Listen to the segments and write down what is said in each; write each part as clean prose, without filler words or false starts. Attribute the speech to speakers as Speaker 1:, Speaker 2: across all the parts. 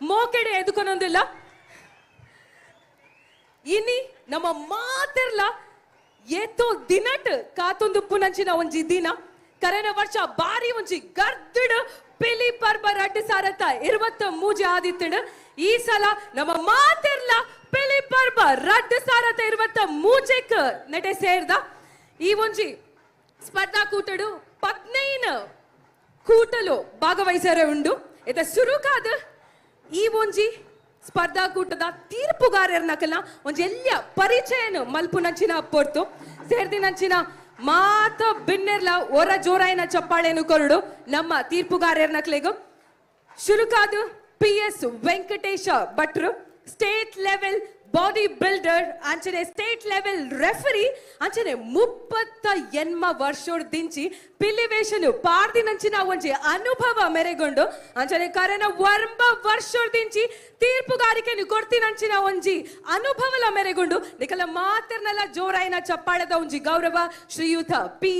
Speaker 1: ಮೋಕೆಡೆ ಎದುಕೊನೊಂದಿಲ್ಲ. ಇನಿ ನಮ್ಮ ಮಾತೆರ್ಲ ಏತೋ ದಿನಟ್ ಕಾತೊಂದುಪ್ಪು ನಂಚಿನ ಒಂಜಿ ದಿನ. ಕರೆನ ವರ್ಷ ಬಾರಿ ಒಂಜಿ ಗರ್ದಿಡು ಪಿಲಿ ಪರ್ಬ 2023 ಆದಿತ್ತಡು. ಈ ಸಲ ನಮ್ಮ ಮಾತೆರ್ಲ ಪಿಲಿ ಪರ್ಬ 2023 ನೆಟೆ ಸೇರ್ದ ಈ ಒಂಜಿ ಸ್ಪರ್ಧಾ ಕೂಟಡು 15 ಕೂಟಲು ಭಾಗವಹಿಸರೆ ಉಂಡು. ಇತ ಸುರುಕಾದ ಈ ಒಂಜಿ ಸ್ಪರ್ಧಾಕೂಟದ ತೀರ್ಪುಗಾರರ್ನಕಲ ಒಂಜಿ ಎಲ್ಲಿಯ ಪರಿಚಯನು ಮಲ್ಪುನಂಚಿನ ಪೊರ್ತು ಸೇರ್ದಿನಂಚಿನ ಮಾತ ಬಿನ್ನೆರ್ಲ ಒರ ಜೋರಾಯಿನ ಚಪ್ಪಾಳೆನು ಕೊರಡು ನಮ್ಮ ತೀರ್ಪುಗಾರರ್ನಕ್ಲೆಗು. ಶುರುಕಾದ ಪಿ ಎಸ್ ವೆಂಕಟೇಶ ಭಟ್ರು, ಸ್ಟೇಟ್ ಲೆವೆಲ್ ಬಾಡಿ ಬಿಲ್ಡರ್ ಅಂಚನೆ ಸ್ಟೇಟ್ ಲೆವೆಲ್ ರೆಫರಿ ಅಂಚನೆ 38 ವರ್ಷೋಡ್ ದಿಂಚಿ ಪಿಲಿವೇಶನು ಪಾರ್ದಿನಂಚಿನ ಒಂಜಿ ಅನುಭವ ಮೆರೆಗೊಂಡು ಅಂಚನೆ ಕರೆನ 9 ವರ್ಷೋಡ್ ದಿಂಚಿ ತೀರ್ಪುಗಾರಿಕೆನು ಕೊಡ್ತಿನಂಚಿನ ಒಂಜಿ ಅನುಭವಲ ಮೆರೆಗೊಂಡು ನಿಕಲ ಮಾತರ್ನಲ ಜೋರಾಯಿನ ಚಪ್ಪಾಳದ ಒಂಜಿ ಗೌರವ ಶ್ರೀಯುತ ಪಿ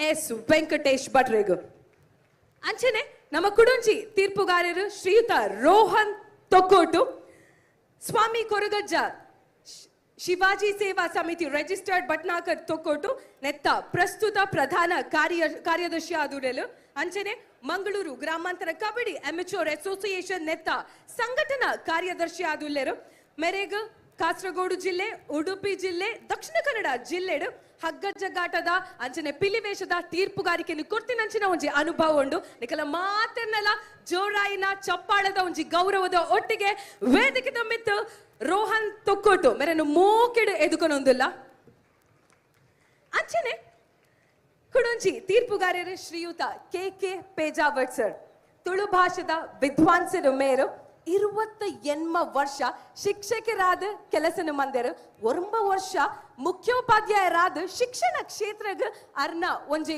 Speaker 1: ಎಸ್ ವೆಂಕಟೇಶ್ ಭಟ್ರೆಗು. ಅಂಚನೆ ನಮ್ಮ ಕುಡುಂಜಿ ತೀರ್ಪುಗಾರರು ಶ್ರೀಯುತ ರೋಹನ್ ತೊಕ್ಕೋಟು, ಸ್ವಾಮಿ ಕೊರಗಜ್ಜ ಶಿವಾಜಿ ಸೇವಾ ಸಮಿತಿ ರಿಜಿಸ್ಟರ್ಡ್ ಭಟ್ನಾಕರ್ ತೊಕ್ಕೋಟು ನೆತ್ತ ಪ್ರಸ್ತುತ ಪ್ರಧಾನ ಕಾರ್ಯದರ್ಶಿ ಆದುಡೆಲು. ಅಂಚನೆ ಮಂಗಳೂರು ಗ್ರಾಮಾಂತರ ಕಬಡ್ಡಿ ಅಮೆಚೂರ್ ಅಸೋಸಿಯೇಷನ್ ನೆತ್ತ ಸಂಘಟನಾ ಕಾರ್ಯದರ್ಶಿ ಆದುಲ್ಲೆರು. ಮೆರೆಗ್ ಕಾಸರಗೋಡು ಜಿಲ್ಲೆ, ಉಡುಪಿ ಜಿಲ್ಲೆ, ದಕ್ಷಿಣ ಕನ್ನಡ ಜಿಲ್ಲೆಡು ಹಗ್ಗಜಗ್ಗಾಟದ ಅಂಚನೆ ಪಿಲಿವೇಶದ ತೀರ್ಪುಗಾರಿಕೆಯನ್ನು ಕೊರ್ತಿನಂಚಿನ ಒಂಜಿ ಅನುಭವ ಉಂಡು. ನಿಕಲ ಮಾತೆರ್ನಲ ಜೋರಾಯಿನ ಚಪ್ಪಾಳದ ಒಂಜಿ ಗೌರವದ ಒಟ್ಟಿಗೆ ವೇದಿಕೆ ಮಿತ್ತು ರೋಹನ್ ತೊಕ್ಕೋಟು ಮೆರೆನು ಮೋಕೆಡು ಎದುಕೊನೊಂದುಲ್ಲ. ಅಂಚನೆ ಕುಡೊಂಜಿ ತೀರ್ಪುಗಾರರು ಶ್ರೀಯುತ ಕೆ ಕೆ ಪೇಜಾವಟ್ ಸರ್, ತುಳು ಭಾಷೆದ ವಿದ್ವಾಂಸರು ಮೇರು 28 ವರ್ಷ ಶಿಕ್ಷಕರಾದ ಕೆಲಸನ ಮಂದರು, 9 ವರ್ಷ ಮುಖ್ಯೋಪಾಧ್ಯಾಯರಾದ ಶಿಕ್ಷಣ ಕ್ಷೇತ್ರಗ್ ಅರ್ನ ಒಂಜಿ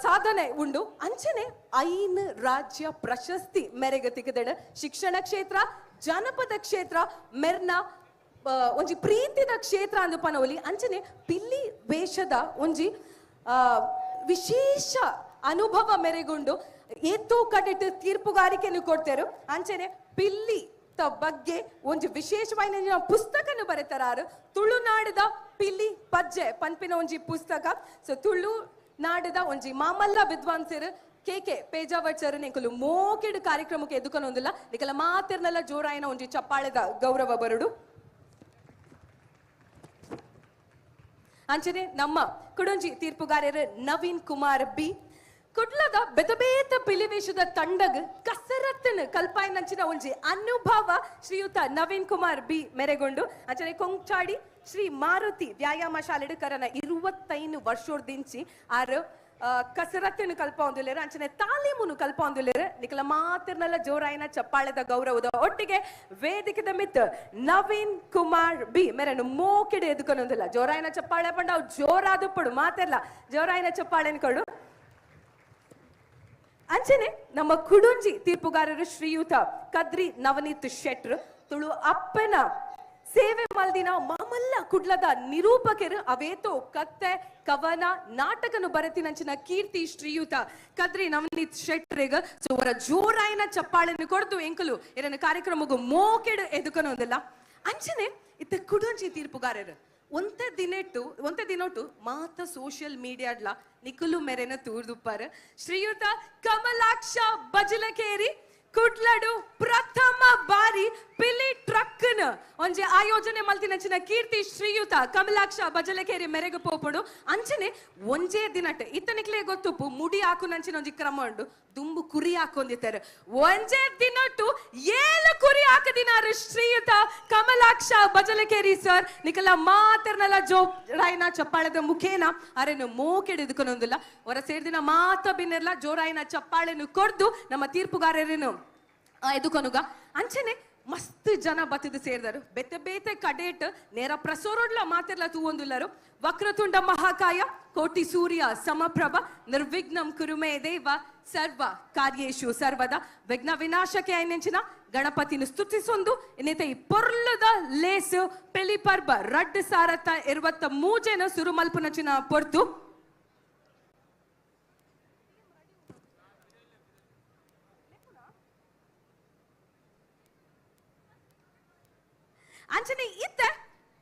Speaker 1: ಸಾಧನೆ ಉಂಡು. ಅಂಚನೆ 5 ರಾಜ್ಯ ಪ್ರಶಸ್ತಿ ಮೇರೆಗೆ ತಿಕ್ಕದೆಡು ಶಿಕ್ಷಣ ಕ್ಷೇತ್ರ, ಜಾನಪದ ಕ್ಷೇತ್ರ ಮೆರ್ನ ಒಂಜಿ ಪ್ರೀತಿದ ಕ್ಷೇತ್ರ ಅಂದು ಪನವಲಿ. ಅಂಚನೆ ಪಿಲ್ಲಿ ವೇಷದ ಒಂಜಿ ವಿಶೇಷ ಅನುಭವ ಮೆರೆಗೊಂಡು ಏತೋ ಕಡೆಟ್ ತೀರ್ಪುಗಾರಿಕೆಯನ್ನು ಕೊಡ್ತಾರು. ಅಂಚನೆ ಪಿಲ್ಲಿ ಬಗ್ಗೆ ಒಂಜಿ ವಿಶೇಷವಾದ ಪುಸ್ತಕನು ಬರೆತಾರು, ತುಳುನಾಡದ ಪಿಲಿ ಪಜ್ಜೆ ಪನ್ಪಿನ ಒಂಜಿ ಪುಸ್ತಕ. ಸೊ ತುಳುನಾಡದ ಒಂಜಿ ಮಾಮಲ್ಲ ವಿದ್ವಾಂಸರು ಕೆ ಕೆ ಪೇಜಾವಟ್ ಸರ್ ನಿಕಲು ಮೋಕೆಡು ಕಾರ್ಯಕ್ರಮಕ್ಕೆ ಎದುಕೊನೊಂದಿಲ್ಲ. ನಿಕಲ ಮಾತಿರ್ನಲ್ಲ ಜೋರಾಯಿನ ಒಂಜಿ ಚಪ್ಪಾಳೆದ ಗೌರವ ಬರುಡು. ಅಂಚನೆ ನಮ್ಮ ಕುಡೊಂಜಿ ತೀರ್ಪುಗಾರರು ನವೀನ್ ಕುಮಾರ್ ಬಿ, ಕುಡ್ಲದ ಬೆತಬೇತ ಪಿಲಿವೇಶದ ತಂಡಗ್ ಕಸರತ್ತನ್ ಕಲ್ಪಾಯಿನಂಚಿನ ಒಂಜಿ ಅನುಭವ ಶ್ರೀಯುತ ನವೀನ್ ಕುಮಾರ್ ಬಿ ಮೆರೆಗೊಂಡು. ಅಂಚನೆ ಕೊಂಚಾಡಿ ಶ್ರೀ ಮಾರುತಿ ವ್ಯಾಯಾಮ ಶಾಲೆಡು ಕರನ 25 ವರ್ಷೋರ್ದಿಂಚಿ ಆರು ಕಸರತ್ತನ್ನು ಕಲ್ಪೊಂದುಲ್ಲೇರು, ಅಂಚನೆ ತಾಲೀಮುನು ಕಲ್ಪೊಂದುಲ್ಲೇರು. ನಿಕಲ ಮಾತಿರ್ನಲ್ಲ ಜೋರಾಯಿನ ಚಪ್ಪಾಳೆದ ಗೌರವದ ಒಟ್ಟಿಗೆ ವೇದಿಕೆದ ಮಿತ್ ನವೀನ್ ಕುಮಾರ್ ಬಿ ಮೆರನು ಮೋಕೆಡೆ ಎದುಕೊನೊಂದಿಲ್ಲ. ಜೋರಾಯಿನ ಚಪ್ಪಾಳೆ ಪಂಡ ಜೋರಾದುಪ್ಪಡು ಮಾತೆರ್ಲ ಜೋರಾಯಿನ ಚಪ್ಪಾಳೆ ಕೊಡು. ಅಂಚನೆ ನಮ್ಮ ಕುಡುಂಜಿ ತೀರ್ಪುಗಾರರು ಶ್ರೀಯುತ ಕದ್ರಿ ನವನೀತ್ ಶೆಟ್ರು, ತುಳು ಅಪ್ಪನ ಸೇವೆ ಮಲ್ದಿನ ಮಾಮಲ್ಲ ಕುಡ್ಲದ ನಿರೂಪಕರು ಅವೇತೋ ಕತ್ತೆ ಕವನ ನಾಟಕನು ಬರೆತಿನಂಚಿನ ಕೀರ್ತಿ ಶ್ರೀಯುತ ಕದ್ರಿ ನವನೀತ್ ಶೆಟ್ರಿಗ ಸೊ ಅವರ ಜೋರಾಯಿನ ಚಪ್ಪಾಳೆಯನ್ನು ಕೊಡ್ದು ಎಂಕಲು ಎರನ ಕಾರ್ಯಕ್ರಮಗೂ ಮೋಕೆಡು ಎದುಕೊನೊಂದಿಲ್ಲ. ಅಂಚನೆ ಇತ್ತ ಕುಡುಂಜಿ ತೀರ್ಪುಗಾರರು ಒಂತೆ ದಿನೊಟ್ಟು ಮಾತ ಸೋಷಿಯಲ್ ಮೀಡಿಯಾಡ್ಲ ನಿಕುಲು ಮೆರೆನ ತೂರ್ದುಪ್ಪಾರ ಶ್ರೀಯುತ ಕಮಲಾಕ್ಷ ಬಜಲಕೇರಿ ಕುಡ್ಲಡು ಪ್ರಥಮ ಬಾರಿ ಪಿಲಿ ಟ್ರಕ್ನ ಒಂಜಿ ಆಯೋಜನೆ ಮಲ್ತಿನಂಚಿನ ಕೀರ್ತಿ ಶ್ರೀಯುತ ಕಮಲಾಕ್ಷ ಬಜಲಕೇರಿ ಮೆರೆಗು ಪೋಪುಡು. ಅಂಚನೆ ಒಂಜೇ ದಿನಟ್ ಇತ್ತನಿಕ್ಲೆ ಗೊತ್ತುಪ್ಪು ಮುಡಿ ಹಾಕುನಂಚಿನ ಒಂಜಿ ಕ್ರಮ ಉಂಡು, ದುಂಬು ಕುರಿ ಹಾಕೊಂಡಿದ್ದಾರೆ. ಒಂಜೇ ದಿನಟ್ಟು 7 ಕುರಿ ಹಾಕದಿನಾರು ಶ್ರೀಯುತ ಕಮಲಾಕ್ಷ ಬಜಲಕೇರಿ ಸರ್. ನಿಕಲ ಮಾತರ್ನಲ ಜೋ ರಾಯನ ಚಪ್ಪಾಳದ ಮುಖೇನ ಅರೆನು ಮೋಕೆಡಿದುಕೊನೊಂದಿಲ್ಲ. ಹೊರ ಸೇರ್ದಿನ ಮಾತ ಬಿನ್ನೆರ್ಲ ಜೋರಾಯಿನ ಚಪ್ಪಾಳೆನು ಕೊಡ್ದು ನಮ್ಮ ತೀರ್ಪುಗಾರರೇನು ಎದುಕೊನುಗ. ಅಂಚನೆ ಮಸ್ತ್ ಜನ ಬತ್ತಿದ್ದು ಸೇರಿದರು, ಬೆತ್ತೆ ಬೇತೆ ಕಡೇಟ್ ನೇರ ಪ್ರಸೋರೋಡ್ಲ ಮಾತಿರ್ಲ ತೂವೊಂದುಲ್ಲರು. ವಕ್ರತುಂಡ ಮಹಾಕಾಯ ಕೋಟಿ ಸೂರ್ಯ ಸಮಪ್ರಭ ನಿರ್ವಿಘ್ನಂ ಕುರುಮೇ ದೇವ ಸರ್ವ ಕಾರ್ಯೇಶು ಸರ್ವದ ವಿಘ್ನ ವಿನಾಶಕ್ಕೆ ಐನೆಂಚಿನ ಗಣಪತಿನ ಸ್ತುತಿಸೊಂದು ಇನ್ನಿತ ಈ ಪೊರ್ಲದ ಲೇಸು ಪೆಲಿ ಪರ್ಬ 2023 ಸುರುಮಲ್ಪುನಂಚಿನ ಪೊರ್ತು. ಅಂಚನೆ ಇತ್ತ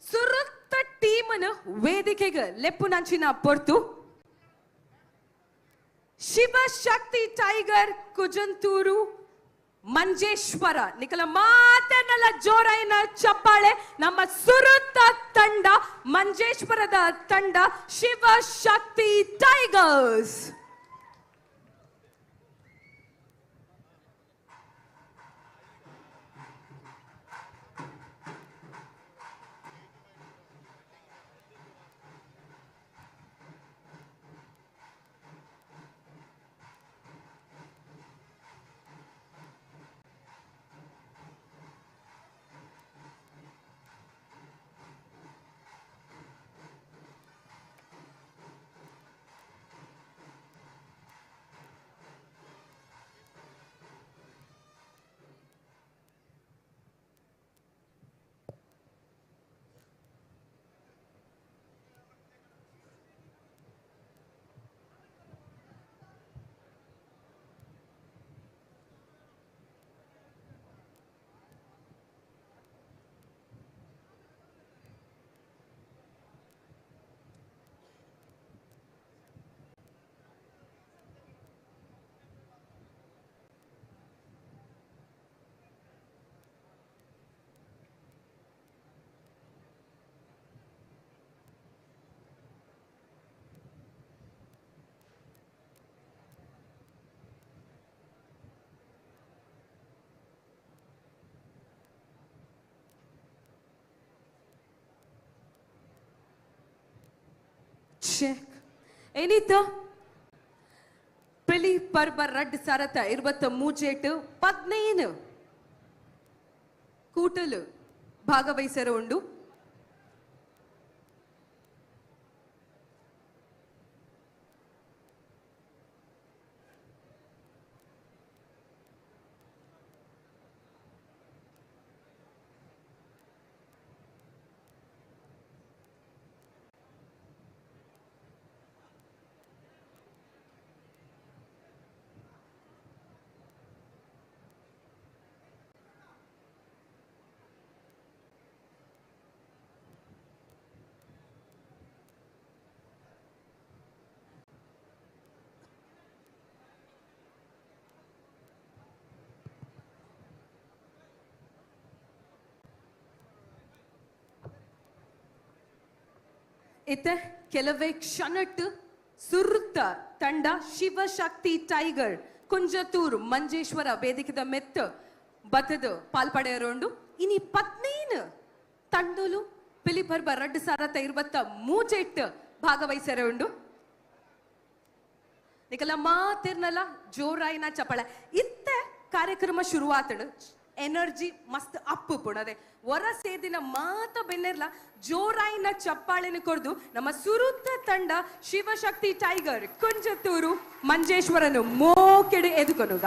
Speaker 1: ಸುರುತ್ತ ಟೀಮನ್ ವೇದಿಕೆಗೆ ಲೆಪ್ಪುನಂಚಿನ ಪೊರ್ತು ಶಿವಶಕ್ತಿ ಟೈಗರ್ ಕುಜಂತೂರು ಮಂಜೇಶ್ವರ. ನಿಕಲ ಮಾತನ್ನಲ್ಲ ಜೋರಾಯಿನ ಚಪ್ಪಾಳೆ. ನಮ್ಮ ಸುರುತ್ತ ತಂಡ ಮಂಜೇಶ್ವರದ ತಂಡ ಶಿವಶಕ್ತಿ ಟೈಗರ್ಸ್. ಚೆಕ್ ಏನಿತ್ತ ಪಿಲಿ ಪರ್ಬ ರಡ್ ಸರತ 23 15 ಕೂಟಲು ಭಾಗವಹಿಸರ ಉಂಡು. ಇತ್ತೆ ಕೆಲವೇ ಕ್ಷಣಟ್ಟು ಸುರುತ್ತ ತಂಡ ಶಿವಶಕ್ತಿ ಟೈಗರ್ ಕುಂಜತೂರು ಮಂಜೇಶ್ವರ ವೇದಿಕೆದ ಮೆತ್ತ ಬತ್ತದ ಪಾಲ್ಪಡೆಯರೋಂಡು. ಇನಿ 15 ತಂಡಲು ಪಿಲಿಪರ್ಬ 2023 ಭಾಗವಹಿಸರುಂಡು. ನಿಕಲ ಮಾತಿರ್ನಲ ಜೋರಾಯಿನ ಚಪಳ. ಇತ್ತೆ ಕಾರ್ಯಕ್ರಮ ಶುರುವಾತಡು ಎನರ್ಜಿ ಮಸ್ತ್ ಅಪ್ಪು ಪುಣದೆ ಹೊರ ಸೇದಿನ ಮಾತ ಬೆನ್ನೆರ್ಲ ಜೋರಾಯಿನ ಚಪ್ಪಾಳೆನ ಕೊರ್ದು ನಮ್ಮ ಸುರುತ್ತ ತಂಡ ಶಿವಶಕ್ತಿ ಟೈಗರ್ ಕುಂಜತೂರು ಮಂಜೇಶ್ವರನು ಮೋಕೆಡೆ ಎದುಕೊನುಗ.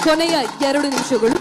Speaker 1: ಕೊನೆಯ 2 ನಿಮಿಷಗಳು.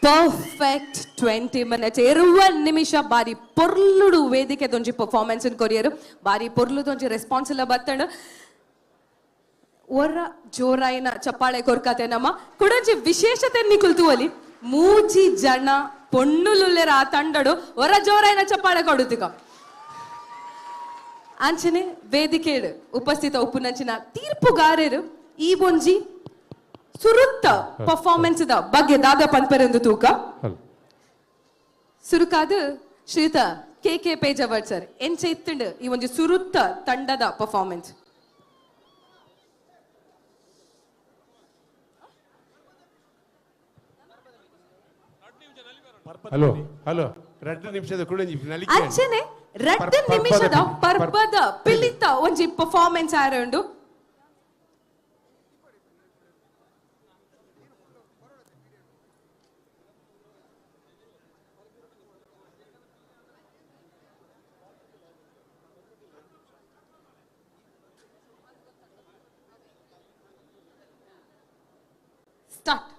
Speaker 1: ಪರ್ಫೆಕ್ಟ್ 20 ಮಿನಿಟ್ಸ್ ಇರುವ ನಿಮಿಷ ಬಾರಿ ಪೊರ್ಲುಡು ವೇದಿಕೆ ದೊಂಜಿ ಪರ್ಫಾರ್ಮೆನ್ಸ್ ಕೊರಿಯರು ಬಾರಿ ಪೊರ್ಲು ದೊಂಜಿ ರೆಸ್ಪಾನ್ಸ್ ಇಲ್ಲ ಬತ್ತಣ ಒರ ಜೋರಾಯಿನ ಚಪ್ಪಾಳೆ ಕೊರ್ಕತೆ ನಮ್ಮ ಕುಡಂಜಿ ವಿಶೇಷತೆ ನಿಕುಲ್ತುವಲಿ ಮೂಜಿ ಜನ ಪೊಣ್ಣುಲುಲ್ಲೆರ ಆ ತಂಡಡು ಒರ ಜೋರಾಯಿನ ಚಪ್ಪಾಳೆ ಕೊಡುತ್ತಿಕ. ಅಂಚನೆ ವೇದಿಕೆಡು ಉಪಸ್ಥಿತ ಉಪ್ಪುನಂಚಿನ ತೀರ್ಪುಗಾರರು ಈ ಒಂಜಿ ಸುರುತ್ತ ಪರ್ಫಾರ್ಮೆನ್ಸ್ the ಬಗ್ಗೆ ದಾದ ಪನ್ಪೆರೆಂದು ತೂಕ ಸುರುಕಾದ ಶ್ರೀತ ಕೆ ಕೆ ಪೇಜವರ್ ಸರ್ ಎಂಚ ಇತ್ತುಂಡು ಈ ಒಂಜಿ ಸುರುತ್ತ ತಂಡದ ಪರ್ಫಾರ್ಮೆನ್ಸ್.
Speaker 2: ಹಲೋ ಹಲೋ 2 ನಿಮಿಷದ ಕುಡಂಜಿ ನಲಿಕೆ
Speaker 1: ಅಂಚನೆ 2 ನಿಮಿಷದ ಪರ್ಬದ ಪಿಲಿತ ಒಂಜಿ ಪರ್ಫಾರ್ಮೆನ್ಸ್ ಆರುಂಡು. ಸ್ಟಾರ್ಟ್.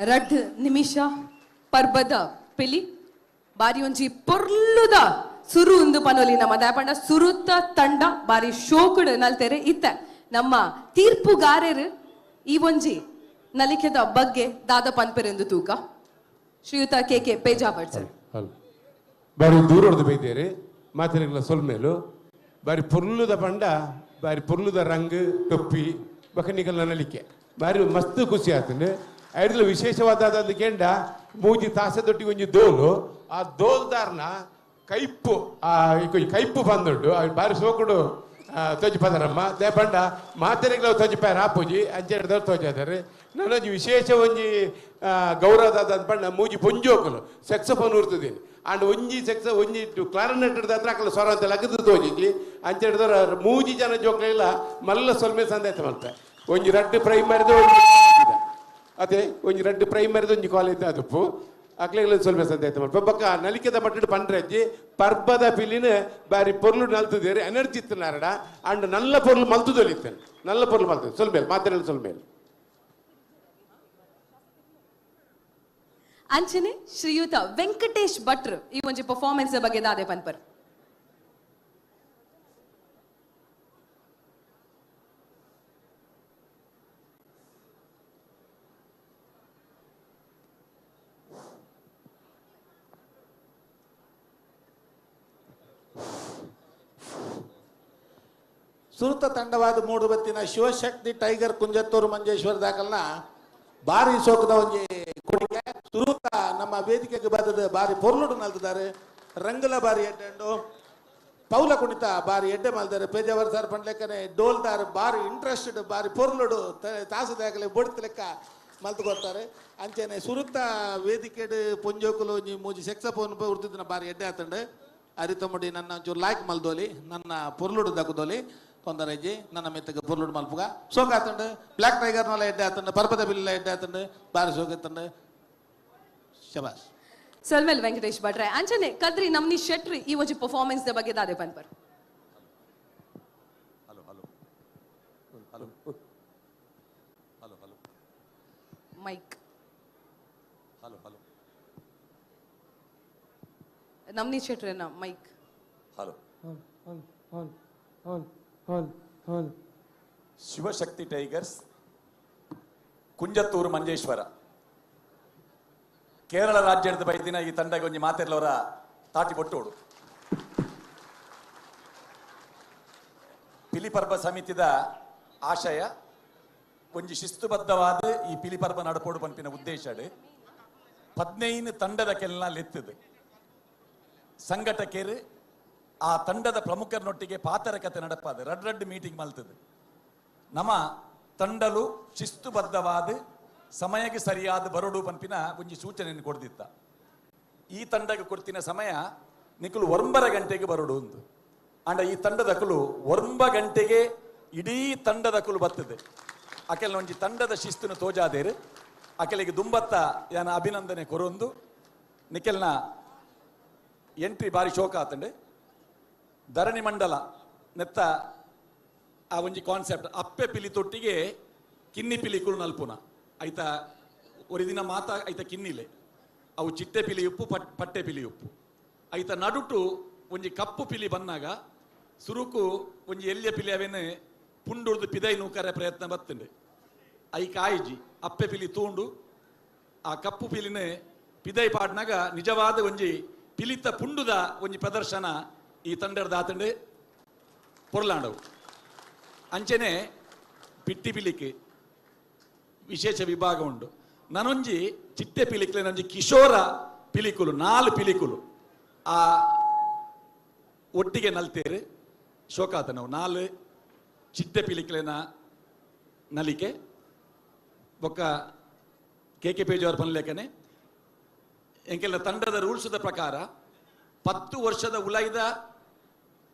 Speaker 1: ರಡ್ಡ್ ನಿಮಿಷ ಪರ್ಬದ ಪಿಲಿ ಬಾರಿ ಒಂಜಿ ಪೊರ್ಲುದ ಸುರು ಉಂದು ಪನೊಲಿ ನಮ್ಮ ದಾಯಪಂಡ ಸುರುತ್ತ ತಂಡ ಬಾರಿ ಶೋಕುಡು ನಲ್ತೆರೆ ಇತ್ತ ನಮ್ಮ ತೀರ್ಪುಗಾರರು ಈ ಒಂಜಿ ನಲಿಕೆದ ಬಗ್ಗೆ ದಾದ ಪನ್ಪೆರೆಂದು ತೂಕ ಶ್ರೀಯುತ ಕೆ ಕೆ ಪೇಜಾವರ್ ಸರ್.
Speaker 2: ಬಾರಿ ದೂರೊಡ್ದು ಬೈದೇರಿ ಮಾತಿನ ಸೊಲ್ಮೇಲು ಬಾರಿ ಪೊರ್ಲುದ ಪಂಡ ಬಾರಿ ಪೊರ್ಲುದ ರಂಗ್ ಟೊಪ್ಪಿ ಬಕನಿಕಲ್ನ ನಲಿಕೆ ಬಾರಿ ಮಸ್ತ್ ಖುಷಿ ಆತಂಡು. ಐಡ್ಲ ವಿಶೇಷವಾದ ಕೇಂಡ ಮೂಜಿ ತಾಸೆ ದೊಟ್ಟಿಗೆ ಒಂಜಿ ದೋಲು ಆ ದೋಲ್ದಾರ್ನ ಕೈಪು ಆ ಕೈಪು ಬಂದುಂಡು ಬಾರಿ ಸೋಕುಡು ತೋಜಿಪದರಮ್ಮ ದೇಪಂಡ ಮಾತೆರೆಗ್ಲ ತೋಜಿಪಾರ ಆಪುಜಿ ಅಂಚೆಡ್ದವ್ರು ತೋಜಾದಾರೆ. ನಾನೊಂಜಿ ವಿಶೇಷ ಒಂಜಿ ಗೌರವದಾದ ಪಂಡ ಮೂಜಿ ಪೊಂಜೋಕುಲು ಸೆಕ್ಸಫೋನ್ ಉರ್ತದೀನಿ ಅಂಡ್ ಒಂಜಿ ಸೆಕ್ಸ ಒಂಜಿ ಕ್ಲಾರಿನೆಟ್ ಹತ್ರ ಅಕಲ ಸ್ವರ ಅಂತ ಲಗದು ತೋಜಿಜಿ ಅಂಚೆಡ್ದವ್ರು ಮೂಜಿ ಜನ ಜೋಕ್ಲೆಲ್ಲ ಮಲ್ಲ ಸೊಲ್ಮೆ ಸಂದೇಶ ಮಲ್ತೆ ಒಂಜಿ ರಡ್ಡು ಪ್ರೈಮರಿದ ಒಂಜಿ ಅದೇ ಒಂಜಿ ರಡ್ಡು ಪ್ರೈಮರಿದ ಒಂಜಿ ಕಾಲೇಜ್ ಅದುಪ್ಪು ಅಕ್ಲೆಗ್ಲ ಸೊಲ್ಮೆ ಸಂದೇಶ ಮಲ್ಪ ಬೊಕ್ಕ ನಲಿಕೆದ ಮಟ್ಟಡ್ ಪಂಡ್ರಜ್ಜಿ ಪರ್ಬದ ಪಿಲಿನ ಬಾರಿ ಪೊರ್ಲು ನಲ್ತದೇರಿ ಎನರ್ಜಿ ಇತ್ತನಾರಡ ಅಂಡ್ ನಲ್ಲ ಪೊರ್ಲು ಮಲ್ತುದೊಲಿತ್ತೇನೆ ನಲ್ಲ ಪೊರ್ಲು ಮಲ್ತದೆ ಸೊಲ್ಮೇಲ್ ಮಾತಿನಲ್ಲಿ ಸೊಲ್ಮೇಲ್.
Speaker 1: ಅಂಚನೆ ಶ್ರೀಯುತ ವೆಂಕಟೇಶ್ ಭಟ್ರು ಈ ಒಂಜಿ ಪರ್ಫಾರ್ಮೆನ್ಸ್ ಬಗ್ಗೆ ದಾದೆ ಪನ್ಪರ್.
Speaker 3: ಸುರುತ ತಂಡವಾದ ಮೂಡುಬತ್ತಿನ ಶಿವಶಕ್ತಿ ಟೈಗರ್ ಕುಂಜತ್ತೂರು ಮಂಜೇಶ್ವರ ದಾಖಲ್ನ ಬಾರಿ ಸೋಕದ ಒಂಜಿ ಕೊಡುಗೆ ಸುರುತ ನಮ್ಮ ವೇದಿಕೆಗೆ ಬದದ ಬಾರಿ ಪೊರ್ಲುಡು ನಲ್ತಿದ್ದಾರೆ. ರಂಗಲ ಬಾರಿ ಎಡ್ಡೆಂಡು ಪೌಲ ಕುಣಿತ ಬಾರಿ ಎಡ್ಡೆ ಮಲ್ದಾರೆ. ಪೇಜಾವರ್ ಸರ್ ಪಂಡ್ಲೆಕ್ಕನೆ ಡೋಲ್ದಾರ್ ಬಾರಿ ಇಂಟ್ರೆಸ್ಟೆಡ್ ಬಾರಿ ಪೊರ್ಲುಡು ತಾಸದಾಗಲೇ ಬೊಡ್ತ ಲೆಕ್ಕ ಮಲ್ತು ಕೊರ್ತಾರೆ. ಅಂಚನೆ ಸುರುತ ವೇದಿಕೆಡ್ ಪೊಂಜೋಕುಲು ಒಂಜಿ ಮೂಜಿ ಸೆಕ್ಸಫೋನ್ ಉರ್ತಿದ್ನ ಬಾರಿ ಎಡ್ಡೆ ಆತಂಡು. ಅರಿತಮುಡಿ ನನ್ನ ಒಂಚೂರು ಲಾಯ್ಕ್ ಮಲ್ದೋಲಿ ನನ್ನ ಪೊರ್ಲುಡು ದಕ್ಕದೋಲಿ ತೊಂದರೆ ಇಜ್ಜಿ ನನ್ನ ಮೆತ್ತಗೆ ಪೊರ್ಲುಡು ಮಲ್ಪುಗ ಸೋಕ ಆತಂಡು. ಬ್ಲ್ಯಾಕ್ ಟೈಗರ್ನಲ್ಲ ಎಡ್ಡೆ ಆತಂಡು, ಪರ್ಬದ ಬಿಲ್ಲ ಎಡ್ಡೆ ಆತಂಡು, ಬಾರಿ ಸೋಕ ಎತ್ತಂಡು. ಶಬಾಷ್
Speaker 1: ಸೊಲ್ಮೆಲ್ ವೆಂಕಟೇಶ್ ಭಟ್ರೆ. ಅಂಚನೆ ಕದ್ರಿ ನಮ್ನಿ ಶೆಟ್ರಿ ಈ ಒಂಜಿ ಪರ್ಫಾರ್ಮೆನ್ಸ್ the ಬಗ್ಗೆ ದಾದೆ ಪನ್ಪರ್.
Speaker 4: Hello hello hello hello hello
Speaker 1: mic
Speaker 4: hello hello
Speaker 1: Navneet ಶೆಟ್ರೆನ mic.
Speaker 4: Hello
Speaker 5: hello hello hello hello.
Speaker 4: Shivashakti tigers Kunjathur Manjeshwar Kerala ರಾಜ್ಯದ ಬೈದಿನ ಈ ತಂಡಗೆ ಒಂಜಿ ಮಾತೆರ್ಲವರ ತಾಟಿ ಬೊಟ್ಟೋಡು. ಪಿಲಿಪರ್ಬ ಸಮಿತಿದ ಆಶಯ ಒಂಜಿ ಶಿಸ್ತುಬದ್ಧವಾದ ಈ ಪಿಲಿಪರ್ಬ ನಡಪೋಡು ಪನ್ಪಿನ ಉದ್ದೇಶ 15 ತಂಡದ ಕೆಲ್ಲ ಲೆತ್ತದೆ. ಸಂಘಟಕರು ಆ ತಂಡದ ಪ್ರಮುಖರನ್ನೊಟ್ಟಿಗೆ ಪಾತರ ಕತೆ ನಡಪಾದ ರಡ್ ರಡ್ ಮೀಟಿಂಗ್ ಮಲ್ತದೆ. ನಮ್ಮ ತಂಡಲು ಶಿಸ್ತುಬದ್ಧವಾದ ಸಮಯಕ್ಕೆ ಸರಿಯಾದ ಬರೋಡು ಪನ್ಪಿನ ಒಂಜಿ ಸೂಚನೆಯನ್ನು ಕೊಡ್ದಿತ್ತ. ಈ ತಂಡಕ್ಕೆ ಕೊಡ್ತಿನ ಸಮಯ ನಿಕುಲು 9 ಗಂಟೆಗೆ ಬರೋಡು ಒಂದು ಅಂಡ ಈ ತಂಡದಕಲು 9 ಗಂಟೆಗೆ ಇಡೀ ತಂಡದಕಲು ಬರ್ತದೆ. ಅಕೆಲ್ ಒಂಜಿ ತಂಡದ ಶಿಸ್ತುನು ತೋಜಾದೇರು ಅಕೆಲಿಗೆ ದುಂಬತ್ತ ಯಾನ ಅಭಿನಂದನೆ ಕೊರೊಂದು ನಿಕೆಲ್ನ ಎಂಟ್ರಿ ಬಾರಿ ಶೋಕ ಆತಂಡೆ. ಧರಣಿ ಮಂಡಲ ನೆತ್ತ ಆ ಒಂಜಿ ಕಾನ್ಸೆಪ್ಟ್ ಅಪ್ಪೆ ಪಿಲಿ ತೊಟ್ಟಿಗೆ ಕಿನ್ನಿ ಪಿಲಿ ಕುಳು ನಲ್ಪುನ ಐತ ಒರಿದಿನ ಮಾತಾ ಐತ ಕಿನ್ನಿಲೆ ಅವು ಚಿಟ್ಟೆ ಪಿಲಿ ಉಪ್ಪು ಪಟ್ಟೆ ಪಿಲಿ ಉಪ್ಪು ಐತ ನಡುಟು ಒಂಜಿ ಕಪ್ಪು ಪಿಲಿ ಬಂದಾಗ ಸುರುಕು ಒಂಜಿ ಎಲ್ಯ ಪಿಲಿ ಅವೇನು ಪುಂಡುರ್ದು ಪಿದೈ ನೂಕರೆ ಪ್ರಯತ್ನ ಬತ್ತಂಡೆ. I ಕಾಯಿಜಿ ಅಪ್ಪೆ ಪಿಲಿ ತೂಂಡು ಆ ಕಪ್ಪು ಪಿಲಿನೇ ಪಿದೈ ಪಾಡ್ನಾಗ ನಿಜವಾದ ಒಂಜಿ ಪಿಲಿತ ಪುಂಡುದ ಒಂಜಿ ಪ್ರದರ್ಶನ ಈ ತಂಡದ ಆತಂಡೆ ಪೊರ್ಲಾಂಡವು. ಅಂಚನೆ ಪಿಟ್ಟಿ ಪಿಲಿಕೆ ವಿಶೇಷ ವಿಭಾಗ ಉಂಡು. ನಾನೊಂಜಿ ಚಿಟ್ಟೆ ಪಿಲಿಕ್ಲೆ ಒಂಜಿ ಕಿಶೋರ ಪಿಲಿಕುಲು 4 ಪಿಲಿಕುಲು ಆ ಒಟ್ಟಿಗೆ ನಲ್ತೇರು ಶೋಕಾತ ನಾವು 4 ಚಿಟ್ಟೆ ಪಿಲಿಕ್ಲೆನ ನಲಿಕೆ ಬೊಕ್ಕ ಕೆ ಕೆ ಪೇಜಾವರ್ ಪನ್ಲೇಕನೆ ಎಂಕೆಲ್ಲ ತಂಡದ ರೂಲ್ಸದ ಪ್ರಕಾರ 10 ವರ್ಷದ ಉಲೈದ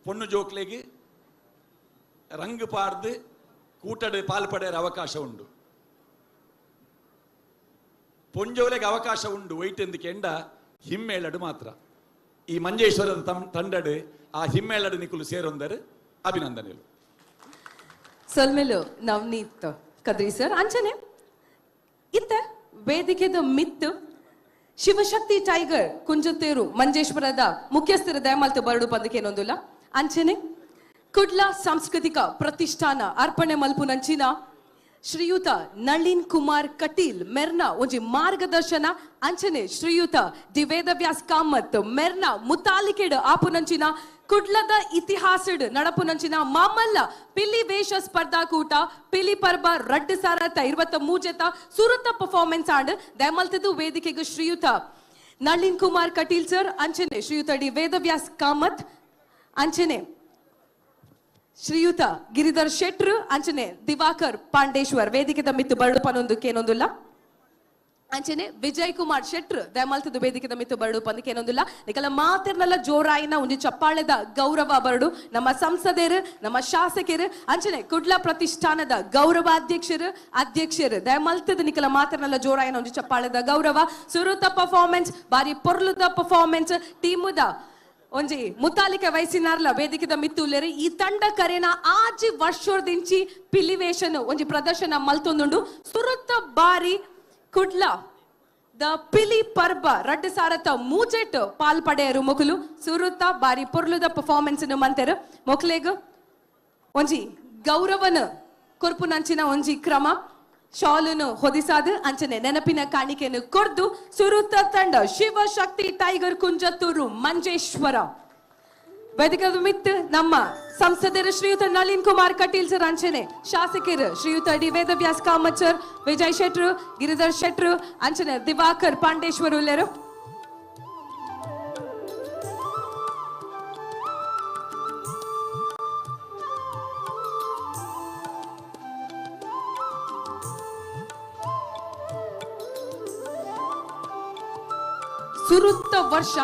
Speaker 4: ಪೊಣ್ಣು ಜೋಕ್ಲೆಗೆ ರಂಗು ಪಾಡ್ದು ಕೂಟಡೆ ಪಾಲ್ ಪಡೆಯರ ಅವಕಾಶ ಉಂಡು. ಪೊಂಜೋಲೆಗೆ ಅವಕಾಶ ಉಂಡು ವೈಟ್ ಎಂದು ಕೆಂಡ ಹಿಮ್ಮೇಳಡು ಮಾತ್ರ. ಈ ಮಂಜೇಶ್ವರದ ತಂಡಡು ಆ ಹಿಮ್ಮೇಳಡು ನಿಕುಲು ಸೇರೊಂದರು ಅಭಿನಂದನೆಗಳು.
Speaker 1: ಸೊಲ್ಮೆಲು ನವನೀತ್ ಕದ್ರಿ ಸರ್. ಅಂಚನೆ ಇತ್ತ ವೇದಿಕೆದ ಮಿತ್ತು ಶಿವಶಕ್ತಿ ಟೈಗರ್ ಕುಂಜತ್ತೇರು ಮಂಜೇಶ್ವರದ ಮುಖ್ಯಸ್ಥರ ದಯಮಾಲ್ತು ಬರಡು ಪಂದಕೇನೊಂದುಲ್ಲ. ಅಂಚನೆ ಕುಡ್ಲ ಸಾಂಸ್ಕೃತಿಕ ಪ್ರತಿಷ್ಠಾನ ಅರ್ಪಣೆ ಮಲ್ಪುನಂಚಿನ ಶ್ರೀಯುತ ನಳಿನ್ ಕುಮಾರ್ ಕಟೀಲ್ ಮೆರ್ನ ಒಂಜಿ ಮಾರ್ಗದರ್ಶನ, ಅಂಚನೆ ಶ್ರೀಯುತ ಡಿ ವೇದವ್ಯಾಸ್ ಕಾಮತ್ ಮೆರ್ನ ಮುತಾಲಿಕೆಡ್ ಆಪುನಂಚಿನ ಕುಡ್ಲದ ಇತಿಹಾಸಡ್ ನಡಪುನಂಚಿನ ಮಾಮಲ್ಲ ಪಿಲಿ ವೇಷ ಸ್ಪರ್ಧಾಕೂಟ ಪಿಲಿ ಪರ್ಬ 2023 ಸುರುತ ಪರ್ಫಾರ್ಮೆನ್ಸ್ ಆಂಡ್ ದಯಮಲ್ತದು ವೇದಿಕೆಗೆ ಶ್ರೀಯುತ ನಳಿನ್ ಕುಮಾರ್ ಕಟೀಲ್ ಸರ್, ಅಂಚನೆ ಶ್ರೀಯುತ ಡಿ ವೇದವ್ಯಾಸ್ ಕಾಮತ್, ಅಂಚನೆ ಶ್ರೀಯುತ ಗಿರಿಧರ್ ಶೆಟ್ರು, ಅಂಚನೆ ದಿವಾಕರ್ ಪಾಂಡೇಶ್ವರ್ ವೇದಿಕೆದ ಮಿತ್ತು ಬರಡು ಪನೊಂದು ಕೇನೊಂದುಲ್ಲ. ಅಂಚನೆ ವಿಜಯ್ ಕುಮಾರ್ ಶೆಟ್ರು ದಯಮಲ್ತದ ವೇದಿಕೆದ ಮಿತ್ತು ಬರಡು ಪಂದಕೇನೊಂದುಲ್ಲ. ನಿಕಲ ಮಾತಿರ್ನಲ್ಲ ಜೋರಾಯಿನ ಒಂಜಿ ಚಪ್ಪಾಳೆದ ಗೌರವ ಬರಡು ನಮ್ಮ ಸಂಸದರು, ನಮ್ಮ ಶಾಸಕರು, ಅಂಚನೆ ಕುಡ್ಲ ಪ್ರತಿಷ್ಠಾನದ ಗೌರವಾಧ್ಯಕ್ಷರು, ಅಧ್ಯಕ್ಷರು ದಯಮಲ್ತದ ನಿಕಲ ಮಾತಿರ್ನಲ್ಲ ಜೋರಾಯಿನ ಒಂಜಿ ಚಪ್ಪಾಳೆದ ಗೌರವ. ಸುರುತ ಪರ್ಫಾರ್ಮೆನ್ಸ್ ಬಾರಿ ಪೊರ್ಲುದ ಪರ್ಫಾರ್ಮೆನ್ಸ್ ಟೀಮುದ ಒಂಜಿ ಮುತಾಲಿಕೆ ವಯಸ್ಸಿನಾರ್ಲ ವೇದಿಕೆದ ಮಿತ್ತುಲ್ಲೇರು. ಈ ತಂಡ ಕರೆನ 6 ವರ್ಷದಿಂಚಿ ಪಿಲಿವೇಶನ್ ಒಂಜಿ ಪ್ರದರ್ಶನ ಮಲ್ತೊಂದುಂಡು. ಸುರುತ ಬಾರಿ ಕುಡ್ಲ the ಪಿಲಿ ಪರ್ಬ 2003 ಪಾಲ್ ಪಡೆಯರು ಮೊಕಲು ಸುರುತ ಬಾರಿ ಪೊರ್ಲುದ ಪರ್ಫಾರ್ಮೆನ್ಸ್ ಮಂತೆರು. ಮೊಕ್ಲೆಗ್ ಒಂಜಿ ಗೌರವನ ಕೊರ್ಪುನಂಚಿನ ಒಂಜಿ ಕ್ರಮ ಶಾಲುನು ಹೊದಿಸಾದು ಅಂಚನೆ ನೆನಪಿನ ಕಾಣಿಕೆಯನ್ನು ಕೊರ್ದು ಸುರುತ ತಂಡ ಶಿವಶಕ್ತಿ ಟೈಗರ್ ಕುಂಜತ್ತೂರು ಮಂಜೇಶ್ವರ. ವೇದಿಕೆದ ಮಿತ್ತು ನಮ್ಮ ಸಂಸದರು ಶ್ರೀಯುತ ನಳಿನ್ ಕುಮಾರ್ ಕಟೀಲ್ ಸರ್, ಅಂಚನೆ ಶಾಸಕರು ಶ್ರೀಯುತ ಡಿ ವೇದವ್ಯಾಸ್ ಕಾಮತ್ ಸರ್, ವಿಜಯ್ ಶೆಟ್ರು, ಗಿರಿಧರ್ ಶೆಟ್ರು, ಅಂಚನೆ ದಿವಾಕರ್ ಪಾಂಡೇಶ್ವರ್ ಉಲ್ಲೇರು. ಸುರುತ್ತ ವರ್ಷ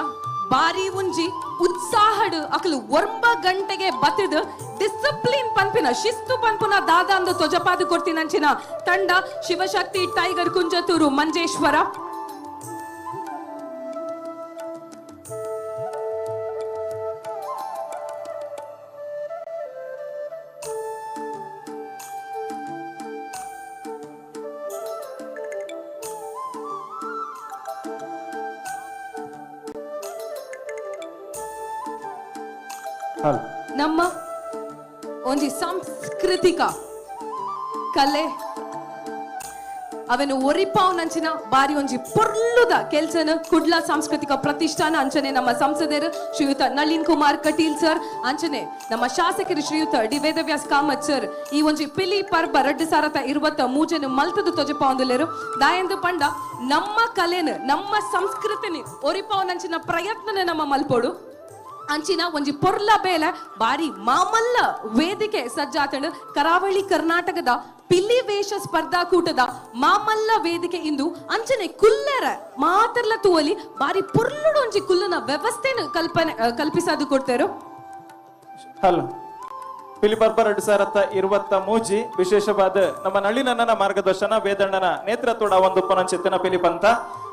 Speaker 1: ಬಾರಿ ಉಂಜಿ ಉತ್ಸಾಹಡು ಅಕಲು 9 ಗಂಟೆಗೆ ಬತ್ತಿದು ಡಿಸಿಪ್ಲಿನ್ ಪನ್ಪಿನ ಶಿಸ್ತು ಪನ್ಪುನ ದಾದ ಅಂದು ತೊಜಪಾದು ಕೊಡ್ತೀನಂಚಿನ ತಂಡ ಶಿವಶಕ್ತಿ ಟೈಗರ್ ಕುಂಜತೂರು ಮಂಜೇಶ್ವರ. ನಮ್ಮ ಒಂಜಿ ಸಾಂಸ್ಕೃತಿಕ ಕಲೆ ಅವನು ಒರಿಪಾವ್ನಂಚಿನ ಬಾರಿ ಒಂಜಿ ಪೊರ್ಲುದ ಕೆಲ್ಸನ ಕುಡ್ಲ ಸಾಂಸ್ಕೃತಿಕ ಪ್ರತಿಷ್ಠಾನ ಅಂಚನೆ ನಮ್ಮ ಸಂಸದರು ಶ್ರೀಯುತ ನಳಿನ್ ಕುಮಾರ್ ಕಟೀಲ್ ಸರ್, ಅಂಚನೆ ನಮ್ಮ ಶಾಸಕರು ಶ್ರೀಯುತ ಡಿ ವೇದವ್ಯಾಸ್ ಕಾಮತ್ ಸರ್ ಈ ಒಂಜಿ ಪಿಲಿ ಪರ್ಬ 2023 ಮಲ್ತದ ತೊಜಪಾವಂದುಲೇರು. ದಾಯಂದು ಪಂಡ ನಮ್ಮ ಕಲೆನ ನಮ್ಮ ಸಂಸ್ಕೃತಿನಿ ಒರಿಪಾವ್ನಂಚಿನ ಪ್ರಯತ್ನನ ನಮ್ಮ ಮಲ್ಪೋಡು. ಅಂಚಿನ ಒಂಜಿ ಪೊರ್ಲ ಬೇಲೆ ಬಾರಿ ಮಾಮಲ್ಲ ವೇದಿಕೆ ಸಜ್ಜಾತಂಡು ಕರಾವಳಿ ಕರ್ನಾಟಕದ ಪಿಲಿ ವೇಷ ಸ್ಪರ್ಧಾಕೂಟದ ಮಾಮಲ್ಲ ವೇದಿಕೆ ಇಂದು ಅಂಚನೆ ಕುಲ್ಲರ ಮಾತ್ರಲ ತೂವಲಿ ಬಾರಿ ಪೊರ್ಲುಡು ಒಂಜಿ ಕುಲ್ಲನ ವ್ಯವಸ್ಥೆನ ಕಲ್ಪನೆ ಕಲ್ಪಿಸೋದು ಕೊಡ್ತಾರು.
Speaker 6: ಹಲೋ ಪಿಲಿ ಪರ್ಬ 2023 ವಿಶೇಷವಾದ ನಮ್ಮ ನಳಿನನ್ನ ಮಾರ್ಗದರ್ಶನ ವೇದಣ್ಣನ ನೇತೃತ್ವದ ಒಂದು ಪನಂಚಿತ್ತಿನ ಪಿಲಿಪಂತ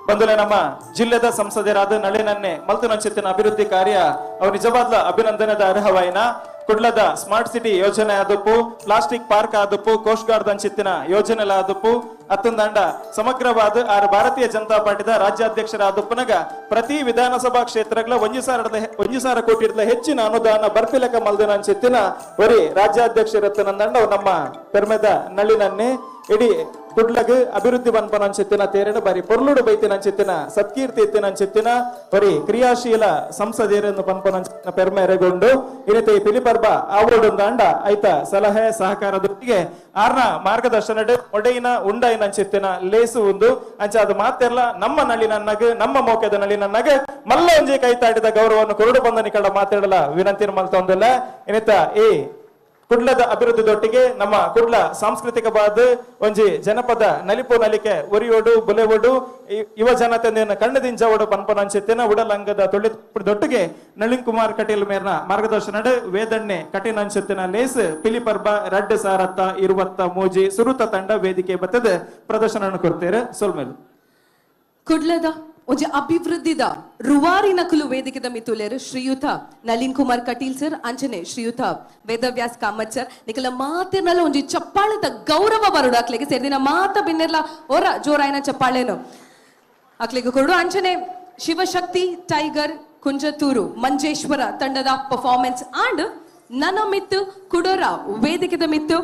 Speaker 6: ಬಂದುಲೆ ನಮ್ಮ ಜಿಲ್ಲೆದ ಸಂಸದರಾದ ನಳಿನನ್ನೇ ಮಲ್ತನಂಚಿತ್ತಿನ ಅಭಿವೃದ್ಧಿ ಕಾರ್ಯ ಅವು ನಿಜವಾದ ಅಭಿನಂದನದ ಅರ್ಹವಾಯಿನ. ಕುಡ್ಲದ ಸ್ಮಾರ್ಟ್ ಸಿಟಿ ಯೋಜನೆ ಆದಪ್ಪು, ಪ್ಲಾಸ್ಟಿಕ್ ಪಾರ್ಕ್ ಆದಪ್ಪು, ಕೋಸ್ಟ್ ಗಾರ್ಡ್ ಅಂಚಿತ್ತಿನ ಯೋಜನೆ ಆದಪ್ಪು, ಅತ್ತೊಂದಂಡ ಸಮಗ್ರವಾದ ಆರು ಭಾರತೀಯ ಜನತಾ ಪಾರ್ಟಿದ ರಾಜ್ಯಾಧ್ಯಕ್ಷರಾದಪ್ಪನಗ ಪ್ರತಿ ವಿಧಾನಸಭಾ ಕ್ಷೇತ್ರಗಳ 1,000 ಕೋಟಿ ಹೆಚ್ಚಿನ ಅನುದಾನ ಬರ್ಪಿಲಕ ಮಲ್ದಿನ ಅಂಚಿತ್ತಿನ ಒರಿ ರಾಜ್ಯಾಧ್ಯಕ್ಷರತ್ತನಂದಂಡ ನಮ್ಮ ಪೆರ್ಮೆದ ನಳಿನನ್ನೇ ಇಡೀ ಕುಡ್ಲಗ್ ಅಭಿವೃದ್ಧಿ ಬನ್ಪನ ಅಂಚಿತ್ತಿನ ತೇರಣ ಬಾರಿ ಪೊರ್ಲುಡು ಬೈತಿನ ಅಂಚಿತ್ತಿನ ಸತ್ಕೀರ್ತಿ ಎತ್ತಿನ ಅಂಚಿತ್ತಿನ ಬರಿ ಕ್ರಿಯಾಶೀಲ ಸಂಸದೀರನ್ನು ಪನ್ಪನ ಅಂಚಿತ್ತಿನ ಪೆರ್ಮೆ ಎರೆಗೊಂಡು ಈ ಪಿಲಿಪರ್ಬ ಆವೋಡುಂದಾಂಡ ಐತ ಸಲಹೆ ಸಹಕಾರದೊಟ್ಟಿಗೆ ಆರ್ನ ಮಾರ್ಗದರ್ಶನ ಒಡೆಯಿನ ಉಂಡೈನ ಅಂಚಿತ್ತಿನ ಲೇಸು ಉಂದು ಅಂಚ ಅದು ಮಾತೆಲ್ಲ ನಮ್ಮ ನಳಿನನ್ನಗ ನಮ್ಮ ಮೋಕೆದ ನಳಿನನ್ನಗ ಮಲ್ಲ ಒಂಜಿ ಕೈತಾಡಿದ ಗೌರವವನ್ನು ಕೊರಡು ಬಂದ ನಿಕಡ ಮಾತಾಡಲ ವಿನಂತಿ ಮಲ್ತೊಂದಿಲ್ಲ. ಇನ್ನಿತ ಈ ಕುಡ್ಲದ ಅಭಿವೃದ್ಧಿದೊಟ್ಟಿಗೆ ನಮ್ಮ ಕುಡ್ಲ ಸಾಂಸ್ಕೃತಿಕವಾದ ಒಂಜಿ ಜನಪದ ನಲಿಪು ನಲಿಕೆ ಒರಿಯೋಡು ಬುಲೆವೋಡು ಯುವ ಜನತೆ ಕಣ್ಣದಿಂಜವೋಡು ಪನ್ಪನಂಚಿತ್ತಿನ ಉಡಲಂಗದ ದೊಟ್ಟಿಗೆ ನಳಿನ್ ಕುಮಾರ್ ಕಟೀಲ್ ಮೇರ್ನ ಮಾರ್ಗದರ್ಶನ ವೇದಣ್ಣೆ ಕಠಿಣ ಲೇಸ್ ಪಿಲಿ ಪರ್ಬ 2023 ಸುರುತ ತಂಡ ವೇದಿಕೆ ಬತ್ತದ ಪ್ರದರ್ಶನ ಕೊಡ್ತೇವೆ. ಸೊಲ್ಮೇಲು
Speaker 1: ಕುಡ್ಲದ ಒಂಜಿ ಅಭಿವೃದ್ಧಿದ ರುವಾರಿ ನಕಲು ವೇದಿಕೆದ ಮಿತುಲೇರು ಶ್ರೀಯುತ ನಳಿನ್ ಕುಮಾರ್ ಕಟೀಲ್ ಸರ್ ಅಂಚನೆ ಶ್ರೀಯುತ ವೇದವ್ಯಾಸ್ ಕಾಮತ್ ಸರ್ ನಿಕಲ ಮಾತಿರ್ನಲ್ಲ ಒಂಜಿ ಚಪ್ಪಾಳೆದ ಗೌರವ ಬರುಡು ಅಕ್ಲೆಗೆ ಸೇರ್ದಿನ ಮಾತ ಬಿನ್ನೆರ್ಲ ಓರ ಜೋರಾಯನ ಚಪ್ಪಾಳೆನು ಅಕ್ಲೆಗೆ ಕೊರಡು. ಅಂಚನೆ ಶಿವಶಕ್ತಿ ಟೈಗರ್ ಕುಂಜತೂರು ಮಂಜೇಶ್ವರ ತಂಡದ ಪರ್ಫಾರ್ಮೆನ್ಸ್ ಅಂಡ್ ನನ ಮಿತ್ತು ಕುಡೋರ ವೇದಿಕೆದ ಮಿತ್ತು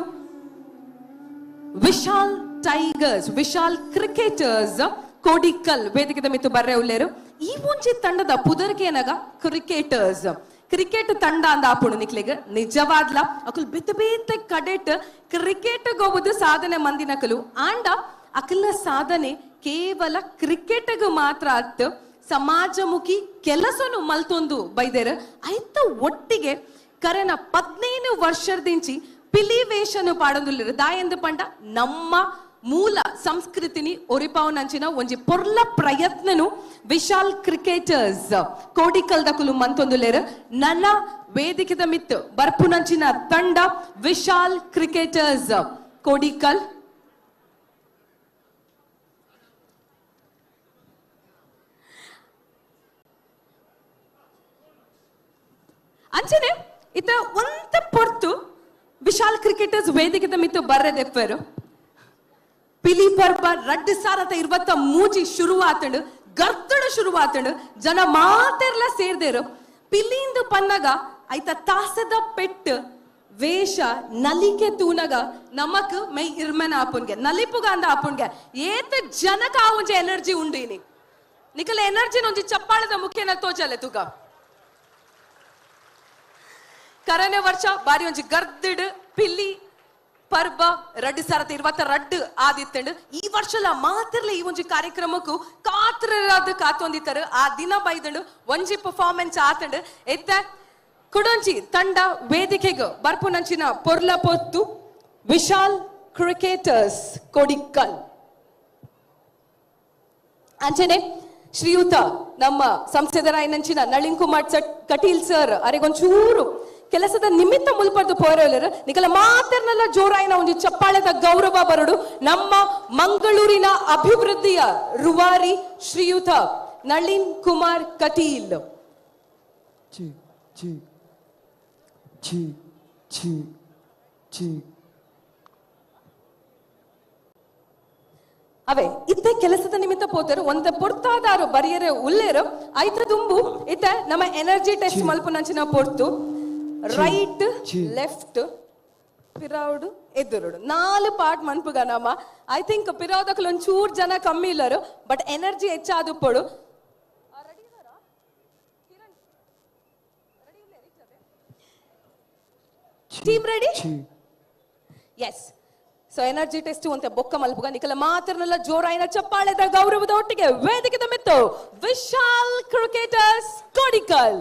Speaker 1: ವಿಶಾಲ್ ಟೈಗರ್ಸ್ ವಿಶಾಲ್ ಕ್ರಿಕೆಟರ್ಸ್ ಕೋಡಿಕಲ್ ವೇದಿಕೆದ ಮಿತ್ತು ಬರ್ರೆ ಉಲ್ಲೇರು. ಈ ಒಂಜಿ ತಂಡದ ಪುದರ್ಕೇನಗ ಕ್ರಿಕೆಟರ್ಸ್ ಕ್ರಿಕೆಟ್ ತಂಡ ಅಂದ ಆಪುಣು ನಿಕ್ಲೆಗ್ ನಿಜವಾದ್ಲ ಅಕುಲ್ ಬೇತೆ ಬೇತೆ ಕಡೆಟ್ ಕ್ರಿಕೆಟ್ ಗೋಬುದು ಸಾಧನೆ ಮಂದಿನಕಲು ಆಂಡ ಅಕಲ್ನ ಸಾಧನೆ ಕೇವಲ ಕ್ರಿಕೆಟ್ಗ್ ಮಾತ್ರ ಅತ್ ಸಮಾಜಮುಖಿ ಕೆಲಸನು ಮಲ್ತೊಂದು ಬೈದೇರು. ಐತ ಒಟ್ಟಿಗೆ ಕರೆನ 15 ವರ್ಷದಿಂಚಿ ಪಿಲಿ ವೇಷನು ಪಾಡೊಂದುಲ್ಲೆರ್ ದಾಯೆಂದು ಪಂಡ ನಮ್ಮ ಮೂಲ ಸಂಸ್ಕೃತಿನಿ ಒರಿಪಾವನಂಚಿನ ಒಂಜಿ ಪೊರ್ಲ ಪ್ರಯತ್ನನು ವಿಶಾಲ್ ಕ್ರಿಕೆಟರ್ಸ್ ಕೋಡಿಕಲ್ ದಕುಲು ಮಂತೊಂದುಲ್ಲೆರ್. ನನ್ನ ವೇದಿಕೆದ ಮಿತ್ತು ಬರ್ಪುನಂಚಿನ ತಂಡ ವಿಶಾಲ್ ಕ್ರಿಕೆಟರ್ಸ್ ಕೋಡಿಕಲ್. ಅಂಚನೆ ಇತ ಒಂತ ಪೊರ್ತು ವಿಶಾಲ್ ಕ್ರಿಕೆಟರ್ಸ್ ವೇದಿಕೆದ ಮಿತ್ತು ಬರ್ರೆದೆಪ್ಪರು. ಪಿಲಿ ಪರ್ಬ 2023 ಶುರುವಾತಂಡು ಗರ್ತಡು ಶುರುವಾತಂಡು ಜನ ಮಾತೆರ್ಲ ಸೇರ್ದೇರು. ಪಿಲಿಂದು ಪನ್ನಗ ಐತ ತಾಸದ ಪೆಟ್ಟು ವೇಷ ನಲಿಕೆ ತೂನಗ ನಮಕ್ ಮೈ ಇರ್ಮನ ಆಪುನ್ಗೆ ನಲಿಪುಗ ಅಂದ ಆಪುನ್ಗೆ ಏತ ಜನಕ ಆ ಒಂಜಿ ಎನರ್ಜಿ ಉಂಡು ಇನಿ ನಿಕಲ ಎನರ್ಜಿ ಒಂಜಿ ಚಪ್ಪಾಳದ ಮುಖ್ಯನ ತೋಜಲೆ ತುಗ. ಕರನೆ ವರ್ಷ ಬಾರಿ ಒಂಜಿ ಗರ್ದಿಡ್ ಪಿಲಿ ಪರ್ಬ 2022 ಆದಿತ್ತಂಡು. ಈ ವರ್ಷಲ ಮಾತ್ರಲ ಈ ಒಂಜಿ ಕಾರ್ಯಕ್ರಮಕ್ಕೂ ಕಾತ್ರರಾದ ಕಾತೊಂದಿತ್ತರು. ಆ ದಿನ ಬೈದಂಡು ಒಂಜಿ ಪರ್ಫಾರ್ಮೆನ್ಸ್ ಆತಂಡು. ಎತ್ತ ಕುಡೊಂಜಿ ತಂಡ ವೇದಿಕೆಗ್ ಬರ್ಪುನಂಚಿನ ಪೊರ್ಲ ಪೊತ್ತು ವಿಶಾಲ್ ಕ್ರಿಕೆಟರ್ಸ್ ಕೋಡಿಕಲ್. ಅಂಚನೆ ಶ್ರೀಯುತ ನಮ್ಮ ಸಂಸದರಾಯನಂಚಿನ ನಳಿನ್ ಕುಮಾರ್ ಕಟೀಲ್ ಸರ್ ಅರೆಗೊಂಚೂರು ಕೆಲಸದ ನಿಮಿತ್ತ ಮುಲ್ಪರ್ದು ಪೋರಲರು ನಿಕಲ ಮಾತೆರ್ನೆಲ್ಲ ಜೋರಾಯಿನ ಒಂದು ಚಪ್ಪಾಳೆದ ಗೌರವ ಬರಡು. ನಮ್ಮ ಮಂಗಳೂರಿನ ಅಭಿವೃದ್ಧಿಯ ರುವಾರಿ ಶ್ರೀಯುತ ನಳಿನ್ ಕುಮಾರ್ ಕಟೀಲ್.
Speaker 5: ಚಿ ಚಿ ಚಿ ಚಿ ಚಿ
Speaker 1: ಅವೇ ಇತ್ತೆ ಕೆಲಸದ ನಿಮಿತ್ತ ಪೋತರು ಒಂದ ಪೊರ್ತಾದಾರು ಬರಿಯರೆ ಉಲ್ಲೇರು ಐತ ದುಂಬು ಇತ್ತ ನಮ್ಮ ಎನರ್ಜಿ ಟೆಸ್ಟ್ ಮಲ್ಪುನಂಚಿನ ಪೊರ್ತು ರೈಟ್ ಲೆಫ್ಟ್ ಪಿರೌಡು ಎದುರುಡು 4 ಪಾರ್ಟ್ ಮನ್ಪುಗ ನಮ್ಮ. I think ಪಿರೌದಕ್ಲು ಒಂಚೂರು ಜನ ಕಮ್ಮಿ ಇಲ್ಲರು ಬಟ್ ಎನರ್ಜಿ ಹೆಚ್ಚಾದು ಪೊಡು. Team ready? Yes. So energy test ಅಂತ ಬೊಕ್ಕ ಮಲ್ಪುಗ ನಿಕಲ ಮಾತ್ರನೆಲ್ಲ ಜೋರಾಯಿನ ಚಪ್ಪಾಳೆದ ಗೌರವದ ಒಟ್ಟಿಗೆ ವೇದಿಕೆದ ಮಿತ್ತು ವಿಶಾಲ್ ಕ್ರಿಕೆಟರ್ಸ್ ಕೋಡಿಕಲ್.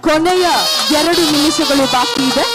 Speaker 1: ಕೊನೆಯ 2 ನಿಮಿಷಗಳು ಬಾಕಿ ಇದೆ.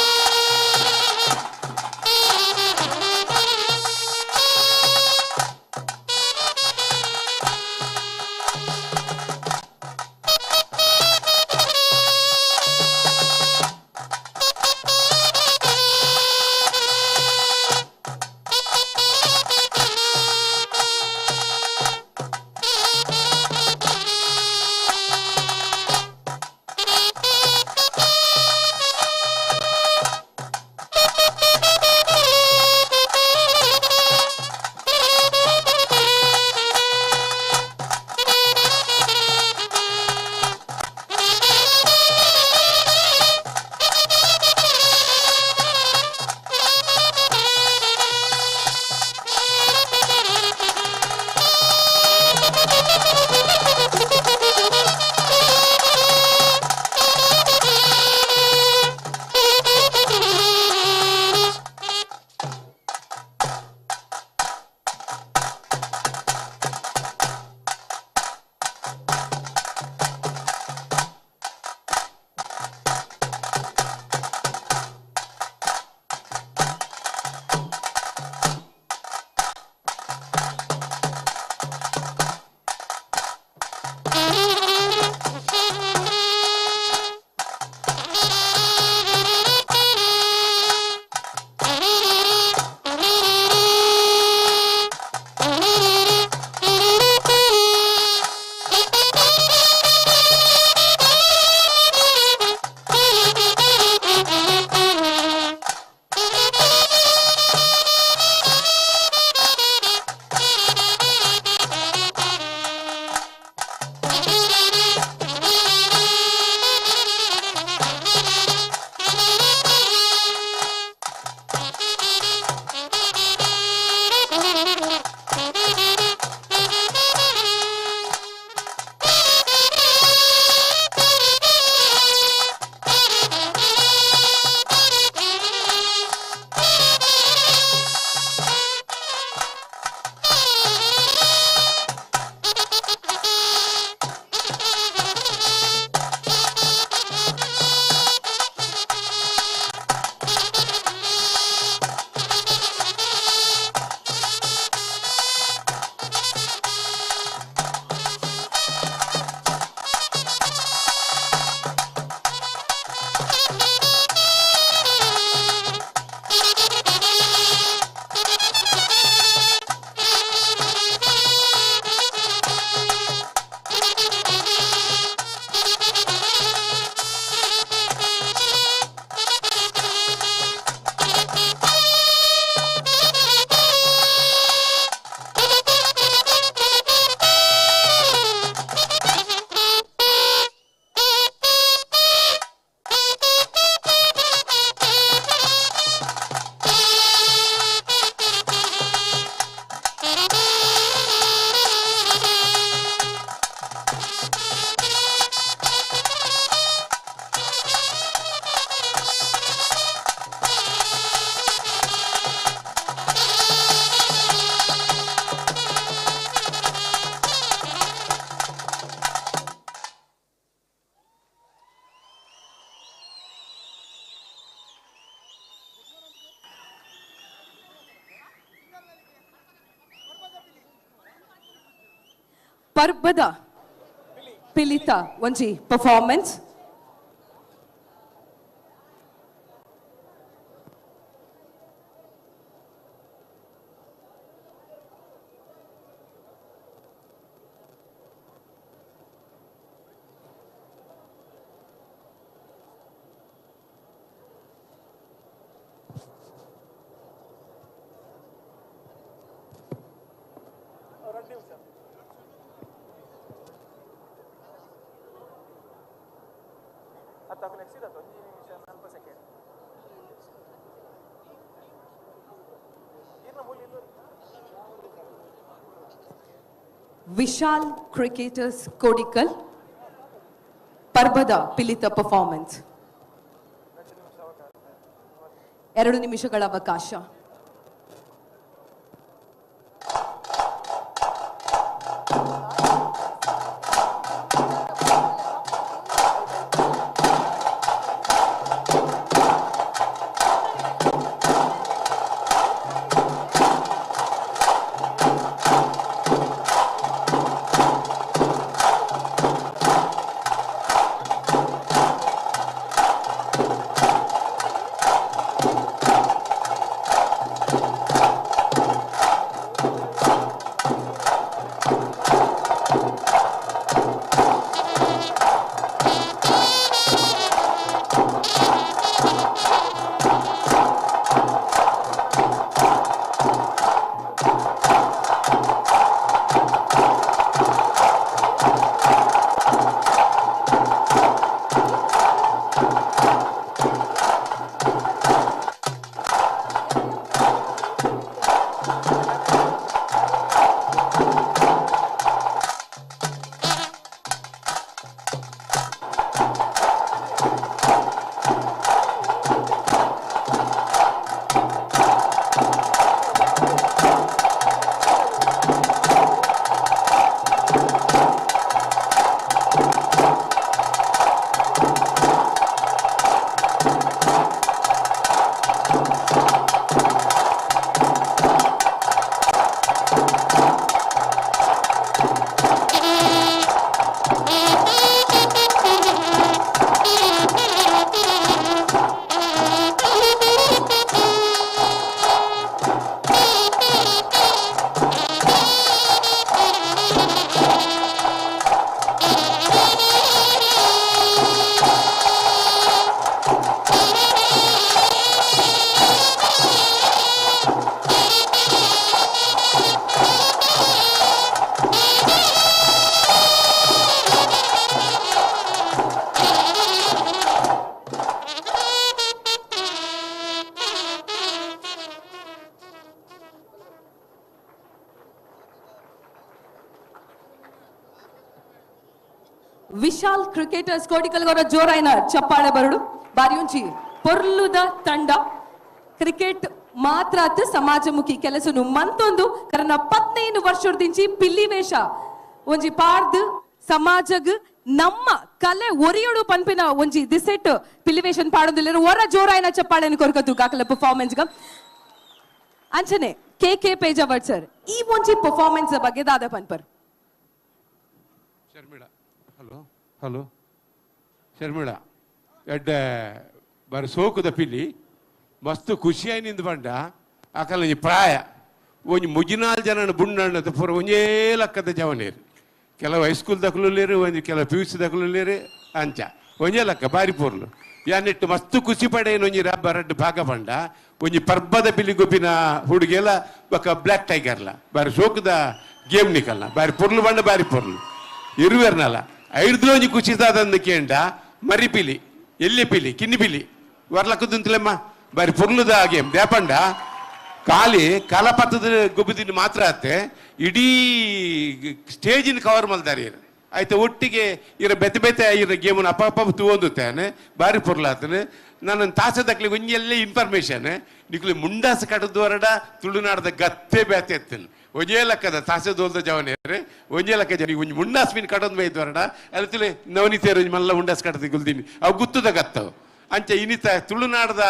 Speaker 1: ಪರ್ಬದ ಪಿಲಿತ ಒಂಜಿ ಪರ್ಫಾರ್ಮೆನ್ಸ್. ವಿಶಾಲ್ ಕ್ರಿಕೆಟರ್ಸ್ ಕೋಡಿಕಲ್ ಪರ್ಬದ ಪಿಲಿತ ಪರ್ಫಾರ್ಮೆನ್ಸ್. 2 ನಿಮಿಷಗಳ ಅವಕಾಶ. Vishal cricketers ಕೋಡಿಕಲ್ಗೌರ ಜೋರಾಯಿನ ಚಪ್ಪಾಳೆ ಬರಡು ಬಾರಿಯೊಂಜಿ ಪೊರ್ಲುದ ತಂಡ ಕ್ರಿಕೆಟ್ ಮಾತ್ರ ಸಮಾಜಮುಖಿ ಕೆಲಸನು ಮಂತೊಂದು ಕರನ 15 ವರ್ಷದಿಂಚಿ ಪಿಲ್ಲಿ ವೇಷ ಒಂಜಿ ಪಾರ್ದ್ ಸಮಾಜಗ್ ನಮ್ಮ ಕಲೆ ಒರಿಯೊಡು ಪನ್ಪಿನ ಒಂಜಿ ದಿಸೆಟ್ ಪಿಲಿವೇಶನ್ ಪಾಡೊಂದಿಲ್ಲ ಒರ ಜೋರಾಯಿನ ಚಪ್ಪಾಳೆಯನ್ನು ಕೊರಕತು ಕಾಕಲ ಪರ್ಫಾರ್ಮೆನ್ಸ್ ಅಂಚನೆ K K Pejawar sir ಈ ಒಂಜಿ ಪರ್ಫಾರ್ಮೆನ್ಸ್ ಬಗ್ಗೆ ದಾದ ಪನ್ಪರ್.
Speaker 2: ಶರ್ಮಿಳಾ ಹಲೋ ಹಲೋ ಶರ್ಮಿಳಾ ಎಡ್ಡೆ ಬಾರಿ ಸೋಕುದ ಪಿಲಿ ಮಸ್ತ್ ಖುಷಿಯಾಗಿ ಬಂಡ ಆಕಲ ಒಂಜಿ ಪ್ರಾಯ ಒಂಜಿ ಮುಜಿನಾಲ್ ಜನ ಬುಣ್ಣಣ್ಣ ಪೂರ ಒಂಜೇ ಲಕ್ಕದ ಜವನೇರು ಕೆಲವು ಹೈಸ್ಕೂಲ್ ದಕ್ಕಲು ಒಂಜಿ ಕೆಲವು P U C ದಕ್ಕಲು ಅಂಚ ಒಂಜೇ ಲಕ್ಕ ಬಾರಿ ಪೋರ್ಲು ಯಾನಿಟ್ಟು ಮಸ್ತ್ ಖುಷಿ ಪಡೆಯನು ಒಂಜಿ ರಬ್ಬ ರಡ್ಡು ಭಾಗ ಬಂಡ ಒಂಜಿ ಪರ್ಬದ ಪಿಲಿ ಗೊಬ್ಬಿನ ಹುಡುಗೆಲ್ಲ ಬೊಕ್ಕ ಬ್ಲ್ಯಾಕ್ ಟೈಗರ್ಲ ಬಾರಿ ಸೋಕುದ ಗೇಮ್ ನಿಕಲ್ನ ಬಾರಿ ಪೊರ್ಲು ಬಂಡ ಬಾರಿ ಪೊರ್ಲು ಇರುವೆರ್ನಲ್ಲ ಐಡ್ದು ಒಂಜಿ ಖುಷಿ ದಾದಂದು ಕೇಂಡ ಮರಿ ಪಿಲಿ ಎಲ್ಲಿ ಪಿಲಿ ಕಿನ್ನಿ ಪಿಲಿ ವರ್ಲಕ್ಕದಂತಲೆಮ್ಮ ಬಾರಿ ಪೊರ್ಲುದ ಗೇಮ್ ದೇಪಂಡ ಖಾಲಿ ಕಲಪತ್ತದ ಗೊಬ್ಬದಿನ ಮಾತ್ರ ಆತೆ ಇಡೀ ಸ್ಟೇಜಿನ ಕವರ್ ಮಲ್ದಾರಿ ಆಯ್ತು ಒಟ್ಟಿಗೆ ಇರ ಬೆತೆ ಬೆತೆ ಇರ ಗೇಮನ್ನು ಅಪ್ಪ ಅಪ್ಪ ತೂವೊಂದುತ್ತಾನೆ ಬಾರಿ ಪೊರ್ಲಾತನೆ ನನ್ನ ತಾಸದಕ್ಲಿ ಒಂಜೆಲ್ಲೇ ಇನ್ಫಾರ್ಮೇಶನ್ ನಿಕ್ಲು ಮುಂಡಾಸ ಕಟ್ಟದ್ದು ಹೊರಡ ತುಳುನಾಡದ ಗತ್ತೆ ಬ್ಯಾತೆ ಎತ್ತನು ಒಂಜೇ ಲಕ್ಕದ ತಾಸೆ ದೋಲ್ದ ಜವನೇರೆ ಒಂಜೇ ಲಕ್ಕ ಜನ ಒಂಜಿ ಮುಂಡಾಸ್ ಮೀನು ಕಟ್ಟೊಂದು ಬೈದು ಹೊರಡ ಅಲ್ಲಿ ನವನಿತೇರು ಒಂಜಿ ಮಲ್ಲ ಮುಂಡಾಸ್ ಕಟ್ಟದ ಗುಲ್ದಿನಿ ಅವು ಗುತ್ತದ ಗತ್ತವು ಅಂಚ ಇನಿತ ತುಳುನಾಡದ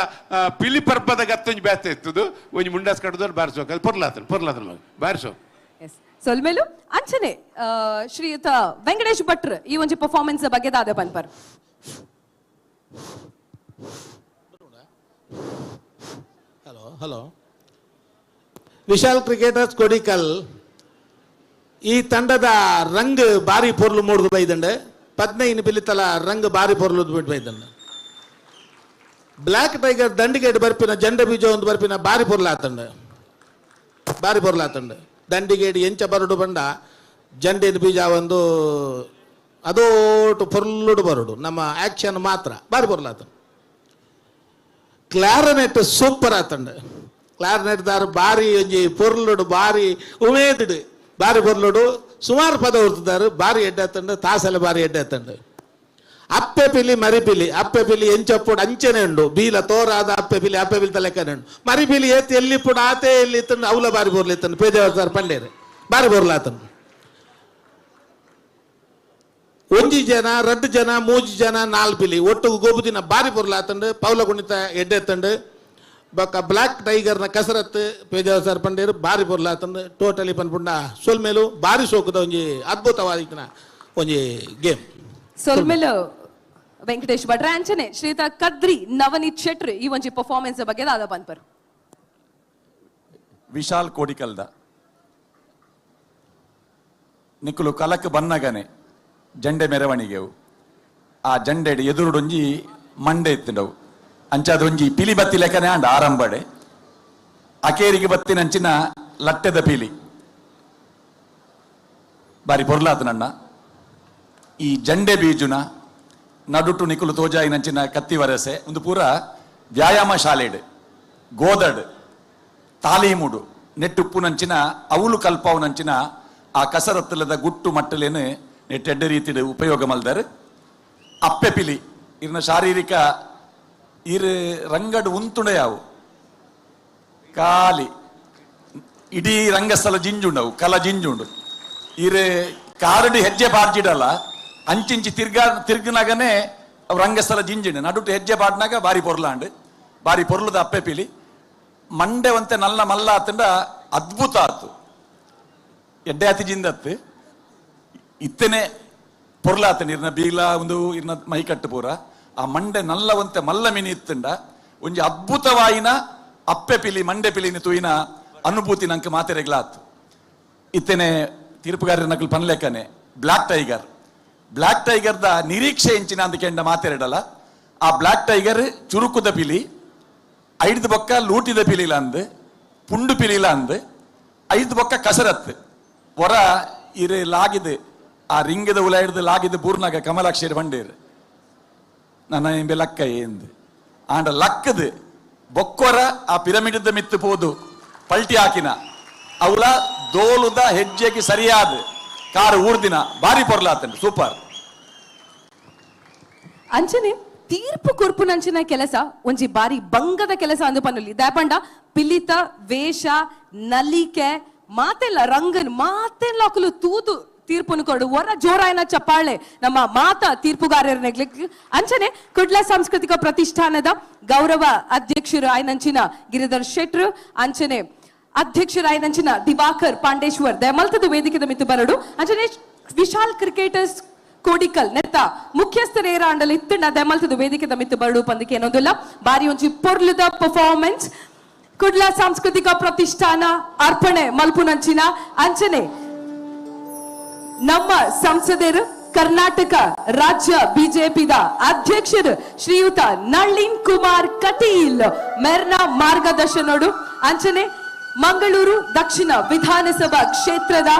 Speaker 2: ಪಿಲಿ ಪರ್ಬದ ಗತ್ತೊಂಜಿ ಬ್ಯಾತೆ ಇತ್ತದು ಒಂಜಿ ಮುಂಡಾಸ್ ಕಟ್ಟದವ್ರು ಬಾರಿಸೋಕ ಅದು ಪೊರ್ಲಾತನ ಪೊರ್ಲಾತನ ಮಗ ಬಾರಿಸೋ.
Speaker 1: ಎಸ್ ಸೊಲ್ಮೇಲು ಅಂಚನೆ ಶ್ರೀಯುತ ವೆಂಕಟೇಶ್ ಭಟ್ರ್ ಈ ಒಂಜಿ ಪರ್ಫಾರ್ಮೆನ್ಸ್ ಬಗ್ಗೆ ದಾದ ಪನ್ಪರ್.
Speaker 3: Hello hello Vishal cricketers Kodikal ಈ ತಂಡದ ರಂಗ್ ಬಾರಿ ಪೊರ್ಲು ಮೂಡ್ದು ಬೈದಂಡೆ 15 ಪಿಲಿತಲ ರಂಗ್ ಬಾರಿ ಪೊರ್ಲು ಬಿಟ್ಟು ಬೈದಂಡೆ ಬ್ಲ್ಯಾಕ್ ಟೈಗರ್ ದಂಡಿಗೇಟ್ ಬರ್ಪಿನ ಜಂಡ ಬೀಜ ಒಂದು ಬರ್ಪಿನ ಬಾರಿ ಪೊರ್ಲಾತಂಡೆ ಬಾರಿ ಪೊರ್ಲಾತಂಡೆ ದಂಡಿಗೇಡ್ ಎಂಚ ಬರಡು ಬಂಡ ಜಂಡಿನ ಬೀಜ ಒಂದು ಅದೋಟು ಪೊರ್ಲುಡು ಬರಡು ನಮ್ಮ ಆಕ್ಷನ್ ಮಾತ್ರ ಬಾರಿ ಪೊರ್ಲಾತಂಡೆ ಕ್ಲಾರನೆಟ್ ಸೂಪರ್ ಆತಂಡೆ ಕ್ಲಾರನೆಟ್ ದಾರು ಬಾರಿ ಒಂಜಿ ಪೊರ್ಲುಡು ಬಾರಿ ಉಮೇದುಡು ಬಾರಿ ಪೊರ್ಲುಡು ಸುಮಾರು ಪದ ಹೊರ್ತಿದ್ದಾರೆ ಬಾರಿ ಎಡ್ಡೆ ಆತಂಡೆ ತಾಸೆಲ್ಲ ಬಾರಿ ಎಡ್ಡೆ ಆತಂಡೆ ಅಪ್ಪೆ ಪಿಲಿ ಮರಿ ಪಿಲಿ ಅಪ್ಪೆ ಪಿಲಿ ಎಂಚಪ್ಪುಡು ಅಂಚನೆ ಉಂಡು ಬೀಲ ತೋರಾದ ಅಪ್ಪೆ ಪಿಲಿ ಅಪ್ಪೆ ಪಿಲಿ ತಲೆಕ್ಕನೆ ಉಂಡು ಮರಿ ಪಿಲಿ ಏತ್ ಎಲ್ಲಿಪ್ಪುಡು ಆತೆ ಎಲ್ಲಿ ಇತ್ತಂಡು ಅವಲ ಬಾರಿ ಬೋರ್ಲಿ ಇತ್ತಂಡು ಪೇಜಾವರ್ ಸರ್ ಪಂಡೇರು ಬಾರಿ ಬೋರ್ಲಾತಂಡು ಒಂಜಿ ಜನ ರಡ್ಡು ಜನ ಮೂಜಿ ಜನ ನಾಲ್ ಪಿಲಿ ಒಟ್ಟು ಗೋಬುದಿನ ಬಾರಿ ಪೊರ್ಲಾತಂಡು ಪೌಲ ಕುಣಿತ ಎಡ್ಡೆ ತಂಡು ಬೊಕ್ಕ ಬ್ಲ್ಯಾಕ್ ಟೈಗರ್ನ ಕಸರತ್ತು ಪೇಜಾವರ್ ಸರ್ ಪಂಡೇರು ಬಾರಿ ಪೊರ್ಲಾತಂಡು ಟೋಟಲಿ ಪನ್ಪುಂಡ ಸೊಲ್ಮೇಲು ಬಾರಿ ಸೋಕುದ ಒಂಜಿ ಅದ್ಭುತವಾದ ಒಂಜಿ ಗೇಮ್.
Speaker 1: ಸೊಲ್ಮೇಲು ವೆಂಕಟೇಶ್ ಭಟ್ರ ಅಂಚನೆ ಶ್ರೀಯುತ ಕದ್ರಿ ನವನೀತ್ ಶೆಟ್ರ್ ಈ ಒಂಜಿ ಪರ್ಫಾರ್ಮೆನ್ಸ್ ಬಗ್ಗೆ ದಾದ ಪನ್ಪರ್.
Speaker 4: ವಿಶಾಲ್ ಕೋಡಿಕಲ್ದ ನಿಕ್ಕುಲು ಕಲಕ್ ಬನ್ನಗನೆ ಜಂಡೆ ಮೆರವಣಿಗೆವು ಆ ಜಂಡೆಡ್ ಎದುರುಡೊಂಜಿ ಮಂಡೆ ಇತ್ತಿಂಡವು ಅಂಚಾದೊಂಜಿ ಪಿಲಿ ಬತ್ತಿ ಲೆಕ್ಕನೆ ಅಂಡ ಆರಂಭಡೆ ಅಕೇರಿಗೆ ಬತ್ತಿನಂಚಿನ ಲಟ್ಟೆದ ಪಿಲಿ ಬಾರಿ ಪೊರ್ಲಾತನಣ್ಣ ಈ ಜಂಡೆ ಬೀಜುನ ನಡುಟು ನಿಕುಲು ತೋಜಾಯಿನಂಚಿನ ಕತ್ತಿ ವರಸೆ ಒಂದು ಪೂರ ವ್ಯಾಯಾಮ ಶಾಲೆಡ್ ಗೋದಡ್ ತಾಲೀಮುಡು ನೆಟ್ಟುಪ್ಪುನಂಚಿನ ಅವಲು ಕಲ್ಪಾವುನಂಚಿನ ಆ ಕಸರತ್ತಲದ ಗುಟ್ಟು ಮಟ್ಟಲೇನು ನೆಟ್ಟೆಡ್ಡ ರೀತಿಡ್ ಉಪಯೋಗ ಮಲ್ದಾರ್ ಅಪ್ಪೆ ಪಿಲಿ ಇರ್ನ ಶಾರೀರಿಕ ಇರ್ ರಂಗಡ್ ಉಂತುಂಡೆಯಾವು ಖಾಲಿ ಇಡೀ ರಂಗಸ್ಥಳ ಜಿಂಜುಂಡವು ಕಲ ಜಿಂಜುಂಡು ಇರ್ ಕಾರಡಿ ಹೆಜ್ಜೆ ಬಾರ್ಜಿಡಲ್ಲ ಅಂಚಿಂಚಿ ತಿರ್ಗನಾಗನೆ ರಂಗಸ್ಥಳ ಜಿಂಜಿಂಡು ನಡುಟು ಹೆಜ್ಜೆ ಬಾಡ್ನಾಗ ಬಾರಿ ಪೊರ್ಲಾಂಡು ಬಾರಿ ಪೊರ್ಲದ ಅಪ್ಪೆ ಪಿಲಿ ಮಂಡೆ ಒಂತೆ ನಲ್ಲ ಮಲ್ಲ ಆತಂಡ ಅದ್ಭುತ ಆತು ಎಡ್ಡೆ ಅತಿ ಜಿಂದತ್ತು ಇತ್ತನೆ ಪೊರ್ಲಾತಂಡ ಇರ್ನ ಬೀಲ ಒಂದು ಇರ್ನ ಮೈಕಟ್ಟು ಪೂರ ಆ ಮಂಡೆ ನಲ್ಲ ಒಂತೆ ಮಲ್ಲ ಮಿನಿ ಇತ್ತಂಡ ಒಂಜಿ ಅದ್ಭುತವಾಯಿನ ಅಪ್ಪೆ ಪಿಲಿ ಮಂಡೆ ಪಿಲಿನ ತೂಯಿನ ಅನುಭೂತಿ ನಂಗೆ ಮಾತೆರೆಗ್ಲಾತು ಇತ್ತನೆ ತೀರ್ಪುಗಾರರ ನಕಲು ಪನ್ಲೆಕ್ಕನೆ black tiger black ಟೈಗರ್ದ ನಿರೀಕ್ಷೆ ಎಂಚಿನ ಅಂದಕೆಂಡ ಮಾತೆರಡಲ್ಲ ಆ ಬ್ಲ್ಯಾಕ್ ಟೈಗರ್ ಚುರುಕುದ ಪಿಲಿ ಐದು ಬೊಕ್ಕ ಲೂಟಿದ ಪಿಲಿಲ ಅಂದ್ ಪುಂಡು ಪಿಲಿಲ ಅಂದ್ ಐದು ಬೊಕ್ಕ ಕಸರತ್ ಹೊರ ಇರು ಲಾಗಿದೆ ಆ ರಿಂಗದ ಉಲ ಹಿಡ್ದು ಲಾಗಿದ್ದು ಬೂರ್ನಾಗ ಕಮಲಾಕ್ಷರಿ ಬಂಡೇರು ನನ್ನ ಇಂಬೆ ಲಕ್ಕ ಎಂದು ಆಂಡ ಲಕ್ಕದು ಬೊಕ್ಕೊರ ಆ ಪಿರಮಿಡ್ದ ಮಿತ್ತು ಪೋದು ಪಲ್ಟಿ ಹಾಕಿನ ಅವಲ ದೋಲುದ ಹೆಜ್ಜೆಗೆ ಸರಿಯಾದ ಕಾರು ಊರ್ದಿನ ಬಾರಿ ಪೊರ್ಲಾತಂಡು ಸೂಪರ್.
Speaker 1: ಅಂಚನೆ ತೀರ್ಪು ಕೊರ್ಪುನಂಚಿನ ಕೆಲಸ ಒಂಜಿ ಬಾರಿ ಬಂಗದ ಕೆಲಸ ಅಂದು ಪನ್ನುಲಿ ದಾಪಂಡ ಪಿಲಿತ ವೇಷ ನಲಿಕೆ ಮಾತೆಲ್ಲ ರಂಗನ್ ಮಾತೆಲ್ಲ ಅಕುಲು ತೂದು ತೀರ್ಪುನು ಕೊಡು ಹೊರ ಜೋರಾಯನ ಚಪ್ಪಾಳೆ ನಮ್ಮ ಮಾತಾ ತೀರ್ಪುಗಾರರ ಅಂಚನೆ ಕುಡ್ಲ ಸಾಂಸ್ಕೃತಿಕ ಪ್ರತಿಷ್ಠಾನದ ಗೌರವ ಅಧ್ಯಕ್ಷರು ಆಯ್ನಂಚಿನ ಗಿರಿಧರ್ ಶೆಟ್ರು ಅಂಚನೆ ಅಧ್ಯಕ್ಷರಾಯನಂಚಿನ ದಿವಾಕರ್ ಪಾಂಡೇಶ್ವರ್ ದಯಮಲ್ತದ ವೇದಿಕೆದ ಮಿತ್ತು ಬರಡು ಅಂಚನೆ ವಿಶಾಲ್ ಕ್ರಿಕೆಟರ್ಸ್ ಕೋಡಿಕಲ್ ನೆತ್ತ ಮುಖ್ಯಸ್ಥರೇರ ಅಂಡಲ್ ಇತ್ತಂಡ ದಯಮಲ್ತದ ವೇದಿಕೆದ ಮಿತ್ತು ಬರಡು ಪಂದಿಕೆ ಏನೊಂದಿಲ್ಲ ಬಾರಿ ಒಂಜಿ ಪೊರ್ಲುದ ಪರ್ಫಾರ್ಮೆನ್ಸ್ ಕುಡ್ಲ ಸಾಂಸ್ಕೃತಿಕ ಪ್ರತಿಷ್ಠಾನ ಅರ್ಪಣೆ ಮಲ್ಪುನಂಚಿನ ಅಂಚನೆ ನಮ್ಮ ಸಂಸದರು ಕರ್ನಾಟಕ ರಾಜ್ಯ ಬಿಜೆಪಿದ ಅಧ್ಯಕ್ಷರು ಶ್ರೀಯುತ ನಳಿನ್ ಕುಮಾರ್ ಕಟೀಲ್ ಮೆರ್ನ ಮಾರ್ಗದರ್ಶನೋಡು ಅಂಚನೆ ಮಂಗಳೂರು ದಕ್ಷಿಣ ವಿಧಾನಸಭಾ ಕ್ಷೇತ್ರದ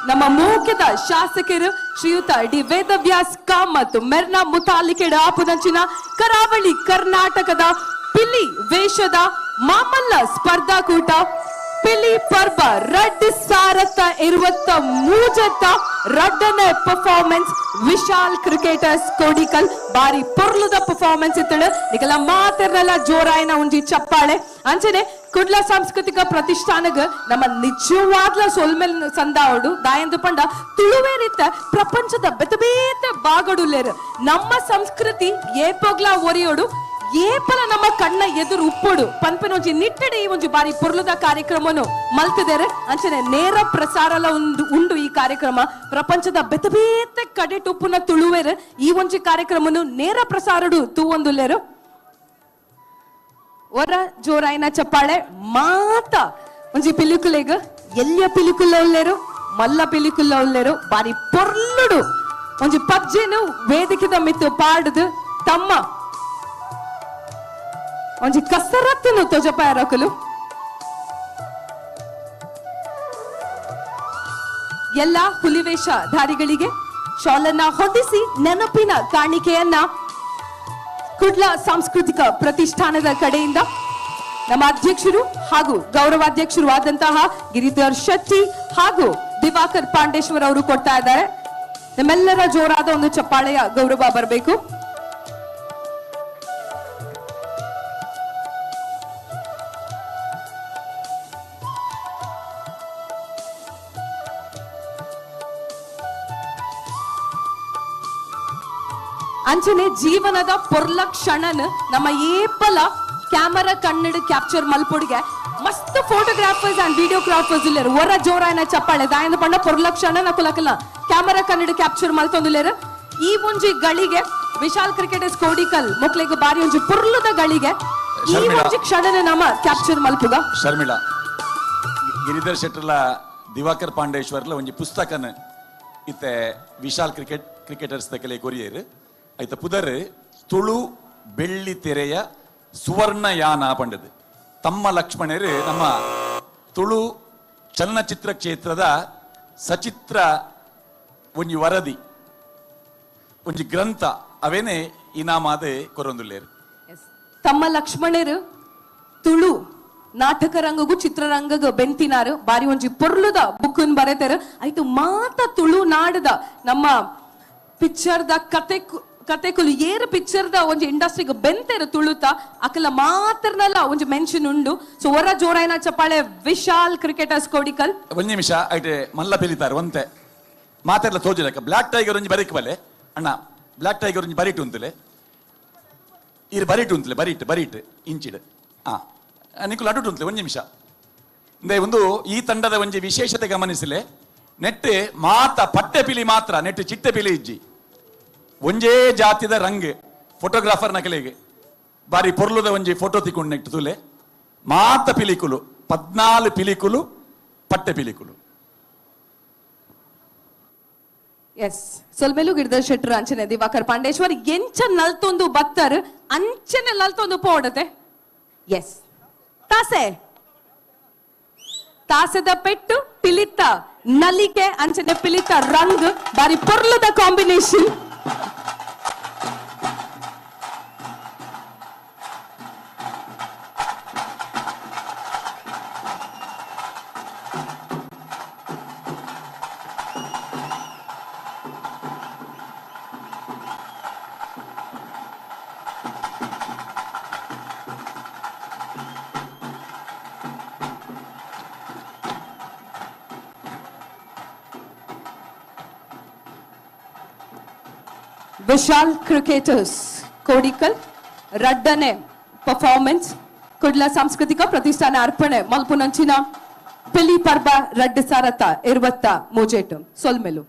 Speaker 1: ನಮ್ಮ ಮೋಕ್ಯದ ಶಾಸಕರು ಶ್ರೀಯುತ ಡಿ ವೇದವ್ಯಾಸ್ ಕಾಮತ್ ಮೆರ್ನ ಮುತಾಲಿಕೆಡ ಆಪುನಂಚಿನ ಕರಾವಳಿ ಕರ್ನಾಟಕದ ಪಿಲಿ ವೇಷದ ಮಾಮಲ್ಲ ಸ್ಪರ್ಧಾಕೂಟ ಪಿಲಿ ಪರ್ಬ ರಡ್ ಸಾರತ್ತ ಇರುವತ್ತ ಮೂಜತ್ತ ರಡ್ಡನೆ ಪರ್ಫಾರ್ಮೆನ್ಸ್ ವಿಶಾಲ್ ಕ್ರಿಕೆಟರ್ಸ್ ಕೋಡಿಕಲ್ ಬಾರಿ ಪೊರ್ಲುದ ಪರ್ಫಾರ್ಮೆನ್ಸ್ ಇತ್ತಳು ನಿಕಲ ಮಾತೆರ್ನೆಲ್ಲ ಜೋರಾಯನ ಒಂಜಿ ಚಪ್ಪಾಳೆ ಅಂಚನೆ ಕುಡ್ಲ ಸಾಂಸ್ಕೃತಿಕ ಪ್ರತಿಷ್ಠಾನಗ ನಮ್ಮ ನಿಜವಾದ್ಲ ಸೊಲ್ಮೆಲ್ ಸಂದಾವಡು ದಾಯಂದು ಪಂಡ ತುಳುವೇರಿತ್ತ ಪ್ರಪಂಚದ ಬೆತಬೇತ ಬಾಗಡುಲ್ಲೇರು ನಮ್ಮ ಸಂಸ್ಕೃತಿ ಏಪೋಗ್ಲಾ ಒರಿಯೋಡು ಏಪಲ ನಮ್ಮ ಕಣ್ಣ ಎದುರು ಉಪ್ಪುಡು ಪನ್ಪನ ಒಂಜಿ ನಿಟ್ಟಡೆ ಈ ಒಂಜಿ ಬಾರಿ ಪೊರ್ಲುದ ಕಾರ್ಯಕ್ರಮನು ಮಲ್ತಿದ್ದಾರೆ ಅಂಚನೆ ನೇರ ಪ್ರಸಾರಲ ಒಂದು ಉಂಡು ಈ ಕಾರ್ಯಕ್ರಮ ಪ್ರಪಂಚದ ಬೆತಬೇತ ಕಡೆ ಟುಪ್ಪುನ ತುಳುವೆರು ಈ ಒಂಜಿ ಕಾರ್ಯಕ್ರಮನು ನೇರ ಪ್ರಸಾರಡು ತೂವೊಂದುಲ್ಲೇರು ಒರ ಜೋರಾಯಿನ ಚಪ್ಪಾಳೆ ಮಾತ ಒಂಜಿ ಪಿಲಿಕುಲೆಗ್ ಎಲ್ಲಿಯ ಪಿಲಿಕುಲ್ಲ ಉಲ್ಲೇರು ಮಲ್ಲ ಪಿಲಿಕುಲ್ಲ ಉಲ್ಲೇರು ಬಾರಿ ಪೊರ್ಲುಡು ಒಂಜಿ ಪಜ್ಜೆನು ವೇದಿಕೆದ ಮಿತ್ತು ಪಾಡುದು ತಮ್ಮ ಒಂಜಿ ಕಸರತ್ತುನು ತೊಜಪಾಯರಕುಲು ಎಲ್ಲ ಹುಲಿವೇಷ ಧಾರಿಗಳಿಗೆ ಶಾಲನ್ನ ಹೊದಿಸಿ ನೆನಪಿನ ಕಾಣಿಕೆಯನ್ನ ಕುಡ್ಲ ಸಾಂಸ್ಕೃತಿಕ ಪ್ರತಿಷ್ಠಾನದ ಕಡೆಯಿಂದ ನಮ್ಮ ಅಧ್ಯಕ್ಷರು ಹಾಗೂ ಗೌರವಾಧ್ಯಕ್ಷರು ಆದಂತಹ ಗಿರಿಧರ್ ಶೆಟ್ಟಿ ಹಾಗೂ ದಿವಾಕರ್ ಪಾಂಡೇಶ್ವರ್ ಅವರು ಕೊಡ್ತಾ ಇದ್ದಾರೆ. ನಿಮ್ಮೆಲ್ಲರ ಜೋರಾದ ಒಂದು ಚಪ್ಪಾಳೆಯ ಗೌರವ ಬರಬೇಕು. ಅಂಚನೆ ಜೀವನದ ಪೊರ್ಲ ಕ್ಷಣನ ನಮ್ಮ ಏಪಲ ಕ್ಯಾಮರಾ ಕನ್ನಡ ಕ್ಯಾಪ್ಚರ್ ಮಲ್ಪೊಡಿಗೆ ಮಸ್ತ್ ಫೋಟೋಗ್ರಾಫರ್ಸ್ ಅಂಡ್ ವಿಡಿಯೋಗ್ರಾಫರ್ಸ್ ಇಲ್ಲೇರು ಹೊರ ಜೋರಾಯನ ಚಪ್ಪಾಳೆ ದಾಯನ ಪಂಡ ಪೊರ್ಲ ಕ್ಷಣ ನಕುಲಕಲ ಕ್ಯಾಮರಾ ಕನ್ನಡ ಕ್ಯಾಪ್ಚರ್ ಮಲ್ತೊಂದುಲ್ಲೇರು. ಈ ಒಂಜಿ ಗಳಿಗೆ ವಿಶಾಲ್ ಕ್ರಿಕೆಟರ್ಸ್ ಕೋಡಿಕಲ್ ಮೊಕ್ಲೆಗ್ ಬಾರಿ ಒಂಜಿ ಪೊರ್ಲುದ ಗಳಿಗೆ ಈ ಒಂಜಿ ಕ್ಷಣನ ನಮ್ಮ ಕ್ಯಾಪ್ಚರ್ ಮಲ್ಪುಗ.
Speaker 4: ಶರ್ಮಿಳಾ ಗಿರಿಧರ್ ಶೆಟ್ಟರ್ಲ ದಿವಾಕರ್ ಪಾಂಡೇಶ್ವರ್ಲ ಒಂಜಿ ಪುಸ್ತಕನ ಇತ್ತೆ ವಿಶಾಲ್ ಕ್ರಿಕೆಟರ್ಸ್ ತಕಲೆ ಕೊರಿಯೇರು ಐತ ಪುದರ್ ತುಳು ಬೆಳ್ಳಿ ತೆರೆಯ ಸುವರ್ಣಯಾನ ಪಂಡದು. ತಮ್ಮ ಲಕ್ಷ್ಮಣರು ನಮ್ಮ ತುಳು ಚಲನಚಿತ್ರ ಕ್ಷೇತ್ರದ ಸಚಿತ್ರ ಒಂಜಿ ವರದಿ ಒಂಜಿ ಗ್ರಂಥ ಅವೇನೆ ಇನಾಮಾದ ಕೊರೊಂದುಲ್ಲೇರು.
Speaker 1: ತಮ್ಮ ಲಕ್ಷ್ಮಣರು ತುಳು ನಾಟಕ ರಂಗಗೂ ಚಿತ್ರರಂಗಗೂ ಬೆಂತಿನಾರು ಬಾರಿ ಒಂಜಿ ಪೊರ್ಲುದ ಬುಕ್ಕನ್ ಬರೆತಾರು. ಆಯ್ತು ಮಾತ ತುಳು ನಾಡದ ನಮ್ಮ ಪಿಕ್ಚರ್ದ ಕತೆ ಕತೆಕುಲು ಏರು ಪಿಕ್ಚರ್ದ ಒಂಜಿ ಇಂಡಸ್ಟ್ರಿಗೆ ಬೆಂತೆರು ತುಳುತ ಅಕಲ ಮಾತ್ರನಲ್ಲ ಒಂಜಿ ಮೆನ್ಷನ್ ಉಂಡು. ಸೊ ಹೊರ ಜೋರಾಯನ ಚಪ್ಪಾಳೆ ವಿಶಾಲ್ ಕ್ರಿಕೆಟರ್ಸ್ ಕೋಡಿಕಲ್.
Speaker 4: ಒಂಜಿ ನಿಮಿಷ ಐಟೆ ಮಲ್ಲ ಪೆಲಿತಾರೆ ಒಂತೆ ಮಾತೆಲ್ಲ ತೋಜಿಲಕ್ಕ ಬ್ಲಾಕ್ ಟೈಗರ್ ಒಂಜಿ ಬರಿಕ್ ಬಲೆ ಅಣ್ಣ ಬ್ಲಾಕ್ ಟೈಗರ್ ಒಂಜಿ ಬರಿಟು ಅಂತಲೆ ಇರು ಬರಿಟು ಅಂತಲೆ ಬರಿಟ್ ಬರಿಟ್ ಇಂಚಿಡ್ ಆ ನಿಕುಲು ಅಡುಟು ಅಂತಲೆ ಒಂಜಿ ನಿಮಿಷ ಇಂದೇ ಒಂದು ಈ ತಂಡದ ಒಂಜಿ ವಿಶೇಷತೆ ಗಮನಿಸಲೆ ನೆಟ್ ಮಾತ ಪಟ್ಟೆ ಪಿಲಿ ಮಾತ್ರ ನೆಟ್ ಚಿಟ್ಟೆ ಪಿಲಿ ಇಜ್ಜಿ ಒಂಜೇ ಜಾತಿದ ರಂಗ್ ಫೋಟೋಗ್ರಾಫರ್ ನಕಲಿಗೆ ಬಾರಿ ಪೊರ್ಲುದ ಒಂಜಿ ಫೋಟೋ ತಿಕ್ಕೊಂಡು ನೆಟ್ಟು ತುಲೆ ಮಾತ ಪಿಲಿಕುಲು 14 ಪಿಲಿಕುಲು ಪಟ್ಟೆ ಪಿಲಿಕುಲು.
Speaker 1: ಎಸ್ ಸೊಲ್ಮೆಲು ಗಿರಿಧರ್ ಶೆಟ್ಟರ್ ಅಂಚನೆ ದಿವಾಕರ್ ಪಾಂಡೇಶ್ವರ್ ಎಂಚ ನಲ್ತೊಂದು ಬತ್ತರ್ ಅಂಚನೆ ನಲ್ತೊಂದು ಪೋಡತೆ. ಎಸ್ ತಾಸೆ ತಾಸೆದ ಪೆಟ್ಟು ಪಿಲಿತ ನಲಿಕೆ ಅಂಚನೆ ಪಿಲಿತ ರಂಗ್ ಬಾರಿ ಪೊರ್ಲುದ ಕಾಂಬಿನೇಷನ್. ವಿಶಾಲ್ ಕ್ರಿಕೆಟರ್ಸ್ ಕೋಡಿಕಲ್ ರಡ್ಡನೆ ಪರ್ಫಾರ್ಮೆನ್ಸ್ ಕುಡ್ಲ ಸಾಂಸ್ಕೃತಿಕ ಪ್ರತಿಷ್ಠಾನ ಅರ್ಪಣೆ ಮಲ್ಪುನಂಚಿನ ಪಿಲಿ ಪರ್ಬ ರಡ್ಡು ಸಾರತ್ತ ಇರುವತ್ತ ಮೂಜೇಟು ಸೊಲ್ಮೆಲು.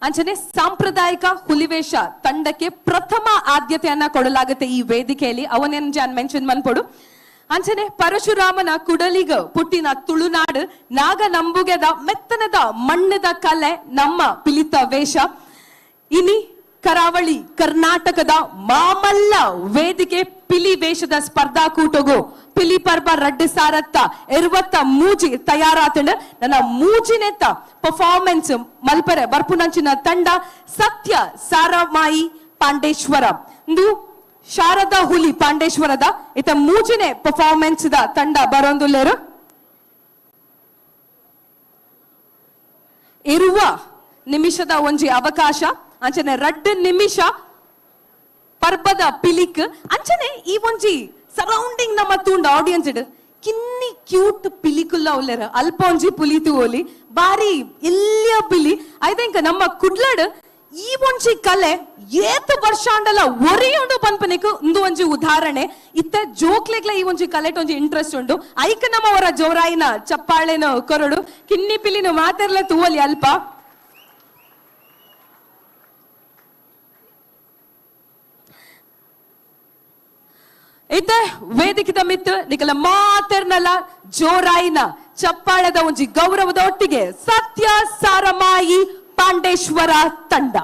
Speaker 1: ಅಂಚನೆ ಸಾಂಪ್ರದಾಯಿಕ ಹುಲಿವೇಷ ತಂಡಕ್ಕೆ ಪ್ರಥಮ ಆದ್ಯತೆಯನ್ನ ಕೊಡಲಾಗುತ್ತೆ ಈ ವೇದಿಕೆಯಲ್ಲಿ, ಅವನೇನ್ ಜಾನ್ ಮೆನ್ಷನ್ ಮನ್ಪೊಡು. ಅಂಚನೆ ಪರಶುರಾಮನ ಕುಡಲಿಗ ಪುಟ್ಟಿನ ತುಳುನಾಡು ನಾಗ ನಂಬುಗೆದ ಮೆತ್ತನದ ಮಣ್ಣದ ಕಲೆ ನಮ್ಮ ಪಿಲಿತ ವೇಷ. ಇನಿ ಕರಾವಳಿ ಕರ್ನಾಟಕದ ಮಾಮಲ್ಲ ವೇದಿಕೆ ಪಿಲಿ ವೇಷದ ಸ್ಪರ್ಧಾಕೂಟಗು ಪಿಲಿ ಪರ್ಬ ರಡ್ಡು ಸಾರತ್ತ ಇರುವತ್ತ ಮೂಜಿ ತಯಾರಾತಂಡ ನನ್ನ ಮೂಜಿನೆತ್ತ ಪರ್ಫಾರ್ಮೆನ್ಸ್ ಮಲ್ಪರೆ ಬರ್ಪುನಂಚಿನ ತಂಡ ಸತ್ಯ ಸಾರಮಾಯಿ ಪಾಂಡೇಶ್ವರ ಇಂದು ಶಾರದಾ ಹುಲಿ ಪಾಂಡೇಶ್ವರದ ಇತ ಮೂಜಿನೆ ಪರ್ಫಾರ್ಮೆನ್ಸ್ the ತಂಡ ಬರೋಂದುಲ್ಲೇರು. ಇರುವ ನಿಮಿಷದ ಒಂಜಿ ಅವಕಾಶ ಅಂಚನೆ ರಡ್ಡು ನಿಮಿಷ ಪರ್ಬದ ಪಿಲಿಕ್ ಅಂಚನೆ ಈ ಒಂಜಿ ಸರೌಂಡಿಂಗ್ ನಮ್ಮ ತೂಂಡ ಆಡಿಯನ್ಸ್ ಇಡ್ ಕಿನ್ನಿ ಕ್ಯೂಟ್ ಪಿಲಿಕುಲ್ಲ ಉಲ್ಲೇರ ಅಲ್ಪ ಒಂಜಿ ಪುಲಿತು ಓಲಿ ಬಾರಿ ಎಲ್ಲಿಯ ಪಿಲಿ. I think ನಮ್ಮ ಕುಡ್ಲಡ್ ಈ ಒಂಜಿ ಕಲೆ ಏತ್ ವರ್ಷಾಂಡಲ ಒರಿಯುಂಡು ಪನ್ಪನೆಕ್ ಇಂದು ಒಂಜಿ ಉದಾಹರಣೆ. ಇತ್ತ ಜೋಕ್ಲೆಗ್ಲ ಈ ಒಂಜಿ ಕಲೆಟ್ ಒಂಜಿ ಇಂಟ್ರೆಸ್ಟ್ ಉಂಡು. ಐಕ್ ನಮ್ಮವರ ಜೋರಾಯಿನ ಚಪ್ಪಾಳೆನ ಕೊರಡು ಕಿನ್ನಿ ಪಿಲಿನ ಮಾತೆರ್ಲ ತೂವಲಿ ಅಲ್ಪ. ಇತ್ತೆ ವೇದಿಕೆದ ಮಿತ್ತು ನಿಕಲ ಮಾತೆರ್ನಲ ಜೋರಾಯಿನ ಚಪ್ಪಾಳೆದ ಒಂಜಿ ಗೌರವದ ಒಟ್ಟಿಗೆ ಸತ್ಯ ಸಾರಮಾಯಿ ಪಾಂಡೇಶ್ವರ ತಂಡ.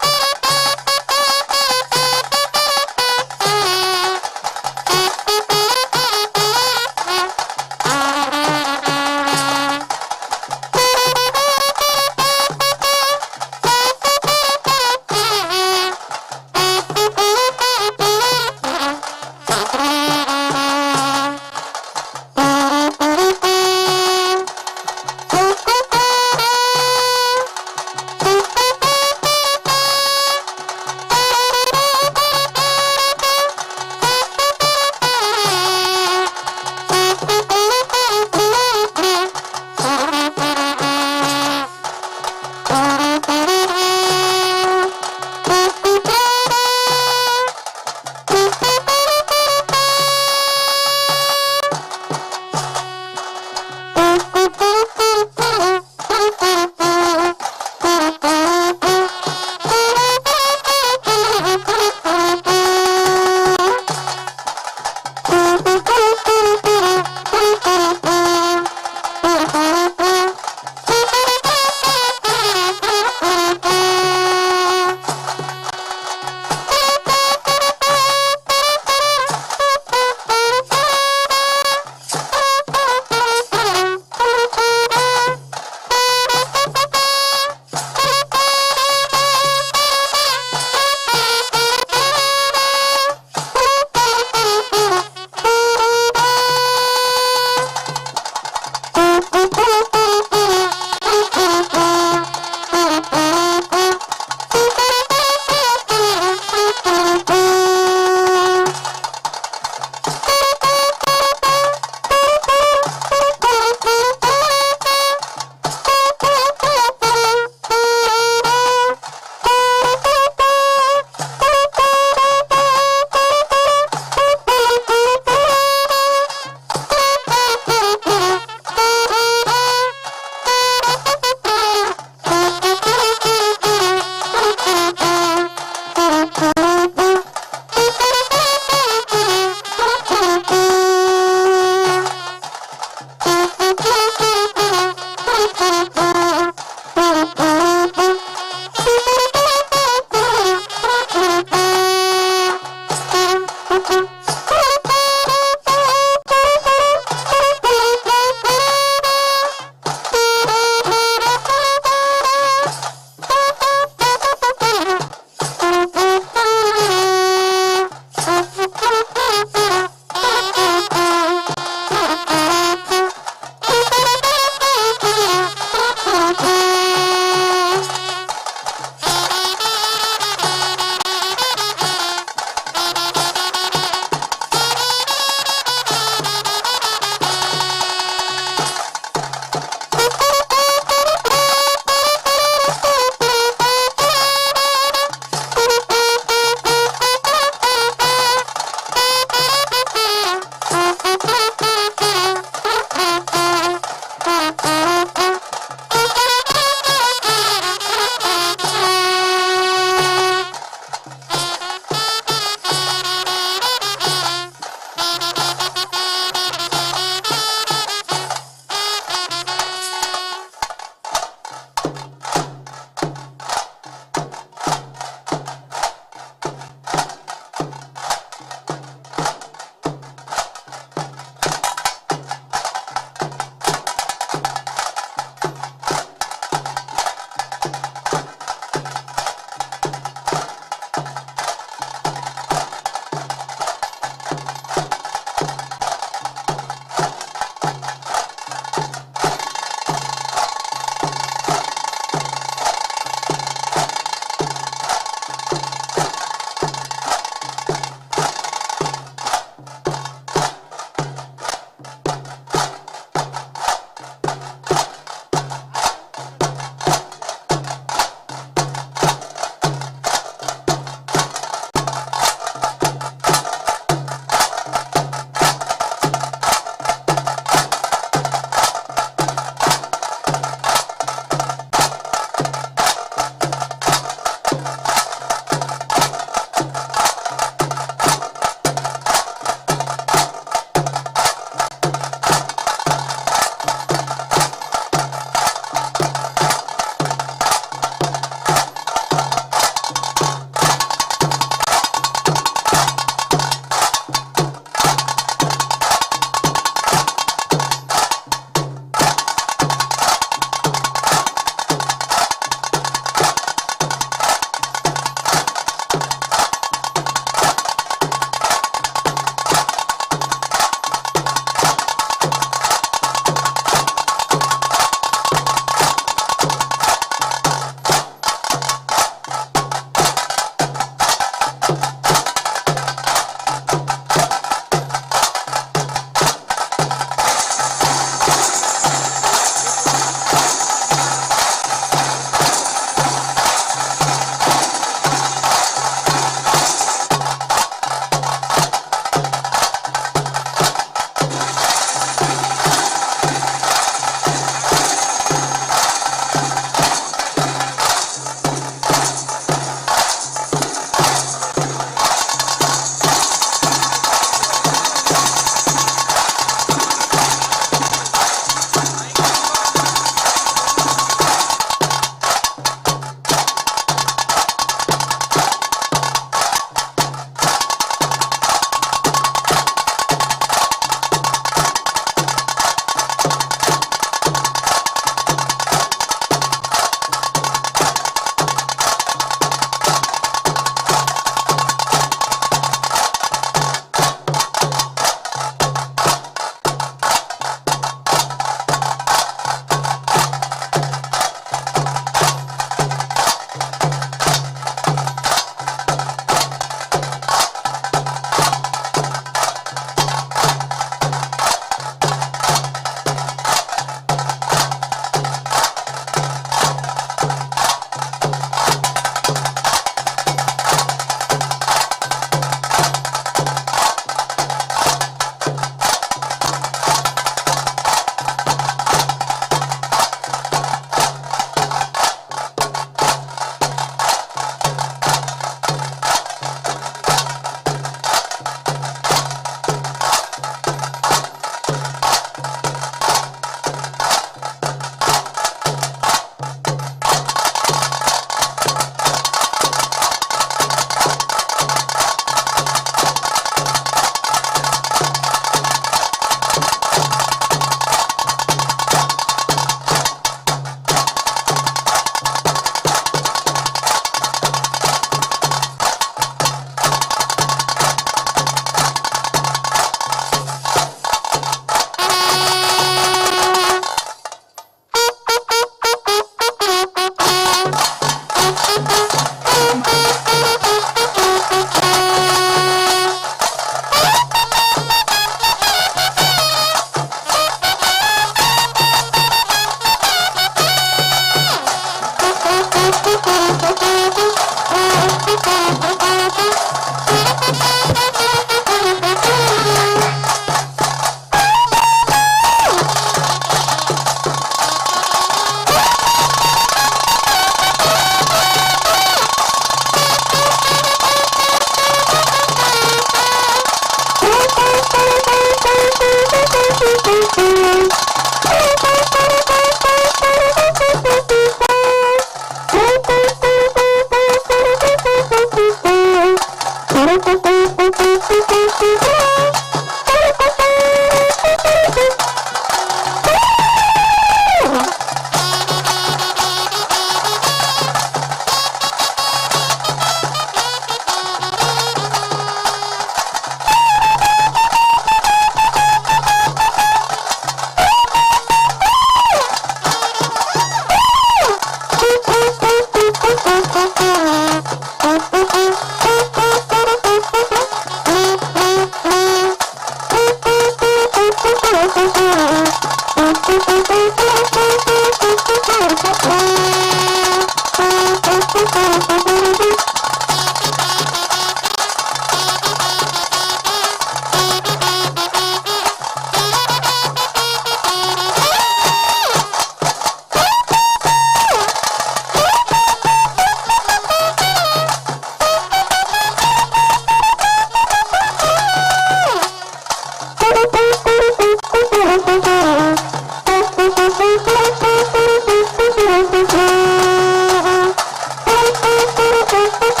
Speaker 7: Thank you.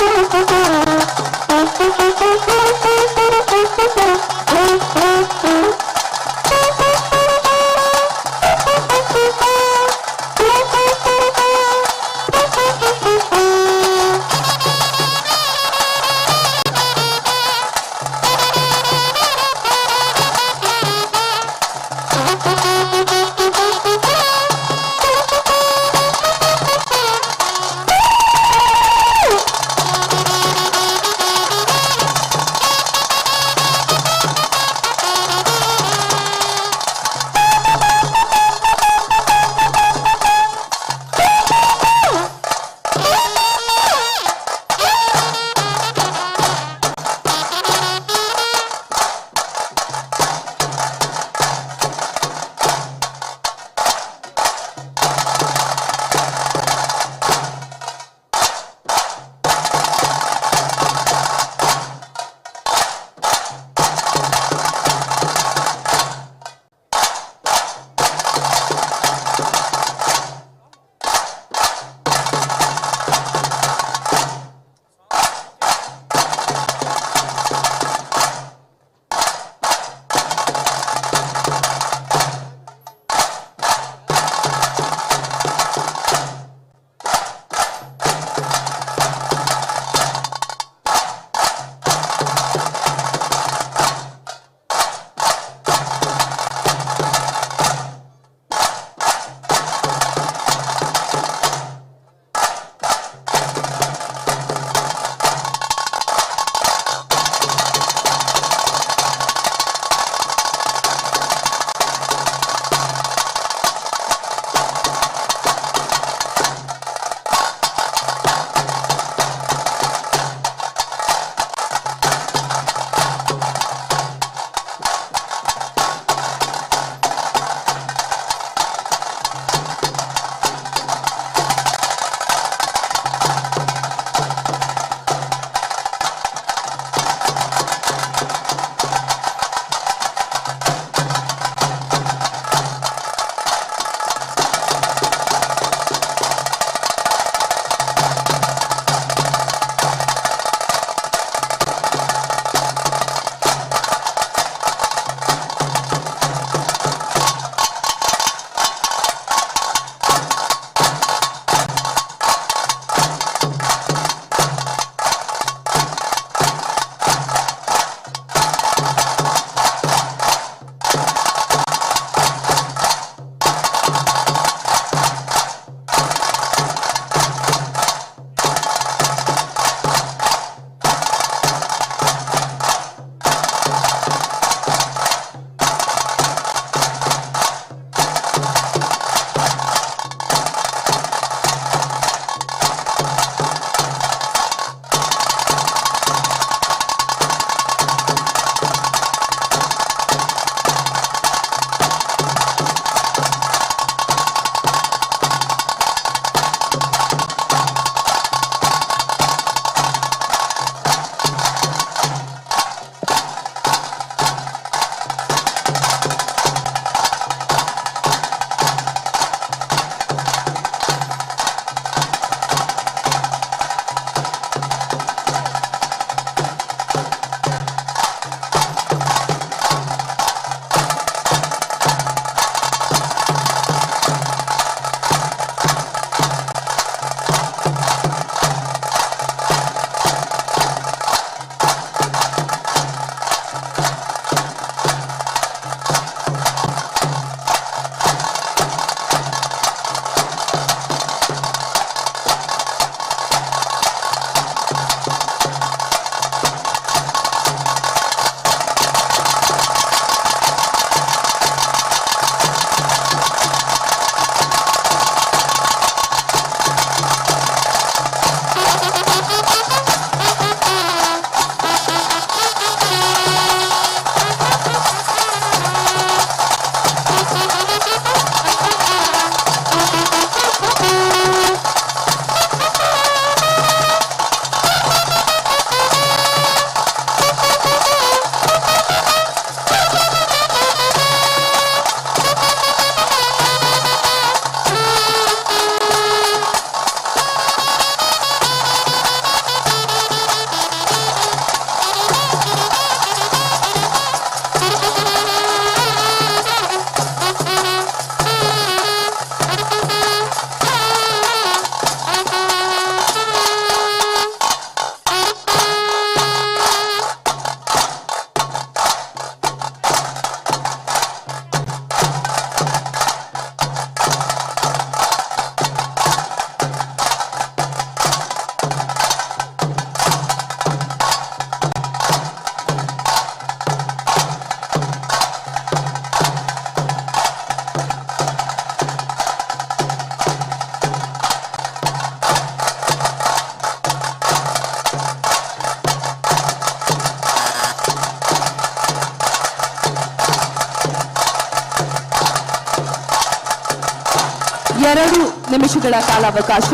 Speaker 1: 2 ನಿಮಿಷಗಳ ಕಾಲಾವಕಾಶ.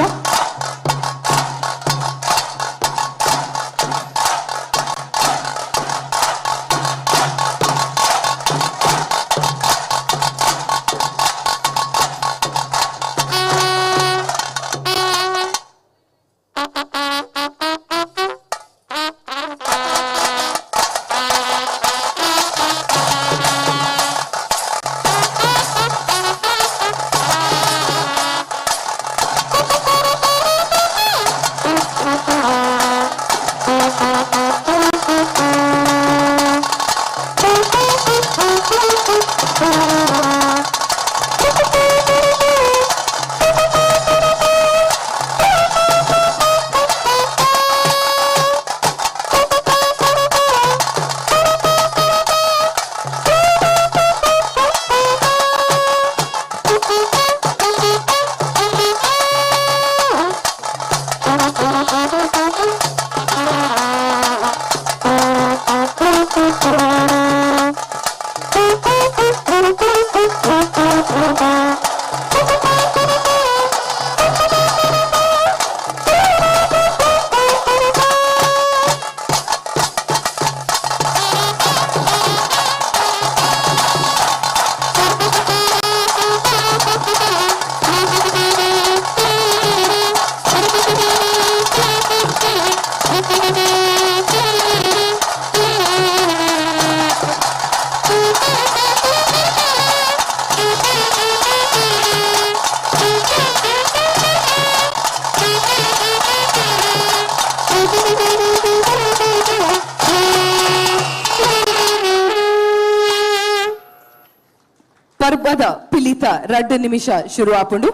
Speaker 1: ಪರ್ವದ ಪಿಲಿತ 2 ನಿಮಿಷ ಶುರು ಆಪುಂಡು.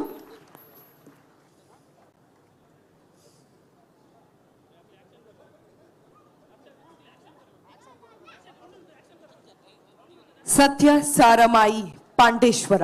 Speaker 1: ಸತ್ಯ ಸಾರಮಾಯಿ ಪಾಂಡೇಶ್ವರ.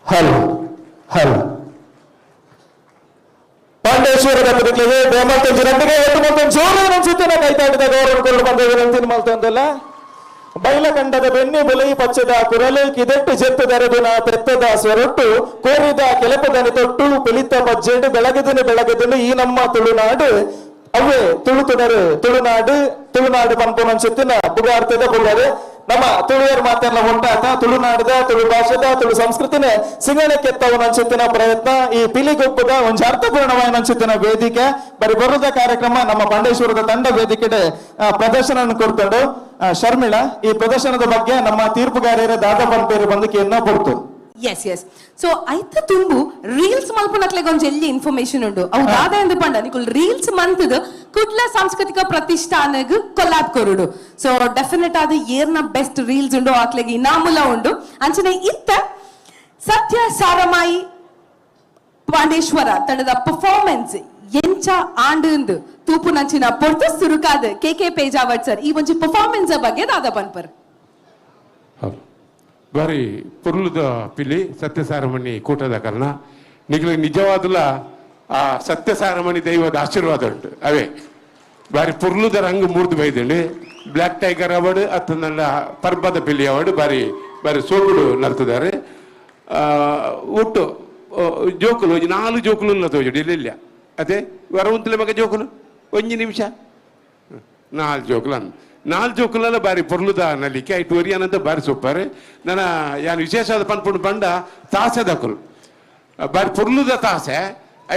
Speaker 7: ಹಲೋ ಹಲೋ ಪಾಂಡೇಶ್ವರದ ಬದುಕಲಿಗೆ ಬೇಮಲ್ತಂಜಿನೊಂದಿಗೆ ಎತ್ತು ಮತ್ತು ಜೋರು ಅನ್ಸುತ್ತೆ ಕೈತಾಡಿದ ಗೌರವ ಕೊಂಡು ಬಂದ ವಿನಂತಿ ಮಲ್ತೊಂದಲ್ಲ. ಬೈಲಕಂಡದ ಬೆನ್ನಿ ಬುಲೈ ಪಚ್ಚದ ಕುರಲು ಕಿದೆಟ್ಟು ಜೆತ್ತದರದಿನ ಪೆತ್ತದ ಸ್ವರೊಟ್ಟು ಕೋರಿದ ಕೆಲಪದನಿ ತೊಟ್ಟು ಪಿಲಿತ ಪಜ್ಜೆಡು ಬೆಳಗದನು ಬೆಳಗದನು ಈ ನಮ್ಮ ತುಳುನಾಡು ಅವೇ ತುಳು ತುಡರು ತುಳುನಾಡು ತುಳುನಾಡು ಪಂಪುನಂಚುತ್ತಿನ ಪುಗಾರ್ತದ ಪುಗರು
Speaker 6: ನಮ್ಮ ತುಳುವೆರ್ ಮಾತೆರ್ಲ ಒಟ್ಟಾತ ತುಳುನಾಡದ ತುಳು ಭಾಷೆದ ತುಳು ಸಂಸ್ಕೃತಿನೇ ಸಿಂಗಣಕ್ಕೆತ್ತವು ನಂಚಿತ್ತಿನ ಪ್ರಯತ್ನ ಈ ಪಿಲಿಗೊಪ್ಪದ ಒಂಜಿ ಅರ್ಥಪೂರ್ಣವಾಯಿನ ನಂಚಿತ್ತಿನ ವೇದಿಕೆ ಬರಿ ಬರುದ ಕಾರ್ಯಕ್ರಮ ನಮ್ಮ ಪಾಂಡೇಶ್ವರದ ತಂಡ ವೇದಿಕೆ ಪ್ರದರ್ಶನ ಕೊಡ್ತಾడు. ಶರ್ಮಿಳಾ, ಈ ಪ್ರದರ್ಶನದ ಬಗ್ಗೆ ನಮ್ಮ ತೀರ್ಪುಗಾರರ ದಾದಾ ಪಂಪೇರು ಬಂದಕ್ಕೆ ಎನ್ನ ಪೊರ್ತು.
Speaker 1: ಎಸ್ ಎಸ್, ಸೊ ಐತ ತುಂಬು ರೀಲ್ಸ್ ಮಲ್ಪುನಕ್ಲೆಗ್ ಒಂಜಿ ಎಲ್ಲಿ ಇನ್ಫಾರ್ಮೇಶನ್ ಉಂಡು. ಅವು ದಾದ ಎಂದು ಪಂಡ ನಿಕುಲ್ ರೀಲ್ಸ್ ಮಂತದ ಕುಡ್ಲ ಸಾಂಸ್ಕೃತಿಕ ಪ್ರತಿಷ್ಠಾನಗ್ ಕೊಲ್ಲಾಬ್ ಕೊರುಡು. ಸೊ ಡೆಫಿನೆಟ್ ಆದ ಏರ್ನ ಬೆಸ್ಟ್ ರೀಲ್ಸ್ ಉಂಡು ಆಕ್ಲೆಗ್ ಇನಾಮುಲ ಉಂಡು. ಅಂಚನೆ ಇತ್ತ ಸತ್ಯ ಸಾರಮಾಯಿ ಪಾಂಡೇಶ್ವರ ತಂಡದ ಪರ್ಫಾರ್ಮೆನ್ಸ್ ಎಂಚ ಆಂಡು ತೂಪು ನಂಚಿನ ಪೊರ್ತು ಸುರುಕಾದ ಕೆ ಕೆ ಪೇಜಾವಟ್ ಸರ್ ಈ ಒಂಜಿ ಪರ್ಫಾರ್ಮೆನ್ಸ್ ಬಗ್ಗೆ ದಾದ ಪನ್ಪರ್.
Speaker 2: ಬಾರಿ ಪೊರ್ಲುದ ಪಿಲಿ ಸತ್ಯಸಾರಮಣಿ ಕೂಟದ ಕಾರಣ ನಿಗಳಿಗೆ ನಿಜವಾದಲ ಆ ಸತ್ಯಸಾರಮಣಿ ದೈವದ ಆಶೀರ್ವಾದ ಉಂಟು. ಅವೇ ಬಾರಿ ಪೊರ್ಲುದ ರಂಗು ಮೂರ್ದು ಬೈದಂడి ಬ್ಲ್ಯಾಕ್ ಟೈಗರ್ ಅವಾರ್ಡ್ ಅತ್ತ ನನ್ನ ಪರ್ಬದ ಪಿಲಿ ಅವಾರ್ಡ್ ಬಾರಿ ಬಾರಿ ಸೋಗುಡು ನರ್ತದಾರೆ. ಒಟ್ಟು ಜೋಕುಲು ಒಂಜಿ 4 ಜೋಕುಲು ಇಲ್ಲ ತೋಜುಡು ಇಲ್ಲ ಇಲ್ಲ ಅದೇ ವರ ಉಂತಲೆ ಮಗ ಜೋಕುಲು ಒಂಜಿ ನಿಮಿಷ 4 ಜೋಕುಲು ಅಂದ 4 ಜೋಕುಲೆಲ್ಲ ಬಾರಿ ಪೊರ್ಲುದ ನಲಿಕೆ ಐಟು ಒರಿಯಾನಂತ ಬಾರಿ ಸೂಪರ್. ನನ್ನ ಯಾನು ವಿಶೇಷವಾದ ಪನ್ಪುಂಡು ಪಂಡ ತಾಸೆದಕುಲು ಬಾರಿ ಪೊರ್ಲುದ ತಾಸೆ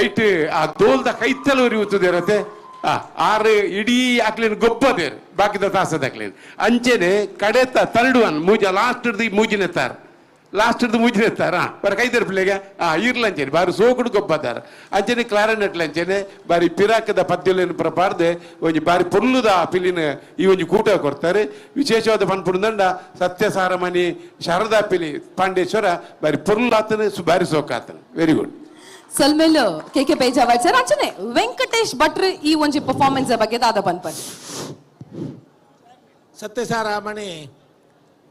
Speaker 2: ಐಟ್ ಆ ದೋಲ್ದ ಕೈತಲ ಒರಿ ಉತ್ತದಿರತ್ತೆ ಆ ಆರು ಇಡೀ ಆಕ್ಲೇನು ಗೊಪ್ಪದೇರು ಬಾಕಿದ ತಾಸೆದಕ್ಲೇನು ಅಂಚೆನೆ ಕಡೆತ ತರಡು ಅನ್ ಮೂಜ ಲಾಸ್ಟ್ ಹಿಡ್ದು ಮೂಜಿನೆತ್ತಾರೆ ಲಾಸ್ಟ್ ಹಿಡ್ದು ಮೂಜಿನೆತ್ತಾರ ಬರ ಕೈದರ್ ಪಿಳ್ಳೆಗೆ ಆ ಇರ್ಲಂಚೇನೆ ಬಾರಿ ಸೋಕುಡು ಗೊಬ್ಬದಾರ. ಅಂಚೆನೆ ಕ್ಲಾರನೆಟ್ಲ ಅಂಚೆನೆ ಬಾರಿ ಪಿರಾಕದ ಪದ್ಯಲೇನು ಪ್ರಪಾರ್ದೆ ಒಂಜಿ ಬಾರಿ ಪೊರ್ಲುದ ಪಿಲಿನ ಈ ಒಂಜಿ ಕೂಟ ಕೊಡ್ತಾರೆ. ವಿಶೇಷವಾದ ಪನ್ಪುಂಡು ಸತ್ಯಸಾರಮಣಿ ಶಾರದಾ ಪಿಲಿ ಪಾಂಡೇಶ್ವರ ಬಾರಿ ಪೊರ್ಲಾತನೆ ಬಾರಿ ಸೋಕಾತನೆ. Very good.
Speaker 1: ಸೊಲ್ಮೇಲು K K Pejawar sir. ಅಂಚನೆ ವೆಂಕಟೇಶ್ ಭಟ್ರು ಈ ಒಂಜಿ ಪರ್ಫಾರ್ಮೆನ್ಸ್ ಬಗ್ಗೆ ದಾದ ಪನ್ಪರ್.
Speaker 3: ಸತ್ಯಸಾರಮಣಿ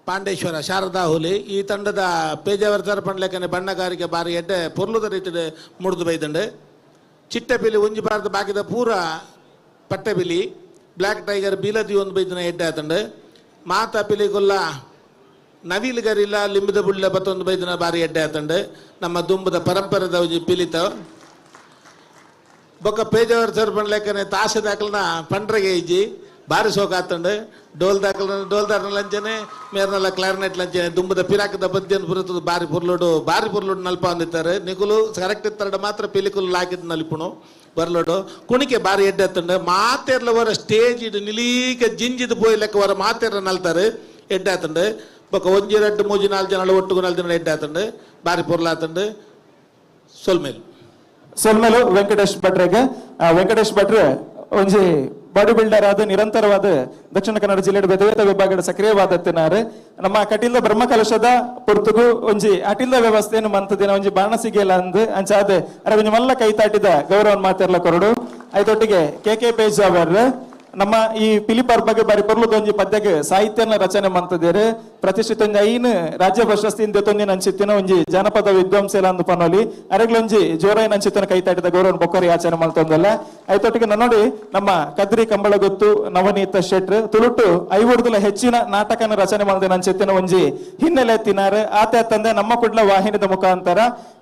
Speaker 3: ಪಾಂಡೇಶ್ವರ ಶಾರದಾ ಹುಲಿ ಈ ತಂಡದ ಪೇಜಾವರ್ತರ ಪಂಡ್ಲೆಕ್ಕನೆ ಬಣ್ಣಗಾರಿಕೆ ಬಾರಿ ಎಡ್ಡೆ ಪೊರ್ಲುದ ರೀತಿಡ್ ಮುಡಿದು ಬೈದಂಡು. ಚಿಟ್ಟೆಪಿಲಿ ಒಂಜಿ ಬಾರದ ಬಾಕಿದ ಪೂರ ಪಟ್ಟೆಪಿಲಿ ಬ್ಲ್ಯಾಕ್ ಟೈಗರ್ ಬೀಲದಿ ಒಂದು ಬೈದಿನ ಎಡ್ಡೆ ಆತಂಡು. ಮಾತಾ ಪಿಲಿಗುಲ್ಲ ನವಿಲು ಗರಿಲ್ಲ ಲಿಂಬದ ಬುಳ್ಳ ಬತ್ತೊಂದು ಬೈದಿನ ಬಾರಿ ಎಡ್ಡೆ ಆತಂಡು. ನಮ್ಮ ದುಂಬದ ಪರಂಪರೆದ ಒಂಜಿ ಪಿಲಿತ ಬೊಕ್ಕ ಪೇಜಾವರ್ ಪಂಡ್ಲೆಕ್ಕನೆ ತಾಸೆ ದಾಖಲನ ಪಂಡ್ರಗೆ ಇಜ್ಜಿ ಬಾರಿ ಸೋಕ ಆತಂಡು. ಡೋಲ್ ದಾಖಲ ಡೋಲ್ದಾರ್ನ ಲಂಚನೆ ಮೇರ್ನಲ್ಲ ಕ್ಲಾರಿನೆಟ್ ಲಂಚನೆ ದುಂಬದ ಪಿರಾಕದ ಬದ್ಯನ್ ಪುರತದ ಬಾರಿ ಪುರ್ಲೋಡು ಬಾರಿ ಪುರ್ಲೋಡು ನಲ್ಪ ಅಂದಿತ್ತಾರೆ. ನಿಕುಲು ಕರೆಕ್ಟ್ ಇತ್ತಾರಡ ಮಾತ್ರ ಪಿಲಿಕುಲು ಲಾಕಿದ್ ನಲಿಪುಣು ಬರ್ಲೋಡು ಕುಣಿಕೆ ಬಾರಿ ಎಡ್ಡೆ ಆತಂಡು. ಮಾತೆರ್ಲ ವರ ಸ್ಟೇಜ್ ಇಡು ನಿಲೀಕ ಜಿಂಜಿದ್ ಪೋಯಿ ಲೆಕ್ಕ ವರ ಮಾತೆರ್ಲ ನಲ್ತಾರೆ ಎಡ್ಡೆ ಆತಂಡು. ಬೊಕ್ಕ 1 2 3 4 ಜನ ಒಟ್ಟುಗು 4 ಜನ ಎಡ್ಡೆ ಆತಂಡು ಬಾರಿ ಪೊರ್ಲಾತಂಡು. ಸೊಲ್ಮೇಲು
Speaker 6: ಸೊಲ್ಮೇಲು ವೆಂಕಟೇಶ್ ಭಟ್ರೆಗೆ. ವೆಂಕಟೇಶ್ ಭಟ್ರೆ ಒಂಜಿ ಬಾಡಿ ಬಿಲ್ಡರ್ ಆದ ನಿರಂತರವಾದ ದಕ್ಷಿಣ ಕನ್ನಡ ಜಿಲ್ಲೆ ಬೇತೆ ವಿಭಾಗದ ಸಕ್ರಿಯವಾದತ್ತಿನಾರು. ನಮ್ಮ ಕಟೀಲ್ದ ಬ್ರಹ್ಮಕಲಶದ ಪೊರ್ತುಗು ಒಂಜಿ ಅಟಿಲ್ದ ವ್ಯವಸ್ಥೆಯನ್ನು ಮಂತದಿನ ಒಂಜಿ ಬಾಣಸಿಗೆಲ್ಲ ಅಂದ್ ಅಂಚಾದ ಅರೆ ಒಂಜಿ ಮಲ್ಲ ಕೈತಾಟಿದ ಗೌರವ ಮಾತೆರ್ಲ ಕೊರಡು. ಐತೊಟ್ಟಿಗೆ ಕೆ ಕೆ ಪೇಜಾವರ್ ನಮ್ಮ ಈ ಪಿಲಿಪರ್ ಬಗ್ಗೆ ಬಾರಿ ಪೊರ್ಲುದ ಒಂಜಿ ಪದ್ಯಕ್ಕೆ ಸಾಹಿತ್ಯನ ರಚನೆ ಮಂತದೇರು. ಪ್ರತಿಷ್ಠಿತ ಒಂಜಿ 5 ರಾಜ್ಯ ಪ್ರಶಸ್ತಿಯಿಂದ ತೊಂದಿನ ಅಂಚಿತ್ತಿನ ಒಂಜಿ ಜಾನಪದ ವಿದ್ವಾಂಸೆಲ ಅಂದು ಪನೋಲಿ ಅರೆಗ್ಲೊಂಜಿ ಜೋರಾಯಿನ ಅಂಚಿತ್ತಿನ ಕೈತಾಟಿದ ಗೌರವ ಬೊಕ್ಕರಿ ಆಚರಣೆ ಮಲ್ತೊಂದಲ್ಲ. ಐತೊಟ್ಟಿಗೆ ನೋಡಿ ನಮ್ಮ ಕದ್ರಿ ಕಂಬಳಗೊತ್ತು ನವನೀತ ಶೆಟ್ರ್ ತುಳುಟು 50 ಹೆಚ್ಚಿನ ನಾಟಕನ ರಚನೆ ಮಾಡಿದ ಅಂಚಿತ್ತಿನ ಒಂಜಿ ಹಿನ್ನೆಲೆ ತಿನಾರು. ಆತ ತಂದೆ ನಮ್ಮ ಕುಡ್ಲ ವಾಹಿನಿದ ಮುಖಾಂತರ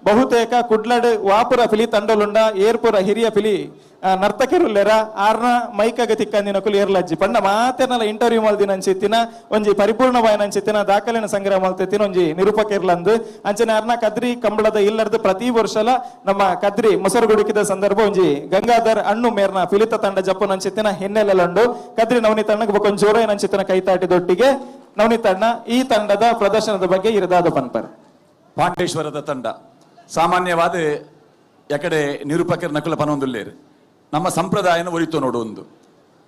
Speaker 6: ಬಹುತೇಕ ಕುಡ್ಲಡ್ ವಾಪುರ ಫಿಲಿ ತಂಡಲುಂಡ ಏರ್ಪುರ ಹಿರಿಯ ಫಿಲಿ ನರ್ತಕರುಲ್ಲೆರ ಆರ್ನ ಮೈಕಾಗ ತಿಕ್ಕಂದಿನಕುಲು ಏರ್ಲಜ್ಜಿ ಪಂಡ ಮಾತೆರ್ನಲ ಇಂಟರ್ವ್ಯೂ ಮಲ್ದಿನ ಅಂಚಿತ್ತಿನ ಒಂಜಿ ಪರಿಪೂರ್ಣವಾಯಿನ ಅಂಚಿತ್ತಿನ ದಾಖಲೆನ ಸಂಗ್ರಹ ಮಲ್ತಿತ್ತಿನ ಒಂಜಿ ನಿರೂಪಕಿರ್ಲಂದು. ಅಂಚನೆ ಅರ್ನ ಕದ್ರಿ ಕಂಬಳದ ಇಲ್ಲರ್ದು ಪ್ರತಿ ವರ್ಷಲ ನಮ್ಮ ಕದ್ರಿ ಮೊಸರುಗುಡುಕಿದ ಸಂದರ್ಭ ಒಂಜಿ ಗಂಗಾಧರ್ ಅಣ್ಣು ಮೇರ್ನ ಫಿಲಿತ ತಂಡ ಜಪ್ಪನ ಅಂಚಿತ್ತಿನ ಹಿನ್ನೆಲೆಲಂಡು ಕದ್ರಿ ನವನೀತ ಅಣ್ಣಗೆ ಬೊಕ್ಕೊಂದು ಜೋರಾಯಿನ ಅಂಚಿತ್ತಿನ ಕೈತಾಟಿದೊಟ್ಟಿಗೆ ನವನೀತ ಅಣ್ಣ ಈ ತಂಡದ ಪ್ರದರ್ಶನದ ಬಗ್ಗೆ ಇರದಾದ ಪನ್ಪರ್.
Speaker 4: ಪಾಂಡೇಶ್ವರದ ತಂಡ ಸಾಮಾನ್ಯವಾದ ಯಕಡೆ ನಿರೂಪಕರ ನಕುಲ ಪನೊಂದುಲ್ಲೇರು ನಮ್ಮ ಸಂಪ್ರದಾಯನ ಒರಿತು ನೋಡು ಒಂದು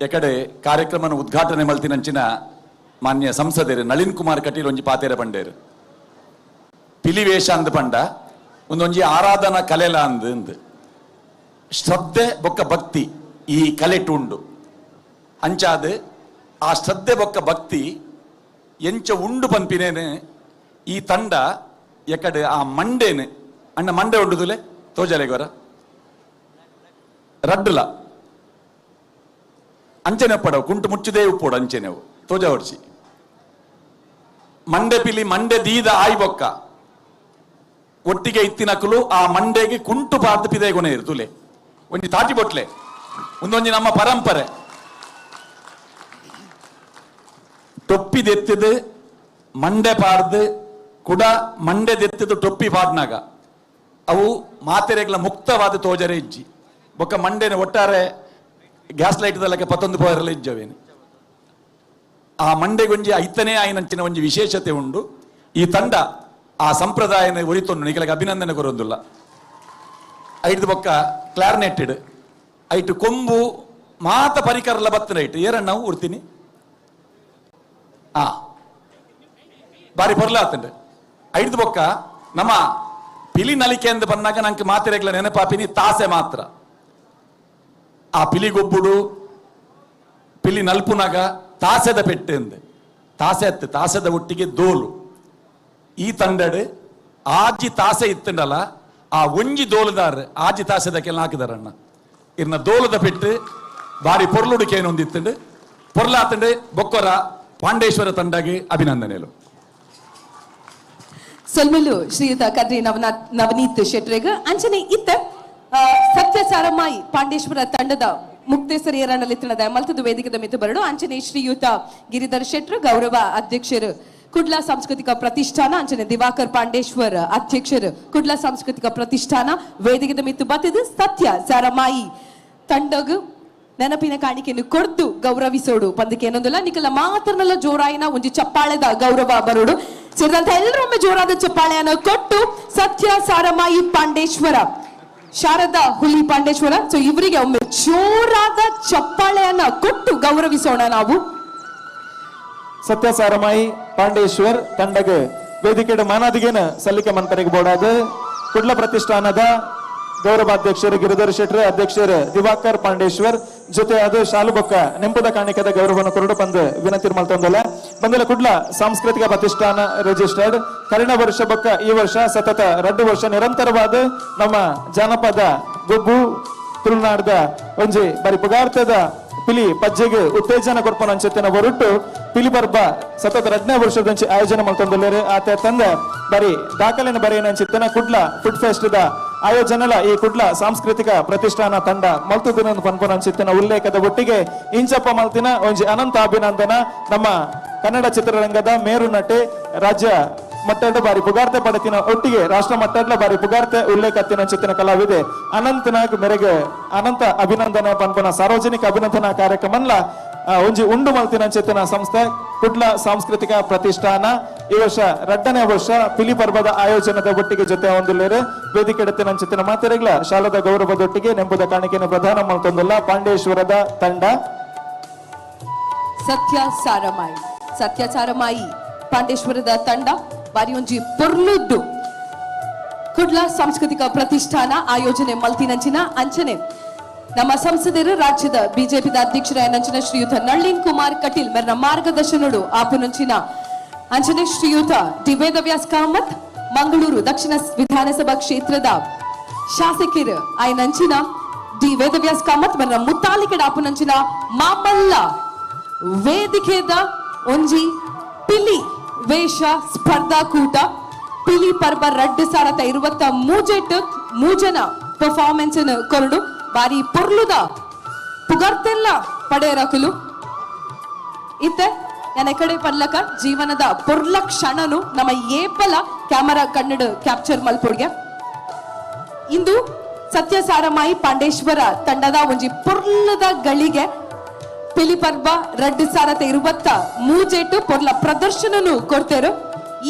Speaker 4: ಯಕಡೆ ಕಾರ್ಯಕ್ರಮನ ಉದ್ಘಾಟನೆ ಮಲ್ತಿನಂಚಿನ ಮಾನ್ಯ ಸಂಸದರು ನಳಿನ್ ಕುಮಾರ್ ಕಟೀಲ್ ಒಂಜಿ ಪಾತೇರ ಪಂಡೇರು. ಪಿಲಿವೇಷ ಅಂದ್ ಪಂಡ ಒಂದೊಂಜಿ ಆರಾಧನಾ ಕಲೆಲ ಅಂದ್ ಅಂದ್ ಶ್ರದ್ಧೆ ಬೊಕ್ಕ ಭಕ್ತಿ ಈ ಕಲೆಟು ಉಂಡು. ಅಂಚಾದ ಆ ಶ್ರದ್ಧೆ ಬೊಕ್ಕ ಭಕ್ತಿ ಎಂಚ ಉಂಡು ಪನ್ಪಿನೇನು ಈ ತಂಡ ಯಕಡೆ ಆ ಮಂಡೇನು ಅಣ್ಣ ಮಂಡೆ ಉಂಡುದುಲೆ ತೋಜಲೆಗೋರ ರಡ್ಡುಲ ಅಂಚನೆ ಪಡವು ಕುಂಟು ಮುಚ್ಚುದೇ ಉಪ್ಪೋಡು ಅಂಚೆನೆವು ತೋಜ ಹೊಡ್ಸಿ ಮಂಡೆ ಪಿಲಿ ಮಂಡೆ ದೀದ ಆಯ್ಬೊಕ್ಕ ಒಟ್ಟಿಗೆ ಇತ್ತಿನಕುಲು ಆ ಮಂಡೆಗೆ ಕುಂಟು ಪಾರ್ದು ಪಿದೆ ಗುಣ ಇರ್ತುಲೆ ಒಂಜಿ ತಾಟಿ ಬೊಟ್ಲೆ ಒಂದೊಂಜಿ ನಮ್ಮ ಪರಂಪರೆ. ಟೊಪ್ಪಿದೆತ್ತಿದ ಮಂಡೆ ಪಾಡ್ದು ಕುಡ ಮಂಡೆ ದೆತ್ತದ ಟೊಪ್ಪಿ ಪಾಡ್ನಾಗ ಅವು ಮಾತೆರೆಗ್ಲ ಮುಕ್ತವಾದ ತೋಜರೆ ಇಜ್ಜಿ ಬೊಕ್ಕ ಮಂಡೆನ ಒಟ್ಟಾರೆ ಗ್ಯಾಸ್ ಲೈಟ್ ದಲ್ಲಕ್ಕೆ ಪತ್ತೊಂದು ಪೋಯರಲ್ಲ ಇಜ್ಜವೇನು. ಆ ಮಂಡೆಗೊಂಜಿ ಐತನೇ ಆಯ್ನಂಚಿನ ಒಂಜಿ ವಿಶೇಷತೆ ಉಂಡು. ಈ ತಂಡ ಆ ಸಂಪ್ರದಾಯನ ಒರಿತೊಂಡು ನಿಕಲಿಗೆ ಅಭಿನಂದನೆ ಕೊರೊಂದುಲ್ಲ. ಐದು ಬೊಕ್ಕ ಕ್ಲಾರ್ನೆಟೆಡ್ ಐಟು ಕೊಂಬು ಮಾತ ಪರಿಕರಲ ಬತ್ತನ ಐಟು ಏರಣ್ಣ ಉರ್ತೀನಿ ಆ ಬಾರಿ ಪೊರ್ಲಾತಂಡು. ಐದು ಬೊಕ್ಕ ನಮ್ಮ ಪಿಲಿ ನಲಿಕೆ ಅಂದ್ ಬಂದಾಗ ನಂಗೆ ಮಾತಿರೆಗ್ಲ ನೆನಪಾಪಿನಿ ತಾಸೆ ಮಾತ್ರ. ಆ ಪಿಲಿಗೊಬ್ಬುಡು ಪಿಲಿ ನಲ್ಪುನಾಗ ತಾಸೆದ ಪೆಟ್ಟು ಅಂದೆ ತಾಸೆ ಅತ್ತು ತಾಸೆದ ಒಟ್ಟಿಗೆ ದೋಲು. ಈ ತಂಡಡು ಆಜಿ ತಾಸೆ ಇತ್ತಂಡಲ್ಲ ಆ ಒಂಜಿ ದೋಲುದಾರ್ ಆಜಿ ತಾಸೆದಕ್ಕೆಲ್ಲ ಹಾಕಿದಾರಣ್ಣ. ಇರ್ನ ದೋಲದ ಪೆಟ್ಟು ಬಾರಿ ಪೊರ್ಲುಡಿಕೆ ಇತ್ತಂಡು ಪೊರ್ಲಾತಂಡು. ಬೊಕ್ಕೊರ ಪಾಂಡೇಶ್ವರ ತಂಡಗೆ ಅಭಿನಂದನೆಗಳು.
Speaker 1: ಸೊಲ್ಮೆಲು ಶ್ರೀಯುತ ಕದ್ರಿ ನವನೀತ್ ಶೆಟ್ರೆಗ್. ಅಂಚನೆ ಇತ್ತ ಸತ್ಯ ಸಾರಮಾಯಿ ಪಾಂಡೇಶ್ವರ ತಂಡದ ಮುಕ್ತೇಸರಿಯರನ್ನಲಿತ್ತನದ ಮಲ್ತದ ವೇದಿಕೆದ ಮಿತ್ತು ಬರಡು. ಅಂಚನೆ ಶ್ರೀಯುತ ಗಿರಿಧರ್ ಶೆಟ್ರು ಗೌರವ ಅಧ್ಯಕ್ಷರು ಕುಡ್ಲ ಸಾಂಸ್ಕೃತಿಕ ಪ್ರತಿಷ್ಠಾನ, ಅಂಚನೆ ದಿವಾಕರ್ ಪಾಂಡೇಶ್ವರ್ ಅಧ್ಯಕ್ಷರು ಕುಡ್ಲ ಸಾಂಸ್ಕೃತಿಕ ಪ್ರತಿಷ್ಠಾನ ವೇದಿಕೆದ ಮಿತ್ತು ಬತ್ತಿದು ಸತ್ಯ ಸಾರಮಾಯಿ ತಂಡಗು ನೆನಪಿನ ಕಾಣಿಕೆಯನ್ನು ಕೊಡ್ದು ಗೌರವಿಸೋಡು ಪಂದಕ್ಕೆ ಏನೊಂದಿಲ್ಲ ನಿಕಲ ಮಾತ್ರನಲ್ಲ ಜೋರಾಯಿನ ಒಂಜಿ ಚಪ್ಪಾಳೆದ ಗೌರವ ಬರೋಡು. ಸೇರಿದಂತ ಎಲ್ಲರೂ ಒಮ್ಮೆ ಜೋರಾದ ಚಪ್ಪಾಳೆಯನ್ನು ಕೊಟ್ಟು ಸತ್ಯ ಸಾರಮಾಯಿ ಪಾಂಡೇಶ್ವರ ಶಾರದಾ ಹುಲಿ ಪಾಂಡೇಶ್ವರ ಸೊ ಇವರಿಗೆ ಒಮ್ಮೆ ಜೋರಾದ ಚಪ್ಪಾಳೆಯನ್ನ ಕೊಟ್ಟು ಗೌರವಿಸೋಣ ನಾವು.
Speaker 6: ಸತ್ಯ ಸಾರಮಾಯಿ ಪಾಂಡೇಶ್ವರ್ ತಂಡಗೆ ವೇದಿಕೆ ಮಾನಾದಿಗೇನ ಸಲ್ಲಿಕೆ ಮನ್ಪರಿಗೆ ಬೋಡಾದ ಕುಡ್ಲ ಪ್ರತಿಷ್ಠಾನದ ಗೌರವಾಧ್ಯಕ್ಷರು ಗಿರಿಧರ್ ಶೆಟ್ರು, ಅಧ್ಯಕ್ಷರು ದಿವಾಕರ್ ಪಾಂಡೇಶ್ವರ್ ಜೊತೆ ಅದು ಶಾಲುಬೊಕ್ಕ ನೆಂಪುದ ಕಾಣಿಕೆದ ಗೌರವವನ್ನು ಕೊರಡು ಬಂದು ವಿನಂತಿ ಮಲ್ತೊಂದಲ್ಲ. ಬಂದಲ ಕುಡ್ಲ ಸಾಂಸ್ಕೃತಿಕ ಪ್ರತಿಷ್ಠಾನ ರಿಜಿಸ್ಟರ್ಡ್ ಕರಿಣ ವರ್ಷ ಬೊಕ್ಕ ಈ ವರ್ಷ ಸತತ 2 ವರ್ಷ ನಿರಂತರವಾದ ನಮ್ಮ ಜಾನಪದ ಗೊಬ್ಬು ತುಳುನಾಡದ ಒಂಜಿ ಬರಿ ಪುಗಾರ್ತದ ಪಿಲಿ ಪಜ್ಜೆಗೆ ಉತ್ತೇಜನ ಕೊರ್ಪನ ಅಂಚೆತ್ತಿನ ಹೊರಟು ಪಿಲಿ ಪರ್ಬ ಸತತ 2ನೇ ವರ್ಷದಂಚೆ ಆಯೋಜನೆ ಮಲ್ತೊಂದುಲ್ಲೆರ್. ಆತ ತಂದೆ ಬರಿ ದಾಖಲೆನ ಬರೆಯನಂಚಿತ್ತನ ಕುಡ್ಲ ಫುಡ್ ಫೆಸ್ಟ್ the ಆಯೋಜನೆಲ ಈ ಕುಡ್ಲ ಸಾಂಸ್ಕೃತಿಕ ಪ್ರತಿಷ್ಠಾನ ತಂಡ ಮಲ್ತುದಿನ ಪನ್ಪನ ಅಂಚಿತ್ತಿನ ಉಲ್ಲೇಖದ ಒಟ್ಟಿಗೆ ಇಂಚಪ್ಪ ಮಲ್ತಿನ ಒಂಜಿ ಅನಂತ ಅಭಿನಂದನ. ನಮ್ಮ ಕನ್ನಡ ಚಿತ್ರರಂಗದ ಮೇರು ನಟೆ ರಾಜ್ಯ ಮಟ್ಟದ ಬಾರಿ ಪುಗಾರ್ತೆ ಪಡೆತಿನ ಒಟ್ಟಿಗೆ ರಾಷ್ಟ್ರ ಮಟ್ಟದ ಬಾರಿ ಪುಗಾರ್ತೆ ಉಲ್ಲೇಖತ್ತಿನ ಚಿತ್ತಿನ ಕಲಾವಿದೆ ಅನಂತನಾಗ್ ಮೇರೆಗೆ ಅನಂತ ಅಭಿನಂದನೆ ಪನ್ಪನ ಸಾರ್ವಜನಿಕ ಅಭಿನಂದನಾ ಕಾರ್ಯಕ್ರಮನ್ಲ ಒಂಜಿ ಉಂಡು ಮಲ್ತಿನ ಚೇತನ ಸಂಸ್ಥೆ ಕುಡ್ಲ ಸಾಂಸ್ಕೃತಿಕ ಪ್ರತಿಷ್ಠಾನ ಈ ವರ್ಷ 2ನೇ ವರ್ಷ ಪಿಲಿ ಪರ್ವದ ಆಯೋಜನದ ಒಟ್ಟಿಗೆ ಜೊತೆ ಹೊಂದಿಲ್ಲೇರೆ. ವೇದಿಕೆ ಎಡತಿನ ಚಿತ್ತಿನ ಮಾತೆರೆಗ್ಲ ಶಾಲದ ಗೌರವದೊಟ್ಟಿಗೆ ನೆಂಬುದ ಕಾಣಿಕೆಯನ್ನು ಪ್ರಧಾನ ಮಲ್ತೊಂದುಲ್ಲ ಪಾಂಡೇಶ್ವರದ ತಂಡ.
Speaker 1: ಸತ್ಯ ಸಾರಮಾಯಿ ಸತ್ಯ ಸಾರಮಾಯಿ ಪಾಂಡೇಶ್ವರದ ತಂಡ ಬಾರಿ ಒಂಜಿ ಪೊರ್ಲುದ್ದು ಕುಡ್ಲ ಸಾಂಸ್ಕೃತಿಕ ಪ್ರತಿಷ್ಠಾನ ಆಯೋಜನೆ ಮಲ್ತಿನಂಚಿನ ಅಂಚನೆ ನಮ್ಮ ಸಂಸದರು ರಾಜ್ಯದ ಬಿಜೆಪಿದ ಅಧ್ಯಕ್ಷರಾಯನಂಚಿನ ಶ್ರೀಯುತ ನಳಿನ್ ಕುಮಾರ್ ಕಟೀಲ್ ಮೆರ್ನ ಮಾರ್ಗದರ್ಶನಡು ಆಪುನಂಚಿನ ಅಂಚನೆ ಶ್ರೀಯುತ ಡಿ ವೇದವ್ಯಾಸ್ ಕಾಮತ್ ಮಂಗಳೂರು ದಕ್ಷಿಣ ವಿಧಾನಸಭಾ ಕ್ಷೇತ್ರದ ಶಾಸಕರು ಆಯನಂಚಿನ ಡಿ ವೇದವ್ಯಾಸ್ ಕಾಮತ್ ಮೆರ್ನ ಮುತ್ತಾಲಿಕೆಡ್ ಆಪುನಂಚಿನ ಮಾಮಲ್ಲ ವೇದಿಕೆದ ಒಂಜಿ ಪಿಲಿ ವೇಷ ಸ್ಪರ್ಧಾಕೂಟ ಪಿಲಿ ಪರ್ಬ 2023 ಮೂಜನ ಪರ್ಫಾರ್ಮೆನ್ಸ್ ಕೊರಡು ಬಾರಿ ಪೊರ್ಲುದ ಪುಗರ್ತೆಲ್ಲ ಪಡೆಯರಕಲು ಇತ್ತೆ ನನ್ನ ಕಡೆ ಪರ್ಲಕ ಜೀವನದ ಪೊರ್ಲ ಕ್ಷಣನು ನಮ್ಮ ಏಪಲ ಕ್ಯಾಮರಾ ಕನ್ನಡ ಕ್ಯಾಪ್ಚರ್ ಮಲ್ಪೊಡ್ಗೆ. ಇಂದು ಸತ್ಯ ಸಾರಮಾಯಿ ಪಾಂಡೇಶ್ವರ ತಂಡದ ಒಂಜಿ ಪೊರ್ಲದ ಗಳಿಗೆ ಪಿಲಿ ಪರ್ಬ 2023 ಪೊರ್ಲ ಪ್ರದರ್ಶನನು ಕೊಡ್ತೇರು.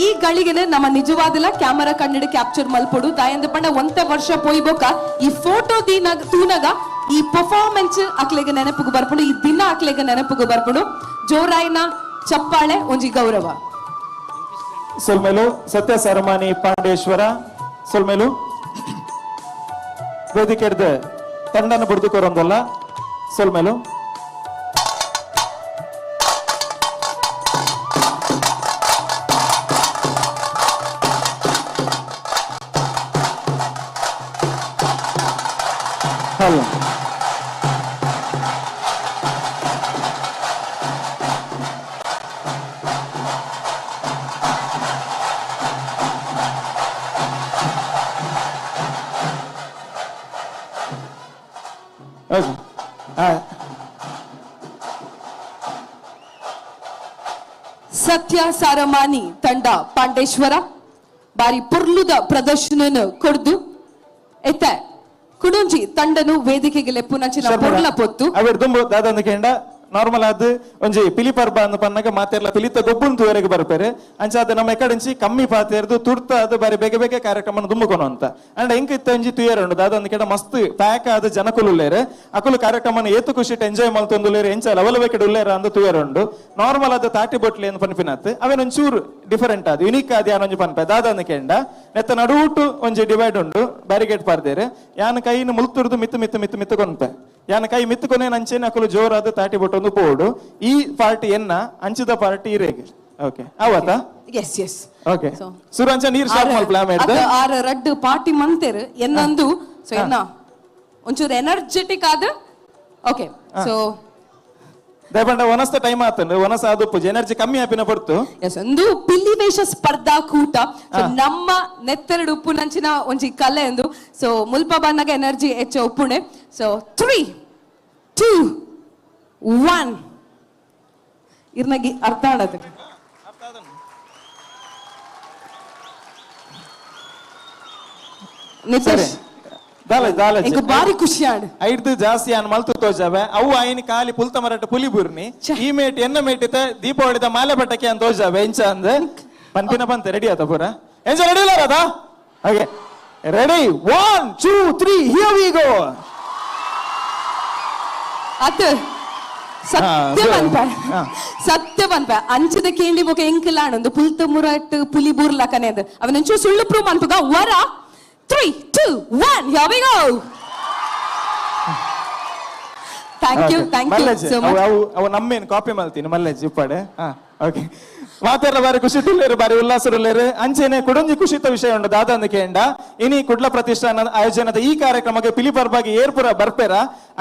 Speaker 1: ಈ ಗಳಿಗೆನೆ ನಮ್ಮ ನಿಜವಾದಲ ಕ್ಯಾಮರಾ ಕನ್ನಡ ಕ್ಯಾಪ್ಚರ್ ಮಲ್ಪೊಡು ದಾಯಂದ ಪಂಡ ಒಂತ ವರ್ಷ ಪೋಯ್ಬೋಕ ಈ ಫೋಟೋ ದಿನ ತೂನಗ ಈ ಪರ್ಫಾರ್ಮೆನ್ಸ್ ಅಕ್ಲೆಗೆ ನೆನಪುಗು ಬರ್ಪುಂಡು, ಈ ದಿನ ಅಕ್ಲೆಗೆ ನೆನಪುಗು ಬರ್ಪುಂಡು. ಜೋರಾಯಿನ ಚಪ್ಪಾಳೆ ಒಂಜಿ ಗೌರವ.
Speaker 6: ಸೊಲ್ಮೆಲು ಸತ್ಯ ಸಾರಮಾನಿ ಪಾಂಡೇಶ್ವರ ಸೊಲ್ಮೆಲು ವೇದಿಕೆ ತಂಡನ ಬುಡ್ದು ಕೊರೊಂದಲ್ಲ ಸೊಲ್ಮೆಲು. ಹಲೋ
Speaker 1: ಸತ್ಯ ಸಾರಮಾನಿ ತಂಡ ಪಾಂಡೇಶ್ವರ ಬಾರಿ ಪೊರ್ಲುದ ಪ್ರದರ್ಶನ ಕೊಡ್ದು ಎತ್ತ ಕುಡುಂಜಿ ತಂಡನು ವೇದಿಕೆಗೆ ಲೆಪ್ಪುನಂಚಿನ ಪೊರ್ಲ ಪೊತ್ತು
Speaker 6: ಅವೆಡ್ ದುಂಬು ದಾದಂದು ಕೇಂಡ ನಾರ್ಮಲ್ ಆದ್ ಒಂಜಿ ಪಿಲಿ ಪರ್ಬ ಅಂದ್ ಪನ್ನಗ ಮಾತೆರ್ಲ ಪಿಲಿತ ಗೊಬ್ಬುನ್ ತೂವರೆಗೆ ಬರ್ಪೇರು. ಅಂಚಾದ ನಮ್ಮ ಎಕಡೆಂಚಿ ಕಮ್ಮಿ ಪಾತೆರ್ದು ತುರ್ತ ಅದು ಬಾರಿ ಬೇಗ ಬೇಗ ಕಾರ್ಯಕ್ರಮ ದುಂಬುಕೊನು ಅಂತ. ಅಂಡ್ ಎಂಕ್ ಇತ್ತ ಒಂಜಿ ತುಯರ್ ಉಂಡು ದಾದಂದು ಕೇಂಡ ಮಸ್ತ್ ಪ್ಯಾಕ್ ಆದ್ ಜನಕುಲು ಉಲ್ಲೇರು, ಅಕುಲು ಕಾರ್ಯಕ್ರಮನ ಏತು ಖುಷಿಟ್ ಎಂಜಾಯ್ ಮಲ್ತೊಂದುಲ್ಲೇರು, ಎಂಚ ಲವಲ ಬೇಕಡೆ ಉಲ್ಲೇರ ಅಂದ್ ತುಯರ್ ಉಂಡು. ನಾರ್ಮಲ್ ಆದ್ ತಾಟಿ ಬೊಟ್ಲಿ ಅಂದ್ ಪನ್ಪಿನತ್ ಅವೇನ್ ಒಂಚೂರು ಡಿಫರೆಂಟ್ ಆದ್ ಯುನೀಕ್ ಆದ್ ಯಾನ್ ಒಂಜಿ ಪನ್ಪೆ. ದಾದಂದು ಕೇಂಡ ನೆತ್ತ ನಡುಟು ಒಂಜಿ ಡಿವೈಡ್ ಉಂಡು, ಬ್ಯಾರಿಗೇಡ್ ಪಾರ್ದೇರು. ಯಾನ್ ಕೈನ್ ಮುಲ್ತುರ್ದು ಮಿತ್ತು ಮಿತ್ತು ಮಿತ್ತು ಮಿತ್ತು ಕೊನ್ಪೆ, ಯಾನ್ ಕೈ ಮಿತ್ತುಕೊನೆ ನಂಚೇನೆ ಅಕುಲು ಜೋರಾದ ತಾಟಿ ಬೊಟ್ಟೊಂದು ಪೋಡು. ಈ ಪಾರ್ಟಿ ಎನ್ನ ಅಂಚಿದ ಪಾರ್ಟಿ ಇರೇಗ್. ಓಕೆ ಅವತಾ?
Speaker 1: S S
Speaker 6: okay ಸುರು ಅಂಚ ನೀರ್ ಸ್ಟಾರ್ಟ್ ಮಲ್ಪಲ ಆಮೇಲೆ
Speaker 1: ಆರ್ ರಡ್ಡ್ ಪಾರ್ಟಿ ಮಂತೆರ್ ಎನ್ನಂದು. ಸೊ ಎನ್ನ ಒಂಚೂರು ಎನರ್ಜೆಟಿಕ್ ಆದ. ಓಕೆ ಸೊ
Speaker 6: ದಯಪಂಡ ಒನಸ್ತ ಟೈಮ್ ಆತಂಡು ಒನಸ ಅದು ಪೂಜೆ ಎನರ್ಜಿ ಕಮ್ಮಿ ಆಪಿನ ಪಡ್ತು.
Speaker 1: ಎಸ್ ಒಂದು ಪಿಲ್ಲಿ ವೇಷ ಸ್ಪರ್ಧಾ ಕೂಟ. ಸೊ ನಮ್ಮ ನೆತ್ತೆರಡು ಉಪ್ಪು ನಂಚಿನ ಒಂಜಿ ಕಲೆ ಎಂದು. ಸೊ ಮುಲ್ಪ ಬನ್ನಗ ಎನರ್ಜಿ ಹೆಚ್ಚ ಉಪ್ಪುಣೆ. ಸೊ 3 2 1 ಇರ್ನಗಿ ಅರ್ಥ ಆಡದು. ನಿತೇಶ್
Speaker 6: ಎಂಕ್
Speaker 1: ಬಾರಿ ಖುಷಿ ಆಡ್
Speaker 6: ಐಡ್ದು ಜಾಸ್ತಿ ಆನ್ ಮಲ್ತು ತೋಜಾವೆ ಅವು ಐನ್ ಕಾಲಿ ಪುಲ್ತ ಮರಟ ಪುಲಿ ಬುರ್ನಿ ಈ ಮೇಟ್ ಎನ್ನ ಮೇಟಿತ ದೀಪಾವಳಿದ ಮಾಲೆ ಪಟಕ್ಕೆ ಅಂತ ತೋಜಾವೆ ಎಂಚ ಅಂದ ಪನ್ಪಿನ ಬಂತೆ. ರೆಡಿ ಆತ ಪೂರ ಎಂಚ ರೆಡಿ ಇಲ್ಲ ಅದ? Okay ready 1 2 3 here we go.
Speaker 1: ಅತ್ ಸತ್ಯ ಪನ್ಪೆ ಸತ್ಯ ಪನ್ಪೆ ಅಂಚದ ಕೇಂಡಿ ಬೊಕ ಎಂಕುಲಾಣ ಒಂದು ಪುಲ್ತ ಮುರಟ್ ಪುಲಿ ಬೂರ್ಲಕನೆ ಅಂದ್ ಅವನಂಚು ಸುಳ್ಳು ಪ್ರೂವ್ ಮನ್ಪುಗ ವರ 3 2 1 here we go. Thank you, thank you so much.
Speaker 6: ಅವು ನಮ್ಮೇನ್ ಕಾಪಿ ಮಲ್ತೀನಿ ಮಲ್ಲೆಜ್ಜಿ ಉಪ್ಪಾಡೆ. ಓಕೆ ಮಾತೆಲ್ಲ ಬಾರಿ ಖುಷಿ ತುಲ್ಲೇರು ಬಾರಿ ಉಲ್ಲಾಸರುಲ್ಲೇರು. ಅಂಚೆನೆ ಕುಡೊಂಜಿ ಖುಷಿತ ವಿಷಯ ಉಂಡು ದಾದಂದು ಕೇಂಡ ಇನಿ ಕುಡ್ಲ ಪ್ರತಿಷ್ಠಾನ ಆಯೋಜನದ ಈ ಕಾರ್ಯಕ್ರಮಕ್ಕೆ ಪಿಲಿ ಪರ್ಬಾಗಿ ಏರ್ಪುರ ಬರ್ಪೇರ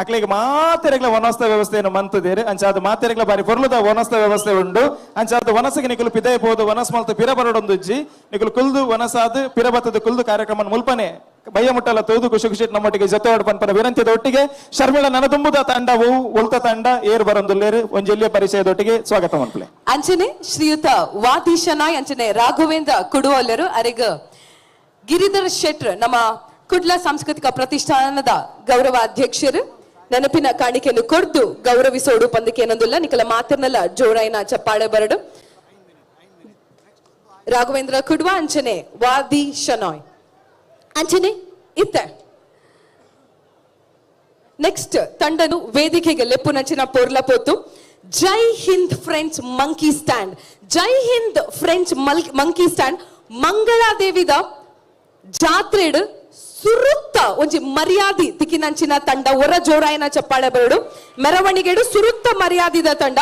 Speaker 6: ಅಕ್ಲೆಗೆ ಮಾತೆರೆಗ್ಲ ವನಸ್ತ ವ್ಯವಸ್ಥೆಯನ್ನು ಮಂತದೇರು. ಅಂಚಾದ ಮಾತೆರೆಗ್ಲ ಬಾರಿ ಪೊರ್ಲುದ ವನಸ್ತ ವ್ಯವಸ್ಥೆ ಉಂಡು. ಅಂಚಾದ ವನಸಗೆ ನಿಕುಲು ಪಿದಯ ಪೋದು ವನಸ್ ಮಲ್ತ ಪಿರ ಬರಡೊಂದುಜ್ಜಿ ನಿಕುಲು ಕುಲ್ದು ವನಸಾದ ಪಿರಬತ್ತದ ಕುಲ್ದು ಕಾರ್ಯಕ್ರಮ ಮುಲ್ಪನೆ ಬಯ್ಯ ಮುಟ್ಟಲ್ಲ ತೋದು ಖುಷಿ ಖುಷಿ ನಮ್ಮೊಟ್ಟಿಗೆ ಜೊತೆ ಪನ್ಪನ ವಿನಂತಿದ ಒಟ್ಟಿಗೆ ಶರ್ಮಿಳ ನನದುಂಬುದ ತಂಡ ಉಲ್ತ ತಂಡ ಏರ್ ಬರಂದುಲ್ಲೇರು ಒಂಜೆಲ್ಲಿಯ ಪರಿಚಯದೊಟ್ಟಿಗೆ ಸ್ವಾಗತ ಮನ್ಪಲೆ.
Speaker 1: ಅಂಚನೆ ಶ್ರೀಯುತ ವಾದೀಶನಾಯ್ ಅಂಚನೆ ರಾಘವೇಂದ್ರ ಕುಡುವಲ್ಲರು ಅರೆಗ ಗಿರಿಧರ್ ಶೆಟ್ರ್ ನಮ್ಮ ಕುಡ್ಲ ಸಾಂಸ್ಕೃತಿಕ ಪ್ರತಿಷ್ಠಾನದ ಗೌರವ ಅಧ್ಯಕ್ಷರು ನೆನಪಿನ ಕಾಣಿಕೆಯನ್ನು ಕೊಡ್ದು ಗೌರವಿಸೋಡು ಪಂದಕ್ಕೆ ಏನೊಂದಿಲ್ಲ ನಿಕಲ ಮಾತಿರ್ನಲ್ಲ ಜೋರಾಯಿನ ಚಪ್ಪಾಳೆ ಬರಡು. ರಾಘವೇಂದ್ರ ಕುಡ್ವ ಅಂಚನೆ ವಾದಿ ಶನಾಯ್ ಅಂಚನೆ ಇತ್ತ ನೆಕ್ಸ್ಟ್ ತಂಡನು ವೇದಿಕೆಗೆ ಲೆಪ್ಪುನಂಚಿನ ಪೋರ್ಲ ಪೋತು Jai Hind friends monkey stand. Jai Hind friends monkey stand ಮಂಗಳಾದೇವಿದ ಜಾತ್ರೆಡ್ ಸುರುತ್ತ ಒಂಜಿ ಮರ್ಯಾದಿ ತಿಕ್ಕಿನಂಚಿನ ತಂಡ ಒರ ಜೋರಾಯನ ಚಪ್ಪಾಳೆ ಬರಡು ಮೆರವಣಿಗೆಡು ಸುರುತ್ತ ಮರ್ಯಾದಿದ ತಂಡ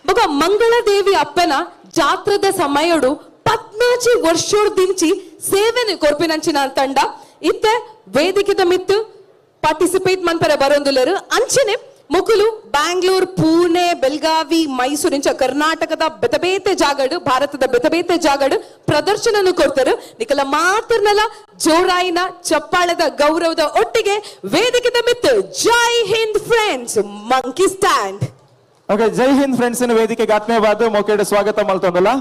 Speaker 1: ಬೊಕ ಮಂಗಳದೇವಿ ಅಪ್ಪನ ಜಾತ್ರದ ಸಮಯಡು 14 ವರ್ಷೋಡ್ ದಿಂಚಿ ಸೇವೆನು ಕೊರ್ಪಿನಂಚಿನ ತಂಡ ಇತ್ತೆ ವೇದಿಕೆದ ಮಿತ್ತು ಪಾರ್ಟಿಸಿಪೇಟ್ ಮನ್ಪರೆ ಬರೋಂದುಲೇರು. ಅಂಚನೆ ಮುಕುಲು ಬ್ಯಾಂಗ್ಳೂರ್ ಪೂಣೆ ಬೆಲ್ಗಾವಿ ಮೈಸೂರು ಇಂಚ ಕರ್ನಾಟಕದ ಬೆತಬೇತೆ ಜಾಗಡು ಭಾರತದ ಬೆತಬೇತೆ ಜಾಗಡು ಪ್ರದರ್ಶನನು ಕೊಡ್ತಾರೆ. ನಿಕಲ ಮಾತ್ರನಲ್ಲ ಜೋರಾಯಿನ ಚಪ್ಪಾಳದ ಗೌರವದ ಒಟ್ಟಿಗೆ ವೇದಿಕೆದ ಮಿತ್ತು Jai Hind friends monkey stand.
Speaker 6: Okay Jai Hind friends ವೇದಿಕೆಗೆ ಆತ್ಮೀಯವಾದ ಮೊಕೆಡೆ ಸ್ವಾಗತ ಮಲ್ತೊಂದಲ್ಲ.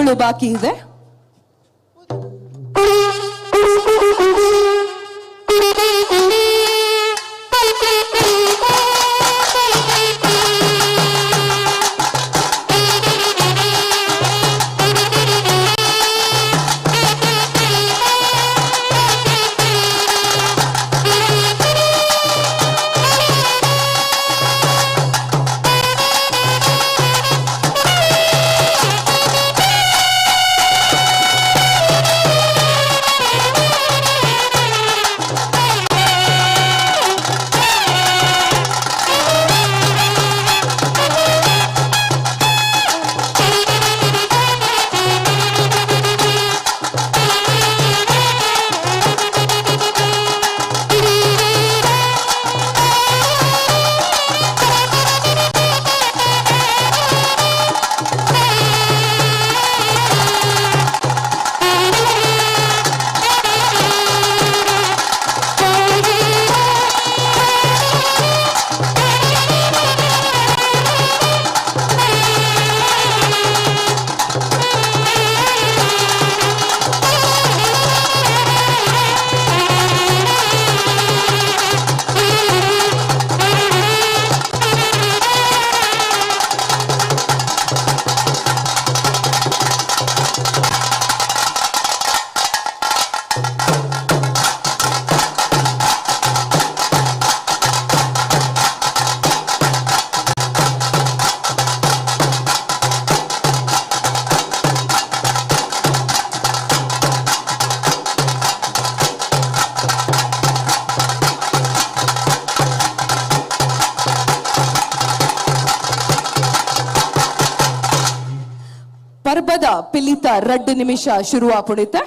Speaker 1: ನಿಮಿಷಗಳು ಬಾಕಿ ಇದೆ. ಪರ್ಬದ ಪಿಲಿತ ರಡ್ಡು ನಿಮಿಷ ಶುರುವಾಪುಣಿತೆ.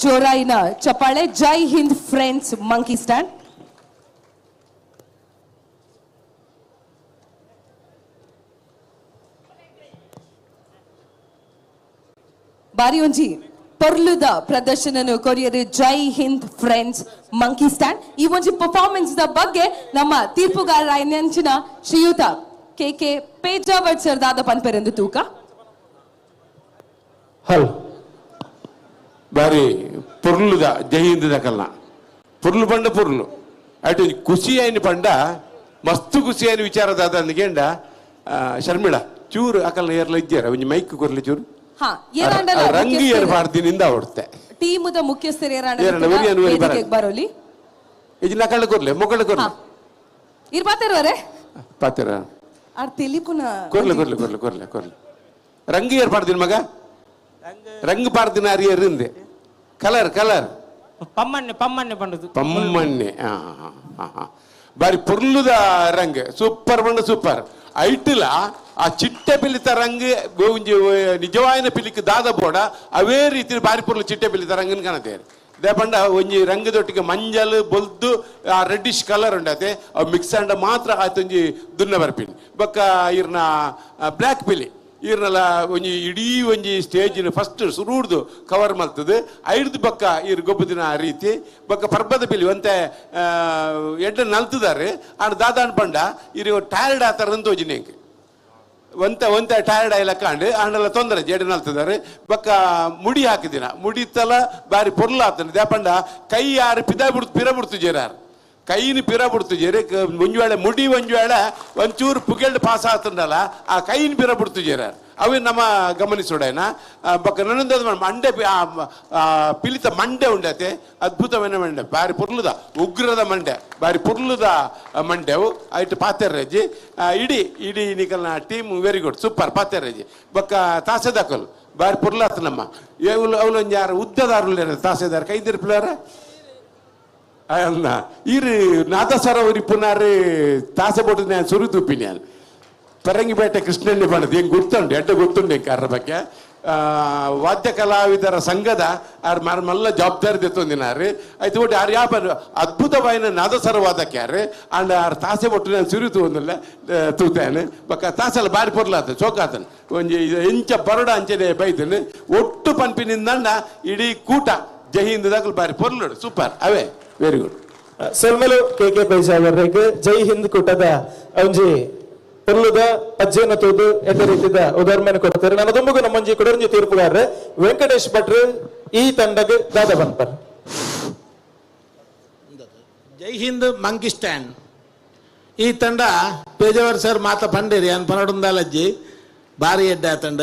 Speaker 1: ಜೋರಾಯಿನ ಚಪ್ಪಾಳೆ. Jai Hind friends monkey stand. ಬಾರಿ ಒಂಜಿ ಪೊರ್ಲುದ ಪ್ರದರ್ಶನನು courier Jai Hind friends monkey stand. ಈ ಒಂಜಿ ಪರ್ಫಾರ್ಮೆನ್ಸ್ the ಬಗ್ಗೆ ನಮ್ಮ ತೀರ್ಪುಗಾರರಾಯಿನಂಚಿನ ಶ್ರೀಯುತ ಕೆ ಕೆ ಪೇಜಾವರ್ ಸರ್ ದಾದ ಪನ್ಪೆರೆಂದು ತೂಕ.
Speaker 2: ಹಲ್ ಬಾರಿ ಪೊರ್ಲುದ ಜೈ ಹಿಂದ್ ದಕಲ್ನ ಪೊರ್ಲು ಪಂಡ ಪೊರ್ಲು ಅటు ಖುಷಿ ಆಯ್ನ ಪಂಡ ಮಸ್ತ್ ಖುಷಿ ಆಯ್ನ ವಿಚಾರ ದಾದ ಅಂದ್ಕೇಂಡ ಶರ್ಮಿಳ ಚೂರು ಅಕಲ್ನ ಏರ್ಲ ಇದ್ದಾರ ಒಂಜಿ ಮೈಕ್ ಕೊರ್ಲಿ ಚೂರು.
Speaker 1: ಹಾ ಏನಾಂಡಲ
Speaker 2: ರಂಗ್ ಏರ್ ಪಾಡ್ದಿನಿಂದ ಅವಡ್ತೆ
Speaker 1: ಟೀಮುದ ಮುಖ್ಯಸ್ಥರು
Speaker 2: ಏರಾಂಡ
Speaker 1: ಏರಾಂಡ
Speaker 2: ಒರಿ ಅನ್ ಒರಿ
Speaker 1: ವೇದಿಕೆಗ್ ಬರೋಲಿ.
Speaker 2: ಇಜಿನ ಕಳ್ಳ ಕೊರ್ಲೆ ಮೊಕಳ್ಳ ಕೊರ್ಲೆ.
Speaker 1: ಇರ್ ಪಾತೆರುವರೆ
Speaker 2: ಪಾತೆರ
Speaker 1: ಆರ್ ತೆಲಿಪುನ
Speaker 2: ಕೊರ್ಲೆ ಕೊರ್ಲೆ ಕೊರ್ಲೆ ಕೊರ್ಲೆ ಕೊರ್ಲೆ. ರಂಗ್ ಏರ್ ಪಾಡ್ದಿನ ಮಗ ರಂಗ್ ಪಾಡ್ದಿನ ಅರಿಯರ್ ಇಂದೆ ಕಲರ್ ಕಲರ್
Speaker 8: ಪಮ್ಮಣ್ಣೆ ಪಮ್ಮಣ್ಣೆ ಪಂಡದು
Speaker 2: ಪಮ್ಮಣ್ಣೆ. ಬಾರಿ ಪೊರ್ಲುದ ರಂಗ್ ಸೂಪರ್ ಬಂಡ ಸೂಪರ್ ಐಟ್ಲ ಆ ಚಿಟ್ಟೆ ಪಿಲಿತ ರಂಗ್ ಒಂಜಿ ನಿಜವಾಯಿನ ಪಿಲಿಕ್ ದಾದ ಬೋಡ ಅವೇ ರೀತಿ ಬಾರಿ ಪೊರ್ಲು ಚಿಟ್ಟೆ ಪಿಲಿತ ರಂಗನ್ ಕಾಣತೇರು. ದೇಪಂಡ ಒಂಜಿ ರಂಗದೊಟ್ಟಿಗೆ ಮಂಜಲ್ ಬೊಲ್ದು ಆ ರೆಡ್ಡಿಶ್ ಕಲರ್ ಉಂಡತೆ ಅವು ಮಿಕ್ಸ್ ಅಂಡ ಮಾತ್ರ ಆತೊಂಜಿ ದುನ್ನ ಬರ್ಪಿನಿ. ಬೊಕ್ಕ ಇರ್ನ ಬ್ಲ್ಯಾಕ್ ಪಿಲಿ ಇರ್ನಲ ಒಂಜಿ ಇಡೀ ಒಂಜಿ ಸ್ಟೇಜಿನ ಫಸ್ಟ್ ಸುರುಡ್ದು ಕವರ್ ಮಲ್ತದೆ ಐಡ್ದು ಬೊಕ್ಕ ಇರ್ ಗೊಬ್ಬದಿನ ಆ ರೀತಿ. ಬೊಕ್ಕ ಪರ್ಬದ ಪಿಲಿ ಒಂತೆ ಎಡ್ಡ ನಲ್ತದಾರೆ ಆಂಡ್ ದಾದಾನ್ ಪಂಡ ಇರು ಟೈರ್ಡ್ ಆತರ ಅಂತ ಒಂಜಿನ ಒಂತೆ ಒಂತೆ ಟೈರ್ಡ್ ಆಯ್ಲ ಕಾಂಡು ಆಂಡಲ ತೊಂದರೆ ಜೇಡ ನಲ್ತದಾರೆ. ಬೊಕ್ಕ ಮುಡಿ ಹಾಕಿದಿನ ಮುಡಿತಲ ಬಾರಿ ಪೊರ್ಲು ಆತನ ದೇಪಂಡ ಕೈ ಯಾರು ಪಿದ ಬಿಡ್ತು ಪಿರ ಬಿಡ್ತು ಜೇರಾರು ಕೈನ ಪಿರ ಬಿಡ್ತು ಜೇರೆ ಒಂಜ್ ವೇಳೆ ಮುಡಿ ಒಂಜ್ ವೇಳೆ ಒಂಚೂರು ಪುಗೆಲ್ಡ್ ಪಾಸ್ ಆತಂಡಲ್ಲ ಆ ಕೈನ ಪಿರ ಬಿಡ್ತು ಜೇರಾರು ಅವೇ ನಮ್ಮ ಗಮನಿಸೋಡೇನ. ಬೊಕ್ಕ ನನ್ನೊಂದು ಮಂಡೆ ಪಿಲಿತ ಮಂಡೆ ಉಂಡತೆ ಅದ್ಭುತವೈನ ಮಂಡೆ ಬಾರಿ ಪೊರ್ಲುದ ಉಗ್ರದ ಮಂಡೆ ಬಾರಿ ಪೊರ್ಲುದ ಮಂಡೆವು ಐಟ್ ಪಾತೆರ್ರಜ್ಜಿ ಇಡೀ ಇಡೀ ನಿಕಲ್ನ ಟೀಮ್ ವೆರಿ ಗುಡ್ ಸೂಪರ್ ಪಾತೆರ್ರಜ್ಜಿ. ಬೊಕ್ಕ ತಾಸೆದಾಕಲ್ ಬಾರಿ ಪೊರ್ಲಾತ ನಮ್ಮ ಅವಲೊಂಜಿ ಯಾರು ಉದ್ದದಾರು ತಾಸೆದಾರ ಕೈದಿರ್ಪಿಲಾರ ಅಲ್ಲ ಇರು ನಾದಸರ ಉರಿಪುನಾರು ತಾಸೆ ಬೋಟು ನಾನು ಸುರು ತುಪ್ಪಿನಿ ನಾನು ಪರಂಗಿಪೇಟೆ ಕೃಷ್ಣಣ್ಣಿ ಬಣ್ಣದ ಹೆಂಗೆ ಗೊತ್ತುಂಟು ಎಡ್ಡ ಗೊತ್ತುಂಟು ಹೆಂಗೆ ಅದ್ರ ಬಗ್ಗೆ ವಾದ್ಯ ಕಲಾವಿದರ ಸಂಘದ ಆರ್ ಮರ ಮಲ್ಲ ಜವಾಬ್ದಾರಿ ತೆತ್ತೊಂದಿನಾರು ಆಯ್ತು ಒಟ್ಟು ಆರ್ ಯಾಪ ಅದ್ಭುತವಾಯಿನ ನಾದಸರ ವಾದಕ್ಕೆ ಯಾರು ಅಂಡ್ ಆರ್ ತಾಸೆ ಒಟ್ಟು ನಾನು ಸುರಿ ತೂಂದಿಲ್ಲ ತೂತಾನೆ ಬೊಕ್ಕ ತಾಸೆಲ್ಲ ಬಾರಿ ಪೊರ್ಲಾತ ಚೋಕಾತನ ಒಂಜಿ ಎಂಚ ಬರೋಡ ಅಂಚನೆ ಬೈತನು ಒಟ್ಟು ಪನ್ಪಿನಿಂದ ಇಡೀ ಕೂಟ ಜೈ ಹಿಂದ್ ದಾಖಲು ಬಾರಿ ಪೊರ್ಲುಡು ಸೂಪರ್ ಅವೇ ವೆರಿ ಗುಡ್.
Speaker 7: ಸೊಲ್ಮೆಲು ಕೆ ಕೆ ಪೈಜಾವರ್ರೆಗ್ ಜೈ ಹಿಂದ್ ಕೂಟದ ಒಂಜಿ ಪೊರ್ಲುದ ಪಜ್ಜೆನ ತೂದು ಎಡ್ಡೆ ರೀತಿದ ಉದಾಹರಣೆ ಕೊಡ್ತಾರೆ. ನನ್ನ ದುಂಬುಗು ನಮ್ಮೊಂಜಿ ಕೊಡೊಂಜಿ ತೀರ್ಪುಗಾರರು ವೆಂಕಟೇಶ್ ಭಟ್ರು ಈ ತಂಡಗ್ ದಾದ ಬಂಪರ್.
Speaker 3: ಜೈ ಹಿಂದ್ ಮಂಕಿ ಸ್ಟ್ಯಾಂಡ್ ಈ ತಂಡ ಪೇಜಾವರ್ ಸರ್ ಮಾತ ಪಂಡೇರಿ ಅನ್ ಪನಡುಂದಾಲಜ್ಜಿ ಬಾರಿ ಎಡ್ಡೆ ಆ ತಂಡ.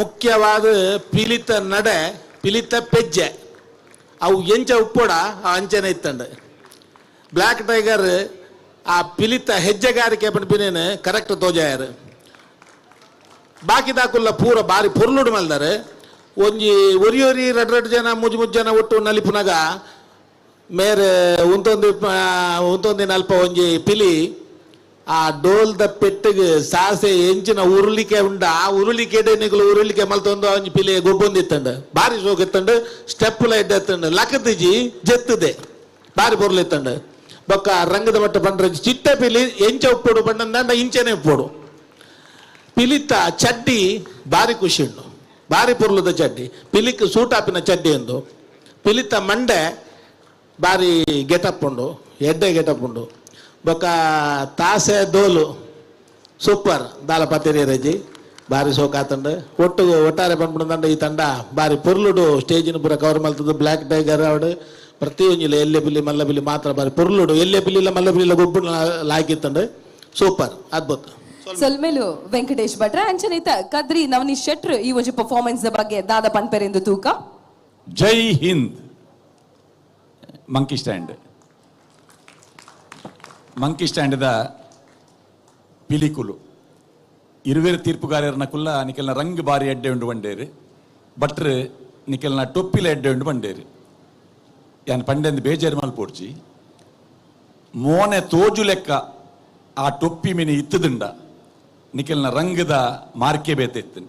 Speaker 3: ಮುಖ್ಯವಾದ ಪಿಲಿತ ನಡೆ ಪಿಲಿತ ಪೆಜ್ಜೆ ಅವು ಎಂಚ ಉಪ್ಪೋಡ ಆ ಅಂಚನೆ ಇತ್ತಂಡ. ಬ್ಲ್ಯಾಕ್ ಟೈಗರ್ ಆ ಪಿಲಿತ ಹೆಜ್ಜೆಗಾರಿಕೆ ಪನ್ಪಿನೇನು ಕರೆಕ್ಟ್ ತೋಜಾಯರು. ಬಾಕಿ ದಾಕುಲ್ಲ ಪೂರ ಬಾರಿ ಪೊರ್ಲುಡು ಮಲ್ದಾರೆ. ಒಂಜಿ ಒರಿ ಒರಿ ರಡ್ ರಡ್ ಜನ ಮುಜ್ ಮುಜ್ ಜನ ಒಟ್ಟು ನಲಿಪುನಗ ಮೇರೆ ಉಂತೊಂದು ಉಂತೊಂದಿನ ಅಲ್ಪ ಒಂಜಿ ಪಿಲಿ ಆ ಡೋಲ್ದ ಪೆಟ್ಟಿಗೆ ಸಾಸೆ ಎಂಚಿನ ಉರುಳಿಕೆ ಉಂಡ ಆ ಉರುಳಿಕೆ ನಿಗುಲು ಉರುಳಿಕೆ ಮಲ್ತೊಂದು ಒಂಜಿ ಪಿಲಿ ಗೊಬ್ಬೊಂದಿತ್ತಂಡ ಬಾರಿ ಸೋಕಿತ್ತಂಡು ಸ್ಟೆಪ್ಪುಲ ಎಡ್ಡೆತ್ತಂಡು ಲಕತಿಜಿ ಜೆತ್ತದೆ ಬಾರಿ ಪೊರ್ಲಿತ್ತಂಡು. ಬೊಕ್ಕ ರಂಗದ ಮಟ್ಟ ಪಂಡ್ರೆ ಚಿಟ್ಟ ಪಿಲಿ ಎಂಚ ಉಪ್ಪೋಡು ಪಂಡಂದ ಇಂಚನೆ ಉಪ್ಪೋಡು. ಪಿಲಿತ ಚಡ್ಡಿ ಬಾರಿ ಖುಷಿ ಉಂಡು ಬಾರಿ ಪೊರ್ಲುದ ಚಡ್ಡಿ ಪಿಲಿಕ್ ಸೂಟಾಪಿನ ಚಡ್ಡಿ ಎಂದು. ಪಿಲಿತ ಮಂಡೆ ಬಾರಿ ಗೆಟಪ್ ಉಂಡು ಎಡ್ಡೆ ಗೆಟಪ್ ಉಂಡು. ಬೊಕ್ಕ ತಾಸೆ ದೋಲು ಸೂಪರ್ ದಾಲ ಪತ್ತಿರಿ ರಜಿ ಬಾರಿ ಸೋಕಾತಂಡು ಒಟ್ಟು ಒಟ್ಟಾರೆ ಪನ್ಪುಂಡ ಈ ತಂಡ ಬಾರಿ ಪೊರ್ಲುಡು ಸ್ಟೇಜಿನ ಪೂರ ಕವರ್ ಮಲ್ತದ್ದು. ಬ್ಲ್ಯಾಕ್ ಟೈಗರ್ ಅವಡು ಪ್ರತಿಯೊಂಜಿಲ ಎಲ್ಲೆ ಬಿಲ್ಲಿ ಮಲ್ಲ ಬಿಲ್ಲಿ ಮಾತ್ರ ಬಾರಿ ಪೊರ್ಲುಡು ಎಲ್ಲೆ ಬಿಲ್ಲಿಲ್ಲ ಮಲ್ಲ ಬಿಲ್ಲಿಲ್ಲ ಗೊಬ್ಬು ಲಾಗಿತ್ತಂಡು ಸೂಪರ್ ಅದ್ಭುತ.
Speaker 1: ಸೊಲ್ಮೆಲು ವೆಂಕಟೇಶ್ ಭಟ್ರ ಅಂಚನಿತ ಕದ್ರಿ ನವನಿ ಶೆಟ್ರು ಈ ಒಂಜಿ ಪರ್ಫಾರ್ಮೆನ್ಸ್ ಬಗ್ಗೆ ದಾದ ಪನ್ಪೆರೆಂದು ತೂಕ.
Speaker 4: ಜೈ ಹಿಂದ್ ಮಂಕಿ ಸ್ಟ್ಯಾಂಡ್ ಮಂಕಿ ಸ್ಟ್ಯಾಂಡ್ದ ಪಿಲಿಕುಲು ಇರುವೇರು ತೀರ್ಪುಗಾರರ್ನ ಕುಲ್ಲ ನಿಕೆಲ್ನ ರಂಗ್ ಬಾರಿ ಎಡ್ಡೆ ಉಂಡು ಬಂಡೇರು ಭಟ್ರು ನಿಕೆಲ್ನ ಟೊಪ್ಪಿಲ ಎಡ್ಡೆ ಉಂಡು ಬಂಡೇರು. ಯಾನ್ ಪಂಡೆಂದು ಬೇಜಾರು ಮಲ್ಪೋಡ್ಚಿ ಮೋನೆ ತೋಜು ಲೆಕ್ಕ ಆ ಟೊಪ್ಪಿ ಮಿನಿ ಇತ್ತದುಂಡ ನಿಕೆಲ್ನ ರಂಗದ ಮಾರ್ಕೆ ಬೇತೆತ್ತು.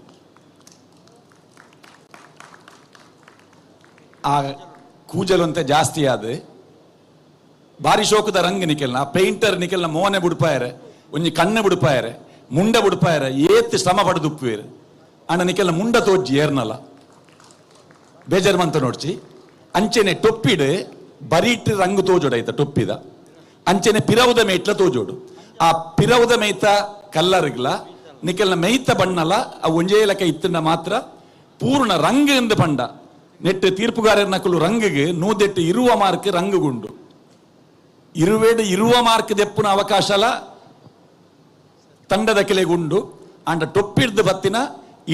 Speaker 4: ಆ ಕೂಜಲಂತೆ ಜಾಸ್ತಿ ಆದ ಬಾರಿ ಶೋಕದ ರಂಗ್ ನಿಕೆಲ್ನ ಪೇಂಟರ್ ನಿಕೆಲ್ನ ಮೋನೆ ಬುಡ್ಪಾಯರೆ ಒಂಜಿ ಕಣ್ಣು ಬುಡ್ಪಾಯರೆ ಮುಂಡ ಬುಡ್ಪಾಯರೆ ಏತ್ ಶ್ರಮ ಪಡೆದುಪ್ಪುವೇರು ಅಣ್ಣ ನಿಕೆಲ್ನ ಮುಂಡ ತೋಜ್ಜಿ ಏರ್ನಲ್ಲ ಬೇಜಾರು ಮಂತ ನೋಡ್ಚಿ. ಅಂಚೆನೆ ಟೊಪ್ಪಿಡು ಬರೀಟ್ ರಂಗು ತೋಜೋಡು ಆಯ್ತಾ ಟೊಪ್ಪಿದ ಅಂಚೆನೆ ಪಿರವುದ ಮೇಟ್ಲ ತೋಜೋಡು ಆ ಪಿರವುದ ಮೇಯ್ತ ಕಲ್ಲರ್ಗ್ಲ ನಿಕೆಲ್ನ ಮೇಯ್ತ ಬಣ್ಣಲ ಆ ಒಂಜೇ ಲೆಕ್ಕ ಇತ್ತನ್ನ ಮಾತ್ರ ಪೂರ್ಣ ರಂಗ್ ಎಂದು ಪಂಡ ನೆಟ್ಟು ತೀರ್ಪುಗಾರರ ನಕಲು ರಂಗಿಗೆ ನೂದೆಟ್ಟು ಇರುವ ಮಾರ್ಕ್ ರಂಗುಗುಂಡು ಇರುವೇಡು ಇರುವ ಮಾರ್ಕ್ ದೆಪ್ಪುನ ಅವಕಾಶಲ ತಂಡದ ಕೆಲೆಗುಂಡು ಆಂಡ ಟೊಪ್ಪಿಡ್ದು ಬತ್ತಿನ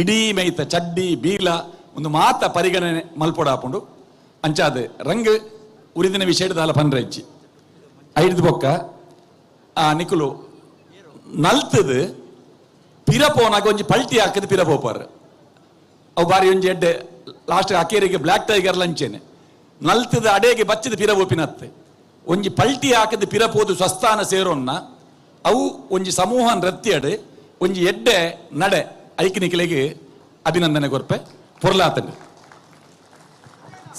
Speaker 4: ಇಡೀ ಮೈತ ಚಡ್ಡಿ ಬೀಲ ಒಂದು ಮಾತ ಪರಿಗಣನೆ ಮಲ್ಪೊಡಾಪುಂಡು. ಅಂಚಾದ ರಂಗ್ ಉರಿದಿನ ವಿಷಯದ ದಾಲ ಪನ್ರೆಜ್ಜಿ ಐದು ಬೊಕ್ಕ ಆ ನಿಕುಲು ನಲ್ತದು ಪಿರ ಪೋನಾಗ ಒಂಜಿ ಪಲ್ಟಿ ಹಾಕದು ಪಿರ ಪೋಪಾರ್. ಅವು ಬಾರಿ ಒಂಜಿ ಎಡ್ಡೆ ಲಾಸ್ಟ್ ಅಕೇರಿಗೆ ಬ್ಲ್ಯಾಕ್ ಟೈಗರ್ ಲಂಚೇನೆ ನಲ್ತದ ಅಡೇಗೆ ಬಚ್ಚದ ಪಿರ ಪೋಪಿನತ್ತೆ ಒಂಜಿ ಪಲ್ಟಿ ಹಾಕದ ಪಿರ ಪೋದು ಸ್ವಸ್ಥಾನ ಸೇರೋನ್ನ ಅವು ಒಂಜಿ ಸಮೂಹ ನೃತ್ಯಡು ಒಂಜಿ ಎಡ್ಡೆ ನಡೆ ಐಕ್ ನಿಕಲೆಗೆ ಅಭಿನಂದನೆ ಕೊರ್ಪೆ ಪೊರ್ಲಾತಂಡು.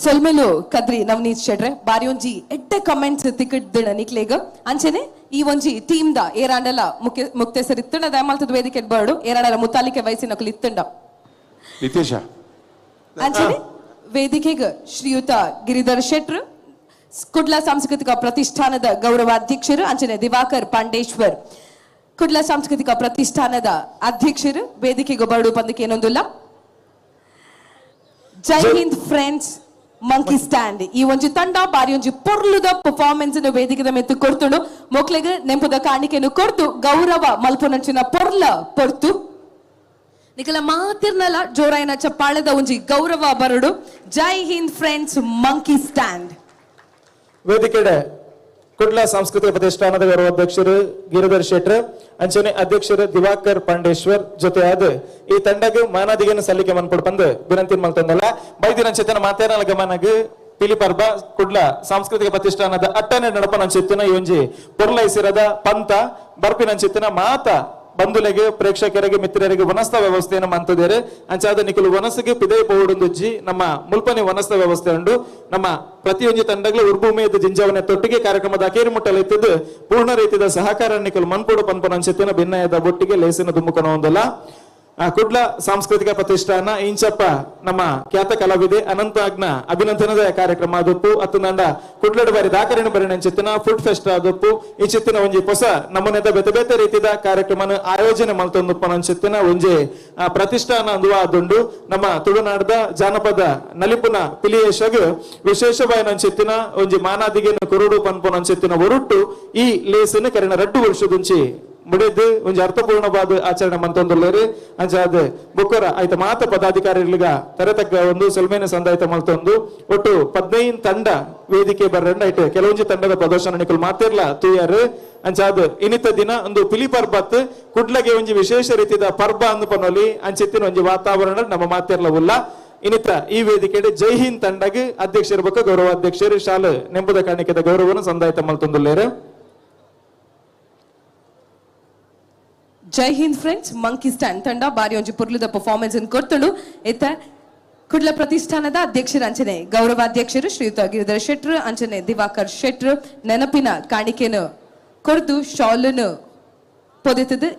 Speaker 1: ಸೊಲ್ಮೆಲು ಕದ್ರಿ ನವನೀತ್ ಶೆಟ್ರೆ ಬಾರಿ ಒಂಜಿ ಎಡ್ಡೆ ಕಮೆಂಟ್ಸ್ ತಿಕ್ಕಿಡ್ದಿಣ ನಿಕ್ಲೆಗ್. ಅಂಚನೆ ಈ ಒಂಜಿ ಟೀಮ್ the ಏರಾಂಡಲ ಮುಖ್ಯ ಮುಕ್ತೇಸರ್ ಇತ್ತಂಡ ದಯಮಾಲ್ತದ ವೇದಿಕೆ ಬರ್ಡು ಏರಾಂಡಲ ಮುತಾಲಿಕೆ ವಯಸ್ಸಿನಕುಲು ಇತ್ತಂಡ.
Speaker 2: ನಿತೇಶ
Speaker 1: ಅಂಚನೆ ವೇದಿಕೆಗೆ ಶ್ರೀಯುತ ಗಿರಿಧರ್ ಶೆಟ್ರು, ಕುಡ್ಲ ಸಾಂಸ್ಕೃತಿಕ ಪ್ರತಿಷ್ಠಾನದ ಗೌರವಾಧ್ಯಕ್ಷರು, ಅಂಚನೆ ದಿವಾಕರ್ ಪಾಂಡೇಶ್ವರ್ ಕುಡ್ಲ ಸಾಂಸ್ಕೃತಿಕ ಪ್ರತಿಷ್ಠಾನದ ಅಧ್ಯಕ್ಷರು ವೇದಿಕೆಗೆ ಬರಡು ಪಂದಕ್ಕೆ ಏನೊಂದಿಲ್ಲ. ಜೈ ಹಿಂದ್ ಫ್ರೆಂಡ್ಸ್ ಮಂಕಿ ಸ್ಟ್ಯಾಂಡ್ ಈ ಒಂಜಿ ತಂಡ ಬಾರಿ ಒಂಜಿ ಪೊರ್ಲುದ ಪರ್ಫಾರ್ಮೆನ್ಸ್ ವೇದಿಕೆದ ಮೆತ್ತು ಕೊರ್ತುಂಡು. ಮೊಕ್ಲೆಗ್ ನೆಂಪುದ ಕಾಣಿಕೆಯನ್ನು ಕೊರ್ತು ಗೌರವ ಮಲ್ಪುನಂಚಿನ ಪೊರ್ಲ ಪೊರ್ತು ನಿಕಲ ಮಾತಿರ್ನಲ ಜೋರಾಯಿನ ಚಪ್ಪಾಳದ ಒಂಜಿ ಗೌರವ ಬರಡು. Jai Hind friends monkey stand.
Speaker 7: ವೇದಿಕೆಡೆ ಕುಡ್ಲ ಸಾಂಸ್ಕೃತಿಕ ಪ್ರತಿಷ್ಠಾನದ ಗೌರವಾಧ್ಯಕ್ಷರು ಗಿರಿಧರ್ ಶೆಟ್ರ್, ಅಂಚನೆ ಅಧ್ಯಕ್ಷರು ದಿವಾಕರ್ ಪಾಂಡೇಶ್ವರ್ ಜೊತೆಯಾದ ಈ ತಂಡಗ್ ಮಾನಾದಿಗೆನ ಸಲ್ಲಿಕೆ ಮನ್ಪುಡ್ ಪಂದ್ ವಿನಂತಿ ಮಲ್ತೊಂದಲ್ಲ. ಬೈದಿನಂಚಿತ್ತಿನ ಮಾತೇನಲ ಗಮನಗ್ ಪಿಲಿಪರ್ಬ ಕುಡ್ಲ ಸಾಂಸ್ಕೃತಿಕ ಪ್ರತಿಷ್ಠಾನದ ಅಟ್ಟನೆ ನಡಪನಂಚಿತ್ತಿನ ಈ ಒಂಜಿ ಪೊರ್ಲೈಸಿರದ ಪಂತ ಬರ್ಪಿನಂಚಿತ್ತಿನ ಮಾತ ಬಂಧುಲೆಗೆ ಪ್ರೇಕ್ಷಕರಿಗೆ ಮಿತ್ರರಿಗೆ ವನಸ್ಥ ವ್ಯವಸ್ಥೆಯನ್ನು ಮಂತದೇರೆ. ಅಂಚಾದ ನಿಕಲು ವನಸ್ಸಿಗೆ ಪಿದೈ ಪೋಡುಂದುಜ್ಜಿ ನಮ್ಮ ಮುಲ್ಪನೆ ವನಸ್ಥ ವ್ಯವಸ್ಥೆ ಉಂಡು. ನಮ್ಮ ಪ್ರತಿಯೊಂದು ತಂಡಗಳು ಉರ್ಭೂಮಿಯದ ಜಿಂಜಾವನೆ ತೊಟ್ಟಿಗೆ ಕಾರ್ಯಕ್ರಮದ ಅಕೇರಿ ಮುಟ್ಟಲಿತ್ತಿದ್ದು ಪೂರ್ಣ ರೀತಿಯ ಸಹಕಾರ ನಿಕಲು ಮನ್ಪೋಡು ಪನ್ಪನಂಚಿತ್ತಿನ ಭಿನ್ನಯದ ಬೊಟ್ಟಿಗೆ ಲೇಸಿನ ದುಮ್ಮುಕನ ಒಂದಲ್ಲ. ಕುಡ್ಲ ಸಾಂಸ್ಕೃತಿಕ ಪ್ರತಿಷ್ಠಾನ ಇಂಚಪ್ಪ ನಮ್ಮ ಖ್ಯಾತ ಕಲಾವಿದೆ ಅನಂತಾಗ್ನ ಅಭಿನಂದನದ ಕಾರ್ಯಕ್ರಮ ಅದಪ್ಪು ಅತ್ತಂದ ಕುಡ್ಲಡು ಬಾರಿ ದಾಕರಿನ ಬರಿನಂಚಿತ್ತಿನ ಫುಡ್ ಫೆಸ್ಟ್ ಅದಪ್ಪು ಇಂಚಿತ್ತಿನ ಒಂಜಿ ಹೊಸ ನಮೂನೆದ ಬೇತೆ ಬೇತೆ ರೀತಿಯ ಕಾರ್ಯಕ್ರಮನ ಆಯೋಜನೆ ಮಲ್ತೊಂದುಪ್ಪನಂಚಿತ್ತಿನ ಒಂಜಿ ಪ್ರತಿಷ್ಠಾನ ಅಂದುವ ಅದುಂಡು. ನಮ್ಮ ತುಳುನಾಡದ ಜಾನಪದ ನಲಿಪುನ ಪಿಲಿಯೇಶಗ್ ವಿಶೇಷವಾಯಿನಂಚಿತ್ತಿನ ಒಂಜಿ ಮಾನಾದಿಗೆನ ಕುರುಡು ಪನ್ಪುನಂಚಿತ್ತಿನ ಒರುಟ್ಟು ಈ ಲೇಸಿನ ಕರಿನ ರಡ್ಡು ವರ್ಷದುಂಚಿ ಮುಡಿದು ಒಂಜಿ ಅರ್ಥಪೂರ್ಣವಾದ ಆಚರಣೆ ಮಂತೊಂದುಲ್ಲೇರು. ಅಂಚಾದ ಬುಕ್ಕರ ಆಯ್ತ ಮಾತ ಪದಾಧಿಕಾರಿಗಳಿಗ ತರತಕ್ಕ ಒಂದು ಸೊಲ್ಮೇನ ಸಂದಾಯ್ತ ಮಲ್ತೊಂದು ಒಟ್ಟು 15 ತಂಡ ವೇದಿಕೆ ಬರ್ರಂಡ ಐಟ್ ಕೆಲವೊಂಜಿ ತಂಡದ ಪ್ರದರ್ಶನ ನಿಕುಲು ಮಾತಿರ್ಲ ತೂಯಾರು. ಅಂಚಾದ ಇನ್ನಿತ ದಿನ ಒಂದು ಪಿಲಿ ಪರ್ಬತ್ ಕುಡ್ಲಗೆ ಒಂಜಿ ವಿಶೇಷ ರೀತಿಯ ಪರ್ಬ ಅಂದು ಪನೊಲಿ ಅಂಚಿತ್ತಿನ ಒಂಜಿ ವಾತಾವರಣ ನಮ್ಮ ಮಾತಿರ್ಲ ಉಲ್ಲ. ಇನ್ನಿತ ಈ ವೇದಿಕೆ ಜೈ ಹಿಂದ್ ತಂಡಗ್ ಅಧ್ಯಕ್ಷರ ಬೊಕ್ಕ ಗೌರವಾಧ್ಯಕ್ಷರು ಶಾಲೆ ನೆಂಬುದ ಕಾಣಿಕೆದ ಗೌರವವನ್ನು ಸಂದಾಯ್ತ ಮಲ್ತೊಂದುಲ್ಲೇರು.
Speaker 1: ಜೈ ಹಿಂದ್ ಫ್ರೆಂಡ್ಸ್ ಮಂಕಿ ಸ್ಟ್ಯಾಂಡ್ ತಂಡ ಬಾರಿ ಒಂಜಿ ಪೊರ್ಲುದ ಪರ್ಫಾರ್ಮೆನ್ಸ್ ಅನ್ನು ಕೊರ್ತುಂಡು. ಇತ್ತ ಕುಡ್ಲ ಪ್ರತಿಷ್ಠಾನದ ಅಧ್ಯಕ್ಷರು ಅಂಚನೆ ಗೌರವಾಧ್ಯಕ್ಷರು ಶ್ರೀಯುತ ಗಿರಿಧರ್ ಶೆಟ್ರು, ಅಂಚನೆ ದಿವಾಕರ್ ಶೆಟ್ರು ನೆನಪಿನ ಕಾಣಿಕೆನು ಕೊರ್ದು ಶಾಲನ್ನು ಪೊದೆತದು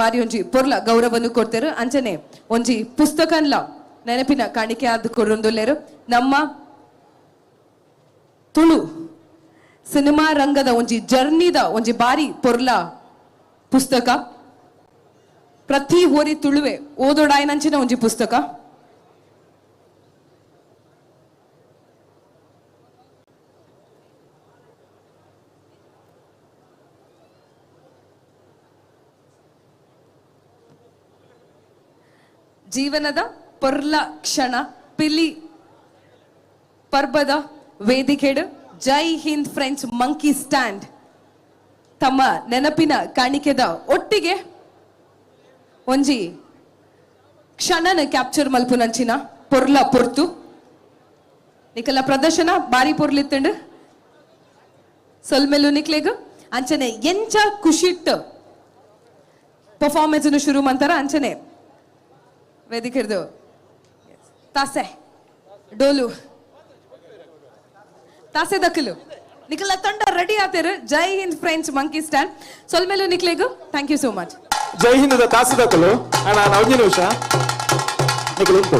Speaker 1: ಬಾರಿ ಒಂಜಿ ಪೊರ್ಲ ಗೌರವನು ಕೊಡ್ತೇರು. ಅಂಚನೆ ಒಂಜಿ ಪುಸ್ತಕನ್ಲ ನೆನಪಿನ ಕಾಣಿಕೆ ಆದ್ ಕೊರೊಂದುಲ್ಲೇರು. ನಮ್ಮ ತುಳು ಸಿನಿಮಾ ರಂಗದ ಒಂಜಿ ಜರ್ನಿದ ಒಂಜಿ ಬಾರಿ ಪೊರ್ಲ ಪುಸ್ತಕ ಪ್ರತಿ ಓರಿ ತುಳುವೆ ಓದೋಡಾಯನಂಚಿನ ಒಂಜಿ ಪುಸ್ತಕ. ಜೀವನದ ಪೊರ್ಲ ಕ್ಷಣ ಪಿಲಿ ಪರ್ಬದ ವೇದಿಕೆಡು ಜೈ ಹಿಂದ್ ಫ್ರೆಂಡ್ಸ್ ಮಂಕಿ ಸ್ಟ್ಯಾಂಡ್ ತಮ್ಮ ನೆನಪಿನ ಕಾಣಿಕೆದ ಒಟ್ಟಿಗೆ ಒಂಜಿ ಕ್ಷಣನ ಕ್ಯಾಪ್ಚರ್ ಮಲ್ಪುನಂಚಿನ ಪೊರ್ಲ ಪೊರ್ತು ನಿಕಲ ಪ್ರದರ್ಶನ ಬಾರಿ ಪೊರ್ಲಿತ್ತಂಡು. ಸೊಲ್ಮೆಲು ನಿಕ್ಲೆಗ್ ಅಂಚನೆ ಎಂಚ ಖುಷಿಟ್ ಪರ್ಫಾರ್ಮೆನ್ಸ್ ಶುರು ಮಂತಾರ. ಅಂಚನೆ ವೇದಿಕೆರ್ದು ತಾಸೆ ಡೋಲು ತಾಸೆ ದಕ್ಕಲು ನಿಕಲ ತಂಡ ರೆಡಿ ಆತೇರು. ಜೈ ಹಿಂದ್ ಫ್ರೆಂಡ್ಸ್ ಮಂಕಿ ಸ್ಟ್ಯಾಂಡ್ ಸೊಲ್ಮೆಲು ನಿಕ್ಲೆಗ್ thank you so much.
Speaker 7: Jai Hind ತಾಸಿದಕಲು ಅಣ್ಣ ಒಂಜಿ ನಿಮಿಷ ನಿಕಲು ಉಂಟು.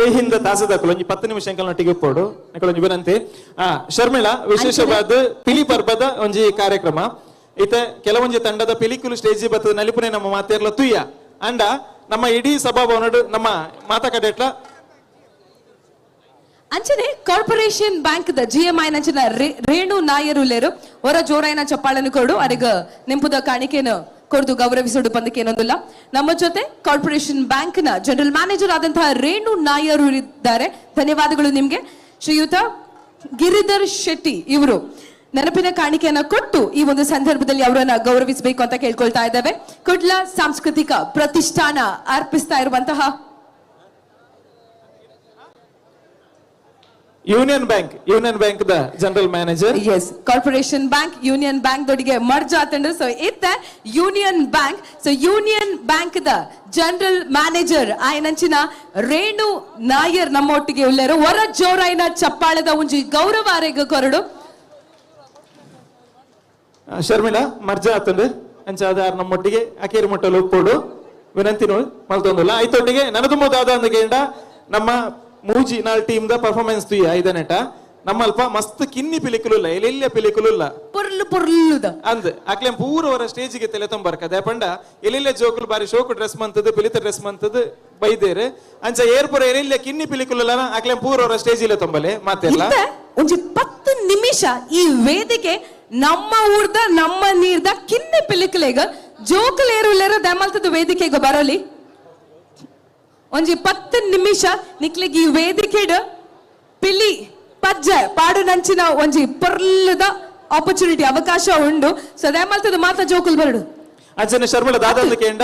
Speaker 6: ಜೈ ಹಿಂದ್ ತಾಸದಕ್ಕಲು ಒಂಜಿ 10 ನಿಮಿಷ ಎಂಕಲ್ನೊಟ್ಟಿಗೆ ಉಪ್ಪೋಡು ನಿಕಲೊಂಜಿ ವಿನಂತಿ. ಶರ್ಮಿಳಾ, ವಿಶೇಷವಾದ ಪಿಲಿ ಪರ್ಬದ ಒಂಜಿ ಕಾರ್ಯಕ್ರಮ ಇತ್ತೆ. ಕೆಲವೊಂಜಿ ತಂಡದ ಪಿಲಿಕುಲು ಸ್ಟೇಜ್ ಬತ್ತದ ನಲಿಪುನೆ ನಮ್ಮ ಮಾತೇರ್ಲ ತುಯ್ಯ ಅಂಡ ನಮ್ಮ ಇಡೀ ಸಭಾಭವನಡು ನಮ್ಮ ಮಾತಾ ಕಡೆಟ್ಲ.
Speaker 1: ಅಂಚನೆ corporation bank the GM ಆಯ್ನಂಚಿನ ರೇಣು ನಾಯರುಲೇರು ಹೊರ ಜೋರಾಯಿನ ಚಪ್ಪಾಳನ್ನು ಕೊಡು ಅರೆಗ ನಿಂಪುದ ಕಾಣಿಕೆಯನ್ನು ಕೊಡ್ದು ಗೌರವಿಸೋಡು ಪಂದಕ್ಕೇನೊಂದಿಲ್ಲ. ನಮ್ಮ ಜೊತೆ ಕಾರ್ಪೊರೇಷನ್ ಬ್ಯಾಂಕ್ ನ ಜನರಲ್ ಮ್ಯಾನೇಜರ್ ಆದಂತಹ ರೇಣು ನಾಯರು ಇದ್ದಾರೆ. ಧನ್ಯವಾದಗಳು ನಿಮ್ಗೆ. ಶ್ರೀಯುತ ಗಿರಿಧರ್ ಶೆಟ್ಟಿ ಇವರು ನೆನಪಿನ ಕಾಣಿಕೆಯನ್ನ ಕೊಟ್ಟು ಈ ಒಂದು ಸಂದರ್ಭದಲ್ಲಿ ಅವರನ್ನ ಗೌರವಿಸಬೇಕು ಅಂತ ಕೇಳ್ಕೊಳ್ತಾ ಇದ್ದೇವೆ. ಕುಡ್ಲ ಸಾಂಸ್ಕೃತಿಕ ಪ್ರತಿಷ್ಠಾನ ಅರ್ಪಿಸ್ತಾ ಇರುವಂತಹ
Speaker 6: union bank the general manager.
Speaker 1: Yes, corporation bank union bank ದೊಡಿಗೆ merge ಆತಂಡು. So ಇತ್ತ union bank, so union bank the general manager ಆಯನಂಚಿನ ರೇಣು ನಾಯರ್ ನಮ್ಮೊಟ್ಟಿಗೆ ಉಳ್ಳೇರು. ಹೊರ ಜೋರಾಯಿನ ಚಪ್ಪಾಳದ ಒಂಜಿ ಗೌರವ ಅರೆಗ ಕೊರಡು.
Speaker 6: ಶರ್ಮಿಳಾ ಮರ್ಜ ಆತಂಡು ಅಂಚಾದಾರ್ ನಮ್ಮೊಟ್ಟಿಗೆ ಅಕೇರಿ ಮುಟ್ಟಲು ಉಪ್ಪೋಡು ವಿನಂತಿ ಮಲ್ತೊಂದುಲ್ಲ. ಐತೊಟ್ಟಿಗೆ ನನದುಂಬುದಾದ ಅಂದ ನಮ್ಮ ಮೂಜಿ ನಾಲ್ team the performance ತುಯ್ಯ ಐದನೆಟ. ನಮ್ಮಲ್ಪ ಮಸ್ತ್ ಕಿನ್ನಿ ಪಿಲಿಕುಲು ಇಲ್ಲ, ಎಲ್ಲೆಲ್ಲ ಪಿಲಿಕುಲು ಇಲ್ಲ,
Speaker 1: ಪೊರ್ಲು ಪೊರ್ಲುದ
Speaker 6: ಅಂದ್ ಅಕ್ಲೇಂ ಪೂರ ಅವರ ಸ್ಟೇಜಿಗೆ ತಲೆ ತೊಂಬರ್ಕದೆ ಪಂಡ ಎಲ್ಲೆಲ್ಲ ಜೋಕುಲು ಬಾರಿ ಶೋಕು ಡ್ರೆಸ್ ಮಂತದ್ದು ಪಿಲಿತ ಡ್ರೆಸ್ ಮಂತದ್ದು ಬೈದೇರು. ಅಂಚ ಏರ್ಪುರ ಎಲ್ಲೆಲ್ಲ ಕಿನ್ನಿ ಪಿಲಿಕುಲು ಅಕ್ಲೇಂ ಪೂರ ಅವರ ಸ್ಟೇಜ್ ಇಲ್ಲ ತೊಂಬಲೆ ಮಾತೆಲ್ಲ.
Speaker 1: ಒಂಜಿ 10 ನಿಮಿಷ ಈ ವೇದಿಕೆ ನಮ್ಮ ಊರ್ದ ನಮ್ಮ ನೀರ್ದ ಕಿನ್ನಿ ಪಿಲಿಕುಲೆಗ ಜೋಕುಲೇರುಲ್ಲೇರು ದಮಲ್ತದ ವೇದಿಕೆಗೆ ಬರಲಿ. ಒಂಜಿ 10 ನಿಮಿಷ ನಿಕ್ಲಿಗೆ ಈ ವೇದಿಕೆಡ್ ಪಿಲಿ ಪಜ್ಜೆ ಪಾಡು ನಂಚಿನ ಒಂಜಿ ಪೊರ್ಲುದ ಆಪರ್ಚುನಿಟಿ ಅವಕಾಶ ಉಂಡು. ಸೊ ದಯಮಲ್ತದ ಮಾತ ಜೋಕುಲ್ ಬರಡು.
Speaker 6: ಅಂಚನೆ ಶರ್ಮಿಳ ದಾದಂದ ಕೇಂಡ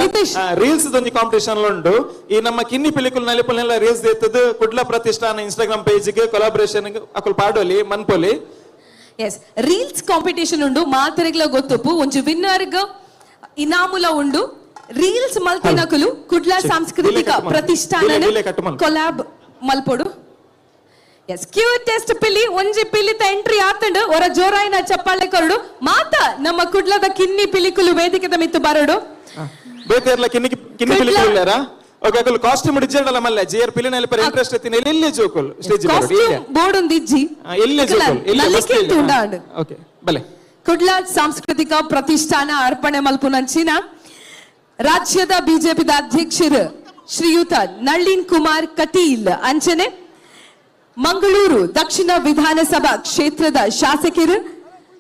Speaker 6: ರೀಲ್ಸ್ ಒಂಜಿ ಕಾಂಪಿಟೇಷನ್ ಉಂಡು. ಈ ನಮ್ಮ ಕಿನ್ನಿ ಪಿಲಿಕುಲ್ ನಲಿಪುಲ್ನೆಲ್ಲ ರೀಲ್ಸ್ ದೇತದ ಕುಡ್ಲ ಪ್ರತಿಷ್ಠಾನ ಇನ್ಸ್ಟಾಗ್ರಾಮ್ ಪೇಜ್ ಗೆ ಕೊಲಾಬರೇಷನ್ ಅಕುಲ್ ಪಾಡೋಲಿ ಮನ್ಪೊಲಿ.
Speaker 1: S, reels competition ಉಂಡು ಮಾತೆರೆಗ್ಲ ಗೊತ್ತುಪ್ಪು. ಒಂಜಿ ವಿನ್ನರ್ಗ್ ಇನಾಮುಲ ಉಂಡು. ರೀಲ್ಸ್ ಮಲ್ತಿನಕುಲು ಕುಡ್ಲ ಸಾಂಸ್ಕೃತಿಕ ಪ್ರತಿಷ್ಠಾನ ಕೊಲಾಬ್ ಮಲ್ಪೊಡು. ಎಸ್, ಕ್ಯೂಟೆಸ್ಟ್ ಪಿಲಿ ಒಂಜಿ ಪಿಲಿತ ಎಂಟ್ರಿ ಆತಂಡು ಹೊರ ಜೋರಾಯಿನ ಚಪ್ಪಾಳೆ ಕೊರಡು. ಮಾತಾ ನಮ್ಮ ಕುಡ್ಲದ ಕಿನ್ನಿ ಪಿಲಿಕುಲು ವೇದಿಕೆದ ಮಿತ್ತು ಬರಡು.
Speaker 6: ಬೇತೆರ್ಲ ಕಿನ್ನಿ ಕಿನ್ನಿ ಪಿಲಿಕುಲು ಇಲ್ಲಾರ? ಓಕೆ, ಅಕುಲು ಕಾಸ್ಟ್ಯೂಮ್ ಡಿಜೆಂಡಲ ಮಲ್ಲ ಜಿಆರ್ ಪಿಲಿ ನೆಲಪರ ಇಂಟ್ರೆಸ್ಟ್ ಎತ್ತಿನ ಎಲ್ಲೆ ಜೋಕುಲು ಸ್ಟೇಜ್ ಬರಡು.
Speaker 1: ಕಾಸ್ಟ್ಯೂಮ್ ಬೋರ್ಡ್ ಒಂದಿಜ್ಜಿ
Speaker 6: ಎಲ್ಲೆ ಜೋಕುಲು
Speaker 1: ಎಲ್ಲೆ.
Speaker 6: ಓಕೆ ಬಲೆ.
Speaker 1: ಕುಡ್ಲ ಸಾಂಸ್ಕೃತಿಕ ಪ್ರತಿಷ್ಠಾನ ಅರ್ಪಣೆ ಮಲ್ಪುನಂಚಿನ ರಾಜ್ಯದ ಬಿಜೆಪಿದ ಅಧ್ಯಕ್ಷರು ಶ್ರೀಯುತ ನಳಿನ್ ಕುಮಾರ್ ಕಟೀಲ್ ಅಂಚನೆ ಮಂಗಳೂರು ದಕ್ಷಿಣ ವಿಧಾನಸಭಾ ಕ್ಷೇತ್ರದ ಶಾಸಕರು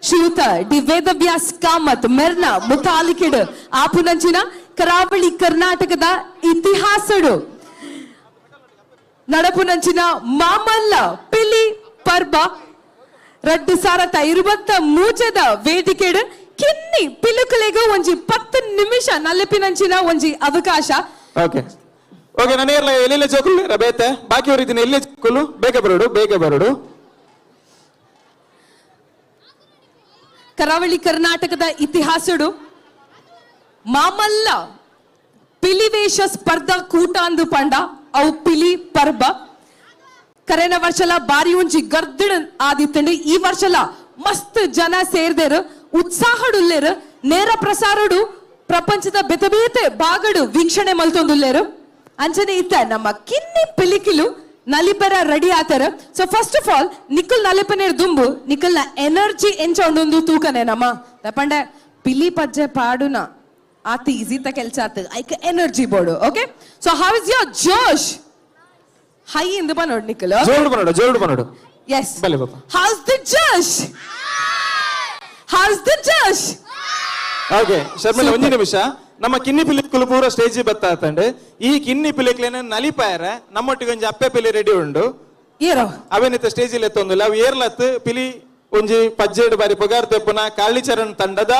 Speaker 1: ಶ್ರೀಯುತ ಡಿ ವೇದವ್ಯಾಸ್ ಕಾಮತ್ ಮೆರ್ನ ಮುತಾಲಿಕೆಡ್ ಆಪುನಂಚಿನ ಕರಾವಳಿ ಕರ್ನಾಟಕದ ಇತಿಹಾಸಡು ನಡಪುನಂಚಿನ ಮಾಮಲ್ಲ ಪಿಲಿ ಪರ್ಬ 2023 ವೇದಿಕೆಡ್ ಕಿನ್ನಿ ಪಿಲುಕುಲೆಗ್ ಒಂಜಿ 10 ನಿಮಿಷ ನಲಿಪಿನಂಚಿನ ಒಂಜಿ ಅವಕಾಶ.
Speaker 6: ಓಕೆ ಓಕೆ, ನಾನು ಏರ್ಲ ಎಲ್ಲೆಲ್ಲ ಜೋಕುಲು ಬೇತೆ ಬಾಕಿ ಅವರಿದ್ದೀನಿ ಎಲ್ಲೇ ಜೋಕುಲು ಬೇಗ ಬರೋಡು ಬೇಗ ಬರೋಡು.
Speaker 1: ಕರಾವಳಿ ಕರ್ನಾಟಕದ ಇತಿಹಾಸಡು ಮಾಮಲ್ಲ ಪಿಲಿವೇಶ ಸ್ಪರ್ಧಾ ಕೂಟ ಅಂದು ಪಂಡ ಅವು ಪಿಲಿ ಪರ್ಬ. ಕರೆನ ವರ್ಷಲ ಬಾರಿ ಒಂಜಿ ಗರ್ದಿಡ ಆದಿತ್ತಂಡು. ಈ ವರ್ಷಲ ಮಸ್ತ್ ಜನ ಸೇರ್ದೇರು, ಉತ್ಸಾಹಡುಲ್ಲೇರು, ನೇರ ಪ್ರಸಾರಡು ಪ್ರಪಂಚದ ಬೇತೆ ಬೇತೆ ಭಾಗಡು ವೀಕ್ಷಣೆ ಮಲ್ತೊಂದುಲ್ಲೇರು. ಅಂಚನೆ ಇತ್ತ ನಮ್ಮ ಕಿನ್ನಿ ಪಿಲಿಕಿಲು ನಲಿಪರ ರೆಡಿ ಆತರ. So first of all Nikhil ನಲಿಪನೇರ್ ದುಂಬು ನಿಖಲ್ನ ಎನರ್ಜಿ ಎಂಚ ಉಂಡೊಂದು ತೂಕನೆ ನಮ್ಮ ತಪಂಡೆ ಪಿಲಿ ಪಜ್ಜೆ ಪಾಡುನ ಆತ ಈಸಿತ ಕೆಲ್ಸ ಆತ ಐಕ energy board. Okay, so how is your Josh? High ಇಂದು ಬನ್ನೋಡು ನಿಖಲ್.
Speaker 6: ಜೋಡು ಬನ್ನೋಡು ಜೋಡು ಬನ್ನೋಡು.
Speaker 1: Yes, how's the josh? How's the josh?
Speaker 6: Okay Sharmila, ಒಂದು ನಿಮಿಷ. ನಮ್ಮ ಕಿನ್ನಿ ಪಿಲಿಕುಲು ಪೂರ ಸ್ಟೇಜ್ ಬತ್ತಾತಂಡು. ಈ ಕಿನ್ನಿ ಪಿಲಿಕ್ಲೇನ ನಲಿಪಾಯರ ನಮ್ಮೊಟ್ಟಿಗೆ ಒಂಜಿ ಅಪ್ಪೆ ಪಿಲಿ ರೆಡಿ ಉಂಡು. ಅವೇನಿತ ಸ್ಟೇಜ್ ಎತ್ತೊಂದಿಲ್ಲ ಅವು ಏರ್ಲತ್ ಪಿಲಿ ಒಂಜಿ ಪಜ್ಜೇಡು ಬಾರಿ ಪುಗಾರ್ ತೆಪ್ಪುನ ಕಾಳಿಚರಣ್ ತಂಡದ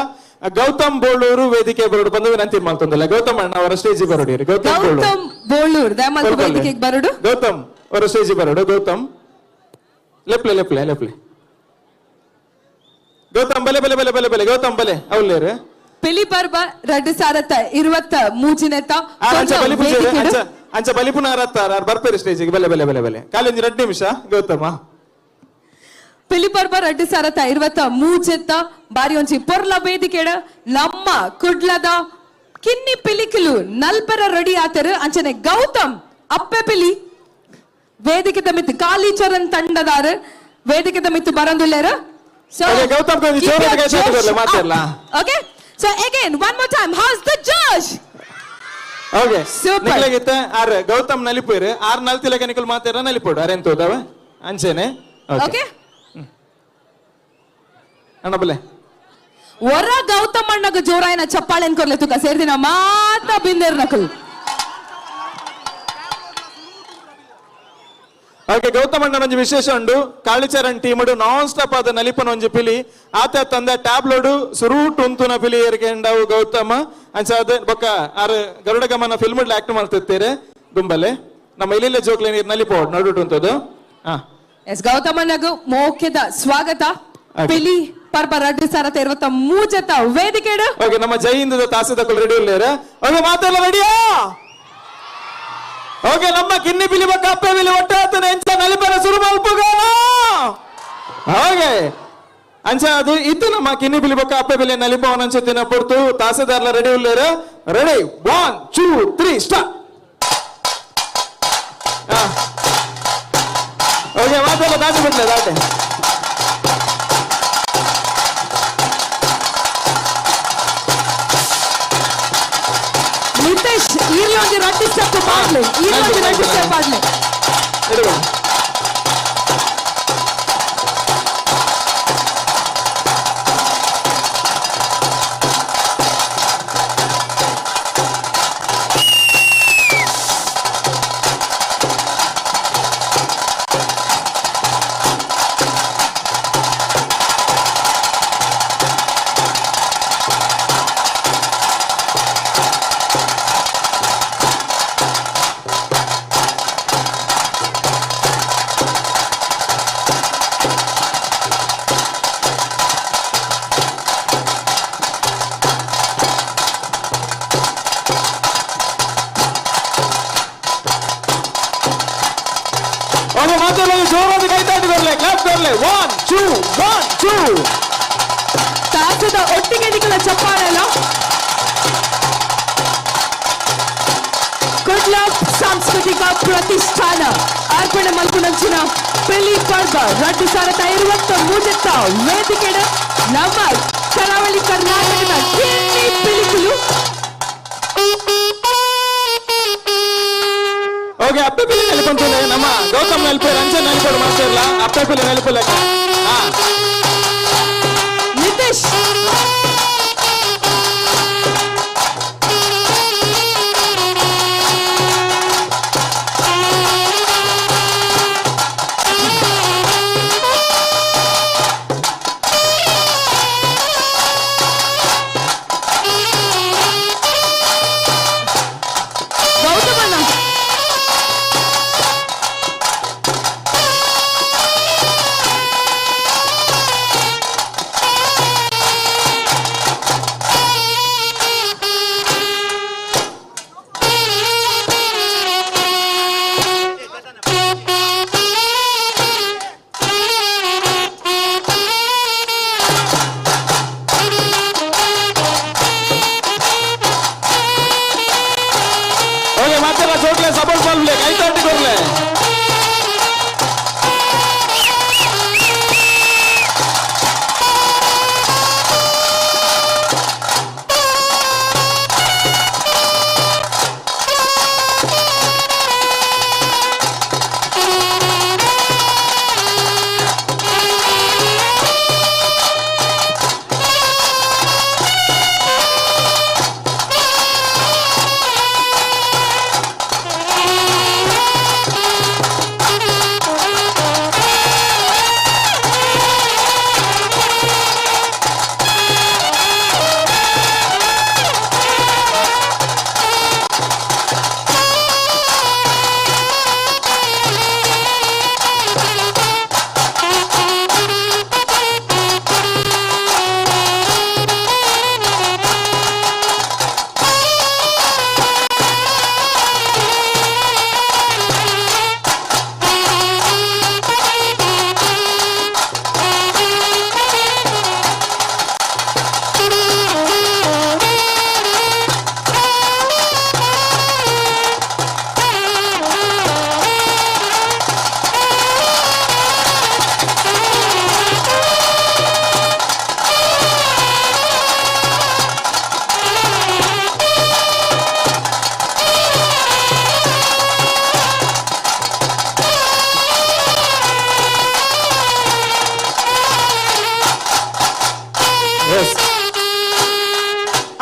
Speaker 6: ಗೌತಮ್ ಬೋಳೂರು ವೇದಿಕೆ ಬರೋಡು ಬಂದು ವಿನಂತಿ ಮಾಡ್ತೊಂದಿಲ್ಲ. ಗೌತಮ್ ಅಣ್ಣ ಅವರ ಸ್ಟೇಜ್ ಬರೋಡಿ.
Speaker 1: ಗೌತಮ್ ಬೋಳೂರು ವೇದಿಕೆಗೆ ಬರೋಡು.
Speaker 6: ಗೌತಮ್ ಅವರ ಸ್ಟೇಜ್ ಬರೋಡು. ಗೌತಮ್ ಲೆಪ್ಲೆ ಲೆಪ್ಲೆ ಲೆಪ್ಲೆ ಗೌತಮ್ ಬಲೆ ಬಲೆ ಬಲೆ ಬಲೆ ಬಲೆ ಗೌತಮ್ ಬಲೆ ಅವಲ್ಲೇರು.
Speaker 1: ಪಿಲಿ ಪರ್ಬ 2023
Speaker 6: ಅಂಚ ಬಲಿಪುನಾರ ಬರ್ಪೇರು ಸ್ಟೇಜಿಗೆ. ಬಲೆ ಬಲೆ ಬಲೆ ಬಲೆ ಕಾಲೊಂಜಿ 2 ನಿಮಿಷ ಗೌತಮ.
Speaker 1: ಪಿಲಿ ಪರ್ಬ 2023 ಬಾರಿ ಒಂಜಿ ಪೊರ್ಲ ವೇದಿಕೆಡ್ ನಮ್ಮ ಕುಡ್ಲದ ಕಿನ್ನಿ ಪಿಲಿಕಿಲು ನಲ್ಪರ ರೆಡಿ ಆತರು. ಅಂಚನೆ ಗೌತಮ್ ಅಪ್ಪೆ ಪಿಲಿ ವೇದಿಕೆದ ಮಿತ್ತು ಕಾಲಿಚರಣ್ ತಂಡದಾರು ವೇದಿಕೆದ ಮಿತ್ತು ಬರಂದುಲ್ಲೇರು. So
Speaker 7: Gautam
Speaker 1: ಜೋರ್ okay, so again one more time, how's the josh?
Speaker 7: Okay,
Speaker 1: super.
Speaker 7: ನಿಕ್ಲೆಗಿತ್ತ are Gautam ನಲಿಪುರು R ನಲ್ತಿಲಕ ನಿಕಲ್ ಮಾತಾರ ನಲಿಪೋಡು ಅರೆಂತ ಹೋದವ ಅಂಚೆನೆ.
Speaker 1: ಓಕೆ
Speaker 7: ಅಣ್ಣ ಬಲೆ
Speaker 1: ಒರ ಗೌತಮ್ ಅಣ್ಣಗ ಜೋರಾಯನ ಚಪ್ಪಾಳೆ ಅನ್ಕೊರ್ಲೆ ತುಕ ಸೇರ್ದಿನ ಮಾತ ಬಿಂದೇರ್ ನಕಲ್.
Speaker 7: ಓಕೆ, ಗೌತಮ್ ಅಣ್ಣನ ಒಂಜಿ ವಿಶೇಷ ಉಂಡು. ಕಾಳಿಚರಣ್ ಟೀಮ್ ನಾನ್ ಸ್ಟಾಪ್ ಆದ ನಲಿಪನ ಒಂಜಿ ಪಿಲಿ ಆತ ತಂದ ಟ್ಯಾಬ್ಲೋಡು ಸುರೂಟ್ ಉಂತುನ ಪಿಲಿ ಏರ್ಕೆಂಡವು ಗೌತಮ. ಅಂಚಾದ ಬೊಕ್ಕ ಆರ್ ಗರುಡ ಗಮನ ಫಿಲ್ಮ್ ಆಕ್ಟ್ ಮಾಡ್ತಿರ್ತೀರಿ ದುಂಬಲೆ. ನಮ್ಮ ಇಲ್ಲಿಲ್ಲ ಜೋಕ್ಲೆ ನೀರು ನಲಿಪೋಡ್ ನಡುಟು ಉಂತದು.
Speaker 1: ಎಸ್, ಗೌತಮ್ ಅಣ್ಣಗೂ ಮೋಖ್ಯದ ಸ್ವಾಗತ. ಪಿಲಿ ಪರ್ಬ 2023 ವೇದಿಕೆ.
Speaker 7: ಓಕೆ, ನಮ್ಮ ಜೈ ಹಿಂದದ ತಾಸದಕ್ಕೂ ರೆಡಿ ಇಲ್ಲೇರ. ಓಕೆ, ಮಾತೆಲ್ಲ ರೆಡಿಯಾ? ಓಕೆ, ನಮ್ಮ ಕಿನ್ನಿ ಪಿಲಿ ಬಕ್ಕ ಅಪ್ಪೆ ಪಿಲಿ ಒಟ್ಟಾತನ ಎಂಚ ನಲಿಪನ ಸುರು ಮಲ್ಪುಗಾನ. ಓಕೆ, ಅಂಚ ಅದು ಇತ್ತು ನಮ್ಮ ಕಿನ್ನಿ ಪಿಲಿ ಬಕ್ಕ ಅಪ್ಪೆ ಪಿಲಿ ನಲಿಪವನ ಅಂಚುತ್ತಿನ ಪೊರ್ತು. ತಾಸೆದಾರ್ಲ ರೆಡಿ ಉಲ್ಲೇರ. Ready, 1 2 3 start. ಓಕೆ, ಮಾತೆಲ್ಲ ದಾಟಿ ಬಿಟ್ಲೆ ದಾಟೆ.
Speaker 1: ನಿತೇಶ್ ಈರ್ಲೊಂಜಿ ರಡ್ಡಿ ಸ್ಟೆಪ್ ಪಾಡ್ಲೆ, ಈರ್ಲೊಂಜಿ ರಡ್ಡಿ ಸ್ಟೆಪ್ ಪಾಡ್ಲೆ.
Speaker 7: 1 2 1 2.
Speaker 1: ತಾಸದ ಒಟ್ಟಿಗೆ ನಿಕಲ ಚಪ್ಪಾಳೆಲ್ಲ. ಕುಡ್ಲ ಸಾಂಸ್ಕೃತಿಕ ಪ್ರತಿಷ್ಠಾನ ಅರ್ಪಣೆ ಮಲ್ಪುನಂಚಿನ ಪಿಲಿ ಪರ್ಬ 2023 ವೇದಿಕೆಡ ನಮ್ಮ ಕರಾವಳಿ ಕರ್ನಾಟಕದ ಕಿನ್ನಿ ಪಿಲಿಕುಲು.
Speaker 7: ಓಕೆ, ಅಪ್ಪೆ ಪಿಲಿ ನಲಿಪಂತುಲೆ ನಮ್ಮ ಗೌತಮ್ ನಲಿಪೇರು ಅಂಚೆ ನಲಿಪೋಡು ಮಾಸ್ಟರ್ಲ ಅಪ್ಪೆ ಪಿಲಿ ನಲಿಪುಲಕ.
Speaker 1: ನಿತೇಶ್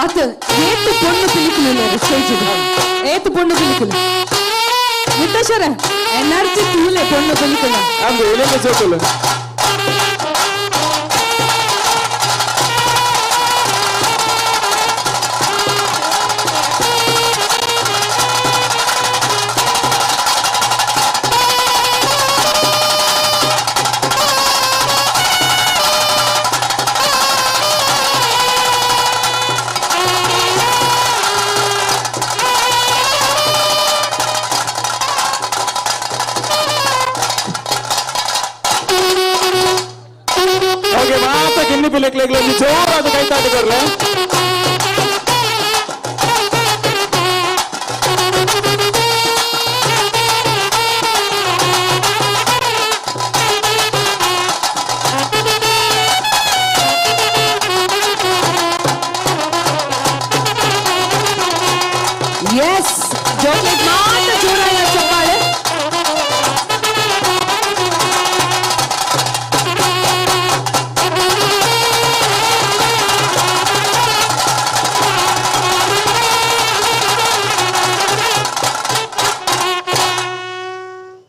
Speaker 1: ಅತ ಏತು ಪೊಣ್ಣು ಪಿಲಿಕುಲು ಸ್ಟೇಜ್ ಏತು ಪೊಣ್ಣು ಪಿಲಿಕುಲು ಮುತ್ತೇಶ್ವರ ಎನರ್ಜಿ ತೂಲೆ ಪೊಣ್ಣು ಪಿಲಿಕುಲು
Speaker 7: ಅಂದು ಎಲೆಲ್ಲ ಜೋಕುಲು ಜೋರಾದ ಕೈತಾಟುಗರ್ಲೆ
Speaker 1: ಎಸ್ ಜೋಕ್ಲೆಗ್ ಮಾತ್ರ ಜೋರಾದ ಚಪ್ಪಾಳೆ.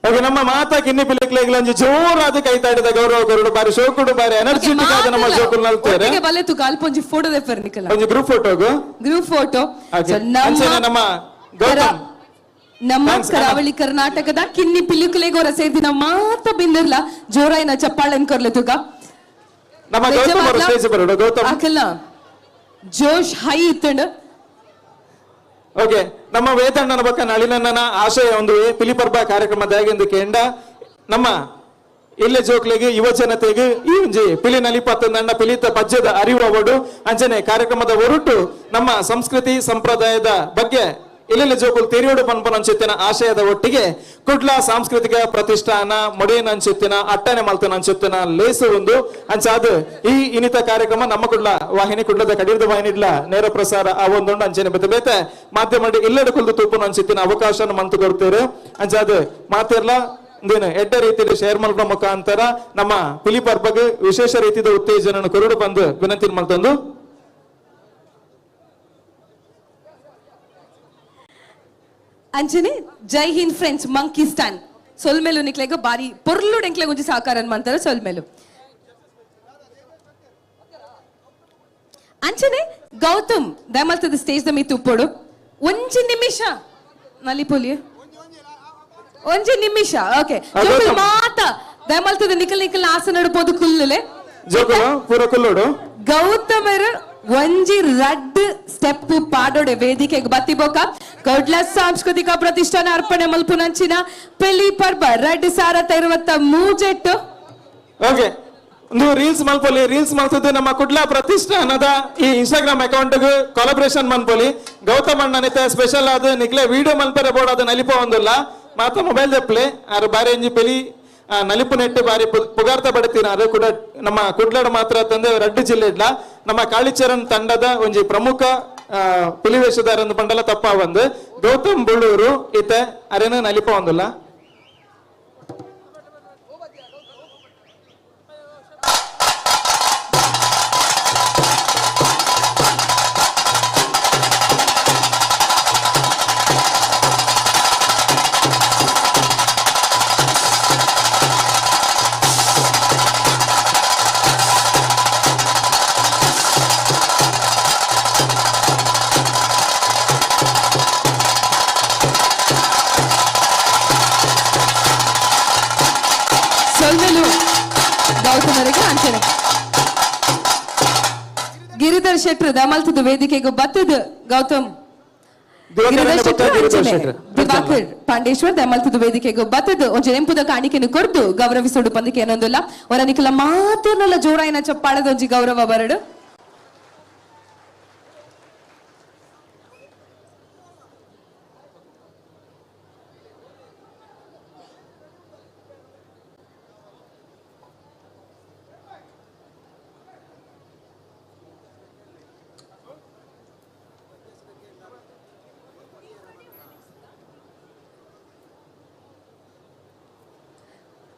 Speaker 7: ಓಕೆ, ನಮ್ಮ ಮಾತಾ ಕಿನ್ನಿ ಪಿಲಿಕ್ಲೆಗ್ಲಂಜಿ ಜೋರಾದ ಕೈತಾಡಿದ ಗೌರವ ಕೊರಡು ಬಾರಿ ಶೋಕುಡು ಬಾರಿ ಎನರ್ಜೆಟಿಕ್ ಆದ ನಮ್ಮ ಜೋಕುಲ್ ನಲ್ತೇರೆ.
Speaker 1: ಒಟ್ಟಿಗೆ ಬಲೆ ತುಕ ಅಲ್ಪ ಒಂಜಿ ಫೋಟೋ ದೆಪ್ಪರ್ ನಿಕಲ.
Speaker 7: ಒಂಜಿ ಗ್ರೂಪ್ ಫೋಟೋಗು.
Speaker 1: Group photo.
Speaker 7: ಅಂಚನೆ ನಮ್ಮ ಗೌತಮ್
Speaker 1: ನಮ್ಮ ಕರಾವಳಿ ಕರ್ನಾಟಕದ ಕಿನ್ನಿ ಪಿಲಿಕುಲೆಗೋರ ಸೇರ್ದಿನ ಮಾತ ಬಿಂದಿರ್ಲ ಜೋರಾಯಿನ ಚಪ್ಪಾಳೆನ್ ಕೊರ್ಲೆ ತುಕ.
Speaker 7: ನಮ್ಮ ಗೌತಮ್ ಅವರು ಸ್ಟೇಜ್ ಬರೋಡು ಗೌತಮ್.
Speaker 1: ಅಕಲ ಜೋಶ್ ಹೈ ಇತ್ತಂಡು.
Speaker 7: ಓಕೆ, ನಮ್ಮ ವೇತಣ್ಣನ ಬಕ್ಕ ನಳಿನಣ್ಣನ ಆಶಯ ಒಂದು ಪಿಲಿಪರ್ಬ ಕಾರ್ಯಕ್ರಮದಾಗಿ ಕೆಂಡ ನಮ್ಮ ಇಲ್ಲೇ ಜೋಕ್ಲೆಗೆ ಯುವ ಜನತೆಗೆ ಈ ಒಂಜಿ ಪಿಲಿ ನಲಿಪತ್ತಂದಣ್ಣ ಪಿಲಿತ ಪಜ್ಜದ ಅರಿವು ಅವಡು ಅಂಚನೆ ಕಾರ್ಯಕ್ರಮದ ಹೊರಟು ನಮ್ಮ ಸಂಸ್ಕೃತಿ ಸಂಪ್ರದಾಯದ ಬಗ್ಗೆ ಇಲ್ಲೆಲ್ಲ ಜೋಕುಲು ತೆರಿಯೋಡು ಪನ್ಪನ ಆಶಯದ ಒಟ್ಟಿಗೆ ಕುಡ್ಲ ಸಾಂಸ್ಕೃತಿಕ ಪ್ರತಿಷ್ಠಾನ ಮೊಡೇನ ಅಂಚೆತ್ತಿನ ಅಟ್ಟನೆ ಮಲ್ತನ ಅಂಚೆತ್ತಿನ ಲೇಸು ಒಂದು ಅಂಚಾದ ಈ ಇನಿತ ಕಾರ್ಯಕ್ರಮ ನಮ್ಮ ಕುಡ್ಲ ವಾಹಿನಿ ಕುಡ್ಲದ ಕಡೀರ್ದ ವಾಹಿನಿ ಇಡ್ಲ ನೇರ ಪ್ರಸಾರ ಆ ಒಂದೊಂದು ಅಂಚನೆ ಬೇತೆ ಬೇತೆ ಮಾಧ್ಯಮ ಇಲ್ಲೆಡೆ ಕುಲ್ದು ತೂಪುನ ಅಂಚೆತ್ತಿನ ಅವಕಾಶ ಮಂತು ಕೊಡ್ತೇವೆ. ಅಂಚಾದ ಮಾತಿರ್ಲ ಎಡ್ಡ ರೀತಿಯಲ್ಲಿ ಶೇರ್ ಮಲ್ಪುನ ಮುಖಾಂತರ ನಮ್ಮ ಪಿಲಿ ಪರ್ಬಗ್ ವಿಶೇಷ ರೀತಿಯ ಉತ್ತೇಜನ ಕೊರಡು ಬಂದು ವಿನಂತಿ ಮಲ್ತೊಂದು.
Speaker 1: ಅಂಚನೆ ಜೈ ಹಿಂದ್ ಫ್ರೆಂಡ್ಸ್ ಮಂಕಿ ಸ್ಟ್ಯಾಂಡ್ ಸೊಲ್ಮೆಲು ನಿಕ್ಲೆಗ ಬಾರಿ ಪೊರ್ಲು ಡೆಂಕ್ಲೆಗ್ ಒಂಜಿ ಸಹಕಾರ ಮಂತಾರೆ ಸೊಲ್ಮೆಲು. ಅಂಚನೆ ಗೌತಮ್ ದಯಮಲ್ತದ ಸ್ಟೇಜ್ the ಮಿತ್ತು ಉಪ್ಪೋಡು ಒಂಜಿ ನಿಮಿಷ ನಲಿಪೊಲಿ ಒಂಜಿ ನಿಮಿಷ. ಓಕೆ, ಮಾತ ದಯಮಲ್ತದ ನಿಕಲ್ ನಿಕಲ್ ಆಸನ ನಡ್ಬೋದು ಕುಲ್ಲಲೆ
Speaker 7: ಪೂರ ಕುಲ್ಲೋಡು.
Speaker 1: ಗೌತಮರು ಒಂಜಿ ರಡ್ ಸ್ಟೆಪ್ ಪಾಡೋಡೆ ವೇದಿಕೆಗೆ ಬತ್ತಿಬೋಕ ಕೌಡ್ಲ ಸಾಂಸ್ಕೃತಿಕ ಪ್ರತಿಷ್ಠಾನ ಅರ್ಪಣೆ ಮಲ್ಪುನಂಚಿನ ಪೆಲಿ ಪರ್ಬ ರಡ್ ಸಾರ ತೈರುವತ್ತ ಮೂಜೆಟ್ಟು.
Speaker 7: ಓಕೆ, ಒಂದು ರೀಲ್ಸ್ ಮಲ್ಪೊಲಿ. ರೀಲ್ಸ್ ಮಲ್ತದ್ದು ನಮ್ಮ ಕುಡ್ಲ ಪ್ರತಿಷ್ಠಾನದ ಈ ಇನ್ಸ್ಟಾಗ್ರಾಮ್ ಅಕೌಂಟ್ ಕೊಲಾಬ್ರೇಷನ್ ಮನ್ಪೊಲಿ. ಗೌತಮ್ ಅಣ್ಣನಿತ ಸ್ಪೆಷಲ್ ಆದ ನಿಕ್ಲೆ ವಿಡಿಯೋ ಮಲ್ಪರೆ ಬೋರ್ಡ್ ಅದು ನಲಿಪ ಒಂದಿಲ್ಲ ಮಾತ ಮೊಬೈಲ್ ದೆಪ್ಲೆ ಆರು ಬಾರಿ ಎಂಜಿ ಪೆಲಿ ನಲಿಪು ನೆಟ್ಟು ಬಾರಿ ಪುಗಾರ್ತ ಪಡ್ತೀನಿ. ಅದು ಕೂಡ ನಮ್ಮ ಕುಡ್ಲಡ ಮಾತ್ರ ತಂದೆ ರಡ್ಡು ಜಿಲ್ಲೆ ಇಡ್ಲ ನಮ್ಮ ಕಾಳಿಚರಣ್ ತಂಡದ ಒಂಜಿ ಪ್ರಮುಖ ಪಿಲಿವೇಶದಾರ ಪಂಡಲ ತಪ್ಪ ಒಂದು ಗೌತಮ್ ಬುಳ್ಳೂರು ಈತ ಅರೇನು ನಲಿಪ ಒಂದಿಲ್ಲ.
Speaker 1: ಗಿರಿಧರ್ ಶೆಟ್ರು ದಮಲ್ತದ ವೇದಿಕೆಗೆ ಬತ್ತದ ಗೌತಮ್ ಗಿರಿಧರ್ ಶೆಟ್ರು ದಿವಾಕರ್ ಪಾಂಡೇಶ್ವರ್ ದಮಲ್ತದ ವೇದಿಕೆಗೆ ಬತ್ತದ ಒಂಜಿ ನೆಂಪುದ ಕಾಣಿಕೆಯನ್ನು ಕೊರ್ದು ಗೌರವಿಸೋಡು ಪಂದಿಕೆ ಏನೊಂದಿಲ್ಲ ಹೊರ ನಿಕಲ ಮಾತೇನಲ್ಲ ಜೋರಾಯಿನ ಚಪ್ಪಾಳದ ಒಂಜಿ ಗೌರವ ಬರಡು.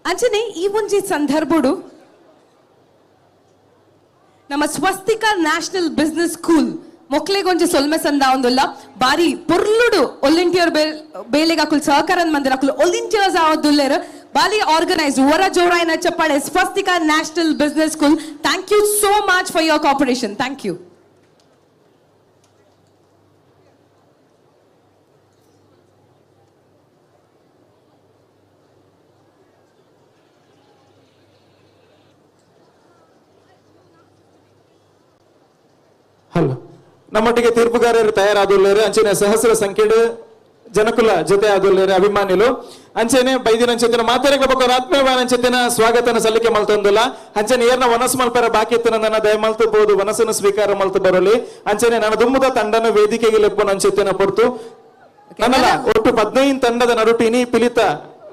Speaker 1: ಅಂಚನೆ ಈ ಒಂಜಿ ಸಂದರ್ಭಡು ನಮ್ಮ ಸ್ವಸ್ತಿಕ ನ್ಯಾಷನಲ್ ಬಿಸ್ನೆಸ್ ಸ್ಕೂಲ್ ಮೊಕ್ಲೆಗೊಂಜಿ ಸೊಲ್ಮೆ ಸಂದಾವೊಂದುಲ್ಲ. ಬಾರಿ ಪೊರ್ಲುಡು ಒಲಿಂಟಿಯರ್ ಬೇಲೆಗ್ ಅಕುಲು ಸಹಕಾರ ಮಂದಿರ ಅಕುಲು ಒಲಿಂಟಿಯರ್ಸ್ ಆವೊಂದುಲ್ಲೆರ್. ಬಾರಿ ಆರ್ಗನೈಸ್ಡ್ ವರ ಜೋರಾಯಿನ ಚಪ್ಪಾಳೆ. Swastika national business school, thank you so much for your cooperation. Thank you.
Speaker 6: Hello, ನಮ್ಮೊಟ್ಟಿಗೆ ತೀರ್ಪುಗಾರರು ತಯಾರಾದುಲ್ಲೇರು. ಅಂಚನೆ ಸಹಸ್ರ ಸಂಖ್ಯೆಡು ಜನಕುಲ ಜೊತೆ ಆದುಲ್ಲೇರು ಅಭಿಮಾನಿಲು. ಅಂಚನೆ ಬೈದಿನ ಅಂಚೆತ್ತಿನ ಮಾತೆರೆಗ್ಲ ಬೊಕ್ಕ ಆತ್ಮೀಯವಾದ ಅಂಚೆತ್ತಿನ ಸ್ವಾಗತನ ಸಲ್ಲಿಕೆ ಮಲ್ತೊಂದುಲ್ಲ. ಅಂಚನೆ ಏರ್ನ ವನಸ್ ಮಲ್ಪರ ಬಾಕಿ ಇತ್ತಿನ ದಯ ಮಲ್ತು ಬೋದು ವನಸನ್ನು ಸ್ವೀಕಾರ ಮಲ್ತು ಬರಲಿ. ಅಂಚನೆ ನನ್ನ ದುಮ್ಮದ ತಂಡನ ವೇದಿಕೆಗೆ ಲೆಪ್ಪುನ ಅಂಚೆತ್ತಿನ ಪೊರ್ತು ನನ್ನಲ್ಲ ಒಟ್ಟು 15 ತಂಡದ ನಡುಟಿನಿ ಪಿಲಿತ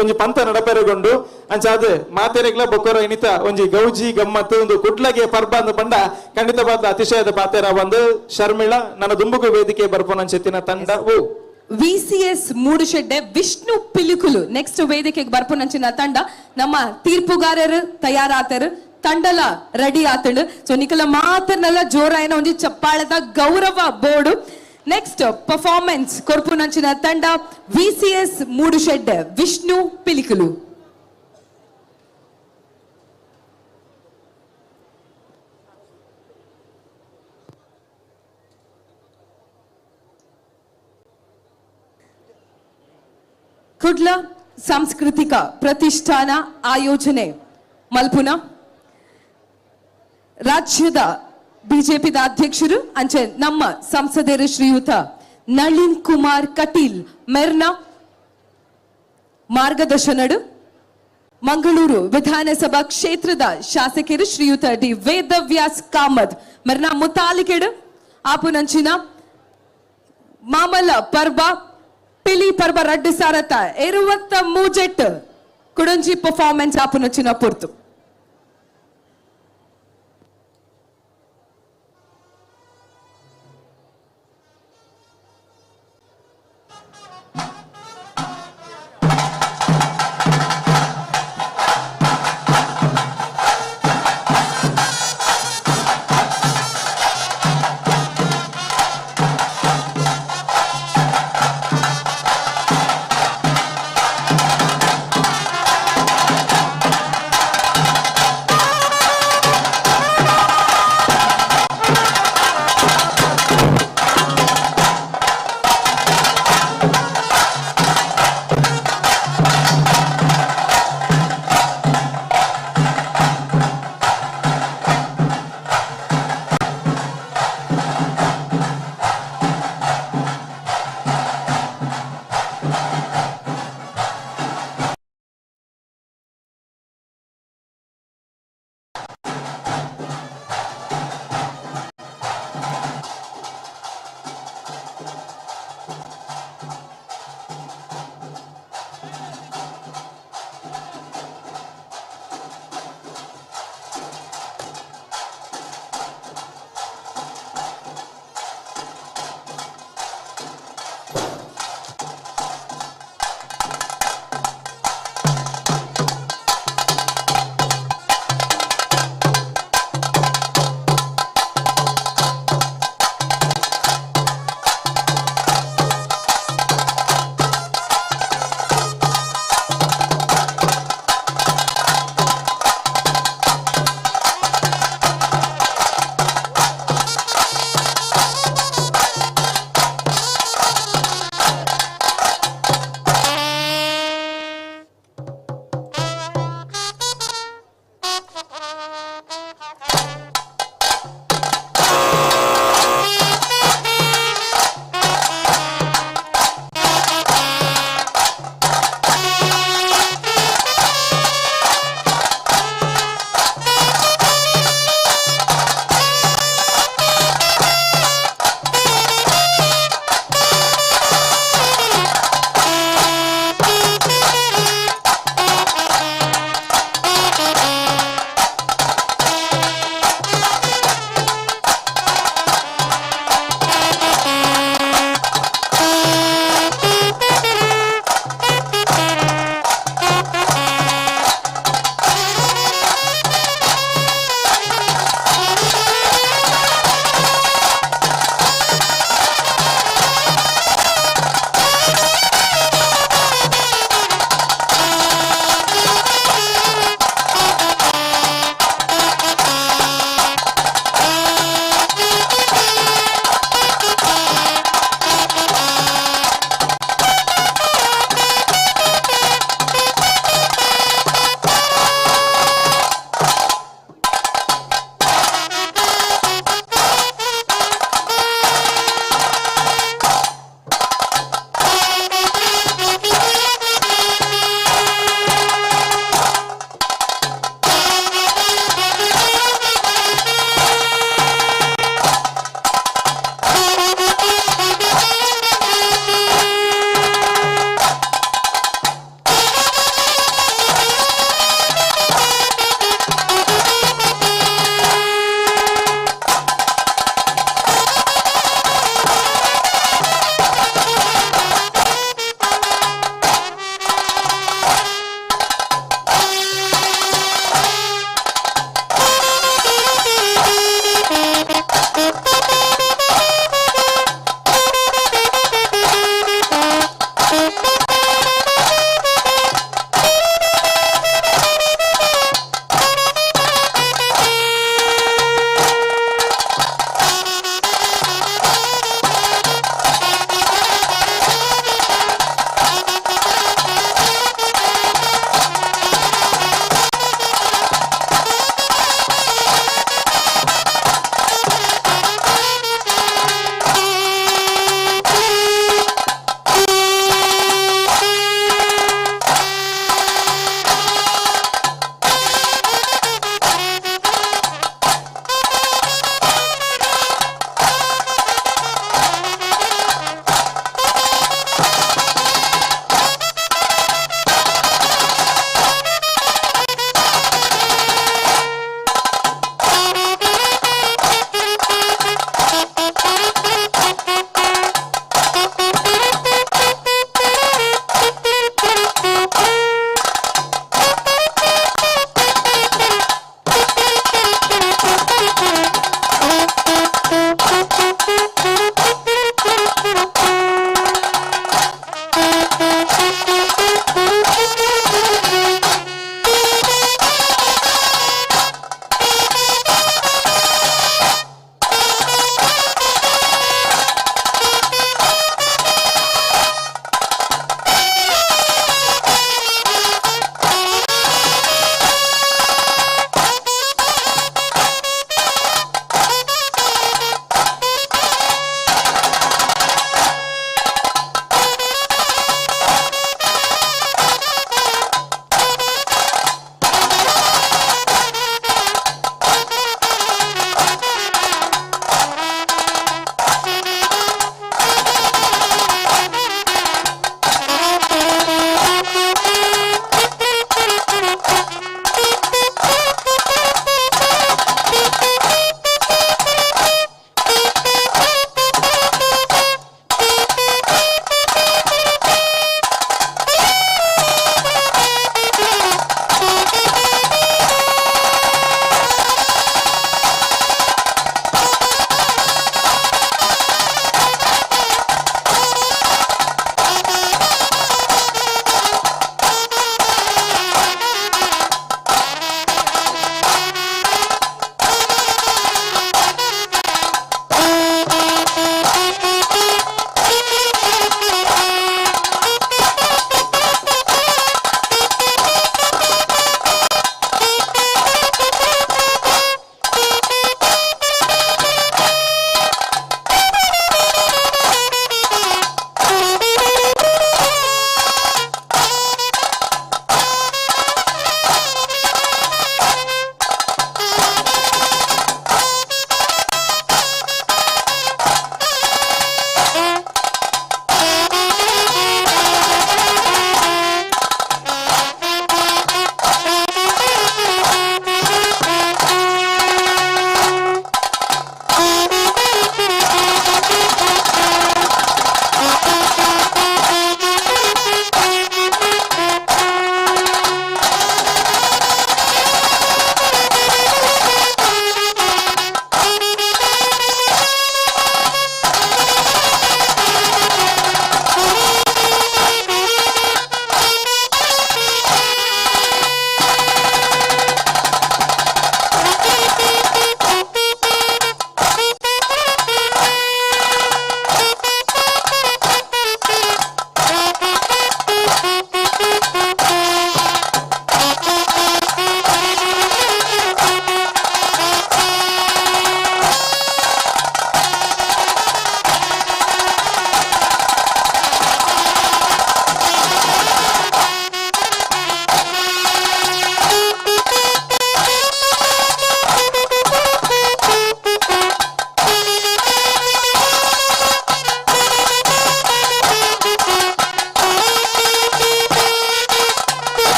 Speaker 6: ಒಂಜಿ ಪಂತ ನಡಪೆರಗೊಂಡು ಅಂಚಾದ ಮಾತೆರೆಗ್ಲ ಬೊಕ್ಕರ ಇನಿತ ಒಂಜಿ ಗೌಜಿ ಗಮ್ಮತ್ತು ಒಂದು ಕುಡ್ಲಗೆ ಪರ್ಬ ಅಂದ ಪಂಡ ಖಂಡಿತವಾದ ಅತಿಶಯದ ಪಾತೆರ ಒಂದು ಶರ್ಮಿಳ ನನ್ನ ದುಂಬುಗು ವೇದಿಕೆ ಬರ್ಪೊನಂಚೆತ್ತಿನ ತಂಡ ಓ
Speaker 1: ವಿಸಿಎಸ್ ಮೂಡುಶೆಡ್ಡೆ ವಿಷ್ಣು ಪಿಲಿಕುಲು ನೆಕ್ಸ್ಟ್ ವೇದಿಕೆಗೆ ಬರ್ಪೊನಂಚಿನ ತಂಡ. ನಮ್ಮ ತೀರ್ಪುಗಾರರು ತಯಾರಾತರು, ತಂಡಲ ರೆಡಿ ಆತಳು. ಸೊ ನಿಕಲ ಮಾತನ್ನೆಲ್ಲ ಜೋರಾಯನ ಒಂಜಿ ಚಪ್ಪಾಳದ ಗೌರವ ಬೋರ್ಡು. ನೆಕ್ಸ್ಟ್ ಪರ್ಫಾರ್ಮೆನ್ಸ್ ಕೊರ್ಪುನಂಚಿನ ತಂಡ ವಿಸಿಎಸ್ ಮೂಡುಶೆಡ್ಡೆ ವಿಷ್ಣು ಪಿಲಿಕುಲು. ಕುಡ್ಲ ಸಾಂಸ್ಕೃತಿಕ ಪ್ರತಿಷ್ಠಾನ ಆಯೋಜನೆ ಮಲ್ಪುನ ರಾಜ್ಯದ ಬಿಜೆಪಿದ ಅಧ್ಯಕ್ಷರು ಅಂಚೆ ನಮ್ಮ ಸಂಸದರು ಶ್ರೀಯುತ ನಳಿನ್ ಕುಮಾರ್ ಕಟೀಲ್ ಮೆರ್ನ ಮಾರ್ಗದರ್ಶನಡು ಮಂಗಳೂರು ವಿಧಾನಸಭಾ ಕ್ಷೇತ್ರದ ಶಾಸಕರು ಶ್ರೀಯುತ ಡಿ ವೇದವ್ಯಾಸ್ ಕಾಮತ್ ಮೆರ್ನ ಮುತಾಲಿಕೆಡು ಆಪುನಂಚಿನ ಮಾಮಲ್ಲ ಪರ್ಬ ಪಿಲಿ ಪರ್ಬ ರಡ್ಡು ಸಾರತ 23 ಕುಡಂಜಿ ಪರ್ಫಾರ್ಮೆನ್ಸ್ ಆಪುನಂಚಿನ ಪೊರ್ತು.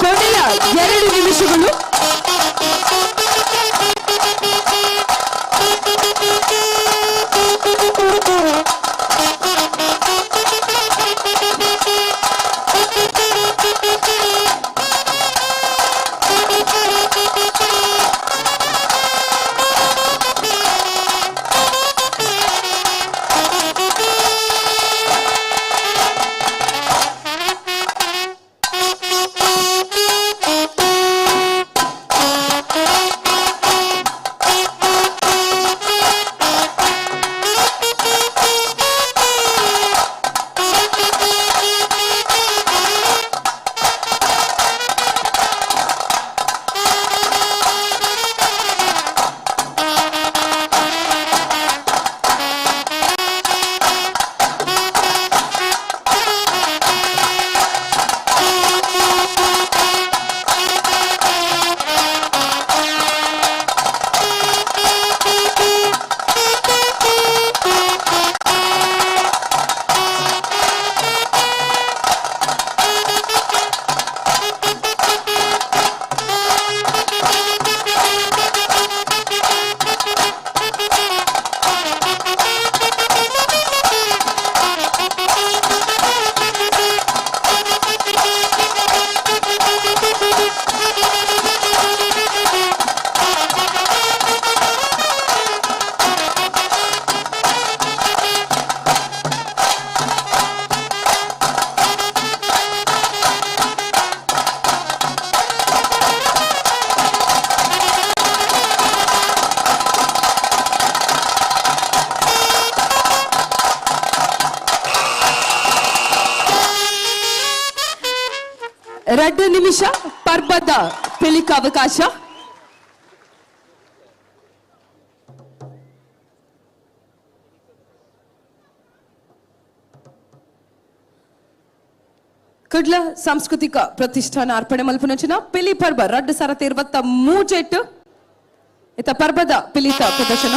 Speaker 1: ಕೊನೆಯ 2 ನಿಮಿಷಗಳು. 2 ನಿಮಿಷ ಪರ್ಬದ ಪಿಲಿಕ ಅವಕಾಶ. ಕುಡ್ಲ ಸಾಂಸ್ಕೃತಿಕ ಪ್ರತಿಷ್ಠಾನ ಅರ್ಪಣೆ ಮಲ್ಪುನಂಚಿನ ಪಿಲಿ ಪರ್ಬ ರಡ್ಡು ಸರತ ಇರುವತ್ತ ಮೂಜೆಟ್ ಇತ್ತ ಪರ್ಬದ ಪಿಲಿತ ಪ್ರದರ್ಶನ.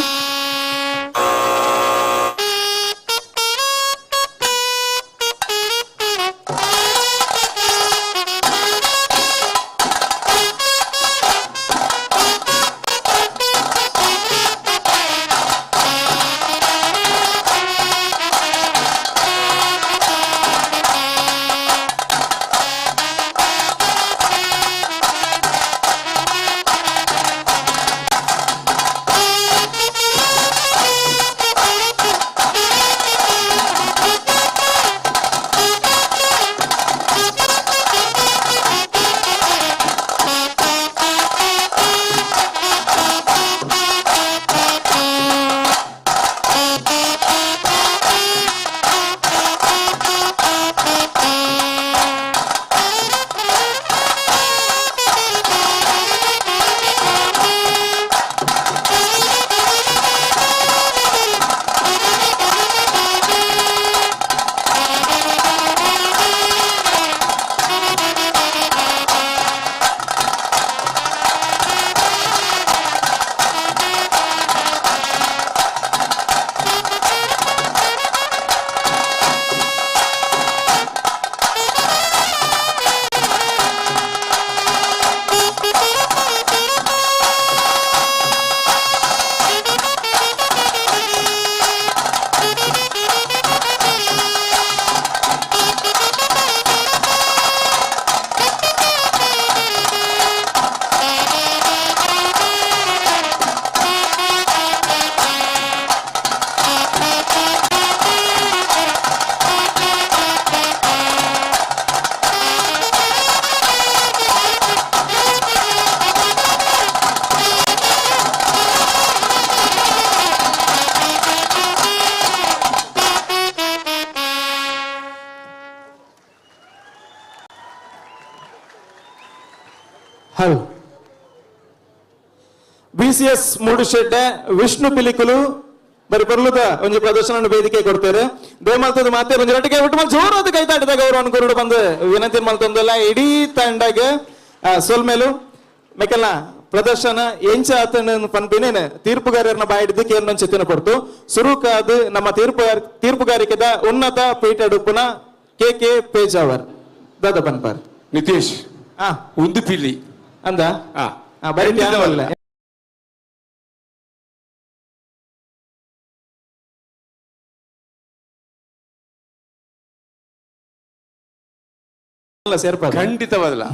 Speaker 6: ಹಲೋ ಬಿಸಿಎಸ್ ಮೂಡುಶೆಡ್ಡೆ ವಿಷ್ಣು ಪಿಲಿಕುಲು ಬರಿ ಬರ್ಲುದ ಒಂಜಿ ಪ್ರದರ್ಶನ ವೇದಿಕೆ ಕೊಡ್ತಾರೆ. ದೇಮಲ್ತದ ಮಾತೆ ಒಂಜಿ ರಟ್ಟಿಗೆ ಒಟ್ಟು ಮಲ್ ಜೋರಾದ ಕೈತಾಟಿದ ಗೌರವವನ್ನು ಕೊರಡು ಬಂದು ವಿನಂತಿ ಮಲ್ತೊಂದಲ್ಲ ಇಡೀ ತಂಡಗೆ ಸೊಲ್ಮೇಲು ಮೆಕಲ್ನ ಪ್ರದರ್ಶನ ಎಂಚ ಆತನ ಪನ್ಪಿನೇನೆ ತೀರ್ಪುಗಾರರನ್ನ ಬಾಯಿಡಿದ್ದು ಕೇರ್ನೊಂದು ಚಿತ್ತಿನ ಕೊಡ್ತು. ಸುರುಕಾದ ನಮ್ಮ ತೀರ್ಪುಗಾರಿಕೆದ ಉನ್ನತ ಪೀಠ ಡುಪ್ಪುನ ಕೆ ಕೆ ಪೇಜಾವರ್ ದಾದ ಪನ್ಪಾರ್.
Speaker 2: ನಿತೇಶ್ ಒಂದು ಪಿಲಿ
Speaker 6: ಅಂದ ಬರೀ
Speaker 2: ಖಂಡಿತವಾದಲ್ಲ.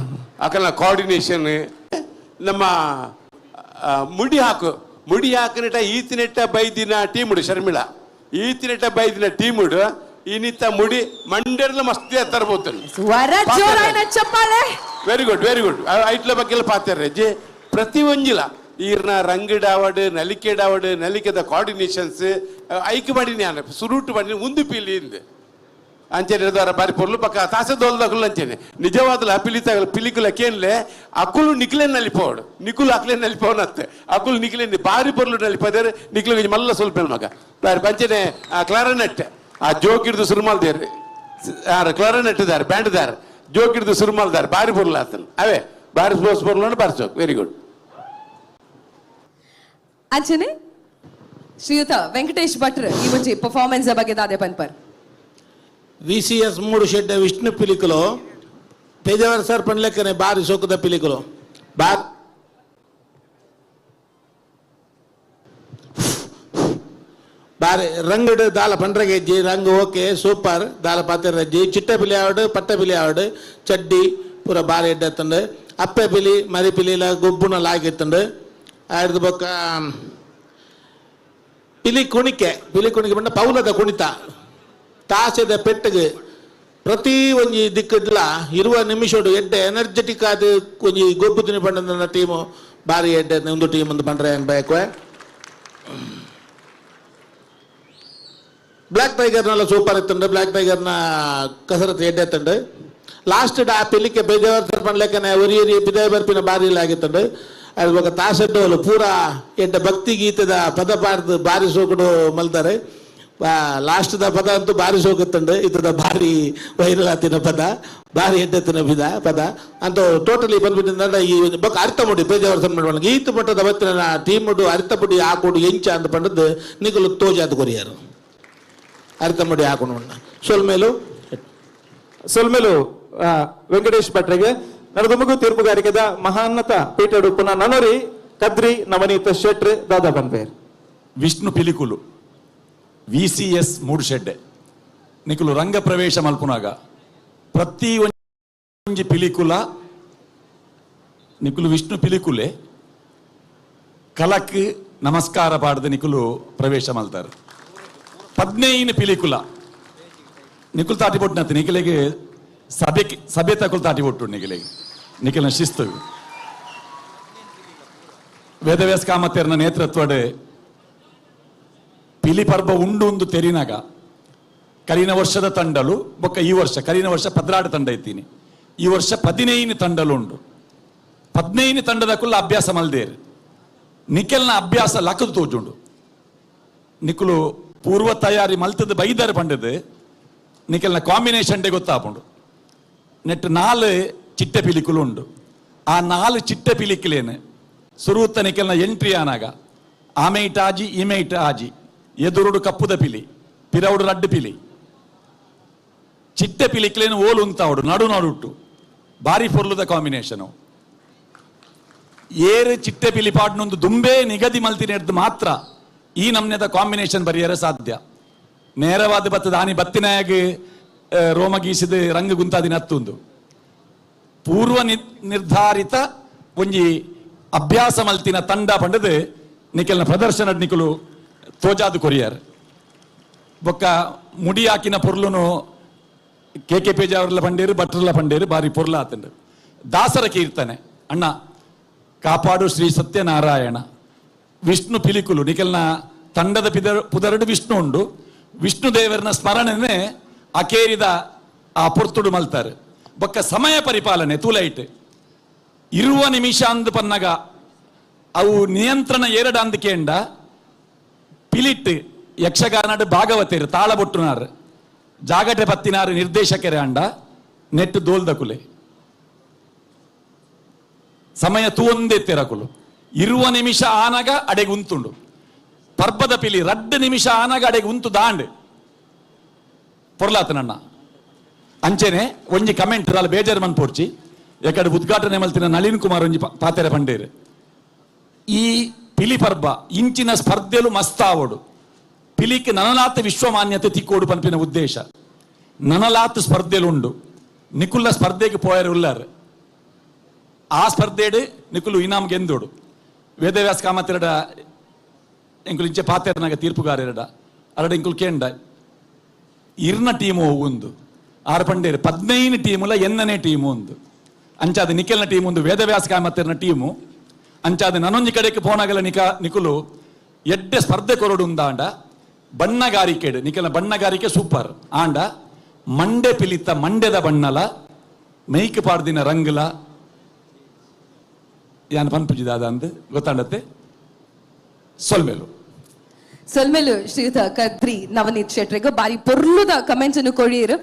Speaker 2: ಅಕಲ್ನ ಕೋಆರ್ಡಿನೇಷನ್ ನಮ್ಮ ಮುಡಿ ಹಾಕು ಮುಡಿ ಹಾಕಿನಟ ಈತಿನೆಟ್ಟ ಬೈದಿನ ಟೀಮುಡು ಶರ್ಮಿಳಾ ಈತಿನೆಟ್ಟ ಬೈದಿನ ಟೀಮುಡು ಈನಿತ್ತ ಮುಡಿ ಮಂಡ್ಯರ್ಲ ಮಸ್ತಿ ತರ್ಬೋದು. ವೆರಿ ಗುಡ್ ವೆರಿ ಗುಡ್ ಐಟ್ಲ ಬಗ್ಗೆ ಪಾತಾರೆ ಜೆ ಪ್ರತಿ ಒಂಜಿಲ ಈರ್ನ ರಂಗಡಾವಡು ನಲಿಕೆಡಾವಡು ನಲಿಕೆದ ಕೋಆರ್ಡಿನೇಷನ್ಸ್ ಐಕ್ ಮಾಡಿ ನಾನು ಸುರುಟು ಮಾಡಿ ಉಂದು ಪೀಲಿ ಇಂದು ಅಂಚನೆ ಹಿಡಿದವರ ಬಾರಿ ಪೊರ್ಲು ಪಕ್ಕ ತಾಸೆ ದೋಲ್ದಕುಲು ಅಂಚನೆ ನಿಜವಾದಲ ಪಿಲಿತ ಪಿಲಿಕುಲ ಕೇನ್ಲೆ ಅಕುಲು ನಿಕ್ಲೆ ನಲಿಪೋಡು ನಿಕುಲು ಅಕ್ಲೆ ನಲಿಪೋನತ್ತೆ ಅಕುಲು ನಿಕ್ಲೆ ಬಾರಿ ಪೊರ್ಲು ನಲಿಪದೇರು ನಿಕ್ಲು ಮಲ್ಲ ಸ್ವಲ್ಪ ಮಗ ಬಾರಿ ಪಂಚನೆ ಆ ಕ್ಲಾರನೆಟ್ ಆ ಜೋಕಿಡ್ದು ಸುರುಮಾಲ್ದೇರು ಕ್ಲಾರನೆಟ್ ದಾರ್ ಬ್ಯಾಂಡ್ ದಾರ್ ಜೋಕಿಡ್ದು ಸುರುಮಾಲ್ದಾರ್ ಬಾರಿ ಪೊರ್ಲು ಆತನ ಅವೇ ಬಾರಿ ಸೋಸ್ ಪೊರ್ಲು ಬಾರಿ ಜೋಕ್ ವೆರಿ ಗುಡ್.
Speaker 1: ಅಂಚನೆ ಶ್ರೀಯುತ ವೆಂಕಟೇಶ್ ಭಟ್ರು ಈ ಒಂಜಿ ಪರ್ಫಾರ್ಮೆನ್ಸ್ ಬಗ್ಗೆ ದಾದೆ ಪನ್ಪರ್.
Speaker 3: ವಿಸಿಎಸ್ ಮೂಡುಶೆಡ್ಡೆ ವಿಷ್ಣು ಪಿಲಿಕುಲು ಪೇಜಾವರ್ ಸರ್ ಪನ್ಲೆಕ್ಕನೆ ಬಾರಿ ಸೋಕದ ಪಿಲಿಕುಲು ಬಾರ್ ಬಾರಿ ರಂಗಡು ದಾಲ ಪಂಡ್ರಗೆಜ್ಜಿ ರಂಗ್ ಓಕೆ ಸೂಪರ್ ದಾಲ ಪಾತಿರಜ್ಜಿ ಚಿಟ್ಟ ಪಿಲಿ ಆವಡು ಪಟ್ಟ ಪಿಲಿ ಆವಡು ಚಡ್ಡಿ ಪೂರ ಬಾರಿ ಎಡ್ಡೆತ್ತಂಡು ಅಪ್ಪೆ ಪಿಲಿ ಮರಿ ಪಿಲಿಲ ಗೊಬ್ಬುನ ಲಾಗಿತ್ತಂಡು ಆಯ್ದು ಬೊಕ್ಕ ಪಿಲಿ ಕುಣಿಕೆ ಪಿಲಿ ಕುಣಿಕೆ ಪಂಡ ಪೌಲದ ಕುಣಿತ ತಾಸೆದ ಪೆಟ್ಟಿಗೆ ಪ್ರತಿ ಒಂಜಿ ದಿಕ್ಕಡ್ಲ ಇರುವ ನಿಮಿಷಡು ಎಡ್ಡೆ ಎನರ್ಜೆಟಿಕ್ ಆದ ಒಂಜಿ ಗೊಬ್ಬು ತಿನಿ ಪಂಡ ಟೀಮು ಬಾರಿ ಎಡ್ಡೆ ಒಂದು ಟೀಮ್ ಒಂದು ಪಂಡ್ರೆ ಬೇಕು. ಬ್ಲ್ಯಾಕ್ ಟೈಗರ್ನೆಲ್ಲ ಸೂಪರ್ ಇತ್ತಂಡು ಬ್ಲ್ಯಾಕ್ ಟೈಗರ್ನ ಕಸರತ್ತು ಎಡ್ಡೆ ಎತ್ತಂಡು ಲಾಸ್ಟ್ ಆ ಪಿಲಿಕೆ ಬೇಜಾರ್ ಪಂಡ್ಲೆಕ್ಕನೆ ಒರಿ ಒರಿ ಬಿದಾಯ ಬರ್ಪಿನ ಬಾರಿ ಆಗಿತ್ತಂಡು ಅದು ಬೊಕ ತಾಸೆಡ್ಡೋಲು ಪೂರಾ ಎಡ್ಡೆ ಭಕ್ತಿ ಗೀತದ ಪದ ಪಾಡ್ದು ಬಾರಿ ಸೋಕುಡು ಮಲ್ತಾರೆ. ಲಾಸ್ಟ್ದ ಪದ ಅಂತೂ ಭಾರಿ ಸೋಕತ್ತಂಡು ಇತ್ತದ ಭಾರಿ ವೈರಲ್ ಆತಿನ ಪದ ಭಾರಿ ಎಡ್ಡೆತ್ತಿನ ಬಿದ ಪದ ಅಂತ ಟೋಟಲಿ ಬಂದ್ಬಿಟ್ಟಿಂದ ಈ ಬೊಕ್ಕ ಅರ್ಥ ಮುಡಿ ಪೇಜಾವರ ಸಮ್ಮೇಳನ ಈತ ಮಟ್ಟದ ಬತ್ತಿನ ಟೀಮ್ ಅರ್ಥ ಪುಡಿ ಹಾಕೋಡು ಎಂಚ ಅಂತ ಪಂಡದ್ದು ನಿಕಲು ತೋಜಾದ ಕೊರಿಯಾರು ಅರ್ಥ ಮುಡಿ ಹಾಕೊಂಡು ಸೊಲ್ಮೇಲು
Speaker 6: ಸೊಲ್ಮೇಲು ವೆಂಕಟೇಶ್ ಭಟ್ರಿಗೆ ನಡೆದುಮುಗು ತೀರ್ಪುಗಾರಿಕೆದ ಮಹಾನ್ನತ ಪೀಠಡುಪ್ಪುನ ನನರಿ ಕದ್ರಿ ನವನೀತ ಶೆಟ್ರ್ ದಾದಾ ಬನ್ಬೇರ್.
Speaker 4: ವಿಷ್ಣು ಪಿಲಿಕುಲು VCS Moodusheddhe ನಿಕುಲು ರಂಗ ಪ್ರವೇಶ ಮಲ್ಪುನಾಗ ಪ್ರತಿ ಒಂಜಿ ಪಿಲಿಕುಲ ನಿಕುಲು ವಿಷ್ಣು ಪಿಲಿಕುಲೆ ಕಲಕ್ ನಮಸ್ಕಾರ ಪಾಡ್ದು ನಿಕುಲು ಪ್ರವೇಶ ಮಲ್ತಾರೆ. 15 ಪಿಲಿಕುಲ ನಿಕುಲು ತಾಟಿ ಬೊಟ್ಟಿನತ್ತು ನಿಕಲಿಗೆ ಸಭೆ ಸಭೆ ತಕುಲು ತಾಟಿ ಬೊಟ್ಟು ನಿಕಲಿಗೆ ನಿಖಿಲ್ನ ಶಿಸ್ತು. ವೇದವ್ಯಾಸ ಕಾಮತೆರ್ನ ನೇತೃತ್ವಡೆ ಪಿಲಿ ಪರ್ಬ ಉಂಡು ಉಂದು ತೆರಿನಾಗ ಕರಿನ ವರ್ಷದ ತಂಡಲು ಬೊಕ್ಕ ಈ ವರ್ಷ ಕರಿನ ವರ್ಷ 12 ತಂಡ ಇತ್ತೀನಿ, ಈ ವರ್ಷ 15 ತಂಡಲು ಉಂಡು. 15 ತಂಡದ ಕುಲ್ಲ ಅಭ್ಯಾಸ ಮಲ್ದೇರು ನಿಖಲ್ನ ಅಭ್ಯಾಸ ಲಕ್ಕದು ತೋಜುಂಡು. ನಿಕುಲು ಪೂರ್ವ ತಯಾರಿ ಮಲ್ತದ ಬೈದಾರ ಪಂಡದು ನಿಖಲ್ನ ಕಾಂಬಿನೇಷನ್ ಡೇ ಗೊತ್ತಾಪುಂಡು. ನೆಟ್ 4 ಚಿಟ್ಟೆ ಪಿಲಿಕುಲು ಉಂಡು. ಆ 4 ಚಿಟ್ಟೆ ಪಿಲಿಕುಲೇನು ಸುರೂತ ನಿಖಲ್ನ ಎಂಟ್ರಿ ಆನಾಗ ಆಮೇಟ ಆಜಿ ಇಮೇಟ ಆಜಿ ಎದುರುಡು ಕಪ್ಪುದ ಪಿಲಿ ಪಿರೌಡು ರಡ್ಡು ಪಿಲಿ ಚಿಟ್ಟೆ ಪಿಲಿಕ್ಲೇನು ಓಲು ಉಂತಾವಡು ನಡು ನಡುಟ್ಟು ಬಾರಿ ಪೊರ್ಲುದ ಕಾಂಬಿನೇಷನು. ಏರು ಚಿಟ್ಟೆ ಪಿಲಿ ಪಾಡ್ನೊಂದು ದುಂಬೆ ನಿಗದಿ ಮಲ್ತಿನ ಮಾತ್ರ ಈ ನಮ್ನೆದ ಕಾಂಬಿನೇಷನ್ ಬರಿಯರ ಸಾಧ್ಯ. ನೇರವಾದ ಬತ್ತದ ಆನಿ ಬತ್ತಿನಾಗ ರೋಮ ಗೀಸಿದ ರಂಗ ಗುಂತಾದಿನ ಹತ್ತೊಂದು ಪೂರ್ವ ನಿರ್ಧಾರಿತ ಒಂಜಿ ಅಭ್ಯಾಸ ಮಲ್ತಿನ ತಂಡ ಪಂಡದು ನಿಖಲ್ನ ಪ್ರದರ್ಶನ ನಿಕುಲು ತೋಜಾದು ಕೊರಿಯರ್. ಬೊಕ್ಕ ಮುಡಿ ಹಾಕಿನ ಪೊರ್ಲುನು ಕೆ ಕೆ ಪೇಜಾವರ್ಲ ಪಂಡೇರು ಭಟ್ರಲ ಪಂಡೇರು ಬಾರಿ ಪೊರ್ಲ ಆತಂಡು. ದಾಸರ ಕೀರ್ತನೆ ಅಣ್ಣ ಕಾಪಾಡು ಶ್ರೀ ಸತ್ಯನಾರಾಯಣ ವಿಷ್ಣು ಪಿಲಿಕುಲು ನಿಖಲ್ನ ತಂಡದ ಪುದರಡು ವಿಷ್ಣು ಉಂಡು. ವಿಷ್ಣು ದೇವರನ ಸ್ಮರಣೆನೆ ಅಕೇರಿದ ಆ ಪೊರ್ತುಡು ಮಲ್ತಾರೆ. ಬೊಕ್ಕ ಸಮಯ ಪರಿಪಾಲನೆ ತೂಲೈಟ್ ಇರುವ ನಿಮಿಷ ಅಂದು ಪನ್ನಗ ಅವು ನಿಯಂತ್ರಣ ಎರಡ ಅಂದು ಕೇಂಡ ಪಿಲಿಟ್ ಯಕ್ಷಗಾನಡು ಭಾಗವತೇರು ತಾಳಬೊಟ್ಟುನಾರು ಜಾಗಟೆ ಪತ್ತಿನಾರು ನಿರ್ದೇಶಕರೇ ಅಂಡ ನೆಟ್ಟು ದೋಲ್ದಕುಲೆ ಸಮಯ ತೂವೊಂದೇ ತೆರಕುಲು ಇರುವ ನಿಮಿಷ ಆನಗ ಅಡೆಗೆ ಉಂತುಂಡು. ಪರ್ಬದ ಪಿಲಿ ರಡ್ಡು ನಿಮಿಷ ಆನಗ ಅಡೆಗೆ ಉಂತು ದಾಂಡ್ ಪೊರ್ಲಾತನಣ್ಣ. ಅಂಚೆನೆ ಒಂಜಿ ಕಮೆಂಟ್ ದಾಲ ಬೇಜಾರು ಮನ್ಪೋರ್ಚಿ ಯಾಕಡೆ ಉದ್ಘಾಟನೆ ಮಲ್ತಿನ ನಳಿನ್ ಕುಮಾರ್ ಒಂಜಿ ಪಾತೆರೆ ಪಂಡೇರು ಈ ಪಿಲಿ ಪರ್ಬ ಇಂಚಿನ ಸ್ಪರ್ಧೆಲು ಮಸ್ತಾವೋಡು ಪಿಲಿಕ್ ನನಲಾತ ವಿಶ್ವಮಾನ್ಯತೆ ತಿಕ್ಕೋಡು ಪನ್ಪಿನ ಉದ್ದೇಶ ನನಲಾತ ಸ್ಪರ್ಧೆಲು ಉಂಡು. ನಿಕುಲ್ಲ ಸ್ಪರ್ಧೆಗೆ ಪೋಯರು ಉಲ್ಲಾರು ಆ ಸ್ಪರ್ಧೆಡು ನಿಕುಲು ಇನಾಮ್ ಗೆಂದೋಡು. ವೇದವ್ಯಾಸ ಕಾಮತಿರಡ ಎಂಕುಲು ಇಂಚೆ ಪಾತೆರನಾಗ ತೀರ್ಪುಗಾರರಡ ಅರಡ ಇಂಕುಲು ಕೇಂಡ ಇರ್ನ ಟೀಮು ಒಂದು ಆರು ಪಂಡೇರು 15 ಟೀಮುಲ ಎನ್ನನೇ ಟೀಮು ಒಂದು ಅಂಚಾದ ನಿಖಲ್ನ ಟೀಮ್ ಒಂದು ವೇದವ್ಯಾಸ ಕಾಮತಿರನ ಟೀಮು ಅಂಚಾದ ನನೊಂಜಿ ಕಡೆಗೆ ಪೋನಾಗಲ ನಿಕುಲು ಎಡ್ಡೆ ಸ್ಪರ್ಧೆ ಕೊರಡು ಉಂದಾಂಡ ಬಣ್ಣಗಾರಿಕೆ ನಿಖಲ್ನ ಬಣ್ಣಗಾರಿಕೆ ಸೂಪರ್ ಆಂಡ ಮಂಡೆ ಪಿಲಿತ ಮಂಡ್ಯದ ಬಣ್ಣಲ ಮೈಕ್ ಪಾಡ್ದಿನ ರಂಗುಲ ಯಾನ್ ಪನ್ಪುಜಿದಾದ ಅಂದ್ ಗೊತ್ತಾಂಡತ್ತೆ. ಸೊಲ್ಮೇಲು
Speaker 1: ಸೊಲ್ಮೇಲು ಶ್ರೀಯುತ ಕದ್ರಿ ನವನೀತ್ ಶೆಟ್ರೆಗ್ ಬಾರಿ ಪೊರ್ಲುದ ಕಮೆಂಟ್ಸ್ ಅನ್ನು ಕೊಡಿಯರು.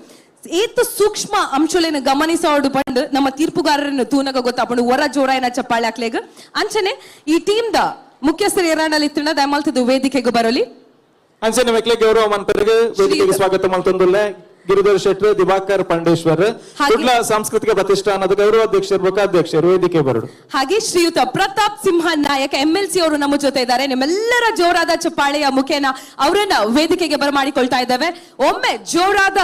Speaker 1: ಏತ್ ಸೂಕ್ಷ್ಮ ಅಂಶಗಳನ್ನು ಗಮನಿಸೋಡು ಪಂಡ್ ನಮ್ಮ ತೀರ್ಪುಗಾರರನ್ನು ತೂನಗ ಗೊತ್ತಾಪಂಡು ಹೊರ ಜೋರಾಯನ ಚಪ್ಪಾಳೆ ಹಾಕ್ಲೇಗ್. ಅಂಚನೆ ಈ ಟೀಮ್ the ಮುಖ್ಯಸ್ಥರು ಏರಾಂಡಲ್ಲಿ ಇತ್ತಿನ ದಯಮಾಲ್ತದ ವೇದಿಕೆಗೆ ಬರಲಿ.
Speaker 6: ಅಂಚನೆ ಮೆಕ್ಲೆ ಗೌರವ ಮನ್ಪರಿಗೆ ವೇದಿಕೆಗೆ ಸ್ವಾಗತ ಮಲ್ತೊಂದುಲ್ಲೆ ಗಿರಿಧರ್ ಶೆಟ್ರು ದಿವಾಕರ್ ಪಂಡೇಶ್ವರ್ ಕುಡ್ಲ ಸಾಂಸ್ಕೃತಿಕ ಪ್ರತಿಷ್ಠಾನದ ಗೌರವಾಧ್ಯಕ್ಷರು ಅಧ್ಯಕ್ಷರು ವೇದಿಕೆ ಬರಡು.
Speaker 1: ಹಾಗೆ ಶ್ರೀಯುತ ಪ್ರತಾಪ್ ಸಿಂಹ ನಾಯಕ್ MLC ಅವರು ನಮ್ಮ ಜೊತೆ ಇದ್ದಾರೆ. ನಿಮ್ಮೆಲ್ಲರ ಜೋರಾದ ಚಪ್ಪಾಳೆಯ ಮುಖೇನ ಅವರನ್ನ ವೇದಿಕೆಗೆ ಬರಮಾಡಿಕೊಳ್ತಾ ಇದ್ದೇವೆ. ಒಮ್ಮೆ ಜೋರಾದ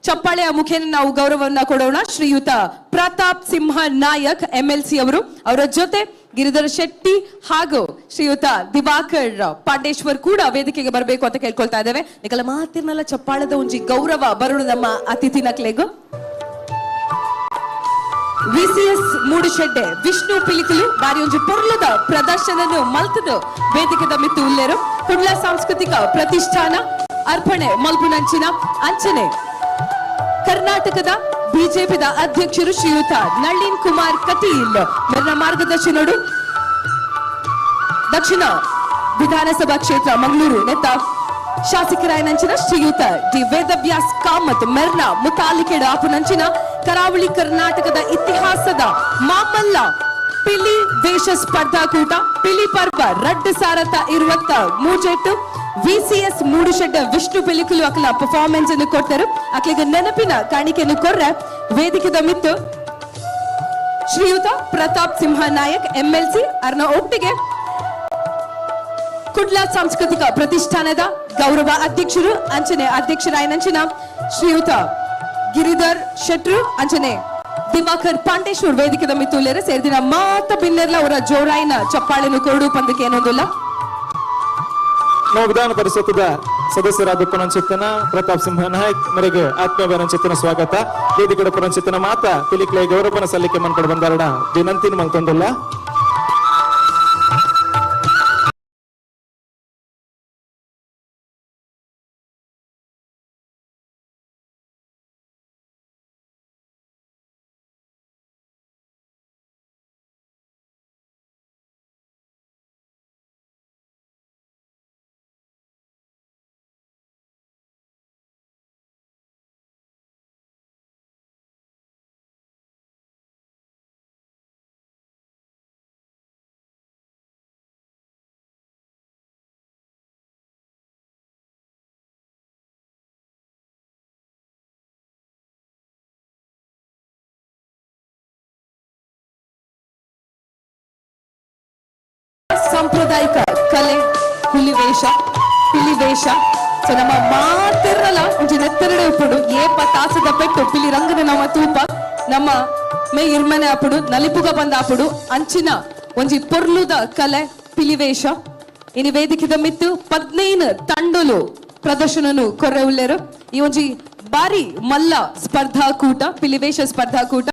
Speaker 1: ಚಪ್ಪಾಳೆಯ ಮುಖೇನ ನಾವು ಗೌರವವನ್ನ ಕೊಡೋಣ. ಶ್ರೀಯುತ ಪ್ರತಾಪ್ ಸಿಂಹ ನಾಯಕ್ MLC ಅವರು, ಅವರ ಜೊತೆ ಗಿರಿಧರ್ ಶೆಟ್ಟಿ ಹಾಗೂ ಶ್ರೀಯುತ ದಿವಾಕರ್ ಪಾಂಡೇಶ್ವರ್ ಕೂಡ ವೇದಿಕೆಗೆ ಬರಬೇಕು ಅಂತ ಕೇಳ್ಕೊಳ್ತಾ ಇದ್ದೇವೆ. ನಿಕಲ ಮಾತಿರ್ನಲ್ಲ ಚಪ್ಪಾಳದ ಒಂಜಿ ಗೌರವ ಬರೋಣ ನಮ್ಮ ಅತಿಥಿ ನಕ್ಲೆಗು. VCS Moodusheddhe Vishnu Pilikulu ಬಾರಿ ಒಂಜಿ ಪೊರ್ಲದ ಪ್ರದರ್ಶನ ಮಲ್ತದ ವೇದಿಕೆದ ಮಿತ್ತು ಉಲ್ಲೇರು. ಕುಡ್ಲ ಸಾಂಸ್ಕೃತಿಕ ಪ್ರತಿಷ್ಠಾನ ಅರ್ಪಣೆ ಮಲ್ಪುನಂಚಿನ ಅಂಚನೆ ಕರ್ನಾಟಕದ ಬಿಜೆಪಿದ ಅಧ್ಯಕ್ಷರು ಶ್ರೀಯುತ ನಳಿನ್ ಕುಮಾರ್ ಕಟೀಲ್ ಮೆರ್ನ ಮಾರ್ಗದರ್ಶನಡು ದಕ್ಷಿಣ ವಿಧಾನಸಭಾ ಕ್ಷೇತ್ರ ಮಂಗಳೂರು ನೆತ್ತ ಶಾಸಕರಾಯನಂಚಿನ ಶ್ರೀಯುತ ಡಿ ವೇದವ್ಯಾಸ್ ಕಾಮತ್ ಮೆರ್ನ ಮುತಾಲಿಕೆಡ್ ಆಪುನಂಚಿನ ಕರಾವಳಿ ಕರ್ನಾಟಕದ ಇತಿಹಾಸದ ಮಾಮಲ್ಲ ಪಿಲಿ ವೇಷ ಸ್ಪರ್ಧಾಕೂಟ ಪಿಲಿ ಪರ್ವ ರಡ್ಡು ಸಾರತ ಇರುವತ್ತ ಮೂಜೆಟ್ಟು ವಿಸಿಎಸ್ ಮೂಡುಶೆಡ್ಡ ವಿಷ್ಣು ಪಿಲಿಕುಲು ಅಕಲ ಪರ್ಫಾರ್ಮೆನ್ಸ್ ಅನ್ನು ಕೊಡ್ತಾರೆ. ಅಕ್ಲಿಗೆ ನೆನಪಿನ ಕಾಣಿಕೆಯನ್ನು ಕೊರ್ರೆ ವೇದಿಕೆದ ಮಿತ್ತು ಶ್ರೀಯುತ ಪ್ರತಾಪ್ ಸಿಂಹ ನಾಯಕ್ ಎಂಎಲ್ಸಿ ಅರ್ನ ಒಟ್ಟಿಗೆ ಕುಡ್ಲ ಸಾಂಸ್ಕೃತಿಕ ಪ್ರತಿಷ್ಠಾನದ ಗೌರವ ಅಧ್ಯಕ್ಷರು ಅಂಚನೆ ಅಧ್ಯಕ್ಷರಾಯನಂಚಿನ ಶ್ರೀಯುತ ಗಿರಿಧರ್ ಶೆಟ್ರು ಅಂಚನೆ ದಿವಾಕರ್ ಪಾಂಡೇಶ್ವರ್ ವೇದಿಕೆದ ಮಿತ್ತುಲ್ಲೇರು ಸೇರಿದಿನ ಮಾತ ಬಿನ್ನೆರ್ಲ ಅವರ ಜೋರಾಯಿನ ಚಪ್ಪಾಳೆನು ಕೊರಡು ಪಂದಕ್ಕೆ ಏನೊಂದಿಲ್ಲ.
Speaker 7: ನಾವು ವಿಧಾನ ಪರಿಷತ್ತದ ಸದಸ್ಯರಾದ ಪುನಂಚಿತ್ತನ ಪ್ರತಾಪ್ ಸಿಂಹ ನಾಯಕ್ ಮೇರೆಗೆ ಆತ್ಮೀಯ ಪುನಂಚಿತ್ತನ ಸ್ವಾಗತ. ವೇದಿಕೆಡ ಪುನಂಚಿತ್ತನ ಮಾತ ಪಿಲಿಕ್ಲೆ ಗೌರವನ ಸಲ್ಲಿಕೆ ಮನ್ಕಡೆ ಬಂದಾರಡ ವಿನಂತಿನ ಮಲ್ತೊಂದುಲ್ಲ.
Speaker 1: ಸಾಂಪ್ರದಾಯಿಕ ಕಲೆ ಹುಲಿವೇಷ ಪಿಲಿವೇಷ ಸೊ ನಮ್ಮ ಮಾತಿರಲ್ಲ ಒಂಜಿ ನೆತ್ತರಡೆ ಉಪ್ಪುಡು ಏಪ ತಾಸದ ಪೆಟ್ಟು ಪಿಲಿ ರಂಗದ ನಮ್ಮ ತೂಪ ನಮ್ಮ ಮೇ ಇರ್ಮನೆ ಆಪುಡು ನಲಿಪುಗ ಬಂದ ಆಪುಡು ಅಂಚಿನ ಒಂಜಿ ಪೊರ್ಲುದ ಕಲೆ ಪಿಲಿವೇಷ. ಇನಿ ವೇದಿಕೆದ ಮಿತ್ತು 15 ತಂಡಲು ಪ್ರದರ್ಶನನು ಕೊರ್ರೆ ಉಲ್ಲೇರು. ಈ ಒಂಜಿ ಬಾರಿ ಮಲ್ಲ ಸ್ಪರ್ಧಾಕೂಟ ಪಿಲಿವೇಷ ಸ್ಪರ್ಧಾಕೂಟ.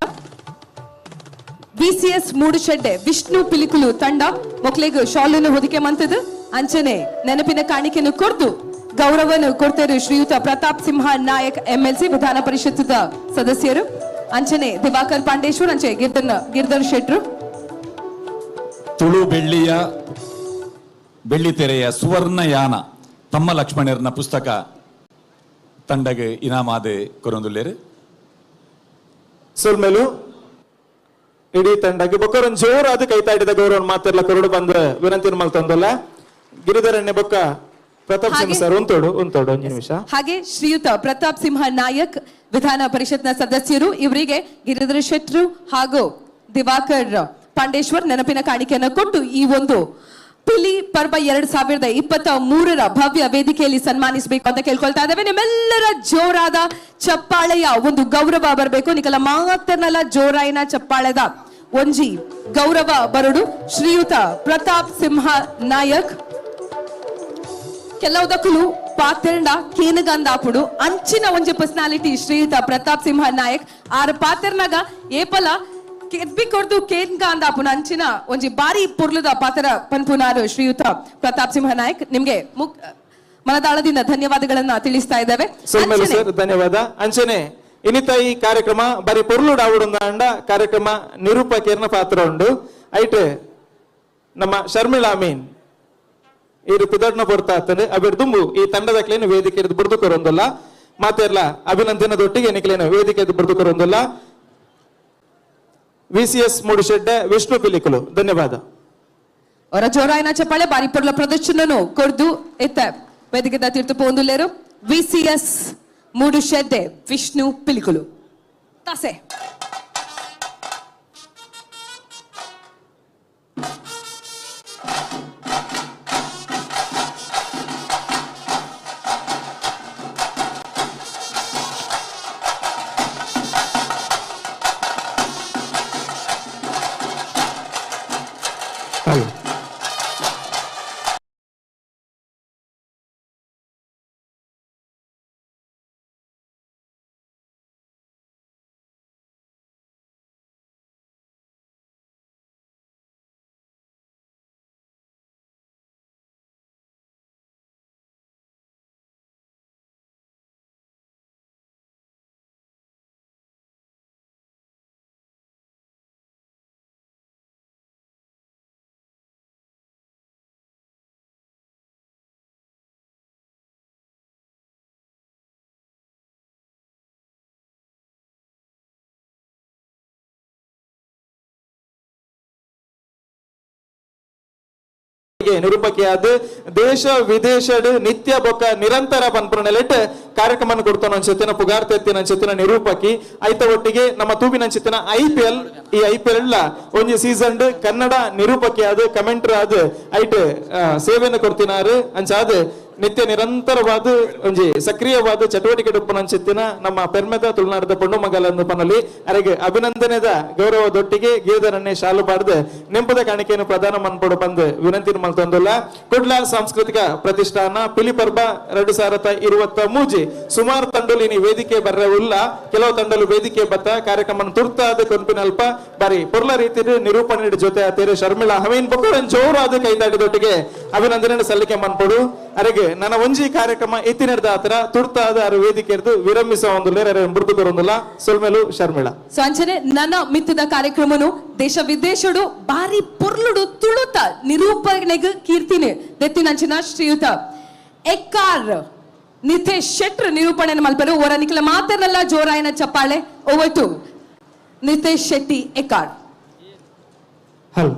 Speaker 1: ವಿಸಿಎಸ್ ಮೂಡುಶೆಡ್ಡೆ ವಿಷ್ಣು ಪಿಲಿಕುಲು ತಂಡ ಮೊಕ್ಲೆಗ್ ಶಾಲನ್ನು ಹೊದಿಕೆ ಮಂತದು ಅಂಚನೆ ನೆನಪಿನ ಕಾಣಿಕೆಯನ್ನು ಕೊರ್ದು ಗೌರವನು ಕೊಡ್ತಾರೆ ಶ್ರೀಯುತ ಪ್ರತಾಪ್ ಸಿಂಹ ನಾಯಕ್ ಎಂಎಲ್ಸಿ ವಿಧಾನ ಪರಿಷತ್ ಸದಸ್ಯರು ಅಂಚನೆ ದಿವಾಕರ್ ಪಾಂಡೇಶ್ವರ್ ಅಂಚೆ ಗಿರ್ಧರ್ ಶೆಟ್ರು.
Speaker 4: ತುಳು ಬೆಳ್ಳಿಯ ಬೆಳ್ಳಿತೆರೆಯ ಸುವರ್ಣಯಾನ ತಮ್ಮ ಲಕ್ಷ್ಮಣರ್ನ ಪುಸ್ತಕ ತಂಡಗೆ ಇನಾಮಾದ ಕೊರೊಂದುಲ್ಲೇರು.
Speaker 7: ಸೊಲ್ಮೆಲು ಇಡೀ ತಂಡಕ್ಕೆ ಬೊಕ್ಕರೊಂದು ಜೋರಾದ ಕೈತಾಟಿದ ಗೌರವ ಮಾತಿರ್ಲ ಕೊರಡು ಬಂದ ವಿನಂತಿ ಮಲ್ತೊಂದಲ್ಲ. ಗಿರಿಧರಣ್ಯ ಬೊಕ್ಕ ಪ್ರತಾಪ್ ಸಿಂಹ ಸರ್ ಉಂತೋಡು ಉಂತೋಡು ಒಂದು ನಿಮಿಷ.
Speaker 1: ಹಾಗೆ ಶ್ರೀಯುತ ಪ್ರತಾಪ್ ಸಿಂಹ ನಾಯಕ್ ವಿಧಾನ ಪರಿಷತ್ನ ಸದಸ್ಯರು ಇವರಿಗೆ ಗಿರಿಧರ ಶೆಟ್ರು ಹಾಗೂ ದಿವಾಕರ್ ಪಾಂಡೇಶ್ವರ್ ನೆನಪಿನ ಕಾಣಿಕೆಯನ್ನು ಕೊಟ್ಟು ಈ ಒಂದು ಪಿಲಿ ಪರ್ವ 2023ರ ಭವ್ಯ ವೇದಿಕೆಯಲ್ಲಿ ಸನ್ಮಾನಿಸಬೇಕು ಅಂತ ಕೇಳ್ಕೊಳ್ತಾ ಇದ್ದೇವೆ. ನಿಮ್ಮೆಲ್ಲರ ಜೋರಾದ ಚಪ್ಪಾಳೆಯ ಒಂದು ಗೌರವ ಬರಬೇಕು. ನಿಕಲ ಮಾತರ್ನಲ್ಲ ಜೋರಾಯಿನ ಚಪ್ಪಾಳೆದ ಒಂಜಿ ಗೌರವ ಬರಡು ಶ್ರೀಯುತ ಪ್ರತಾಪ್ ಸಿಂಹ ನಾಯಕ್. ಕೆಲವುದಕ್ಕೂ ಪಾತೆರಂಡ ಕೇನಗಂದಾಪುಡು ಅಂಚಿನ ಒಂಜಿ ಪರ್ಸನಾಲಿಟಿ ಶ್ರೀಯುತ ಪ್ರತಾಪ್ ಸಿಂಹ ನಾಯಕ್. ಆರ್ ಪಾತೆರ್ನಾಗ ಏಪಲ ಕೆದ್ಬಿ ಕೊರ್ದು ಕೇನ್ಗ ಅಂದಾಪುನ ಅಂಚಿನ ಒಂಜಿ ಬಾರಿ ಪೊರ್ಲುದ ಪಾತ್ರ ಪನ್ಪುನಾರು ಶ್ರೀಯುತ ಪ್ರತಾಪ್ ಸಿಂಹ ನಾಯಕ್. ನಿಮ್ಗೆ ಮನದಾಳದಿಂದ ಧನ್ಯವಾದಗಳನ್ನ ತಿಳಿಸ್ತಾ ಇದ್ದೇವೆ.
Speaker 7: ಸರ್ ಧನ್ಯವಾದ. ಅಂಚನೆ ಇನಿತ ಈ ಕಾರ್ಯಕ್ರಮ ಬರಿ ಪೊರ್ಲು ಡಾವುಡುಂದಾಂಡ ಕಾರ್ಯಕ್ರಮ ನಿರೂಪಕರ್ನ ಪಾತ್ರ ಉಂಡು. ಐಟ್ ನಮ್ಮ ಶರ್ಮಿಳಾ ಅಮೀನ್ ಇರು ಪುದಡ್ನ ಪೊರ್ತಾ ಆಗ್ತದೆ ಅಬಿಡ್ ದುಂಬು ಈ ತಂಡದ ಕ್ಲೇನು ವೇದಿಕೆ ಬುರ್ದು ಕೊರೊಂದುಲ್ಲ. ಮಾತೆರ್ಲ ಅಭಿನಂದನದೊಟ್ಟಿಗೆ ನಿಕ್ಲೇನು ವೇದಿಕೆ ಬುರ್ದು ಕೊರೊಂದುಲ್ಲ. ವಿಸಿಎಸ್ ಮೂಡುಶೆಡ್ಡೆ ವಿಷ್ಣು ಪಿಲಿಕುಲು ಧನ್ಯವಾದ.
Speaker 1: ಅವರ ಜೋರಾಯಿನ ಚಪ್ಪಾಳೆ ಬಾರಿ ಪೊರ್ಲ ಪ್ರದರ್ಶನನು ಕೊರ್ದು ಎತ್ತ ವೇದಿಕೆದ ತೀರ್ತು ಪೋಂದುಲ್ಲೇರು ವಿಸಿಎಸ್ ಮೂಡುಶೆಡ್ಡೆ ವಿಷ್ಣು ಪಿಲಿಕುಲು ತಾಸೆ.
Speaker 2: ಹಲೋ.
Speaker 6: ಒಟ್ಟಿಗೆ ನಿರೂಪಕಿಯಾದ ದೇಶ ವಿದೇಶಡ್ ನಿತ್ಯ ಬೊಕ್ಕ ನಿರಂತರ ಪನ್ಪುನ ಕಾರ್ಯಕ್ರಮ ಕೊಡ್ತಾನ ಅಂಚೆತ್ತಿನ ಪುಗಾರ್ತೆತ್ತಿನ ಅಂಚೆತ್ತಿನ ನಿರೂಪಕಿ ಐತ ಒಟ್ಟಿಗೆ ನಮ್ಮ ತೂಬಿನ ಅಂಚೆತ್ತಿನ ಐಪಿಎಲ್ ಈ ಐಪಿಎಲ್ ಒಂಜಿ ಸೀಸನ್ ಕನ್ನಡ ನಿರೂಪಕಿಯಾದ ಕಮೆಂಟರ್ ಆದ ಐಟ್ ಸೇವೆಯನ್ನು ಕೊಡ್ತಿನಾರು ಅಂಚಾದ ನಿತ್ಯ ನಿರಂತರವಾದ ಒಂಜಿ ಸಕ್ರಿಯವಾದ ಚಟುವಟಿಕೆ ಉಪ್ಪುನಂಚಿತ್ತಿನ ನಮ್ಮ ಪೆರ್ಮೆದ ತುಳುನಾಡದ ಪೊಣ್ಣು ಮಗಲನ್ನು ಪನಲಿ ಅರೆಗೆ ಅಭಿನಂದನೆದ ಗೌರವದೊಟ್ಟಿಗೆ ಗೀಧರನ್ನೇ ಶಾಲು ಪಾಡ್ದು ನೆಂಪದ ಕಾಣಿಕೆಯನ್ನು ಪ್ರದಾನ ಮನ್ಪೊಡು ಬಂದು ವಿನಂತಿ ಮಲ್ತೊಂದುಲ್ಲ. ಕುಡ್ಲ ಸಾಂಸ್ಕೃತಿಕ ಪ್ರತಿಷ್ಠಾನ ಪಿಲಿಪರ್ಬ 2023 ಸುಮಾರು ತಂಡಲು ಇನಿ ವೇದಿಕೆ ಬರ್ರೆ ಉಲ್ಲ ಕೆಲವು ತಂಡಲು ವೇದಿಕೆ ಬತ್ತ ಕಾರ್ಯಕ್ರಮ ತುರ್ತಾದ ಕೊನ್ಪಿನಲ್ಪ ಬಾರಿ ಪೊರ್ಲ ರೀತಿ ನಿರೂಪಣೆ ಜೊತೆ ಆತೇರು ಶರ್ಮಿಳಾ ಹವೀನ್ ಬೊಕ್ಕ ಜೋರಾದ ಕೈತಾಟದೊಟ್ಟಿಗೆ ಅಭಿನಂದನೆ ಸಲ್ಲಿಕೆ ಮನ್ಪೊಡು. ಅರೆಗೆ ನನ್ನ ಒಂಜಿ ಕಾರ್ಯಕ್ರಮ ಇತ್ತಿನದ ಆತರ ತುರ್ತಾದ ಅರ ವೇದಿಕೆ ವಿರಮಿಸ ಒಂದುಲ್ಲ ಬುರ್ದು ಕೊರೊಂದುಲ್ಲ ಸೊಲ್ಮೆಲು ಶರ್ಮಿಳಾ.
Speaker 1: ಸೊ ಅಂಚನೆ ನನ್ನ ಮಿತ್ತದ ಕಾರ್ಯಕ್ರಮನು ದೇಶ ವಿದೇಶಡು ಬಾರಿ ಪೊರ್ಲುಡು ತುಳುತ ನಿರೂಪಣೆಗ್ ಕೀರ್ತಿನೆ ದೆತ್ತಿನಂಚಿನ ಶ್ರೀಯುತ ಎಕ್ಕಾರ್ ನಿತೇಶ್ ಶೆಟ್ರ್ ನಿರೂಪಣೆ ಮಲ್ಪರು ಓರ ನಿಖಲ ಮಾತನಲ್ಲ ಜೋರಾಯನ ಚಪ್ಪಾಳೆ. Over to Nitesh Shetty Ekkar.
Speaker 6: Hello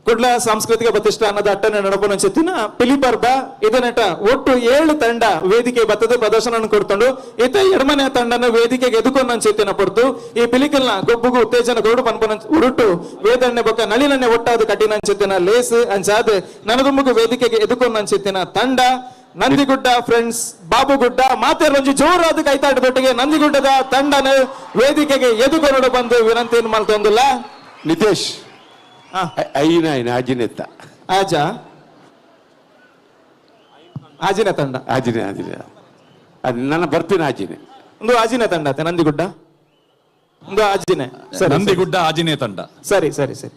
Speaker 6: Kudla ಸಾಂಸ್ಕೃತಿಕ ಪ್ರತಿಷ್ಠಾನದ ಅಟ್ಟನೆ ನಡಪನಂಚಿತ್ತಿನ ಪಿಲಿಪರ್ಬ ಇದನೆಟ ಒಟ್ಟು 7 ತಂಡ ವೇದಿಕೆ ಬತ್ತದ ಪ್ರದರ್ಶನ ಕೊಡ್ತೊಂಡು ಈತ ಎಡಮನೆ ತಂಡನ ವೇದಿಕೆಗೆ ಎದುಕೊಂಡಂಚಿತ್ತಿನ ಪೊರ್ತು ಈ ಪಿಲಿಕಲ್ನ ಗೊಬ್ಬುಗು ಉತ್ತೇಜನ ಕೊಡು ಪನ್ಪನ ಉರುಟು ವೇದಣ್ಣೆ ಬೊಕ್ಕ ನಳಿನನ್ನೆ ಒಟ್ಟಾದ ಕಠಿಣಂಚಿತ್ತಿನ ಲೇಸ್ ಅಂಚಾದ ನನದುಮ್ಮಗು ವೇದಿಕೆಗೆ ಎದುಕೊಂಡಂಚಿತ್ತಿನ ತಂಡ ನಂದಿಗುಡ್ಡ ಫ್ರೆಂಡ್ಸ್ ಬಾಬುಗುಡ್ಡ ಮಾತೆರೊಂಜಿ ಜೋರಾದ ಕೈತಾಟದೊಟ್ಟಿಗೆ ನಂದಿಗುಡ್ಡದ ತಂಡನ ವೇದಿಕೆಗೆ ಎದುಕೊರಡು ಬಂದು ವಿನಂತಿಯನ್ನು ಮಲ್ತೊಂದುಲ್ಲ.
Speaker 2: ನಿತೇಶ್ ಐನ ಆಜಿನೆತ್ತ
Speaker 6: ಆಜ ಆಜಿನ ತಂಡ
Speaker 2: ಆಜಿನೆ ಆಜಿನೆ ಅದು ನನ್ನ ಬರ್ತೀನಿ ಆಜಿನೆ
Speaker 6: ಒಂದು ಆಜಿನ ತಂಡ ಆತ ನಂದಿಗುಡ್ಡ ಒಂದು ಆಜಿನೆ ಸರಿ
Speaker 4: ನಂದಿಗುಡ್ಡ ಆಜಿನೆ ತಂಡ
Speaker 6: ಸರಿ ಸರಿ ಸರಿ.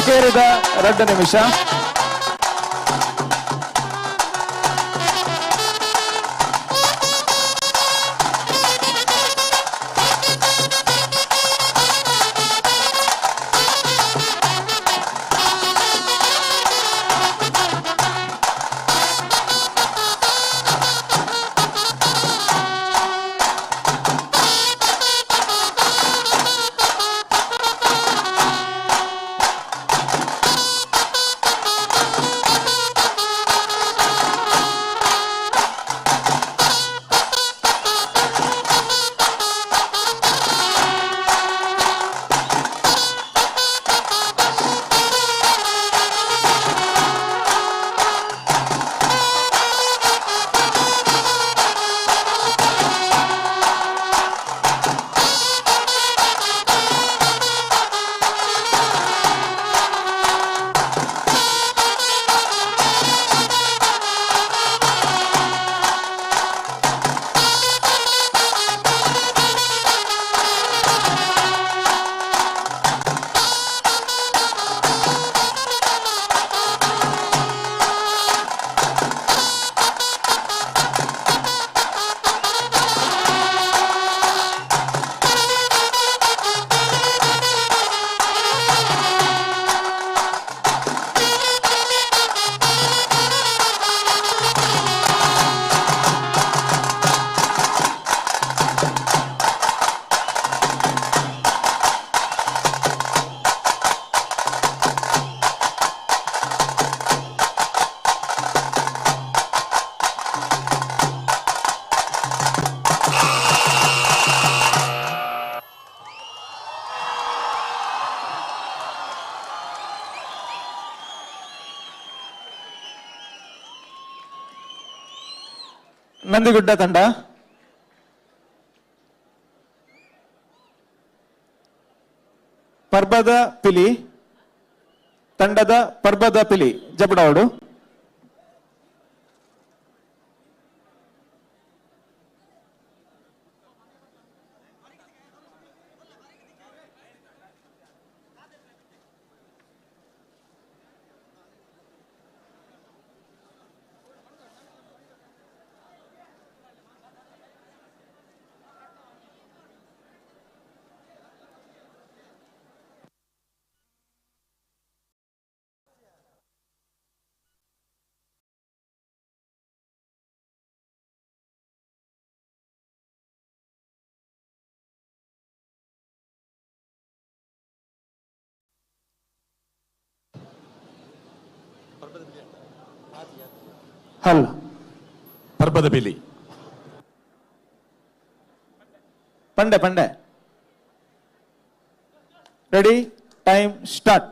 Speaker 7: ಅಕೇರಿದ 2 ನಿಮಿಷ. ನಂದಿಗುಡ್ಡ ತಂಡ ಪರ್ಬದ ಪಿಲಿ ತಂಡದ ಪರ್ಬದ ಪಿಲಿ ಜಬಡಾವಡು. ಹಲ್
Speaker 4: ಪರ್ಬದ ಬಿಲಿ
Speaker 7: ಪಂಡೆ ಪಂಡೆ. Ready, time start.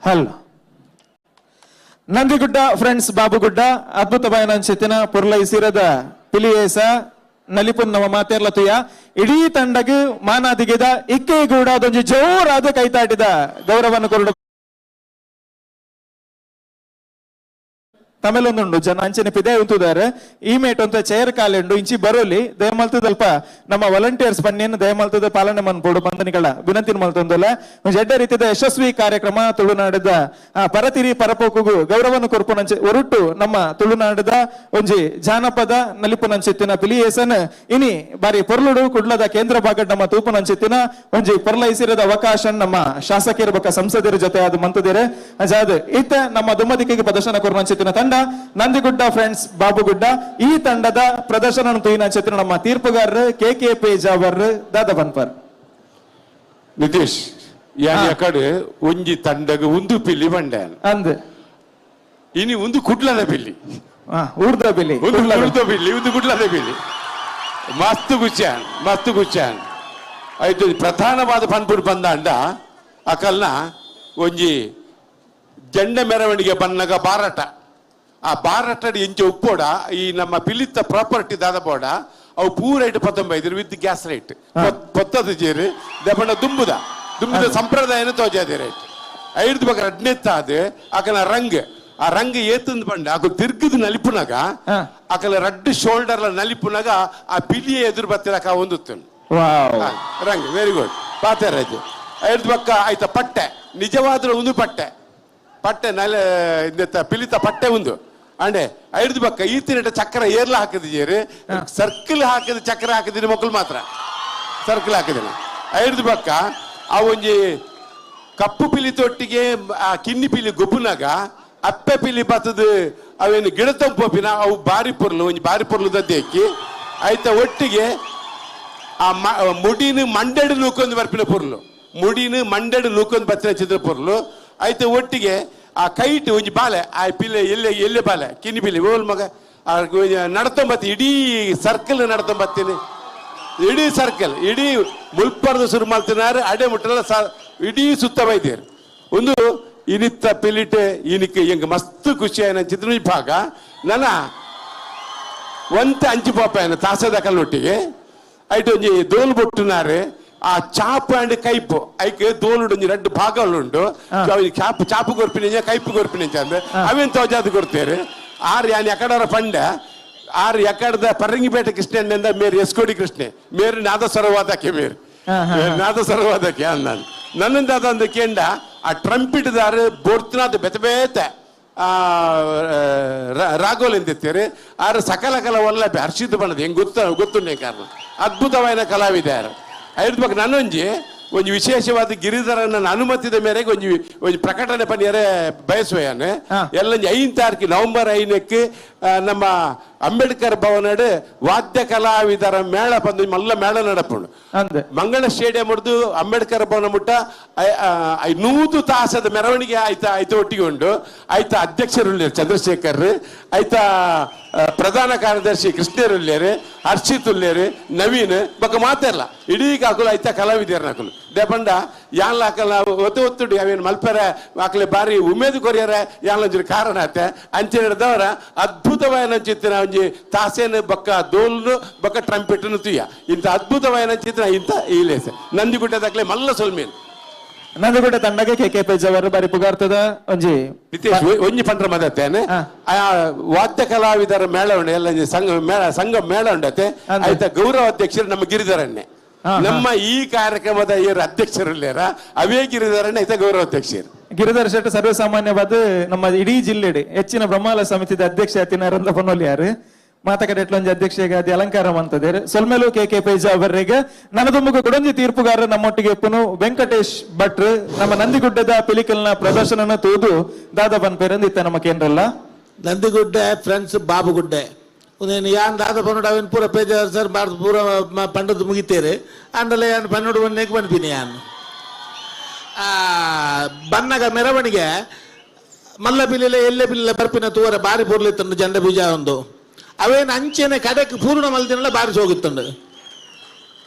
Speaker 6: Hello Nandigudda friends Babugudda ಅದ್ಭುತ ಬಾಯನಂಚಿತ್ತಿನ ಪುರ್ಲೈ ಸಿರದ ಪಿಲಿಯೇಸ ನಲಿಪುನ್ ನಮ್ಮ ಮಾತೇರ್ಲ ತುಯ ಇಡೀ ತಂಡಗ್ ಮಾನಾದಿಗೆದ ಇಕ್ಕೇಗೂಡ ಅದೊಂಜಿ ಜೋರಾದ ಕೈತಾಟಿದ ಗೌರವವನ್ನು ಕೊರಡು ತಮಿಳೊಂದುಂಡು ಜನ ಅಂಚನೆ ಪಿದೆ ಉಂತುದಾರೆ ಈ ಮೇಟ್ ಅಂತ ಚೇರ್ ಕಾಲೆಂಡು ಇಂಚಿ ಬರೋಲಿ ದಯಮಲ್ತದಲ್ಪ ನಮ್ಮ ವಾಲಂಟಿಯರ್ಸ್ ಬನ್ನಿಯನ್ನು ದಯಮಲ್ತದ ಪಾಲನೆ ಮನ್ಪೋಡು ಬಂಧನಿಗಳ ವಿನಂತಿ ಮಲ್ತೊಂದಲ್ಲ. ಒಂಜಿ ಎಡ್ಡೆ ರೀತಿಯ ಯಶಸ್ವಿ ಕಾರ್ಯಕ್ರಮ ತುಳುನಾಡದ ಪರತಿರಿ ಪರಪೋಕುಗು ಗೌರವವನ್ನು ಕೊರ್ಪುನಂಚೆ ಒರುಟ್ಟು ನಮ್ಮ ತುಳುನಾಡದ ಒಂಜಿ ಜಾನಪದ ನಲಿಪುನಂಚಿತ್ತಿನ ಪಿಲಿಯೇಸನ್ ಇನಿ ಬಾರಿ ಪೊರ್ಲುಡು ಕುಡ್ಲದ ಕೇಂದ್ರ ಭಾಗಡ್ ನಮ್ಮ ತೂಪುನಂಚಿತ್ತಿನ ಒಂಜಿ ಪೊರ್ಲೈಸಿರದ ಅವಕಾಶ ನಮ್ಮ ಶಾಸಕಿಯರ ಬೊಕ್ಕ ಸಂಸದರ ಜೊತೆ ಅದು ಮಂತದಿರೆ. ಅಂಚಾದ್ ಇತ್ತ ನಮ್ಮ ದುಮ್ಮದಿಕ್ಕಿಗೆ ಪ್ರದರ್ಶನ ಕೊರ್ಪುನಂಚಿತ್ತಿನ ತಂಡ ನಂದಿಗುಡ್ಡ ಫ್ರೆಂಡ್ಸ್ ಬಾಬುಗುಡ್ಡ ಈ ತಂಡದ ಪ್ರದರ್ಶನ ತೂಯಿನ ಚಿತ್ರ ನಮ್ಮ ತೀರ್ಪುಗಾರರು ಕೆ ಕೆ ಪೇಜಾವರ್ ದಾದ ಬನ್ಪರ್.
Speaker 2: ನಿತೀಶ್ ಯಾನ್ ಕಡೆ ಒಂಜಿ ತಂಡಗ ಒಂದು ಪಿಲ್ಲಿ ಬಂಡೆ
Speaker 6: ಅಂದ್
Speaker 2: ಇನಿ ಒಂದು ಕುಡ್ಲದ ಪಿಲ್ಲಿ
Speaker 6: ಊರ್ದ ಪಿಲ್ಲಿ
Speaker 2: ಒಂದು ಊರ್ದ ಪಿಲ್ಲಿ ಒಂದು ಕುಡ್ಲದ ಪಿಲ್ಲಿ ಮಸ್ತ್ ಗುಚ್ಚಾನ್ ಮಸ್ತ್ ಗುಚ್ಚಾನ್ ಆಯ್ತು. ಪ್ರಧಾನವಾದ ಪನ್ಪುರ್ ಬಂದಾಂಡ ಅಕಲ್ನ ಒಂಜಿ ಜಂಡ ಮೆರವಣಿಗೆ ಬನ್ನಗ ಬಾರಾಟ ಆ ಬಾರಾಟಡಿ ಇಂಚೆ ಉಪ್ಪೋಡ ಈ ನಮ್ಮ ಪಿಲಿತ್ತ ಪ್ರಾಪರ್ಟಿ ದಾದ ಬೋಡ ಅವು ಪೂರ ರೇಟ್ ಪತ್ತೊಂಬೈದು ವಿತ್ ಗ್ಯಾಸ್ ರೇಟ್ ಪೊತ್ತದ ಜೇರು ದೆಪಂಡ ದುಂಬುದ ದುಂಬುದ ಸಂಪ್ರದಾಯನ ತೋಜಾದೆ ರೇಟ್ ಐದು ಬಗ ರಡ್ನೆತ್ತಾದ ಆಕನ ರಂಗ್ ಆ ರಂಗ್ ಏತಂದು ಪಂಡ ಅಕು ತಿರ್ಗದ ನಲಿಪುನಗ ಆಕಲ ರಡ್ಡು ಶೋಲ್ಡರ್ ನಲಿಪುನಗ ಆ ಪಿಲಿಯ ಎದುರು ಬತ್ತಿರಕ ಹೊಂದುತ್ತನು ರಂಗ್ ವೆರಿ ಗುಡ್ ಪಾತೆರಾಜ್. ಐದು ಪಕ್ಕ ಆಯ್ತ ಪಟ್ಟೆ ನಿಜವಾದ ಒಂದು ಪಟ್ಟೆ ಪಟ್ಟೆ ನಲೆ ಪಿಲಿತ ಪಟ್ಟೆ ಒಂದು ಅಂಡೆ ಐದು ಪಕ್ಕ ಈ ತಿನ್ನಟ ಚಕ್ರ ಏರ್ಲ ಹಾಕಿದ್ದೀರಿ ಸರ್ಕಲ್ ಹಾಕಿದ ಚಕ್ರ ಹಾಕಿದಿರಿ ಮಕ್ಕಳು ಮಾತ್ರ ಸರ್ಕಲ್ ಹಾಕಿದಿಲ್ಲ. ಐದು ಪಕ್ಕ ಆ ಒಂಜಿ ಕಪ್ಪು ಪಿಲಿ ತೊಟ್ಟಿಗೆ ಆ ಕಿನ್ನಿ ಪಿಲಿ ಗೊಬ್ಬುನಾಗ ಅಪ್ಪೆ ಪಿಲಿ ಬತ್ತದ ಅವೇನು ಗಿಡ ತಂಪೋಪಿನ ಅವು ಬಾರಿ ಪೊರ್ಲು ಒಂಜಿ ಬಾರಿ ಪೊರ್ಲು ದದ್ದೇಕಿ ಆಯ್ತ ಒಟ್ಟಿಗೆ ಆ ಮುಡಿನ ಮಂಡೆಡು ನೂಕೊಂದು ಬರ್ಪಿನ ಪೊರ್ಲು ಮುಡಿನ ಮಂಡೆಡು ನೂಕೊಂದು ಬತ್ತಿನ ಚಿತ್ರ ಪೊರ್ಲು ಆಯ್ತ ಒಟ್ಟಿಗೆ ಆ ಕೈಟ್ ಒಂಜಿ ಬಾಲೆ ಆ ಪಿಲೆ ಎಲ್ಲೆ ಎಲ್ಲೆ ಬಾಲೆ ಕಿನ್ನಿ ಪಿಲಿ ಓಲ್ ಮಗ ನಡ್ತೊಂಬತ್ತಿ ಇಡೀ ಸರ್ಕಲ್ ನಡ್ತೊಂಬತ್ತೀನಿ ಇಡೀ ಸರ್ಕಲ್ ಇಡೀ ಮುಲ್ಪರ್ದು ಶುರು ಮಾಡ್ತಿನಾರು ಅಡೆ ಮುಟ್ಟಲ್ಲ ಇಡೀ ಸುತ್ತ ಬೈದೇರು ಒಂದು ಇನಿತ್ತ ಪಿಲಿಟೆ ಇನಿಕ್ಕೆ ಹೆಂಗೆ ಮಸ್ತ್ ಖುಷಿ ಆಯ್ನ ಚಿತ್ರ ವಿಭಾಗ ನನ್ನ ಒಂತ ಅಂಚು ಪಾಪ ಏನ ತಾಸದ ಕಲ್ಲೊಟ್ಟಿಗೆ ಐಟ್ ಒಂಜಿ ದೋಲು ಬೊಟ್ಟುನಾರು ಆ ಚಾಪ್ ಅಂಡ್ ಕೈಪು ಐಕ್ ದೋಲುಡು ಒಂಜಿ ರಡ್ಡು ಭಾಗಗಳು ಉಂಟು ಚಾಪು ಚಾಪು ಕೊರ್ಪಿನ ಕೈಪು ಕೊರ್ಪಿನ ಅಂದ್ರೆ ಅವೇನ್ ತೋಜಾದು ಕೊಡ್ತೇವೆ. ಆರು ಯಾನ್ ಎಕಡರ ಪಂಡ ಆರು ಎಕಡದ ಪರಂಗಿಪೇಟೆ ಕೃಷ್ಣ ಮೇರು ಎಸ್ಕೋಡಿ ಕೃಷ್ಣೆ ಮೇರು ನಾದಸ್ವರವಾದಕ್ಕೆ ಮೇರು ನಾದಸ್ವರವಾದಕ್ಕೆ ಅಂದ ನನ್ನಿಂದ ಅದಂದು ಕೇಂಡ ಆ ಟ್ರಂಪಿಟ್ದಾರು ಬೋರ್ತಿನಾದ ಬೆತೆ ಬೇತೆ ರಾಗೋಲ್ ಎಂದಿತ್ತೀರಿ ಆರು ಸಕಲ ಕಲ ಒಲ್ಲ ಹರ್ಷಿತ ಬಣ್ಣದ ಹೆಂಗೆ ಗೊತ್ತ ಗೊತ್ತುಂಡೆ ಕಾರಣ ಅದ್ಭುತವಾದ ಕಲಾವಿದಾರು. ಐದು ಬಗ್ಗೆ ನಾನೊಂಜಿ ಒಂಜಿ ವಿಶೇಷವಾದ ಗಿರಿಧರನ ಅನುಮತಿದ ಮೇರೆಗೆ ಒಂಜಿ ಒಂಜಿ ಪ್ರಕಟಣೆ ಪನ್ನಿಯರೆ ಬಯಸುವೆಯಾನೆ ಎಲ್ಲ 5 ತಾರೀಕು ನವೆಂಬರ್ 5ಕ್ಕೆ ನಮ್ಮ ಅಂಬೇಡ್ಕರ್ ಭವನಡ್ ವಾದ್ಯ ಕಲಾವಿದರ ಮೇಳ ಬಂದು ಮಲ್ಲ ಮೇಳ ನಡಪುಂಡು ಮಂಗಳ ಸ್ಟೇಡಿಯಂ ಹೊಡೆದು ಅಂಬೇಡ್ಕರ್ ಭವನ ಮುಟ್ಟ 100 ತಾಸದ ಮೆರವಣಿಗೆ ಆಯ್ತಾ ಆಯ್ತು ಒಟ್ಟಿಗೆ ಉಂಟು. ಆಯ್ತಾ ಅಧ್ಯಕ್ಷರುಳ್ಳೇರು ಚಂದ್ರಶೇಖರ್ ಆಯ್ತಾ ಪ್ರಧಾನ ಕಾರ್ಯದರ್ಶಿ ಕೃಷ್ಣರುಳ್ಳೇರು ಹರ್ಷಿತ್ ಉಳ್ಳೇರು ನವೀನ್ ಬೊಕ್ಕ ಮಾತೆಲ್ಲ ಇಡೀ ಕಾಕುಲು ಆಯ್ತಾ ಕಲಾವಿದರ ನಕಲು ದೇಪಂಡ ಯಾನ್ಲ ಹಾಕಲ್ಲ ಒತ್ತು ಒತ್ತುಡಿ ಅವೇನು ಮಲ್ಪೆರೆ ಆಕಲೆ ಬಾರಿ ಉಮೇದು ಕೊರಿಯರ ಯಾನ್ಲಂಜಿ ಕಾರಣ ಆತೆ ಅಂಚೆ ಹಿಡ್ದವರ ಅದ್ಭುತವಾದ ಚಿತ್ರ ಒಂಜಿ ತಾಸೇನು ಬೊಕ್ಕ ದೋಲ್ನು ಬೊಕ್ಕ ಟ್ರಂಪೆಟ್ನು ತುಯ್ಯ ಇಂಥ ಅದ್ಭುತವಾದ ಚಿತ್ರ ಇಂಥ ಈ ಲೇಸೆ ನಂದಿಗುಡ್ಡ ದಾಖಲೆ ಮಲ್ಲ ಸೊಲ್ಮೇನ್
Speaker 6: ನಂದಿಗುಡ್ಡ ತಂಡಗೆ ಕೆ ಕೆ ಪೇಜಾವರ್ ಬಾರಿ ಪುಗಾರ್ತದ ಒಂಜಿ
Speaker 2: ನಿತೇಶ್ ಒಂಜಿ ಪಂಡ್ರ ಮದತ್ತೇನೆ ಆ ವಾದ್ಯ ಕಲಾವಿದರ ಮೇಳ ಉಂಡು ಎಲ್ಲ ಸಂಘ ಮೇಳ ಸಂಘ ಮೇಳ ಉಂಡತೆ ಆಯ್ತಾ ಗೌರವ ಅಧ್ಯಕ್ಷರು ನಮ್ಮ ಗಿರಿಧರನ್ನೇ ನಮ್ಮ ಈ ಕಾರ್ಯಕ್ರಮದ ಇವರು ಅಧ್ಯಕ್ಷರುಳ್ಳೇರ ಅವೇ ಗಿರಿಧರಣ್ಣ ಆಯ್ತಾ ಗೌರವ ಅಧ್ಯಕ್ಷರು
Speaker 6: ಗಿರಿಧರ ಶೆಟ್ಟಿ ಸರ್ವಸಾಮಾನ್ಯವಾದ ನಮ್ಮ ಇಡೀ ಜಿಲ್ಲೆಡೆ ಹೆಚ್ಚಿನ ಬ್ರಹ್ಮಾಲ ಸಮಿತಿದ ಅಧ್ಯಕ್ಷ ಅತಿನಾರಂದ ಪನ್ನೊಲಿಯಾರು ಮಾತಕಡೆ ಎಟ್ಲೊಂಜಿ ಅಧ್ಯಕ್ಷೆಗೆ ಅಲಂಕಾರ ಮಂತದೇರು ಸೊಲ್ಮೆಲು ಕೆ ಕೆ ಪೇಜ ಅವರಿಗೆ ನನದೊಮ್ಮಗ ಕೊಡೊಂಜಿ ತೀರ್ಪುಗಾರ ನಮ್ಮೊಟ್ಟಿಗೆ ಪುನು ವೆಂಕಟೇಶ್ ಭಟ್ರು ನಮ್ಮ ನಂದಿಗುಡ್ಡದ ಪಿಲಿಕಲ್ನ ಪ್ರದರ್ಶನ ತೂದು ದಾದ ಬನ್ಪೇರಂದು ಇತ್ತ ನಮ್ಮ ಕೇಂದ್ರಲ್ಲ
Speaker 3: ನಂದಿಗುಡ್ಡೆ ಫ್ರೆಂಡ್ಸ್ ಬಾಬುಗುಡ್ಡೆ ಉಂದೇನು ಯಾನ್ ದಾದ ಪನ್ನೋಡು ಅವೇನು ಪೂರ ಪೇಜ ಸರ್ ಭಾರತ ಪೂರ ಪಂಡದ್ದು ಮುಗಿತೇರೆ ಅಂಡಲೆ ಯಾನ್ ಪನ್ನೋಡು ಬನ್ನೇಕ್ ಬನ್ಪಿನಿ ಯಾನ್ ಬನ್ನಗ ಮೆರವಣಿಗೆ ಮಲ್ಲ ಬಿಲ್ಲಿಲೆ ಎಲ್ಲೆ ಬಿಲ್ಲಿಲೆ ಬರ್ಪಿನ ತೂವರ ಬಾರಿ ಪೂರ್ಲಿತ್ತಂಡು ಜಂಡ ಬೀಜ ಒಂದು ಅವೇನು ಅಂಚೆನೆ ಕಡೆಕ್ ಪೂರ್ಣ ಮಲ್ದಿನಲ್ಲ ಬಾರಿ ಸೋಗುತ್ತಂಡು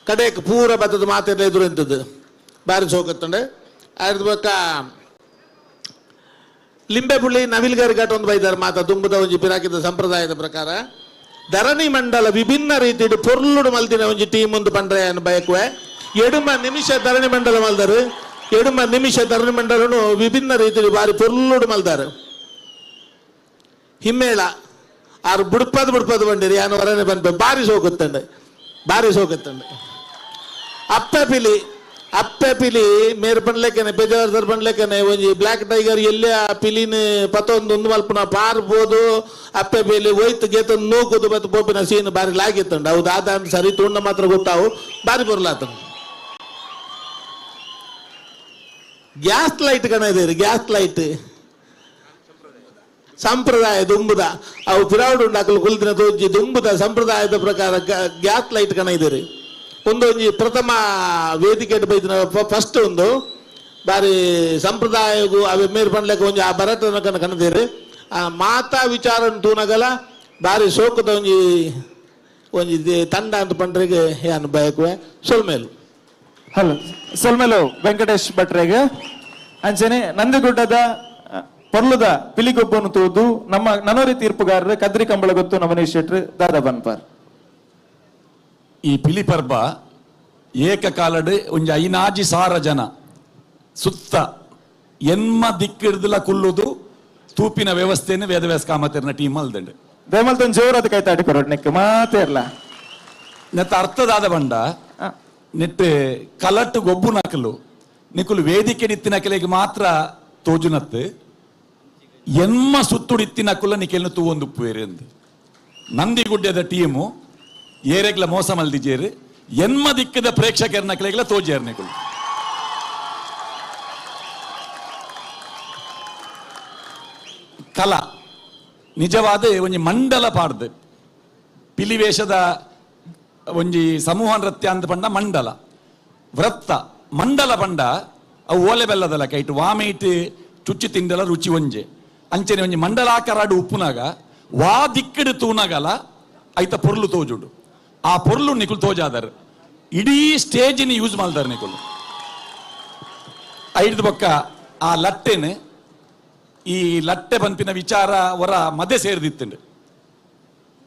Speaker 3: ಕಡೆಕ್ ಪೂರ ಬತ್ತದ ಮಾತೆಲ್ಲ ಎದುರು ಎಂತದ್ದು ಬಾರಿ ಸೋಗುತ್ತಂಡು ಅದ್ರ ಬಕ್ಕ ಲಿಂಬೆ ಪುಳ್ಳಿ ನವಿಲ್ಗಾರಿ ಘಾಟ ಒಂದು ಬೈದಾರ ಮಾತ ದುಂಬುದ ಒಂಜಿ ಪಿರಾಕಿದ ಸಂಪ್ರದಾಯದ ಪ್ರಕಾರ ಧರಣಿ ಮಂಡಲ ವಿಭಿನ್ನ ರೀತಿಡು ಪೊರ್ಲುಡು ಮಲ್ದಿನ ಒಂಜಿ ಟೀಮ್ ಒಂದು ಪಂಡ್ರೆ ಬಯಕುವೆ. ಎಡುಮ ನಿಮಿಷ ಧರಣಿ ಮಂಡಲ ಮಲ್ದಾರು, ಎಡುಮ ನಿಮಿಷ ಧರಣಿ ಮಂಡಲನು ವಿಭಿನ್ನ ರೀತಿಯಲ್ಲಿ ಬಾರಿ ಪೊರ್ಲುಡು ಮಲ್ದಾರು. ಹಿಮ್ಮೇಳ ಆರು ಬುಡ್ಪದ ಬುಡ್ಪದ ಬಂಡಿರಿ ಯಾನು ಹೊರನೆ ಬಂದ ಬಾರಿ ಸೋಕುತ್ತಂಡೆ, ಬಾರಿ ಸೋಕುತ್ತಂಡೆ. ಅಪ್ಪೆ ಪಿಲಿ, ಅಪ್ಪೆ ಪಿಲಿ ಮೇರ್ ಪಂಡ್ಲೆಕ್ಕನೆ ಪೇಜಾವರ್ ಪಂಡ್ಲೆಕ್ಕನೆ ಒಂಜಿ ಬ್ಲ್ಯಾಕ್ ಟೈಗರ್ ಎಲ್ಲೇ ಆ ಪಿಲಿನ ಪತ್ತೊಂದು ಒಂದು ಮಲ್ಪುನ ಪಾರ್ಬೋದು. ಅಪ್ಪೆ ಪಿಲಿ ಒಯ್ತು ಗೇತ ನೂಕುದು ಬತ್ತು ಪೋಪಿನ ಸೀನ್ ಬಾರಿ ಲಾಗಿತ್ತಂಡು. ಹೌದು ಆದ ಸರಿ ತುಂಡ ಮಾತ್ರ ಗೊತ್ತಾವು ಬಾರಿ ಬೊರ್ಲಾತ. ಗ್ಯಾಸ್ ಲೈಟ್ ಕಣ ಇದೆ, ಗ್ಯಾಸ್ ಲೈಟ್ ಸಂಪ್ರದಾಯ ದುಂಬುದ ಅವು ಪಿರಾವುಡು ಉಂಡಾಕಲು ಕುಲ್ದಿನ ತೋಜಿ ದುಂಬುದ ಸಂಪ್ರದಾಯದ ಪ್ರಕಾರ ಗ್ಯಾಸ್ ಲೈಟ್ ಕಣ ಇದೆ. ಒಂದೊಂಜಿ ಪ್ರಥಮ ವೇದಿಕೆ ಬೈದಿನ ಫಸ್ಟ್ ಒಂದು ಬಾರಿ ಸಂಪ್ರದಾಯಗೂ ಅವೆ ಮೇರ್ ಪಂಡ್ಲೆಕ್ಕ ಒಂಜಿ ಆ ಭರತನ ಕಣ ಕಣದೇರಿ. ಆ ಮಾತಾ ವಿಚಾರ ತೂನಗಲ ಬಾರಿ ಸೋಕದ ಒಂಜಿ ಒಂಜಿ ತಂಡ ಅಂತ ಪಂಡ್ರಿಗೆ ಏನು ಬಯಕುವೆ. ಸೊಲ್ಮೇಲು
Speaker 6: ಹಲೋ ಸೊಲ್ಮೇಲು ವೆಂಕಟೇಶ್ ಭಟ್ರೆಗೆ. ಅಂಚನೆ ನಂದಿಗುಡ್ಡದ ಪೊರ್ಲುದ ಪಿಲಿಗೊಬ್ಬನು ತೂದು ನಮ್ಮ ನನೋರಿ ತೀರ್ಪುಗಾರರು ಕದ್ರಿ ಕಂಬಳ ಗೊತ್ತು ನವನೀಶ್ ಶೆಟ್ರು ದಾದಾ ಬನ್ಪಾರ್.
Speaker 4: ಈ ಪಿಲಿ ಪರ್ಬ ಏಕಕಾಲಡ್ ಒಂಜಿ ಐನಾಜಿ ಸಾರ ಜನ ಸುತ್ತ ಎನ್ಮ ದಿಕ್ಕಿಡ್ದಲ ಕುಲ್ಲುದು ತೂಪಿನ ವ್ಯವಸ್ಥೆಯನ್ನು ವೇದವ್ಯಾಸ ಕಾಮತಿರ್ನ ಟೀಮ್ ಅಲ್ದಂಡು.
Speaker 6: ದೇಮಲ್ತೊಂದು ಜೋರಾದ ಕೈ ತಾಟಿ ಕೊರೊಡ್ ನೆಕ್ ಮಾತೇ ಇರ್ಲ.
Speaker 4: ನೆತ್ತ ಅರ್ಥದಾದ ಬಂಡ ನೆಟ್ ಕಲಟ್ಟು ಗೊಬ್ಬು ನಕಲು ನಿಕುಲು ವೇದಿಕೆ ನಿತ್ತಿನ ಮಾತ್ರ ತೋಜುನತ್ತು ಎನ್ಮ ಸುತ್ತುಡಿತ್ತಿನ ಕುಲ್ಲ ನಿಕೆಲ್ನ ತೂವೊಂದು ಉಪ್ಪುವೇರು ಎಂದು ನಂದಿಗುಡ್ಡೆದ ಟೀಮು ಏರೆಗ್ಲ ಮೋಸ ಮಲ್ದಿಜೇರು ಎನ್ಮ ದಿಕ್ಕದ ಪ್ರೇಕ್ಷಕರ ನಕಲೆಗ್ಲ ತೋಜೇರ್ ನಿಕುಲು. ಕಲಾ ನಿಜವಾದ ಒಂಜಿ ಮಂಡಲ ಪಾಡ್ದು ಪಿಲಿವೇಶದ ಒಂಜಿ ಸಮೂಹ ನೃತ್ಯ ಅಂತ ಪಂಡ ಮಂಡಲ ವೃತ್ತ ಮಂಡಲ ಪಂಡ ಅವು ಓಲೆ ಬೆಲ್ಲದಲ್ಲ ಕೈಟ್ ವಾಮೈಟ್ ಚುಚ್ಚಿ ತಿಂಡಲ ರುಚಿ ಒಂಜೆ ಅಂಚನೆ ಒಂಜಿ ಮಂಡಲಾಕರಾಡು ಉಪ್ಪುನಾಗ ವಾ ದಿಕ್ಕಡು ತೂನಾಗಲ ಐತ ಪೊರ್ಲು ತೋಜುಡು ಆ ಪೊರ್ಲು ನಿಕುಲು ತೋಜಾದಾರ ಇಡೀ ಸ್ಟೇಜಿನ ಯೂಸ್ ಮಾಡ್ದಾರ ನಿಕುಲು. ಐದು ಬೊಕ್ಕ ಆ ಲಟ್ಟೆನ ಈ ಲಟ್ಟೆ ಪನ್ಪಿನ ವಿಚಾರ ಹೊರ ಮದೆ ಸೇರ್ದಿತ್ತಂಡು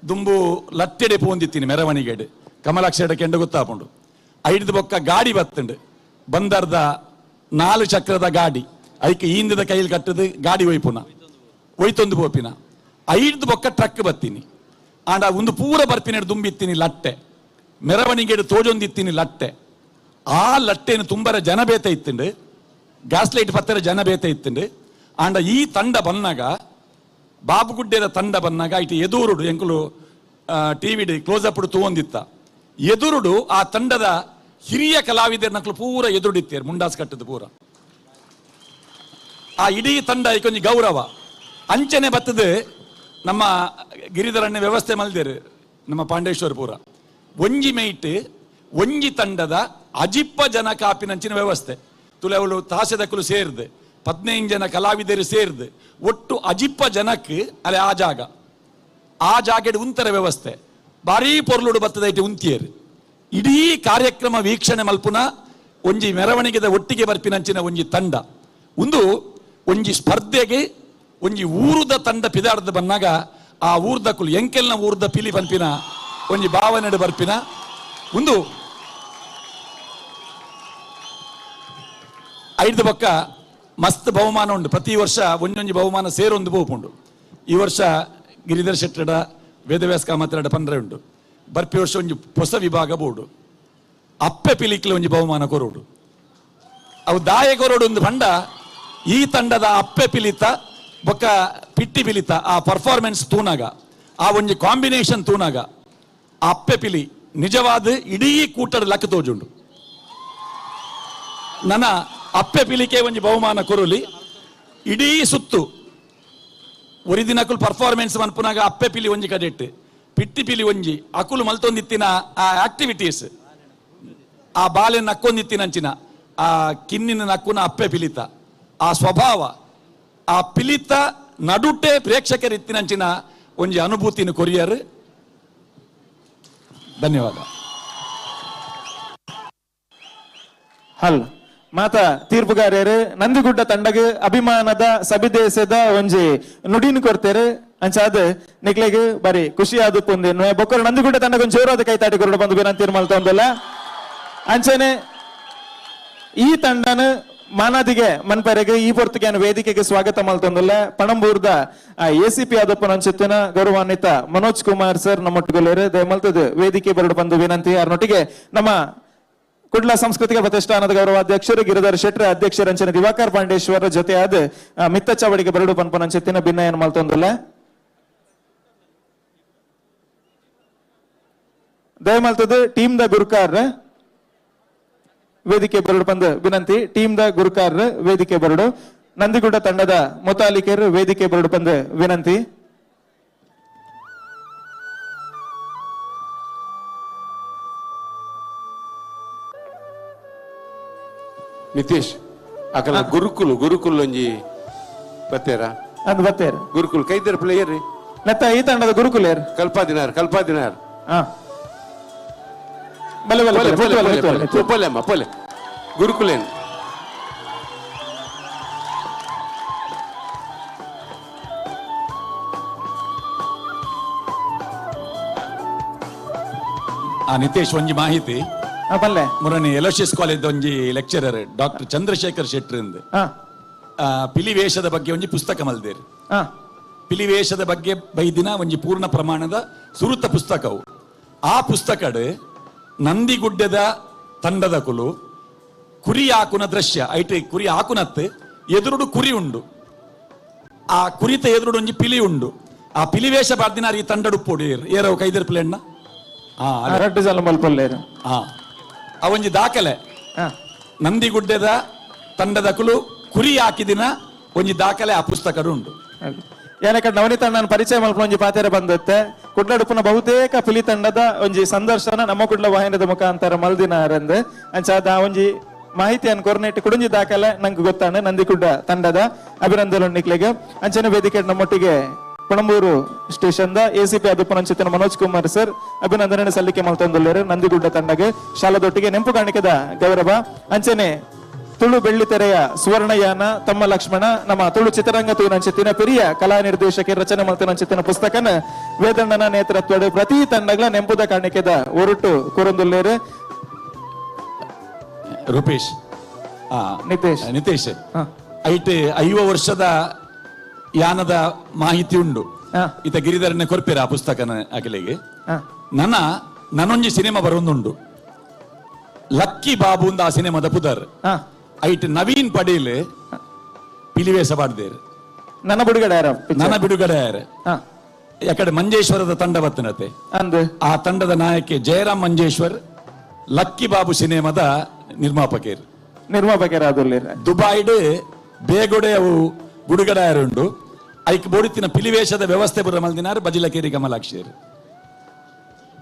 Speaker 4: ದುಂಬು ಲಟ್ಟೆಡೆ ಪೋಂದಿತ್ತೀನಿ ಮೆರವಣಿಗೆಡೆ ಕಮಲಾಕ್ಷರ ಕೆಂಡ ಗೊತ್ತಾಪುಂಡು. ಐದು ಬೊಕ್ಕ ಗಾಡಿ ಬತ್ತಂಡು ಬಂದರ್ದ 4 ಚಕ್ರದ ಗಾಡಿ ಐಕೆ ಈಂದದ ಕೈಯಲ್ಲಿ ಕಟ್ಟದು ಗಾಡಿ ಒಯ್ಪುನ ಒಯ್ತೊಂದು ಪೋಪಿನ ಐದು ಬೊಕ್ಕ ಟ್ರಕ್ ಬತ್ತೀನಿ ಆಂಡ ಒಂದು ಪೂರ ಬರ್ಪಿನ ದುಂಬಿತ್ತೀನಿ ಲಟ್ಟೆ ಮೆರವಣಿಗೆಡು ತೋಜೊಂದಿತ್ತೀನಿ ಲಟ್ಟೆ. ಆ ಲಟ್ಟೆನು ತುಂಬರ ಜನ ಬೇತ ಇತ್ತಂಡು ಗ್ಯಾಸ್ ಲೈಟ್ ಪತ್ತರ ಜನ ಬೇತ ಇತ್ತಂಡು. ಆಂಡ ಈ ತಂಡ ಬನ್ನಾಗ ಬಾಬುಗುಡ್ಡೆದ ತಂಡ ಬನ್ನಾಗ ಇಟ್ಟು ಎದುರುಡು ಎಂಕುಲು ಟಿವಿಡ್ ಕ್ಲೋಸ್ ಅಪ್ ತೂವೊಂದಿತ್ತ ಎದುರುಡು ಆ ತಂಡದ ಹಿರಿಯ ಕಲಾವಿದರ ನಕಲು ಪೂರ ಎದುರುಡಿತ್ತೇರು ಮುಂಡಾಸ್ ಕಟ್ಟದು ಪೂರ ಆ ಇಡೀ ತಂಡ ಐಕೊಂಜಿ ಗೌರವ ಅಂಚನೆ ಬತ್ತದು. ನಮ್ಮ ಗಿರಿಧರಣ್ಯ ವ್ಯವಸ್ಥೆ ಮಲ್ದೇರು ನಮ್ಮ ಪಾಂಡೇಶ್ವರ ಪೂರ ಒಂಜಿ ಮೈಟ್ ಒಂಜಿ ತಂಡದ ಅಜಿಪ್ಪ ಜನ ಕಾಪಿನಂಚಿನ ವ್ಯವಸ್ಥೆ ತುಲೆ ಅವಳು ತಾಸೆದಕ್ಕಲು ಸೇರ್ದು 15 ಜನ ಕಲಾವಿದರು ಸೇರ್ದು ಒಟ್ಟು ಅಜಿಪ್ಪ ಜನಕ್ಕೆ ಅಲ್ಲೇ ಆ ಜಾಗ ಆ ಜಾಗೆಡ್ ಉಂತರ ವ್ಯವಸ್ಥೆ ಭಾರೀ ಪೊರ್ಲುಡು ಬತ್ತದೈಟಿ ಉಂತಿಯರು ಇಡೀ ಕಾರ್ಯಕ್ರಮ ವೀಕ್ಷಣೆ ಮಲ್ಪುನ ಒಂಜಿ ಮೆರವಣಿಗೆದ ಒಟ್ಟಿಗೆ ಬರ್ಪಿನಂಚಿನ ಒಂಜಿ ತಂಡ ಒಂದು ಒಂಜಿ ಸ್ಪರ್ಧೆಗೆ ಒಂಜಿ ಊರುದ ತಂಡ ಪಿದಾರ್ದ ಬಂದಾಗ ಆ ಊರ್ದ ಕುಲು ಎಂಕೆಲ್ನ ಊರ್ದ ಪಿಲಿ ಪನ್ಪಿನ ಒಂಜಿ ಭಾವನೆಡು ಬರ್ಪಿನ ಒಂದು ಐದು ಪಕ್ಕ ಮಸ್ತ್ ಬಹುಮಾನ ಉಂಟು. ಪ್ರತಿ ವರ್ಷ ಒಂಜೊಂಜಿ ಬಹುಮಾನ ಸೇರೊಂದು ಬೋಪುಂಡು. ಈ ವರ್ಷ ಗಿರಿಧರ್ ಶೆಟ್ಟಡ ವೇದವ್ಯಾಸ ಕಾಮತ್ರೆಡ ಪಂದ್ರೆ ಉಂಟು. ಬರ್ಪಿ ವರ್ಷ ಒಂಜಿ ಹೊಸ ವಿಭಾಗ ಬೋರ್ಡು ಅಪ್ಪೆ ಪಿಲಿಕ್ಲೆ ಒಂಜಿ ಬಹುಮಾನ ಕೊರೋಡು ಅವು ದಾಯ ಕೊರೋಡು ಒಂದು ಪಂಡ ಈ ತಂಡದ ಅಪ್ಪೆ ಪಿಲಿತ ಬೊಕ್ಕ ಪಿಟ್ಟಿ ಪಿಲಿತ ಆ ಪರ್ಫಾರ್ಮೆನ್ಸ್ ತೂನಾಗ ಆ ಒಂಜಿ ಕಾಂಬಿನೇಷನ್ ತೂನಾಗ ಆ ಅಪ್ಪೆ ಪಿಲಿ ನಿಜವಾದ ಇಡೀ ಕೂಟದ ಲಕ್ಕ ತೋಜುಂಡು. ನನ್ನ ಅಪ್ಪೆ ಪಿಲಿಕೆ ಒಂಜಿ ಬಹುಮಾನ ಕೊರುಲಿ ಇಡೀ ಸುತ್ತು ಒರಿದಿನಕುಲು ಪರ್ಫಾರ್ಮೆನ್ಸ್ ಮನ್ಪುನಾಗ ಅಪ್ಪೆ ಪಿಲಿ ಒಂಜಿ ಕಡೆಟ್ ಪಿಟ್ಟಿ ಪಿಲಿ ಒಂಜಿ ಅಕುಲು ಮಲ್ತೊಂದಿತ್ತಿನ ಆ ಆಕ್ಟಿವಿಟೀಸ್ ಆ ಬಾಲೆ ನಕ್ಕೊಂದಿತ್ತಿನಂಚಿನ ಆ ಕಿನ್ನಿನ ನಕ್ಕುನ ಅಪ್ಪೆ ಪಿಲಿತ ಆ ಸ್ವಭಾವ ಆ ಪಿಲಿತ ನಡುಟೆ ಪ್ರೇಕ್ಷಕರಿತ್ತಿನಂಚಿನ ಒಂಜಿ ಅನುಭೂತಿನ ಕೊರಿಯರ್. ಧನ್ಯವಾದ.
Speaker 6: ಹಲ್ ಮಾತಾ ತೀರ್ಪುಗಾರರು ನಂದಿಗುಡ್ಡ ತಂಡಗ್ ಅಭಿಮಾನದ ಸಬಿದೇಶದ ಒಂಜಿ ನುಡಿನ ಕೊಡ್ತೇರು ಅಂಚಾದ ನಿಕ್ಲೆಗ್ ಬಾರಿ ಖುಷಿ ಆದ ಪುಂದಿನ ಬೊಕ್ಕರು ನಂದಿಗುಡ್ಡ ತಂಡಗ್ ಒಂಜಿ ಜೋರಾದ ಕೈತಾಟಿ ಕೊರಡು ಬಂದು ವಿನಂತಿ ಮಲ್ತೊಂದಲ್ಲ. ಅಂಚನೆ ಈ ತಂಡನ ಮಾನಾದಿಗೆ ಮನ್ಪರೆಗೆ ಈ ಪೊರ್ತುಗೆ ವೇದಿಕೆಗೆ ಸ್ವಾಗತ ಮಲ್ತೊಂದಲ್ಲ ಪಣಂಬೂರ್ದ ಎಸಿಪಿ ಆದಪ್ಪ ನಂಚಿತ್ತಿನ ಗೌರವಾನ್ವಿತ ಮನೋಜ್ ಕುಮಾರ್ ಸರ್ ನಮ್ಮೊಟ್ಟಿಗೊಲ್ಲೇರು ದಯಮಲ್ತದ ವೇದಿಕೆ ಬರಡು ಬಂದು ವಿನಂತಿ. ಅವರೊಟ್ಟಿಗೆ ನಮ್ಮ ಕುಡ್ಲ ಸಾಂಸ್ಕೃತಿಕ ಪ್ರತಿಷ್ಠಾನದ ಗೌರವಾಧ್ಯಕ್ಷರು ಗಿರಿಧರ್ ಶೆಟ್ಟರ್, ಅಧ್ಯಕ್ಷರು ಅಂಚನೆ ದಿವಾಕರ್ ಪಾಂಡೇಶ್ವರ ಜೊತೆ ಆದ ಮಿತ್ತ ಚಾವಡಿಗೆ ಬರಡು ಪನ್ಪನ ಅಂಚೆತ್ತಿನ ಭಿನ್ನಯನ್ ಮಲ್ತೊಂದಲ್ಲ. ದಯಮಲ್ತದ ಟೀಮ್ the ಗುರುಕಾರ್ ವೇದಿಕೆ ಬರಡು ಬಂದು ವಿನಂತಿ. ಟೀಮ್ the ಗುರುಕಾರ್ ವೇದಿಕೆ ಬರಡು, ನಂದಿಗುಡ್ಡ ತಂಡದ ಮುತಾಲಿಕರು ವೇದಿಕೆ ಬರಡು ಬಂದು ವಿನಂತಿ.
Speaker 2: ನಿತೇಶ್ ಅಕಲ ಗುರುಕುಲು ಗುರುಕುಲ್ ಒಂಜಿ ಬತ್ತೇರಾ?
Speaker 6: ಅದು ಬತ್ತೇರ
Speaker 2: ಗುರುಕುಲ್ ಕೈದರ್ ಪ್ಲೇಯರ್
Speaker 6: ನತ್ತ ಈ ತಂಡದ ಗುರುಕುಲೇರ್
Speaker 2: ಕಲ್ಪಾದಿನಾರ್ ಕಲ್ಪಾದಿನಾರ್.
Speaker 6: ಬಲೆ ಬಲೆ ಬಲೆ ಬಲೆ
Speaker 2: ಪೊಲೆ ಅಮ್ಮ ಪೊಲೆ ಗುರುಕುಲೇನ್.
Speaker 4: ಆ ನಿತೇಶ್ ಒಂಜಿ ಮಾಹಿತಿ
Speaker 6: ಬಲ್ಲೆ.
Speaker 4: ಮುರನಿ ಎಲೋಶಿಯಸ್ ಕಾಲೇಜ್ ಒಂಜಿ ಲೆಕ್ಚರರ್ ಡಾಕ್ಟರ್ ಚಂದ್ರಶೇಖರ್ ಶೆಟ್ಟರ್ ಇಂದ್ ಪಿಲಿವೇಶದ ಬಗ್ಗೆ ಒಂಜಿ ಪುಸ್ತಕ ಮಲ್ದೇರು. ಪಿಲಿವೇಶದ ಬಗ್ಗೆ ಬೈದಿನ ಒಂಜಿ ಪೂರ್ಣ ಪ್ರಮಾಣದ ಸುರುತ ಪುಸ್ತಕವು. ಆ ಪುಸ್ತಕಡ್ ನಂದಿಗುಡ್ಡದ ತಂಡದ ಕುಲು ಕುರಿ ಹಾಕುನ ದೃಶ್ಯ ಐಟ್ ಕುರಿ ಹಾಕುನತ್ತು ಎದುರುಡು ಕುರಿ ಉಂಡು, ಆ ಕುರಿತ ಎದುರುಡು ಒಂಜಿ ಪಿಲಿ ಉಂಡು. ಆ ಪಿಲಿವೇಶ ಬಾರ್ದಿನಾರ್ ಈ ತಂಡಡು ಪೊಡಿ ಏರವು ಕೈದರ್ ಪಿಲೆಣ್ಣ ಆ ಒಂಜಿ ದಾಖಲೆ ನಂದಿಗುಡ್ಡೆದ ತಂಡದ ಕುಲು ಕುರಿ ಹಾಕಿದಿನ ಒಂಜಿ ದಾಖಲೆ ಆ ಪುಸ್ತಕಡು ಉಂಡು.
Speaker 6: ಏನಕ್ಕೆ ನವನೀತ ನಾನು ಪರಿಚಯ ಮಲ್ಪನ ಒಂಜಿ ಪಾತೆರ ಬಂದತ್ತೆ. ಕುಡ್ಲಡುಪುನ ಬಹುತೇಕ ಪಿಲಿ ತಂಡದ ಒಂಜಿ ಸಂದರ್ಶನ ನಮ್ಮ ಕುಡ್ಲ ವಾಹಿನದ ಮುಖಾಂತರ ಮಲ್ದಿನಾರಂದು ಅಂಚಾದ ಒಂಜಿ ಮಾಹಿತಿಯನ್ನು ಕೊರ್ನೆಟ್ ಕುಡುಂಜಿ ದಾಖಲೆ ನಂಗೆ ಗೊತ್ತಾನೆ ನಂದಿಗುಡ್ಡ ತಂಡದ ಅಭಿನಂದನೆ ನಿಕ್ಲೆಗೆ. ಅಂಚನೆ ವೇದಿಕೆ ನಮ್ಮೊಟ್ಟಿಗೆ Panambur station the ACP ಆದಪ್ಪನಂಚಿತನ Manoj Kumar sir ಅಭಿನಂದನೆ ಸಲ್ಲಿಕೆ ಮಲ್ತೊಂದುಲ್ಲೇರು ನಂದಿಗುಡ್ಡ ತಂಡಗೆ ಶಾಲಾದೊಟ್ಟಿಗೆ ನೆಂಪು ಕಾಣಿಕೆದ ಗೌರವ. ಅಂಚನೆ ತುಳು ಬೆಳ್ಳಿತೆರೆಯ ಸುವರ್ಣಯಾನ ತಮ್ಮ ಲಕ್ಷ್ಮಣ ನಮ್ಮ ತುಳು ಚಿತ್ರರಂಗ ತೂನಂಚಿತ್ತಿನ ಪೆರಿಯ ಕಲಾ ನಿರ್ದೇಶಕ ರಚನೆ ಮಲ್ತನಂಚಿತ್ತಿನ ಪುಸ್ತಕನ ವೇದಣ್ಣನ ನೇತೃತ್ವದ ಪ್ರತಿ ತಂಡಗಳ ನೆಂಪುದ ಕಾಣಿಕೆದ ಒರಟು ಕೊರೊಂದುಲ್ಲೇರು.
Speaker 4: ರೂಪೇಶ್
Speaker 6: ನಿತೇಶ್
Speaker 4: ನಿತೇಶ್ ಐಟ್ 50 ವರ್ಷದ ಯಾನದ ಮಾಹಿತಿ ಉಂಡು. ಇತ ಗಿರಿಧರನೆ ಕೊರ್ಪೇರ ಆ ಪುಸ್ತಕನ ಅಖಿಲಿಗೆ. ನನ್ನ ನನೊಂಜಿ ಸಿನಿಮಾ ಬರೋಂದುಂಡು ಲಕ್ಕಿ ಬಾಬು ಆ ಸಿನಿಮಾದ ಪುದರ್. ಐಟ್ ನವೀನ್ ಪಡೇಲ್ ಪಿಲಿವೇಶ ಪಾಡ್ದೇರು.
Speaker 6: ನನ್ನ ಬಿಡುಗಡೆ
Speaker 4: ನನ್ನ ಬಿಡುಗಡೆ ಯಾಕಡೆ ಮಂಜೇಶ್ವರದ ತಂಡ ಬತ್ತನತೆ. ಆ ತಂಡದ ನಾಯಕಿ ಜಯರಾಮ್ ಮಂಜೇಶ್ವರ್ ಲಕ್ಕಿ ಬಾಬು ಸಿನಿಮಾದ ನಿರ್ಮಾಪಕರು
Speaker 6: ನಿರ್ಮಾಪಕರಾದುಲ್ಲೇರು.
Speaker 4: ದುಬಾಯ್ಡ್ ಬೇಗೊಡೆ ಅವು ಬಿಡುಗಡೆ ಉಂಡು. ಐಕ್ ಬೋಡಿತಿನ ಪಿಲಿವೇಶದ ವ್ಯವಸ್ಥೆ ಬರ ಮಲ್ದಿನಾರು ಬಜಿಲಕೇರಿ ಕಮಲಾಕ್ಷಿಯರು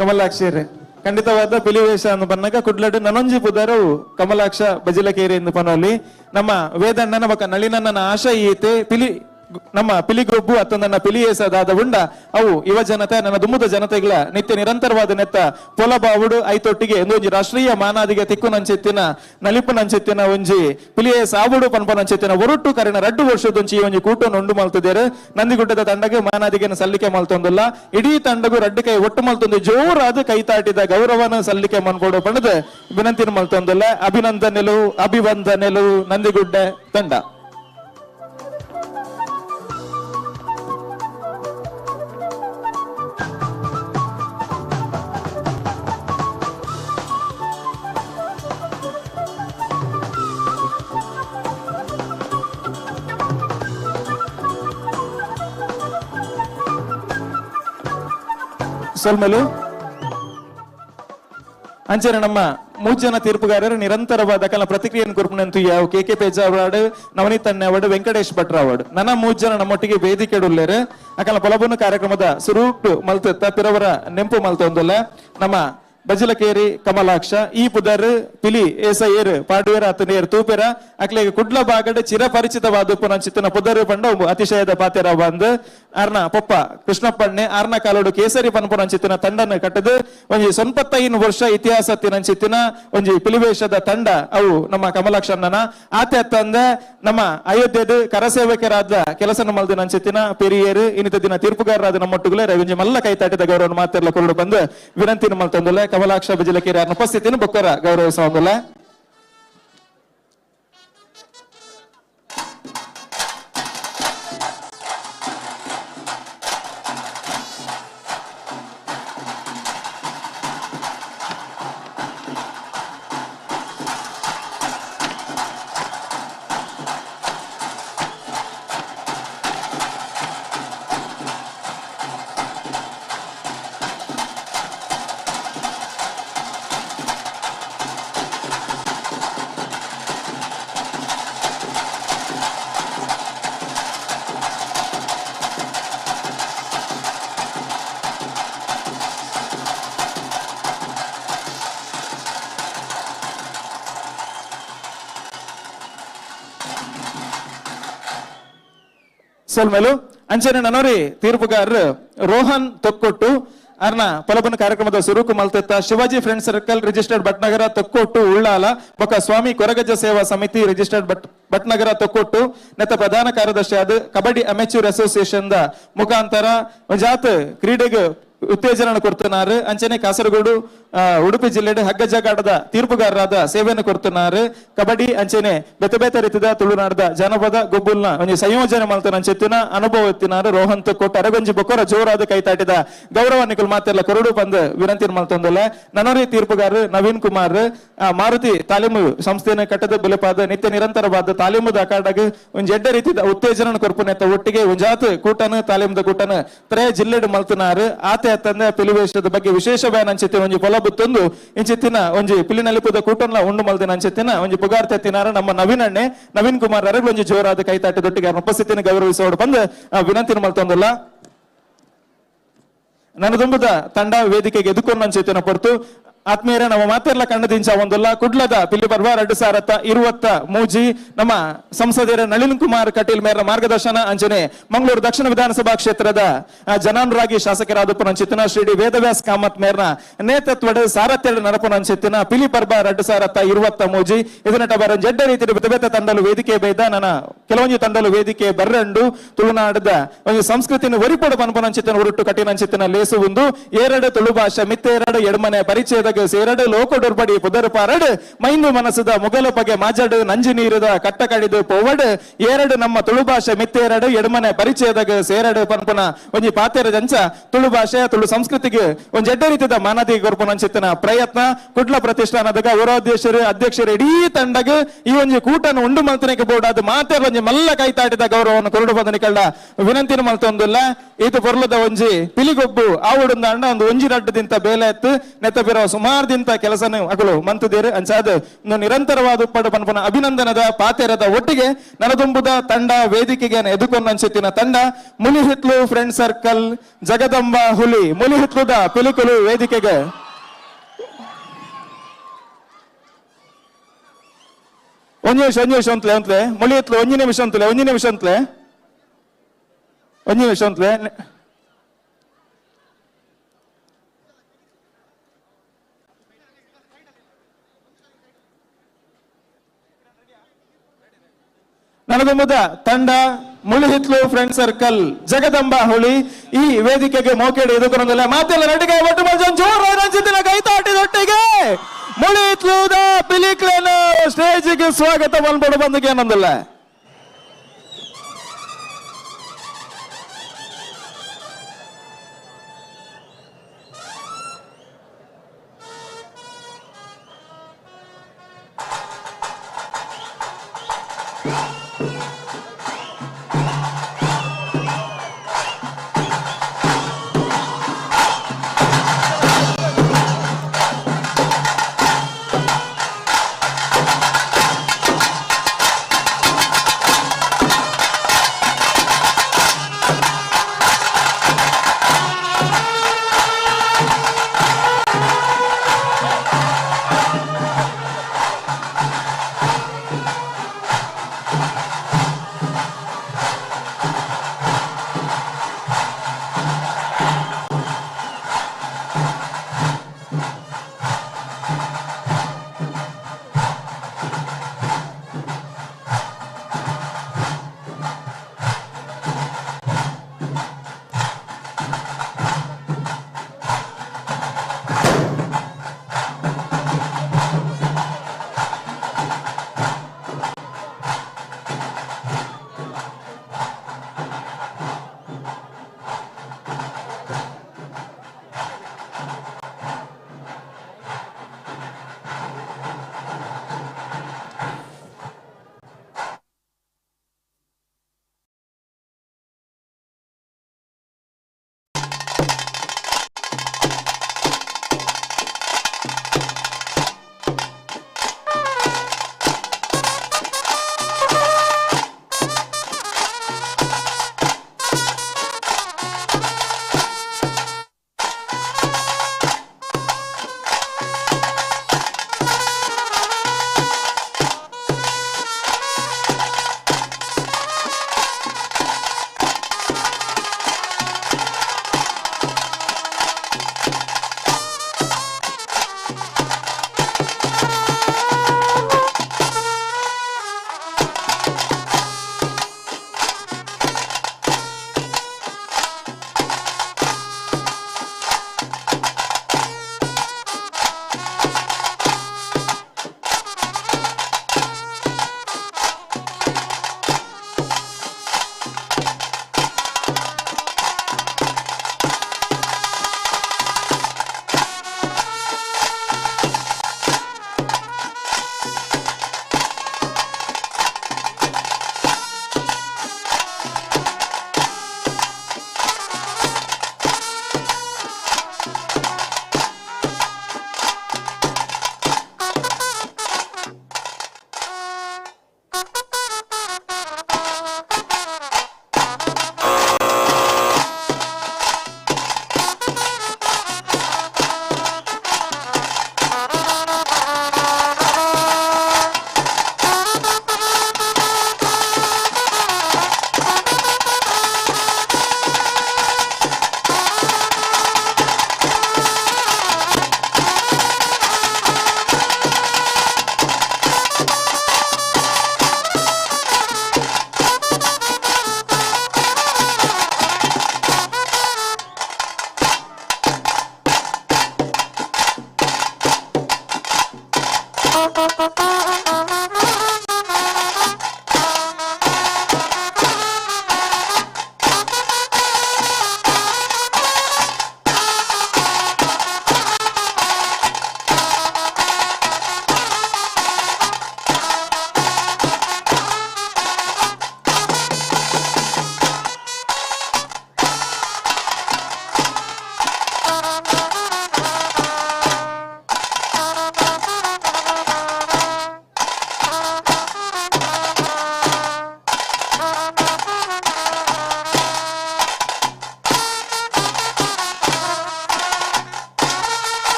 Speaker 6: ಕಮಲಾಕ್ಷಿಯರು. ಖಂಡಿತವಾದ ಪಿಲಿವೇಶ ಅನ್ನು ಬನ್ನಗ ಕುಡ್ಲಡು ನನೊಂಜಿ ಪುದರವು ಕಮಲಾಕ್ಷ ಬಜಿಲಕೇರಿ ಎಂದು ಪನೋಲಿ. ನಮ್ಮ ವೇದಣ್ಣನ ಬಕ ನಳಿನನ್ನ ಆಶಾ ಈತೆ ಪಿಲಿ ನಮ್ಮ ಪಿಲಿಗೊಬ್ಬು ಅಥವಾ ನನ್ನ ಪಿಲಿಯೇಸದಾದ ಉಂಡ ಅವು ಯುವ ಜನತೆ ನನ್ನ ದುಮ್ಮದ ಜನತೆಗಳ ನಿತ್ಯ ನಿರಂತರವಾದ ನೆತ್ತ ಪೊಲಬಾವುಡು ಐತೊಟ್ಟಿಗೆ ಒಂಜಿ ರಾಷ್ಟ್ರೀಯ ಮಾನಾದಿಗೆ ತಿಕ್ಕು ನಂಚೆತ್ತಿನ ನಲಿಪು ನಂಚೆತ್ತಿನ ಒಂಜಿ ಪಿಲಿಯೇ ಸಾವುಡು ಪನ್ಪ ನಂಚೆತ್ತಿನ ಒರಟು ಕರಿನ 2 ವರ್ಷದೊಂಚಿ ಈ ಒಂಜಿ ಕೂಟವನ್ನು ಉಂಡು ಮಲ್ತದೇರು. ನಂದಿಗುಡ್ಡದ ತಂಡಗೆ ಮಾನಾದಿಗೆನ ಸಲ್ಲಿಕೆ ಮಲ್ತೊಂದುಲ್ಲ. ಇಡೀ ತಂಡಗು ರಡ್ಡು ಕೈ ಒಟ್ಟು ಮಲ್ತೊಂದು ಜೋರಾದ ಕೈತಾಟಿದ ಗೌರವನ ಸಲ್ಲಿಕೆ ಮನ್ಪೋಡು ಪಣದ ವಿನಂತಿನ ಮಲ್ತೊಂದುಲ್ಲ. ಅಭಿನಂದನೆಲು ಅಭಿವಂದನೆಲು ನಂದಿಗುಡ್ಡ ತಂಡ. ಸೊಲ್ಮೆಲು ಅಂಚನೆ ನಮ್ಮ ಮೂರು ಜನ ತೀರ್ಪುಗಾರರು ನಿರಂತರವಾದ ಕಲ ಪ್ರತಿಕ್ರಿಯೆಯನ್ನು ಕೊರ್ಪುನಂತು ಯಾವ K K Peja award, Navaneeth ಅಣ್ಣ ಅವಾರ್ಡ್, ವೆಂಕಟೇಶ್ ಭಟ್ರ ಅವಾರ್ಡ್. ನನ್ನ ಮೂರು ಜನ ನಮ್ಮೊಟ್ಟಿಗೆ ವೇದಿಕೆ ಉಲ್ಲೇರು. ಅಕಲ ಪೊಲಬನ್ನು ಕಾರ್ಯಕ್ರಮದ ಸುರೂಟು ಮಲ್ತ ಪಿರವರ ನೆಂಪು ಮಲ್ತೊಂದುಲ್ಲ ನಮ್ಮ ಬಜಿಲಕೇರಿ ಕಮಲಾಕ್ಷ ಈ ಪುದರ್ ಪಿಲಿ ಏಸ ಏರು ಪಾಡುವೇರ ಅತನೇರು ತೂಪೆರ ಅಕ್ಲೆಗೆ ಕುಡ್ಲ ಬಾಗಡೆ ಚಿರಪರಿಚಿತವಾದ ಪುನಂಚಿತನ ಪುದರ್ ಪಂಡ ಅತಿಶಯದ ಪಾತೆರ ಬಂದು ಆರ್ನ ಪೊಪ್ಪ ಕೃಷ್ಣಪ್ಪಣ್ಣೆ ಆರ್ನ ಕಾಲೋಡು ಕೇಸರಿ ಪನ್ಪುನಂಚಿತ್ತಿನ ತಂಡನ ಕಟ್ಟದು ಒಂಜಿ 95 ವರ್ಷ ಇತಿಹಾಸ ತಿನಂಚಿತ್ತಿನ ಒಂಜಿ ಪಿಲಿವೇಶದ ತಂಡ ಅವು ನಮ್ಮ ಕಮಲಾಕ್ಷಣ್ಣನ. ಆತೆ ಅತ್ತಂದೆ ನಮ್ಮ ಅಯೋಧ್ಯದ ಕರಸೇವಕರಾದ ಕೆಲಸ ಮಲ್ದಿನಂಚಿತ್ತಿನ ಪೆರಿಯರು ಇನ್ನಿತ ದಿನ ತೀರ್ಪುಗಾರರಾದ ನಮ್ಮೊಟ್ಟುಗಳೇ ಒಂಜಿ ಮಲ್ಲ ಕೈತಾಟಿದ ಗೌರವ ಮಾತೆಲ್ಲ ಕೊರಡು ಬಂದು ವಿನಂತಿ ಮಲ್ತೊಂದುಲ್ಲ. ಕಮಲಾಕ್ಷ ಬಿಜಿಲಕೇರಿ ಉಪಸ್ಥಿತಿನ ಬೊಕ್ಕರ ಗೌರವಿಸುವಂದುಲ್ಲ. ಸೊಲ್ಮೇಲು ಅಂಚನೆ ನನೋರಿ ತೀರ್ಪುಗಾರರು ರೋಹನ್ ತೊಕ್ಕೊಟ್ಟು ಅರ್ನ ಪೊಲಬನ ಕಾರ್ಯಕ್ರಮದ ಸುರುಕು ಮಲ್ತೆತ್ತ Shivaji friend circle registered Bhatnagar Thokkottu Ullal ಬೊಕ್ಕ ಸ್ವಾಮಿ ಕೊರಗಜ್ಜ ಸೇವಾ ಸಮಿತಿ ರಿಜಿಸ್ಟರ್ಡ್ ಭಟ್ನಗರ ತೊಕ್ಕೊಟ್ಟು ನೆತ್ತ ಪ್ರಧಾನ ಕಾರ್ಯದರ್ಶಿ ಆದ ಕಬಡ್ಡಿ ಅಮೆಚೂರ್ ಅಸೋಸಿಯೇಷನ್ the ಮುಖಾಂತರ ಒಂಜಾತ್ ಕ್ರೀಡೆಗೆ ಉತ್ತೇಜನ ಕೊಡ್తున్నారు. ಅಂಚನೆ ಕಾಸರಗೋಡು ಉಡುಪಿ ಜಿಲ್ಲೆ ಹಗ್ಗಜಗಾಟದ ತೀರ್ಪುಗಾರರಾದ ಸೇವೆಯನ್ನು ಕೊಡ್తున్నారు. ಕಬಡ್ಡಿ ಅಂಚನೆ ಬೇತೆ ಬೇತೆ ರೀತಿದ ತುಳುನಾಡದ ಜನಪದ ಗೊಬ್ಬುಲ್ನ ಒಂಜಿ ಸಂಯೋಜನೆ ಮಲ್ತನ ಅಂಚೆತ್ತಿನ ಅನುಭವ ಎತ್ತಿನಾರು ರೋಹನ್ ತೊಕ್ಕೊಟ್ಟು ಅರಗೊಂಜಿ ಬೊಕ್ಕರ ಜೋರಾದ ಕೈತಾಟಿದ ಗೌರವ ನಿಕುಲ್ ಮಾತೆಲ್ಲ ಕೊರಡು ಬಂದು ವಿನಂತಿ ಮಲ್ತೊಂದಲ್ಲ. ನನೋರಿ ತೀರ್ಪುಗಾರರು ನವೀನ್ ಕುಮಾರ್ ಮಾರುತಿ ತಾಲೀಮು ಸಂಸ್ಥೆಯನ್ನು ಕಟ್ಟದ ಬುಲೆಪಾದ ನಿತ್ಯ ನಿರಂತರವಾದ ತಾಲೀಮುದ ಅಕಾಡಗ ಒಂಜಿ ಎಡ್ಡೆ ರೀತಿದ ಉತ್ತೇಜನ ಕೊರ್ಪುನೆತ್ತ ಒಟ್ಟಿಗೆ ಒಂಜಾತ್ ಕೂಟನು ತಾಲೀಮುದ ಕೂಟನು ತ್ರಯ ಜಿಲ್ಲೆಡು ಮಲ್ತನಾರು. ಆತೆ ತಂದೆ ಪಿಲಿವೇಶದ ಬಗ್ಗೆ ವಿಶೇಷ ಬ್ಯಾನ್ ಅಂಚಿತ್ತಿನ ಒಂಜಿ ಪೊಲ ಬುತ್ತೊಂದು ಇಂಚಿತ್ತಿನ ಒಂಜಿ ಪಿಲಿನಲಿಪುದ ಕೂಟನ್ಲ ಉಂಡು ಮಲ್ದಿನ ಅಂಚಿತ್ತಿನ ಒಂಜಿ ಪುಗಾರ್ತೆ ತಿನಾರ ನಮ್ಮ ನವೀನಣ್ಣೆ ನವೀನ್ ಕುಮಾರ್ ಅರಗಳು ಒಂಜಿ ಜೋರಾದ ಕೈತಾಟಿ ದೊಟ್ಟಿಗೆ ಉಪಸ್ಥಿತಿನ ಗೌರವಿಸೋಡು ಬಂದು ವಿನಂತಿನ ಮಲ್ತೊಂದುಲ್ಲ. ನನದುಂಬುದ ತಂಡ ವೇದಿಕೆಗೆ ಎದುಕೊಂಡು ಅಂಚಿತ್ತಿನ ಪೊರ್ತು ಆತ್ಮೀಯರೇ ನಮ್ಮ ಮಾತೆಲ್ಲ ಕಣ್ಣದಿಂಚ ಒಂದುಲ್ಲ. ಕುಡ್ಲದ ಪಿಲಿಪರ್ವ 2023 ನಮ್ಮ ಸಂಸದರ ನಳಿನ್ ಕುಮಾರ್ ಕಟೀಲ್ ಮೇರ ಮಾರ್ಗದರ್ಶನ ಅಂಚನೆ ಮಂಗಳೂರು ದಕ್ಷಿಣ ವಿಧಾನಸಭಾ ಕ್ಷೇತ್ರದ ಜನಾನುರಾಗಿ ಶಾಸಕರಾದ ಪುನಂಚಿತ್ತಿನ ಶ್ರೀ ಡಿ ವೇದವ್ಯಾಸ್ ಕಾಮತ್ ಮೇರ್ನ ನೇತೃತ್ವದ ಸಾರಥ್ಯದ ನರಪುನಂಚಿತ್ತಿನ ಪಿಲಿಪರ್ವ 2023 ಇದನ್ನಟ ಬರ ಜಡ್ಡ ರೀತಿಯ ಬೇತೆ ಬೇತೆ ತಂಡಲು ವೇದಿಕೆ ಬೇದ ನನ್ನ ಕೆಲವೊಂದು ತಂಡಲು ವೇದಿಕೆ ಬರ್ರಂಡು ತುಳುನಾಡದ ಒಂದು ಸಂಸ್ಕೃತಿನ ಒರಿಪೊಡು ಪನ್ಪುನಂಚಿತ್ತಿನ ಉರುಟ್ಟು ಕಠಿಣಂಚಿತ್ತಿನ ಲೇಸು ಒಂದು ಎರಡು ತುಳು ಭಾಷೆ ಮಿತ್ತೆರಡು ಎಡಮನೆ ಪರಿಚಯದ ಸೇರಡು ಲೋಕಡೊರ್ಬಡಿ ಪುದರ್ ಪಾರಡು ಮೈಂದು ಮನಸ್ಸದ ಮೊಗಲ ಬಗೆ ಮಾಜಡು ನಂಜಿ ನೀರದ ಕಟ್ಟ ಕಡಿದು ಪೋವಡು ಏರಡು ನಮ್ಮ ತುಳು ಭಾಷೆ ಮಿತ್ತೇರಡು ಎಡಮನೆ ಪರಿಚಯದಾಗ ಸೇರಡು ಪನ್ಪುನ ಒಂಜಿ ಪಾತೆರ ಜಂಚ ತುಳು ಭಾಷೆ ತುಳು ಸಂಸ್ಕೃತಿಗೆ ಒಂಜಿ ಎಡ್ಡೆ ರೀತಿಯ ಮಾನದಿ ಕೊರ್ಪುನ ಪ್ರಯತ್ನ ಕುಡ್ಲ ಪ್ರತಿಷ್ಠಾನದಾಗ ಉರಾಧ್ಯಕ್ಷರು ಅಧ್ಯಕ್ಷರು ಇಡೀ ತಂಡಗ ಈ ಒಂಜಿ ಕೂಟನ ಉಂಡು ಮಲ್ತನಕ್ಕೆ ಬೋರ್ಡ್ ಅದು ಮಾತೆರ ಒಂಜಿ ಮಲ್ಲ ಕೈತಾಟಿದ ಗೌರವವನ್ನು ಕೊರಡು ಬಂದನಿಕಳ್ಳ ವಿನಂತಿನ ಮಲ್ತೊಂದುಲ್ಲ. ಈತ ಪೊರ್ಲದ ಒಂಜಿ ಪಿಲಿಗೊಬ್ಬು ಆವುಡುಂದ ಅಣ್ಣ ಒಂದು ಒಂಜಿ ರಡ್ಡದಿಂತ ಬೇಲೆ ಎತ್ತು ನೆತ್ತ ಬಿರೋ ಸುಮಾರು ದಿಂತ ಕೆಲಸನ ಅಗಲು ಮಂತುದೇರು ಅಂಚಾದ ನಿರಂತರವಾದ ಉಪ್ಪಡು ಪನ್ಪುನ ಅಭಿನಂದನದ ಪಾತೆರದ ಒಟ್ಟಿಗೆ ನನದುಂಬುದ ತಂಡ ವೇದಿಕೆಗೆ ಎದುಕೊಂಡು ಅನ್ಸುತ್ತಿನ ತಂಡ ಮುಲಿಹಿತ್ಲು ಫ್ರೆಂಡ್ ಸರ್ಕಲ್ ಜಗದಂಬ ಹುಲಿ ಮುಲಿಹಿತ್ಲುದ ಪಿಲಿಕುಲು ವೇದಿಕೆಗೆ ಒಂಜಿ ನಿಮಿಷ ಒಂಜಿ ನಿಮಿಷ ಅಂತಲೇ ಅಂತಲೇ ಮುಲಿಹಿತ್ಲು ಒಂಜಿ ನಿಮಿಷ ಅಂತಲೇ ಒಂಜಿ ನಿಮಿಷ ಅಂತಲೇ ಒಂಜಿ ನಿಮಿಷ ಅಂತಲೇ ನನದುಂಬುದ ತಂಡ ಮುಳಿಹಿತ್ಲು ಫ್ರೆಂಡ್ ಸರ್ಕಲ್ ಜಗದಂಬ ಹುಳಿ ಈ ವೇದಿಕೆಗೆ ಮೋಕೆಡೆ ಎದುಕೊಂಡಲ್ಲ ಮಾತೆಲ್ಲ ನಟಿಗೆ ಒಟ್ಟು ಜೋರ ಕೈತಾಟಿದೊಟ್ಟಿಗೆ ಮುಳಿಹಿತ್ಲುದ ಪಿಲಿಕ್ಲೇನು ಸ್ಟೇಜಿಗೆ ಸ್ವಾಗತ ಮಲ್ಪಡು ಬಂದಿಗೆ ಏನಂದಲ್ಲ.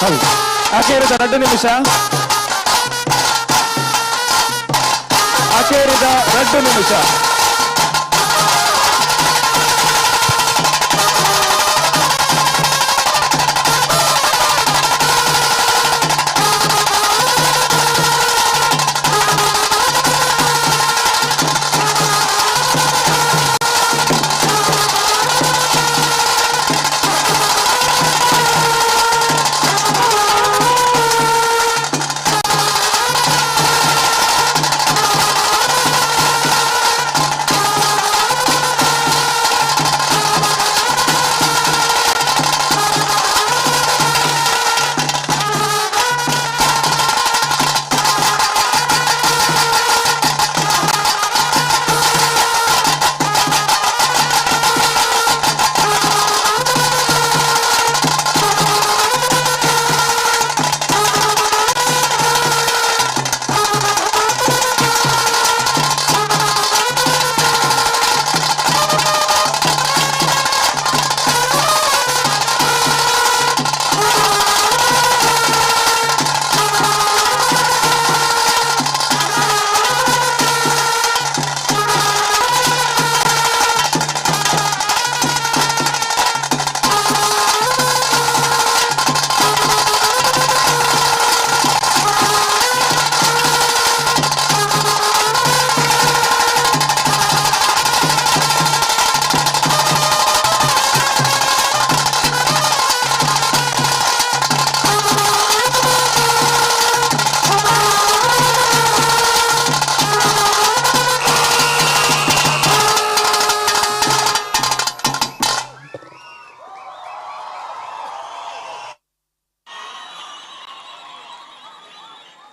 Speaker 6: ಹೌದು ಅಕೇರಿದ 2 ನಿಮಿಷ ಅಕೇರಿದ 2 ನಿಮಿಷ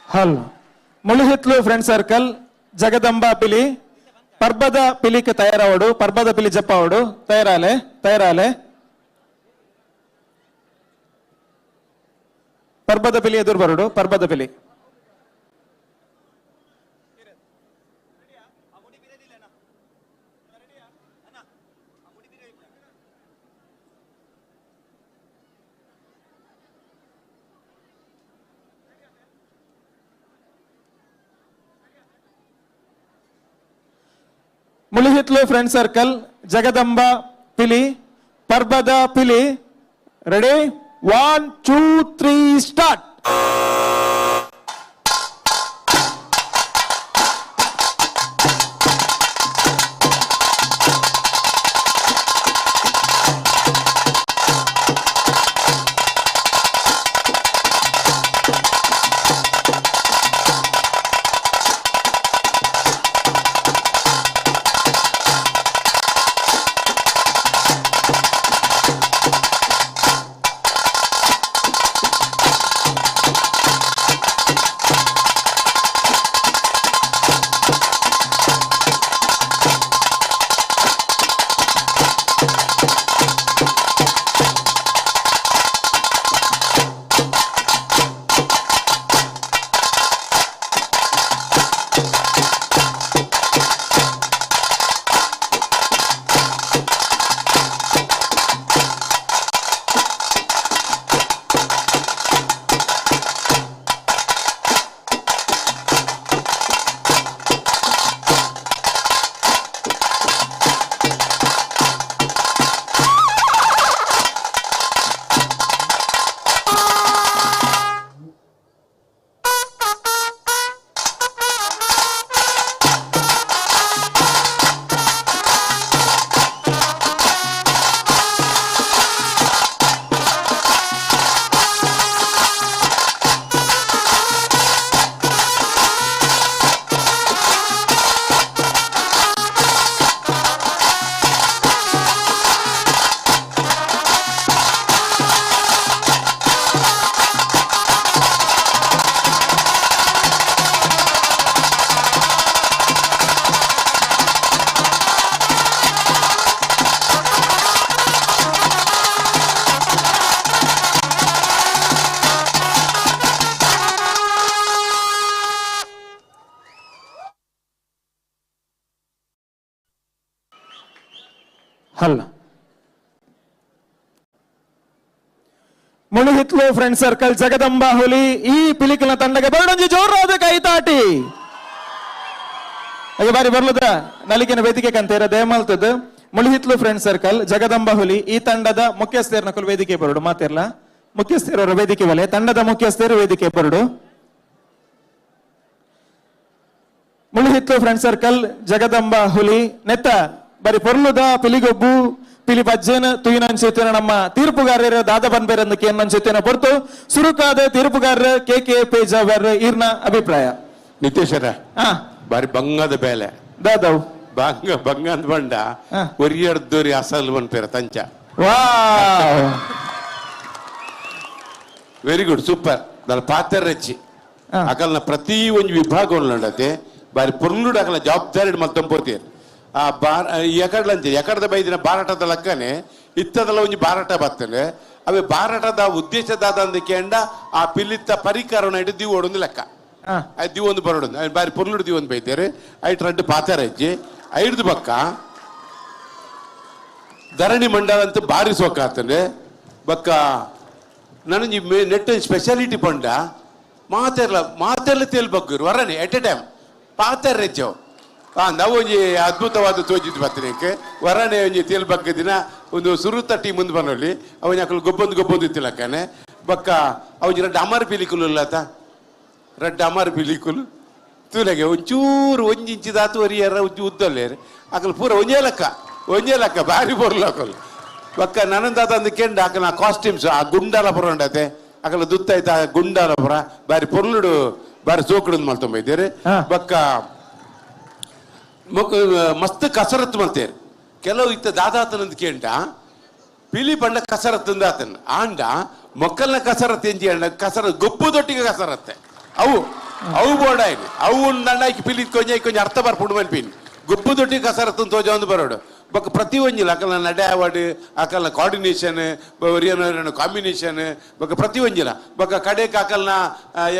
Speaker 6: ಹಲ್ ಮುಳುಹಿತ್ಲು ಫ್ರೆಂಡ್ ಸರ್ಕಲ್ ಜಗದಂಬಾ ಪಿಲಿ ಪರ್ಬದ ಪಿಲಿಕ್ಕೆ ತಯಾರಾವಡು ಪರ್ಬದ ಪಿಲಿ ಜಪ್ಪಾವಡು ತಯಾರಾಲೆ ತಯಾರಾಲೆ ಪರ್ಬದ ಪಿಲಿ ಎದುರು ಬರುಡು ಪರ್ಬದ ಪಿಲಿ ಮುಳುಹಿತ್ಲು ಫ್ರೆಂಡ್ ಸರ್ಕಲ್ ಜಗದಂಬಾ ಪಿಲಿ ಪರ್ಬದ ಪಿಲಿ ರೆಡಿ 1 2 3 ಸ್ಟಾರ್ಟ್. ಅಲ್ಲ.
Speaker 7: ಮುಳುಹಿತ್ಲು ಫ್ರೆಂಡ್ ಸರ್ಕಲ್ ಜಗದಂಬಾ ಹುಲಿ ಈ ಪಿಲಿಕಲ್ನ ತಂಡಕ್ಕೆ ಬರಡೊಂಜಿ ಜೋರಾದ ಕೈತಾಟಿ. ಹಾಗೆ ಬಾರಿ ಬರ್ಲದ ನಲಿಕೆನ ವೇದಿಕೆ ಕಂತೇರ ದಯಮಾಲ್ತದ ಮುಳುಹಿತ್ಲು ಫ್ರೆಂಡ್ ಸರ್ಕಲ್ ಜಗದಂಬಾ ಹುಲಿ ಈ ತಂಡದ ಮುಖ್ಯಸ್ಥರ ನಕಲು ವೇದಿಕೆ ಬರಡು ಮಾತಿರ್ಲ ಮುಖ್ಯಸ್ಥರವರ ವೇದಿಕೆ ಬಲೆ ತಂಡದ ಮುಖ್ಯಸ್ಥರು ವೇದಿಕೆ ಬರಡು. ಮುಳುಹಿತ್ಲು ಫ್ರೆಂಡ್ ಸರ್ಕಲ್ ಜಗದಂಬಾ ಹುಲಿ ನೆತ್ತ ಬರಿ ಪೊರ್ಲುದ ಪಿಲಿಗೊಬ್ಬು ಪಿಲಿ ಬಜ್ಜನ ತುಯಿನಂಚೇತನ ನಮ್ಮ ತೀರ್ಪುಗಾರರ ದಾದ ಬನ್ಬೇರಂದು ಕೇನಂಚೇತನ ಪೊರ್ತು ಸುರುಕಾದ ತೀರ್ಪುಗಾರರ ಕೆ ಕೆ ಪೇಜಾವರ್ ಈರ್ನ ಅಭಿಪ್ರಾಯ.
Speaker 2: ನಿತೇಶರ ಬಾರಿ ಬಂಗದ ಬೇಲೆ
Speaker 7: ದಾದವ್
Speaker 2: ಬಂಗ ಬಂಗ ಅಂತ ಬಂಡ ಒರಿಯರ್ದೋರಿ ಅಸಲ್ ಬನ್ಪೇರ ತಂಚ.
Speaker 7: ವಾವ್,
Speaker 2: ವೆರಿ ಗುಡ್, ಸೂಪರ್. ನನ್ನ ಪಾತ್ರ ರಚ್ಚಿ ಅಕಲ್ನ ಪ್ರತಿ ಒಂದು ವಿಭಾಗ ಉಂಡತೆ ಬಾರಿ ಪೊರ್ಲುಡು ಅಕಲ್ನ ಜವಾಬ್ದಾರಿ ಮಲ್ತಂಪೋತೀರ್. ಆ ಬಾರ್ ಎಕಡ್ಲಂಚೆ ಎಕಡದ ಬೈದಿನ ಬಾರಾಟದ ಲಕ್ಕನೆ ಇತ್ತದಲ್ಲ ಒಂಜಿ ಬಾರಾಟ ಬರ್ತದೆ. ಅವೇ ಬಾರಾಟದ ಉದ್ದೇಶ ದಾದ ಅಂದಕ್ಕೆ ಆ ಪಿಲಿತ್ತ ಪರಿಕರಣ ಇಟ್ಟು ದಿವು ಓಡೊಂದು ಲೆಕ್ಕ ದಿವೊಂದು ಬರೋಡು ಬಾರಿ ಪೊರ್ಲುಡು ದಿವೊಂದು ಬೈತಾರೆ. ಐಟ್ ರಡ್ಡು ಪಾತ್ರ ಹೆಜ್ಜೆ ಐಡ್ದು ಬಕ್ಕ ಧರಣಿ ಮಂಡಲ ಅಂತ ಬಾರಿ ಸೋಕಾತಂದ್ರೆ ಬಕ್ಕ ನನಗೆ ನೆಟ್ ಸ್ಪೆಷಾಲಿಟಿ ಪಂಡ ಮಾತೆರ್ಲ ಮಾತೆರ್ಲ ತೇಲ್ ಬಗ್ಗರು ವರನೆ ಎಟ್ ಎ ಟೈಮ್ ಪಾತ್ರ ರೆಜ್ಜವು. ನಾವು ಒಂಜಿ ಅದ್ಭುತವಾದ ತೋಜಿದ್ದು ಬರ್ತೇನೆ ವರನೆ ಒಂಜಿ ತೇಲ್ ಬಗ್ಗ ದಿನ ಒಂದು ಸುರುತ ಟೀಮ್ ಮುಂದೆ ಬನ್ನೋಲಿ ಅವನ ಅಕಲು ಗೊಬ್ಬೊಂದು ಗೊಬ್ಬೊಂದು ಇತ್ತಿಲ್ಲಕ್ಕನೆ ಬಕ್ಕ ಅವನ ರಡ್ಡು ಅಮರ್ ಪಿಲಿಕುಲು ಇಲ್ಲತ ರಡ್ಡು ಅಮರ್ ಪಿಲಿಕುಲು ತೂಲಗೆ ಒಂಚೂರು ಒಂಜಿ ಇಂಚಿ ದಾತು ಒರಿಯರ ಉಜ್ಜಿ ಉದ್ದಲ್ಲೇರು ಅಕಲು ಪೂರ ಒಂಜೇ ಲೆಕ್ಕ ಒಂಜೇ ಲೆಕ್ಕ ಭಾರಿ ಬೊರ್ಲು ಅಕಲು ಬಕ್ಕ ನನ್ನದಾತ ಅಂದು ಕೆಂಡ ಅಕಲ ಆ ಕಾಸ್ಟ್ಯೂಮ್ಸ್ ಆ ಗುಂಡಾಲ ಪುರ ಉಂಡತೆ ಅಕಲ ದುತ್ತಾಯ್ತ ಆ ಗುಂಡಾಲ ಪುರ ಬಾರಿ ಪೊರ್ಲುಡು ಬಾರಿ ಸೋಕುಡು ಮಲ್ತೊಂಬ ಬಕ್ಕ ಮಸ್ತ್ ಕಸರತ್ತು ಮಲ್ತೇರು. ಕೆಲವು ಇತ್ತ ದಾದಾತನಂದು ಕೇಂಡ ಪಿಲಿ ಬಂಡ ಕಸರತ್ತು ಆತನ ಆಂಡ ಮೊಕ್ಕಲ್ನ ಕಸರತ್ತು ಎಂಜಿ ಅಂಡ ಕಸರತ್ ಗೊಬ್ಬು ದೊಟ್ಟಿಗೆ ಕಸರತ್ತೆ ಅವು ಅವು ಬೋರ್ಡ್ ಅವು ಒಂದು ಪಿಲಿ ಕೊಂಜ ಕೊಂಚ ಅರ್ಥ ಬರ್ಪುಂಡು ಮನ್ಪಿನ್ ಗೊಬ್ಬು ದೊಟ್ಟಿಗೆ ಕಸರತ್ತು ತೋಜ ಒಂದು ಬರೋಡು ಬಕ್ ಪ್ರತಿ ಒಂಜಿಲ್ಲ ಅಕಲ್ನ ನಡೆ ಅವಾರ್ಡ್ ಅಕಲ್ನ ಕೋಆರ್ಡಿನೇಷನ್ ಕಾಂಬಿನೇಷನ್ ಬೊಕ್ಕ ಪ್ರತಿ ಒಂಜಿಲ್ಲ ಬೊಕ್ಕ ಕಡೆಗೆ ಅಕಲ್ನ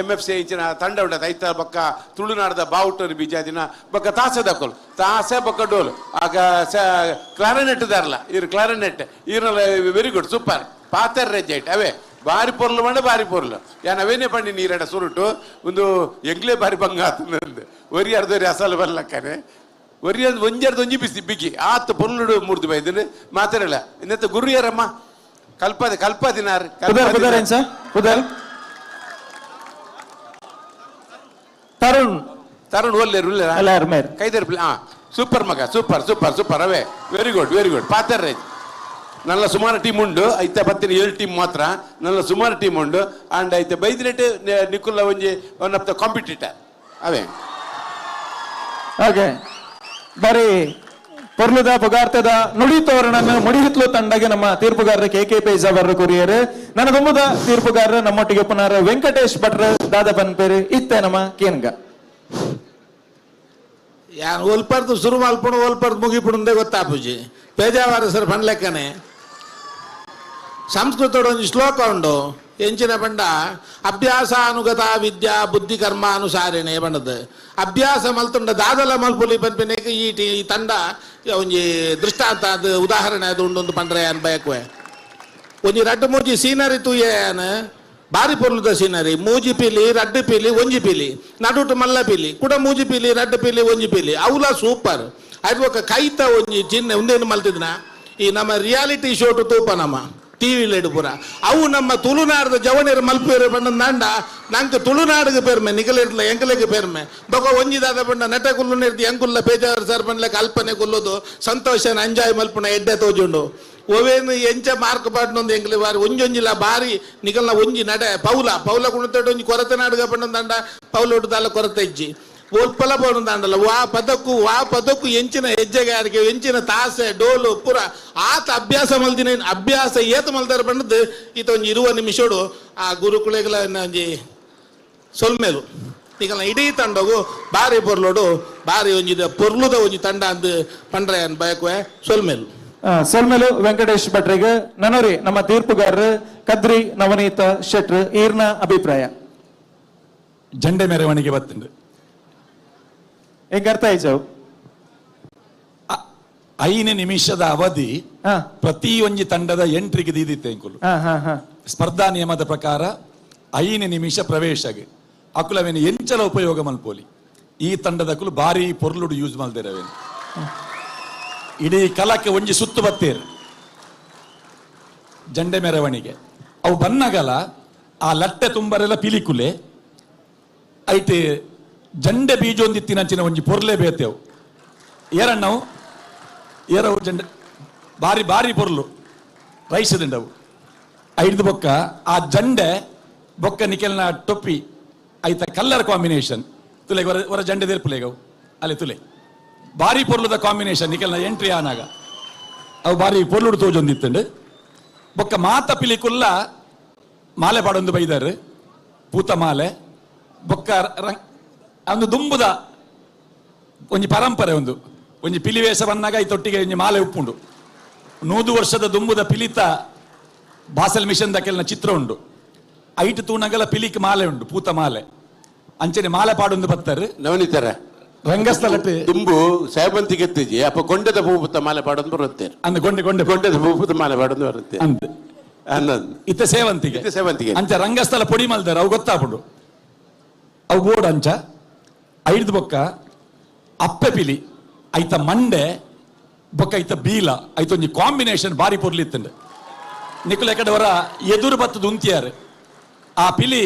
Speaker 2: ಎಮ್ ಎಫ್ ಸಿ ಇಂಚಿನ ತಂಡ ಉಂಟು ಐತ ಬೊಕ್ಕ ತುಳುನಾಡದ ಬಾವುಟರು ಬೀಜಾದಿನ ಬೊಕ್ಕ ತಾಸೆ ದಕ್ಕೋಲು ತಾಸೆ ಬೊಕ್ಕ ಡೋಲು ಆಗ ಕ್ಲಾರನೆಟ್ ದಾರಲ್ಲ ಇರು ಕ್ಲಾರನೆಟ್ ಇರಲ್ಲ ವೆರಿ ಗುಡ್ ಸೂಪರ್ ಪಾತರ್ ರೆಜೈಟ್ ಅವೇ ಬಾರಿ ಪೊರ್ಲು ಮಂಡ ಬಾರಿ ಪೊರ್ಲು ಯಾನ್ ಅವೇನೇ ಪಂಡಿ ನೀರಡ ಸುರುಟು ಒಂದು ಎಂಗ್ಲೇ ಬಾರಿ ಬಂಗ ಆತನಂದು ಒರಿ ಅರ್ಧರಿ ಅಸಲು ಬರ್ಲಕ್ಕನೆ ಒರಿಯಂದು ಒಂಜರ್ದು ಒಂಜಿ ಬಿಸಿ ಬಿಗಿ ಆತ ಪೊರ್ಲುಡು ಮೂರ್ದು ಬೈದನು ಮಾತಾಡಲ್ಲ ಇನ್ನತ್ತ ಗುರು ಯಾರಮ್ಮ ಕಲ್ಪದ ಕಲ್ಪದಿನಾರ್
Speaker 7: ತರುಣ್
Speaker 2: ತರುಣ್ ಒಲ್ಲೇರು ಕೈದರ್ ಹಾ ಸೂಪರ್ ಮಗ ಸೂಪರ್ ಸೂಪರ್ ಸೂಪರ್ ಅವೇ ವೆರಿ ಗುಡ್ ವೆರಿ ಗುಡ್ ಪಾತರ್ ರೈಜ್ ನಲ್ಲ ಸುಮಾರು ಟೀಮ್ ಉಂಡು ಐತೆ ಬತ್ತಿನ ಏಳು ಟೀಮ್ ಮಾತ್ರ ನಲ್ಲ ಸುಮಾರು ಟೀಮ್ ಉಂಡು ಅಂಡ್ ಐತೆ ಬೈದಿನೆಟ್ ನಿಕುಲ್ಲ ಒಂಜಿ ಒನ್ ಆಫ್ the competitor ಅವೇ.
Speaker 7: ಓಕೆ ಬರೀ ಪೊರ್ಲುದ ಪುಗಾರ್ತದ ನುಡಿ ತೋರಣನ್ನು ಮುಡಿಹಿತ್ಲು ತಂಡಗೆ ನಮ್ಮ ತೀರ್ಪುಗಾರರು ಕೆ ಕೆ ಪೇಜಾವರ್ ಕೊರಿಯರ್ ನನಗೊಮ್ಮದ ತೀರ್ಪುಗಾರರು ನಮ್ಮೊಟ್ಟಿಗೆ ಪುನರ್ ವೆಂಕಟೇಶ್ ಭಟ್ರ ದಾದ ಬನ್ಪೇರು ಇತ್ತೆ ನಮ್ಮ ಕೇನ್ಗ
Speaker 3: ಯಾನ್ ಒಲ್ಪರ್ದು ಶುರು ಮಲ್ಪುಣು ಒಲ್ಪರ್ದು ಮುಗಿಪುಣಂದೇ ಗೊತ್ತಾಪುಜಿ ಪೇಜಾವರ ಸರ್ ಪನ್ಲೆಕ್ಕನೆ ಸಂಸ್ಕೃತದ ಒಂದು ಶ್ಲೋಕ ಉಂಡು ಎಂಚಿನ ಪಂಡ ಅಭ್ಯಾಸಾನುಗತ ವಿದ್ಯಾ ಬುದ್ಧಿ ಕರ್ಮಾನುಸಾರಿಣೆ ಬಣ್ಣದ ಅಭ್ಯಾಸ ಮಲ್ತುಂಡ ದಾದಲ ಮಲ್ಪುಲಿ ಪನ್ಪಿನೇಕ ಈ ಈ ತಂಡ ಒಂಜಿ ದೃಷ್ಟಾಂತ ಅದು ಉದಾಹರಣೆ ಅದು ಉಂಡೊಂದು ಪಂಡ್ರೆ ಅನ್ ಬಯಕುವೆ ಒಂಜಿ ರಡ್ಡು ಮೂಜಿ ಸೀನರಿ ತೂಯೆ ಬಾರಿ ಪೊರ್ಲುದ ಸೀನರಿ ಮೂಜಿ ಪೀಲಿ ರಡ್ಡು ಪೀಲಿ ಒಂಜಿ ಪೀಲಿ ನಡುಟು ಮಲ್ಲ ಪೀಲಿ ಕೂಡ ಮೂಜಿ ಪೀಲಿ ರಡ್ಡು ಪೀಲಿ ಒಂಜಿ ಪೀಲಿ ಅವಲ ಸೂಪರ್ ಅದು ఒక ಕೈತ ಒಂಜಿ ಚಿಹ್ನೆ ಒಂದೇನು ಮಲ್ತಿದ್ನ ಈ ನಮ್ಮ ರಿಯಾಲಿಟಿ ಶೋಟು ತೂಪ ನಮ್ಮ ಟಿವಿ ಪೂರ ಅವು ನಮ್ಮ ತುಳುನಾಡದ ಜವನಿಯರು ಮಲ್ಪೇರು ಪಂಡ ನಾಂಡ ನಂಗೆ ತುಳುನಾಡಿಗೆ ಪೇರ್ಮೆ ನಿಗಲಿರ್ಲ ಎಂಕಲೆಗೆ ಪೇರ್ಮೆ ಬೊಕ ಒಂಜಿದಾದ ಪಂಡ ನೆಟ ಕುಲ್ಲು ನಿರ್ತಿ ಎಂಕುಲ್ಲ ಪೇಜಾವರ್ ಸರ್ ಪಂಡ್ಲೆ ಕಲ್ಪನೆ ಕುಲ್ಲುದು ಸಂತೋಷನ ಎಂಜಾಯ್ ಮಲ್ಪುನ ಎಡ್ಡೆ ತೋಜುಂಡು ಒವೇನು ಎಂಚ ಮಾರ್ಕ್ ಪಾಡ್ನೊಂದು ಎಂಕಲೆ ಬಾರಿ ಒಂಜೊಂಜಿಲ ಬಾರಿ ನಿಗಲ್ನ ಒಂಜಿ ನಡೆ ಪೌಲ ಪೌಲ ಕುಣಿತೋಟ ಒಂಜಿ ಕೊರತೆ ನಾಡುಗ ಪಂಡ ಪೌಲ ದಾಲ ಕೊರತೆ ಇಜ್ಜಿ ಒಲ್ಪಲ ದಾಂಡಲ ವಾ ಪದಕ್ಕೂ ವಾ ಪದಕ್ಕೂ ಎಂಚಿನ ಹೆಜ್ಜೆಗಾರಿಕೆ ಎಂಚಿನ ತಾಸೆ ಡೋಲು ಪೂರ ಆತ ಅಭ್ಯಾಸ ಮಲ್ದಿನ ಅಭ್ಯಾಸ ಏತ ಮಲ್ದಾರ ಬಂದದ್ದು ಈತ ಒಂಜಿ ಇರುವ ನಿಮಿಷೋಡು ಆ ಗುರುಕುಲೆಗಳ ಒಂಜಿ ಸೊಲ್ಮೇಲು ಈಗ ಇಡೀ ತಂಡಗು ಬಾರಿ ಪೊರ್ಲೋಡು ಬಾರಿ ಒಂಜಿ ಪೊರ್ಲುದ ಒಂಜಿ ತಂಡ ಅಂದ್ ಪಂಡ್ರೆ ಬಯಕುವೆ ಸೊಲ್ಮೇಲು.
Speaker 7: ಸೊಲ್ಮೇಲು ವೆಂಕಟೇಶ್ ಭಟ್ರಿಗೆ ನನೋರಿ ನಮ್ಮ ತೀರ್ಪುಗಾರರು ಕದ್ರಿ ನವನೀತ ಶೆಟ್ರು ಈರ್ನ ಅಭಿಪ್ರಾಯ.
Speaker 4: ಜಂಡೆ ಮೆರವಣಿಗೆ ಬತ್ತುಂಡು
Speaker 7: ಹೆಂಗ ಅರ್ಥ ಆಯ್ತು?
Speaker 4: 5 ನಿಮಿಷದ ಅವಧಿ ಪ್ರತಿ ಒಂಜಿ ತಂಡದ ಎಂಟ್ರಿಗೆ ದೀದಿತ್ತೆ ಎಂಕುಲು. ಸ್ಪರ್ಧಾ ನಿಯಮದ ಪ್ರಕಾರ 5 ನಿಮಿಷ ಪ್ರವೇಶಗೆ ಅಕುಲವೇನು ಎಂಚಲ ಉಪಯೋಗ ಮಲ್ಪೋಲಿ. ಈ ತಂಡದಕುಲು ಭಾರಿ ಪೊರ್ಲುಡು ಯೂಸ್ ಮಲ್ದಿರವೇನು. ಇಡೀ ಕಲಕ್ಕೆ ಒಂಜಿ ಸುತ್ತು ಬತ್ತೇರು ಜಂಡೆ ಮೆರವಣಿಗೆ. ಅವು ಬನ್ನಗಲ ಆ ಲಟ್ಟೆ ತುಂಬರೆಲ್ಲ ಪಿಲಿಕುಲೆ ಐತೆ ಜಂಡೆ ಬೀಜೊಂದಿತ್ತಿನಂಚಿನ ಒಂಜಿ ಪೊರ್ಲೆ ಬೇತೆವು. ಏರಣ್ಣವು ಏರವು ಜಂಡೆ ಬಾರಿ ಬಾರಿ ಪೊರ್ಲು ರೈಸದಿಂಡವು. ಐದು ಬೊಕ್ಕ ಆ ಜಂಡೆ ಬೊಕ್ಕ ನಿಕೆಲ್ನ ಟೊಪ್ಪಿ ಐತ ಕಲ್ಲರ್ ಕಾಂಬಿನೇಷನ್ ತುಲೆ ಹೊರ ಜಂಡೆ ದೇರ್ಪುಲೆಗವು ಅಲ್ಲೇ ತುಲೆ ಬಾರಿ ಪೊರ್ಲುದ ಕಾಂಬಿನೇಷನ್ ನಿಕೆಲ್ನ ಎಂಟ್ರಿ ಆನಾಗ ಅವು ಬಾರಿ ಪೊರ್ಲುಡು ತೋಜೊಂದಿತ್ತಂಡು. ಬೊಕ್ಕ ಮಾತ ಪಿಲಿಕುಲ್ಲ ಮಾಲೆ ಪಾಡೊಂದು ಬೈದಾರು ಪೂತ ಮಾಲೆ ಬೊಕ್ಕ ಒಂದು ದುಂಬುದ ಒಂಜಿ ಪರಂಪರೆ ಒಂದು ಒಂಜಿ ಪಿಲಿವೇಷ ಬಂದಾಗ ಈ ತೊಟ್ಟಿಗೆ ಒಂಜಿ ಮಾಲೆ ಉಪ್ಪುಂಡು. 100 ವರ್ಷದ ದುಂಬುದ ಪಿಲಿತ ಬಾಸಲ್ ಮಿಷನ್ ದಕೆಲ್ನ ಚಿತ್ರ ಉಂಡು. ಐಟು ತೂನಗಲ ಪಿಲಿಕ್ ಮಾಲೆ ಉಂಡು ಪೂತ ಮಾಲೆ ಅಂಚನೆ ಮಾಲೆ ಪಾಡೊಂದು ಬತ್ತಾರೆ
Speaker 2: ನವನಿತರ
Speaker 4: ರಂಗಸ್ಥಳ
Speaker 2: ದುಂಬು ಸೇವಂತಿಗೆ ಎತ್ತಿಜಿ ಅಪ್ಪ ಗೊಂಡೆದ ಪೂಪುತ ಮಾಲೆ ಪಾಡೊಂದು ಬರುತ್ತೆ
Speaker 4: ಅಂದ ಗೊಂಡೆ ಗೊಂಡೆ
Speaker 2: ಗೊಂಡೆದ ಪೂಪುತ ಮಾಲೆ ಪಾಡೊಂದು ಬರುತ್ತೆ
Speaker 4: ಅಂದ ಇತ್ತ ಸೇವಂತಿಗೆ
Speaker 2: ಇತ್ತ ಸೇವಂತಿಗೆ
Speaker 4: ಅಂಚ ರಂಗಸ್ಥಳ ಪೊಡಿ ಮಲ್ದಾರ ಅವು ಗೊತ್ತಾಪುಂಡು ಅವು ಬೋರ್ಡ್ ಅಂಚ. ಐದು ಬೊಕ್ಕ ಅಪ್ಪೆ ಪಿಲಿ ಐತ ಮಂಡೆ ಬೊಕ್ಕ ಐತ ಬೀಲ ಐತೊಂಜಿ ಕಾಂಬಿನೇಷನ್ ಬಾರಿ ಪೊರ್ಲಿತ್ತಂಡು. ನಿಕುಲ ಕಡೆವರ ಎದುರು ಬತ್ತದ ಉಂತಿಯಾರು ಆ ಪಿಲಿ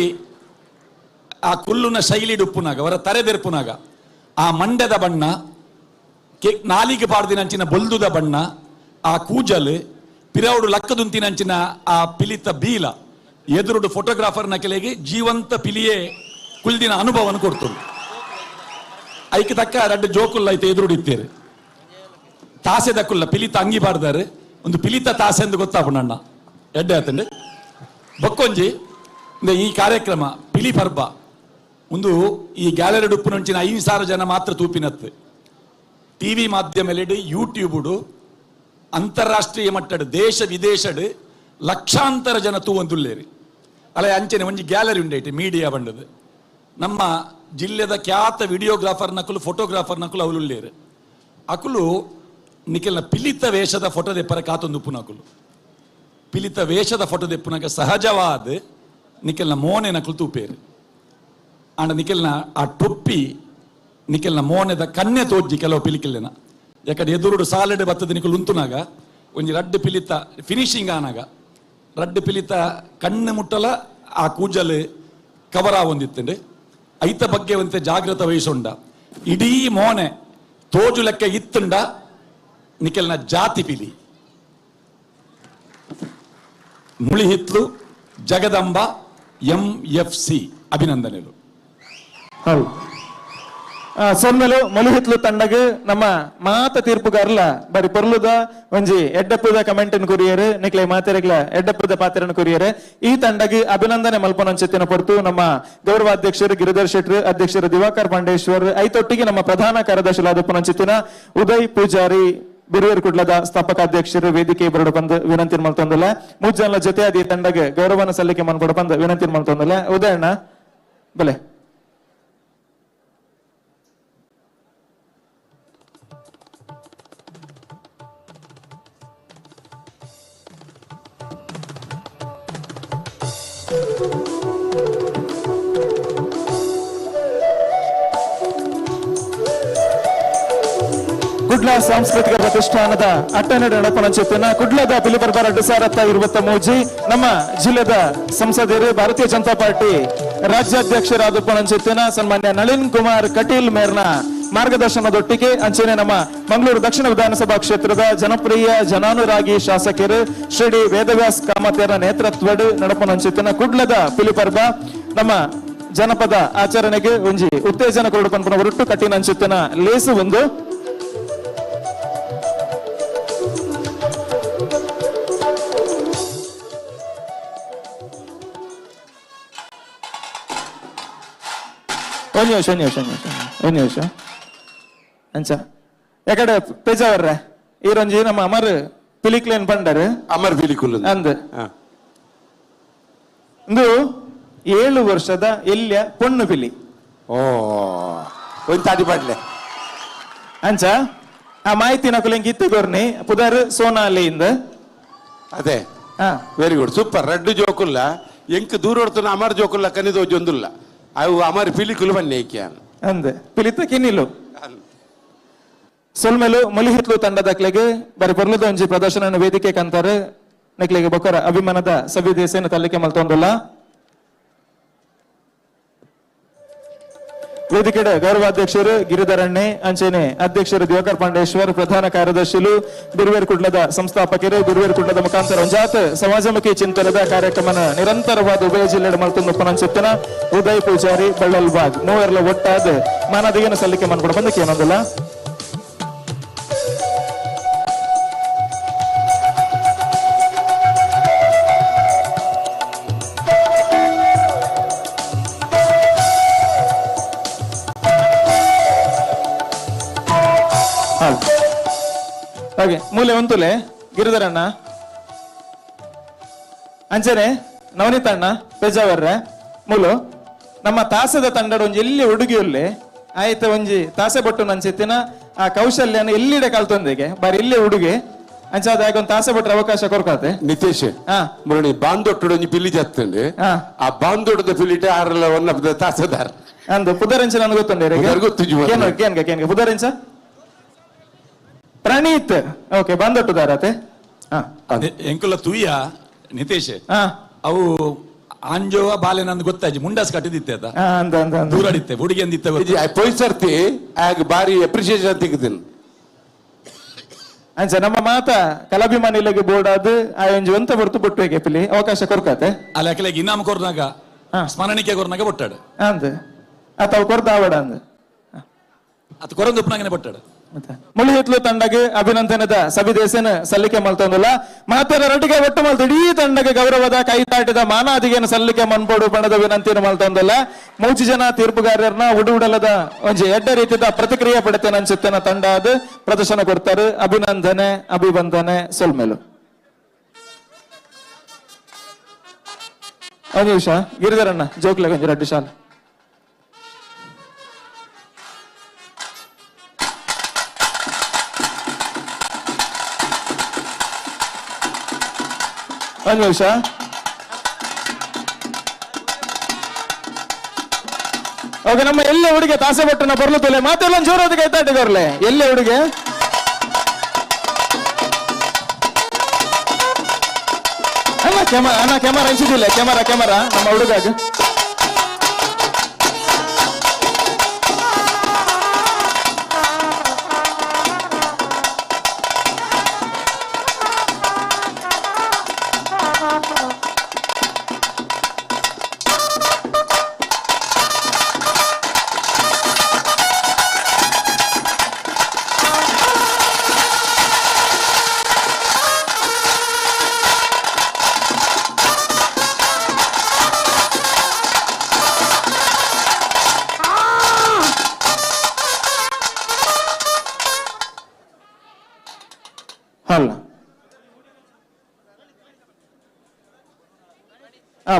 Speaker 4: ಆ ಕುಲ್ಲುನ ಶೈಲಿ ಉಪ್ಪುನಾಗ ಅವರ ತರೆದೆರ್ಪುನಾಗ ಆ ಮಂಡ್ಯದ ಬಣ್ಣ ನಾಲಿಗೆ ಪಾಡ್ದಿನಂಚಿನ ಬೊಲ್ದುದ ಬಣ್ಣ ಆ ಕೂಜಲ್ ಪಿರೌಡು ಲಕ್ಕದುಂತಿನಂಚಿನ ಆ ಪಿಲಿತ ಬೀಲ ಎದುರುಡು ಫೋಟೋಗ್ರಾಫರ್ನ ಕೆಲಗೆ ಜೀವಂತ ಪಿಲಿಯೇ ಕುಲ್ದಿನ ಅನುಭವನ ಕೊಡ್ತರು. ಐಕೆ ತಕ್ಕ ರಡ್ಡು ಜೋಕುಲ್ಲ ಐತೆ ಎದುರುಡು ಇತ್ತೇರು ತಾಸೆದ ಕುಲ್ಲ ಪಿಲಿತ ಅಂಗಿ ಪಾಡ್ದಾರೆ ಒಂದು ಪಿಲಿತ ತಾಸೆ ಎಂದು ಗೊತ್ತಾಪುಂಡು ಅಣ್ಣ ಎಡ್ಡೆ ಆತಂಡು. ಬೊಕ್ಕೊಂಜಿ ಈ ಕಾರ್ಯಕ್ರಮ ಪಿಲಿ ಪರ್ಬ ಒಂದು ಈ ಗ್ಯಾಲರಿ ಉಪ್ಪುನಂಚಿನ 5,000 ಜನ ಮಾತ್ರ ತೂಪಿನತ್ತು. ಟಿವಿ ಮಾಧ್ಯಮಲೆಡು ಯೂಟ್ಯೂಬುಡು ಅಂತಾರಾಷ್ಟ್ರೀಯ ಮಟ್ಟಡು ದೇಶ ವಿದೇಶಡು ಲಕ್ಷಾಂತರ ಜನ ತೂವಂದುಲ್ಲೇರಿ. ಅಲ್ಲ ಅಂಚನೆ ಒಂಜಿ ಗ್ಯಾಲರಿ ಉಂಡೈತೆ ಮೀಡಿಯಾ ಬಂಡದು. ನಮ್ಮ ಜಿಲ್ಲೆದ ಖ್ಯಾತ ವಿಡಿಯೋಗ್ರಾಫರ್ ನಕಲು ಫೋಟೋಗ್ರಾಫರ್ ನಕಲು ಅವಲುಲ್ಲೇರು. ಅಕುಲು ನಿಕೆಲ್ನ ಪಿಲಿತ ವೇಷದ ಫೋಟೋ ದೆಪ್ಪರ ಕಾತೊಂದು ಉಪ್ಪುನಕುಲು ಪಿಲಿತ ವೇಷದ ಫೋಟೋ ದೆಪ್ಪುನಕ ಸಹಜವಾದ ನಿಕೆಲ್ನ ಮೋನೆ ನಕಲು ತೂಪೇರು. ಆಂಡ ನಿಕೆಲ್ನ ಆ ಟೊಪ್ಪಿ ನಿಕೆಲ್ನ ಮೋನೆದ ಕನ್ನೆ ತೋಜ್ಜಿ ಕೆಲವು ಪಿಲಿಕಿಲ್ಲೆನ ಯಾಕಂದ್ರೆ ಎದುರುಡು ಸಾಲೆಡೆ ಬತ್ತದ ನಿಕುಲು ಉಂತುನಾಗ ಒಂಜಿ ರಡ್ಡು ಪಿಲಿತ ಫಿನಿಶಿಂಗ್ ಆನಾಗ ರಡ್ಡು ಪಿಲಿತ ಕಣ್ಣು ಮುಟ್ಟಲ ಆ ಕೂಜಲು ಕವರ ಒಂದಿತ್ತಂಡು. ಐತ ಬಗ್ಗೆ ಒಂತೆ ಜಾಗೃತ ವಹಿಸೊಂಡ ಇಡೀ ಮೋನೆ ತೋಜು ಲೆಕ್ಕ ಇತ್ತುಂಡ ನಿಕೆಲ್ನ ಜಾತಿ ಪಿಲಿ ಮುಳಿಹಿತ್ಲು ಜಗದಂಬ MFC ಅಭಿನಂದನೆಗಳು.
Speaker 7: ಹೌದು ಸೊನ್ಮೆಲು ಮಲುಹಿತ್ಲು ತಂಡಗ್ ನಮ್ಮ ಮಾತ ತೀರ್ಪುಗಾರಲ ಬರಿ ಪೊರ್ಲುದ ಒಂಜಿ ಎಡ್ಡಪ್ಪುದ ಕಮೆಂಟನ್ ಕೊರಿಯರ್ ನಿಕ್ಲೆ ಮಾತೆರೆಗ್ಲ ಎಡ್ಡಪ್ಪುದ ಪಾತ್ರನ ಕೊರಿಯರ್. ಈ ತಂಡಗ್ ಅಭಿನಂದನೆ ಮಲ್ಪನಂಚೆತ್ತಿನ ಪೊರ್ತು ನಮ್ಮ ಗೌರವಾಧ್ಯಕ್ಷರು ಗಿರಿಧರ್ ಶೆಟ್ರು, ಅಧ್ಯಕ್ಷರು ದಿವಾಕರ್ ಪಾಂಡೇಶ್ವರ್, ಐತೊಟ್ಟಿಗೆ ನಮ್ಮ ಪ್ರಧಾನ ಕಾರ್ಯದರ್ಶಿಲಾದ ಪುನಂಚಿತ್ತಿನ ಉದಯ್ ಪೂಜಾರಿ ಬಿರುವೇರು ಕುಡ್ಲದ ಸ್ಥಾಪಕ ಅಧ್ಯಕ್ಷರು ವೇದಿಕೆ ಬರಡು ಬಂದು ವಿನಂತಿ ಮಲ್ತೊಂದಲ್ಲ. ಮೂಜನ ಜೊತೆ ಅದೇ ತಂಡಗೆ ಗೌರವನ ಸಲ್ಲಿಕೆ ಮನ್ಕೊಡ ಬಂದು ವಿನಂತಿ ಮಲ್ತೊಂದಲ್ಲ. ಉದಯಣ್ಣ ಬಲೆ. ಕುಡ್ಲ ಸಾಂಸ್ಕೃತಿಕ ಪ್ರತಿಷ್ಠಾನದ ಅಟ್ಟನೆಡೆ ನಡಪನಂಚಿತ್ತಿನ ಕುಡ್ಲದ ಪಿಲಿಪರ್ಬ 2023 ನಮ್ಮ ಜಿಲ್ಲೆದ ಸಂಸದರು ಭಾರತೀಯ ಜನತಾ ಪಾರ್ಟಿ ರಾಜ್ಯಾಧ್ಯಕ್ಷರಾದ ಪಣಂಚಿತ್ತಿನ ಸನ್ಮಾನ್ಯ ನಳಿನ್ ಕುಮಾರ್ ಕಟೀಲ್ ಮೇರ್ನ ಮಾರ್ಗದರ್ಶನದೊಟ್ಟಿಗೆ ಅಂಚನೆ ನಮ್ಮ ಮಂಗಳೂರು ದಕ್ಷಿಣ ವಿಧಾನಸಭಾ ಕ್ಷೇತ್ರದ ಜನಪ್ರಿಯ ಜನಾನುರಾಗಿ ಶಾಸಕರು ಶ್ರೀ ಡಿ ವೇದವ್ಯಾಸ್ ಕಾಮತೆಯರ ನೇತೃತ್ವದ ನಡಪನಂಚಿತ್ತಿನ ಕುಡ್ಲದ ಪಿಲಿಪರ್ಬ ನಮ್ಮ ಜನಪದ ಆಚರಣೆಗೆ ಒಂಜಿ ಉತ್ತೇಜನ ಕೊರಡು ಪನ್ಪುನ ಒರಟು ಕಟ್ಟಿನಂಚಿತ್ತಿನ ಲೇಸು ಒಂದು. ಒಂದು ನಿಮಿಷ ಒಂದು ನಿಮಿಷ ಒಂದು ನಿಮಿಷ ಒಂದು ನಿಮಿಷ ಅಂಚ ಯಾಕಡೆ ಪೇಜಾವರ್ರೆ ಈರೊಂಜಿ ನಮ್ಮ ಅಮರ್ ಪಿಲಿಕ್ಲೇನ್ ಪಂಡರ್
Speaker 2: ಅಮರ್ ಪಿಲಿಕುಲ್
Speaker 7: ಅಂದ್ ಇಂದು 7 ವರ್ಷದ ಎಲ್ಯ ಪೊಣ್ಣು ಪಿಲಿ.
Speaker 2: ಓ ಒಂದು ತಾಟಿ ಪಾಟ್ಲೆ
Speaker 7: ಅಂಚ ಆ ಮಾಹಿತಿ ನಕುಲೆಂಗ್ ಇತ್ತು ಗೊರ್ನಿ ಪುದರ್ ಸೋನಾಲಿ ಇಂದ
Speaker 2: ಅದೇ ವೆರಿ ಗುಡ್ ಸೂಪರ್ ರಡ್ಡು ಜೋಕುಲ್ಲ ಎಂಕ್ ದೂರ ಅಮರ್ ಜೋಕುಲ್ಲ ಕನಿದೋ ಜೊಂದುಲ್ಲ ಅವು ಅಮರ್ ಪಿಲಿಕುಲು ಬನ್ನಿ
Speaker 7: ಅಂದೆ ಪಿಲಿತ ಕಿನ್ನಿಲು ಸೊಲ್ಮೆಲು ಮುಲಿಹಿತ್ಲು ತಂಡದಕ್ಲೆಗೆ ಬರಿ ಪೊರ್ಲುದ ಒಂಜಿ ಪ್ರದರ್ಶನ ವೇದಿಕೆ ಕಂತಾರೆ ನೆಕ್ಲೆಗೆ ಬೊಕ್ಕರ ಅಭಿಮಾನದ ಸಭೆ ದೇಶನ ತಲ್ಲಿಕೆ ಮಲ್ತೊಂದುಲ್ಲ ವೇದಿಕೆಡೆ ಗೌರವಾಧ್ಯಕ್ಷರು ಗಿರಿಧರಣ್ಣೆ ಅಂಚೆನೆ ಅಧ್ಯಕ್ಷರು ದಿವಾಕರ್ ಪಾಂಡೇಶ್ವರ್ ಪ್ರಧಾನ ಕಾರ್ಯದರ್ಶಿಲು ಬಿರುವೇರ್ ಕುಡ್ಲದ ಸಂಸ್ಥಾಪಕರು ಬಿರುವೇರ್ ಕುಡ್ಲದ ಮುಖಾಂತರ ಒಂಜಾತ ಸಮಾಜಮುಖಿ ಚಿಂತನದ ಕಾರ್ಯಕ್ರಮನ ನಿರಂತರವಾದ ಉಭಯ ಜಿಲ್ಲೆ ಮಲ್ತೊಂದು ಪನಂಚೆತ್ತನ ಉದಯ್ ಪೂಜಾರಿ ಬಳ್ಳಲ್ ಬಾಗ್ ಮೂವರ್ಲ ಒಟ್ಟಾದ ಮಾನದಿಗನ ಸಲ್ಲಿಕೆ ಮನ್ಕೊಡ ಬಂದಕ್ಕೆ ಏನೊಂದಿಲ್ಲ ಹಾಗೆ ಮೂಲೆ ಒಂತುಲೆ ಗಿರಿಧರಣ್ಣ ಅಂಚನೆ ನವನೀತ ಅಣ್ಣ ಪೇಜಾವರ್ರೆ ಮೂಲು ನಮ್ಮ ತಾಸದ ತಂಡದ ಒಂಜಿ ಎಲ್ಲಿ ಹುಡುಗಿಯಲ್ಲಿ ಆಯ್ತ ಒಂಜಿ ತಾಸೆ ಬೊಟ್ಟು ನಂಚಿತ್ತಿನ ಆ ಕೌಶಲ್ಯನ ಎಲ್ಲಿಡೆ ಕಲ್ತೊಂದಿಗೆ ಬಾರಿ ಇಲ್ಲಿ ಹುಡುಗಿ ಅಂಚಾದ ಒಂದು ತಾಸೆ ಬೊಟ್ಟರ ಅವಕಾಶ ಕೊರ್ಕಾತೆ
Speaker 2: ನಿತೇಶ್ ಮುರಣಿ ಬಾಂದೊಟ್ಟು ಒಂಜಿ ಪಿಲಿ ಜತ್ತಂಡು ಆ ಬಾಂದೊಟ್ಟದ ಪಿಲಿಟೆ ಆರಲ್ಲ ಒನ್ ಆಫ್ the ತಾಸೆದಾರ್
Speaker 7: ಅಂದು ಪುದರಂಚ ನನ್ಗೆ ಗೊತ್ತುಂಡು
Speaker 2: ಗೊತ್ತು
Speaker 7: ಪುದರಂಚ ಪ್ರಣೀತ್ ಓಕೆ ಬಂದೊಟ್ಟುದಾರತೆ
Speaker 4: ಎಂಕುಲ ತೂಯ ನಿತೇಶ್ ಅವು ಆಂಜೋವ ಬಾಲೆ ನಂದು ಗೊತ್ತಾಜಿ ಮುಂಡಾಸ್ ಕಟ್ಟಿದಿತ್ತೆ ದೂರಾಡಿತ್ತೆ ಹುಡುಗಿ ಅಂದಿತ್ತೆ
Speaker 2: ಪೊಯ್ಸರ್ತಿ ಆಗ ಬಾರಿ ಅಪ್ರಿಸಿಯೇಷನ್ ತೆಗೆದಿನ
Speaker 7: ಅಂಚ ನಮ್ಮ ಮಾತ ಕಲಾಭಿಮಾನಿಗಳಿಗೆ ಬೋರ್ಡ್ ಆದ್ ಆ ಒಂಜಿ ಒಂತ ಬರ್ತು ಬೊಟ್ಟು ಪಿಲಿ ಅವಕಾಶ ಕೊರ್ಕಾತೆ
Speaker 4: ಅಲ್ಲ ಅಕಲೆಗೆ ಇನಾಮ್ ಕೊರ್ನಾಗ ಸ್ಮರಣಿಕೆ ಕೊರ್ನಾಗ ಬೊಟ್ಟಾಡು
Speaker 7: ಅಂದ್ ಆತ ಕೊರ್ದ ಆವಡ ಅಂದ್
Speaker 4: ಅದು ಕೊರಂದು ಉಪ್ಪನಾಗನೆ ಬೊಟ್ಟಾಡು
Speaker 7: ಮುಳಿಹಿತ್ಲು ತಂಡಗೆ ಅಭಿನಂದನದ ಸವಿದೇಶನ ಸಲ್ಲಿಕೆ ಮಲ್ತೊಂದುಲ್ಲ ಮಾತರ ರೊಟ್ಟಿಗೆ ಒಟ್ಟು ಮಲ್ತು ಇಡೀ ತಂಡಗೆ ಗೌರವದ ಕೈತಾಟಿದ ಮಾನಾದಿಗೆನ ಸಲ್ಲಿಕೆ ಮನ್ಪೋಡು ಬಣದ ವಿನಂತಿಯನ್ನು ಮಲ್ತೊಂದುಲ್ಲ ಮೂಜಿ ಜನ ತೀರ್ಪುಗಾರರನ್ನ ಉಡುಡಲದ ಒಂಜಿ ಎಡ್ಡ ರೀತಿಯ ಪ್ರತಿಕ್ರಿಯೆ ಪಡೆತೇನೆ ಅನ್ಸುತ್ತೇನ ತಂಡ ಅದು ಪ್ರದರ್ಶನ ಕೊಡ್ತಾರೆ. ಅಭಿನಂದನೆ ಅಭಿವಂದನೆ ಸೊಲ್ಮೇಲು. ಒಂದು ನಿಮಿಷ ಗಿರಿಧರಣ್ಣ ಜೋಕ್ಲೆ ಒಂಜಿ ರಡ್ಡು ಶಾಲೆ. ಒಂದು ನಿಮಿಷ. ಓಕೆ, ನಮ್ಮ ಎಲ್ಲ ಹುಡುಗೆ ತಾಸೆ ಭಟ್ಟನ ಬರ್ಲು ತೊಲೆ ಮಾತೆಲ್ಲ ಜೋರೋದಕ್ಕೆ ಆಯ್ತಾಟಿದಾರಲೆ ಎಲ್ಲ ಹುಡುಗೆ. ಅಣ್ಣ ಕ್ಯಾಮರಾ, ಅಣ್ಣ ಕ್ಯಾಮರಾ ಅನ್ಸಿದಿಲ್ಲ, ಕ್ಯಾಮರಾ ಕ್ಯಾಮರಾ ನಮ್ಮ ಹುಡುಗಾಗ.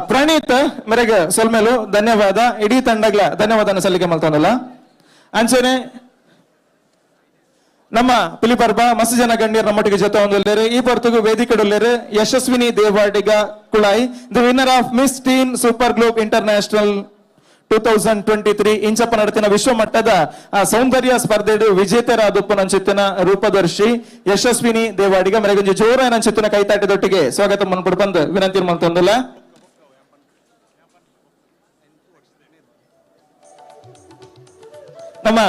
Speaker 7: ಪ್ರಣೀತ್ ಮೇರೆಗೆ ಸೊಲ್ಮೇಲು ಧನ್ಯವಾದ, ಇಡೀ ತಂಡಗಳ ಧನ್ಯವಾದ ಸಲ್ಲಿಕೆ ಮಲ್ತೊಂದಲ್ಲ. ಅಂಚನೆ ನಮ್ಮ ಪಿಲಿಪರ್ಬ ಮಸ್ತ್ ಜನ ಗಣ್ಯರು ನಮ್ಮೊಟ್ಟಿಗೆ ಜೊತೆ ಒಂದುಲ್ಲೇರು. ಈ ಪೊರ್ತುಗು ವೇದಿಕೆಡುಲ್ಲೇರು Yashaswini Devadiga Kulai, the winner of Miss Teen Super Globe International 2023 ಇಂಚಪ್ಪ ನಡತಿನ ವಿಶ್ವಮಟ್ಟದ ಸೌಂದರ್ಯ ಸ್ಪರ್ಧೆಡು ವಿಜೇತರಾದುಪ್ಪು ನಂಚಿತ್ತಿನ ರೂಪದರ್ಶಿ ಯಶಸ್ವಿನಿ ದೇವಾಡಿಗ ಮೇರೆಗೊಂಜಿ ಜೋರ ನಂಚಿತ್ತಿನ ಕೈತಾಟದೊಟ್ಟಿಗೆ ಸ್ವಾಗತ ಮನ್ಪುಡು ಬಂದು ವಿನಂತಿ ಮಲ್ತೊಂದುಲ್ಲ. ನಮ್ಮ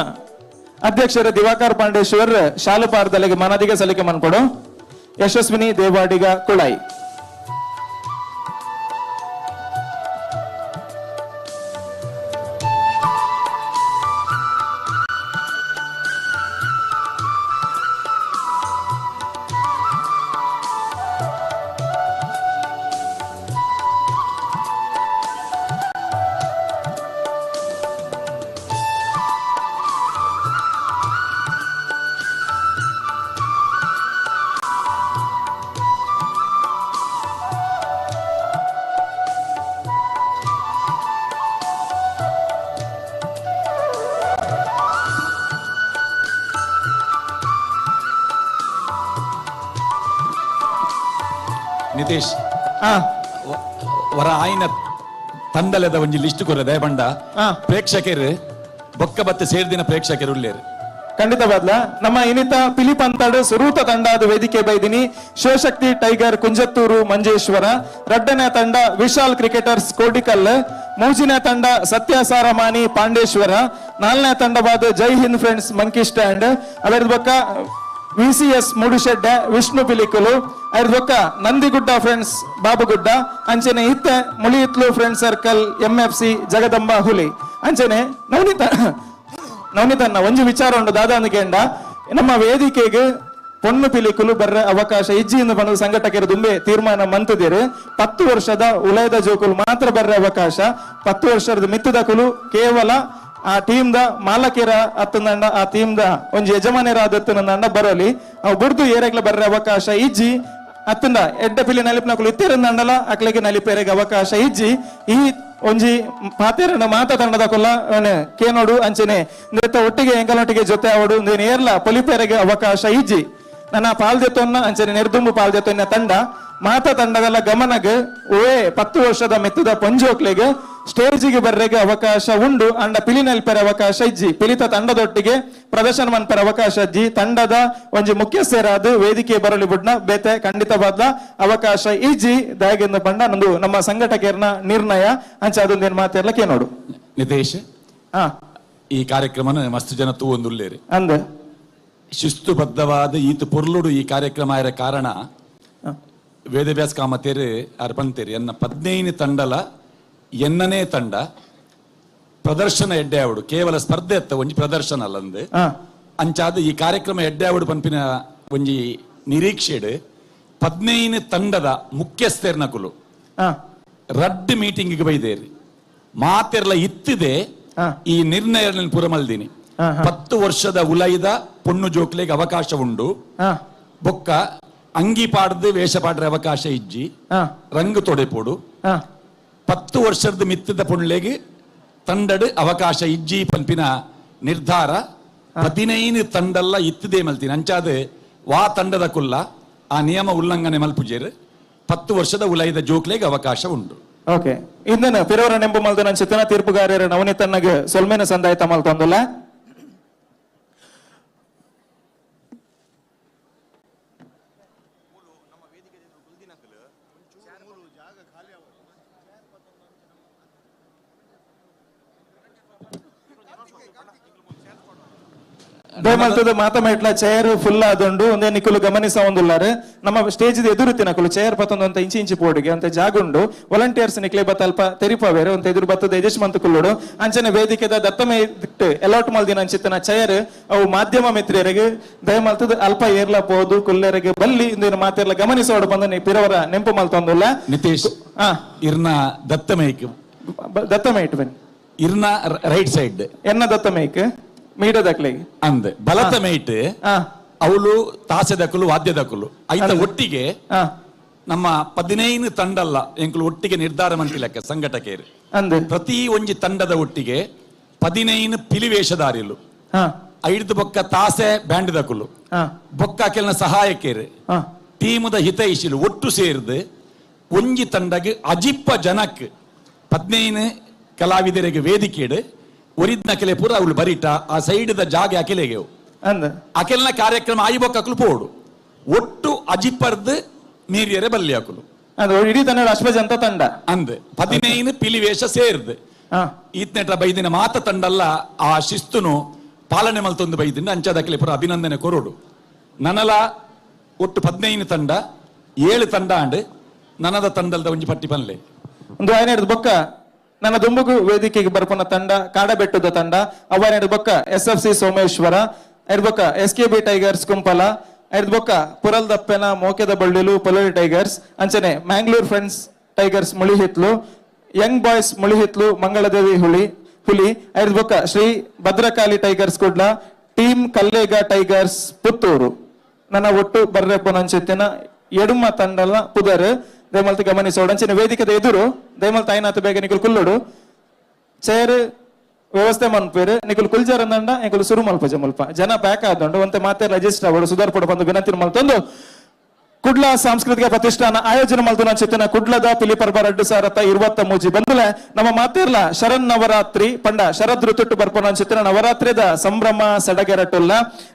Speaker 7: ಅಧ್ಯಕ್ಷರ ದಿವಾಕರ್ ಪಾಂಡೇಶ್ವರ್ ಶಾಲುಪಾರದಲ್ಲಿಗೆ ಮನದಿಗೆ ಸಲ್ಲಿಕೆ ಮನ್ಕೊಡು. ಯಶಸ್ವಿನಿ ದೇವಾಡಿಗ ಕುಳಾಯಿ.
Speaker 4: Nitesh ವರ ಆಯ್ನ ತಂಡಲೆದ ಒಂಜಿ ಲಿಸ್ಟ್ ಕೊರ ದಯಬಂಡ ಪ್ರೇಕ್ಷಕರು ಬೊಕ್ಕ ಬತ್ತೆ ಸೇರ್ದಿನ ಪ್ರೇಕ್ಷಕರು ಉಲ್ಲೇರು.
Speaker 6: ಖಂಡಿತ ಬದ್ಲ ನಮ್ಮ ಇನಿತ ಪಿಲಿಪ್ ಅಂತಾಡು ಸುರೂತ ತಂಡ ಅದು ವೇದಿಕೆ ಬೈದಿನಿ ಶಿವಶಕ್ತಿ ಟೈಗರ್ ಕುಂಜತ್ತೂರು ಮಂಜೇಶ್ವರ, ರಡ್ಡನೇ ತಂಡ ವಿಶಾಲ್ ಕ್ರಿಕೆಟರ್ಸ್ ಕೋಟಿಕಲ್, ಮೂಜಿನೇ ತಂಡ ಸತ್ಯ ಸಾರಮಾನಿ Pandeshwar, ನಾಲ್ನೇ ತಂಡವಾದ Jai Hind friends monkey stand, ಅದರ ಬೊಕ್ಕ ವಿಸಿಎಸ್ ಮುಡುಶೆಡ್ಡೆ ವಿಷ್ಣು ಪಿಲಿಕುಲು, ಐದು ಬೊಕ್ಕ ನಂದಿಗುಡ್ಡ ಫ್ರೆಂಡ್ಸ್ ಬಾಬುಗುಡ್ಡ, ಅಂಚನೆ ಇತ್ತೆ Muliyitlu friend circle MFC Jagadamba Huli. ಅಂಚನೆ ನವನೀತ ನವನೀತನ್ನ ಒಂಜಿ ವಿಚಾರ ಉಂಡು ದಾದಾ ಅಂದ್ಕೇಂಡ ನಮ್ಮ ವೇದಿಕೆಗೆ ಪೊಣ್ಣು ಪಿಲಿಕುಲು ಬರ್ರ ಅವಕಾಶ ಇಜ್ಜಿ ಎಂದು ಬಂದು ಸಂಘಟಕರು ದುಂಬೆ ತೀರ್ಮಾನ ಮಂತದಿರು. 10 ವರ್ಷದ ಉಲಯದ ಜೋಕುಲು ಮಾತ್ರ ಬರ್ರ ಅವಕಾಶ, 10 ವರ್ಷದ ಮಿತ್ತದಕುಲು ಕೇವಲ ಆ ಟೀಮ್ the ಮಾಲಕಿರ ಅತ್ತಂದಂಡ ಆ ಟೀಮ್ the ಒಂಜಿ ಯಜಮಾನರ ಆದತ್ತಂದಂಡ ಬರಲಿ, ಅವು ಬುಡ್ದು ಏರೆಗ್ಲ ಬರ್ರ ಅವಕಾಶ ಇಜ್ಜಿ. ಅತ್ತಂದ ಎಡ್ಡ ಪಿಲಿ ನಲಿಪ್ನಕುಲು ಇತ್ತಿರಂದಂಡಲ ಅಕ್ಲೆಗೆ ನಲಿಪೇರೆಗೆ ಅವಕಾಶ ಇಜ್ಜಿ. ಈ ಒಂಜಿ ಪಾತೇರನ ಮಾತ ತಂಡದ ಕೊಲ್ಲ ಕೇನೋಡು ಅಂಚನೆ ನೃತ್ಯ ಒಟ್ಟಿಗೆ ಎಂಕಲೊಟ್ಟಿಗೆ ಜೊತೆ ಅವಡು ನೇರ್ಲ ಪೊಲಿಪೇರೆಗೆ ಅವಕಾಶ ಇಜ್ಜಿ. ನನ್ನ ಪಾಲ್ದೆತ್ತೊನ್ನ ಅಂಚನೆ ನೆರ್ದುಂಬು ಪಾಲ್ದೆತ್ತೊನ್ನ ತಂಡ ಮಾತ ತಂಡದಲ್ಲ ಗಮನಗ್ ಓಯೇ 10 ವರ್ಷದ ಮೆತ್ತದ ಪಂಜೋಕ್ಲೆಗೆ ಸ್ಟೇಜಿಗೆ ಬರ್ರೆಗೆ ಅವಕಾಶ ಉಂಡು, ಅಂಡ ಪಿಲಿ ನಲ್ಪೆರ ಅವಕಾಶ ಇಜ್ಜಿ. ಪಿಲಿತ ತಂಡದೊಟ್ಟಿಗೆ ಪ್ರದರ್ಶನ ಮನ್ಪೆರ ಅವಕಾಶ ಇಜ್ಜಿ. ತಂಡದ ಒಂಜಿ ಮುಖ್ಯಸ್ಥರಾದ ವೇದಿಕೆ ಬರಲಿ ಬುಡ್ನ ಬೇತೆ ಖಂಡಿತವಾದ ಅವಕಾಶ ಇಜ್ಜಿ. ದಯಗೆಂದು ಬಂಡ ನಂದು ನಮ್ಮ ಸಂಘಟಕರ್ನ ನಿರ್ಣಯ ಅಂಚ ಅದೊಂದೇನು ಮಾತಿರ್ಲಕ್ಕೆ ನೋಡು.
Speaker 4: ನಿತೇಶ್, ಈ ಕಾರ್ಯಕ್ರಮನ ಮಸ್ತ್ ಜನ ತೂ ಒಂದುಲ್ಲೇರಿ
Speaker 6: ಅಂದ
Speaker 4: ಶಿಸ್ತುಬದ್ಧವಾದ ಈತ ಪೊರ್ಲುಡು ಈ ಕಾರ್ಯಕ್ರಮ ಆಯ್ರ ಕಾರಣ ವೇದವ್ಯಾಸ ಕಾಮತೇರು ಅರ್ಪಂತೇರಿ ಎನ್ನ 15 ತಂಡಲ ಎನ್ನನೇ ತಂಡ ಪ್ರದರ್ಶನ ಎಡ್ಡೆ ಆವಡು, ಕೇವಲ ಸ್ಪರ್ಧೆ ಅತ್ತ ಒಂಜಿ ಪ್ರದರ್ಶನ ಅಲ್ಲಂದು ಅಂಚಾದ ಈ ಕಾರ್ಯಕ್ರಮ ಎಡ್ಡೆ ಆವಡು ಪಂಪಿನ ಒಂಜಿ ನಿರೀಕ್ಷೆಡ್ 15 ತಂಡದ ಮುಖ್ಯಸ್ಥರ್ನಕುಲು ರಡ್ಡ್ ಮೀಟಿಂಗ್ ಬೈದೇರಿ ಮಾತೆರ್ಲ ಇತ್ತಿದೆ ಈ ನಿರ್ಣಯ ಪುರಮಲ್ದಿನಿ. 10 ವರ್ಷದ ಉಲೈದ ಪೊಣ್ಣು ಜೋಕ್ಲೆಗೆ ಅವಕಾಶ ಉಂಡು, ಬೊಕ್ಕ ಅಂಗಿ ಪಾಡ್ದು ವೇಷ ಪಾಡ್ರೆ ಅವಕಾಶ ಇಜ್ಜಿ, ರಂಗು ತೊಡೆಪೋಡು. 10 ವರ್ಷದ ಮಿತ್ತದ ಪೊಣ್ಲೆಗೆ ತಂಡಡು ಅವಕಾಶ ಇಜ್ಜಿ ಪಂಪಿನ ನಿರ್ಧಾರ 15 ತಂಡಲ್ಲ ಇತ್ತದೆ ಮಲ್ತೀನಿ. ಅಂಚಾದ ವಾ ತಂಡದ ಕುಲ್ಲ ಆ ನಿಯಮ ಉಲ್ಲಂಘನೆ ಮಲ್ಪುಜೇರು 10 ವರ್ಷದ ಉಲೈದ ಜೋಕ್ಲೆಗೆ ಅವಕಾಶ ಉಂಡು.
Speaker 6: ಓಕೆ, ಇಂದನ ಪಿರವರ ನೆಂಬು ಮಲ್ದು ನನ್ನ ಚಿತ್ತನ ತೀರ್ಪುಗಾರರ ನವನೀತನ್ನಗೆ ಸೊಲ್ಮೇನ ಸಂದಾಯ್ತ ಮಲ್ತೊಂದುಲ್ಲ. ದಯಮಲ್ತದ ಮಾತ ಮೇಟ್ಲ ಚೇರ್ ಫುಲ್ ಆದುಂಡು ಒಂದೇ ನಿಕುಲು ಗಮನಿಸ ಒಂದುಲ್ಲಾರೆ ನಮ್ಮ ಸ್ಟೇಜ್ ಎದುರು ತಿನಕುಲು ಚೇರ್ ಪತ್ತೊಂದು ಅಂತ ಇಂಚಿ ಇಂಚಿ ಪೋಡಿಗೆ ಅಂತ ಜಾಗುಂಡು ವಾಲಂಟಿಯರ್ಸ್ ನಿಕ್ಲೆ ಬತ್ತ ಅಲ್ಪ ತೆರಿಪವೇರು ಅಂತ ಎದುರು ಬತ್ತದ ಯಜೇಶ್ ಮಂತ್ ಕುಲ್ಲುಡು ಅಂಚನೆ ವೇದಿಕೆದ ದತ್ತಮೆ ಅಲಾಟ್ ಮಲ್ದಿನ ಅಂಚಿತ್ತನ ಚೇರ್ ಅವು ಮಾಧ್ಯಮ ಮಿತ್ರರಿಗೆ ದಯಮಲ್ತದ ಅಲ್ಪ ಏರ್ಲ ಪೋದು ಕುಲ್ಲೆರಿಗೆ ಬಲ್ಲಿ ಇಂದಿನ ಮಾತೆರ್ಲ ಗಮನಿಸೋಡು ಬಂದ ಪಿರವರ ನೆಂಪು ಮಲ್ತೊಂದುಲ್ಲ.
Speaker 4: ನಿತೇಶ್, ಇರ್ನ ದತ್ತಮೇಕ್
Speaker 6: ದತ್ತಮೇಟ್ ಬನ್ನಿ
Speaker 4: ಇರ್ನ ರೈಟ್ ಸೈಡ್
Speaker 6: ಎನ್ನ ದತ್ತಮೇಕ್ ಮೀಡದಕ್ಲೆಗೆ
Speaker 4: ಅಂದ್ ಬಲತ ಮೇಟ್ ಅವಳು ತಾಸೆದಕುಲು ವಾದ್ಯದಕುಲು ಐತ ಒಟ್ಟಿಗೆ ನಮ್ಮ 15 ತಂಡಲ್ಲ ಎಂಕುಲು ಒಟ್ಟಿಗೆ ನಿರ್ಧಾರ ಮಂತಿಲಕ್ಕ ಸಂಘಟಕೇರು ಪ್ರತಿ ಒಂಜಿ ತಂಡದ ಒಟ್ಟಿಗೆ 15 ಪಿಲಿವೇಷಧಾರಿಲು, 5 ಬೊಕ್ಕ ತಾಸೆ ಬ್ಯಾಂಡ್ದಕುಲು, ಬೊಕ್ಕ ಕೆಲನ ಸಹಾಯಕೇರು, ಟೀಮದ ಹಿತೈಷಿಲು ಒಟ್ಟು ಸೇರಿದು ಒಂಜಿ ತಂಡಗೆ ಅಜಿಪ್ಪ ಜನಕ್ 15 ಕಲಾವಿದರಿಗೆ ವೇದಿಕೆಡು ಒರಿದ್ನ ಕೆಲೆ ಪೂರ ಅವಳು ಬರಿಟ ಆ ಸೈಡ್ದ ಜಾಗ ಅಕೆಲೆಗೆ ಅಕೆಲ್ನ ಕಾರ್ಯಕ್ರಮ ಆಯಿಬೊಕ್ಕಲು ಪೋಡು ಒಟ್ಟು ಅಜಿಪರ್ದು ಮೀರಿಯರೆ ಬಲ್ಲಿ ಹಾಕಲು
Speaker 6: ಇಡೀ ತಂಡ ಅಶ್ವಜಂತ ತಂಡ
Speaker 4: ಅಂದ್ 15 ಪಿಲಿವೇಷ ಸೇರ್ದು ಈತ್ನೆಟ ಬೈದಿನ ಮಾತ ತಂಡಲ್ಲ ಆ ಶಿಸ್ತುನು ಪಾಲನೆ ಮಲ್ತೊಂದು ಬೈದಿನ ಅಂಚಾದ ಅಕೆಲೆ ಪೂರ ಅಭಿನಂದನೆ ಕೊರೋಡು. ನನಲ ಒಟ್ಟು 15 ತಂಡ 7 ತಂಡ ಅಂಡ್ ನನದ ತಂಡಲ್ದ ಒಂಜಿ ಪಟ್ಟಿ ಪನ್ಲೆ
Speaker 6: ಒಂದು ಐನೇಡ್ದು ಬೊಕ್ಕ ನನ್ನ ದುಂಬುಗು ವೇದಿಕೆಗೆ ಬರ್ಪುನ ತಂಡ ಕಾಡಬೆಟ್ಟದ ತಂಡ ಅವನೆರಡು ಬೊಕ್ಕ SFC Someshwara, ಎರಡು ಬೊಕ್ಕ SKB tigers Kumpala, ಎರಡು ಬೊಕ್ಕ ಪುರಲ್ದಪ್ಪೆನ ಮೋಕೆದ ಬಳ್ಳಿಲು ಪೊಲರಿ ಟೈಗರ್ಸ್, ಅಂಚನೆ Mangalore friends tigers Mulihitlu, young boys Mulihitlu Mangaladevi Huli ಹುಲಿ, ಐದು ಬೊಕ್ಕ Shri Bhadrakali tigers Kudla, team Kallega tigers Puttur. ನನ್ನ ಒಟ್ಟು ಬರ್ರೆಪ್ಪನಂಚಿತ್ತಿನ ಎಡುಮ ತಂಡಲ ಪುದರ್ ದಯಮಲ್ತ ಗಮನಿಸೋಡು. ಅಂಚಿನ ವೇದಿಕೆದ ಎದುರು ದಯಮಲ್ತ ಐನಾಥ ಬೇಗ ನಿಕುಲು ಕುಲ್ಲುಡು ಚೇರ್ ವ್ಯವಸ್ಥೆ ಮನ್ಪೇರು ನಿಕುಲು ಕುಲ್ಜಾರಂದಂಡ ನಿಕುಲು ಸುರು ಮಲ್ಪ ಜಮಲ್ಪ ಜನ ಬ್ಯಾಕ್ ಆದಂಡು ಒಂತೆ ಮಾತೆ ರಿಜಿಸ್ಟರ್ ಅವಳು ಸುಧಾರ್ ಪಡ ಬಂದು ವಿನಂತಿ ಮಲ್ತೊಂದು
Speaker 7: ಕುಡ್ಲ ಸಾಂಸ್ಕೃತಿಕ ಪ್ರತಿಷ್ಠಾನ ಆಯೋಜನೆ ಮಲ್ತುನಂಚಿತ್ತಿನ ಕುಡ್ಲದ ಪಿಲಿಪರ್ಬ 2023 ಬಂದುಲೆ ನಮ್ಮ ಮಾತಿರ್ಲ ಶರನ್ ನವರಾತ್ರಿ ಪಂಡ ಶರದ್ ಋತುಟ್ಟು ಬರ್ಪನಂಚಿತ್ತಿನ ನವರಾತ್ರಿದ ಸಂಭ್ರಮ ಸಡಗರಟುಲ್ಲ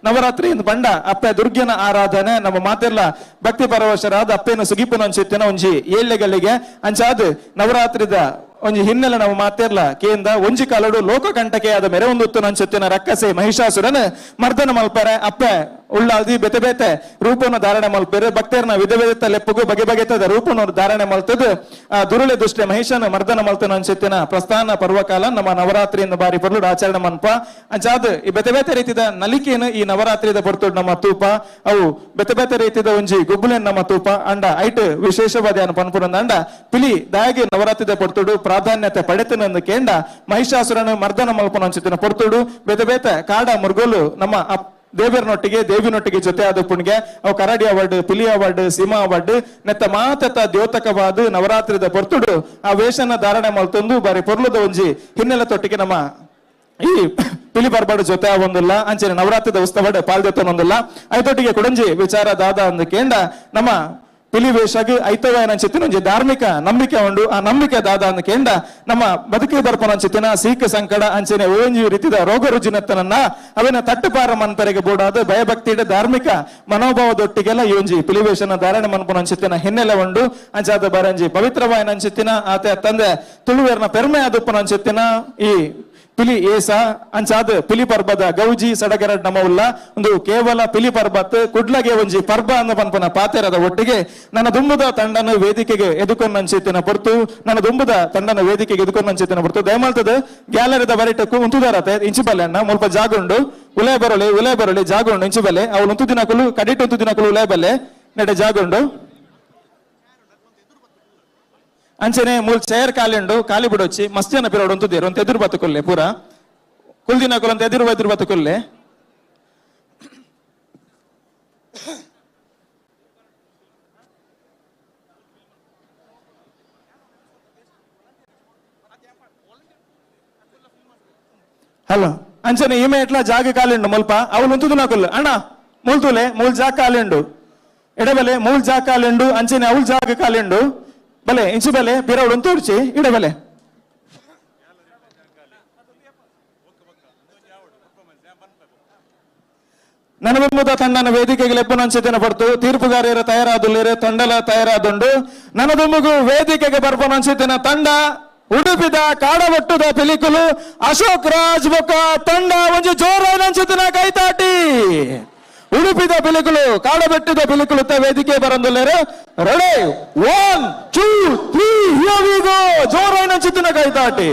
Speaker 7: ನವರಾತ್ರಿ ಪಂಡ ಅಪ್ಪೆ ದುರ್ಗೆನ ಆರಾಧನೆ ನಮ್ಮ ಮಾತಿರ್ಲ ಭಕ್ತಿ ಪರವಶರಾದ ಅಪ್ಪೆನ ಸುಗಿಪುನಂಚಿತ್ತಿನ ಒಂಜಿ ಏಳ್ಳೆಗಳಿಗೆ ಅಂಚಾದ್ ನವರಾತ್ರಿದ ಒಂಜಿ ಹಿನ್ನೆಲೆ ನಾವು ಮಾತಿರ್ಲ ಕೇಂದ್ರ ಒಂಜಿ ಕಾಲಡು ಲೋಕಕಂಟಕೆಯಾದ ಮೆರವೊಂದುತ್ತು ನಂಚುತ್ತಿನ ರಕ್ಕಸೆ ಮಹಿಷಾಸುರನ ಮರ್ದನ ಮಲ್ಪರೆ ಅಪ್ಪೆ ಉಳ್ಳಾಲ್ದಿ ಬೆತೆ ಬೇತೆ ರೂಪವನ್ನು ಧಾರಣೆ ಮಲ್ಪೆರೆ ಭಕ್ತರನ ವಿಧ ವಿಧತ ಲೆಪ್ಪಗು ಬಗೆ ಬಗೆತದ ರೂಪವನ್ನು ಧಾರಣೆ ಮಲ್ತದು ಆ ದುರುಳೆ ದುಷ್ಟೆ ಮಹಿಷನ ಮರ್ದನ ಮಲ್ತನ ಅಂಚೆತ್ತಿನ ಪ್ರಸ್ಥಾನ ಪರ್ವಕಾಲ ನಮ್ಮ ನವರಾತ್ರಿಯಿಂದ ಬಾರಿ ಪೊರ್ಲು ಆಚರಣೆ ಮನ್ಪ ಅಂಚಾದ್ ಈ ಬೆತೆ ಬೇತೆ ರೀತಿದ ನಲಿಕೆಯನ್ನು ಈ ನವರಾತ್ರಿದ ಪೊರ್ತುಡು ನಮ್ಮ ತೂಪ ಅವು ಬೆತೆ ಬೇತೆ ರೀತಿದ ಒಂಜಿ ಗುಬ್ಬುಲೆನ್ ನಮ್ಮ ತೂಪ ಅಂಡ ಐಟ್ ವಿಶೇಷವಾದ ಪನ್ಪುರಂದ ಅಂಡ ಪಿಲಿ ದಾಯಗೆ ನವರಾತ್ರಿದ ಪೊರ್ತುಡು ಪ್ರಾಧಾನ್ಯತೆ ಪಡೆತನಂದು ಕೇಂಡ ಮಹಿಷಾಸುರನ ಮರ್ದನ ಮಲ್ಪನ ಅಂಚಿತ್ತಿನ ಪೊರ್ತುಡು ಬೇತೆ ಬೇತೆ ಕಾಡ ಮುರುಗೋಲು ನಮ್ಮ ದೇವರನೊಟ್ಟಿಗೆ ದೇವಿನೊಟ್ಟಿಗೆ ಜೊತೆ ಆದ ಪುಣ್ಗೆ ಅವು ಕರಡಿ ಅವಾರ್ಡ್ ಪಿಲಿ ಅವಾರ್ಡ್ ಸೀಮಾ ಅವಾರ್ಡ್ ನೆತ್ತ ಮಾತತ ದ್ಯೋತಕವಾದ ನವರಾತ್ರಿದ ಪೊರ್ತುಡು ಆ ವೇಷನ ಧಾರಣೆ ಮಲ್ತೊಂದು ಬಾರಿ ಪೊರ್ಲುದ ಒಂಜಿ ಹಿನ್ನೆಲೆ ತೊಟ್ಟಿಗೆ ನಮ್ಮ ಈ ಪಿಲಿ ಬರ್ಬಾಡು ಜೊತೆ ಒಂದಿಲ್ಲ ಅಂಚನೆ ನವರಾತ್ರಿದ ಉತ್ಸವಡ್ ಪಾಲ್ದೆತ್ತೊಂದಿಲ್ಲ ಐತೊಟ್ಟಿಗೆ ಕುಡಂಜಿ ವಿಚಾರ ದಾದ ಅಂದು ಕೇಂಡ ನಮ್ಮ ಪಿಲಿ ವೇಷಗ್ ಐತವಾಯನಂಚಿತ್ತಿನ ಒಂಜಿ ಧಾರ್ಮಿಕ ನಂಬಿಕೆ ಉಂಡು ಆ ನಂಬಿಕೆ ದಾದ ಅಂದು ಕೇಂಡ ನಮ್ಮ ಬದುಕಿ ಬರ್ಪನಂಚಿತ್ತಿನ ಸೀಕ ಸಂಕಡ ಅಂಚನೆ ಓಂಜಿ ರೀತಿದ ರೋಗ ರುಜಿನತ್ತನನ್ನ ಅವಿನ ತಟ್ಟುಪಾರ ಮನ್ಪರೆಗೆ ಬೋಡಾದ ಭಯಭಕ್ತಿ ಧಾರ್ಮಿಕ ಮನೋಭಾವದೊಟ್ಟಿಗೆಲ್ಲ ಈ ಒಂಜಿ ಪಿಲಿ ವೇಷನ ಧಾರಣೆ ಮನ್ಪನಂಚಿತ್ತಿನ ಹಿನ್ನೆಲೆ ಉಂಡು ಅಂಚಾದ ಬರಂಜಿ ಪವಿತ್ರವಾಯನಂಚಿತ್ತಿನ ಆತ ತಂದೆ ತುಳುವೇರ್ನ ಪೆರ್ಮೆ ಆದುಪ್ಪನಂಚಿತ್ತಿನ ಈ ಪಿಲಿ ಏಸ ಅಂಚಾದ ಪಿಲಿ ಪರ್ಬದ ಗೌಜಿ ಸಡಗರಡ್ ನಮವುಲ್ಲ ಒಂದು ಕೇವಲ ಪಿಲಿ ಪರ್ಬತ್ ಕುಡ್ಲಗೆ ಒಂಜಿ ಪರ್ಬ ಅಂದ ಪನ್ಪನ ಪಾತೆರದ ಒಟ್ಟಿಗೆ ನನ್ನ ದುಂಬುದ ತಂಡನ ವೇದಿಕೆಗೆ ಎದುಕೊಂಡಂಚಿತ್ತಿನ ಪೊರ್ತು ನನ್ನ ದುಂಬುದ ತಂಡನ ವೇದಿಕೆಗೆ ಎದುಕೊಂಡಂಚಿತ್ತಿನ ಪೊರ್ತು ದಯಮಾಲ್ತದ ಗ್ಯಾಲರಿದ ಬರಿಟಕ್ಕು ಉಂತುದಾರತೆ ಇಂಚಿಬಲ್ಲೆ ಅಣ್ಣ ಮುಲ್ಪ ಜಾಗುಂಡು ಉಲೆ ಬರೊಳಿ ಉಲೆ ಬರೊಳಿ ಜಾಗುಂಡು ಇಂಚಿಬಲ್ಲೆ ಅವಳು ಉಂತು ದಿನಕುಲು ಕಡಿಟ್ ಉಂತು ದಿನಕುಲು ಉಲೆ ಬಲ್ಲೆ ನೆಡೆ ಜಾಗುಂಡು ಅಂಚನೆ ಮೂಲ್ ಚೇರ್ ಖಾಲಿ ಉಂಡು ಖಾಲಿ ಬಿಡೊಚ್ಚಿ ಮಸ್ತ್ ಜನ ಪಿರೋಡು ಉಂತುದೇರು ಅಂತ ಎದುರು ಬತ್ತುಕೊಲ್ಲೆ ಪೂರ ಕುಲ್ದಿನ ಕುಲಂತ ಎದುರು ಎದುರು ಬತ್ತುಕೊಲ್ಲೆ ಹಲೋ ಅಂಚನೆ ಈಮೆ ಎಟ್ಲ ಜಾಗ ಖಾಲಿ ಉಂಡು ಮುಲ್ಪ ಅವಳು ಉಂತುದು ನಾಕುಲ್ಲು ಅಣ್ಣ ಮೂಲ್ತುಲೆ ಮೂಲ್ ಜಾಗ ಖಾಲಿ ಉಂಡು ಎಡಬಲೆ ಮೂಲ್ ಜಾಗ ಖಾಲಿ ಉಂಡು ಅಂಚನೆ ಅವಳು ಜಾಗ ಖಾಲಿ ಉಂಡು ಬಲೆ ಇಂಚು ಬಲೆ ಪಿರವಡು ತೋರ್ಚಿ ಇಡಬಲೆ ನನಬೆಂಬುದ ತಂಡನ ವೇದಿಕೆಗೆ ಲೆಪ್ಪನಂಚಿತಿನ ಪಡ್ತು ತೀರ್ಪುಗಾರರ ತಯಾರಾದುಲ್ಲೇರು ತಂಡಲ ತಯಾರಾದುಂಡು ನನದುಂಬುಗು ವೇದಿಕೆಗೆ ಬರ್ಪನಂಚಿತಿನ ತಂಡ ಉಡುಪಿದ ಕಾಡಬಟ್ಟುದ ಪಿಲಿಕುಲು ಅಶೋಕ್ ರಾಜ್ ಬೊಕ್ಕ ತಂಡ ಒಂಜಿ ಜೋರಾಯಿನಂಚಿತಿನ ಕೈತಾಟಿ ಉಡುಪಿದ ಪಿಲಿಕುಲು ಕಾಡಬೆಟ್ಟದ ಪಿಲಿಕುಲು ವೇದಿಕೆ ಬರಂದುಲ್ಲೇರು ready 1 2 3 here we go ಜೋರಾಯಿನಂಚಿತಿನ ಕೈತಾಟಿ.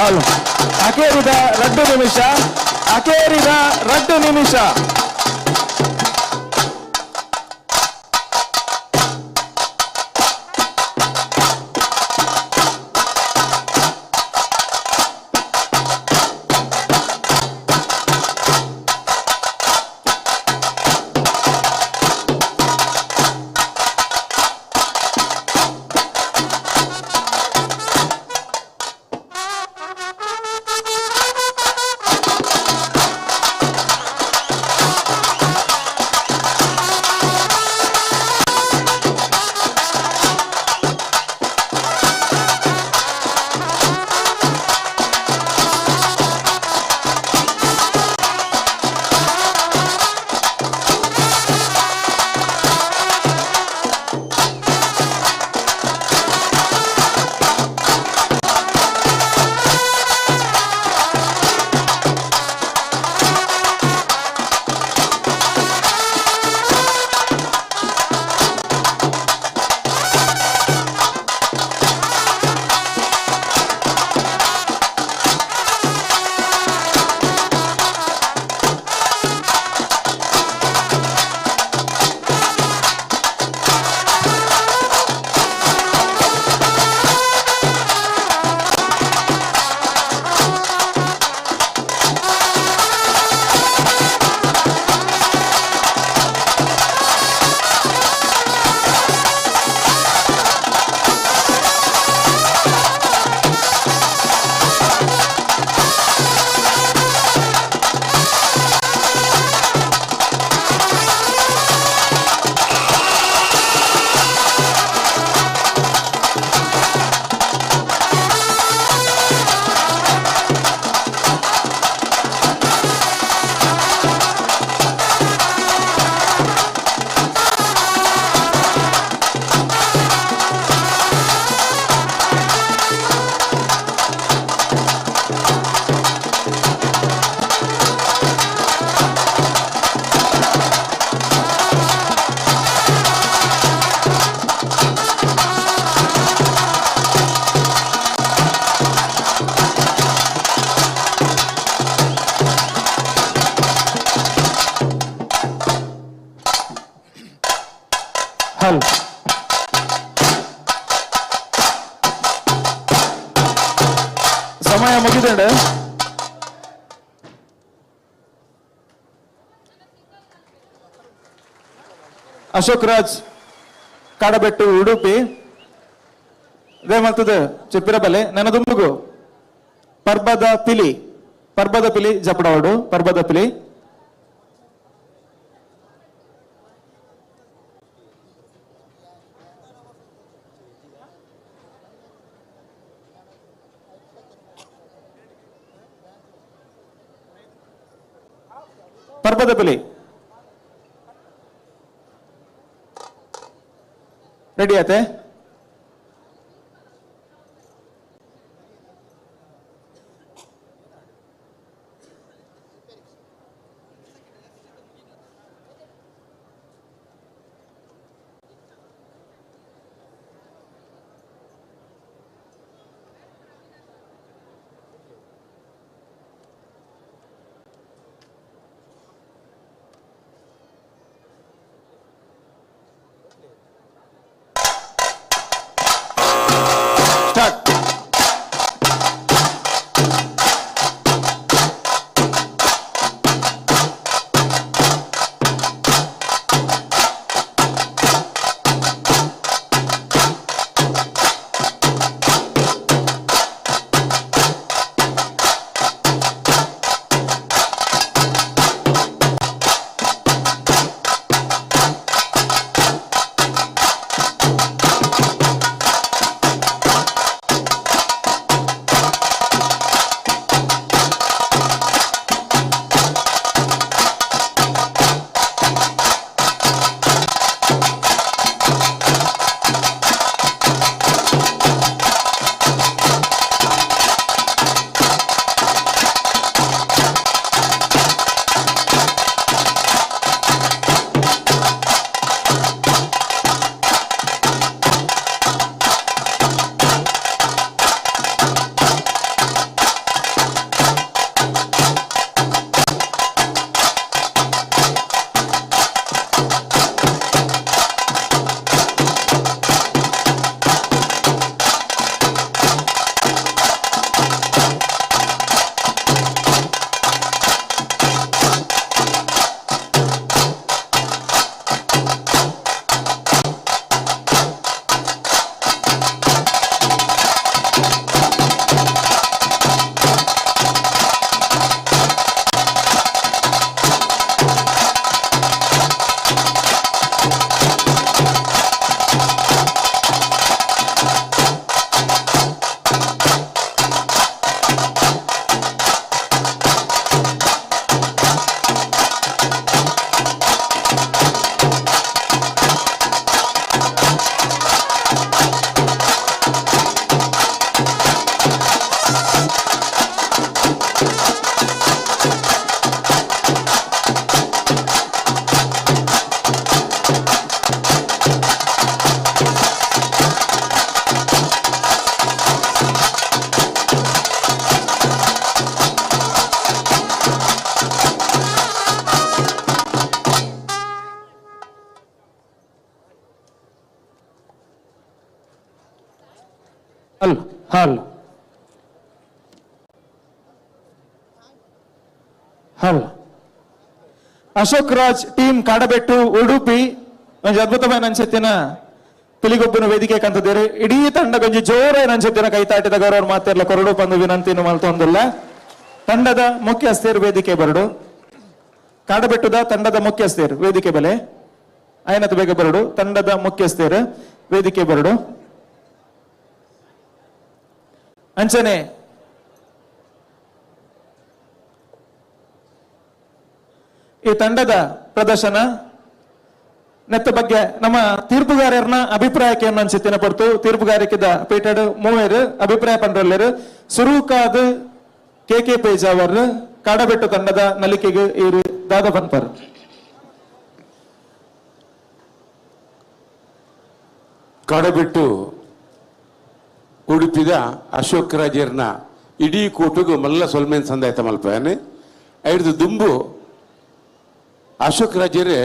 Speaker 7: ಹಲೋ ಅಕೇರಿದ 2 ನಿಮಿಷ, ಅಕೇರಿದ 2 ನಿಮಿಷ. ಹಲ್ ಸಮಯ ಮುಗಿದಂಡ. ಅಶೋಕ್ ರಾಜ್ ಕಾಡಬೆಟ್ಟು ಉಡುಪಿ ಇದೇ ಚಿಪ್ಪಿರಬಲೆ ನನ್ನ ದುಂಬುಗು ಪರ್ಬದ ಪಿಲಿ, ಪರ್ಬದ ಪಿಲಿ ಜಪಡವಾಡು, ಪರ್ಬದ ಪಿಲಿ. ಪರ್ಬದ ಪಿಲಿ ರೆಡಿ ಆತೆ?
Speaker 6: Hello hello hello Ashok Raj team Kadabettu Udupi ಒಂಜಿ ಅದ್ಭುತವಾಯಿನ ಅಂಚೆತ್ತಿನ ಪಿಲಿಗೊಬ್ಬನ ವೇದಿಕೆ ಕಂತದೇರು ಇಡೀ ತಂಡ ಒಂಜಿ ಜೋರಾಯಿನ ಅಂಚೆತ್ತಿನ ಕೈತಾಟಿದ ಗೌರವ ಮಾತೆರ್ಲ ಕೊರಡು ಪಂದು ವಿನಂತಿನ ಮಲ್ತೊಂದುಲ್ಲ. ತಂಡದ ಮುಖ್ಯಸ್ಥರು ವೇದಿಕೆ ಬರಡು, ಕಾಡಬೆಟ್ಟುದ ತಂಡದ ಮುಖ್ಯಸ್ಥರು ವೇದಿಕೆ ಬೆಲೆ ಆಯನತ್ ಬೇಗ ಬರಡು, ತಂಡದ ಮುಖ್ಯಸ್ಥರು ವೇದಿಕೆ ಬರಡು. ಅಂಚನೆ ಈ ತಂಡದ ಪ್ರದರ್ಶನ ನೆತ್ತ ಬಗ್ಗೆ ನಮ್ಮ ತೀರ್ಪುಗಾರರನ್ನ ಅಭಿಪ್ರಾಯಕ್ಕೆ ಅನ್ಸಿತ್ತಿನ ಪಡ್ತು. ತೀರ್ಪುಗಾರಿಕೆದ ಪೇಟೆಡ್ ಮೂವೇರು ಅಭಿಪ್ರಾಯ ಪಂಡ್ರಲ್ಲೇರು ಸುರೂಕಾದ ಕೆ ಕೆ ಪೇಜಾವರ್ ಕಾಡಬೆಟ್ಟು ತಂಡದ ನಲಿಕೆಗೆ ಇರು ದಾದ ಪನ್ಪರ್.
Speaker 2: ಕಾಡಬೆಟ್ಟು ಉಡುಪಿದ ಅಶೋಕ್ ರಾಜರ್ನ ಇಡೀ ಕೂಟಗೂ ಮಲ್ಲ ಸೊಲ್ಮೇನ್ ಸಂದಾಯ್ತ ಮಲ್ಪನೆ ಐದು ದುಂಬು ಅಶೋಕ್ ರಾಜರೇ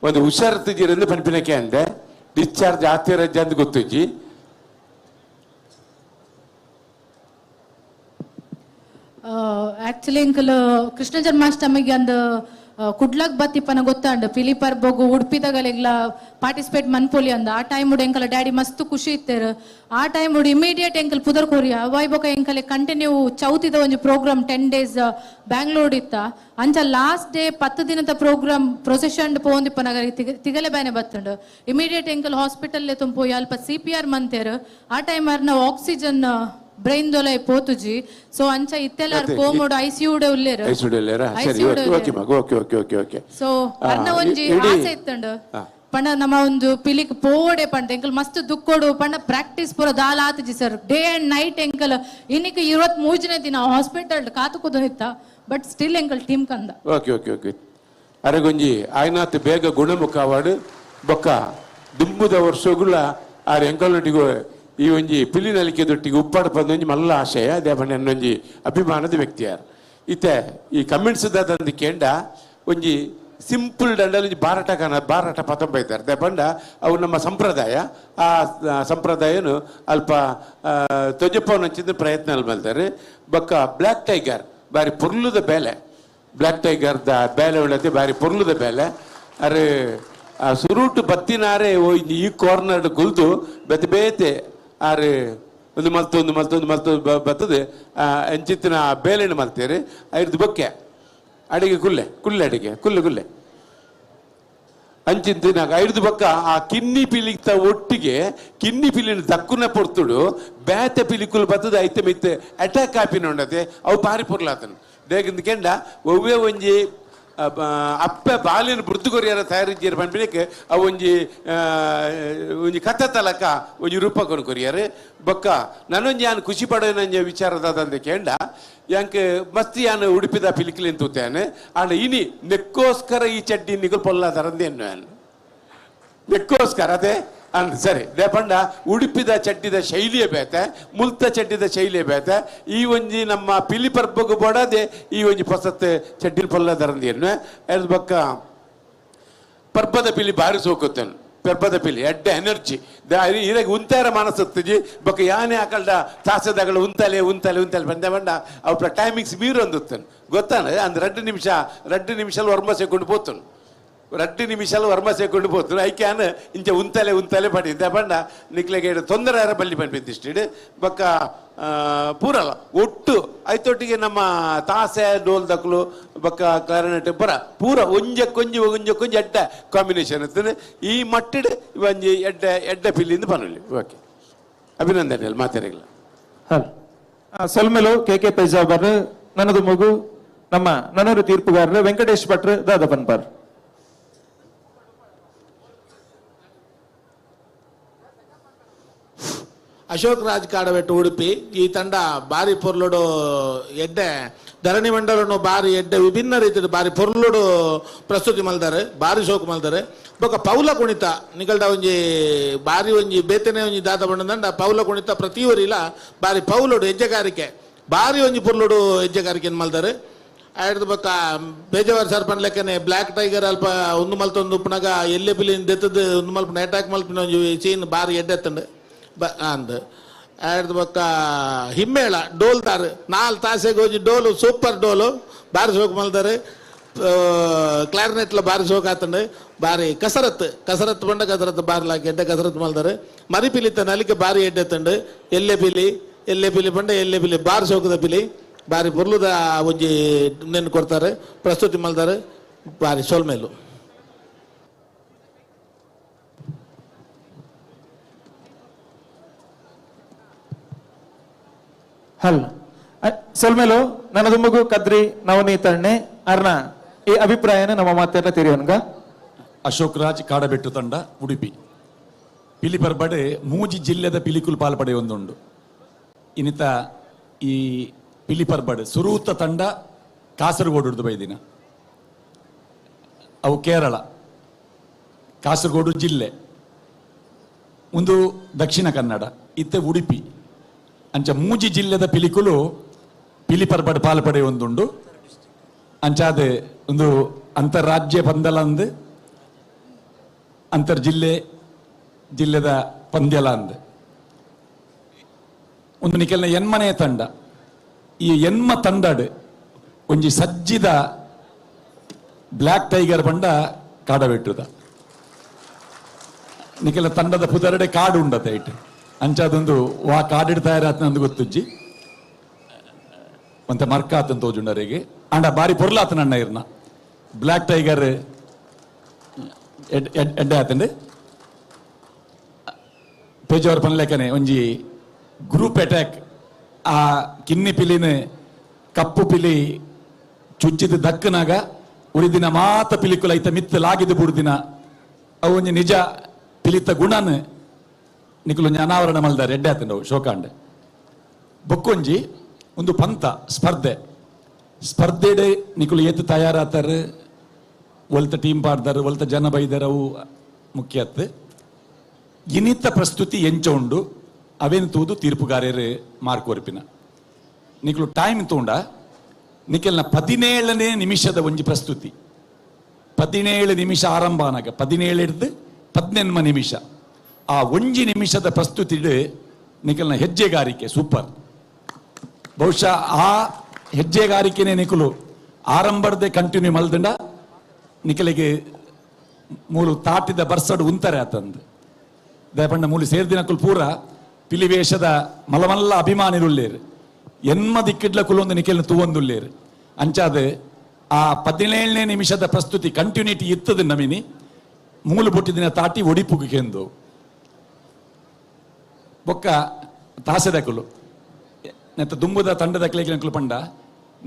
Speaker 2: ಒಂದು ಹುಷಾರತ್ತಿದ್ದೀರಂದು ಪನ್ಪಿನಕ್ಕೆ ಅಂದೆ ಡಿಸ್ಚಾರ್ಜ್ ಆತಿ ರಜೆ ಅಂತ ಗೊತ್ತಿಜ್ಜಿ.
Speaker 9: ಆಕ್ಚುಲಿ ಅಂಕಲ್ ಕೃಷ್ಣ ಜನ್ಮಾಷ್ಟಮಿಗೆ ಅಂದ್ ಕುಡ್ಲಕ್ ಬತ್ತಿಪ್ಪನ ಗೊತ್ತಾಂಡ್ ಪಿಲಿ ಪರ್ಬೊಗು ಉಡುಪಿದಗಲೆಗ್ಲ ಪಾರ್ಟಿಸಿಪೇಟ್ ಮನ್ಪೊಲಿ ಅಂದ ಆ ಟೈಮ್ ಉಡು ಎಂಕಲ ಡ್ಯಾಡಿ ಮಸ್ತ್ ಖುಷಿ ಇತ್ತೇರು. ಆ ಟೈಮ್ ಉಡು ಇಮಿಡಿಯೇಟ್ ಎಂಕಲ್ ಪುದರ್ ಕೊರಿಯ ಅವಾಯ್ ಬೊಕ ಎಂಕಲೆ ಕಂಟಿನ್ಯೂ ಚೌತಿದ ಒಂಜಿ ಪ್ರೋಗ್ರಾಮ್ 10 ಡೇಸ್ ಬ್ಯಾಂಗ್ಳೂರ್ ಇತ್ತ ಅಂಚ ಲಾಸ್ಟ್ ಡೇ 10 ದಿನದ ಪ್ರೋಗ್ರಾಮ್ ಪ್ರೊಸೆಷನ್ ಪೋಂದಿಪ್ಪನಗ ತಿಗಲೆ ಬೇನೆ ಬತ್ತುಂಡು. ಇಮಿಡಿಯೇಟ್ ಎಂಕಲ್ ಹಾಸ್ಪಿಟಲ್ ತುಂಪೋಯಿ ಅಲ್ಪ CPR ಮಂತೇರು. ಆ ಟೈಮ್ ಅರ್ನ ಆಕ್ಸಿಜನ್ ಬ್ರೈನ್ ದೊಲೆ ಪೋತುಜಿ. ಸೊ ಅಂಚ ಇತ್ತೆಲ್ಲ ಕೋಮೋಡು ಐಸಿಯು ಉಲ್ಲೇರು. ಸೊ ಅರ್ನ ಒಂಜಿ ಆಸೆ ಇತ್ತಂಡು ಪಂಡ ನಮ್ಮ ಒಂದು ಪಿಲಿಕ್ ಪೋಡೆ ಪಂಡ ಎಂಕಲ್ ಮಸ್ತ್ ದುಕ್ಕೋಡು ಪಂಡ ಪ್ರಾಕ್ಟೀಸ್ ಪೂರ ದಾಲ ಆತುಜಿ ಸರ್. ಡೇ ಅಂಡ್ ನೈಟ್ ಎಂಕಲ್ ಇನ್ನಿಕ್ 23ನೇ ದಿನ ಹಾಸ್ಪಿಟಲ್ ಕಾತು ಕೂದೋಯ್ತ ಬಟ್ ಸ್ಟಿಲ್ ಎಂಕಲ್ ಟೀಮ್ ಕಂದ.
Speaker 2: ಓಕೆ ಓಕೆ ಓಕೆ ಅರೆಗೊಂಜಿ ಆಯ್ನಾತ್ ಬೇಗ ಗುಣಮುಖ ಅವಾರ್ಡ್ ಬೊಕ್ಕ ದುಂಬುದ ವರ್ಷಗುಳ ಆರ್ ಎಂಕಲ್ನೊಟ್ಟಿಗೆ ಈ ಒಂಜಿ ಪಿಲಿ ನಲಿಕೆ ದೊಟ್ಟಿಗೆ ಉಪ್ಪಾಡ ಪಂದೊಂಜಿ ಮಲ್ಲ ಆಶಯ ದೇವಣ್ಣ ಒಂಜಿ ಅಭಿಮಾನದ ವ್ಯಕ್ತಿಯಾರ್. ಇತ್ತೆ ಈ ಕಮೆಂಟ್ಸ್ ದಾದಂದು ಕೇಂಡ ಒಂಜಿ ಸಿಂಪಲ್ ದಂಡಲ್ಲಿ ಒಂಜಿ ಬಾರಾಟ ಕಾನ ಬಾರಾಟ ಪತಂಬೈತಾರೆ ದೇಪಂಡ ಅವು ನಮ್ಮ ಸಂಪ್ರದಾಯ. ಆ ಸಂಪ್ರದಾಯನು ಅಲ್ಪ ತೊಜಪ್ಪವನಂಚಿದ ಪ್ರಯತ್ನ ಅಲ್ಲಿ ಮಾಡ್ತಾರೆ. ಬೊಕ್ಕ ಬ್ಲ್ಯಾಕ್ ಟೈಗರ್ ಬಾರಿ ಪೊರ್ಲುದ ಬೇಲೆ, ಬ್ಲ್ಯಾಕ್ ಟೈಗರ್ದ ಬೇಲೆ ಉಳ್ಳತೆ ಬಾರಿ ಪೊರ್ಲುದ ಬೇಲೆ. ಅರೆ ಆ ಸುರುಟು ಬತ್ತಿನಾರೆ ಈ ಕಾರ್ನರ್ ಕುಲ್ದು ಬೇತೆ ಬೇತೆ ಆರೆ ಒಂದು ಮಲ್ತು ಒಂದು ಮಲ್ತು ಒಂದು ಮಲ್ತು ಬರ್ತದೆ ಅಂಚಿತ್ತಿನ ಬೇಲೆಣ್ಣು ಮಲ್ತೇರಿ ಐದು ಬೊಕ್ಕೆ ಅಡಿಗೆ ಕುಲ್ಲೆ ಕುಲ್ಲೆ ಅಡಿಗೆ ಕುಲ್ಲೆ ಕುಲ್ಲೆ ಅಂಚಿಂತಿನ ಐದು ಬೊಕ್ಕ ಆ ಕಿನ್ನಿ ಪಿಲಿಕ್ತ ಒಟ್ಟಿಗೆ ಕಿನ್ನಿ ಪಿಲಿನ ದಕ್ಕುನ ಪೊರ್ತುಡು ಬೇತೆ ಪಿಲಿಕುಲ್ ಬರ್ತದೆ ಐತೆ ಮಿತ್ತೆ ಅಟ್ಯಾಕ್ ಆಪಿನ ಉಂಡತೆ ಅವು ಪಾರಿ ಪೊರ್ಲಾತನು ದೇಗಿಂದ ಕೆಂಡ ಒವ್ವೇ ಒಂಜಿ ಅಪ್ಪೆ ಬಾಲಿನ ಬುರ್ದು ಕೊರಿಯರ ತಯಾರಿದ್ದೀರ ಪನ್ಪಿನಕ್ಕೆ ಅವು ಒಂಜಿ ಒಂಜಿ ಕಥೆ ತಲಕ ಒಂಜಿ ರೂಪకొని ಕೊರಿಯರು. ಬೊಕ್ಕ ನಾನೊಂಜಿ ಯಾನ್ ಖುಷಿ ಪಡೋನಂಜೆ ವಿಚಾರದಾದಂದೆ ಕೇಂಡ ಯಾಂಕ್ ಮಸ್ತ್ ಯಾನ್ ಉಡುಪಿದ ಪಿಲಿಕ್ಲಿನ್ ತೂತೇನೆ ಆಂಡ ಇನಿ ನೆಕ್ಕೋಸ್ಕರ ಈ ಚಡ್ಡಿ ನಿಗಲ್ ಪೊಲ್ಲಾದರಂದೆ ಎನ್ನು ನೆಕ್ಕೋಸ್ಕರ ಅದೇ ಅಂದ್ ಸರಿ ದೇಪಂಡ ಉಡುಪಿದ ಚಡ್ಡಿದ ಶೈಲಿಯೇ ಬೇತೆ ಮುಲ್ತ ಚಡ್ಡಿದ ಶೈಲಿಯೇ ಬೇತೆ ಈ ಒಂಜಿ ನಮ್ಮ ಪಿಲಿ ಪರ್ಬಗು ಬೋಡದೆ ಈ ಒಂಜಿ ಪೊಸತ್ತೆ ಚಡ್ಡಿನ ಪೊಲ್ಲದರಂದಿಯನ್ನು ಎರ್ದು ಬೊಕ್ಕ ಪರ್ಬದ ಪಿಲಿ ಬಾರಿ ಸೋಕುತ್ತೇನೆ. ಪರ್ಬದ ಪಿಲಿ ಎಡ್ಡೆ ಎನರ್ಜಿ ಇರಾಗ ಉಂತಾರ ಮನಸ್ಸತ್ತಜಿ ಬೊಕ್ಕ ಯಾನೇ ಆಕಲ್ಡ ತಾಸದಾಗಲು ಉಂತಾಲೆ ಉಂತಾಲೆ ಉಂತಾಲೆ ಬಂದೆ ಬಂಡ ಅವಳ ಟೈಮಿಂಗ್ಸ್ ಮೀರು ಅಂದುತ್ತಾನೆ ಗೊತ್ತಾನೆ ಅಂದ್ 2 ನಿಮಿಷ 2 ನಿಮಿಷ ವರ್ಮ ಸೇಕೊಂಡು ಪೋತನು 2 ನಿಮಿಷ ವರ್ಮ ಸೇಕೊಂಡು ಪೋತನು ಐಕ್ಯಾನ್ ಇಂಚ ಉಂತಾಲೆ ಉಂತಾಲೆ ಪಡಿದ್ದೆ ಬಂಡ ನಿಕ್ಲೆಗೆ ತೊಂದರೆ ಯಾರ ಬಲ್ಲಿ ಬಂದಿಷ್ಟಿಡು ಬೊಕ್ಕ ಪೂರಲ್ಲ ಒಟ್ಟು ಐತೊಟ್ಟಿಗೆ ನಮ್ಮ ತಾಸೆ ಡೋಲ್ ದಕ್ಲು ಬೊಕ್ಕ ಕ್ಲಾರಿನೆಟ್ ಪೂರ ಪೂರ ಒಂಜಕ್ಕೊಂಜಿ ಒಂಜಕ್ಕೊಂಜಿ ಎಡ್ಡೆ ಕಾಂಬಿನೇಷನ್ ಇರ್ತದೆ. ಈ ಮಟ್ಟಿಡ್ ಒಂಜಿ ಎಡ್ಡೆ ಎಡ್ಡೆ ಪಿಲ್ಲಿಂದ ಪನೊಲಿ. ಓಕೆ ಅಭಿನಂದನೆ ಅಲ್ಲ ಮಾತಾಡಿಲ್ಲ.
Speaker 6: ಸೊಲ್ಮೆಲು ಕೆ ಕೆ ಪೇಜಾವರ್ ನನ್ನದು ಮಗು ನಮ್ಮ ನನರು ತೀರ್ಪುಗಾರರು ವೆಂಕಟೇಶ್ ಭಟ್ರು ದಾದ ಪನ್ಪರ್.
Speaker 3: ಅಶೋಕ್ ರಾಜ್ ಕಾಡಬೆಟ್ಟು ಉಡುಪಿ ಈ ತಂಡ ಬಾರಿ ಪೊರ್ಲುಡು ಎಡ್ಡೆ ಧರಣಿ ಮಂಡಲನು ಬಾರಿ ಎಡ್ಡೆ ವಿಭಿನ್ನ ರೀತಿಯ ಬಾರಿ ಪೊರ್ಲುಡು ಪ್ರಸ್ತುತಿ ಮಲ್ದಾರೆ ಬಾರಿ ಶೋಕು ಮಲ್ದಾರೆ. ಬೊಕ್ಕ ಪೌಲ ಕುಣಿತ ನಿಗಲ್ಡ ಒಂಜಿ ಬಾರಿ ಒಂಜಿ ಬೇತನೆ ಒಂಜಿ ದಾದ ಬಂಡ ಪೌಲ ಕುಣಿತ ಪ್ರತಿಯೊರಿಲ ಬಾರಿ ಪೌಲುಡು ಹೆಜ್ಜೆಗಾರಿಕೆ ಬಾರಿ ಒಂಜಿ ಪೊರ್ಲುಡು ಹೆಜ್ಜೆಗಾರಿಕೆ ಮಲ್ದಾರೆ. ಆಯ್ತು ಬೊಕ್ಕ ಬೇಜವಾರ್ ಸರ್ ಪನ್ಲೆಕ್ಕನೆ ಬ್ಲ್ಯಾಕ್ ಟೈಗರ್ ಅಲ್ಪ ಒಂದು ಮಲ್ತೊಂದು ಉಪ್ಪುನಗ ಎಲ್ಲೆ ಪಿಲಿನ್ ದೆತ್ತದು ಒಂದು ಮಲ್ಪನ ಅಟ್ಯಾಕ್ ಮಲ್ಪಿನ ಒಂಜಿ ಸೀನ್ ಬಾರಿ ಎಡ್ಡೆ ಎತ್ತಂಡು ಅಂದ್ ಆಯ್ದು ಬೊಕ್ಕ ಹಿಮ್ಮೇಳ ಡೋಲ್ದಾರ್ ನಾಲ್ ತಾಸೆಗೆ ಹೋಗಿ ಡೋಲು ಸೂಪರ್ ಡೋಲು ಬಾರಿ ಸೋಕು ಮಲ್ದಾರೆ ಕ್ಲಾರಿನೆಟ್ಲ ಬಾರಿ ಸೋಕು ಆತಂಡು ಬಾರಿ ಕಸರತ್ತು ಕಸರತ್ತು ಬಂಡ ಕಸರತ್ತು ಬಾರ್ಲ ಗೆಡ್ಡೆ ಕಸರತ್ತು ಮಲ್ದಾರೆ ಮರಿಪಿಲಿತ್ತ ನಲಿಕೆ ಬಾರಿ ಎಡ್ಡೆ ತಂಡು ಎಲ್ಲೆ ಪಿಲಿ ಎಲ್ಲೆ ಪಿಲಿ ಬಂಡ ಎಲ್ಲೆ ಪಿಲಿ ಬಾರಿ ಸೋಕದ ಪಿಲಿ ಬಾರಿ ಪೊರ್ಲುದ ಒಂಜಿ ನೆನ್ ಕೊಡ್ತಾರೆ ಪ್ರಸ್ತುತಿ ಮಲ್ದಾರೆ ಬಾರಿ ಸೋಲ್ಮೇಲು.
Speaker 6: ಹಲ್ ಸೊಲ್ಮೇಲು ನನ್ನ ದುಂಬಗು ಕದ್ರಿ ನವನೀತ ಅಣ್ಣೆ ಅರ್ಣ ಈ ಅಭಿಪ್ರಾಯನ ನಮ್ಮ ಮಾತೆಲ್ಲ ತಿಳಿಯೋನ್ಗ.
Speaker 4: ಅಶೋಕ್ ರಾಜ್ ಕಾಡಬೆಟ್ಟು ತಂಡ ಉಡುಪಿ ಪಿಲಿ ಪರ್ಬಡೆ ಮೂಜಿ ಜಿಲ್ಲೆದ ಪಿಲಿಕುಲ್ ಪಾಲ್ಪಡೆ ಒಂದುಂಡು. ಇನ್ನಿತ ಈ ಪಿಲಿ ಪರ್ಬಡೆ ಸುರೂತ ತಂಡ ಕಾಸರಗೋಡು ಬೈದಿನ ಅವು ಕೇರಳ ಕಾಸರಗೋಡು ಜಿಲ್ಲೆ ಒಂದು ದಕ್ಷಿಣ ಕನ್ನಡ ಇತ್ತೆ ಉಡುಪಿ ಅಂಚ ಮೂಜಿ ಜಿಲ್ಲೆದ ಪಿಲಿಕುಲು ಪಿಲಿ ಪರ್ಬಡ್ ಪಾಲ್ಪಡೆ ಒಂದುಂಡು. ಅಂಚಾದೆ ಒಂದು ಅಂತಾರಾಜ್ಯ ಪಂದಲ ಅಂದ್ ಅಂತರ್ ಜಿಲ್ಲೆ ಜಿಲ್ಲೆದ ಪಂದ್ಯಲ ಅಂದ್ ಒಂದು ನಿಕೆಲ್ನ ಎನ್ಮನೆ ತಂಡ. ಈ ಎನ್ಮ ತಂಡಡ್ ಒಂಜಿ ಸಜ್ಜಿದ ಬ್ಲ್ಯಾಕ್ ಟೈಗರ್ ಬಂಡ ಕಾಡಬೆಟ್ಟುದ ನಿಕೆಲ್ಲ ತಂಡದ ಪುದರಡೆ ಕಾಡು ಉಂಡತೆ it ಅಂಚಾದೊಂದು ವಾ ಕಾಡಿಡ್ತಾ ಇರತ್ ನಂದು ಗೊತ್ತುಜ್ಜಿ ಒಂತ ಮರ್ಕಾತನ್ ತೋಜುಂಡರಿಗೆ ಅಂಡ ಬಾರಿ ಪೊರ್ಲಾತನ ಅಣ್ಣ ಇರ್ನ ಬ್ಲ್ಯಾಕ್ ಟೈಗರ್ ಎಡ್ಡೆ ಆತಂಡೆ ಪೇಜಾವರ್ ಪನ್ಲೆಕನೆ ಒಂಜಿ ಗ್ರೂಪ್ ಅಟ್ಯಾಕ್ ಆ ಕಿನ್ನಿ ಪಿಲಿನ ಕಪ್ಪು ಪಿಲಿ ಚುಚ್ಚಿದ ದಕ್ಕನಾಗ ಉಳಿದಿನ ಮಾತ ಪಿಲಿಕುಲ ಐತ ಮಿತ್ತ ಲಾಗಿದ ಬುಡ್ದಿನ ಅವು ಒಂಜಿ ನಿಜ ಪಿಲಿತ ಗುಣನ್ ನಿಕುಲು ಒಂಜಿ ಅನಾವರಣ ಮಲ್ದಾರೆ ಎಡ್ಡೆ ಆತಂಡವು ಶೋಕಾಂಡೆ. ಬೊಕ್ಕೊಂಜಿ ಒಂದು ಪಂತ ಸ್ಪರ್ಧೆ ಸ್ಪರ್ಧೆಡೆ ನಿಕುಲು ಏತು ತಯಾರಾತಾರೆ ಒಲ್ತ ಟೀಮ್ ಪಾಡ್ದಾರೆ ಒಲ್ತ ಜನ ಬೈದಾರ ಅವು ಮುಖ್ಯ ಅತ್ತು. ಇನಿತ ಪ್ರಸ್ತುತಿ ಎಂಚ ಉಂಡು ಅವೇನು ತೂದು ತೀರ್ಪುಗಾರರು ಮಾರ್ಕೋರ್ಪಿನ ನಿಕುಲು ಟೈಮ್ ತೂಂಡ ನಿಕೆಲ್ನ 17ನೇ ನಿಮಿಷದ ಒಂಜಿ ಪ್ರಸ್ತುತಿ 17 ನಿಮಿಷ ಆರಂಭ ಆನಾಗ 17 ಹಿಡ್ದು 18 ನಿಮಿಷ ಆ ಒಂಜಿ ನಿಮಿಷದ ಪ್ರಸ್ತುತಿ ನಿಕಲ್ನ ಹೆಜ್ಜೆಗಾರಿಕೆ ಸೂಪರ್. ಬಹುಶಃ ಆ ಹೆಜ್ಜೆಗಾರಿಕೆನೇ ನಿಕುಲು ಆರಂಭದೇ ಕಂಟಿನ್ಯೂ ಮಲ್ದಂಡ ನಿಕಲಿಗೆ ಮೂಲು ತಾಟಿದ ಬರ್ಸಡು ಉಂತಾರೆ ಆತಂದು ದಯಪಂಡ ಮೂಲು ಸೇರ್ದಿನಕುಲು ಪೂರ ಪಿಲಿವೇಶದ ಮಲಮಲ್ಲ ಅಭಿಮಾನಿರುಳ್ಳೇರು ಎನ್ಮ ದಿಕ್ಕಿಡ್ಲ ಕುಲೊಂದು ನಿಕೆಲ್ನ ತೂವೊಂದುಳ್ಳೇರು. ಅಂಚಾದ ಆ 17ನೇ ನಿಮಿಷದ ಪ್ರಸ್ತುತಿ ಕಂಟಿನ್ಯೂಟಿ ಇತ್ತದ ನಮಿನಿ ಮೂಲು ಪುಟ್ಟಿದಿನ ತಾಟಿ ಒಡಿಪುಗೆಂದು ಬೊಕ್ಕ ತಾಸೆದಕುಲು ನೆತ್ತ ದುಂಬುದ ತಂಡದ ಕ್ಲೇಕಿನಕುಲು ಪಂಡ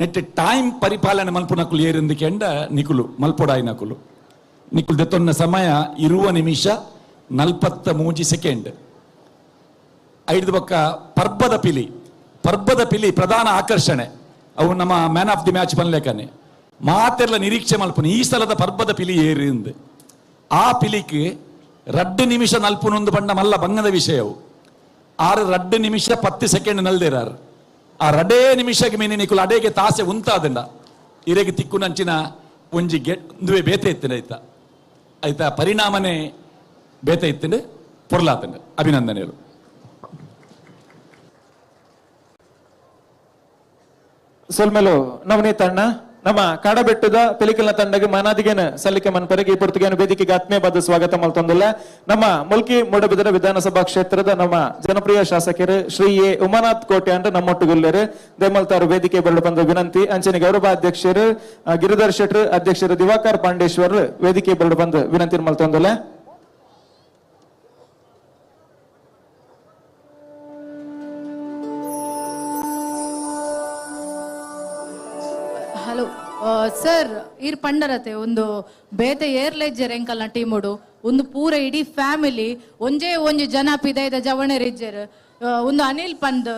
Speaker 4: ನೆಟ್ ಟೈಮ್ ಪರಿಪಾಲನೆ ಮಲ್ಪುನಕುಲು ಏರಿಂದು ಕೆಂಡ ನಿಕುಲು ಮಲ್ಪೊಡಾಯಿನಕುಲು ನಿಕುಲು ದೆತ್ತೊನ್ನ ಸಮಯ 20 ನಿಮಿಷ 43 ಸೆಕೆಂಡ್. ಐದು ಬೊಕ್ಕ ಪರ್ಬದ ಪಿಲಿ ಪರ್ಬದ ಪಿಲಿ ಪ್ರಧಾನ ಆಕರ್ಷಣೆ ಅವು ನಮ್ಮ ಮ್ಯಾನ್ ಆಫ್ the match ಪನ್ಲೇಕನೆ ಮಾತೆಲ್ಲ ನಿರೀಕ್ಷೆ ಮಲ್ಪುನ ಈ ಸಲದ ಪರ್ಬದ ಪಿಲಿ ಏರಿಂದು ಆ ಪಿಲಿಕ್ 2 ನಿಮಿಷ ನಲ್ಪುನೊಂದು ಬಣ್ಣ ಮಲ್ಲ ಬಂಗದ ವಿಷಯವು 6 2 ನಿಮಿಷ 10 ಸೆಕೆಂಡ್ ನಲ್ದಿರಾರು ಆ 2 ನಿಮಿಷಕ್ಕೆ ಮೀನಿ ನಿಕುಲು ಅಡೇಗೆ ತಾಸೆ ಉಂತಾದಂಡ ಇರೆಗೆ ತಿಕ್ಕು ನಂಚಿನ ಒಂಜಿ ಗೆಂದುವೆ ಬೇತೆ ಇತ್ತಿನ ಆಯ್ತಾ ಆಯ್ತಾ ಪರಿಣಾಮನೇ ಬೇತೆ ಇತ್ತಿಂಡು ಪೊರ್ಲಾತಂಡು. ಅಭಿನಂದನೆಗಳು.
Speaker 6: ಸೊಲ್ಮೆಲು ನವನೀತ ಅಣ್ಣ ನಮ್ಮ ಕಾಡಬೆಟ್ಟದ ಪಿಲಿಕಲ್ನ ತಂಡಗೆ ಮಾನಾದಿಗೆನ ಸಲ್ಲಿಕೆ ಮನ್ಪರಿಗೆ ಈ ಪೊರ್ತುಗೇನು ವೇದಿಕೆಗೆ ಆತ್ಮೀಯವಾದ ಸ್ವಾಗತ ಮಲ್ತೊಂದಿಲ್ಲ. ನಮ್ಮ ಮುಲ್ಕಿ ಮೂಡಬಿದರ ವಿಧಾನಸಭಾ ಕ್ಷೇತ್ರದ ನಮ್ಮ ಜನಪ್ರಿಯ ಶಾಸಕರು ಶ್ರೀ ಎ ಉಮಾನಾಥ್ ಕೋಟೆ ಅಂದ್ರೆ ನಮ್ಮೊಟ್ಟುಗುಲ್ಲೇರು ದೇಮಲ್ತಾರು ವೇದಿಕೆ ಬರಲು ಬಂದ ವಿನಂತಿ. ಅಂಚನೆ ಗೌರವ ಅಧ್ಯಕ್ಷರು ಗಿರಿಧರ್ ಶೆಟ್ರು ಅಧ್ಯಕ್ಷರು ದಿವಾಕರ್ ಪಾಂಡೇಶ್ವರ್ ವೇದಿಕೆ ಬರಲು ಬಂದು ವಿನಂತಿ ಮಲ್ತೊಂದಿಲ್ಲ.
Speaker 9: ಹಲೋ ಸರ್, ಈರ್ ಪಂಡರತೆ ಒಂದು ಬೇತೆ ಏರ್ಲೆಜ್ಜೆರ್ ಎಂಕಲ್ನ ಟೀಮುಡು ಒಂದು ಪೂರ ಇಡೀ ಫ್ಯಾಮಿಲಿ ಒಂಜೇ ಒಂಜಿ ಜನ ಪಿದೈದ ಜವಣೆರ್ ಇಜ್ಜೆರ್. ಒಂದು ಅನಿಲ್ ಪಂದ್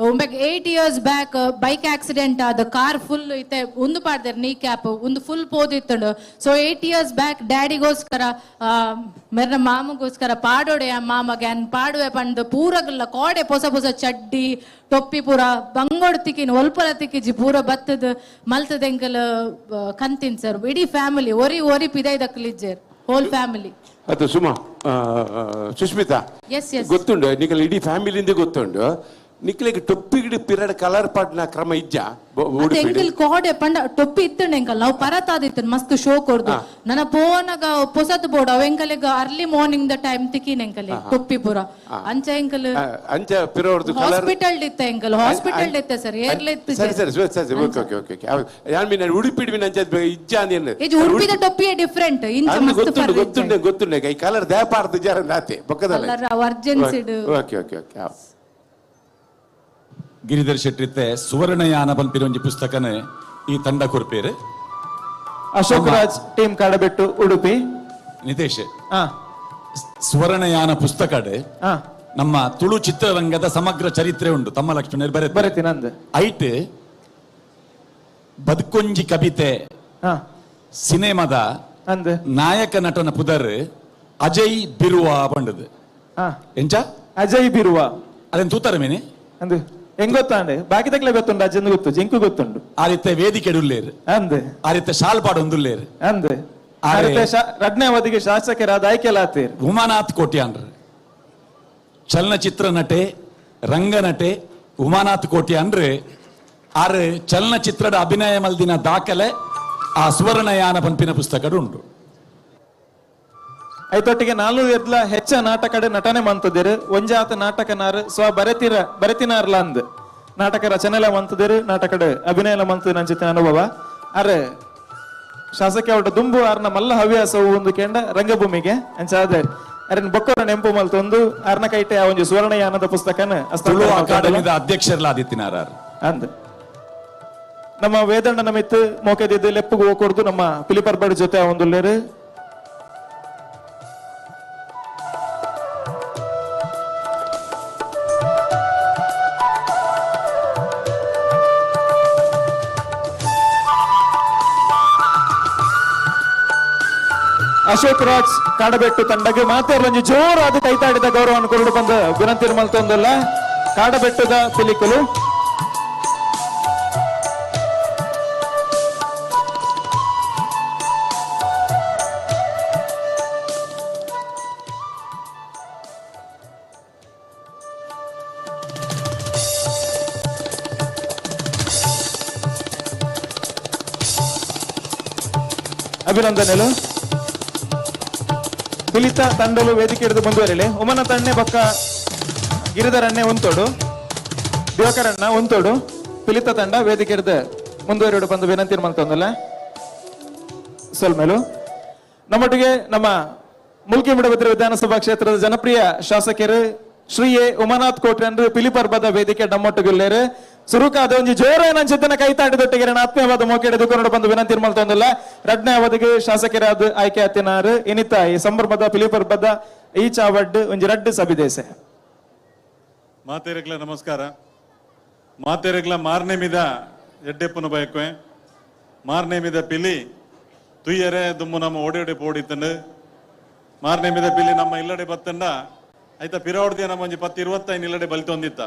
Speaker 9: ಉಂಬೆಕ್ 8 years back bike accident ಆದ ಕಾರ್ ಫುಲ್ ಇತ್ತೆ ಒಂದು ಪಾಡ್ದೆರ್ ನೀ ಕ್ಯಾಪ್ ಒಂದು ಫುಲ್ ಪೋದಿತ್ತಂಡು. ಸೊ 8 ಇಯರ್ಸ್ ಬ್ಯಾಕ್ ಡ್ಯಾಡಿಗೋಸ್ಕರ ಮೆರ್ನ ಮಾಮಗೋಸ್ಕರ ಪಾಡೋಡೆ ಮಾಮಗೆ ಅನ್ ಪಾಡುವೆ ಪಂದ್ ಪೂರಗಲ್ಲ ಕೋಡೆ ಪೊಸ ಪೊಸ ಚಡ್ಡಿ ಟೊಪ್ಪಿ ಪೂರ ಬಂಗೋಡ್ ತಿಕ್ಕಿನ ಒಲ್ಪಲ ತಿಕ್ಕಿಜಿ ಪೂರ ಬತ್ತದ ಮಲ್ತದ ಎಂಕಲ್ ಕಂತಿನ್ ಸರ್ ಇಡೀ ಫ್ಯಾಮಿಲಿ ಒರಿ ಒರಿ ಪಿದೈದಕ್ಕಲಿಜ್ಜೆರ್. Whole family.
Speaker 2: ಅದು ಸುಮಾ ಸುಷ್ಮಿತಾ
Speaker 9: ಎಸ್ ಎಸ್
Speaker 2: ಗೊತ್ತುಂಡು ನಿಕಲ್ ಇಡೀ ಫ್ಯಾಮಿಲಿಂದ ಗೊತ್ತುಂಡು. ನಿಕ್ಲೆಗ್ ಟೊಪ್ಪಿಗಿಡಿ ಪಿರಡ್ ಕಲರ್ ಪಾಡ್ನ ಕ್ರಮ ಇಜ್ಜ
Speaker 9: ಎಂಕಲ್ ಕೋಡೆ ಪಂಡ ಟೊಪ್ಪಿ ಇತ್ತಂಡ ಎಂಕಲ್ ನಾವು ಪರತಾದಿತ್ತು ಮಸ್ತ್ ಶೋ ಕೊರ್ದು ನನ್ನ ಪೋನಗ ಪೊಸತ್ ಬೋರ್ಡ್ ಅವ್ ಎಂಕಲೆಗ್ ಅರ್ಲಿ ಮಾರ್ನಿಂಗ್ the time ತಿಕ್ಕಿನ ಎಂಕಲೆ ಟೊಪ್ಪಿ ಪೂರ ಅಂಚ ಎಂಕಲ್
Speaker 2: ಅಂಚ ಪಿರೋರ್ದು ಕಲರ್
Speaker 9: ಹಾಸ್ಪಿಟಲ್ ಇತ್ತ ಎಂಕಲ್ ಹಾಸ್ಪಿಟಲ್ ಇತ್ತ ಸರ್ ಏರ್ಲೆ ಇತ್ತು
Speaker 2: ಸರಿ ಸರಿ ಸರಿ ಓಕೆ ಓಕೆ ಓಕೆ ಯಾನ್ ಮೀನ್ ಉಡುಪಿ ಮೀನ್ ಅಂಚ ಇಜ್ಜ ಅಂದೇನು
Speaker 9: ಉಡುಪಿದ ಟೊಪ್ಪಿಯೇ ಡಿಫರೆಂಟ್ ಇಂಚ ಮಸ್ತ್
Speaker 2: ಗೊತ್ತುಂಡು ಗೊತ್ತುಂಡು ಗೊತ್ತುಂಡು ಈ ಕಲರ್ ದೇಪಾರ್ದು ಜರ ನಾತೆ ಪಕ್ಕದಲ್ಲ
Speaker 9: colour urgency.
Speaker 2: Okay okay okay.
Speaker 4: Giridhar ಶೆಟ್ಟಿತ್ತೆ ಸುವರ್ಣಯಾನ ಪನ್ಪಿನ ಒಂಜಿ ಪುಸ್ತಕನೆ ಈ ತಂಡ ಕೊರ್ಪೇರು.
Speaker 6: ಅಶೋಕ್ ರಾಜ್ ಟೀಮ್ ಕಾಡಬೆಟ್ಟು ಉಡುಪಿ.
Speaker 4: ನಿತೇಶ್, ಸುವರ್ಣಯಾನ ಪುಸ್ತಕ ನಮ್ಮ ತುಳು ಚಿತ್ರರಂಗದ ಸಮಗ್ರ ಚರಿತ್ರೆ ಉಂಟು. ತಮ್ಮ ಲಕ್ಷ್ಮಣರು
Speaker 6: ಬರೆತಿನಂದು
Speaker 4: ಐಟ್ ಬದುಕೊಂಜಿ ಕವಿತೆ ಸಿನಿಮಾದ ನಾಯಕ ನಟನ ಪುದರ್ ಅಜಯ್ ಬಿರುವ ಬಂಡದು. ಎಂಚ
Speaker 6: ಅಜಯ್ ಬಿರುವ
Speaker 4: ಅದನ್ನ ತೂತಾರೆ ಮೇನೆ
Speaker 6: ಅಂದು ಹೆಂಗ್ ಗೊತ್ತಾಂಡೆ ಬಾಕಿ ತಕ್ಲೆ ಗೊತ್ತುಂಡು ಅಜ್ಜಂದು ಗೊತ್ತು ಜಿಂಕು ಗೊತ್ತುಂಡು.
Speaker 4: ಆ ರೀತಿ ವೇದಿಕೆ ಉಲ್ಲೇರು
Speaker 6: ಅಂದೆ
Speaker 4: ಆ ರೀತಿ ಶಾಲ್ಪಾಡು ಒಂದುಲ್ಲೇರು
Speaker 6: ಅಂದೆ ಆ ರೀತಿ ರಡ್ನೇ ಅವಧಿಗೆ ಶಾಸಕರಾದ ಆಯ್ಕೆಲಾತೀರ್
Speaker 4: ಉಮಾನಾಥ್ ಕೋಟ್ಯಾನ್ರ ಚಲನಚಿತ್ರ ನಟೆ ರಂಗನಟೆ ಉಮಾನಾಥ್ ಕೋಟ್ಯಾನ್ರೆ ಆರು ಚಲನಚಿತ್ರದ ಅಭಿನಯ ಮಲ್ದಿನ ದಾಖಲೆ ಆ ಸುವರ್ಣಯಾನ ಪಂಪಿನ ಪುಸ್ತಕ ಉಂಟು.
Speaker 6: ಐತೊಟ್ಟಿಗೆ 400 ಎದ್ಲ ಹೆಚ್ಚ ನಾಟಕಡೆ ನಟನೆ ಮಂತದಿರು ಒಂಜಾತ ನಾಟಕನಾರು ಸ್ವ ಬರೆತಿನಾರ್ಲ ಅಂದ್ ನಾಟಕ ರಚನೆಲ ಮಂತದಿರು ನಾಟಕಡೆ ಅಭಿನಯಲ ಮಂತದ ನಂಚಿನ ಅನುಭವ. ಅರೆ ಶಾಸಕ ಅವಟ ದುಂಬು ಆರ್ನ ಮಲ್ಲ ಹವ್ಯಾಸವು ಒಂದು ಕೆಂಡ ರಂಗಭೂಮಿಗೆ ಅಂಚಾದ ಅರೆನ್ ಬೊಕ್ಕರ ನೆಂಪು ಮಲ್ತೊಂದು ಆರ್ನ ಕೈಟೆ ಆ ಒಂಜಿ ಸುವರ್ಣಯಾನದ ಪುಸ್ತಕನ
Speaker 4: ತುಳು ಅಕಾಡೆಮಿದ ಅಧ್ಯಕ್ಷರ್ಲಾದಿತ್ತಿನಾರ
Speaker 6: ಅಂದ್ ನಮ್ಮ ವೇದಣ್ಣ ನಮಿತ್ತು ಮೋಕೆದಿದ್ದು ಲೆಪ್ಪುಗು ಹೋಗ್ಕೊಡ್ದು ನಮ್ಮ ಪಿಲಿಪರ್ಬಡ್ ಜೊತೆ ಒಂದುಲ್ಲೇರು. ಅಶೋಕ್ ರಾಜ್ ಕಾಡಬೆಟ್ಟು ತಂಡಗೆ ಮಾತೇರ್ಲಂಜಿ ಜೋರಾದ ಕೈತಾಡಿದ ಗೌರವವನ್ನು ಕೊರಡು ಬಂದ ವಿನಂತಿ ಮಲ್ತೊಂದಲ್ಲ ಕಾಡಬೆಟ್ಟದ ಪಿಲಿಕುಲು. ಅಭಿನಂದನೆಗಳು. ಪಿಲಿತ ತಂಡಲು ವೇದಿಕೆ ಹಿಡಿದು ಮುಂದುವರಿಲಿ. ಉಮನ ತಣ್ಣೆ ಬಕ್ಕ ಗಿರಿಧರಣ್ಣೆ ಒಂತೋಡು ದಿವಾಕರಣ್ಣ ಒಂತೋಡು ಪಿಲಿತ ತಂಡ ವೇದಿಕೆ ಹಿಡಿದು ಮುಂದುವರಿಯೋಡು ಬಂದು ವಿನಂತಿ ಮಲ್ತೊಂದಲ್ಲ ಸೊಲ್ಮೇಲು. ನಮ್ಮೊಟ್ಟಿಗೆ ನಮ್ಮ ಮುಲ್ಕಿ ಮೂಡಬಿದ್ರೆ ವಿಧಾನಸಭಾ ಕ್ಷೇತ್ರದ ಜನಪ್ರಿಯ ಶಾಸಕರು ಶ್ರೀ ಎ ಉಮಾನಾಥ್ ಕೋಟ್ಯನ್ರು ಪಿಲಿಪರ್ಬದ ವೇದಿಕೆ ನಮ್ಮೊಟ್ಟಿಗುಲ್ಲೇರು. ಸುರುಕಾದ ಒಂಜಿ ಜೋರಾನ ಚಿತ್ತನ ಕೈತಾಟಿದೊಟ್ಟಿಗೆ ಆತ್ಮೀಯವಾದ ಮೋಕೆಡೆ ದುಃಖ ಬಂದು ವಿನಂತಿ ಮಲ್ತೊಂದಿಲ್ಲ. ರಡ್ನೇ ಅವಧಿಗೆ ಶಾಸಕರಾದ ಆಯ್ಕೆ ಆತಿನಾರು ಇನಿತ ಈ ಸಂದರ್ಭದ ಪಿಲಿಪರ್ಬದ ಈ ಚಾವಡ್ ಒಂಜಿ ರಡ್ಡು ಸಭಿದೇಸೆ.
Speaker 10: ಮಾತೇರೆಗ್ಲ ನಮಸ್ಕಾರ. ಮಾತೇರೆಗ್ಲ ಮಾರ್ನೇಮಿದ ಎಡ್ಡೆಪ್ಪನ ಬಯಕುವೆ ಮಾರ್ನೇಮಿದ ಪಿಲಿ ತುಯ್ಯರೆ ದುಮ್ಮು ನಮ್ಮ ಓಡಿ ಪೋಡಿತ್ತಂಡು ಮಾರ್ನೇಮಿದ ಪಿಲಿ ನಮ್ಮ ಇಲ್ಲಡೆ ಬತ್ತಂಡ ಆಯ್ತಾ ಪಿರೋಡ್ದಿಯ ನಮ್ಮ ಒಂಜಿ 10 25 ಇಲ್ಲಡೆ ಬಲಿತೊಂದಿತ್ತ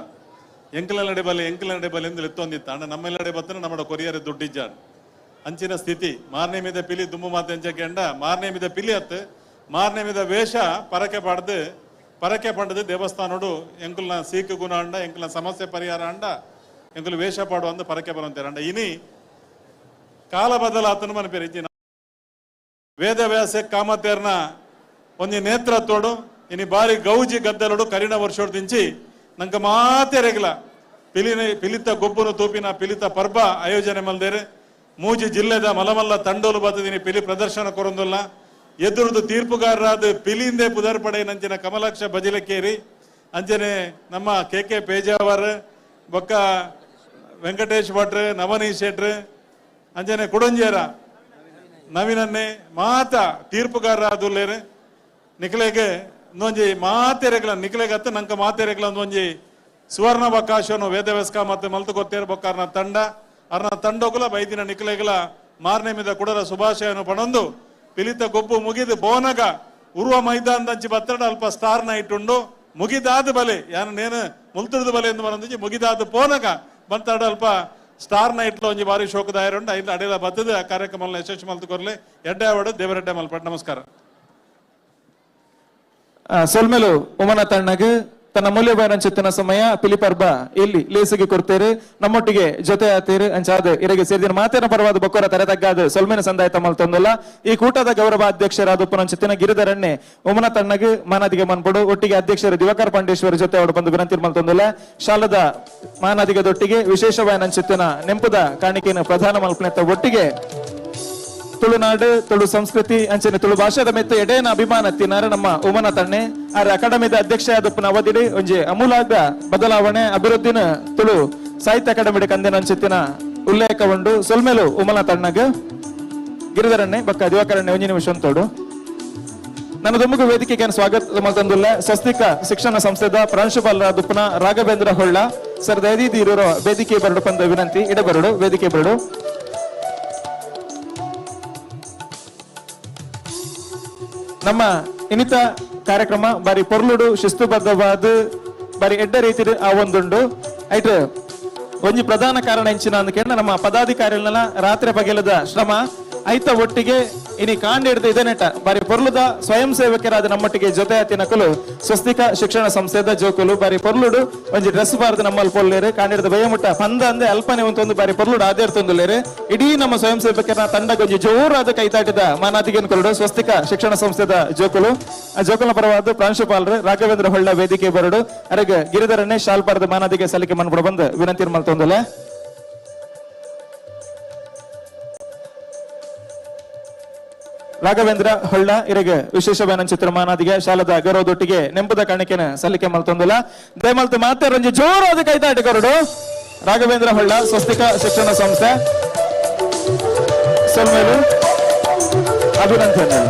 Speaker 10: ಎಂಕಲನಡೆ ಬಲಿ ಎಂಕಲನಡೆ ಬಲಿ ಎಂದು ಎತ್ತೊಂದಿತ್ತ ಅಣ್ಣ ನಮ್ಮ ಇಲ್ಲಡೆ ಬತ್ತನ ನಮ್ಮ ಕೊರಿಯರ್ ದುಡ್ಡಿಜ್ಜಾನ್ ಅಂಚಿನ ಸ್ಥಿತಿ ಮಾರ್ನೇಮಿದ ಪಿಲಿ ದುಮ್ಮು ಮಾತೆ ಅಂಚಕೆಂಡ ಮಾರ್ನೇಮಿದ ಪಿಲಿ ಅತ್ತು ಮಾರ್ನೇಮಿದ ವೇಷ ಪರಕೆ ಪಾಡ್ದು ಪರಕೆ ಪಂಡದು ದೇವಸ್ಥಾನೋಡು ಎಂಕುಲ್ನ ಸೀಕು ಗುಣ ಅಂಡ ಎಂಕುಲ್ನ ಸಮಸ್ಯೆ ಪರಿಹಾರ ಅಂಡ ಎಂಕುಲು ವೇಷ ಪಾಡು ಅಂದು ಪರಕೆ ಬರಂತಾರೆ ಅಂಡ ಇನಿ ಕಾಲ ಬದಲಾತನು ಮನ ಪೇರು ವೇದವ್ಯಾಸ ಕಾಮತೇರ್ನ ಒಂಜಿ ನೇತ್ರತ್ವಡು ಇನಿ ಬಾರಿ ಗೌಜಿ ಗದ್ದಲೋಡು ಕರಿಣ ವರ್ಷೋಡು ದಿಂಚಿ ನಂಗೆ ಮಾತೆ ರೆಗ್ಲ ಪಿಲಿನ ಪಿಲಿತ ಗೊಬ್ಬನು ತೂಪಿನ ಪಿಲಿತ ಪರ್ಬ ಆಯೋಜನೆ ಮಲ್ದೇರು ಮೂಜಿ ಜಿಲ್ಲೆದ ಮಲಮಲ್ಲ ತಂಡೋಲು ಬತ್ತದಿನಿ ಪಿಲಿ ಪ್ರದರ್ಶನ ಕೊರೊಂದುಲ್ಲ ಎದುರುದು ತೀರ್ಪುಗಾರರಾದ ಪಿಲಿಂದೆ ಪುದರ್ಪಡೆ ನಂಚಿನ ಕಮಲಾಕ್ಷ ಬಜಿಲಕೇರಿ ಅಂಚನೆ ನಮ್ಮ ಕೆ ಕೆ ಪೇಜಾವರ್ ಬೊಕ್ಕ ವೆಂಕಟೇಶ್ ಭಟ್ರು ನವನೀಶ್ ಶೆಟ್ರು ಅಂಚನೆ ಕುಡಂಜೇರ ನವೀನನ್ನೇ ಮಾತ ತೀರ್ಪುಗಾರರಾದುಲ್ಲೇರು ನಿಕ್ಲೆಗೆ ಒಂದೊಂಜಿ ಮಾತೆರೆಗ್ಲ ನಿಕ್ಲೆಗತ್ತ ನಂಕ ಮಾತೆರೆಗ್ಲ ಒಂದೊಂಜಿ ಸುವರ್ಣಾವಕಾಶನು ವೇದವ್ಯಾಸ ಮತ್ತು ಮಲ್ತು ಗೊತ್ತೇರು ಬೊಕ್ಕ ಅರ್ನ ತಂಡ ಅರ್ನ ತಂಡೋಗುಲ ಬೈದಿನ ನಿಕ್ಲೆಗ್ಲ ಮಾರನೇ ಕುಡರ ಶುಭಾಶಯನು ಪಣೊಂದು ಪಿಲಿತ ಗೊಬ್ಬು ಮುಗಿದು ಬೋನಗ ಉರುವ ಮೈದಾನದಂಚಿ ಬತ್ತಡ ಅಲ್ಪ ಸ್ಟಾರ್ ನೈಟ್ ಉಂಡು ಮುಗಿದಾದ ಬಲೆ ಯಾನು ನೇನು ಮುಲ್ತದ ಬಲೆ ಎಂದು ಮನಂದುಂಜಿ ಮುಗಿದಾದ ಪೋನಗ ಬಂತಾಡ ಅಲ್ಪ ಸ್ಟಾರ್ ನೈಟ್ ಒಂಜಿ ಬಾರಿ ಶೋಕದಾಯರುಂಡು ಐದು ಅಡೆಲ ಬತ್ತದ ಆ ಕಾರ್ಯಕ್ರಮ ಯಶಸ್ವಿ ಮಲ್ತು ಕೊರ್ಲೆ ಎಡ್ಡೆ ಅವಡು ದೇವರೆಡ್ಡೆ ಮಲ್ಪಟ್. ನಮಸ್ಕಾರ.
Speaker 6: ಸೊಲ್ಮೆಲು ಉಮನಾಥ್ ಅಣ್ಣಗ್ ತನ್ನ ಮೂಲ್ಯವಾದ ಸಮಯ ಪಿಲಿಪರ್ಬ ಇಲ್ಲಿ ಲೇಸಿಗೆ ಕೊಡ್ತೇರು ನಮ್ಮೊಟ್ಟಿಗೆ ಜೊತೆ ಆತೇರು ಅಂಚಾದ ಇರಗೆ ಸೇರಿದ ಮಾತೇನ ಪರವಾದ ಬೊಕ್ಕೋರ ತರೆ ತಗ್ಗಾದ ಸೊಲ್ಮೆನ ಸಂದಾಯ ತಮ್ಮಲ್ ಈ ಕೂಟದ ಗೌರವ ಅಧ್ಯಕ್ಷರಾದ ಉಪನಂಚಿತ್ತಿನ ಗಿರಿಧರಣ್ಣೆ ಉಮನಾಥ್ ಅಣ್ಣಗ್ ಮಾನಾದಿಗೆ ಮನ್ಪಡು ಒಟ್ಟಿಗೆ ಅಧ್ಯಕ್ಷರು ದಿವಾಕರ್ ಪಾಂಡೇಶ್ವರ ಜೊತೆ ಅವರು ಬಂದು ವಿನಂತಿ ಮಲ್ತೊಂದುಲ್ಲ ಶಾಲದ ಮಾನಾದಿಗದೊಟ್ಟಿಗೆ ವಿಶೇಷವಾದ ನೆಂಪುದ ಕಾಣಿಕೆಯನ್ನು ಪ್ರಧಾನ ಮಲ್ಪನೆತ್ತ ಒಟ್ಟಿಗೆ ತುಳುನಾಡು ತುಳು ಸಂಸ್ಕೃತಿ ಅಂಚನೆ ತುಳು ಭಾಷಾದ ಮೆತ್ತ ಎಡೇನ ಅಭಿಮಾನ ತಿನ್ನಾರ ನಮ್ಮ ಉಮನಾಥ್ ಅಣ್ಣೆ ಆರ್ ಅಕಾಡೆಮಿದ ಅಧ್ಯಕ್ಷ ಆದಪ್ಪನ ಅವಧಿಡಿ ಒಂಜಿ ಅಮೂಲಾಗ್ರ ಬದಲಾವಣೆ ಅಭಿವೃದ್ಧಿನ ತುಳು ಸಾಹಿತ್ಯ ಅಕಾಡೆಮಿ ಕಂದಿನ ಅಂಚಿತ್ತಿನ ಉಲ್ಲೇಖ ಉಂಡು. ಸೊಲ್ಮೇಲು ಉಮನಾಥ್ ಅಣ್ಣಗ್ ಗಿರಿಧರಣ್ಣೆ ಬಕ್ಕ ದಿವಾಕರಣ್ಣೆ ಒಂಜಿ ನಿಮಿಷ ಅಂತೋಡು. ನನ್ನ ದುಮ್ಮುಗು ವೇದಿಕೆಗೆ ಸ್ವಾಗತ ಮಲ್ತಂದುಲ್ಲ ಸ್ವಸ್ತಿಕ ಶಿಕ್ಷಣ ಸಂಸ್ಥೆದ ಪ್ರಾಂಶುಪಾಲರ ದುಪ್ಪನ ರಾಘವೇಂದ್ರ ಹೊಳ್ಳ ಸರ್ ದಯದೀದಿ ಇರೋ ವೇದಿಕೆ ಬರಡು ಪಂದ ವಿನಂತಿ. ಇಡಬರಡು ವೇದಿಕೆ ಬರಡು. ನಮ್ಮ ಇನ್ನಿತ ಕಾರ್ಯಕ್ರಮ ಬಾರಿ ಪೊರ್ಲುಡು ಶಿಸ್ತುಬದ್ಧವಾದ ಬಾರಿ ಎಡ್ಡ ರೀತಿ ಆ ಒಂದುಂಡು. ಐಟ್ ಒಂಜಿ ಪ್ರಧಾನ ಕಾರಣ ಎಂಚಿನ ಅಂದ್ಕೇಳ ನಮ್ಮ ಪದಾಧಿಕಾರಿಗಳನ್ನ ರಾತ್ರಿ ಪಗೆಲದ ಶ್ರಮ ಐತ ಒಟ್ಟಿಗೆ ಇನಿ ಕಾಂಡ ಹಿಡಿದ ಇದನೆಟ ಬಾರಿ ಪೊರ್ಲುದ ಸ್ವಯಂ ಸೇವಕರಾದ ನಮ್ಮೊಟ್ಟಿಗೆ ಜೊತೆ ಆತಿನಕುಲು ಸ್ವಸ್ತಿಕ ಶಿಕ್ಷಣ ಸಂಸ್ಥೆದ ಜೋಕುಲು ಬಾರಿ ಪೊರ್ಲುಡು ಒಂಜಿ ಡ್ರೆಸ್ ಬಾರದು ನಮ್ಮಲ್ಲಿ ಪೊಲ್ಲೇರು ಕಾಂಡಿಡ್ದ ಭಯಮುಟ್ಟ ಪಂದ ಅಂದೆ ಅಲ್ಪನೆ ಒಂದೊಂದು ಬಾರಿ ಪೊರ್ಲುಡು ಆದೇರ್ತೊಂದುಲ್ಲೇರು. ಇಡೀ ನಮ್ಮ ಸ್ವಯಂ ಸೇವಕರ ತಂಡಕ್ಕೆ ಒಂಜಿ ಜೋರಾದ ಕೈತಾಟಿದ ಮಾನಾದಿಗೆನ್ ಕೊರಡು ಸ್ವಸ್ತಿಕ ಶಿಕ್ಷಣ ಸಂಸ್ಥೆದ ಜೋಕುಲು. ಆ ಜೋಕುಲ ಪರವಾದ ಪ್ರಾಂಶುಪಾಲರು ರಾಘವೇಂದ್ರ ಹೊಳ್ಳ ವೇದಿಕೆ ಬರಡು ಅರಗ ಗಿರಿಧರಣ್ಣೆ ಶಾಲ್ಪಾರದ ಮಾನಾದಿಗೆ ಸಲಿಕೆ ಮನ್ಬಿಡ ಬಂದು ವಿನಂತಿ ಮಲ್ತೊಂದುಲ್ಲ. ರಾಘವೇಂದ್ರ ಹೊಳ್ಳ ಇರಗ ವಿಶೇಷ ಚಿತ್ರ ಮಾನಾದಿಗೆ ಶಾಲದ ಗೌರವದೊಟ್ಟಿಗೆ ನೆಂಪದ ಕಾಣಿಕೆನ ಸಲ್ಲಿಕೆ ಮಲ್ತೊಂದುಲ್ಲ. ದಯಮಲ್ತು ಮಾತೆ ರಂಜಿ ಜೋರಾದ ಕೈತಾಟಿ ಕೊರಡು. ರಾಘವೇಂದ್ರ ಹೊಳ್ಳ ಸ್ವಸ್ತಿಕ ಶಿಕ್ಷಣ ಸಂಸ್ಥೆ ಸೊಲ್ಮೇಲು ಅಭಿನಂದನೆ.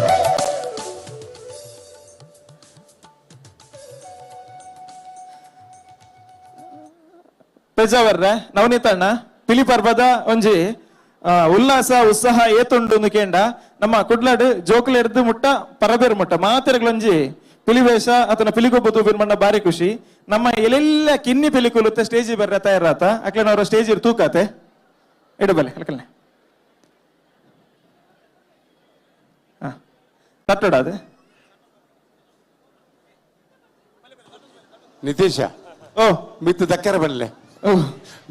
Speaker 6: ಪೆಜಾವರ್ರೆ ನವನೀತಣ್ಣ ಪಿಲಿ ಪರ್ವದ ಒಂಜಿ ಉಲ್ಲಾಸ ಉತ್ಸಾಹ ಏತುಂಡು ಕೇಂಡ ನಮ್ಮ ಕುಡ್ಲಾಡು ಜೋಕುಲೆರ್ದು ಮುಟ್ಟ ಪರಬೇರು ಮುಟ್ಟ ಮಾತೆರಗಳೊಂಜಿ ಪಿಲಿವೇಷ ಅಥವಾ ಪಿಲಿಗೊಬ್ಬ ತೂಬಿನ ಮಣ್ಣ ಬಾರಿ ಖುಷಿ. ನಮ್ಮ ಎಲ್ಲೆಲ್ಲ ಕಿನ್ನಿ ಪಿಲಿಕುಲುತ್ತೆ ಸ್ಟೇಜ್ ಬರ್ರ ತಯಾರಾತ ಅಕ್ಲೆನವರ ಸ್ಟೇಜ್ ತೂಕಾತೆ ಇಡಬಲೆ ಅಲ್ಕಲ್ನೆ ತಟ್ಟಡ ಅದೇ
Speaker 2: ನಿತೀಶ ಓ ಮಿತ್ತು ದಕ್ಕರ ಬಲ್ಲೆ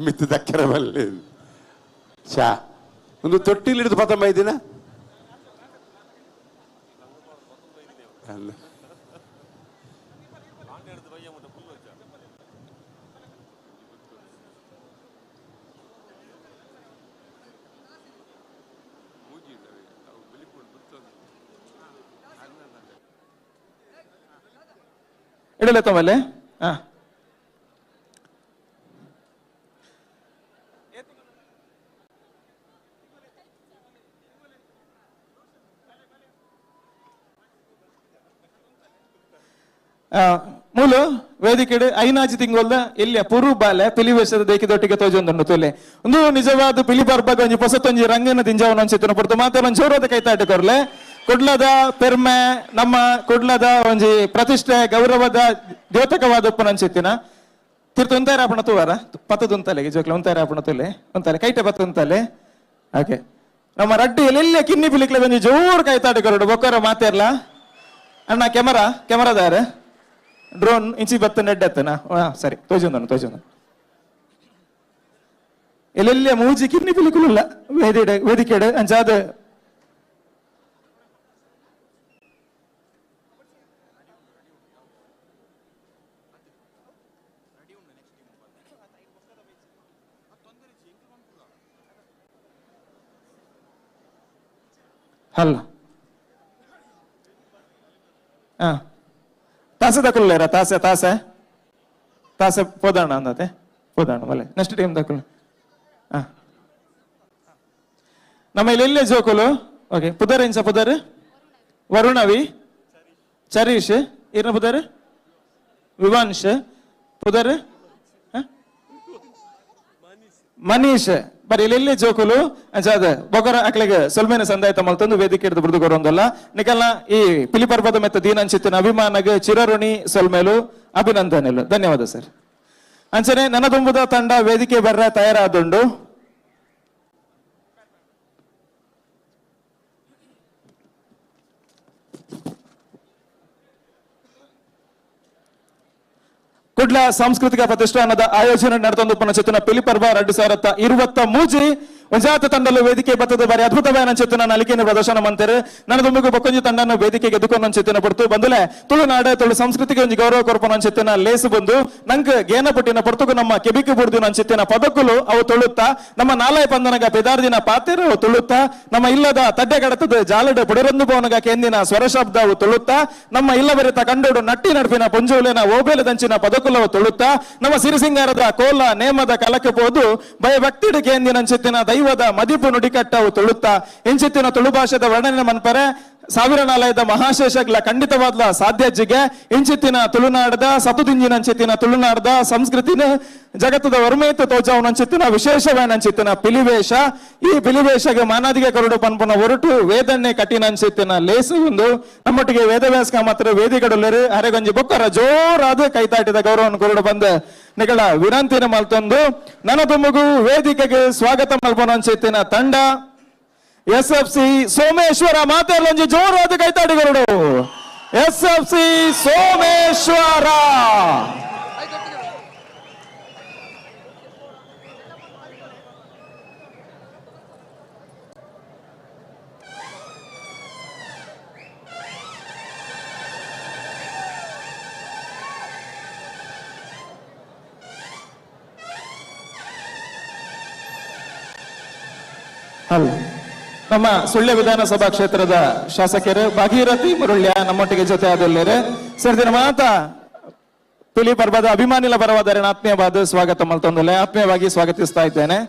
Speaker 2: ಮಿತ್ತು ದಕ್ಕರ ಬಲ್ಲೆ ಶಾ ಒಂದು ತೊಟ್ಟಿಲಿ ಹಿಡಿದು ಪತಂಬ ಇದ್ದೀನ
Speaker 6: ಇಡಲೇ ತಮ್ಮಲ್ಲೇ. ಹಾ ಮೂಲು ವೇದಿಕೆಡು ಐನಾಜಿ ತಿಂಗೊಲ್ದ ಎಲ್ಲಿಯ ಪುರು ಬಾಲೆ ಪಿಲಿ ವೇಷದ ದೇಕಿದೊಟ್ಟಿಗೆ ತೋಜೊಂದುಂಡು ತುಲೆ ಒಂದು ನಿಜವಾದ ಪಿಲಿ ಬರ್ಬಾಗ ಒಂಜಿ ಪೊಸತ್ತೊಂಜಿ ರಂಗನ ದಿಂಜವನ ಒಂಚಿತ್ತನ ಪೊರ್ತು ಮಾತ್ರ ಒಂಜಿ ಜೋರಾದ ಕೈತಾಟ ಕೊರ್ಲೆ. ಕುಡ್ಲದ ಪೆರ್ಮೆ ನಮ್ಮ ಕುಡ್ಲದ ಒಂಜಿ ಪ್ರತಿಷ್ಠೆ ಗೌರವದ ದ್ಯೋತಕವಾದ ಉಪ್ಪನಂಚಿತ್ತಿನ ತಿರ್ತು ಒಂತಾರ ಆಪಣ ತೂವಾರ ಪತ್ತದುಂತಲೆ ಜೋಕ್ಲೆ ಒಂತಾರ ಆಪಣ ತುಲೆ ಒಂತಾಲೆ ಕೈಟೆ ಪತ್ತುಂತಲೆ. ಓಕೆ ನಮ್ಮ ರಡ್ಡು ಎಲ್ಲೆಲ್ಲ ಕಿನ್ನಿ ಪಿಲಿಕ್ಲೆ ಒಂಜಿ ಜೋರು ಕೈತಾಟ ಕೊರಡು ಬೊಕ್ಕರ ಮಾತೇರ್ಲ ಅಣ್ಣ ಕ್ಯಾಮರಾ ಕ್ಯಾಮರಾದಾರ ಡ್ರೋನ್ ಇಂಚಿ ಬತ್ತ ನೆಡ್ಡತ್ತನ ಸರಿ ತೋಜೊಂದನು ತೋಜೊಂದನು ಎಲ್ಲೆಲ್ಲ ಮೂಜಿ ಕಿನ್ನಿ ಪಿಲಿಕುಲುಲ್ಲ ವೇದಿಡೆ ವೇದಿಕೆಡೆ ಅಂಚಾದ ಅಲ್ಲ ಹಾ ತಾಸೆ ದಕ್ಕುಲ್ಲೇರ ತಾಸೆ ತಾಸೆ ತಾಸೆ ಪೋದಾಣ ಅಂದತೆ ಪೋದಾಣ ಮಲೆ ನೆಕ್ಸ್ಟ್ ಟೈಮ್ ದಕ್ಕುಲ್. ಹಾ ನಮ್ಮ ಇಲ್ಲಿ ಎಲ್ಲೇ ಜೋಕುಲು ಓಕೆ ಪುದರ್ ಎಂಚ ಪುದರ್ ವರುಣವಿ ಚರೀಶ್ ಇರ್ನ ಪುದರ್ ವಿವಾನ್ಶ್ ಪುದರ್ ಮನೀಶ್ ಬರೀ ಎಲ್ಲೆಲ್ಲಿ ಜೋಕುಲು ಅಂಚಾದ ಬೊಕರ ಅಕ್ಲೆಗೆ ಸೊಲ್ಮೇನ ಸಂದಾಯತ ಮಲ್ತೊಂದು ವೇದಿಕೆ ಹಿಡಿದು ಬಿಡುದು ಕೊರೊಂದಲ್ಲ ನಿಕಲ್ನ ಈ ಪಿಲಿಪರ್ವದ ಮೆತ್ತ ದೀನಂಚಿತ್ತಿನ ಅಭಿಮಾನಗ ಚಿರಋಣಿ ಸೊಲ್ಮೇಲು ಅಭಿನಂದನೆಲು. ಧನ್ಯವಾದ ಸರ್. ಅಂಚನೆ ನನದುಂಬುದ ತಂಡ ವೇದಿಕೆ ಬರ್ರ ತಯಾರಾದುಂಡು.
Speaker 7: ಕುಡ್ಲ ಸಾಂಸ್ಕೃತಿಕ ಪ್ರತಿಷ್ಠಾನದ ಆಯೋಜನೆ ನಡೆತೊಂದು ಚೆತ್ತುನ ಪಿಲಿಪರ್ವ 2023 ಒಂಜಾತ ತಂಡಲು ವೇದಿಕೆ ಬತ್ತದ ಬಾರಿ ಅದ್ಭುತವಾದ ಚೆತ್ತುನ ನಲಿಕೆಯನ್ನು ಪ್ರದರ್ಶನ ಮಂತಾರೆ. ನನ್ನ ದುಂಬಿಗೂ ಬೊಕ್ಕೊಂಜಿ ತಂಡನ್ನು ವೇದಿಕೆಗೆ ಎದುಕೊಂಡು ಚೆತ್ತುನ ಪಡ್ತು ಬಂದುಲೆ ತುಳುನಾಡ ತುಳು ಸಂಸ್ಕೃತಿಗೆ ಒಂಜಿ ಗೌರವ ಕೊರ್ಪನ ಚೆತ್ತುನ ಲೇಸು ಬಂದು ನಂಗೆ ಗೇನ ಪುಟ್ಟಿನ ಪೊರ್ತುಗು ನಮ್ಮ ಕೆಬಿಕು ಬುಡ್ದು ನನ್ನ ಚೆತ್ತಿನ ಪದಕ್ಕುಲು ಅವು ತುಳುತ್ತಾ ನಮ್ಮ ನಾಲಯ ಪಂದನಗ ಪೆದಾರ್ದಿನ ಪಾತೆರು ಅವು ತುಳುತ್ತಾ ನಮ್ಮ ಇಲ್ಲದ ತಡ್ಡೆ ಕಡತದ ಜಾಲಡು ಪುಡರೊಂದು ಪೋನಗ ಕೇಂದಿನ ಸ್ವರಶಬ್ದ ಅವು ತುಳುತ್ತಾ ನಮ್ಮ ಇಲ್ಲ ಬರಿತ ಕಂಡೋಡು ನಟ್ಟಿ ನಡ್ಪಿನ ಪೊಂಜೋಲೆನ ಓಬೇಲದಂಚಿನ ಪದಕುಲವು ತುಳುತ್ತಾ ನಮ್ಮ ಸಿರಿಸಿಂಗಾರದ ಕೋಲ ನೇಮದ ಕಲಕ ಪೋದು ಭಯಭಕ್ತಿಡು ಕೇಂದಿನ ಚೆತ್ತಿನ ದೈವದ ಮದಿಪು ನುಡಿಕಟ್ಟವು ತುಳುತ್ತಾ ಇಂಚಿತ್ತಿನ ತುಳು ಭಾಷೆದ ವರ್ಣನೆ ಮನ್ಪರೆ ಸಾವಿರ ನಾಲಯದ ಮಹಾಶೇಷಗ್ಲ ಖಂಡಿತವಾದ್ಲ ಸಾಧ್ಯಜಿಗೆ ಇಂಚಿತ್ತಿನ ತುಳುನಾಡದ ಸತುದಿಂಜಿನಂಚಿತ್ತಿನ ತುಳುನಾಡದ ಸಂಸ್ಕೃತಿನ ಜಗತ್ತದ ಒರ್ಮೇತ ತೋಜಾವನಂಚಿತ್ತಿನ ವಿಶೇಷವೇನಂಚಿತ್ತಿನ ಪಿಲಿವೇಶ. ಈ ಪಿಲಿವೇಶಗೆ ಮಾನಾದಿಗೆ ಕರುಡು ಪನ್ಪುನ ಒರಟು ವೇದನ್ನೇ ಕಠಿಣಂಚಿತ್ತಿನ ಲೇಸು ಒಂದು ನಮ್ಮೊಟ್ಟಿಗೆ ವೇದವ್ಯಾಸ ಮಾತ್ರ ವೇದಿಕಡುಲ್ಲರು ಅರೆಗೊಂಜಿ ಬೊಕ್ಕರ ಜೋರಾದ ಕೈತಾಟಿದ ಗೌರವವನ್ನು ಕೊರಡು ಬಂದ ನಿಗಳ ವಿನಂತಿನ ಮಲ್ತೊಂದು ನನ್ನ ತುಮಗು ವೇದಿಕೆಗೆ ಸ್ವಾಗತ ಮಲ್ಪನಂಚಿತ್ತಿನ ತಂಡ ಎಸ್ ಎಫ್ ಸಿ ಸೋಮೇಶ್ವರ. ಮಾತಾಡಲೊಂಜಿ ಜೋರಾದ ಕೈತಾಡಿಗರುಡು ಎಸ್ ಎಫ್ ಸಿ ಸೋಮೇಶ್ವರ. ಅಲ್ಲ ನಮ್ಮ ಸುಳ್ಯ ವಿಧಾನಸಭಾ ಕ್ಷೇತ್ರದ ಶಾಸಕರು ಭಾಗೀರಥಿ ಮುರುಳ್ಯ ನಮ್ಮೊಟ್ಟಿಗೆ ಜೊತೆ ಆದಲ್ಲೇರೆ ಸೇರ್ದಿನ ಮಾತಾ ಪಿಲಿ ಪರ್ವದ ಅಭಿಮಾನಿಲ ಪರವಾದರೆ ಆತ್ಮೀಯವಾದ ಸ್ವಾಗತ ಮಲ್ತೊಂದಲೆ ಆತ್ಮೀಯವಾಗಿ ಸ್ವಾಗತಿಸ್ತಾ ಇದ್ದೇನೆ.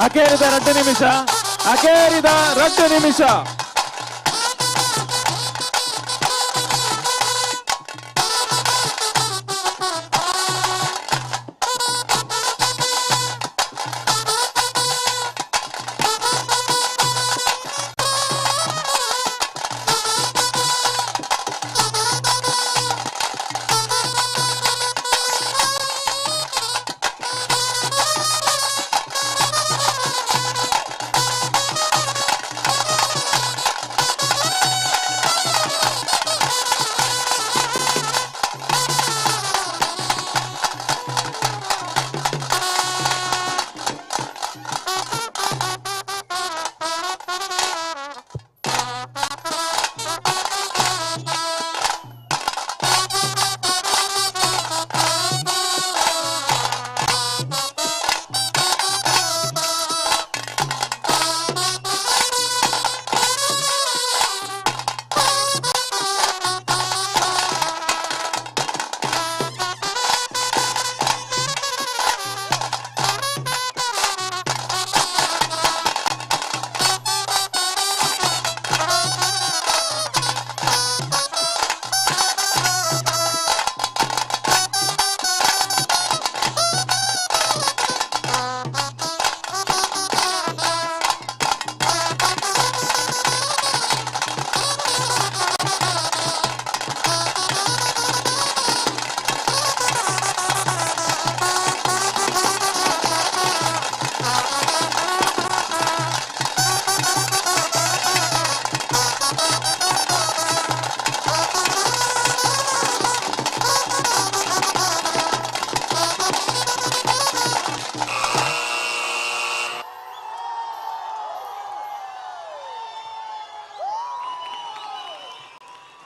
Speaker 6: ಅಕೇರಿದ 2 ನಿಮಿಷ, ಅಕೇರಿದ 2 ನಿಮಿಷ.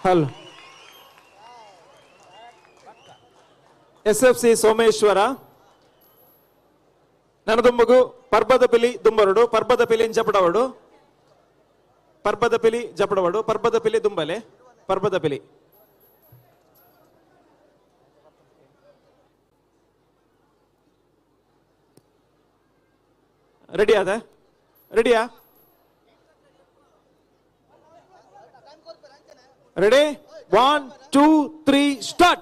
Speaker 6: Hello. S F C Someshwara ನನದುಂಬಗು ಪರ್ಬದ ಪಿಲಿ ದುಂಬರುಡು, ಪರ್ಬದ ಪಿಲಿ ಜಪಡವಡು, ಪರ್ಬದ ಪಿಲಿ ಜಪಡವಡು, ಪರ್ಬದ ಪಿಲಿ ದುಂಬಲೆ, ಪರ್ಬದ ಪಿಲಿ. ರೆಡಿ ಆದ? ರೆಡಿಯಾ? Ready? 1 2 3 start.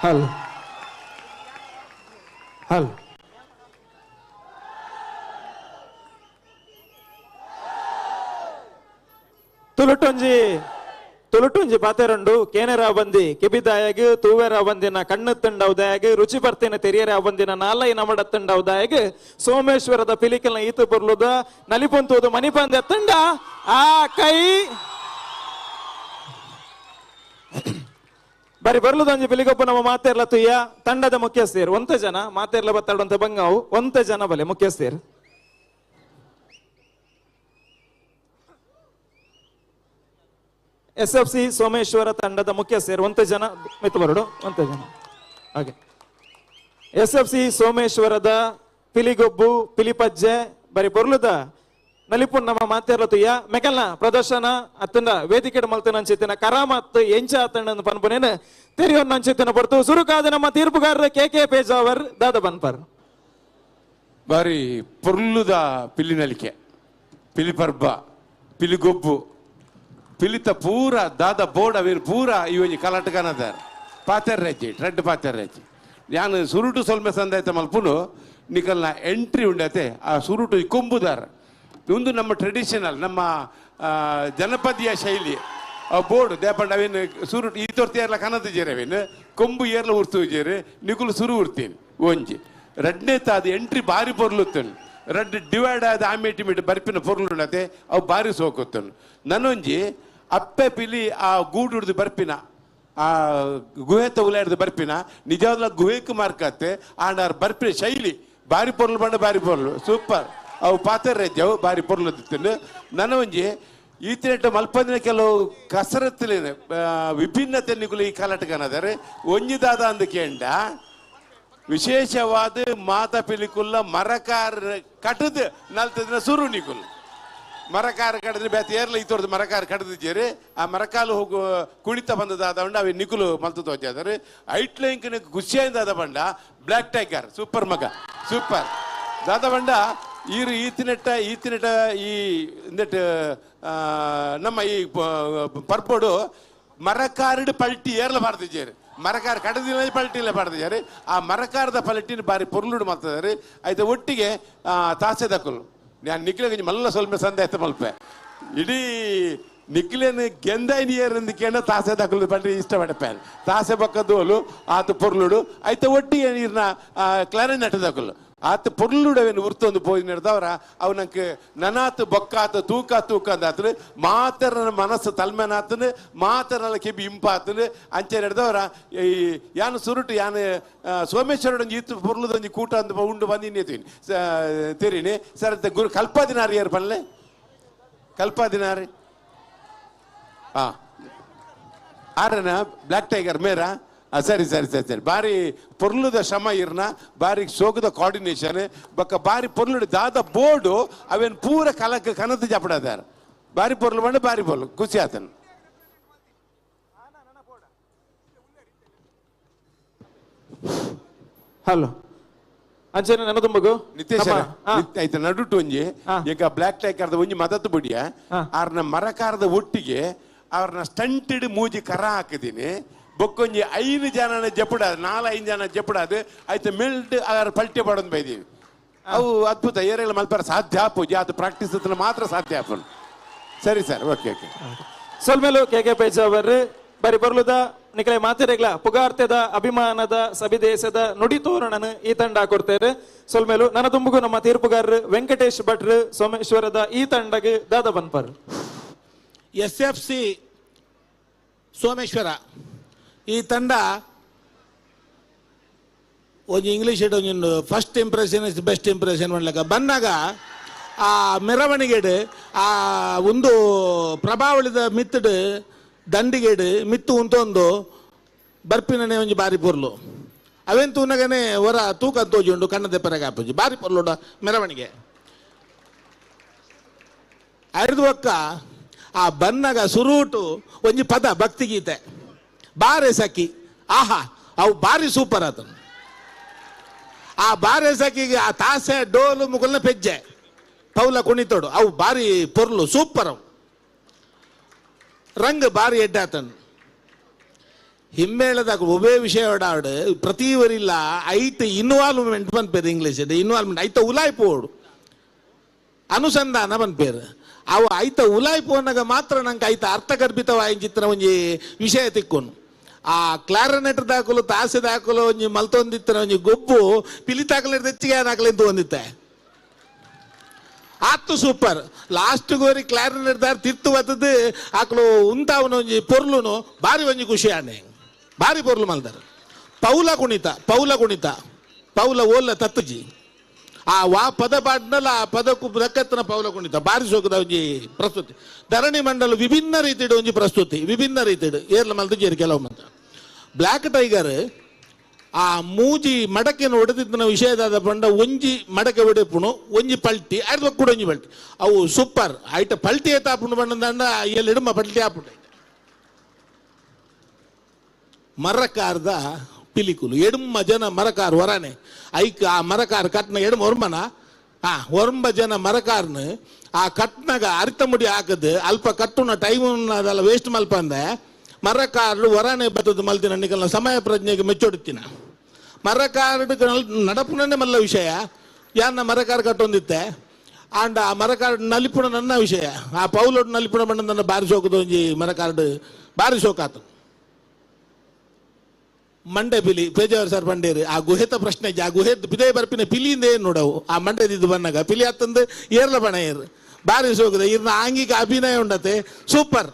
Speaker 2: Hello hello
Speaker 6: ತುಳುಟೊಂಜಿ ತುಳುಟುಂಜಿ ಪಾತೆರಂಡು ಕೇನೆರ ಬಂದಿ ಕೆಬಿದಾಯಗ್ ತೂವೆರ ಬಂದಿನ ಕಣ್ಣು ತಂಡವುದಾಯಗ್ ರುಚಿ ಬರ್ತೇನೆ ತೆರಿಯರ ಬಂದಿನ ನಾಲೈ ನಮಡ ತಂಡವುದಾಯಗ್ ಸೋಮೇಶ್ವರದ ಪಿಲಿಕಲ್ನ ಈತು ಬರ್ಲುದ ನಲಿಪೊಂತುವುದು ಮಣಿಪಂದೆ ತಂಡ ಆ ಕೈ ಬರಿ ಬರ್ಲುದೊಂಜಿ ಪಿಲಿಗೊಬ್ಬ ನಮ್ಮ ಮಾತೇರ್ಲ ತುಯ್ಯ ತಂಡದ ಮುಖ್ಯಸ್ಥರು ಒಂತ ಜನ ಮಾತೇರ್ಲ ಬತ್ತಾಡುವಂತ ಬಂಗಾವು ಒಂತ ಜನ ಬಲೆ ಮುಖ್ಯಸ್ಥರು. ಎಸ್ ಎಫ್ ಸಿ ಸೋಮೇಶ್ವರ ತಂಡದ ಮುಖ್ಯಸ್ಥರು ಒಂತ ಜನ ಮಿತ್ತು ಬರಡು ಒಂತ ಜನ ಹಾಗೆ. ಎಸ್ ಎಫ್ ಸಿ ಸೋಮೇಶ್ವರದ ಪಿಲಿಗೊಬ್ಬು ಪಿಲಿಪಜ್ಜೆ ಬರಿ ಬೊರ್ಲುದ ನಲಿಪುನ್ ನಮ್ಮ ಮಾತೇರ್ಲ ತುಯ್ಯ ಮೆಕಲ್ನ ಪ್ರದರ್ಶನ ಅತ್ತಂಡ ವೇದಿಕೆ ಮಲ್ತನ ಅಂಚಿತ್ತಿನ ಕರಾಮತ್ ಎಂಚ ಅತ್ತಂಡ ಪನ್ಪುನೇನು ತೆರಿಯೊನ್ನ ಅಂಚಿತ್ತಿನ ಪೊರ್ತು ಸುರುಕಾದ ನಮ್ಮ ತೀರ್ಪುಗಾರರ ಕೆ ಕೆ ಪೇಜಾವರ್ ದಾದ ಬನ್ಪರ್.
Speaker 2: ಬಾರಿ ಪೊರ್ಲುದ ಪಿಲಿನಲಿಕೆ ಪಿಲಿಪರ್ಬ ಪಿಲಿಗೊಬ್ಬು ಪಿಲಿತ ಪೂರ ದಾದ ಬೋರ್ಡ್ ಅವೇನು ಪೂರ ಈ ಒಂಜಿ ಕಲಾಟಕನದಾರ ಪಾತೆರ್ ರಾಜಿ ರೆಡ್ ಪಾತೆರ್ ರಾಜಿ ಯಾನು ಸುರುಟು ಸೊಲ್ಮೆ ಸಂದಾಯ್ತ ಮಲ್ಪುನು ನಿಕಲ್ನ ಎಂಟ್ರಿ ಉಂಡತೆ ಆ ಸುರುಟು ಕೊಂಬುದಾರ ಒಂದು ನಮ್ಮ ಟ್ರೆಡಿಷನಲ್ ನಮ್ಮ ಜನಪದೀಯ ಶೈಲಿ ಆ ಬೋರ್ಡ್ ದೇಪಂಡ ಅವೇನು ಸುರುಟು ಈ ತೊರ್ತಿ ಏರ್ಲ ಕನದ ಜೇರಿ ಅವೇನು ಕೊಂಬು ಏರ್ಲ ಉರ್ತು ಜೇರಿ ನಿಕುಲು ಸುರು ಉರ್ತೀನಿ ಒಂಜಿ ರಡ್ನೇ ತಾದು ಎಂಟ್ರಿ ಬಾರಿ ಪೊರ್ಲುತ್ತನು ರಡ್ಡು ಡಿವೈಡ್ ಆದ ಆಮೇಟಿ ಮೀಟ್ ಬರ್ಪಿನ ಪೊರ್ಲುಂಡತೆ ಅವು ಬಾರಿ ಸೋಕುತ್ತನು ನನ್ನೊಂಜಿ ಅಪ್ಪೆ ಪಿಲಿ ಆ ಗೂಡು ಹಿಡಿದು ಬರ್ಪಿನ ಆ ಗುಹೆ ತಗುಲಾಡ್ದು ಬರ್ಪಿನ ನಿಜವಾದ ಗುಹೆக்கு ಮಾರ್ಕತ್ತೆ ಆಂಡಾರ್ ಬರ್ಪಿನ ಶೈಲಿ ಬಾರಿ ಪೊರ್ಲು ಬಂಡ ಬಾರಿ ಪೊರ್ಲು ಸೂಪರ್ ಅವು ಪಾತೆರ್ ಅವು ಬಾರಿ ಪೊರ್ಲು ತಿನ್ನು ನನ್ನ ಒಂಜಿ ಈತನೆಟ್ಟ ಮಲ್ಪಂದಿನ ಕೆಲವು ಕಸರತ್ತಲೇನೆ ವಿಭಿನ್ನತೆ ನಿಕುಲು ಈ ಕಲಾಟಕನದಾರೆ ಒಂಜಿದಾದ ಅಂದ ಕೇಂಡ ವಿಶೇಷವಾದ ಮಾತ ಪಿಲಿಕುಲ್ಲ ಮರಕಾರ ಕಟದು ನಲ್ತದಿನ ಸುರು ನಿಕುಲು ಮರಕಾರ ಕಡದ್ರೆ ಬೇತೆ ಏರ್ಲ ಈ ಮರಕಾರ ಕಡದಿದ್ದೀರಿ ಆ ಮರಕಾಲು ಹೋಗು ಕುಣಿತ ಬಂದದಾದ ಉಂಡ ಅವೆ ನಿಕುಲು ಮಲ್ತು ತೋಚಾದರೆ ಐಟ್ಲೈಂಕನ ಖುಷಿಯಿಂದ ಬಂಡ ಬ್ಲ್ಯಾಕ್ ಟೈಗರ್ ಸೂಪರ್ ಮಗ ಸೂಪರ್ ದಾದ ಬಂಡ ಈರು ಈತಿನೆಟ್ಟ ಈತಿನೆಟ್ಟ ಈ ಇಂದೆಟ್ ನಮ್ಮ ಈ ಪರ್ಪೋಡು ಮರಕಾರಡು ಪಲ್ಟಿ ಏರ್ಲ ಬಾರ್ದಿದ್ದೀರಿ ಮರಕಾರ ಕಡದಿಲ್ಲ ಪಲ್ಟಿಲ್ಲ ಬಾರ್ದಿದ್ದಾರೆ ಆ ಮರಕಾರದ ಪಲ್ಟಿನ ಬಾರಿ ಪೊರ್ಲುಡು ಮಾಡ್ತಿದ್ದಾರೆ ಆಯ್ತು ಒಟ್ಟಿಗೆ ತಾಸೆದಕ್ಕಲು ನಾನು ನಿಕ್ಲೆ ಮಲ್ಲ ಸ್ವಲ್ಪ ಸಂದೇಹ ಮಲ್ಪೆ ಇಡೀ ನಿಕ್ಲೇನು ಗೆಂದಾಯಿ ನೀರಿಂದ ಕೇಂದ್ರ ತಾಸೆ ದಕ್ಕಲು ಪಂಡ್ರಿ ಇಷ್ಟಪಡಪೆ ತಾಸೆ ಬಕ್ಕದೋಲು ಆತ ಪೊರ್ಲುಡು ಆಯ್ತು ಒಟ್ಟಿಗೆ ನೀರಿನ ಕ್ಲಾರಿನೆಟ್ ದಕ್ಕಲು ಆತ ಪೊರ್ಲುಡವೇನು ಉರ್ತೊಂದು ಪೋಯಿ ನಡೆದವರ ಅವು ನಂಗೆ ನನಾತು ಬೊಕ್ಕಾತ ತೂಕ ತೂಕ ಅಂದಾತನು ಮಾತರನ ಮನಸ್ಸು ತಲ್ಮೆನಾತನು ಮಾತರನ ಕೆಬಿ ಇಂಪಾತನು ಅಂಚೆ ನಡೆದವರ ಈ ಯಾನು ಸುರುಟು ಯಾನು ಸೋಮೇಶ್ವರ ಈತು ಪೊರ್ಲುದೊಂಜಿ ಕೂಟ ಅಂದ ಉಂಡು ಬಂದಿನಿ ತೆರೀನಿ ಸರ್ ಗುರು ಕಲ್ಪಾದಿನಾರಿ ಯಾರು ಪಲ್ಲೆ ಕಲ್ಪಾದಿನಾರಿ ಹಾಂ ಆರನ ಬ್ಲ್ಯಾಕ್ ಟೈಗರ್ ಮೇರಾ ಸರಿ ಸರಿ ಸರಿ ಸರಿ ಬಾರಿ ಪೊರ್ಲುದ ಶ್ರಮ ಇರ್ನ ಬಾರಿ ಸೋಗದ ಕೋಆರ್ಡಿನೇಷನ್ ಬಕ್ಕ ಬಾರಿ ಪೊರ್ಲುಡು ದಾದ ಬೋರ್ಡು ಅವೇನು ಪೂರ ಕಲಕ್ ಕನದು ಜಪಡದಾರ ಬಾರಿ ಪೊರ್ಲು ಬಂಡ ಬಾರಿ ಪೊರ್ಲು ಖುಷಿ ಆತನು.
Speaker 6: ಹಲೋ ಅಂಚನೆ ನನದುಂಬಗು
Speaker 2: ನಿತೇಶ್ ಆಯ್ತು ನಡುಟು ಒಂಜಿ ಈಗ ಬ್ಲ್ಯಾಕ್ ಟೈಗರ್ದ ಒಂಜಿ ಮದತ್ತು ಬುಡಿಯ ಆರ್ನ ಮರಕಾರದ ಒಟ್ಟಿಗೆ ಅವ್ರನ್ನ ಸ್ಟಂಟೆಡ್ ಮೂಜಿ ಕರ ಹಾಕಿದ್ದೀನಿ ಬೊಕ್ಕೊಂಜಿ 5 ಜನನ ಜಪುಡಾದು 4-5 ಜನ ಜಪುಡಾದು ಆಯ್ತು ಮೆಲ್ಟ್ ಅವರ ಪಲ್ಟಿ ಪಡೋದು ಬೈದೀವಿ ಅವು ಅದ್ಭುತ ಏರೆಲ್ಲ ಮಲ್ಪರ ಸಾಧ್ಯ ಆಪುಜಿ ಅದು ಪ್ರಾಕ್ಟೀಸ್ ಮಾತ್ರ ಸಾಧ್ಯ ಆಪುನು. ಸರಿ ಸರ್ ಓಕೆ ಓಕೆ
Speaker 6: ಸೊಲ್ಮೇಲು ಕೆ ಕೆ ಪೇಜಾವರ್ ಬರಿ ಬರ್ಲುದ ನಿಕಲೆ ಮಾತೆರೆಗ್ಲ ಪುಗಾರ್ತೆದ ಅಭಿಮಾನದ ಸಬಿದೇಶದ ನುಡಿ ತೋರಣನು ಈ ತಂಡ ಕೊಡ್ತೇವೆ. ಸೊಲ್ಮೇಲು ನನ್ನ ತುಂಬುಗು ನಮ್ಮ ತೀರ್ಪುಗಾರರು ವೆಂಕಟೇಶ್ ಭಟ್ರು ಸೋಮೇಶ್ವರದ ಈ ತಂಡಗೆ ದಾದ ಬನ್ಪರ್.
Speaker 3: ಎಸ್ ಎಫ್ ಸಿ ಸೋಮೇಶ್ವರ ಈ ತಂಡ ಒಂಜಿ ಇಂಗ್ಲೀಷ್ ಒಂಜಿ first impression is best impression ಮಾಡ್ಲಿಕ್ಕೆ ಬಂದಾಗ ಆ ಮೆರವಣಿಗೆಡು ಆ ಒಂದು ಪ್ರಭಾವಳಿದ ಮಿತ್ತಡು ದಂಡಿಗೇಡು ಮಿತ್ತು ಉಂತೊಂದು ಬರ್ಪಿನನೆ ಒಂಜಿ ಬಾರಿ ಪೊರ್ಲು ಅವೆಂತು ಉನಗನೆ ಹೊರ ತೂಕ ತೋಜುಂಡು ಕಣ್ಣದೆ ಪೆರಗ ಆಪುಜಿ ಬಾರಿ ಪೊರ್ಲುಡ ಮೆರವಣಿಗೆ ಐದು ಒಕ್ಕ ಆ ಬನ್ನಗ ಸುರೂಟು ಒಂಜಿ ಪದ ಭಕ್ತಿಗೀತೆ ಬಾರೆ ಸಖಿ ಆಹಾ ಅವು ಬಾರಿ ಸೂಪರ್ ಆತನು ಆ ಬಾರೆ ಸಖಿಗೆ ಆ ತಾಸೆ ಡೋಲು ಮುಗುಲ್ನ ಪೆಜ್ಜೆ ಪೌಲ ಕುಣಿತೋಡು ಅವು ಬಾರಿ ಪೊರ್ಲು ಸೂಪರ್ ಅವು ರಂಗ್ ಬಾರಿ ಎಡ್ಡಾತನು ಹಿಮ್ಮೇಳದಾಗ ಒಬ್ಬೇ ವಿಷಯ ಓಡಾಡು ಪ್ರತಿ ವರಿಲ್ಲ ಐತ ಇನ್ವಾಲ್ವ್ಮೆಂಟ್ ಬಂದ್ಪೇರು ಇಂಗ್ಲೀಷ್ ಇನ್ವಾಲ್ವ್ಮೆಂಟ್ ಐತ ಉಲಾಯ್ಪೋಡು ಅನುಸಂಧಾನ ಬಂದ್ಪೇರು ಅವು ಐತ ಉಲಾಯ್ ಪೋನಾಗ ಮಾತ್ರ ನಂಗೆ ಐತ ಅರ್ಥಗರ್ಭಿತವಾಯಿಂಚಿತ್ತಿನ ಒಂಜಿ ವಿಷಯ ತಿಕ್ಕೊನು. ಆ ಕ್ಲಾರನೆಟ್ ದಾಕಲು ತಾಸೆ ದಾಕಲು ಒಂಜಿ ಮಲ್ತೊಂದಿತ್ತಿನ ಒಂಜಿ ಗೊಬ್ಬು ಪಿಲಿ ತಾಕಲೆ ತೆಚ್ಚಿಗೆ ಏನಾಕಲೆ ಒಂದಿತ್ತೆ ಆತು ಸೂಪರ್. ಲಾಸ್ಟ್ ಗೋರಿ ಕ್ಲಾರಿನೆಟ್ ದಾರ್ ತಿರ್ತು ಬತ್ತದು ಆಕಲು ಉಂತಾವನ ಒಂಜಿ ಪೊರ್ಲುನು ಬಾರಿ ಒಂಜಿ ಖುಷಿ ಆನೆ ಬಾರಿ ಪೊರ್ಲು ಮಲ್ದಾರ. ಪೌಲ ಕುಣಿತ ಪೌಲ ಕುಣಿತ ಪೌಲ ಓಲ್ಲ ತತ್ತುಜಿ ಆ ವಾ ಪದ ಪಾಡ್ನಲ್ಲ ಆ ಪದಕ್ಕೂ ದಕ್ಕತ್ತನ ಪೌಲ ಕುಣಿತ ಬಾರಿ ಸೋಕದ ಒಂಜಿ ಪ್ರಸ್ತುತಿ. ಧರಣಿ ಮಂಡಲ ವಿಭಿನ್ನ ರೀತಿಡು ಒಂಜಿ ಪ್ರಸ್ತುತಿ ವಿಭಿನ್ನ ರೀತಿಡು ಏರ್ಲ ಮಲ್ದು ಜೇರು ಕೆಲವು ಮಂತ. ಬ್ಲ್ಯಾಕ್ ಟೈಗರ್ ಆ ಮೂಜಿ ಮಡಕೆನ ಒಡೆದಿದ್ದನ ವಿಷಯದಾದ ಪಂಡ ಒಂಜಿ ಮಡಕೆ ಒಡೆಪುಣು ಒಂಜಿ ಪಲ್ಟಿ ಅರ್ಧ ಕೂಡ ಒಂಜಿ ಪಲ್ಟಿ ಅವು ಸೂಪರ್ ಐಟ ಪಲ್ಟಿ ಏತಾಪುಣು ಬಂದಂಡ ಎಲ್ಲಿ ಇಡುಮ ಪಲ್ಟಿ ಆಪುಂಡು. ಮರಕಾರ್ದ ಪಿಲಿಕುಲು ಎಡುಮ ಜನ ಮರಕಾರ್ ವರಾನೆ ಐಕ್ ಆ ಮರಕಾರ್ ಕಟ್ನ ಎಡುಮ ಒರ್ಮನ ಆ ಒರ್ಂಬ ಜನ ಮರಕಾರ್ನ ಆ ಕಟ್ನಾಗ ಅರಿತ ಮುಡಿ ಹಾಕದು ಅಲ್ಪ ಕಟ್ಟುನ ಟೈಮ್ ಅದೆಲ್ಲ ವೇಸ್ಟ್ ಮಲ್ಪಂದೆ ಮರಕಾರ್ಡು ವರಾನೆ ಬತ್ತದ ಮಲ್ತಿನ ನಿಕಲ್ನ ಸಮಯ ಪ್ರಜ್ಞೆಗೆ ಮೆಚ್ಚೊಡುತ್ತಿನ. ಮರಕಾರ್ಡು ನಡಪುನನೇ ಮಲ್ಲ ವಿಷಯ ಯಾನ್ನ ಮರಕಾರ್ ಕಟ್ಟೊಂದಿತ್ತೆ ಆಂಡ ಆ ಮರಕಾರ್ಡು ನಲಿಪುಣ ನನ್ನ ವಿಷಯ ಆ ಪೌಲೊಡು ನಲಿಪುಣ ಬಣ್ಣ ನನ್ನ ಬಾರಿ ಸೋಕದ ಒಂಜಿ ಮರಕಾರ್ಡು ಬಾರಿ ಸೋಕಾತು. ಮಂಡೆ ಪಿಲಿ ಪೇಜಾವರ್ ಸರ್ ಬಂಡೇರಿ ಆ ಗುಹೆತ ಪ್ರಶ್ನೆ ಆ ಗುಹೆ ಪಿದೇ ಬರ್ಪಿನ ಪಿಲಿಯಿಂದ ಏನು ನೋಡವು ಆ ಮಂಡೆದಿದ್ದು ಬನ್ನಾಗ ಪಿಲಿ ಅತ್ತಂದು ಏರ್ಲ ಬಣ ಏರ್ ಬಾರಿ ಸೋಕದ ಇರ್ನ ಆಂಗಿಕ ಅಭಿನಯ ಉಂಡತೆ ಸೂಪರ್.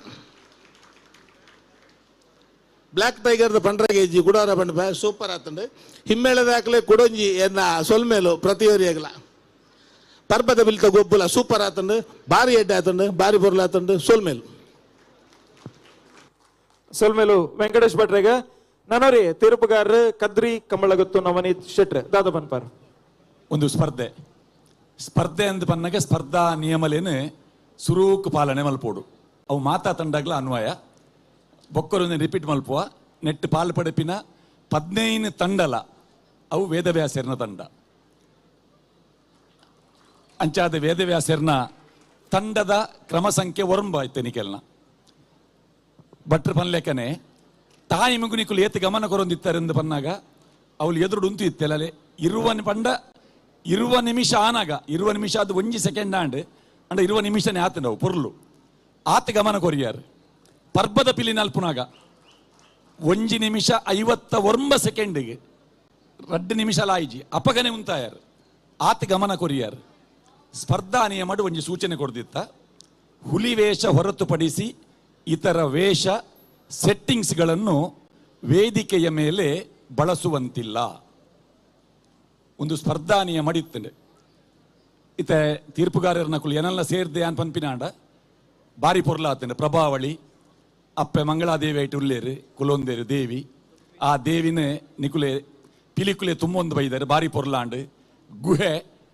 Speaker 3: ಬ್ಲ್ಯಾಕ್ ಟೈಗರ್ದ ಪಂಡ್ರಗೇಜಿ ಗುಡಾರ ಬಂಡ ಸೂಪರ್ ಆತಂಡು. ಹಿಮ್ಮೇಳದಾಕಲೆ ಕೊಡೊಂಜಿ ಎನ್ನ ಸೊಲ್ಮೇಲು ಪ್ರತಿಯೋರಿಯಾಗಲ ಪರ್ಬದ ಬಿಲ್ತ ಗೊಬ್ಬುಲ ಸೂಪರ್ ಆತಂಡು ಬಾರಿ ಎಡ್ಡೆ ಆತಂಡು ಬಾರಿ ಬೊರ್ಲ ಆತಂಡು ಸೊಲ್ಮೇಲು.
Speaker 6: ಸೊಲ್ಮೇಲು ವೆಂಕಟೇಶ್ ಭಟ್ರೆಗ ನನೋರಿ ತೀರ್ಪುಗಾರರು ಕದ್ರಿ ಕಂಬಳಗುತ್ತು ನವನೀತ್ ಶೆಟ್ರೆ ದಾದ ಬನ್ಪಾರ್.
Speaker 4: ಒಂದು ಸ್ಪರ್ಧೆ ಸ್ಪರ್ಧೆ ಅಂದ್ ಬನ್ನಾಗ ಸ್ಪರ್ಧಾ ನಿಯಮಲೇನು ಸುರೂಕ್ ಪಾಲನೆ ಮಲ್ಪೋಡು ಅವು ಮಾತಾ ತಂಡಾಗ್ಲ ಅನ್ವಯ. ಬೊಕ್ಕರೊಂದು ರಿಪೀಟ್ ಮಲ್ಪುವ ನೆಟ್ ಪಾಲ್ ಪಡೆಪಿನ 15 ತಂಡಲ ಅವು ವೇದವ್ಯಾಸರ್ನ ತಂಡ. ಅಂಚಾದ ವೇದವ್ಯಾಸರ್ನ ತಂಡದ ಕ್ರಮ ಸಂಖ್ಯೆ ಒರಂಬ ಆಯ್ತು ನಿಕೆಲ್ನ ಭಟ್ರ ಪನ್ಲೇಕನೆ ತಾಯಿ ಮಗುನಿಕುಲು ಏತ್ ಗಮನ ಕೊರೊಂದಿತ್ತಾರೆಂದು ಬನ್ನಾಗ ಅವಳು ಎದುರು ಉಂತು ಇತ್ತೆಲ್ಲಲೆ ಇರುವ ಪಂಡ ಇರುವ ನಿಮಿಷ ಆನಾಗ ಇರುವ ನಿಮಿಷ ಅದು ಒಂಜಿ ಸೆಕೆಂಡ್ ಆಂಡ್ ಅಂಡ ಇರುವ ನಿಮಿಷನೇ ಆತಂಡವು ಪೊರ್ಲು ಆತ ಗಮನ ಕೊರಿಯಾರು. ಪರ್ಬದ ಪಿಲಿ ನಲ್ಪುನಾಗ ಒಂಜಿ ನಿಮಿಷ 59 ಸೆಕೆಂಡಿಗೆ 2 ನಿಮಿಷ ಲಾಯಿಜಿ ಅಪಗನೆ ಉಂತಾಯಾರು ಆತ ಗಮನ ಕೊರಿಯಾರು. ಸ್ಪರ್ಧಾ ನಿಯಮಡು ಒಂಜಿ ಸೂಚನೆ ಕೊಡ್ದಿತ್ತ ಹುಲಿ ವೇಷ ಹೊರತುಪಡಿಸಿ ಇತರ ವೇಷ ಸೆಟ್ಟಿಂಗ್ಸ್ಗಳನ್ನು ವೇದಿಕೆಯ ಮೇಲೆ ಬಳಸುವಂತಿಲ್ಲ. ಒಂದು ಸ್ಪರ್ಧಾ ನಿಯಮ ಇತ್ತಂಡೆ. ಇತ್ತೆ ತೀರ್ಪುಗಾರರನ್ನ ಕುಲು ಏನೆಲ್ಲ ಸೇರ್ದೆ ಅನ್ ಪನ್ಪಿನಾಂಡ ಬಾರಿ ಪೊರ್ಲಾತಂಡೆ. ಪ್ರಭಾವಳಿ ಅಪ್ಪೆ ಮಂಗಳಾದೇವಿ ಐಟು ಉಲ್ಲೇರು ಕುಲೊಂದೇರು ದೇವಿ ಆ ದೇವಿನ ನಿಕುಲೆ ಪಿಲಿಕುಲೆ ತುಂಬೊಂದು ಬೈದಾರೆ ಬಾರಿ ಪೊರ್ಲಾಂಡು. ಗುಹೆ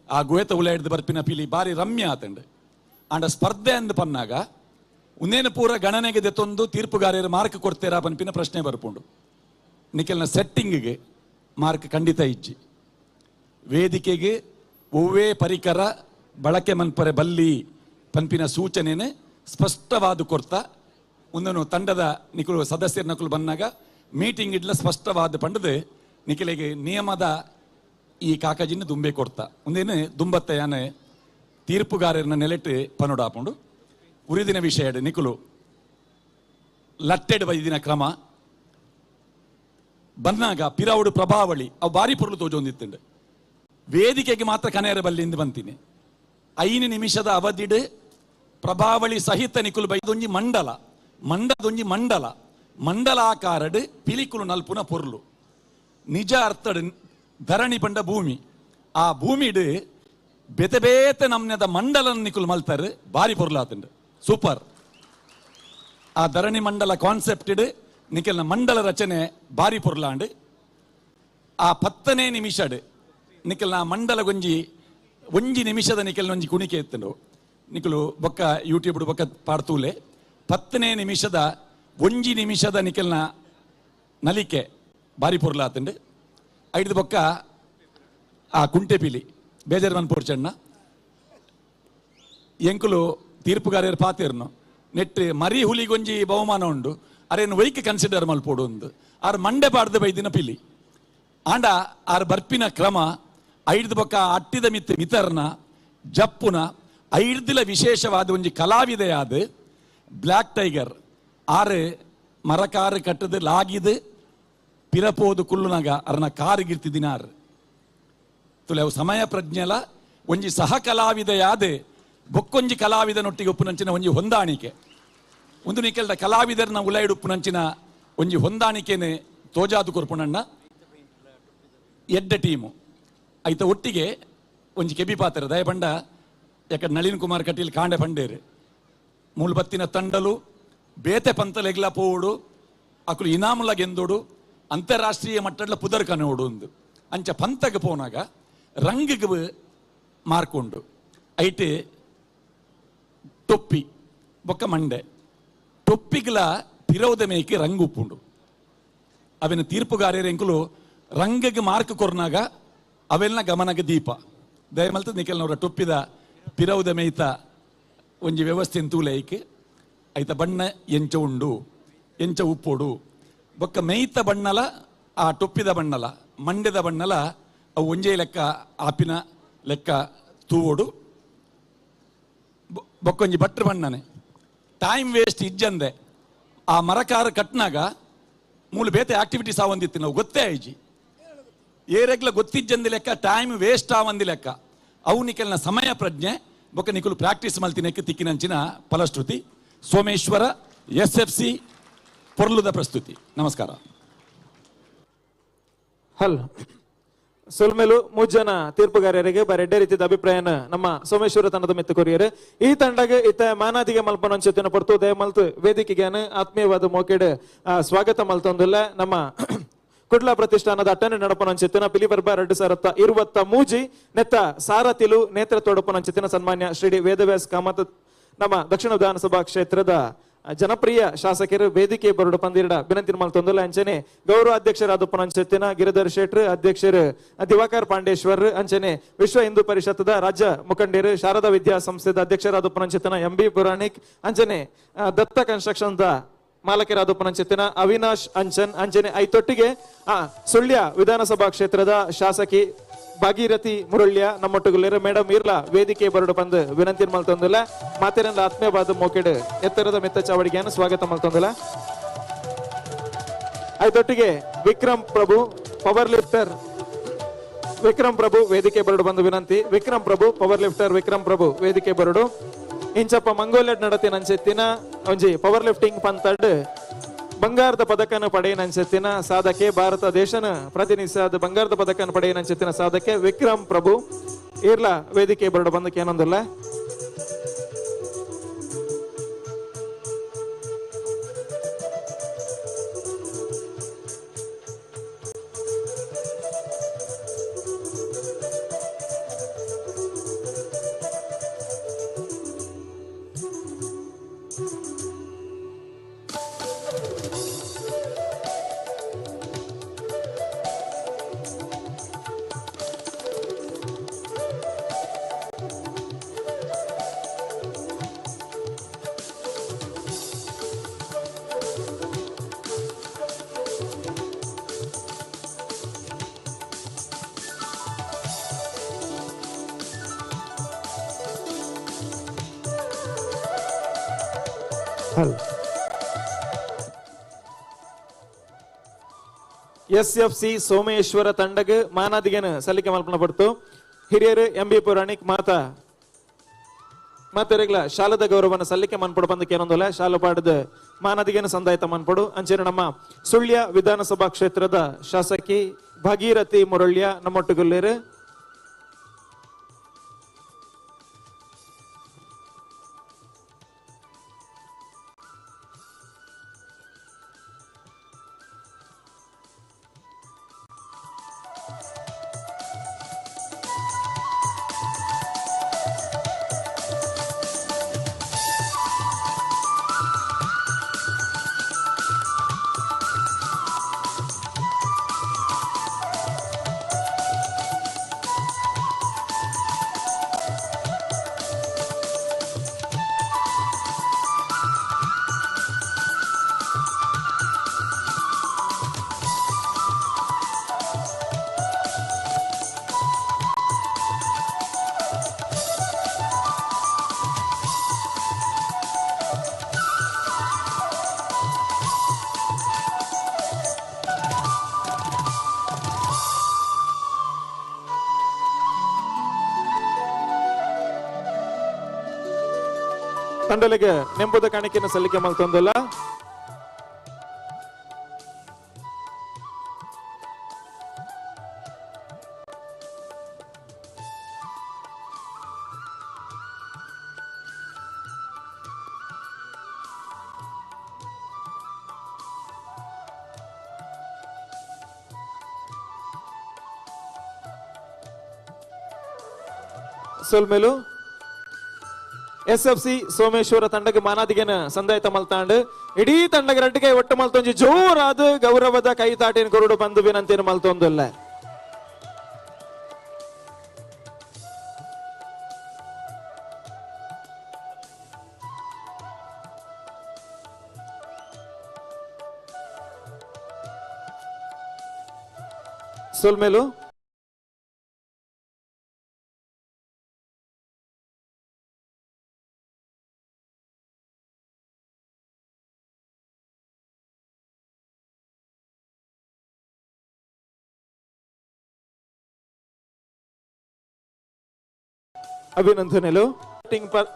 Speaker 4: ಆ ಗುಹೆತ ಉಲ ಹಿಡ್ದು ಬರ್ಪಿನ ಪಿಲಿ ಬಾರಿ ರಮ್ಯ ಆತಂಡು. ಆಂಡ ಸ್ಪರ್ಧೆ ಅಂದ್ ಪನ್ನಾಗ ಉನ್ನೇನು ಪೂರ ಗಣನೆಗೆ ದೆತ್ತೊಂದು ತೀರ್ಪುಗಾರರು ಮಾರ್ಕ್ ಕೊಡ್ತೇರಾ ಪನ್ಪಿನ ಪ್ರಶ್ನೆ ಬರ್ಪುಂಡು. ನಿಕೆಲ್ನ ಸೆಟ್ಟಿಂಗ್ಗೆ ಮಾರ್ಕ್ ಖಂಡಿತ ಇಜ್ಜಿ. ವೇದಿಕೆಗೆ ಒವ್ವೇ ಪರಿಕರ ಬಳಕೆ ಮನ್ಪರೆ ಬಲ್ಲಿ ಪನ್ಪಿನ ಸೂಚನೆನೆ ಸ್ಪಷ್ಟವಾದ ಕೊರ್ತಾ ಒಂದನು ತಂಡದ ನಿಕುಲು ಸದಸ್ಯರ ನಕಲು ಬಂದಾಗ ಮೀಟಿಂಗ್ ಇಡ್ಲ ಸ್ಪಷ್ಟವಾದ ಪಂಡದು ನಿಖಲಿಗೆ ನಿಯಮದ ಈ ಕಾಕಜಿನ ದುಂಬೆ ಕೊಡ್ತಾ ಒಂದೇನು ದುಂಬತ್ತ ಯಾನೆ ತೀರ್ಪುಗಾರರನ್ನ ನೆಲೆಟ್ಟು ಪನುಡಾಪುಂಡು. ಉರಿದಿನ ವಿಷಯ ನಿಕುಲು ಲಟ್ಟೆಡ್ ಬೈದಿನ ಕ್ರಮ ಬನ್ನಾಗ ಪಿರಾವುಡು ಪ್ರಭಾವಳಿ ಅವು ಬಾರಿ ಪೊರುಳು ತೋಜೊಂದಿತ್ತುಂಡು. ವೇದಿಕೆಗೆ ಮಾತ್ರ ಕನೆಯರ ಬಲ್ಲಿಂದ ಬಂತೀನಿ 5 ನಿಮಿಷದ ಅವಧಿಡು ಪ್ರಭಾವಳಿ ಸಹಿತ ನಿಕುಲು ಬೈದೊಂಜಿ ಮಂಡಲ ಮಂಡದೊಂಜಿ ಮಂಡಲ ಮಂಡಲಾಕಾರಡು ಪಿಲಿಕುಲು ನಲ್ಪುನ ಪೊರ್ಲು ನಿಜ ಅರ್ಥಡು ಧರಣಿ ಪಂಡ ಭೂಮಿ ಆ ಭೂಮಿಡು ಬೇತೆ ಬೇತೆ ನಮ್ನೆದ ಮಂಡಲ ನಿಕುಲು ಮಲ್ತಾರೆ ಬಾರಿ ಪೊರ್ಲಾತುಂಡು ಸೂಪರ್. ಆ ಧರಣಿ ಮಂಡಲ ಕಾನ್ಸೆಪ್ಟ್ ನಿಖಲ್ನ ಮಂಡಲ ರಚನೆ ಬಾರಿ ಪೊರ್ಲಾಂಡು. ಆ 10ನೇ ನಿಮಿಷಡ್ ನಿಖಲ್ನ ಮಂಡಲ ಗೊಂಜಿ ಒಂಜಿ ನಿಮಿಷದ ನಿಖಲ್ನ ಒಂಜಿ ಕುಣಿಕೆ ಎತ್ತುಂಡು ನಿಕುಲು ಬೊಕ್ಕ ಯೂಟ್ಯೂಬ್ ಬೊಕ್ಕ ಪಾಡ್ತೂಲೆ 10ನೇ ನಿಮಿಷದ ಒಂಜಿ ನಿಮಿಷದ ನಿಖಲ್ನ ನಲಿಕೆ ಬಾರಿ ಪೊರ್ಲಾತುಂಡು. ಐದು ಬೊಕ್ಕ ಆ ಕುಂಟೆ ಪಿಲಿ ಬೇಜಾರು ಮನ್ಪೋರ್ಚಣ್ಣ ಎಂಕುಲು ತೀರ್ಪುಗಾರರು ಪಾತೇರ್ನು ನೆಟ್ ಮರಿ ಹುಲಿಗೊಂಜಿ ಬಹುಮಾನ ಉಂಡು ಅರೇನು ವೈಕ್ ಕನ್ಸಿಡರ್ ಮಲ್ಪೋಡು ಒಂದು ಆರ್ ಮಂಡೆ ಪಾಡ್ದ ಬೈದಿನ ಪಿಲಿ ಆಂಡ ಆರ್ ಬರ್ಪಿನ ಕ್ರಮ ಐದು ಬೊಕ್ಕ ಅಟ್ಟಿದ ಮಿತ್ ಮಿತರ್ನ ಜಪ್ಪುನ ಐರ್ದಿಲ ವಿಶೇಷವಾದ ಒಂಜಿ ಕಲಾವಿದೆಯಾದ ಬ್ಲ್ಯಾಕ್ ಟೈಗರ್ ಆರು ಮರಕಾರು ಕಟ್ಟದು ಲಾಗಿದು ಪಿರಪೋದು ಕುಳ್ಳುನಾಗ ಅರ್ನ ಕಾರುಗಿರ್ತಿದಿನಾರ್ ತುಲೆ ಅವು ಸಮಯ ಪ್ರಜ್ಞೆಲ ಒಂಜಿ ಸಹ ಕಲಾವಿದೆಯಾದ ಬೊಕ್ಕೊಂಜಿ ಕಲಾವಿದನೊಟ್ಟಿಗೆ ಉಪ್ಪುನಂಚಿನ ಒಂಜಿ ಹೊಂದಾಣಿಕೆ ಒಂದು ನಿಕೆಲ್ದ ಕಲಾವಿದರನ್ನ ಉಲೈಡುಪ್ಪುನಂಚಿನ ಒಂಜಿ ಹೊಂದಾಣಿಕೆನೆ ತೋಜಾದು ಕೊರ್ಪುನಣ್ಣ ಎಡ್ಡ ಟೀಮು ಐತ ಒಟ್ಟಿಗೆ ಒಂಜಿ ಕೆಬಿ ಪಾತ್ರ ದಯಪಂಡ ಯಾಕಂದ್ರೆ ನಳಿನ್ ಕುಮಾರ್ ಕಟೀಲ್ ಕಾಂಡೆ ಪಂಡೇರು ಮೂಲ್ಬತ್ತಿನ ತಂಡಲು ಬೇತೆ ಪಂತಲೆಗ್ಲ ಪೋವುಡು ಅಕುಲು ಇನಾಮುಲ ಗೆಂದೋಡು ಅಂತಾರಾಷ್ಟ್ರೀಯ ಮಟ್ಟದ ಪುದರ್ ಕನೋಡು ಒಂದು ಅಂಚ ಪಂತಗೆ ಪೋನಾಗ ರಂಗಿಗೆ ಮಾರ್ಕೊಂಡು ಐಟ್ ಟೊಪ್ಪಿ ಬೊಕ್ಕ ಮಂಡೆ ಟೊಪ್ಪಿಗ್ಲ ಪಿರೌದ ಮೇಕೆ ರಂಗು ಉಪ್ಪುಂಡು ಅವಿನ ತೀರ್ಪುಗಾರರು ಎಂಕುಲು ರಂಗಗೆ ಮಾರ್ಕ್ ಕೊರ್ನಾಗ ಅವೆಲ್ಲ ಗಮನಗೆ ದೀಪ ದಯಮಲ್ತ ನಿಖಲ್ನವರ ಟೊಪ್ಪಿದ ಪಿರೌದ ಮೇಯ್ತ ಒಂಜಿ ವ್ಯವಸ್ಥೆ ತೂಲೈಕ್ ಐತ ಬಣ್ಣ ಎಂಚ ಉಂಡು ಎಂಚ ಉಪ್ಪೋಡು ಬೊಕ್ಕ ಮೇಯ್ತ ಬಣ್ಣಲ ಆ ಟೊಪ್ಪಿದ ಬಣ್ಣಲ ಮಂಡ್ಯದ ಬಣ್ಣಲ ಅವು ಒಂಜೇ ಲೆಕ್ಕ ಆಪಿನ ಲೆಕ್ಕ ತೂವೋಡು ಬೊಕ್ಕೊಂಜಿ ಬಟ್ರ ಬಣ್ಣನೆ ಟೈಮ್ ವೇಸ್ಟ್ ಇಜ್ಜಂದೆ ಆ ಮರಕಾರ ಕಟ್ನಾಗ ಮೂಲ ಬೇತೆ ಆಕ್ಟಿವಿಟೀಸ್ ಆವಂದಿತ್ತು ನಾವು ಗೊತ್ತೇ ಆಯ್ಜಿ ಏರೆಗ್ಲ ಗೊತ್ತಿಜ್ಜಂದಿ ಲೆಕ್ಕ ಟೈಮ್ ವೇಸ್ಟ್ ಆವಂದಿ ಲೆಕ್ಕ ಅವು ನಿಕಲ್ನ ಸಮಯ ಪ್ರಜ್ಞೆ ಬೊಕ್ಕ ನಿಕುಲು ಪ್ರಾಕ್ಟೀಸ್ ಮಲ್ತಿನಕ್ಕೆ ತಿಕ್ಕಿನಂಚಿನ ಫಲಶ್ರುತಿ. ಸೋಮೇಶ್ವರ ಎಸ್ ಎಫ್ ಸಿ ಪೊರ್ಲುದ ಪ್ರಸ್ತುತಿ. ನಮಸ್ಕಾರ.
Speaker 6: ಹಲ್ ಸೊಲ್ಮೆಲು ಮೂಜನ ತೀರ್ಪುಗಾರರಿಗೆ ಬರೆಡ್ಡೆ ರೀತಿಯ ಅಭಿಪ್ರಾಯನ ನಮ್ಮ ಸೋಮೇಶ್ವರ ತಂಡದ ಮೆತ್ತು ಕೊರಿಯರು. ಈ ತಂಡಗೆ ಇತ್ತ ಮಾನಾದಿಗೆ ಮಲ್ಪನಂಚೆತ್ತಿನ ಪೊರ್ತು ದಯಮಲ್ತು ವೇದಿಕೆಗೆ ಆತ್ಮೀಯವಾದ ಮೋಕೆಡ್ ಸ್ವಾಗತ ಮಲ್ತೊಂದುಲ್ಲ ನಮ್ಮ ಕುಡ್ಲ ಪ್ರತಿಷ್ಠಾನದ ಅಟ್ಟನೆ ನಡಪನಂಚೆತ್ತಿನ ಪಿಲಿಪರ್ಬ 2023 ನೆತ್ತ ಸಾರಥಿಲು ನೇತ್ರ ತೋಡಪನಂಚೆತ್ತಿನ ಸನ್ಮಾನ್ಯ ಶ್ರೀ ಡಿ ವೇದವ್ಯಾಸ್ ಕಾಮತ್ ನಮ್ಮ ದಕ್ಷಿಣ ವಿಧಾನಸಭಾ ಕ್ಷೇತ್ರದ ಜನಪ್ರಿಯ ಶಾಸಕರು ವೇದಿಕೆ ಬರಡು ಪಂದಿರಡ ವಿನಂತಿ ಮಲ್ತೊಂದುಲ್ಲ. ಅಂಚನೆ ಗೌರವ ಅಧ್ಯಕ್ಷರಾದ ಪುನಂಚೆತ್ತಿನ ಗಿರಿಧರ್ ಶೆಟ್ರು, ಅಧ್ಯಕ್ಷರು ದಿವಾಕರ್ ಪಾಂಡೇಶ್ವರ್, ಅಂಚನೆ ವಿಶ್ವ ಹಿಂದೂ ಪರಿಷತ್ದ ರಾಜ್ಯ ಮುಖಂಡರು ಶಾರದಾ ವಿದ್ಯಾಸಂಸ್ಥೆದ ಅಧ್ಯಕ್ಷರಾದ ಪುನಂಚೆತ್ತಿನ ಎಂ ಬಿ ಪುರಾಣಿಕ್, ಅಂಚನೆ ದತ್ತ ಕನ್ಸ್ಟ್ರಕ್ಷನ್ the ಮಾಲಕರಾದ ಪುನಂಚೆತ್ತಿನ ಅವಿನಾಶ್ ಅಂಚನ್, ಅಂಚನೆ ಐತೊಟ್ಟಿಗೆ ಸುಳ್ಯ ವಿಧಾನಸಭಾ ಕ್ಷೇತ್ರದ ಶಾಸಕಿ ಭಾಗೀರಥಿ ಮುರಳ್ಯ ನಮ್ಮೊಟ್ಟುಗುಲ್ಲೇರು ಮೇಡಮ್ ಇರ್ಲಾ ವೇದಿಕೆ ಬರಡು ಬಂದು ವಿನಂತಿ ಮಲ್ತೊಂದುಲ್ಲ. ಮಾತೆರೆಲ್ಲ ಆತ್ಮೀಯವಾದ ಮೋಕೆಡ್ ಎತ್ತರದ ಮೆತ್ತ ಚಾವಡಿಗೆಯನ್ನು ಸ್ವಾಗತ ಮಲ್ತೊಂದುಲ್ಲ. ಐತೊಟ್ಟಿಗೆ ವಿಕ್ರಮ್ ಪ್ರಭು ಪವರ್ ಲಿಫ್ಟರ್ ವಿಕ್ರಮ್ ಪ್ರಭು ವೇದಿಕೆ ಬರಡು ಬಂದು ವಿನಂತಿ. ವಿಕ್ರಮ್ ಪ್ರಭು ಪವರ್ ಲಿಫ್ಟರ್ ವಿಕ್ರಮ್ ಪ್ರಭು ವೇದಿಕೆ ಬರಡು. ಇಂಚಪ್ಪ ಮಂಗೋಲ್ಯಡ್ ನಡತಿನ ಅಂಚೆತ್ತಿನ ಒಂಜಿ ಪವರ್ ಲಿಫ್ಟಿಂಗ್ ಪಂತಡ್ ಬಂಗಾರದ ಪದಕನ ಪಡೆಯನಂಚೆತ್ತಿನ ಸಾಧಕೆ ಭಾರತ ದೇಶನ ಪ್ರತಿನಿಧಿಸಾದ ಬಂಗಾರದ ಪದಕನ ಪಡೆಯನಂಚೆತ್ತಿನ ಸಾಧಕೆ ವಿಕ್ರಮ್ ಪ್ರಭು ಇರ್ಲಾ ವೇದಿಕೆ ಬರಡು ಬಂದಕ್ಕೆ ಏನೊಂದಿಲ್ಲ. ಎಸ್ ಎಫ್ ಸಿ ಸೋಮೇಶ್ವರ ತಂಡಗ್ ಮಾನಾದಿಗೆನ ಸಲ್ಲಿಕೆ ಮಲ್ಪನ ಪಡ್ತು. ಹಿರಿಯರು ಎಂ ಬಿ ಪುರಾಣಿಕ್ ಮಾತಾ ಮಾತೆರೆಗ್ಲ ಶಾಲದ ಗೌರವನ ಸಲ್ಲಿಕೆ ಮನ್ಪಡು ಬಂದಕ್ಕೆ ಏನೊಂದಲ್ಲ ಶಾಲ ಪಾಡದ ಮಾನಾದಿಗೆನ ಸಂದಾಯತ ಮನ್ಪಡು. ಅಂಚನೆ ನಮ್ಮ ಸುಳ್ಯ ವಿಧಾನಸಭಾ ಕ್ಷೇತ್ರದ ಶಾಸಕಿ ಭಾಗೀರಥಿ ಮುರಳ್ಯ ನಮ್ಮೊಟ್ಟುಗುಲ್ಲೇರು. ತಂಡಲಿಗೆ ನೆಂಪುದ ಕಾಣಿಕೆಯನ್ನು ಸಲ್ಲಿಕೆ ಮಲ್ತೊಂದುಲ್ಲ. ಸೊಲ್ಮೇಲು ಎಸ್ಎಫ್ಸಿ ಸೋಮೇಶ್ವರ ತಂಡಕ್ಕೆ ಮಾನಾದಿಗೆನ ಸಂದಾಯತ ಮಲ್ತಾಂಡ್ ಇಡೀ ತಂಡಗೆ ರಡ್ಡಿಗೆ ಒಟ್ಟು ಮಲ್ತೊಂಜಿ ಜೋರಾದ ಗೌರವದ ಕೈತಾಟಿನ ಕೊರಡು ಬಂದು ವಿನಂತಿಯನ್ನು ಮಲ್ತೊಂದುಲ್ಲ. ಸೊಲ್ಮೇಲು ಅಭಿನಂದನೆಲು.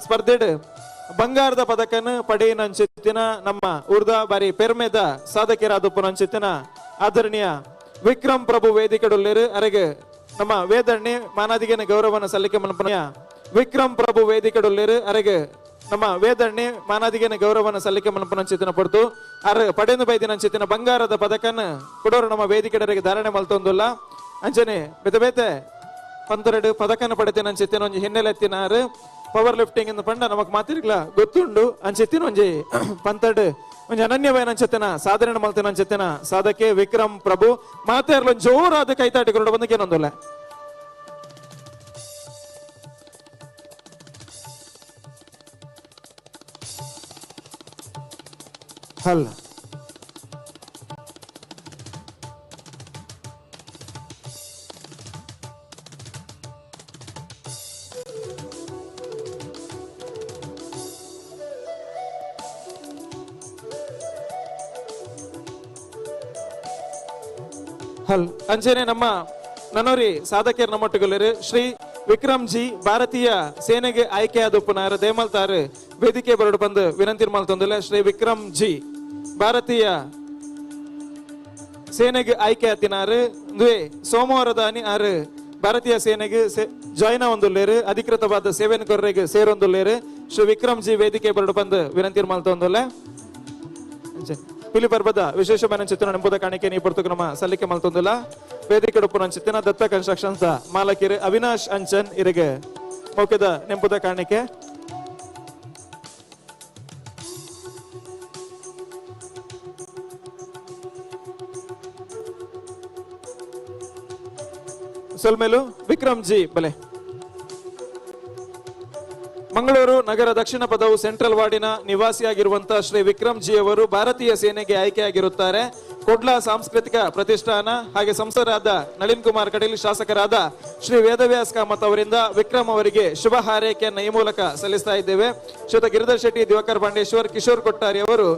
Speaker 6: ಸ್ಪರ್ಧೆ ಬಂಗಾರದ ಪದಕನ ಪಡೆಯಿನಂಚಿತ್ತಿನ ನಮ್ಮ ಉರ್ದ ಬಾರಿ ಪೆರ್ಮೆದ ಸಾಧಕರಾದಪ್ಪನಂಚಿತ್ತಿನ ಆದರಣೀಯ ವಿಕ್ರಮ್ ಪ್ರಭು ವೇದಿಕೆಡೊಲ್ಲೇರು ಅರೆಗೆ ನಮ್ಮ ವೇದಣ್ಣೆ ಮಾನಾದಿಗೆನ ಗೌರವನ ಸಲ್ಲಿಕೆ ಮನ್ಪನ ವಿಕ್ರಮ್ ಪ್ರಭು ವೇದಿಕೆಡೊಲ್ಲೇರು ಅರೆಗೆ ನಮ್ಮ ವೇದಣ್ಣೆ ಮಾನಾದಿಗೆನ ಗೌರವನ ಸಲ್ಲಿಕೆ ಮನ್ಪನಂಚಿತ್ತಿನ ಪಡ್ತು ಅರ ಪಡೆದು ಬೈದಿನಂಚಿತ್ತಿನ ಬಂಗಾರದ ಪದಕನ ಕೊಡೋರು ನಮ್ಮ ವೇದಿಕೆಡರಿಗೆ ಧಾರಣೆ ಮಲ್ತೊಂದುಲ್ಲ. ಅಂಚನೆ ಬೇತೆ ಬೇತೆ ಪಂದರೆಡು ಪದಕನ ಪಡೆತಿನ ಅಂಚಿತ್ತಿನ ಒಂಜಿ ಹಿನ್ನೆಲೆ ಎತ್ತಿನಾರು ಪವರ್ ಲಿಫ್ಟಿಂಗ್ ಇಂದ ಪಂಡ ನಮಕ್ ಮಾತಿರ್ಗ್ಲ ಗೊತ್ತುಂಡು ಅಂಚಿತ್ತಿನ ಒಂಜಿ ಪಂತಡು ಒಂಜಿ ಅನನ್ಯವಾಯಿನ ಅಂಚಿತ್ತಿನ ಸಾಧನೆ ಮಲ್ತಿನ ಅಂಚಿತ್ತಿನ ಸಾಧಕೆ ವಿಕ್ರಮ್ ಪ್ರಭು ಮಾತೆರ್ಲ ಜೋರಾದ ಕೈತಾಟಿಕೊಂಡು ಬಂದಕ್ಕೇನೊಂದುಲ್ಲ. ಅಲ್ಲ ಹಲ್ ಅಂಚನೆ ನಮ್ಮ ನನೋರಿ ಸಾಧಕರ ನಮ್ಮೊಟ್ಟುಗೊಲ್ಲೆರು ಶ್ರೀ ವಿಕ್ರಮ್ ಜಿ ಭಾರತೀಯ ಸೇನೆಗೆ ಆಯ್ಕೆಯಾದ ಉಪ್ಪುನಾರು ದೇಮಲ್ತಾರು ವೇದಿಕೆ ಬರಡು ಬಂದು ವಿನಂತಿ ಮಲ್ತೊಂದುಲ್ಲ. ಶ್ರೀ ವಿಕ್ರಮ್ ಜಿ ಭಾರತೀಯ ಸೇನೆಗೆ ಆಯ್ಕೆ ಆತಿನಾರು ಸೋಮವಾರದ ಅನಿ ಆರು ಭಾರತೀಯ ಸೇನೆಗೆ ಜಾಯಿನ್ ಒಂದುಲ್ಲೇರು ಅಧಿಕೃತವಾದ ಸೇವೆನ ಕೊರ್ರೆಗೆ ಸೇರೊಂದುಲ್ಲೇರು ಶ್ರೀ ವಿಕ್ರಮ್ ಜಿ ವೇದಿಕೆ ಬರಡು ಬಂದು ವಿನಂತಿ ಮಲ್ತೊಂದುಲ್ಲ. ಪಿಲಿ ಪರ್ಬದ ವಿಶೇಷ ಚಿತ್ರ ನೆಂಪುದ ಕಾಣಿಕೆ ನೀ ಪೊರ್ತುಕು ನಮ್ಮ ಸಲ್ಲಿಕೆ ಮಲ್ತೊಂದುಲ್ಲ. ವೇದಿಕೆ ಚಿತ್ತಿನ ದತ್ತ ಕನ್ಸ್ಟ್ರಕ್ಷನ್ಸ್ ಮಾಲಕಿರು ಅವಿನಾಶ್ ಅಂಚನ್ ಇರಿಗೆ ಮೌಕ್ಯದ ನೆಂಪುದ ಕಾಣಿಕೆ. ಸೊಲ್ಮೇಲು ವಿಕ್ರಮ್ ಜಿ ಬಲೆ. ಮಂಗಳೂರು ನಗರ ದಕ್ಷಿಣ ಪದವು ಸೆಂಟ್ರಲ್ ವಾರ್ಡಿನ ನಿವಾಸಿಯಾಗಿರುವಂತಹ ಶ್ರೀ ವಿಕ್ರಮ್ ಜಿ ಅವರು ಭಾರತೀಯ ಸೇನೆಗೆ ಆಯ್ಕೆಯಾಗಿರುತ್ತಾರೆ. ಕೊಡ್ಲ ಸಾಂಸ್ಕೃತಿಕ ಪ್ರತಿಷ್ಠಾನ ಹಾಗೆ ಸಂಸದರಾದ ನಳಿನ್ ಕುಮಾರ್ ಕಟೀಲ್, ಶಾಸಕರಾದ ಶ್ರೀ ವೇದವ್ಯಾಸ್ ಕಾಮತ್ ಅವರಿಂದ ವಿಕ್ರಮ್ ಅವರಿಗೆ ಶುಭ ಹಾರೈಕೆಯನ್ನು ಈ ಮೂಲಕ ಸಲ್ಲಿಸ್ತಾ ಇದ್ದೇವೆ. ಶ್ರೀಯುತ ಗಿರಿಧರ್ ಶೆಟ್ಟಿ, ದಿವಾಕರ್ ಪಾಂಡೇಶ್ವರ್, ಕಿಶೋರ್ ಕೊಟ್ಟಾರಿ ಅವರು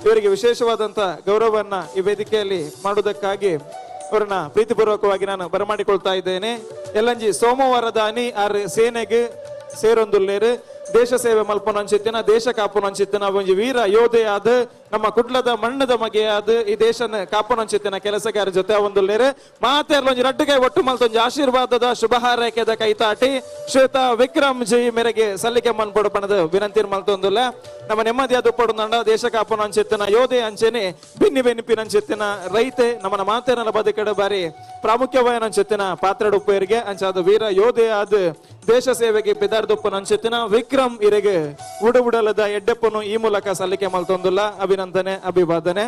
Speaker 6: ಇವರಿಗೆ ವಿಶೇಷವಾದಂತಹ ಗೌರವವನ್ನ ಈ ವೇದಿಕೆಯಲ್ಲಿ ಮಾಡುವುದಕ್ಕಾಗಿ ಅವರನ್ನ ಪ್ರೀತಿಪೂರ್ವಕವಾಗಿ ನಾನು ಬರಮಾಡಿಕೊಳ್ತಾ ಇದ್ದೇನೆ. ಎಲ್ಲಂಜಿ ಸೋಮವಾರದ ಅನಿ ಆರ್ ಸೇನೆಗೆ ಸೇರೊಂದುಲ್ಲೇರು ದೇಶ ಸೇವೆ ಮಲ್ಪನಂಚಿತ್ತಿನ ದೇಶ ಕಾಪುನಂಚಿತ್ತಿನ ಒಂಜಿ ವೀರ ಯೋಧೆಯಾದ ನಮ್ಮ ಕುಡ್ಲದ ಮಣ್ಣದ ಮಗೆಯಾದ ಈ ದೇಶನ ಕಾಪುನಂಚಿತ್ತಿನ ಕೆಲಸಗಾರ ಜೊತೆ ಒಂದುಲ್ಲೇರು ಮಾತೆರ್ಲ ಒಂಜಿ ರಡ್ಡುಗೈ ಒಟ್ಟು ಮಲ್ತೊಂಜಿ ಆಶೀರ್ವಾದದ ಶುಭ ಹಾರೈಕೆದ ಕೈತಾಟಿ ಶ್ವೇತಾ ವಿಕ್ರಮ್ ಜಿ ಮೇರೆಗೆ ಸಲ್ಲಿಕೆ ಮನ್ಪೊಡು ಪಣದ ವಿನಂತಿ ಮಲ್ತೊಂದುಲ್ಲ. ನಮ್ಮ ನೆಮ್ಮದಿಯಾದ ಉಪ್ಪಡುಂಡ ದೇಶ ಕಾಪುನಂಚಿತ್ತಿನ ಯೋಧೆ ಅಂಚೆನೆ ಬೆನ್ನಿ ಬೆನ್ನಿಪಿನಂಚಿತ್ತಿನ ರೈತೆ ನಮ್ಮನ ಮಾತೇನಲ ಬದುಕಡ ಬಾರಿ ಪ್ರಾಮುಖ್ಯವಾಯನಂಚಿತ್ತಿನ ಪಾತ್ರಡುಪ್ಪರಿಗೆ ಅಂಚಾದ ವೀರ ಯೋಧೆಯಾದ ದೇಶ ಸೇವೆಗೆ ಪಿದಾರ್ದೊಪ್ಪನಂಚಿತ್ತಿನ ವಿಕ್ರಮ್ ಇರೆಗೆ ಉಡಬುಡಲದ ಎಡ್ಡೆಪ್ಪನು ಈ ಮೂಲಕ ಸಲ್ಲಿಕೆ ಮಲ್ತೊಂದುಲ್ಲ. ಅಭಿನಂದನೆ, ಅಭಿವಾದನೆ.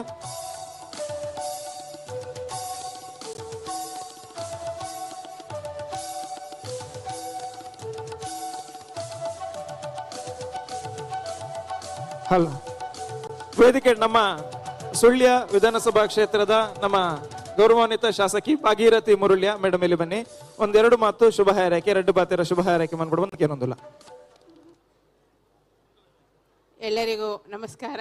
Speaker 6: ಹಲೋ ವೇದಿಕೆ ನಮ್ಮ ಸುಳ್ಯ ವಿಧಾನಸಭಾ ಕ್ಷೇತ್ರದ ನಮ್ಮ ಗೌರವಾನ್ವಿತ ಶಾಸಕಿ ಭಾಗೀರಥಿ ಮುರುಳ್ಯ ಮೇಡಮ್ ಇಲ್ಲಿ ಬನ್ನಿ. ಒಂದೆರಡು ಮಾತು ಶುಭ ಹಾರೈಕೆ, ಎರಡು ಬಾತಿರ ಶುಭ ಹಾರೈಕೆ ಮಾಡ್ಬಿಡು ಏನೊಂದಿಲ್ಲ.
Speaker 11: ಎಲ್ಲರಿಗೂ ನಮಸ್ಕಾರ.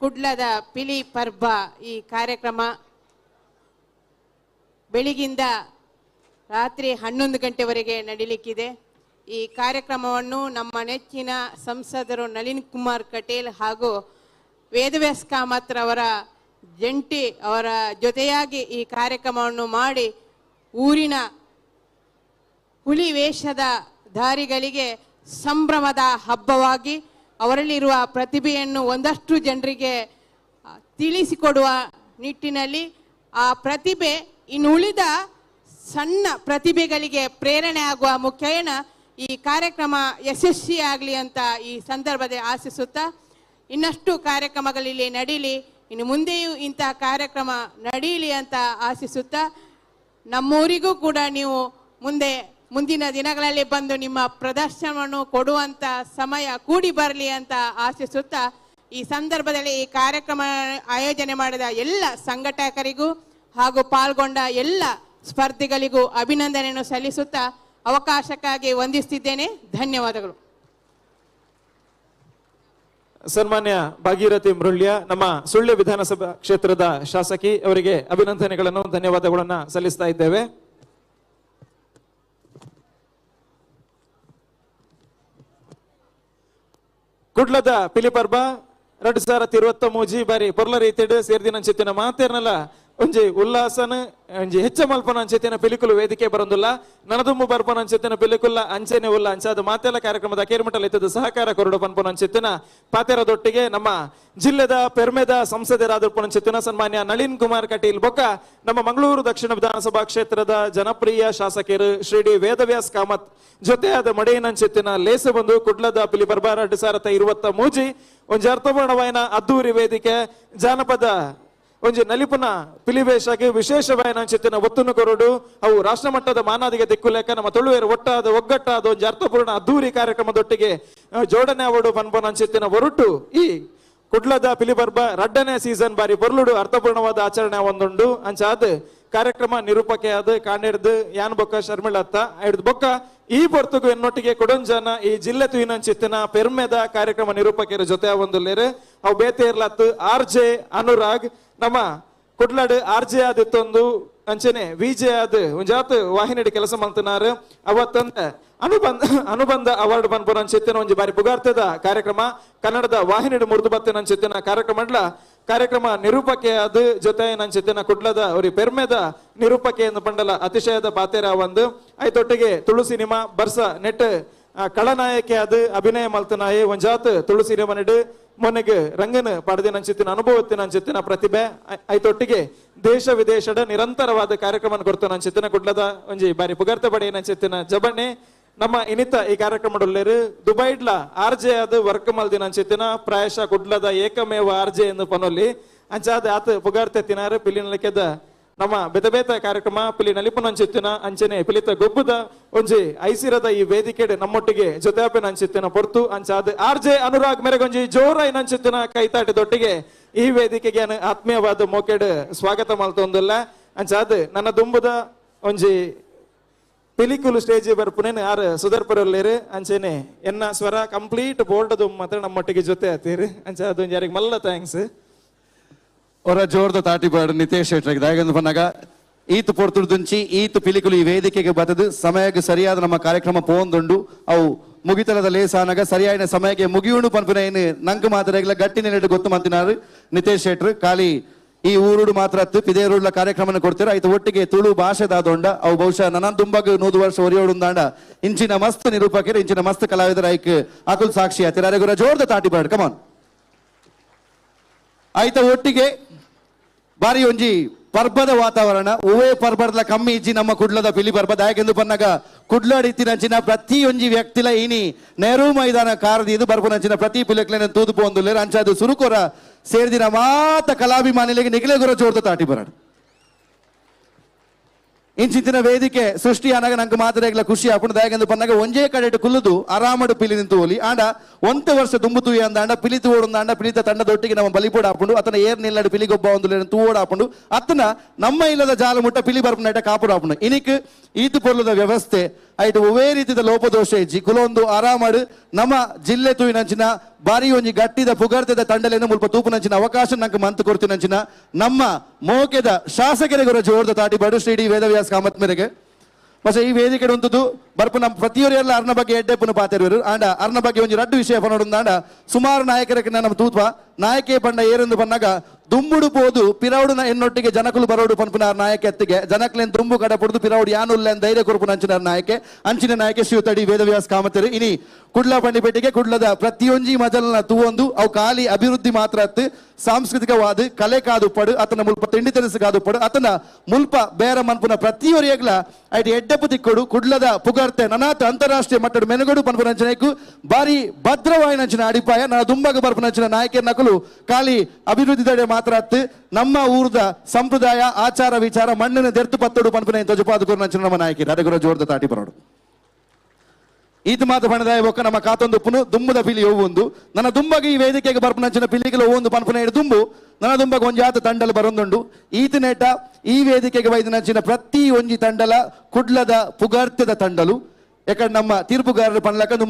Speaker 11: ಕುಡ್ಲದ ಪಿಲಿ ಪರ್ಬ ಈ ಕಾರ್ಯಕ್ರಮ ಬೆಳಿಗಿಂದ ರಾತ್ರಿ 11 ಗಂಟೆವರೆಗೆ ನಡೀಲಿಕ್ಕಿದೆ. ಈ ಕಾರ್ಯಕ್ರಮವನ್ನು ನಮ್ಮ ನೆಚ್ಚಿನ ಸಂಸದರು ನಳಿನ್ ಕುಮಾರ್ ಕಟೀಲ್ ಹಾಗೂ ವೇದವ್ಯಾಸ್ ಕಾಮತ್ರವರ ಜಂಟಿ ಅವರ ಜೊತೆಯಾಗಿ ಈ ಕಾರ್ಯಕ್ರಮವನ್ನು ಮಾಡಿ ಊರಿನ ಹುಲಿ ವೇಷದ ಧಾರಿಗಳಿಗೆ ಸಂಭ್ರಮದ ಹಬ್ಬವಾಗಿ ಅವರಲ್ಲಿರುವ ಪ್ರತಿಭೆಯನ್ನು ಒಂದಷ್ಟು ಜನರಿಗೆ ತಿಳಿಸಿಕೊಡುವ ನಿಟ್ಟಿನಲ್ಲಿ ಆ ಪ್ರತಿಭೆ ಇನ್ನುಳಿದ ಸಣ್ಣ ಪ್ರತಿಭೆಗಳಿಗೆ ಪ್ರೇರಣೆ ಆಗುವ ಮುಖೇನ ಈ ಕಾರ್ಯಕ್ರಮ ಯಶಸ್ವಿಯಾಗಲಿ ಅಂತ ಈ ಸಂದರ್ಭದಲ್ಲಿ ಆಶಿಸುತ್ತಾ, ಇನ್ನಷ್ಟು ಕಾರ್ಯಕ್ರಮಗಳಲ್ಲಿ ನಡೀಲಿ, ಇನ್ನು ಮುಂದೆಯೂ ಇಂತಹ ಕಾರ್ಯಕ್ರಮ ನಡೀಲಿ ಅಂತ ಆಶಿಸುತ್ತಾ, ನಮ್ಮೂರಿಗೂ ಕೂಡ ನೀವು ಮುಂದೆ ಮುಂದಿನ ದಿನಗಳಲ್ಲಿ ಬಂದು ನಿಮ್ಮ ಪ್ರದರ್ಶನವನ್ನು ಕೊಡುವಂಥ ಸಮಯ ಕೂಡಿ ಬರಲಿ ಅಂತ ಆಶಿಸುತ್ತಾ, ಈ ಸಂದರ್ಭದಲ್ಲಿ ಈ ಕಾರ್ಯಕ್ರಮ ಆಯೋಜನೆ ಮಾಡಿದ ಎಲ್ಲ ಸಂಘಟಕರಿಗೂ ಹಾಗೂ ಪಾಲ್ಗೊಂಡ ಎಲ್ಲ ಸ್ಪರ್ಧಿಗಳಿಗೂ ಅಭಿನಂದನೆಯನ್ನು ಸಲ್ಲಿಸುತ್ತಾ ಅವಕಾಶಕ್ಕಾಗಿ ವಂದಿಸುತ್ತಿದ್ದೇನೆ. ಧನ್ಯವಾದಗಳು.
Speaker 6: ಸನ್ಮಾನ್ಯ ಭಾಗೀರಥಿ ಮೃಳ್ಯ, ನಮ್ಮ ಸುಳ್ಯ ವಿಧಾನಸಭಾ ಕ್ಷೇತ್ರದ ಶಾಸಕಿ ಅವರಿಗೆ ಅಭಿನಂದನೆಗಳನ್ನು, ಧನ್ಯವಾದಗಳನ್ನು ಸಲ್ಲಿಸ್ತಾ ಇದ್ದೇವೆ. ಕುಡ್ಲದ ಪಿಲಿಪರ್ಬ 2023 ಬಾರಿ ಪೊರ್ಲ ರೀತಿಡ್ ಸೇರ್ದಿನಂಚಿತ್ತಿನ ಮಾತೇರ್ನಲ್ಲ ಒಂಜಿ ಉಲ್ಲಾಸನ ಒಂಜಿ ಹೆಚ್ಚ ಮಲ್ಪನ ಅಂಚೆತಿನ ಪಿಲಿಕುಲು ವೇದಿಕೆ ಬರಂದುಲ್ಲ, ನನದುಂಬು ಬರ್ಪನ ಅಂಚೆತಿನ ಪಿಲಿಕುಲ್ಲ ಅಂಚೆನೆ ಉಲ್ಲ ಅಂಚಾದ ಮಾತೆಲ್ಲ ಕಾರ್ಯಕ್ರಮದ ಕೇರ್ಮಟಲ್ ಇತ್ತದ ಸಹಕಾರ ಕೊರಡು ಪನ್ಪನ ಅಂಚೆತ್ತಿನ ಪಾತೆರದೊಟ್ಟಿಗೆ ನಮ್ಮ ಜಿಲ್ಲೆದ ಪೆರ್ಮೆದ ಸಂಸದರಾದ ಪುನಂಚಿತ್ತಿನ ಸನ್ಮಾನ್ಯ ನಳಿನ್ ಕುಮಾರ್ ಕಟೀಲ್ ಬೊಕ್ಕ ನಮ್ಮ ಮಂಗಳೂರು ದಕ್ಷಿಣ ವಿಧಾನಸಭಾ ಕ್ಷೇತ್ರದ ಜನಪ್ರಿಯ ಶಾಸಕರು ಶ್ರೀ ಡಿ ವೇದವ್ಯಾಸ್ ಕಾಮತ್ ಜೊತೆಯಾದ ಮಡೆಯನಂಚಿತ್ತಿನ ಲೇಸು ಬಂದು ಕುಡ್ಲದ ಪಿಲಿ ಪರ್ಬ 2023 ಒಂಜಿ ಅರ್ಥಪೂರ್ಣವಾಯಿನ ಅದ್ದೂರಿ ವೇದಿಕೆ ಜಾನಪದ ಒಂಜಿ ನಲಿಪುನ ಪಿಲಿವೇಶಕ್ಕೆ ವಿಶೇಷವಾಯಿನ ಅಂಚಿತ್ತಿನ ಒತ್ತುನು ಕೊರಡು ಅವು ರಾಷ್ಟ್ರ ಮಟ್ಟದ ಮಾನಾದಿಗೆ ದಿಕ್ಕುಲೆಕ್ಕ ನಮ್ಮ ತುಳುವೇರು ಒಟ್ಟಾದ ಒಗ್ಗಟ್ಟಾದ ಒಂಜಿ ಅರ್ಥಪೂರ್ಣ ಅದ್ದೂರಿ ಕಾರ್ಯಕ್ರಮದೊಟ್ಟಿಗೆ ಜೋಡಣೆ ಅವಡು ಪನ್ಪನ ಅಂಚಿತ್ತಿನ ಹೊರಟು ಈ ಕುಡ್ಲದ ಪಿಲಿಪರ್ಬ 2ನೇ ಸೀಸನ್ ಬಾರಿ ಪೊರ್ಲುಡು ಅರ್ಥಪೂರ್ಣವಾದ ಆಚರಣೆ ಒಂದುಂಡು. ಅಂಚಾದ ಕಾರ್ಯಕ್ರಮ ನಿರೂಪಕೆಯಾದ ಕಾಣಿರ್ದು ಯಾನ್ ಬೊಕ್ಕ ಶರ್ಮಿಳತ್ತ ಹಿಡ್ದು ಬೊಕ್ಕ ಈ ಪೊರ್ತುಗು ಎನ್ನೊಟ್ಟಿಗೆ ಕೊಡೊಂಜನ ಈ ಜಿಲ್ಲೆ ತುಯಿನಂಚಿತ್ತಿನ ಪೆರ್ಮೆದ ಕಾರ್ಯಕ್ರಮ ನಿರೂಪಕರ ಜೊತೆ ಒಂದುಲ್ಲೇರು ಅವು ಬೇತೆ ಇರ್ಲತ್ತು ಆರ್ ಜೆ ಅನುರಾಗ್ ನಮ್ಮ ಕುಡ್ಲಾಡು ಆರ್ ಜೆ ಆದಿತ್ತೊಂದು ಅಂಚನೆ ವಿ ಜೆ ಆದ ಒಂಜಾತ್ ವಾಹಿನಿಡಿ ಕೆಲಸ ಮಾಡ್ತಿನಾರು. ಅವತ್ತಂದ ಅನುಬಂಧ ಅವಾರ್ಡ್ ಪನ್ಪುನ ಅಂಚಿತ್ತಿನ ಒಂಜಿ ಬಾರಿ ಪುಗಾರ್ತದ ಕಾರ್ಯಕ್ರಮ ಕನ್ನಡದ ವಾಹಿನಿಡಿ ಮುರಿದು ಬತ್ತಿನ ಅಂಚಿತ್ತಿನ ಕಾರ್ಯಕ್ರಮ ಕಾರ್ಯಕ್ರಮ ನಿರೂಪಕೆಯಾದ ಜೊತೆ ನಂಚಿತ್ತಿನ ಕುಡ್ಲದ ಅವ್ರಿ ಪೆರ್ಮೆದ ನಿರೂಪಕೆ ಎಂದು ಪಂಡಲ ಅತಿಶಯದ ಪಾತೇರ ಒಂದು ಐತೊಟ್ಟಿಗೆ ತುಳು ಸಿನಿಮಾ ಬರ್ಸ ನೆಟ್ ಕಳನಾಯಕಿ ಆದ ಅಭಿನಯ ಮಲ್ತನಾಯಿ ಒಂಜಾತ್ ತುಳು ಸಿನಿಮಾ ನೆಡು ಮೊನ್ನೆಗೆ ರಂಗನ ಪಡೆದಿನ ಅಂಚಿತ್ತಿನ ಅನುಭವತ್ತಿನ ಅಂಚಿತ್ತಿನ ಪ್ರತಿಭೆ ಐತೊಟ್ಟಿಗೆ ದೇಶ ವಿದೇಶದ ನಿರಂತರವಾದ ಕಾರ್ಯಕ್ರಮ ಕೊಡ್ತಾನ ಅಂಚಿತ್ತಿನ ಕುಡ್ಲದ ಒಂಜಿ ಬಾರಿ ಪುಗರ್ತೆ ಪಡೆಯನ ಅಂಚಿತ್ತಿನ ಜಬಣ್ಣೆ ನಮ್ಮ ಇನಿತ ಈ ಕಾರ್ಯಕ್ರಮದಲ್ಲೇರು ದುಬೈಡ್ಲ ಆರ್ ಜೆ ಆದ ವರ್ಕ್ ಮಲ್ದಿನ ಅಂಚಿತ್ತಿನ ಪ್ರಾಯಶಃ ಕುಡ್ಲದ ಏಕಮೇವ ಆರ್ ಜೆ ಎಂದು ಪನೊಲ್ಲಿ ಅಂಚಾದ ಆತ ಪುಗಾರ್ತೆ ತಿನಾರು ಪಿಲಿನಲಿಕೆದ ನಮ್ಮ ಬೇತೆ ಬೇತೆ ಕಾರ್ಯಕ್ರಮ ಪಿಲಿ ನಲಿಪುನ ಅಂಚಿತ್ತಿನ ಅಂಚನೆ ಪಿಲಿತ ಗೊಬ್ಬದ ಒಂಜಿ ಐಸಿರದ ಈ ವೇದಿಕೆ ನಮ್ಮೊಟ್ಟಿಗೆ ಜೊತೆಪಿನ ಅಂಚಿತ್ತಿನ ಪೊರ್ತು ಅಂಚಾದ ಆರ್ ಜೆ ಅನುರಾಗ್ ಮೇರೆಗೊಂಜಿ ಜೋರಾಯಿನ ಅಂಚಿತ್ತಿನ ಕೈತಾಟದೊಟ್ಟಿಗೆ ಈ ವೇದಿಕೆಗೆ ಆತ್ಮೀಯವಾದ ಮೋಕೆಡ್ ಸ್ವಾಗತ ಮಲ್ತೊಂದುಲ್ಲ. ಅಂಚಾದ ನನ್ನ ದುಂಬುದ ಒಂಜಿ ಪಿಲಿಕುಲು ಸ್ಟೇಜ್ ಬರ್ಪುನೇನು ಆರ್ ಸುಧರ್ಪುರಲ್ಲೇರು ಅಂಚೆನೆ ಎನ್ನ ಸ್ವರ ಕಂಪ್ಲೀಟ್ ಬೋಲ್ಡ್ ಮಾತ್ರ ನಮ್ಮೊಟ್ಟಿಗೆ ಜೊತೆ ಆತೀರಿ ಅಂಚೆ ಅದೊಂದು ಯಾರಿಗೆ ಮಲ್ಲ thanks.
Speaker 12: ಅವರ ಜೋರ್ದ ತಾಟಿ ಬಾಡು ನಿತೇಶ್ ಶೆಟ್ರಿಗೆ ದಾಯಗಂದು ಪನ್ನಾಗ ಈತು ಪೊರ್ತುಡ್ದುಂಚಿ ಈತು ಪಿಲಿಕುಲು ಈ ವೇದಿಕೆಗೆ ಬತ್ತದು ಸಮಯಕ್ಕೆ ಸರಿಯಾದ ನಮ್ಮ ಕಾರ್ಯಕ್ರಮ ಪೋಂದುಂಡು ಅವು ಮುಗಿತಲದ ಲೇಸಾನಾಗ ಸರಿಯಾದ ಸಮಯಕ್ಕೆ ಮುಗಿಯುಂಡು ಪನ್ಪುನ ಏನು ನಂಗೆ ಮಾತ್ರ ಗಟ್ಟಿ ನೆಲೆಡು ಗೊತ್ತು ಮಂತಿನಾರು ನಿತೇಶ್ ಶೆಟ್ರು. ಖಾಲಿ ಈ ಊರುಡು ಮಾತ್ರ ಅತ್ತು ಪಿದೇರುಳ್ಳ ಕಾರ್ಯಕ್ರಮನ ಕೊಡ್ತೀರ ಆಯ್ತು ಒಟ್ಟಿಗೆ ತುಳು ಭಾಷೆದಾದೊಂಡ ಅವು ಬಹುಶಃ ನನ್ನ ತುಂಬಾಗ 100 ವರ್ಷ ಒರಿಯೋಡುಂದಾಂಡ ಇಂಚಿನ ಮಸ್ತ್ ನಿರೂಪಕರು ಇಂಚಿನ ಮಸ್ತ್ ಕಲಾವಿದರ ಐಕ್ ಅಕುಲ್ ಸಾಕ್ಷಿ ಆತಿರ ಗುರ ಜೋರ್ದ ತಾಟಿ ಬಾಡ್ ಕಮಾನ್. ಆಯ್ತ ಒಟ್ಟಿಗೆ ಬಾರಿ ಒಂಜಿ ಪರ್ಬದ ವಾತಾವರಣ ಒವೇ ಪರ್ಬರ್ಲ ಕಮ್ಮಿ ಇಜ್ಜಿ ನಮ್ಮ ಕುಡ್ಲದ ಪಿಲಿ ಪರ್ಬ ದಾಯಕೆಂದು ಪನ್ನಾಗ ಕುಡ್ಲಾಡಿತ್ತಿನಂಚಿನ ಪ್ರತಿ ಒಂಜಿ ವ್ಯಕ್ತಿಲ ಇನಿ ನೆಹರು ಮೈದಾನ ಕಾರದಿದು ಬರ್ಪುನಂಚಿನ ಪ್ರತಿ ಪಿಲಕ್ಲೆನ ತೂದು ಪೋಂದುಲ್ಲೇರು ಅಂಚಾದು ಸುರುಕೊರ ಸೇರ್ದಿನ ಮಾತ ಕಲಾಭಿಮಾನಿಗಳಿಗೆ ನಿಖಿಲೆ ಗುರ ಜೋರ್ದ ತಾಟಿ ಬರಾಡು. ಇಂಚಿನ ವೇದಿಕೆ ಸೃಷ್ಟಿ ಆನಾಗ ನಂಗೆ ಮಾತ್ರ ಖುಷಿ ಆಪುಂಡು ದಾಯಕೆಂದು ಪನ್ನಾಗ ಒಂಜೇ ಕಡೆಟ್ ಕುಲ್ಲುದು ಆರಾಮಡು ಪಿಲಿ ನಿಂತು ಹೋಲಿ ಆಂಡ ಒಂತೆ ವರ್ಷ ದುಂಬು ತೂಯ ಅಂದಾಂಡ ಪಿಲಿ ತೂವೊಡುಂದಾಂಡ ಪಿಲಿತ ತಂಡದೊಟ್ಟಿಗೆ ನಮ್ಮ ಬಲಿಪೋಡ ಆಪುಂಡು ಅತನ ಏರ್ ನಿಲ್ಲಡು ಪಿಲಿಗೊಬ್ಬ ಒಂದು ತೂವೋಡ ಆಪುಂಡು ಅತನ ನಮ್ಮ ಇಲ್ಲದ ಜಾಲ ಮುಟ್ಟ ಪಿಲಿ ಬರ್ಪುನಟ ಕಾಪುಡು ಆಪುಂಡು. ಇನಿಕ್ ಈತು ಪೊರ್ಲುದ ವ್ಯವಸ್ಥೆ ಐಟ್ ಒವೇ ರೀತಿದ ಲೋಪದೋಷ ಇಜ್ಜಿ ಕುಲೊಂದು ಆರಾಮಡು ನಮ್ಮ ಜಿಲ್ಲೆ ತೂಯಿನಂಚಿನ ಬಾರಿ ಒಂಜಿ ಗಟ್ಟಿದ ಪುಗರ್ತೆದ ತಂಡಲೇನು ಮುಲ್ಪ ತೂಪುನಂಚಿನ ಅವಕಾಶ ನಂಗೆ ಮಂತು ಕೊಡ್ತಿನಂಚಿನ ನಮ್ಮ ಮೋಕೆದ ಶಾಸಕರಿಗೊರ ಜೋರ್ದ ತಾಟಿ ಬಡು ಶ್ರೀ ಡಿ ವೇದವ್ಯಾಸ್ ಕಾಮತ್ ಮೇರೆಗೆ. ಬಸ್ ಈ ವೇದಿಕೆ ಉಂತುದು ಬರ್ಪುನ ಪ್ರತಿಯೊರಿಯಲ್ಲ ಅರ್ನ ಬಗ್ಗೆ ಎಡ್ಡೆಪ್ಪುನ ಪಾತೆರುವರು. ಆಂಡ ಅರ್ನ ಬಗ್ಗೆ ಒಂಜಿ ರಡ್ಡು ವಿಷಯ ಪನೊಡುಂದಾಂಡ ಸುಮಾರು ನಾಯಕರಕ್ಕೆ ನಮ್ಮ ತೂತ್ವ ನಾಯಕೆ ಪಂಡ ಏರೆಂದು ಪನ್ನಾಗ ದುಂಬುಡು ಪೋದು ಪಿರೌಡುನ ಎನ್ನೊಟ್ಟಿಗೆ ಜನಕುಲು ಬರೋಡು ಪನ್ಪುನ ನಾಯಕ ಎತ್ತಿಗೆ ಜನಕ್ಲೆನ್ ದುಂಬು ಕಡ ಪೊಡ್ದು ಪಿರೌಡು ಯಾನುಲ್ಲೆನ್ ಧೈರ್ಯ ಕೊರ್ಪುನ ಅಂಚಿನ ನಾಯಕೆ ಅಂಚಿನ ನಾಯಕೆ ಶ್ರೀತಡಿ ವೇದವ್ಯಾಸ್ ಕಾಮತರು. ಇನಿ ಕುಡ್ಲ ಪಂಡಿಪೇಟೆಗೆ ಕುಡ್ಲದ ಪ್ರತಿಯೊಂಜಿ ಮಜಲ್ನ ತೂವೊಂದು ಅವು ಖಾಲಿ ಅಭಿವೃದ್ಧಿ ಮಾತ್ರ ಅತ್ತು ಸಾಂಸ್ಕೃತಿಕವಾದ ಕಲೆ ಕಾದುಪಡು ಅತನ ಮುಲ್ಪ ತಿಂಡಿ ತಿನಿಸು ಕಾದುಪಡು ಅತನ ಮುಲ್ಪ ಬೇರ ಮನ್ಪುನ ಪ್ರತಿಯೊರಿಯಗ್ಲ ಐಟ್ ಎಡ್ಡೆಪ್ಪು ತಿಕ್ಕೊಡು ಕುಡ್ಲದ ಪುಗರ್ತೆ ನನಾತ್ ಅಂತಾರಾಷ್ಟ್ರೀಯ ಮಟ್ಟದ ಮೆನುಗಡು ಪನ್ಪುನ ಅಂಚನೆಕು ಬಾರಿ ಭದ್ರವಾಯಿನಂಚಿನ ಅಡಿಪಾಯ ನಾ ದುಂಬಗ ಬರ್ಪುನಂಚಿನ ನಾಯಕರ ನಕಲು ಖಾಲಿ ಅಭಿವೃದ್ಧಿ ದಡೆ ಮಾತ್ರ ಅತ್ತು ನಮ್ಮ ಊರ್ದ ಸಂಪ್ರದಾಯ ಆಚಾರ ವಿಚಾರ ಮಣ್ಣಿನ ದೆರ್ತು ಪತ್ತೊಡು ಪನ್ಪುನ ತೋಜಪಾದು ನಮ್ಮ ನಾಯಕಿ ಅಡಗುರ ಜೋರ್ದ ತಾಟಿ ಬರೋಡು. ಈತ ಮಾತು ಬಣ್ಣದಾಯ ಬೊಕ್ಕ ನಮ್ಮ ಕಾತೊಂದು ಪುನು ದುಂಬುದ ಪಿಲಿ ಒಂದು ನನ್ನ ದುಂಬಗೆ ಈ ವೇದಿಕೆಗೆ ಬರ್ಪುನಂಚಿನ ಪಿಲಿಗಳು ಒಂದು ಪನ್ಪುನ ಹಿಡಿದು ದುಂಬು ನನ್ನ ದುಂಬಗ ಒಂಜಾತ ತಂಡಲು ಬರೊಂದುಂಡು. ಈತ ಈ ವೇದಿಕೆಗೆ ವೈದ್ಯನಂಚಿನ ಪ್ರತಿ ಒಂಜಿ ತಂಡಲ ಕುಡ್ಲದ ಪುಗಾರ್ತೆದ ತಂಡಲು ಯಾಕಂದ್ರೆ ನಮ್ಮ ತೀರ್ಪುಗಾರರು ಪನ್ಲಕ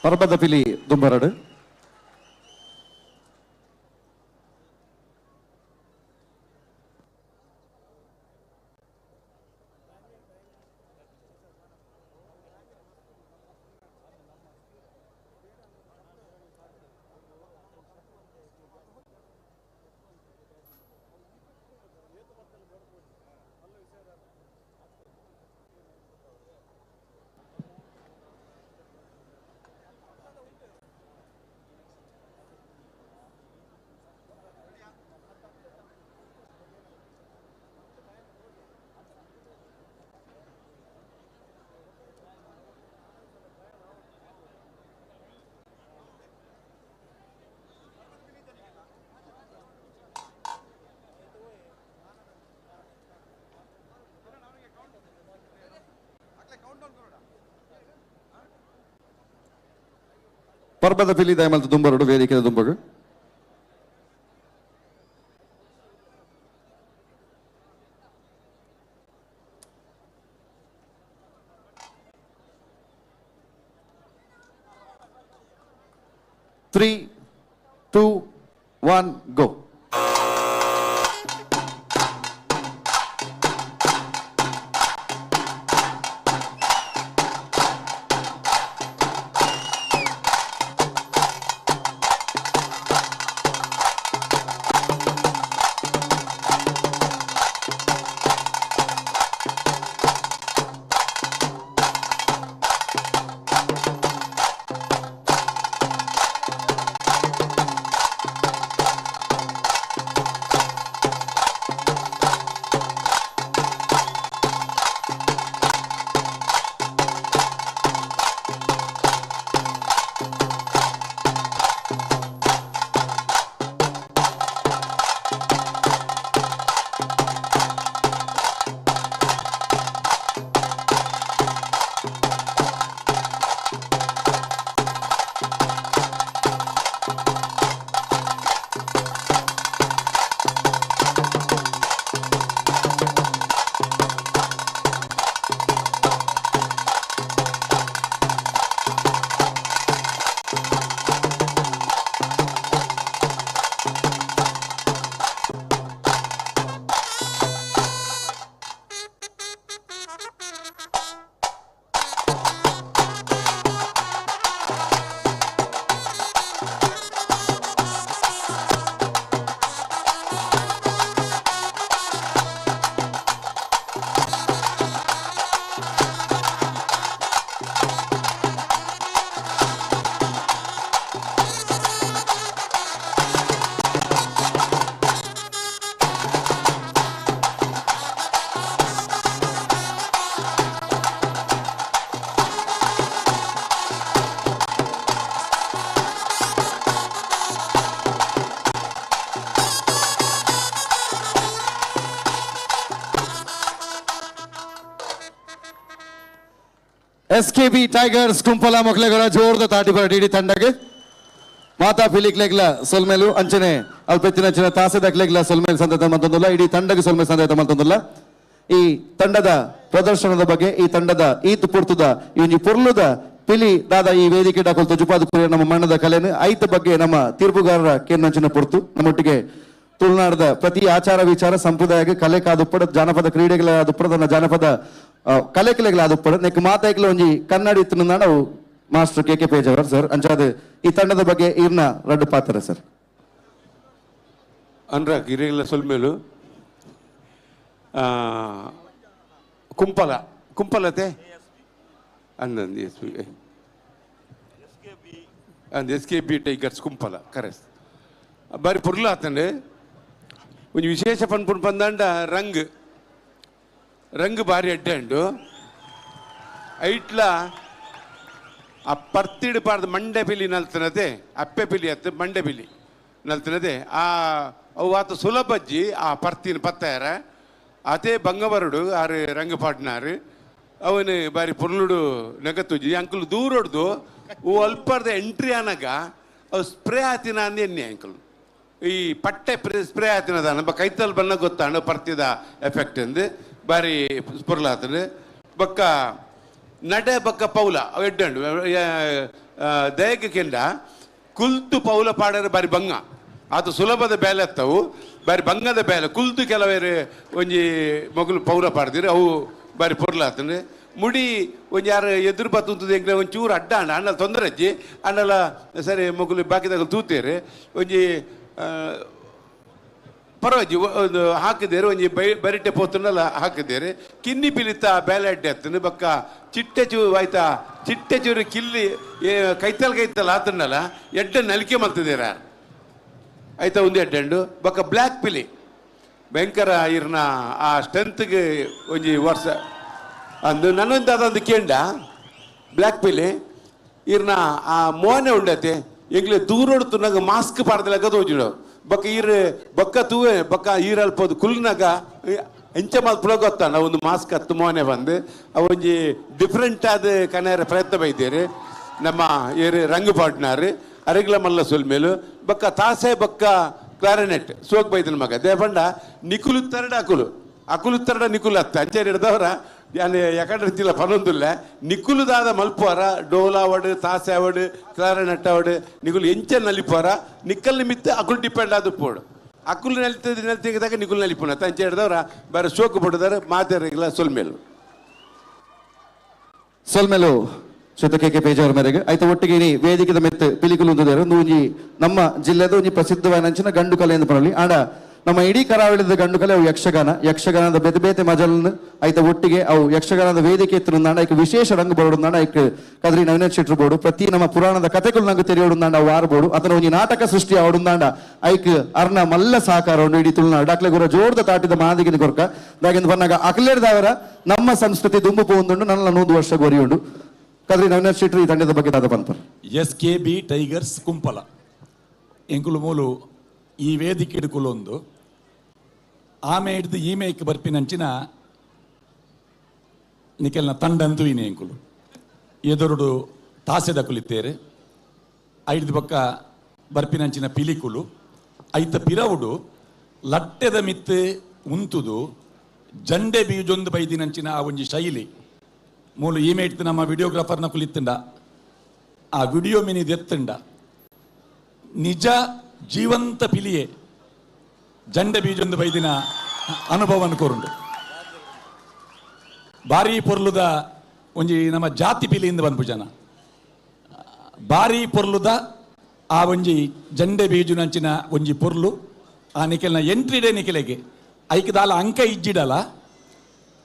Speaker 12: ಪರ್ಬದ ಪಿಲಿ ದುಂಬರಡು. ಪರ್ಬದ ಪಿಲಿ ದಯಮಲ್ತ ದುಂಬರಡು ವೇದಿಕೆದ ದುಂಬಗು. Three, two, one, go. SKB tigers Kumpala ಮೊಕ್ಲೆಗಳ ಜೋರದ ತಾಟಿ ಬರ ಡಿಡಿ ತಂಡಗೆ ಮಾತಾ ಪಿಲಿಕ್ಲೆಗ್ಲ ಸೊಲ್ಮೇಲು ಅಂಚನೆ ಅಲ್ಪೆತ್ತಿನ ತಾಸೆದಕ್ಲೆಗ್ಲ ಸೊಲ್ಮೇಲು ಸಂದತ ಮತ್ತೊಂದಲ್ಲ ಇಡೀ ತಂಡಗೆ ಸೊಲ್ಮೇಲು ಸಂದತ ಮತ್ತೊಂದಲ್ಲ. ಈ ತಂಡದ ಪ್ರದರ್ಶನದ ಬಗ್ಗೆ ಈ ತಂಡದ ಈತು ಪುರ್ತುದ ಈ ಒಂಜಿ ಪೊರ್ಲುದ ಪಿಲಿ ದಾದ ಈ ವೇದಿಕೆ ಡಾಕೊಲ್ ತೊಜುಪಾದ ಕುರಿಯ ನಮ್ಮ ಮಣ್ಣದ ಕಲೆನು ಐತ ಬಗ್ಗೆ ನಮ್ಮ ತೀರ್ಪುಗಾರರ ಕೇಂದ್ರಂಚಿನ ಪುರ್ತು ನಮ್ಮೊಟ್ಟಿಗೆ ತುಳುನಾಡದ ಪ್ರತಿ ಆಚಾರ ವಿಚಾರ ಸಂಪ್ರದಾಯಕ್ಕೆ ಕಲೆ ಕಾದುಪ್ಪಡ ಜಾನಪದ ಕ್ರೀಡೆಗಳ ತನ್ನ ಜಾನಪದ ಕಲೆ ಕಲೆಗಳಾದುಪ್ಪಡ ನೆಕ್ ಮಾತಾಯ್ಕಲ ಒಂಜಿ ಕನ್ನಡಿ ಇತ್ತು ನಾವು master K K Pejawar sir ಅಂಚಾದ ಈ ತಂಡದ ಬಗ್ಗೆ ಇರ್ನ ರಡ್ಡು ಪಾತ್ರ ಸರ್.
Speaker 2: ಅನುರಾಗ್ ಇರೆಲ್ಲ ಸೊಲ್ಮೇಲು ಕುಂಪಲ ಕುಂಪಲತೆ ಅಂದಂದು ಎಸ್ ಬಿ ಅಂದ್ S K B tigers Kumpala ಕರೆಸ್ ಬಾರಿ ಪೊರ್ಲು ಆತಂಡೆ. ಒಂಜಿ ವಿಶೇಷ ಪನ್ಪುನ್ ಪಂದಾಂಡ ರಂಗ್ ರಂಗ್ ಬಾರಿ ಅಡ್ಡೆ ಉಂಡು ಐಟ್ಲ ಆ ಪರ್ತಿಡು ಪಾರ್ದ ಮಂಡೆ ಪಿಲಿ ನಲ್ತನತೆ ಅಪ್ಪೆ ಪಿಲಿ ಅತ್ತು ಮಂಡೆ ಪಿಲಿ ನಲ್ತನತೆ ಆ ಅವು ಆತ ಸುಲಭಜ್ಜಿ ಆ ಪರ್ತಿನ ಪತ್ತಾರ ಅದೇ ಬಂಗಬರುಡು ಆರು ರಂಗ ಪಾಟ್ನಾರು ಅವನು ಬಾರಿ ಪೊರ್ಲುಡು ನೆಗತ್ತುಜಿ ಅಂಕಲ್ ದೂರೊಡ್ದು ಓ ಅಲ್ಪರ್ದ ಎಂಟ್ರಿ ಆನಾಗ ಅವು ಸ್ಪ್ರೇ ಆತಿನ ಅಂದು ಎಣ್ಣೆ ಅಂಕಲ್ ಈ ಪಟ್ಟೆ ಸ್ಪ್ರೇ ಆತಿನದ ನಮ್ಮ ಕೈತಲ್ ಬಣ್ಣ ಗೊತ್ತಾಂಡು ಪರ್ತಿದ ಎಫೆಕ್ಟ್ ಅಂದು ಬಾರಿ ಪೊರ್ಲಾತಂಡು. ಬೊಕ್ಕ ನಡೆ ಬೊಕ್ಕ ಪೌಲ ಅವು ಎಡ್ಡಂಡು ದಯಕ್ಕೆ ಕೆಂಡ ಕುಲ್ತು ಪೌಲ ಪಾಡರೆ ಬಾರಿ ಬಂಗ ಅದು ಸುಲಭದ ಬೇಲೆ ಅತ್ತವು ಬಾರಿ ಬಂಗದ ಬೇಲೆ ಕುಲ್ತು ಕೆಲವೇರು ಒಂಜಿ ಮಗುಲು ಪೌಲ ಪಾಡ್ದಿರು ಅವು ಬಾರಿ ಪೊರ್ಲಾತಂದ್ರೆ ಮುಡಿ ಒಂಜಿ ಯಾರು ಎದುರು ಬತ್ತುಂತದ ಎಂಕ್ಲೆ ಒಂಚೂರು ಚೂರು ಅಡ್ಡ ಅಣ್ಣ ಅಣ್ಣಲ ತೊಂದರೆ ಅಜ್ಜಿ ಅಣ್ಣಲ ಸರಿ ಮಗುಲು ಬಾಕಿದಾಗ ತೂತೇರು ಒಂಜಿ ಪರವಾಜಿ ಒಂದು ಹಾಕಿದ್ದೇರು ಒಂಜಿ ಬೈ ಬರಿಟೆ ಪೋತುಂಡಲ ಹಾಕಿದ್ದೇರು ಕಿನ್ನಿ ಪಿಲಿತ ಬೇಲೆ ಅಡ್ಡೆ ಅತ್ತನು ಬಕ್ಕ ಚಿಟ್ಟೆ ಚೂರು ಆಯ್ತಾ ಚಿಟ್ಟೆ ಚೂರು ಕಿಲ್ಲಿ ಕೈತಲ್ ಕೈತಲ್ ಆತಂಡಲ ಎಡ್ಡೆ ನಲಿಕೆ ಮಲ್ತಿದ್ದೀರ ಆಯ್ತಾ ಒಂದು ಎಡ್ಡೆಂಡು ಬಕ್ಕ ಬ್ಲ್ಯಾಕ್ ಪಿಲಿ ಭಯಂಕರ ಇರ್ನ ಆ ಸ್ಟ್ರೆಂತ್ಗೆ ಒಂಜಿ ವರ್ಷ ಅಂದು ನನ್ನೊಂದು ಅದೊಂದು ಕೇಂಡ ಬ್ಲ್ಯಾಕ್ ಪಿಲಿ ಇರ್ನ ಆ ಮೋನೆ ಉಂಡತೆ ಎಂಗ್ಲೆ ದೂರೋಡ್ತು ನಂಗೆ ಮಾಸ್ಕ್ ಪಾಡ್ದಲಾಗ ತೋಜಿಡು ಬಕ್ಕ ಈರ್ ಬಕ್ಕ ತೂವೆ ಬಕ್ಕ ಈರಲ್ಪೋದು ಕುಲ್ನಾಗ ಎಂಚ ಮಲ್ಪುಲ ಗೊತ್ತಾಂಡ ಒಂದು ಮಾಸ್ಕ್ ಹತ್ತು ಮೋನೆ ಬಂದು ಅವೊಂಜಿ ಡಿಫ್ರೆಂಟ್ ಆದ ಕನೆಯರ ಪ್ರಯತ್ನ ಬೈದೇರಿ ನಮ್ಮ ಏರು ರಂಗು ಪಾಡ್ನಾರು ಅರಿಗ್ಲ ಮಲ್ಲ ಸೊಲ್ಮೇಲು ಬಕ್ಕ ತಾಸೆ ಬಕ್ಕ ಕ್ಲಾರಿನೆಟ್ ಸೋಕ್ ಬೈದನ ಮಗ ದೇಪಂಡ ನಿಕುಲು ತರಡ ಅಕುಲು ಅಕುಲು ತರಡ ನಿಕುಲು ಅತ್ತ ಅಂಚೆ ಹಿಡ್ದವರ ಯಾನ್ ಯಾಕಂದ್ರೆ ಪನೊಂದುಲ್ಲ ನಿಕುಲುದಾದ ಮಲ್ಪುವಾರ ಡೋಲಾವಡು ತಾಸೆ ಅವಡು ಕ್ಲಾರಿನೆಟ್ ಅವಡು ನಿಕುಲು ಎಂಚ ನಲಿಪುವಾರ ನಿಕ್ಕಲ್ ನಿಮಿತ್ತ ಅಕುಲು ಡಿಪೆಂಡ್ ಆದ ಪೋಡು ಅಕುಲು ನೆಲ್ತದ ನೆಲ್ತಿದಾಗ ನಿಕುಲು ನಲಿಪುನ ಅಂಚೆ ಹಿಡ್ದವರ ಬೇರೆ ಸೋಕು ಪಡುದಾರ ಮಾತಾಡಿಲ್ಲ ಸೊಲ್ಮೇಲು
Speaker 12: ಸೊಲ್ಮೇಲು ಶ್ರೀತ ಕೆ ಕೆ ಪೇಜಾವರ ಮೇರೆಗೆ ಆಯ್ತು ಒಟ್ಟಿಗೆ ಇನಿ ವೇದಿಕೆದ ಮೆತ್ತು ಪಿಲಿಕುಲು ಉಂದುದೇರು ಒಂಜಿ ನಮ್ಮ ಜಿಲ್ಲೆದ ಒಂಜಿ ಪ್ರಸಿದ್ಧವಾದ ಅಂಚಿನ ಗಂಡು ಕಲೆ ಎಂದು ಪನೊಲಿ ಆಂಡ ನಮ್ಮ ಇಡೀ ಕರಾವಳಿದ ಗಂಡು ಕಲೆ ಅವು ಯಕ್ಷಗಾನ ಯಕ್ಷಗಾನದ ಬೇತೆ ಬೇತೆ ಮಜಲನ್ನು ಆಯ್ತ ಒಟ್ಟಿಗೆ ಅವು ಯಕ್ಷಗಾನದ ವೇದಿಕೆ ಎತ್ತುಂದಾಂಡ ಐಕ್ ವಿಶೇಷ ರಂಗು ಬರೋಡುಂದಾಂಡ ಐಕ್ ಕದ್ರಿ ನವೀನ ಶೆಟ್ರು ಬೋಡು ಪ್ರತಿ ನಮ್ಮ ಪುರಾಣದ ಕಥೆಗಳು ನಂಗೆ ತೆರೆಯೋಡುಂದಾಂಡ ಅವು ಆರ್ಬೋಡು ಅದನ್ನ ಒಂಜಿ ನಾಟಕ ಸೃಷ್ಟಿ ಆವಡುಂದಾಂಡ ಐಕ್ ಅರ್ನ ಮಲ್ಲ ಸಹಕಾರ ಉಂಡು ಇಡೀ ತುಳುನಾಡು ಅಕ್ಲೆ ಗುರ ಜೋರ್ದ ತಾಟಿದ ಮಾದಿಗಿನ ಕೊರ್ಕ ದಾಗೆಂದು ಬನ್ನಾಗ ಅಕ್ಲೇರ್ದವರ ನಮ್ಮ ಸಂಸ್ಕೃತಿ ದುಂಬು ಪೋಂದುಂಡು ನನ್ನ 100 ವರ್ಷ ಗೊರಿಯುಂಡು. ಕದ್ರಿ ನವೀನ ಶೆಟ್ರು ಈ ತಂಡದ ಬಗ್ಗೆ ದಾದ ಪನ್ಪರ್.
Speaker 4: S K B tigers Kumpala ಎಂಕುಲು ಮೂಲು ಈ ವೇದಿಕೆ ಹಿಡ್ಕೊಲೊಂದು ಆಮೆ ಹಿಡ್ದು ಈ ಮೇಕ್ ಬರ್ಪಿನಂಚಿನ ನಿಕೆಲ್ನ ತಂಡಂತೂ ಇನಿ ಎಂಕುಲು ಎದುರುಡು ತಾಸೆದ ಕುಲಿತೇರು ಐದು ಪಕ್ಕ ಬರ್ಪಿನಂಚಿನ ಪಿಲಿಕುಲು ಐತ ಪಿರವುಡು ಲಟ್ಟೆದ ಮಿತ್ತು ಉಂತುದು ಜಂಡೆ ಬೀಜೊಂದು ಬೈದಿನಂಚಿನ ಆ ಒಂಜಿ ಶೈಲಿ ಮೂಲು ಈ ಮೇಟ್ದು ನಮ್ಮ ವಿಡಿಯೋಗ್ರಾಫರ್ನ ಕುಲಿತ್ತುಂಡ ಆ ವಿಡಿಯೋ ಮಿನಿದೆತ್ತುಂಡ ನಿಜ ಜೀವಂತ ಪಿಲಿಯೇ ಜಂಡೆ ಬೀಜೊಂದು ಬೈದಿನ ಅನುಭವವನ್ನು ಕೋರುಂಡು. ಭಾರಿ ಪೊರ್ಲುದ ಒಂಜಿ ನಮ್ಮ ಜಾತಿ ಪಿಲಿಯಿಂದ ಬಂದ್ಪು ಜನ ಭಾರಿ ಪೊರ್ಲುದ ಆ ಒಂಜಿ ಜಂಡೆ ಬೀಜುನಂಚಿನ ಒಂಜಿ ಪೊರ್ಲು ಆ ನಿಕೆಲ್ನ ಎಂಟ್ರಿ ಡೇ ನಿಕೆಲೆಗೆ ಐಕದಾಲ ಅಂಕ ಇಜ್ಜಿಡಲ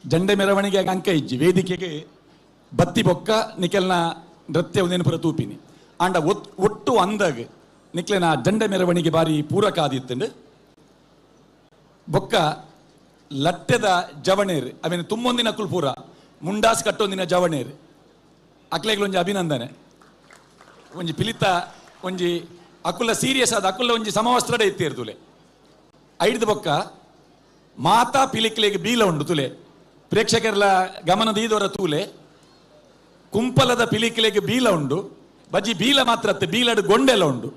Speaker 4: ಜಂಡೆ ಮೆರವಣಿಗೆ ಅಂಕ ಇಜ್ಜಿ ವೇದಿಕೆಗೆ ಬತ್ತಿ ಬೊಕ್ಕ ನಿಕೆಲ್ನ ನೃತ್ಯ ಒಂದೇನು ತೂಪಿನಿ ಆಂಡ ಒಟ್ಟು ಅಂದಾಗ ನಿಕ್ಲೆನ ಜಂಡೆ ಮೆರವಣಿಗೆ ಬಾರಿ ಪೂರಕ ಆದಿತ್ತಂಡು. ಬೊಕ್ಕ ಲಟ್ಟೆದ ಜವಣೇರು ಅವೇನು ತುಂಬೊಂದಿನ ಅಕುಲ್ ಪೂರ ಮುಂಡಾಸ್ ಕಟ್ಟೊಂದಿನ ಜವಣೇರು ಅಕ್ಲೆಗ್ಲೊಂಜಿ ಅಭಿನಂದನೆ ಒಂಜಿ ಪಿಲಿತ ಒಂಜಿ ಅಕುಲ ಸೀರಿಯಸ್ ಆದ ಅಕುಲ ಒಂಜಿ ಸಮವಸ್ತ್ರಡೆ ಇತ್ತೇರು ತುಲೆ ಐಡ್ದು ಬೊಕ್ಕ ಮಾತಾ ಪಿಲಿಕ್ಲೆಗ್ ಬೀಲ ಉಂಡು ತುಲೆ ಪ್ರೇಕ್ಷಕರ ಗಮನದ ಈದವರ ತೂಲೆ ಕುಂಪಲದ ಪಿಲಿಕ್ಲೆಗ್ ಬೀಲ ಉಂಡು ಬಜಿ ಬೀಲ ಮಾತ್ರ ಅತ್ತೆ ಬೀಲಡು ಗೊಂಡೆಲ ಉಂಡು.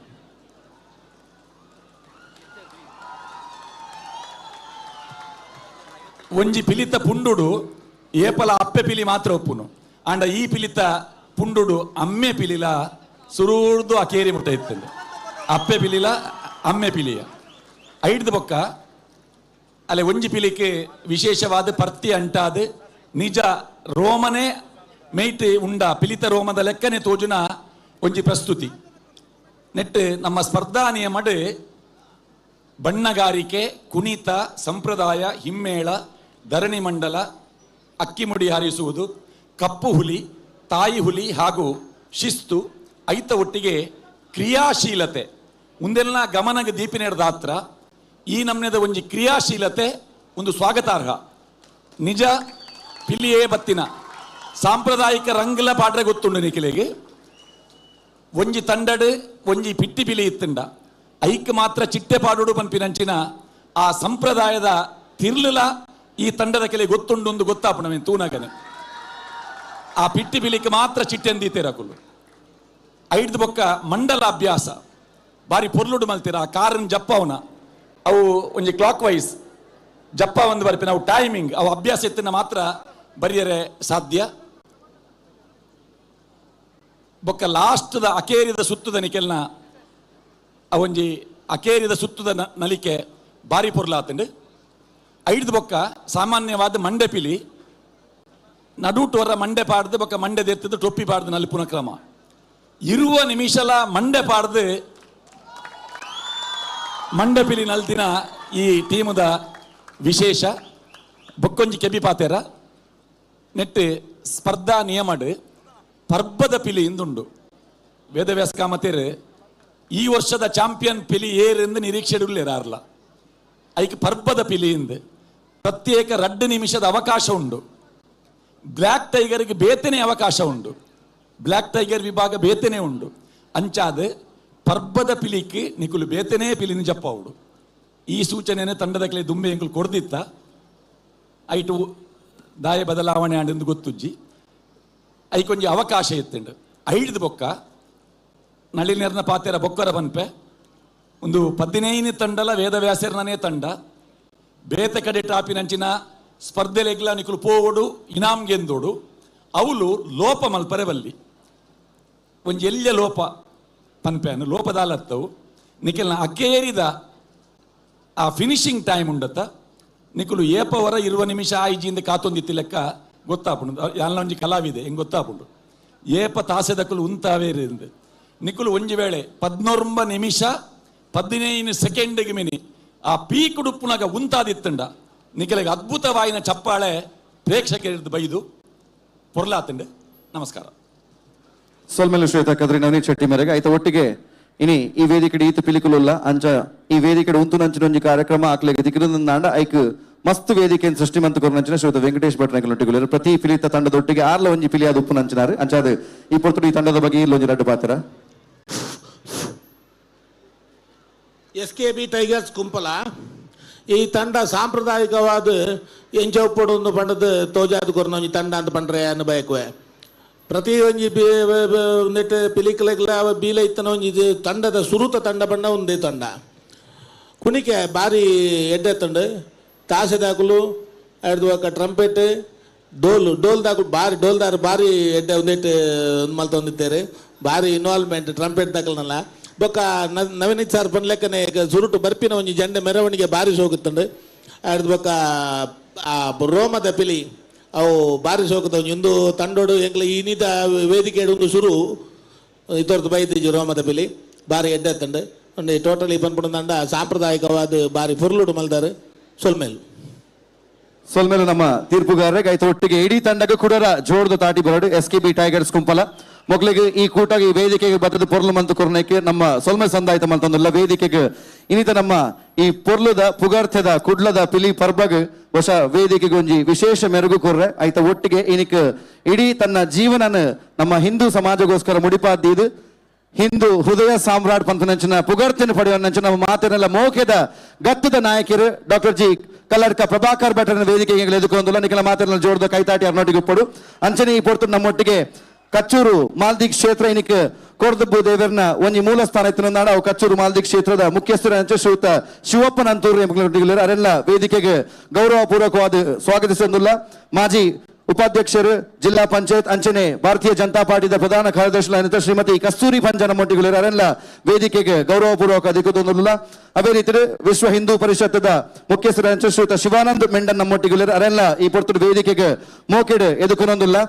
Speaker 4: ಒಂಜಿ ಪಿಲಿತ ಪುಂಡುಡು ಏಪಲ ಅಪ್ಪೆ ಪಿಲಿ ಮಾತ್ರ ಒಪ್ಪುನು ಆಂಡ ಈ ಪಿಲಿತ ಪುಂಡುಡು ಅಮ್ಮೆ ಪಿಲಿಲ ಸುರೂರ್ದು ಆ ಕೇರಿ ಮುಟ್ಟ ಇತ್ತಂಡು ಅಪ್ಪೆ ಪಿಲಿಲ ಅಮ್ಮೆ ಪಿಲಿಯ ಐಡ್ದು ಬೊಕ್ಕ ಅಲ್ಲೇ ಒಂಜಿ ಪಿಲಿಕೆ ವಿಶೇಷವಾದ ಪರ್ತಿ ಅಂಟಾದ ನಿಜ ರೋಮನೆ ಮೇಯ್ಟ್ ಉಂಡ ಪಿಲಿತ ರೋಮದ ಲೆಕ್ಕನೆ ತೋಜುನ ಒಂಜಿ ಪ್ರಸ್ತುತಿ ನೆಟ್ ನಮ್ಮ ಸ್ಪರ್ಧಾ ನಿಯಮಡ್ ಬಣ್ಣಗಾರಿಕೆ ಕುಣಿತ ಸಂಪ್ರದಾಯ ಹಿಮ್ಮೇಳ ಧರಣಿ ಮಂಡಲ ಅಕ್ಕಿಮುಡಿ ಹಾರಿಸುವುದು ಕಪ್ಪು ಹುಲಿ ತಾಯಿ ಹುಲಿ ಹಾಗೂ ಶಿಸ್ತು ಐತ ಒಟ್ಟಿಗೆ ಕ್ರಿಯಾಶೀಲತೆ ಮುಂದೆಲ್ಲ ಗಮನಗೆ ದೀಪಿನೇಡ್ದ ಹತ್ರ ಈ ನಮ್ನೆದ ಒಂಜಿ ಕ್ರಿಯಾಶೀಲತೆ ಒಂದು ಸ್ವಾಗತಾರ್ಹ ನಿಜ ಪಿಲಿಯೇ ಬತ್ತಿನ ಸಾಂಪ್ರದಾಯಿಕ ರಂಗ್ಲ ಪಾಡ್ರೆ ಗೊತ್ತುಂಡು ನಿಖಿಲೆಗೆ ಒಂಜಿ ತಂಡಡು ಒಂಜಿ ಪಿಟ್ಟಿ ಪಿಲಿ ಇತ್ತುಂಡ ಐಕ್ ಮಾತ್ರ ಚಿಟ್ಟೆ ಪಾಡುಡು ಪನ್ಪಿನಂಚಿನ ಆ ಸಂಪ್ರದಾಯದ ತಿರ್ಲುಲ ಈ ತಂಡದ ಕೆಲೆ ಗೊತ್ತುಂಡು ಒಂದು ಗೊತ್ತಾಪು ನಮಗೆ ತೂನಗನೆ ಆ ಪಿಟ್ಟಿ ಪಿಲಿಕ್ ಮಾತ್ರ ಚಿಟ್ಟೆ ಅಂದೀತೇರಕುಲು ಐಡ್ದು ಬೊಕ್ಕ ಮಂಡಲ ಅಭ್ಯಾಸ ಬಾರಿ ಪೊರ್ಲುಡು ಮಲ್ತೀರ ಆ ಕಾರನ್ ಜಪ್ಪವನ ಅವು ಒಂಜಿ ಕ್ಲಾಕ್ ವೈಸ್ ಜಪ್ಪ ಒಂದು ಬರ್ಪಿನ ಅವು ಟೈಮಿಂಗ್ ಅವು ಅಭ್ಯಾಸ ಎತ್ತಿನ ಮಾತ್ರ ಬರಿಯರೆ ಸಾಧ್ಯ. ಬೊಕ್ಕ ಲಾಸ್ಟ್ದ ಅಕೇರಿದ ಸುತ್ತದ ನಿಕೆಲ್ನ ಅವೊಂಜಿ ಅಕೇರಿದ ಸುತ್ತದ ನಲಿಕೆ ಬಾರಿ ಪೊರ್ಲಾತಂಡು. ಐದು ಬೊಕ್ಕ ಸಾಮಾನ್ಯವಾದ ಮಂಡೆ ಪಿಲಿ ನಡುಟೋರ ಮಂಡೆ ಪಾಡ್ದು ಬೊಕ್ಕ ಮಂಡೆ ದೆತ್ತದು ಟೊಪ್ಪಿ ಪಾಡ್ದು ನಲಿಪುನ ಕ್ರಮ. 20 ನಿಮಿಷಲ ಮಂಡೆ ಪಾಡ್ದು ಮಂಡೆ ಪಿಲಿ ನಲ್ದಿನ ಈ ಟೀಮದ ವಿಶೇಷ. ಬೊಕ್ಕೊಂಜಿ ಕೆಬಿ ಪಾತೇರ ನೆಟ್ಟು ಸ್ಪರ್ಧಾ ನಿಯಮಡು ಪರ್ಬದ ಪಿಲಿ ಇಂದುಂಡು. ವೇದವ್ಯಾಸ ಕಾಮತೇರು ಈ ವರ್ಷದ ಚಾಂಪಿಯನ್ ಪಿಲಿ ಏರೆಂದು ನಿರೀಕ್ಷೆ ಇರಲ್ಲ. ಐಕ್ ಪರ್ಬದ ಪಿಲಿ ಇಂದು ಪ್ರತ್ಯೇಕ 2 ನಿಮಿಷದ ಅವಕಾಶ ಉಂಡು. ಬ್ಲ್ಯಾಕ್ ಟೈಗರ್ಗೆ ಬೇತನೆ ಅವಕಾಶ ಉಂಡು, ಬ್ಲ್ಯಾಕ್ ಟೈಗರ್ ವಿಭಾಗ ಬೇತನೆ ಉಂಡು. ಅಂಚಾದ ಪರ್ಬದ ಪಿಲಿക്ക് ನಿಕುಲು ಬೇತನೆ ಪಿಲಿನ ಜಪ್ಪಾವುಡು. ಈ ಸೂಚನೆಯನ್ನು ತಂಡದ ಕಲೆ ದುಂಬೆ ಎಂಕುಲು ಕೊಡ್ದಿತ್ತ ಐಟು ದಾಯ ಬದಲಾವಣೆ ಆಂಡೆಂದು ಗೊತ್ತುಜ್ಜಿ. ಐಕೊಂಜಿ ಅವಕಾಶ ಇತ್ತುಂಡು. ಐಡ್ದು ಬೊಕ್ಕ ನಳಿನೇರ್ನ ಪಾತೆರ ಬೊಕ್ಕರ ಬನ್ಪೆ ಒಂದು 15 ತಂಡಲ ವೇದವ್ಯಾಸರ್ನೇ ತಂಡ ಬೇತೆ ಕಡೆ ಟಾಪಿನಂಚಿನ ಸ್ಪರ್ಧೆಲೆಗ್ಲ ನಿಕುಲು ಪೋವೋಡು ಇನಾಮ್ ಗೆಂದೋಡು. ಅವಳು ಲೋಪ ಮಲ್ಪರೆ ಬಲ್ಲಿ ಒಂಜಿ ಎಲ್ಯ ಲೋಪ ಪನ್ಪೆನು ಲೋಪದಾಲತ್ತವು ನಿಖಲ್ನ ಅಕೇರಿದ ಆ ಫಿನಿಶಿಂಗ್ ಟೈಮ್ ಉಂಡತ್ತ ನಿಕುಲು ಏಪವರ 20 ನಿಮಿಷ ಆಯ್ಜಿಂದ ಕಾತೊಂದಿತ್ತಿ ಲೆಕ್ಕ ಗೊತ್ತಾಪುಂಡು. ಯಾನ ಒಂಜಿ ಕಲಾವಿದೆ ಹೆಂಗೆ ಗೊತ್ತಾಪುಂಡು ಏಪ ತಾಸೆದಕ್ಕಲು ಉಂತಾವೇರಿಂದ ನಿಕುಲು ಒಂಜಿ ವೇಳೆ 19 ನಿಮಿಷ 15 ಸೆಕೆಂಡ್ಗೆ ಮಿನಿ ಆ ಪೀಕ್ ಉಡುಪುನಾಗ ಉಂತಾದಿತ್ತಂಡ ನಿಖಲಿಗೆ ಅದ್ಭುತವಾಯಿನ ಚಪ್ಪಾಳೆ ಪ್ರೇಕ್ಷಕರಿದ್ದು ಬೈದು ಪೊರ್ಲಾತಂಡೆ. ನಮಸ್ಕಾರ.
Speaker 12: ಸೊಲ್ಮೆಲು ಶ್ವೇತಾ ಕದ್ರಿ ನವನೀತ್ ಶೆಟ್ಟಿ ಮೇರೆಗೆ ಆಯ್ತ ಒಟ್ಟಿಗೆ ಇನಿ ಈ ವೇದಿಕೆ ಈತ ಪಿಲಿಕುಲುಲ್ಲ ಅಂಚ ಈ ವೇದಿಕೆ ಉಂತು ನಂಚಿನ ಒಂಜಿ ಕಾರ್ಯಕ್ರಮ ಆಕ್ಲೆಗೆ ದಿಕ್ಕಿರಂದಾಂಡ ಐಕ್ ಮಸ್ತ್ ವೇದಿಕೆ ಸೃಷ್ಟಿ ಮಂತು ಕೊರನಂಚಿನ ಶ್ವೇತ ವೆಂಕಟೇಶ್ ಭಟ್ ನಕಲೊಟ್ಟಿಗೆ ಪ್ರತಿ ಪಿಲಿತ ತಂಡದೊಟ್ಟಿಗೆ ಆರ್ಲ ಒಂಜಿ ಪಿಲಿಯಾದ ಉಪ್ಪು ನಂಚಿನಾರು. ಅಂಚಾದ ಈ ಪೊರ್ತುಡು ಈ ತಂಡದ ಬಗ್ಗೆ ಇಲ್ಲೊಂಜಿ ರಡ್ಡು ಪಾತ್ರ.
Speaker 3: S K B tigers Kumpala ಈ ತಂಡ ಸಾಂಪ್ರದಾಯಿಕವಾದ ಎಂಚೌಪಡು ಒಂದು ಪಂಡದ ತೋಜಾದ ಕೊರ್ನ ಒಂಜಿ ತಂಡ ಅಂತ ಪಂಡ್ರೆ ಅನ್ನು ಬಯಕುವೆ. ಪ್ರತಿ ಒಂಜಿ ನೆಟ್ ಪಿಲಿಕಲೆಗ್ಲ ಬೀಲ ಇತ್ತನ ಒಂಜಿ ತಂಡದ ಸುರುತ ತಂಡ ಬಣ್ಣ ಒಂದೇ ತಂಡ. ಕುಣಿಕೆ ಭಾರಿ ಎಡ್ಡೆ ತಂಡ ತಾಸೆದಾಕಲು ಅಡ್ದು ಟ್ರಂಪೆಟ್ ಡೋಲು ಡೋಲ್ದಾಕು ಭಾರಿ ಡೋಲ್ದಾರು ಭಾರಿ ಎಡ್ಡೆ ಒಂದೆಟ್ಟು ಮಲ್ತೊಂದಿದ್ದಾರೆ ಭಾರಿ ಇನ್ವಾಲ್ವ್ಮೆಂಟ್ ಟ್ರಂಪೆಟ್ ದಾಕಲ್ನಲ್ಲ. ಬೊಕ್ಕ ನವೀನ್ ಸಾರ್ ಪನ್ಲೆಕ್ಕನೆ ಸುರುಟು ಬರ್ಪಿನ ಒಂಜಿ ಜಂಡೆ ಮೆರವಣಿಗೆ ಬಾರಿ ಸೋಗುತ್ತಂಡು. ಅಡ್ದು ಬೊಕ್ಕ ಆ ರೋಮದ ಪಿಲಿ ಅವು ಬಾರಿ ಸೋಕುತ್ತ ಒಂಜಿ ಒಂದು ತಂಡೋಡು ಎಂಕ್ಲ ಈ ನೀತ ವೇದಿಕೆ ಒಂದು ಸುರು ಇತೊರ್ದು ಬೈದಿಜ್ಜಿ ರೋಮದ ಪಿಲಿ ಬಾರಿ ಎಡ್ಡೆ ತಂಡು. ಒಂದು ಟೋಟಲಿ ಪನ್ಪುಂಡು ತಂಡ ಸಾಂಪ್ರದಾಯಿಕವಾದ ಬಾರಿ ಪುರ್ಲುಡು ಮಲ್ದಾರು. ಸೊಲ್ಮೇಲು
Speaker 12: ಸೊಲ್ಮೇಲು ನಮ್ಮ ತೀರ್ಪುಗಾರರಿಗೆ ಆಯ್ತು ಒಟ್ಟಿಗೆ ಇಡೀ ತಂಡಕ್ಕೆ ಕುಡರ ಜೋರ್ದ ತಾಟಿ ಬರಡು S K B tigers Kumpala ಮೊಗ್ಲಿಗೆ ಈ ಕೂಟಾಗಿ ಈ ವೇದಿಕೆಗೆ ಬತ್ತದ ಪೊರ್ಲು ಮಂತು ಕೊರ್ನಕ್ಕೆ ನಮ್ಮ ಸೊಲ್ಮೆ ಸಂದಾಯ್ತ ಮಂತಂದುಲ್ಲ ವೇದಿಕೆಗೆ ಇನ್ನಿತ ನಮ್ಮ ಈ ಪೊರ್ಲುದ ಪುಗಾರ್ಥದ ಕುಡ್ಲದ ಪಿಲಿ ಪರ್ಬಗ್ ಹೊಸ ವೇದಿಕೆಗೆ ಒಂಜಿ ವಿಶೇಷ ಮೆರುಗು ಕೊರ್ರೆ ಆಯ್ತ ಒಟ್ಟಿಗೆ ಇನಿಕ್ ಇಡೀ ತನ್ನ ಜೀವನನ ನಮ್ಮ ಹಿಂದೂ ಸಮಾಜಗೋಸ್ಕರ ಮುಡಿಪಾದ್ದು ಹಿಂದೂ ಹೃದಯ ಸಾಮ್ರಾಟ್ ಪಂಥನಂಚಿನ ಪುಗರ್ತಿನ ಪಡೆಯುವ ನಮ್ಮ ಮಾತಿನೆಲ್ಲ ಮೋಕೆದ ಗತ್ತದ ನಾಯಕರು ಡಾಕ್ಟರ್ ಜಿ ಕಲ್ಲಡ್ಕ ಪ್ರಭಾಕರ್ ಭಟ್ಟರನ ವೇದಿಕೆಗೆ ಎದುಕೊಂದುಲ್ಲ ನಿಖಲ ಮಾತಿನ ಜೋಡ್ದ ಕೈತಾಟಿ ಅರ್ನೋಟಿಗೆ ಒಪ್ಪಡು. ಅಂಚನೆ ಈ ಪೊರ್ತು ನಮ್ಮೊಟ್ಟಿಗೆ ಕಚ್ಚೂರು ಮಾಲ್ದಿ ಕ್ಷೇತ್ರ ಇನಿಕ್ ಕೋರ್ದಬ್ಬು ದೇವರನ ಒಂಜಿ ಮೂಲ ಸ್ಥಾನ ಇತ್ತಿನ ಅವು ಕಚ್ಚೂರು ಮಾಲ್ದಿ ಕ್ಷೇತ್ರದ ಮುಖ್ಯಸ್ಥರ ಅಂಚೆ ಶ್ರೀಯುತ ಶಿವಪ್ಪನ ಅಂತೂರು ಅರೆಲ್ಲ ವೇದಿಕೆಗೆ ಗೌರವ ಪೂರ್ವಕವಾದ ಸ್ವಾಗತಿಸೊಂದುಲ್ಲ. ಮಾಜಿ ಉಪಾಧ್ಯಕ್ಷರು ಜಿಲ್ಲಾ ಪಂಚಾಯತ್ ಅಂಚನೆ ಭಾರತೀಯ ಜನತಾ ಪಾರ್ಟಿದ ಪ್ರಧಾನ ಕಾರ್ಯದರ್ಶಿ ಶ್ರೀಮತಿ ಕಸ್ತೂರಿ ಪಂಜನ ಮೊಟ್ಟಿಗಳು ಅರೆಲ್ಲ ವೇದಿಕೆಗೆ ಗೌರವಪೂರ್ವಕ ಅಧಿಕೃತೊಂದುಲ್ಲ. ಅದೇ ರೀತಿ ವಿಶ್ವ ಹಿಂದೂ ಪರಿಷತ್ತದ ಮುಖ್ಯಸ್ಥರ ಅಂಚೆ ಶ್ರೀಯುತ ಶಿವಾನಂದ್ ಮೆಂಡನ್ ನಮ್ಮೊಟ್ಟಿಗಳು ಅರೆಲ್ಲ ಈ ಪೊರ್ತುಡು ವೇದಿಕೆಗೆ ಮೋಕೆಡ್ ಎದುಕೊನೊಂದುಲ್ಲ.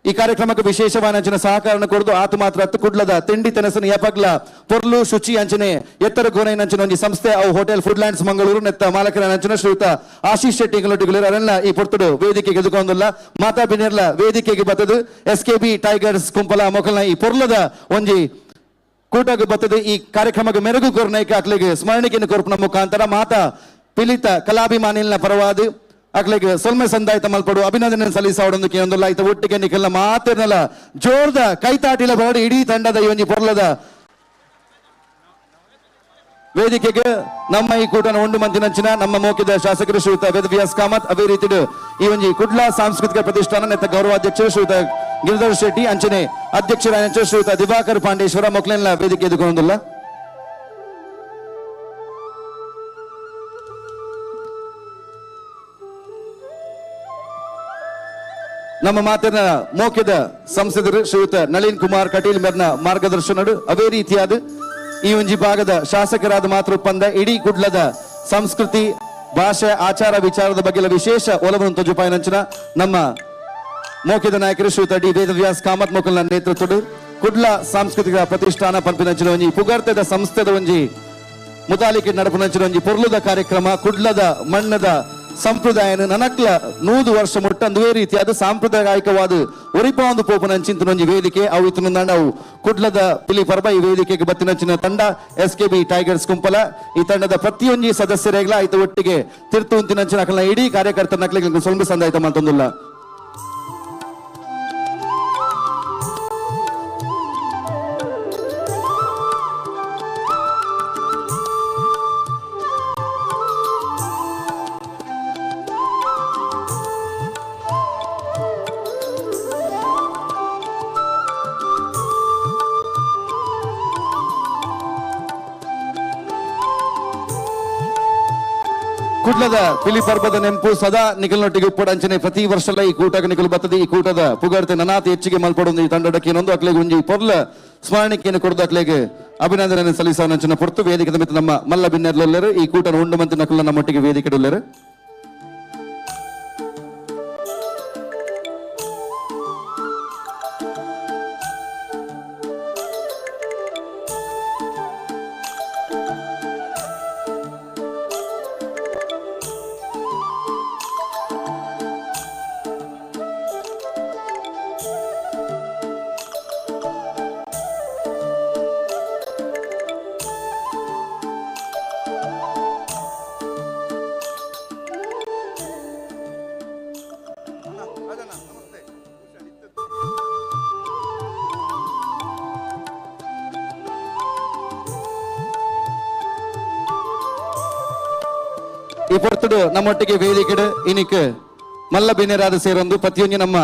Speaker 12: ಈ ಕಾರ್ಯಕ್ರಮಕ್ಕೆ ವಿಶೇಷವಾದ ಅಂಚಿನ ಸಹಕಾರ ಕೊಡದು ಆತು ಮಾತ್ರ ಅತ್ತು ಕುಡ್ಲದ ತಿಂಡಿ ತೆನಸನ ಯಪಗ್ಲ ಪೊರ್ಲು ಶುಚಿ ಅಂಚನೆ ಎತ್ತರ ಗೋನೈನ ಅಂಚಿನ ಒಂಜಿ ಸಂಸ್ಥೆ ಅವು ಹೋಟೆಲ್ ಫುಡ್ ಲ್ಯಾಂಡ್ಸ್ ಮಂಗಳೂರು ನೆತ್ತ ಮಾಲಕರ ಅಂಚಿನ ಶ್ರೀಯುತ ಆಶೀಶ್ ಶೆಟ್ಟಿ ಅರೆಲ್ಲ ಈ ಪೊರ್ತುಡು ವೇದಿಕೆಗೆ ಎದುಕೊಂದುಲ್ಲ. ಮಾತಾ ಬಿನೆರ್ಲ ವೇದಿಕೆಗೆ ಬತ್ತದು S K B tigers Kumpala ಮೊಕಲ್ನ ಈ ಪೊರ್ಲದ ಒಂಜಿ ಕೂಟಕ್ಕೆ ಬತ್ತದು ಈ ಕಾರ್ಯಕ್ರಮಕ್ಕೆ ಮೆರುಗು ಕೊರ್ನೈಕ ಅಕ್ಲಿಗೆ ಸ್ಮರಣಿಕೆಯನ್ನು ಕೊರ್ಪುನ ಮುಖಾಂತರ ಮಾತಾ ಪಿಲಿತ ಕಲಾಭಿಮಾನಿನ ಪರವಾದ ಅಕ್ಲಿಗೆ ಸೊಲ್ಮೆ ಸಂದಾಯ್ತ ಮಲ್ಪಡು ಅಭಿನಂದನೆ ಸಲ್ಲಿಸಾವಡೊಂದು ಕೇಂದ್ರ ಆಯ್ತ ಒಟ್ಟಿಗೆ ನಿಖಲ್ನ ಮಾತಿರ್ನಲ್ಲ ಜೋರ್ದ ಕೈತಾಟಿಲ ಬರಡು ಇಡೀ ತಂಡದ ಈ ಒಂಜಿ ಪೊರ್ಲದ ವೇದಿಕೆಗೆ ನಮ್ಮ ಈ ಕೂಟನ ಉಂಡು ಮಂತಿನಂಚಿನ ನಮ್ಮ ಮೋಕಿದ ಶಾಸಕರು ಶ್ರೀಯುತ ವೇದವ್ಯಾಸ್ ಕಾಮತ್, ಅದೇ ರೀತಿ ಈ ಒಂಜಿ ಕುಡ್ಲ ಸಾಂಸ್ಕೃತಿಕ ಪ್ರತಿಷ್ಠಾನ ನೆತ್ತ ಗೌರವಾಧ್ಯಕ್ಷರು ಶ್ರೀಯುತ ಗಿರಿಧರ್ ಶೆಟ್ಟಿ, ಅಂಚನೆ ಅಧ್ಯಕ್ಷರಾದ ಶ್ರೀಯುತ ದಿವಾಕರ್ ಪಾಂಡೇಶ್ವರ ಮೊಕ್ಲೆಲ್ಲ ವೇದಿಕೆ ಎದುಕೊಂದುಲ್ಲ. ನಮ್ಮ ಮಾತಿನ ಮೋಕೆದ ಸಂಸದರು ಶ್ರೀಯುತ ನಳಿನ್ ಕುಮಾರ್ ಕಟೀಲ್ ಮೆರ್ನ ಮಾರ್ಗದರ್ಶನಡು ಅವೇ ರೀತಿಯಾದ ಈ ಒಂಜಿ ಭಾಗದ ಶಾಸಕರಾದ ಮಾತ್ರ ಒಪ್ಪಂದ ಇಡೀ ಕುಡ್ಲದ ಸಂಸ್ಕೃತಿ ಭಾಷೆ ಆಚಾರ ವಿಚಾರದ ಬಗ್ಗೆ ವಿಶೇಷ ಒಲವನ್ನು ತೊಜುಪಾಯನಂಚಿನ ನಮ್ಮ ಮೋಕೆದ ನಾಯಕರು ಶ್ರೀಯುತ ಡಿ ವೇದವ್ಯಾಸ್ ಕಾಮತ್ ಮೊಕಲ್ನ ನೇತೃತ್ವಡು ಕುಡ್ಲ ಸಾಂಸ್ಕೃತಿಕ ಪ್ರತಿಷ್ಠಾನ ಪನ್ಪಿನಂಚಿನ ಒಂಜಿ ಪುಗರ್ತೆದ ಸಂಸ್ಥೆದ ಒಂಜಿ ಮುತಾಲಿಕೆ ನಡಪುನಂಚಿನ ಒಂಜಿ ಪೊರ್ಲುದ ಕಾರ್ಯಕ್ರಮ ಕುಡ್ಲದ ಮಣ್ಣದ ಸಂಪ್ರದಾಯನ ನನಕ್ಲ 100 ವರ್ಷ ಮುಟ್ಟ ಅಂದುವೇ ರೀತಿಯಾದ ಸಾಂಪ್ರದಾಯಿಕವಾದ ಒರಿಪಾಂದು ಪೋಪುನಂಚಿನ ಒಂಜಿ ವೇದಿಕೆ ಅವು ಇತ್ತುನಂದಾಂಡ ಅವು ಕುಡ್ಲದ ಪಿಲಿ ಪರ್ಬ ಈ ವೇದಿಕೆಗೆ ಬತ್ತಿನಂಚಿನ ತಂಡ S K B tigers Kumpala ಈ ತಂಡದ ಪ್ರತಿಯೊಂಜಿ ಸದಸ್ಯರೇಗ್ಲ ಆಯ್ತು ಒಟ್ಟಿಗೆ ತಿರ್ತು ಉಂತಿನಂಚಿನ ಅಕಲ್ನ ಇಡೀ ಕಾರ್ಯಕರ್ತರ ನಕ್ಲಿಗೆ ಸೊಲ್ಬೆ ಸಂದಾಯ್ತ ಮಂತೊಂದುಲ್ಲ. ಕುಡ್ಲದ ಪಿಲಿ ಪರ್ಬದ ನೆಂಪು ಸದಾ ನಿಖಲ್ನೊಟ್ಟಿಗೆ ಉಪ್ಪಡಂಚನೆ ಪ್ರತಿ ವರ್ಷಲ ಈ ಕೂಟಕ್ಕೆ ನಿಖಲು ಬರ್ತದೆ. ಈ ಕೂಟದ ಪುಗರ್ತೆ ನನಾತಿ ಹೆಚ್ಚಿಗೆ ಮಲ್ಪಡೊಂದು ಈ ತಂಡಕ್ಕೆ ಇನ್ನೊಂದು ಅಕ್ಲೆಗೆ ಒಂಜಿ ಪೊರ್ಲ ಸ್ಮರಣಿಕೆಯನ್ನು ಕೊಡದು ಅಕ್ಲೆಗೆ ಅಭಿನಂದನೆ ಸಲ್ಲಿಸುವ ಪೊರ್ತು ವೇದಿಕೆ ಮಿತ್ತ ನಮ್ಮ ಮಲ್ಲ ಬಿನ್ನೆರ್ಲೊಲ್ಲೆರು ಈ ಕೂಟನ ಉಂಡು ಮಂತಿ ನಕುಲ ನಮ್ಮೊಟ್ಟಿಗೆ ವೇದಿಕೆ ಉಲ್ಲೆರು. ಈ ಪೊರ್ತುಡು ನಮ್ಮೊಟ್ಟಿಗೆ ವೇದಿಕೆಡು ಇನಿಕ್ ಮಲ್ಲ ಬಿನ್ನೆರಾದ ಸೇರೊಂದು ಪ್ರತಿಯೊಂದು ನಮ್ಮ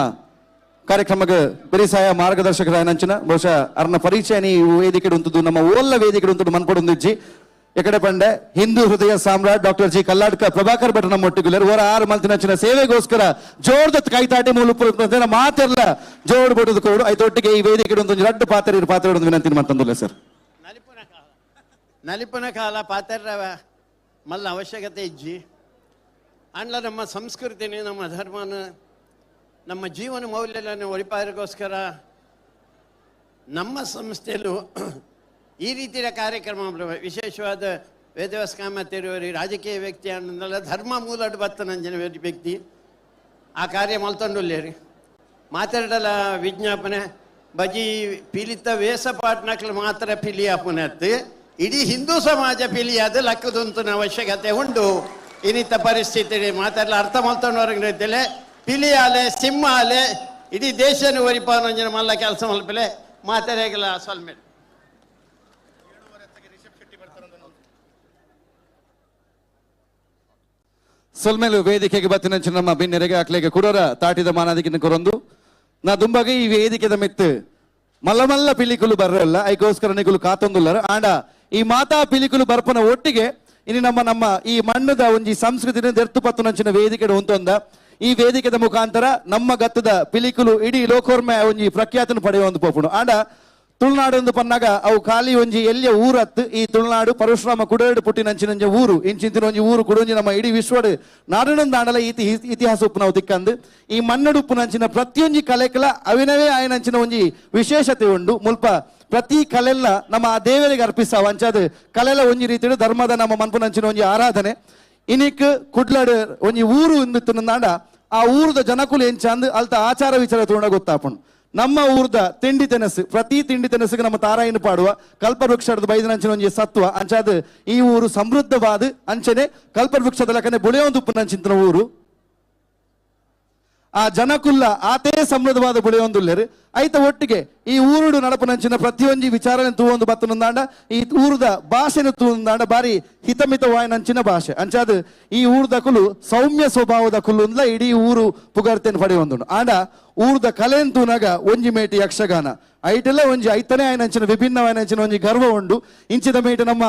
Speaker 12: ಕಾರ್ಯಕ್ರಮಕ್ಕೆ ಬೆರಿಸಾಯ ಮಾರ್ಗದರ್ಶಕರಾಯನಂಚಿನ ಬಹುಶಃ ಅರ್ನ ಪರಿಚಯ ಈ ವೇದಿಕೆ ಉಂಟು ನಮ್ಮ ಓಲ್ಲ ವೇದಿಕೆ ಉಂಟು ಮನ್ಪಡೊಂದಿಜ್ಜಿ. ಎಕಡೆ ಪಂಡೆ ಹಿಂದೂ ಹೃದಯ ಸಾಮ್ರಾಟ್ ಡಾಕ್ಟರ್ ಜಿ ಕಲ್ಲಾಡ್ಕ ಪ್ರಭಾಕರ್ ಭಟ್ ನಮ್ಮೊಟ್ಟಿಗೆ ಓರ 6 ಮಂತಿನಂಚಿನ ಸೇವೆಗೋಸ್ಕರ ಜೋರ್ದ ಕೈತಾಟಿ ಮೂಲ ಮಾತೆಲ್ಲ ಜೋಡ್ ಬಟ್ಟದ ಕೋಡು ಐತೊಟ್ಟಿಗೆ ಈ ವೇದಿಕೆ ಒಂದು ರಡ್ಡು ಪಾತ್ರ ಪಾತ್ರ ವಿನಂತಿ ಮಾಡ್ತಂದಿಲ್ಲ ಸರ್.
Speaker 13: ನಲಿಪುನ ಕಾಲ ಪಾತ್ರ ಮಲ್ಲ ಅವಶ್ಯಕತೆ ಇಜ್ಜಿ ಅಂಡ್ಲ ನಮ್ಮ ಸಂಸ್ಕೃತಿನೇ ನಮ್ಮ ಧರ್ಮನ ನಮ್ಮ ಜೀವನ ಮೌಲ್ಯಗಳನ್ನು ಒಳಿಪಾರಿಗೋಸ್ಕರ ನಮ್ಮ ಸಂಸ್ಥೆಯಲ್ಲೂ ಈ ರೀತಿಯ ಕಾರ್ಯಕ್ರಮ ವಿಶೇಷವಾದ ವೇದವ್ಯಾಸ ಕಾಮತ್ ರಾಜಕೀಯ ವ್ಯಕ್ತಿ ಅನ್ನೋದಲ್ಲ ಧರ್ಮ ಮೂಲಡು ಬತ್ತನಂಜನ ವ್ಯಕ್ತಿ ಆ ಕಾರ್ಯ ಮಲ್ತೊಂಡುಲ್ಲೇರಿ ಮಾತಾಡಲ ವಿಜ್ಞಾಪನೆ ಬಜಿ ಪೀಲಿತ ವೇಸ ಪಾಟ್ನಕ್ಲು ಮಾತ್ರ ಪಿಲಿಯಾಪುನತ್ತು ಇಡೀ ಹಿಂದೂ ಸಮಾಜ ಪಿಲಿಯಾದ ಲಕ್ಕದಂತನ ಅವಶ್ಯಕತೆ ಉಂಟು. ಇನ್ನಿತ ಪರಿಸ್ಥಿತಿ ಮಾತಾಡಲ ಅರ್ಥ ಮಲ್ತೊಂಡವರೆಗೆ ಪಿಲಿಯಾಲೆ ಸಿಂಹಾಲೆ ಇಡೀ ದೇಶನ ಒರಿಪಾನಂಜನ ಮಲ್ಲ ಕೆಲಸ ಮಲ್ಪಲೆ ಮಾತಾಡಲ್ಲ ಸೊಲ್ಮೆ.
Speaker 12: ಸೊಲ್ಮೇಲು ವೇದಿಕೆಗೆ ಬತ್ತಿನಂಚಿನ ನಮ್ಮ ಬಿನ್ನೆರೆಗೆ ಅಕ್ಲೆಗೆ ಕುಡೋರ ತಾಟಿದ ಮಾನಾದಿಕಿನ ಕೊರೊಂದು ನಾ ದುಂಬಾಗ ಈ ವೇದಿಕೆದ ಮೆತ್ತು ಮಲ್ಲ ಮಲ್ಲ ಪಿಲಿಕುಲು ಬರ್ರಲ್ಲ ಐಕೋಸ್ಕರ ನಿಕುಲು ಕಾತೊಂದುಲ್ಲರು ಆಂಡ ಈ ಮಾತಾ ಪಿಲಿಕುಲು ಬರ್ಪನ ಒಟ್ಟಿಗೆ ಇನ್ನು ನಮ್ಮ ನಮ್ಮ ಈ ಮಣ್ಣದ ಒಂಜಿ ಸಂಸ್ಕೃತಿನ ದೆರ್ತು ಪತ್ತುನಂಚಿನ ವೇದಿಕೆ ಉಂಟೊಂದ ಈ ವೇದಿಕೆದ ಮುಖಾಂತರ ನಮ್ಮ ಗತ್ತದ ಪಿಲಿಕುಲು ಇಡೀ ಲೋಕೋರ್ಮೆ ಒಂಜಿ ಪ್ರಖ್ಯಾತನ ಪಡೆಯುವ ಒಂದು ಪೋಪುಣು. ಆಂಡ ತುಳುನಾಡು ಒಂದು ಪನ್ನಾಗ ಅವು ಖಾಲಿ ಒಂಜಿ ಎಲ್ಲಿಯ ಊರತ್ತು ಈ ತುಳುನಾಡು ಪರಶುರಾಮ ಕುಡೇಡು ಪುಟ್ಟಿನಂಚಿನಂಜ ಊರು ಇಂಚಿಂತಿನ ಒಂಜಿ ಊರು ಕುಡೊಂಜಿ ನಮ್ಮ ಇಡೀ ವಿಶ್ವಡು ನಾಡಿನೊಂದು ಇತಿಹಾಸ ಉಪ್ಪು ನಾವು ತಿಕ್ಕಂದು ಈ ಮನ್ನಡು ಉಪ್ಪುನಂಚಿನ ಪ್ರತಿಯೊಂಜಿ ಕಲೆಕಲ ಅವಿನವೇ ಆಯನಂಚಿನ ಒಂಜಿ ವಿಶೇಷತೆ ಉಂಡು. ಮುಲ್ಪ ಪ್ರತಿ ಕಲೆಲ್ಲ ನಮ್ಮ ಆ ದೇವರಿಗೆ ಅರ್ಪಿಸಾವ ಅಂಚಾದ ಕಲೆಲ ಒಂಜಿ ರೀತಿಯ ಧರ್ಮದ ನಮ್ಮ ಮನ್ಪುನಂಚಿನ ಒಂಜಿ ಆರಾಧನೆ. ಇನಿಕ್ ಕುಡ್ಲಡು ಒಂಜಿ ಊರು ಇಂದಿತ್ತು ಆ ಊರದ ಜನಕುಲು ಎಂಚಂದು ಅಲ್ತ ಆಚಾರ ವಿಚಾರ ತೋಣ ಗೊತ್ತಾಪುಂಡು. ನಮ್ಮ ಊರ್ದ ತಿಂಡಿ ತೆನಸು ಪ್ರತಿ ತಿಂಡಿ ತೆನಸಿಗೆ ನಮ್ಮ ತಾರಾಯಿನ ಪಾಡುವ ಕಲ್ಪವೃಕ್ಷದ ಬೈದನಂಚಿನ ಒಂಜಿ ಸತ್ವ ಅಂಚಾದ ಈ ಊರು ಸಮೃದ್ಧವಾದ ಅಂಚನೆ ಕಲ್ಪವೃಕ್ಷದ ಲಕ್ಕನೆ ಬುಳೆಯೊಂದು ಉಪ್ಪುನಂಚಿನ ಊರು. ಆ ಜನಕುಲ್ಲ ಆತೇ ಸಮೃದ್ಧವಾದ ಬುಳೆಯೊಂದುಲ್ಲೇರು ಐತ ಒಟ್ಟಿಗೆ ಈ ಊರುಡು ನಡಪುನಂಚಿನ ಪ್ರತಿಯೊಂಜಿ ವಿಚಾರನೆ ತೂವೊಂದು ಬತ್ತನೊಂದಾಂಡ ಈ ಊರುದ ಭಾಷೆನ ತೂವೊಂದಾಂಡ ಬಾರಿ ಹಿತಮಿತವಾಯನಂಚಿನ ಭಾಷೆ ಅಂಚಾದ ಈ ಊರುದ ಕುಲು ಸೌಮ್ಯ ಸ್ವಭಾವದ ಕುಲು ಇಡೀ ಊರು ಪುಗರ್ತೆನ್ ಪಡೆಯೊಂದುಂಡು. ಆಂಡ ಊರುದ ಕಲೆನ್ ತೂನಾಗ ಒಂಜಿ ಮೇಟಿ ಯಕ್ಷಗಾನ ಐಟೆಲ್ಲ ಒಂಜಿ ಐತನೇ ಆಯನಂಚಿನ ವಿಭಿನ್ನವಾಯನಂಚಿನ ಒಂಜಿ ಗರ್ವ ಉಂಡು. ಇಂಚಿದ ಮೇಟಿ ನಮ್ಮ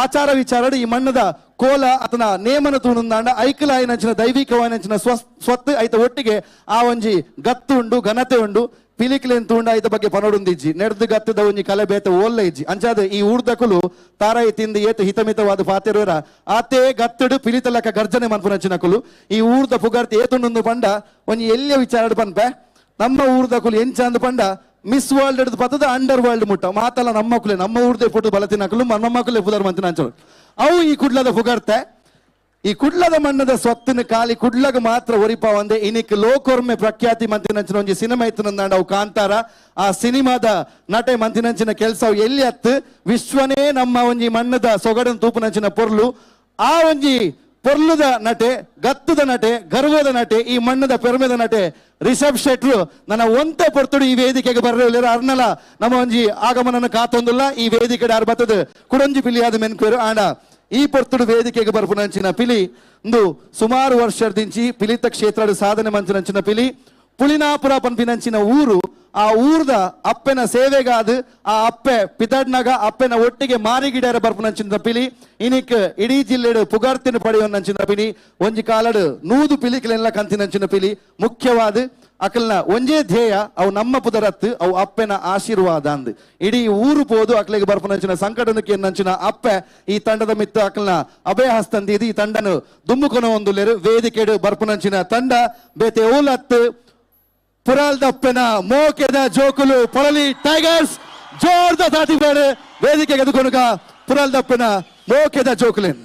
Speaker 12: ಆಚಾರ ವಿಚಾರಡು ಈ ಮಣ್ಣದ ಕೋಲ ಅತನ ನೇಮನ ತೂನುಂದಾಂಡ ಐಕಲಾಯಿನಂಚಿನ ದೈವಿಕವಾಯಿನಂಚಿನ ಸ್ವತ್ತು ಐತ ಒಟ್ಟಿಗೆ ಆ ಒಂಜಿ ಗತ್ತು ಉಂಡು ಘನತೆ ಉಂಡು ಪಿಲಿಕ್ಲೆನ್ ತೂಂಡ ಐತ ಬಗ್ಗೆ ಪನೊಡುಂದಿಜ್ಜಿ ನೆಡ್ದು ಗತ್ತದ ಒಂಜಿ ಕಲೆ ಬೇತ ಓಲ್ಲ ಇಜ್ಜಿ ಅಂಚಾದ ಈ ಊರ್ದಕುಲು ತಾರಾಯಿ ತಿಂದು ಏತು ಹಿತಮಿತವಾದ ಪಾತೆರೋರ ಆತೇ ಗತ್ತಡು ಪಿಲಿತಲಕ ಗರ್ಜನೆ ಮನ್ಪುನಂಚಿನಕುಲು ಈ ಊರ್ದ ಪುಗಾರ್ತಿ ಏತುಂಡು ಪಂಡ ಒಂಜಿ ಎಲ್ಲಿಯ ವಿಚಾರಡು ಪನ್ಪೆ ನಮ್ಮ ಊರ್ದಕುಲು ಎಂಚಂದು ಪಂಡ ಮಿಸ್ ವರ್ಲ್ಡ್ ಹಿಡಿದು ಪತ್ತದ ಅಂಡರ್ ವರ್ಲ್ಡ್ ಮುಟ್ಟ ಮಾತಲ್ಲ ನಮ್ಮ ಕುಲೆ ನಮ್ಮ ಊರ್ದೇ ಪುಟ್ಟು ಬಲತಿನಕುಲು ನಮ್ಮ ಕುಲೆ ಪುದರ್ ಮಂತಿನ ಅಂಚೋಳು ಅವು ಈ ಕುಡ್ಲದ ಪುಗರ್ತೆ ಈ ಕುಡ್ಲದ ಮಣ್ಣದ ಸ್ವತ್ತಿನ ಖಾಲಿ ಕುಡ್ಲಗ ಮಾತ್ರ ಒರಿಪ ಒಂದೇ ಇನಿಕ್ ಲೋಕೊರ್ಮೆ ಪ್ರಖ್ಯಾತಿ ಮಂತಿನಂಚಿನ ಒಂಜಿ ಸಿನಿಮಾ ಇತ್ತು ಅವು ಕಾಂತಾರ ಆ ಸಿನಿಮಾದ ನಟೆ ಮಂತಿನಂಚಿನ ಕೆಲಸ ಅವು ಎಲ್ಲಿ ಅತ್ತು ವಿಶ್ವನೇ ನಮ್ಮ ಒಂಜಿ ಮಣ್ಣದ ಸೊಗಡನ್ ತೂಪುನಂಚಿನ ಪೊರ್ಲು ಆ ಒಂಜಿ ಪೊರ್ಲುದ ನಟೆ ಗತ್ತದ ನಟೆ ಗರ್ವದ ನಟೆ ಈ ಮಣ್ಣದ ಪೆರ್ಮೆದ ನಟೆ ರಿಷಬ್ ಶೆಟ್ರು ನನ್ನ ಒಂತೆ ಪೊರ್ತುಡು ಈ ವೇದಿಕೆಗೆ ಬರ್ರೆ ಅರ್ನಲ ನಮ್ಮ ಒಂಜಿ ಆಗಮನನ ಕಾತೊಂದುಲ್ಲ ಈ ವೇದಿಕೆ ಆರ್ ಬತ್ತದ ಕುಡೊಂಜಿ ಪಿಲಿಯಾದ ಮೆನ್ಕುರು ಆಂಡ ಈ ಪೊರ್ತುಡು ವೇದಿಕೆಗೆ ಬರ್ಪುನಂಚಿನ ಪಿಲಿ ಇಂದು ಸುಮಾರು ವರ್ಷದಿಂಚಿ ಪಿಲಿತ ಕ್ಷೇತ್ರದ ಸಾಧನೆ ಮಂಚಿನಂಚಿನ ಪಿಲಿ ಪುಳಿನಾಪುರ ಪನ್ಪಿನಂಚಿನ ಊರು ಆ ಊರ್ದ ಅಪ್ಪೆನ ಸೇವೆಗಾದ ಆ ಅಪ್ಪೆ ಪಿತಡ್ನಗ ಅಪ್ಪೆನ ಒಟ್ಟಿಗೆ ಮಾರಿಗಿಡರ ಬರ್ಪುನಂಚಿನ ಪಿಲಿ ಇನಿಕ್ ಇಡೀ ಜಿಲ್ಲೆಡು ಪುಗಾರ್ತಿನ ಪಡೆಯುವನಂಚಿನ ಪಿಲಿ ಒಂಜಿ ಕಾಲಡು 100 ಪಿಲಿಕ್ಲೆಲ್ಲ ಕಂತಿನಂಚಿನ ಪಿಲಿ ಮುಖ್ಯವಾದ ಅಕಲ್ನ ಒಂಜೇ ಧ್ಯೇಯ ಅವು ನಮ್ಮ ಪುದರತ್ತು ಅವು ಅಪ್ಪೆನ ಆಶೀರ್ವಾದ ಅಂದ್ ಇಡೀ ಊರು ಪೋದು ಅಕ್ಲೆಗೆ ಬರ್ಪುನಂಚಿನ ಸಂಕಟನಕ್ಕೆ ನಂಚಿನ ಅಪ್ಪೆ ಈ ತಂಡದ ಮಿತ್ತ ಅಕಲ್ನ ಅಭಯ ಹಸ್ತಂದಿದು ಈ ತಂಡನು ದುಮ್ಮುಕೊನ ಒಂದುಲ್ಲೇರು ವೇದಿಕೆಡು ಬರ್ಪುನಂಚಿನ ತಂಡ ಬೇತೆ ಓಲತ್ತು ಪುರಾಲ್ದಪ್ಪನ ಮೋಕೆದ ಜೋಕುಲು ಪೊಳಲಿ ಟೈಗರ್ಸ್ ಜೋರ್ದ ತಾಟಿಬೇಡ ವೇದಿಕೆಗೆ ಎದುಕೊನುಗ ಪುರಾಲ್ದಪ್ಪನ ಮೋಕೆದ ಜೋಕುಲೇನ್.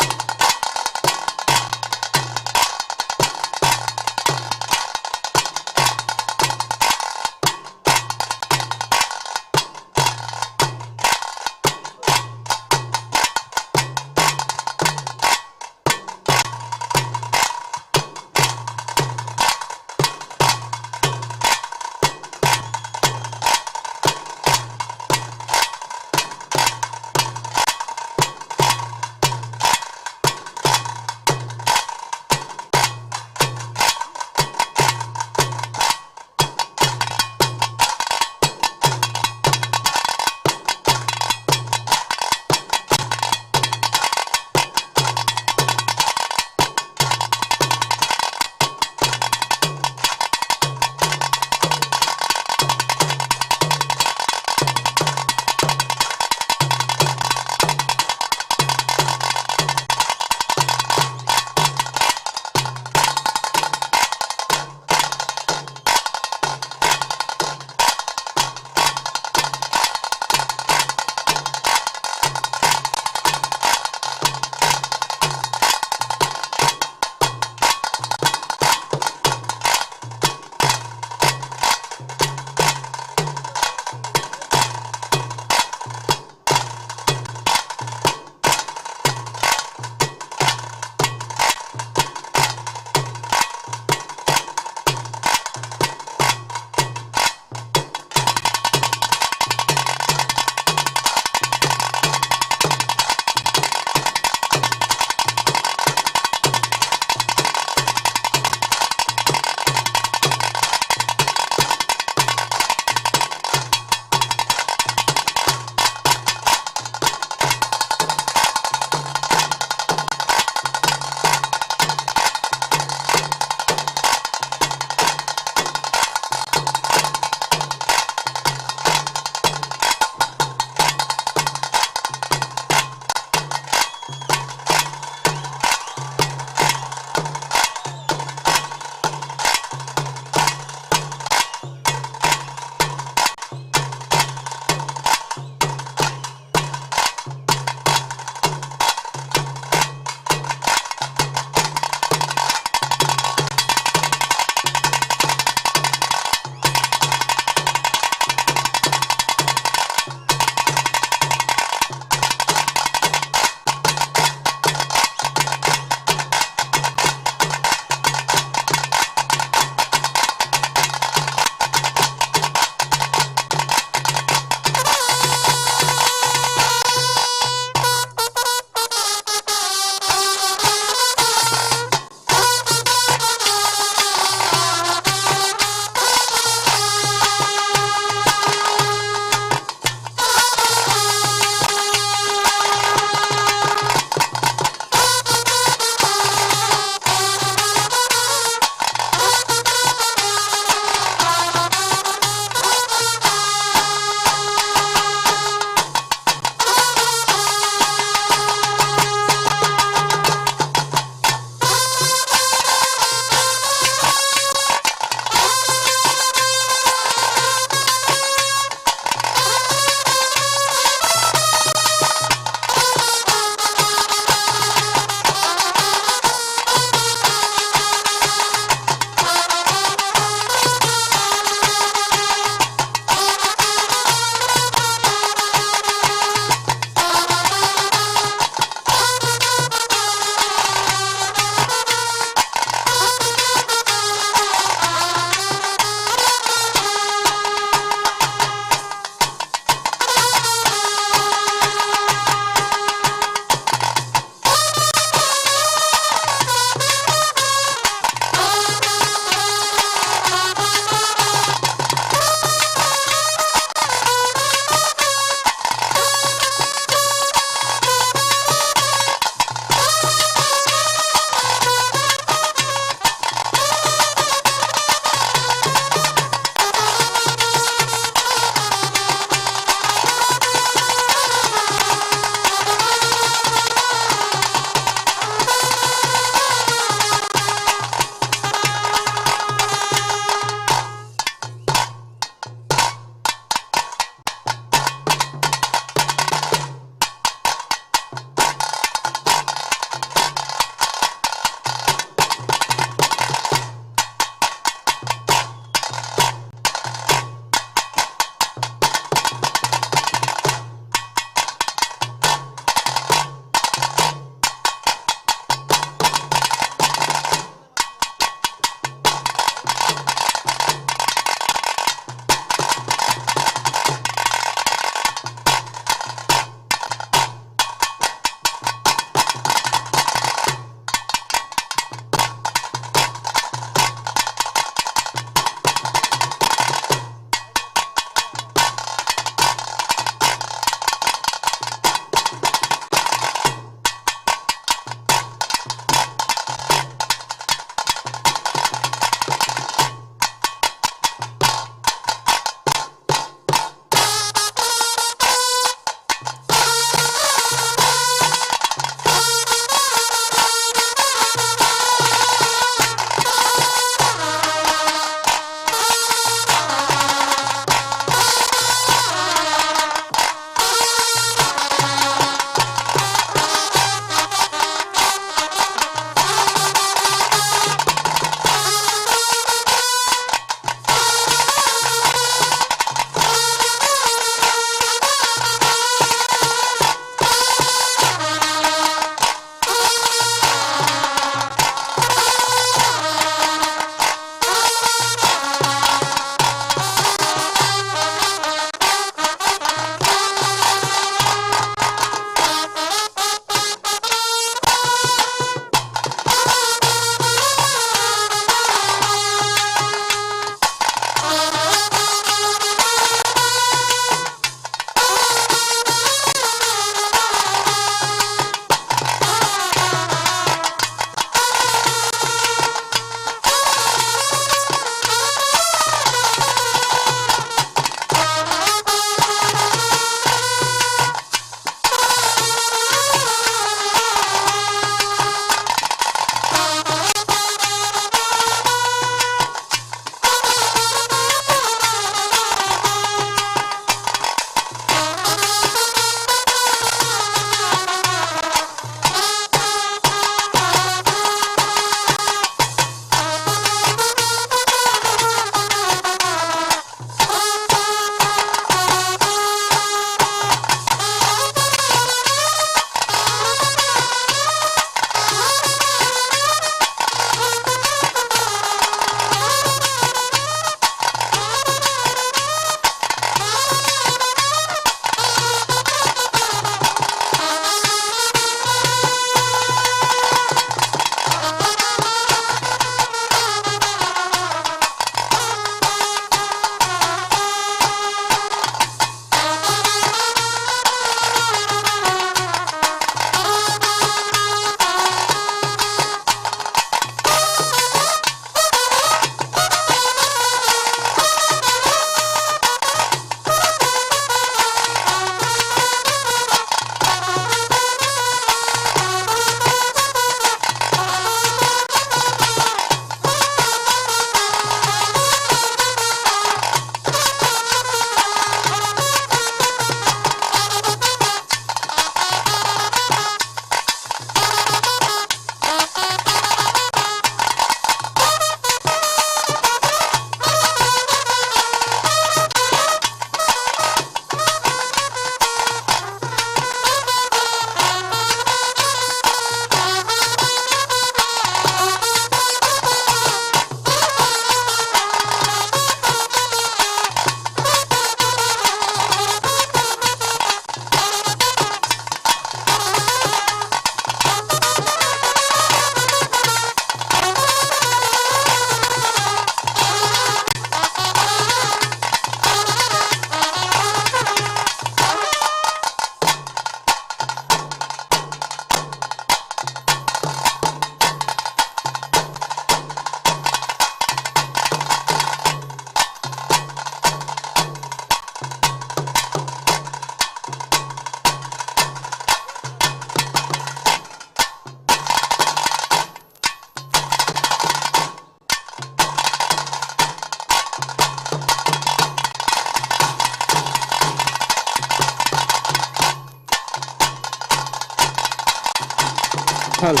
Speaker 6: ಹಲ್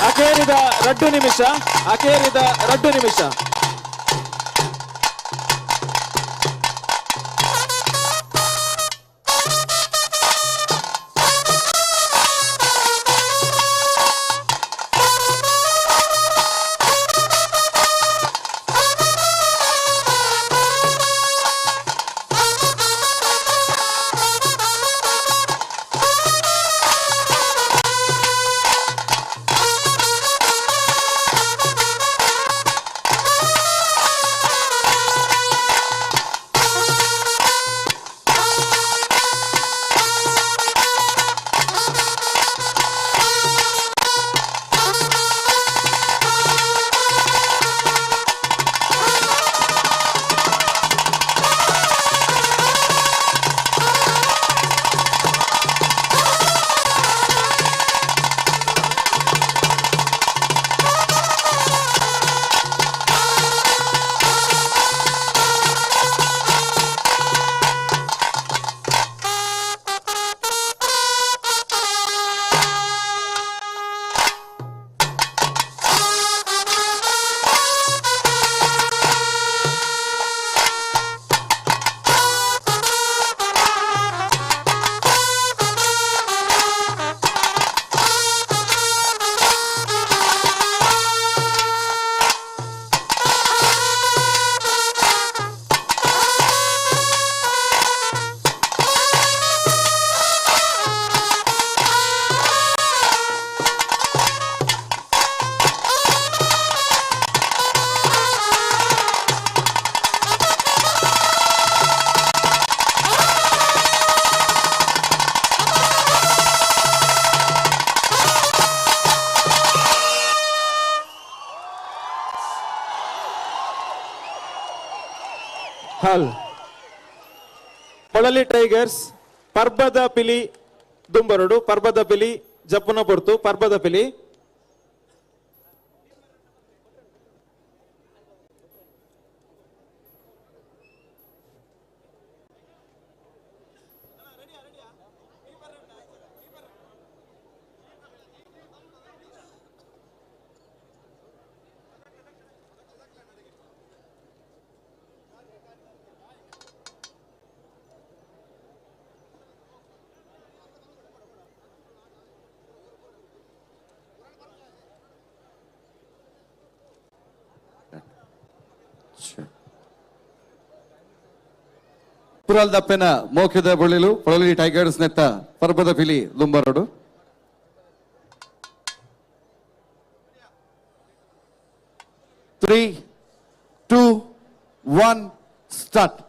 Speaker 6: ಅಕೇರಿದ 2 ನಿಮಿಷ, ಅಕೇರಿದ 2 ನಿಮಿಷ. ಹಲ್ ಪೊಳಲಿ ಟೈಗರ್ಸ್ ಪರ್ಬದ ಪಿಲಿ ದುಂಬರುಡು, ಪರ್ಬದ ಪಿಲಿ ಜಪ್ಪುನ ಪೊರ್ತು, ಪರ್ಬದ ಪಿಲಿ.
Speaker 12: ಪುರಾಲ್ ದಪ್ಪೆನ ಮೋಕ್ಷದ ಬೊಳ್ಳಿಲು ಪೊಳಲಿ ಟೈಗರ್ಸ್ ನೆತ್ತ ಪರ್ಬದ ಪಿಲಿ ದುಂಬರೋಡು. 3, 2, 1, ಸ್ಟಾರ್ಟ್.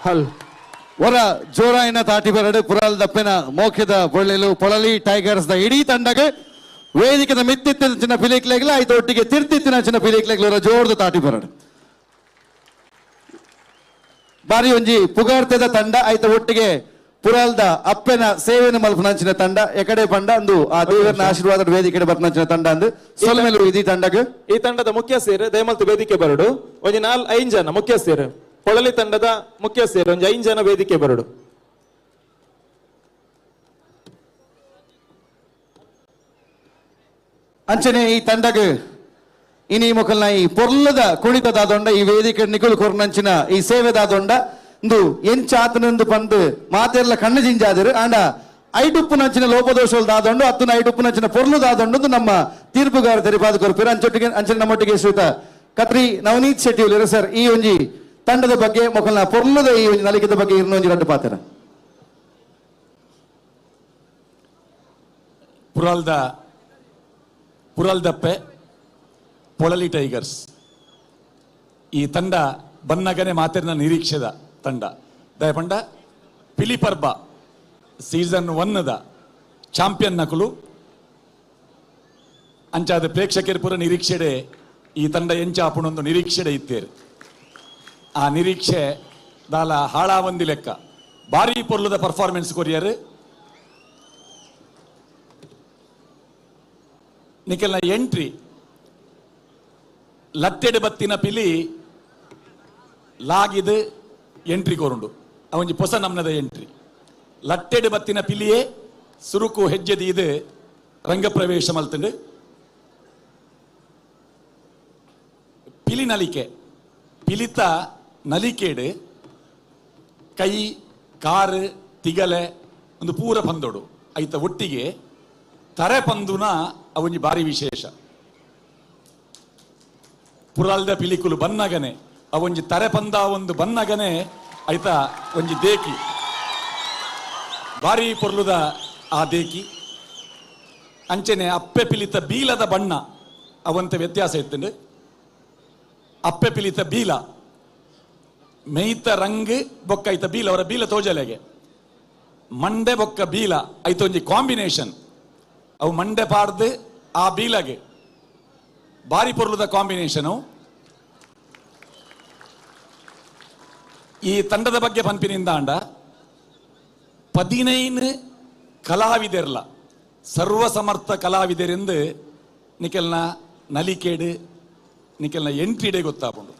Speaker 6: ಹಲ್
Speaker 12: ವರ ಜೋರಾಯಿನ ತಾಟಿ ಬರಡು ಪುರಾಲ್ ದಪ್ಪೆನ ಮೋಕ್ಷದ ಬೊಳ್ಳೆಲು ಪೊಳಲಿ ಟೈಗರ್ಸ್ the ಇಡೀ ತಂಡಗ ವೇದಿಕೆದ ಮಿತ್ತಿತ್ತಿನ ಚಿನ್ನ ಪಿಲಿಕ್ಲೆಗ್ಲ ಆಯ್ತು ಒಟ್ಟಿಗೆ ತಿರ್ತಿತ್ತಿನ ಚಿನ್ನ ಪಿಲಿಕ್ಲೆಗ್ಲ ಜೋರ್ದ ತಾಟಿ ಬರಡು. ಬಾರಿ ಒಂಜಿ ಪುಗಾರ್ತೆದ ತಂಡ ಆಯ್ತ ಒಟ್ಟಿಗೆ ಪುರಾಲ್ದ ಅಪ್ಪೆನ ಸೇವೆನ ಮಲ್ಪನಂಚಿನ ತಂಡ ಎಕಡೆ ಪಂಡ ಅಂದು ಆ ದೇವರನ ಆಶೀರ್ವಾದ ವೇದಿಕೆ ಬರ್ಪನಂಚಿನ ತಂಡ ಅಂದು ಸೊಲ್ಮೆಲು ಇದೀ ತಂಡಗ್.
Speaker 6: ಈ ತಂಡದ ಮುಖ್ಯಸ್ಥರು ದಯಮಲ್ತು ವೇದಿಕೆ ಬರಡು. ಒಂಜಿ 4-5 ಜನ ಮುಖ್ಯಸ್ಥರು, ಪೊಳಲಿ ತಂಡದ ಮುಖ್ಯಸ್ಥರು ಒಂಜಿ 5 ಜನ ವೇದಿಕೆ ಬರಡು.
Speaker 12: ಅಂಚನೆ ಈ ತಂಡಗ್ ಇನಿ ಮೊಕಲ್ನ ಈ ಪೊರ್ಲದ ಕುಣಿತದಾದೊಂಡ ಈ ವೇದಿಕೆ ನಿಕುಲು ಕೊರ್ನಂಚಿನ ಈ ಸೇವೆದಾದೊಂಡ ಇಂದು ಎಂಚಾತನೆಂದು ಪಂದು ಮಾತೆರ್ಲ ಕಣ್ಣು ಜಿಂಜಾದಿರು. ಆಂಡ ಐಡುಪ್ಪುನಂಚಿನ ಲೋಪದೋಷలు ದಾದೊಂಡು ಅತ್ತನ ಐಡುಪ್ಪುನಂಚಿನ ಪೊರ್ಲು ದಾದೊಂಡು ನಮ್ಮ ತೀರ್ಪುಗಾರ ತೆರಿಪಾದ ಕೊರ್ಪಿರ. ಅಂಚೊಟ್ಟಿಗೆ ಅಂಚನೆ ನಮ್ಮೊಟ್ಟಿಗೆ ಶ್ರೀಯುತ ಕತ್ರಿ ನವನೀತ್ ಶೆಟ್ಟಿ ಉಲ್ಲೇರು ಸರ್ ಈ ಒಂಜಿ ತಂಡದ ಬಗ್ಗೆ ಮೊಕಲ್ನ ಪೊರ್ಲದ ಈ ಒಂಜಿ ನಲಿಕೆದ ಬಗ್ಗೆ ಇರ್ನ ಒಂಜಿ ರಡ್ಡು ಪಾತೆರ.
Speaker 4: ಪುರಾಲ್ದ ಪುರಲ್ದಪ್ಪೆ ಪೊಳಲಿ ಟೈಗರ್ಸ್ ಈ ತಂಡ ಬನ್ನಗನೆ ಮಾತಿನ ನಿರೀಕ್ಷೆದ ತಂಡ. ದಯಪಂಡ ಪಿಲಿಪರ್ಬ ಸೀಸನ್ 1ದ ಚಾಂಪಿಯನ್ ನಕಲು ಅಂಚಾದ ಪ್ರೇಕ್ಷಕರ ಪೂರ ನಿರೀಕ್ಷೆಡೆ ಈ ತಂಡ ಎಂಚಾಪುಣೊಂದು ನಿರೀಕ್ಷೆಡೆ ಇತ್ತೇರು. ಆ ನಿರೀಕ್ಷೆ ದಾಲ ಹಾಳಾವಂದಿ ಲೆಕ್ಕ ಭಾರಿ ಪೊರ್ಲುದ ಪರ್ಫಾರ್ಮೆನ್ಸ್ ಕೊರಿಯರ್. ನಿಖಲ್ನ ಎಂಟ್ರಿ ಲತ್ತೆಡೆ ಬತ್ತಿನ ಪಿಲಿ ಲಾಗಿದು ಎಂಟ್ರಿ ಕೋರುಂಡು ಅವೊಂಜಿ ಪೊಸ ನಮ್ನದ ಎಂಟ್ರಿ. ಲಟ್ಟೆಡೆ ಬತ್ತಿನ ಪಿಲಿಯೇ ಸುರುಕು ಹೆಜ್ಜೆದಿ ಇದು ರಂಗಪ್ರವೇಶ ಮಲ್ತಂಡು. ಪಿಲಿ ನಲಿಕೆ ಪಿಲಿತ ನಲಿಕೇಡು ಕೈ ಕಾರು ತಿಗಲೆ ಒಂದು ಪೂರ ಪಂದೋಡು ಐತ ಒಟ್ಟಿಗೆ ತರೆ ಪಂದುನ ಅವೊಂಜಿ ಭಾರಿ ವಿಶೇಷ. ಪುರಾಲ್ದ ಪಿಲಿಕುಲು ಬನ್ನಗನೆ ಅವೊಂಜಿ ತರೆ ಪಂದ ಒಂದು ಬನ್ನಗನೆ ಐತ ಒಂಜಿ ದೇಕಿ ಭಾರಿ ಪೊರ್ಲುದ ಆ ದೇಕಿ. ಅಂಚನೆ ಅಪ್ಪೆ ಪಿಲಿತ ಬೀಲದ ಬಣ್ಣ ಅವಂತ ವ್ಯತ್ಯಾಸ ಇತ್ತಂಡು. ಅಪ್ಪೆ ಪಿಲಿತ ಬೀಲ ಮೇಯ್ತ ರಂಗ್ ಬೊಕ್ಕ ಐತ ಬೀಲ ಅವರ ಬೀಲ ತೋಜಲೆಗೆ ಮಂಡೆ ಬೊಕ್ಕ ಬೀಲ ಐತ ಒಂಜಿ ಕಾಂಬಿನೇಷನ್. ಅವು ಮಂಡೆ ಪಾಡ್ದು ಆ ಬೀಲಗೆ ಭಾರಿ ಪೊರ್ಲುದ ಕಾಂಬಿನೇಷನು. ಈ ತಂಡದ ಬಗ್ಗೆ ಪನ್ಪಿನಿಂದ ಅಂಡ 15 ಕಲಾವಿದೆರ್ಲ ಸರ್ವಸಮರ್ಥ ಕಲಾವಿದರೆಂದು ನಿಖಲ್ನ ನಲಿಕೇಡು ನಿಖಲ್ನ ಎಂಟ್ರಿಡೆ ಗೊತ್ತಾಪುಂಡು.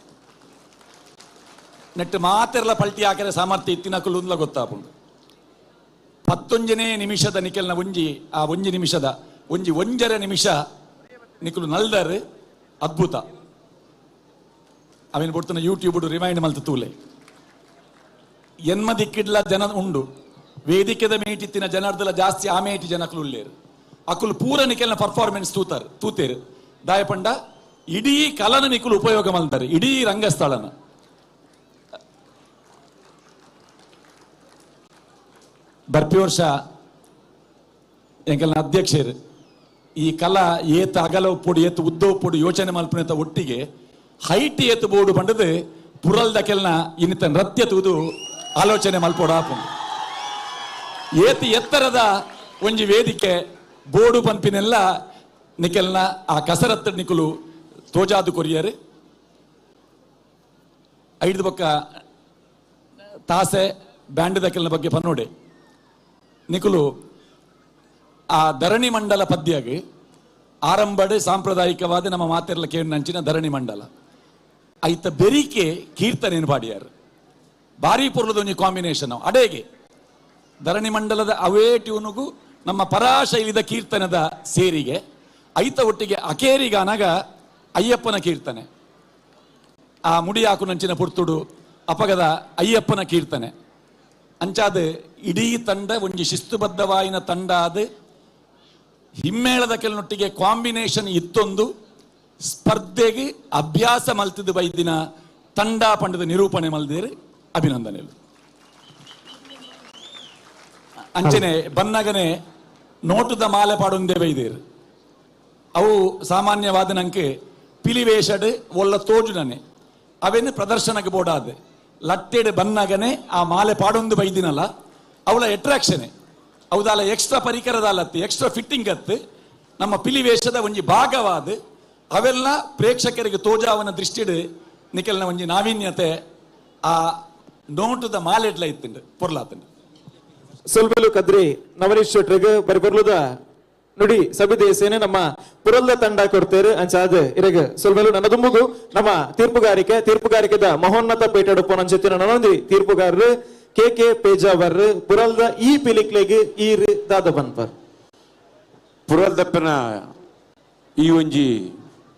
Speaker 4: ನೆಟ್ಟು ಮಾತೆರ್ಲ ಪಲ್ಟಿ ಹಾಕರೆ ಸಾಮರ್ಥ್ಯ ಇತ್ತಿನಕುಲುಂದ್ಲ ಗೊತ್ತಾಪುಂಡು. 11ನೇ ನಿಮಿಷದ ನಿಖಲ್ನ ಒಂಜಿ ಆ ಒಂಜಿ ನಿಮಿಷದ ಒಂಜಿ 1.5 ನಿಮಿಷ ನಿಕುಲು ನಲ್ದರ್ ಅದ್ಭುತ. ಅವೇನು ಬೊಡ್ತನ ಯೂಟ್ಯೂಬ್ ರಿಮೈಂಡ್ ಮಲ್ತ ತೂಲೆ ಎನ್ಮ ದಿಕ್ಕಿಡ್ಲ ಜನ ಉಂಡು. ವೇದಿಕೆದ ಮೇಟಿತ್ತಿನ ಜನರ್ದಲ ಜಾಸ್ತಿ ಆ ಮೇಟಿ ಜನಕುಲು ಉಲ್ಲೇರು. ಅಕುಲು ಪೂರ ನಿಖಲ್ನ ಪರ್ಫಾರ್ಮೆನ್ಸ್ ತೂತಾರ್ ತೂತೇರು. ದಾಯಪಂಡ ಇಡೀ ಕಲನ ನಿಕುಲು ಉಪಯೋಗ ಮಲ್ತಾರೆ ಇಡೀ ರಂಗಸ್ಥಳನ. ಬರ್ಪಿ ವರ್ಷ ಎಂಕಲ್ನ ಅಧ್ಯಕ್ಷರು ಈ ಕಲಾ ಏತ ಅಗಲ ಉಪ್ಪುಡು ಏತು ಉದ್ದ ಉಪ್ಪುಡು ಯೋಚನೆ ಮಲ್ಪುನೆತ ಒಟ್ಟಿಗೆ ಹೈಟ್ ಏತು ಬೋರ್ಡು ಪಂಡದು ಪುರಲ್ದ ಕೆಲ್ನ ಇನ್ನಿತ ನೃತ್ಯ ತೂದು ಆಲೋಚನೆ ಮಲ್ಪೋಡು ಆಪುಂಡು. ಏತು ಎತ್ತರದ ಒಂಜಿ ವೇದಿಕೆ ಬೋರ್ಡು ಪನ್ಪಿನೆಲ್ಲ ನಿಖಲ್ನ ಆ ಕಸರತ್ತು ನಿಕುಲು ತೋಜಾದು ಕೊರಿಯರು. ಐದು ಬೊಕ್ಕ ತಾಸೆ ಬ್ಯಾಂಡ್ ದಕೆಲ್ನ ಬಗ್ಗೆ ಪನ್ನೋಡೆ ನಿಕುಲು ಆ ಧರಣಿ ಮಂಡಲ ಪದ್ಯಾಗ ಆರಂಭಡೆ ಸಾಂಪ್ರದಾಯಿಕವಾದ ನಮ್ಮ ಮಾತೆರ್ಲ ಕೇಳಿನಂಚಿನ ಧರಣಿ ಮಂಡಲ ಐತ ಬೆರಿಕೆ ಕೀರ್ತನೆಯನ್ನು ಪಾಡಿಯಾರು. ಭಾರಿ ಪೊರ್ಲದ ಒಂಜಿ ಕಾಂಬಿನೇಷನ್ ಅಡೇಗೆ ಧರಣಿ ಮಂಡಲದ ಅವೇ ಟ್ಯೂನುಗೂ ನಮ್ಮ ಪರಾಶೈಲಿದ ಕೀರ್ತನದ ಸೇರಿಗೆ ಐತ ಒಟ್ಟಿಗೆ ಅಕೇರಿಗಾನಾಗ ಅಯ್ಯಪ್ಪನ ಕೀರ್ತನೆ ಆ ಮುಡಿಯಾಕುನಂಚಿನ ಪುರ್ತುಡು ಅಪಗದ ಅಯ್ಯಪ್ಪನ ಕೀರ್ತನೆ ಅಂಚಾದ ಇಡೀ ತಂಡ ಒಂಜಿ ಶಿಸ್ತುಬದ್ಧವಾಯಿನ ತಂಡ ಆದ ಹಿಮ್ಮೇಳದ ಕೆಲನೊಟ್ಟಿಗೆ ಕಾಂಬಿನೇಷನ್ ಇತ್ತೊಂದು ಸ್ಪರ್ಧೆಗೆ ಅಭ್ಯಾಸ ಮಲ್ತಿದ್ದು ಬೈದಿನ ತಂಡ ಪಂಡದ ನಿರೂಪಣೆ ಮಲ್ದಿರಿ ಅಭಿನಂದನೆಗಳು. ಅಂಚನೆ ಬನ್ನಗನೆ ನೋಟದ ಮಾಲೆ ಪಾಡೊಂದೇ ಬೈದೇರು. ಅವು ಸಾಮಾನ್ಯವಾದ ನಂಗೆ ಪಿಲಿವೇಷಡ್ ಒಳ್ಳ ತೋಜುನನೆ ಅವೇನು ಪ್ರದರ್ಶನಕ್ಕೆ ಬೋಡಾದ ಲಟ್ಟೆಡ್ ಬನ್ನಗನೆ ಆ ಮಾಲೆ ಪಾಡೊಂದು ಬೈದಿನಲ್ಲ ಅವಳ ಅಟ್ರಾಕ್ಷನ್ ಅವದಾಲ ಎಕ್ಸ್ಟ್ರಾ ಪರಿಕರದಾಲತ್ತು ಎಕ್ಸ್ಟ್ರಾ ಫಿಟ್ಟಿಂಗ್ ಅತ್ತು ನಮ್ಮ ಪಿಲಿವೇಶದ ಒಂಜಿ ಭಾಗವಾದ ಅವೆಲ್ಲ ಪ್ರೇಕ್ಷಕರಿಗೆ ತೋಜಾವನ ದೃಷ್ಟಿಡ್ ನಿಖಲ್ನ ಒಂಜಿ ನಾವೀನ್ಯತೆ ಆ ನೋಟದ ಮಾಲೆಡ್ಲ ಇತ್ತುಂಡು ಪೊರ್ಲಾತುಂಡು.
Speaker 6: ಸೊಲ್ಮೆಲು ಕದ್ರಿ ನವನೀಶ್ ಶೆಟ್ರಿಗೆ ಬರಿ ಪೊರ್ಲುದ ನುಡಿ ಸಬಿದೇಸೇನೆ ನಮ್ಮ ಪುರಲ್ದ ತಂಡ ಕೊಡ್ತೇರು ಅಂಚಾದ ಇರಗ ಸೊಲ್ಮೆಲು ನನ್ನ ದುಂಬುಗು ನಮ್ಮ ತೀರ್ಪುಗಾರಿಕೆ ತೀರ್ಪುಗಾರಿಕೆದ ಮಹೋನ್ನತ ಪೇಟೆಡುಪ್ಪು ನಂಚೆತ್ತಿನ ನನೊಂದಿ ತೀರ್ಪುಗಾರರು ಕೆ ಕೆ ಪೇಜಾವರ್ ಪುರಲ್ದ ಈ ಪಿಲಿಕ್ಲೆಗ್ ಈರ್ ದಾದ ಬನ್ಪರ್.
Speaker 2: ಪುರಲ್ದಪ್ಪನ ಈ ಒಂಜಿ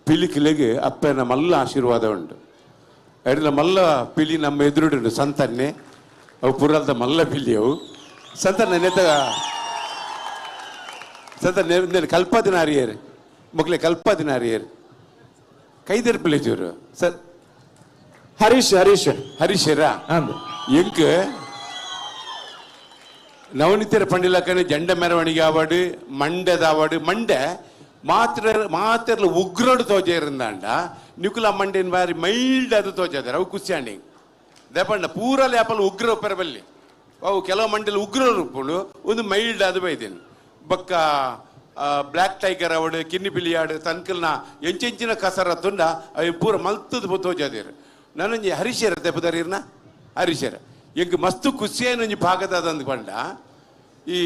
Speaker 2: ಪಿಲಿಕ್ಲೆಗ್ ಅಪ್ಪನ ಮಲ್ಲ ಆಶೀರ್ವಾದ ಉಂಟು. ಎಡ್ಲ ಮಲ್ಲ ಪಿಲಿ ನಮ್ಮ ಎದುರುಡು ಸಂತನ್ನೆ ಅವು ಪುರಲ್ದ ಮಲ್ಲ ಪಿಲಿ ಅವು ಸಂತನ್ನೆ ನೆತ್ತ ಸಂತ ಕಲ್ಪದಿನ ಅರಿಯರು ಮೊಕ್ಲೆ ಕಲ್ಪದಿನ ಅರಿಯರು ಕೈದೆರ್ಪಿಲೆ ಚೂರು ಸರ್
Speaker 6: ಹರೀಶ್ ಹರೀಶ್
Speaker 2: ಹರೀಶರ ಎಂಕ್ ನವನಿತರ ಪಂಡಿಲಕ್ಕನೆ ಜಂಡ ಮೆರವಣಿಗೆ ಆವಾಡು ಮಂಡ್ಯದ ಆವಾಡು ಮಂಡೆ ಮಾತ್ರ ಮಾತ್ರ ಉಗ್ರಡು ತೋಜ ಇರಂದಾಂಡ ನಿಕುಲ ಮಂಡೆನ್ ಬಾರಿ ಮೈಲ್ಡ್ ಅದು ತೋಜಾದಾರೆ ಅವು ಖುಷಿಯಾಂಡಿ ದೇಪಂಡ ಪೂರಲೆ ಅಪ್ಪಲು ಉಗ್ರ ಪೆರಬಲ್ಲಿ ಅವು ಕೆಲವು ಮಂಡೆಲಿ ಉಗ್ರ ರೂಪುಂಡು ಒಂದು ಮೈಲ್ಡ್ ಅದು ಬೈದೇನು ಬೊಕ್ಕ ಬ್ಲ್ಯಾಕ್ ಟೈಗರ್ ಅವಡು ಕಿನ್ನಿ ಪಿಲಿಯಾಡು ತನ್ಕಲ್ನ ಎಂಚೆಂಚಿನ ಕಸರತ್ತುಂಡ ಅವು ಪೂರ ಮಲ್ತದ ತೋಜಾದೇರು. ನಾನೊಂಜಿ ಹರೀಶರ ತೆಪ್ಪದಾರಿರ್ನ ಹರೀಶರ ಎಂಕ್ ಮಸ್ತ್ ಖುಷಿಯಾನೊಂಜಿ ಭಾಗದ ಅಂದ್ಕೊಂಡ ಈ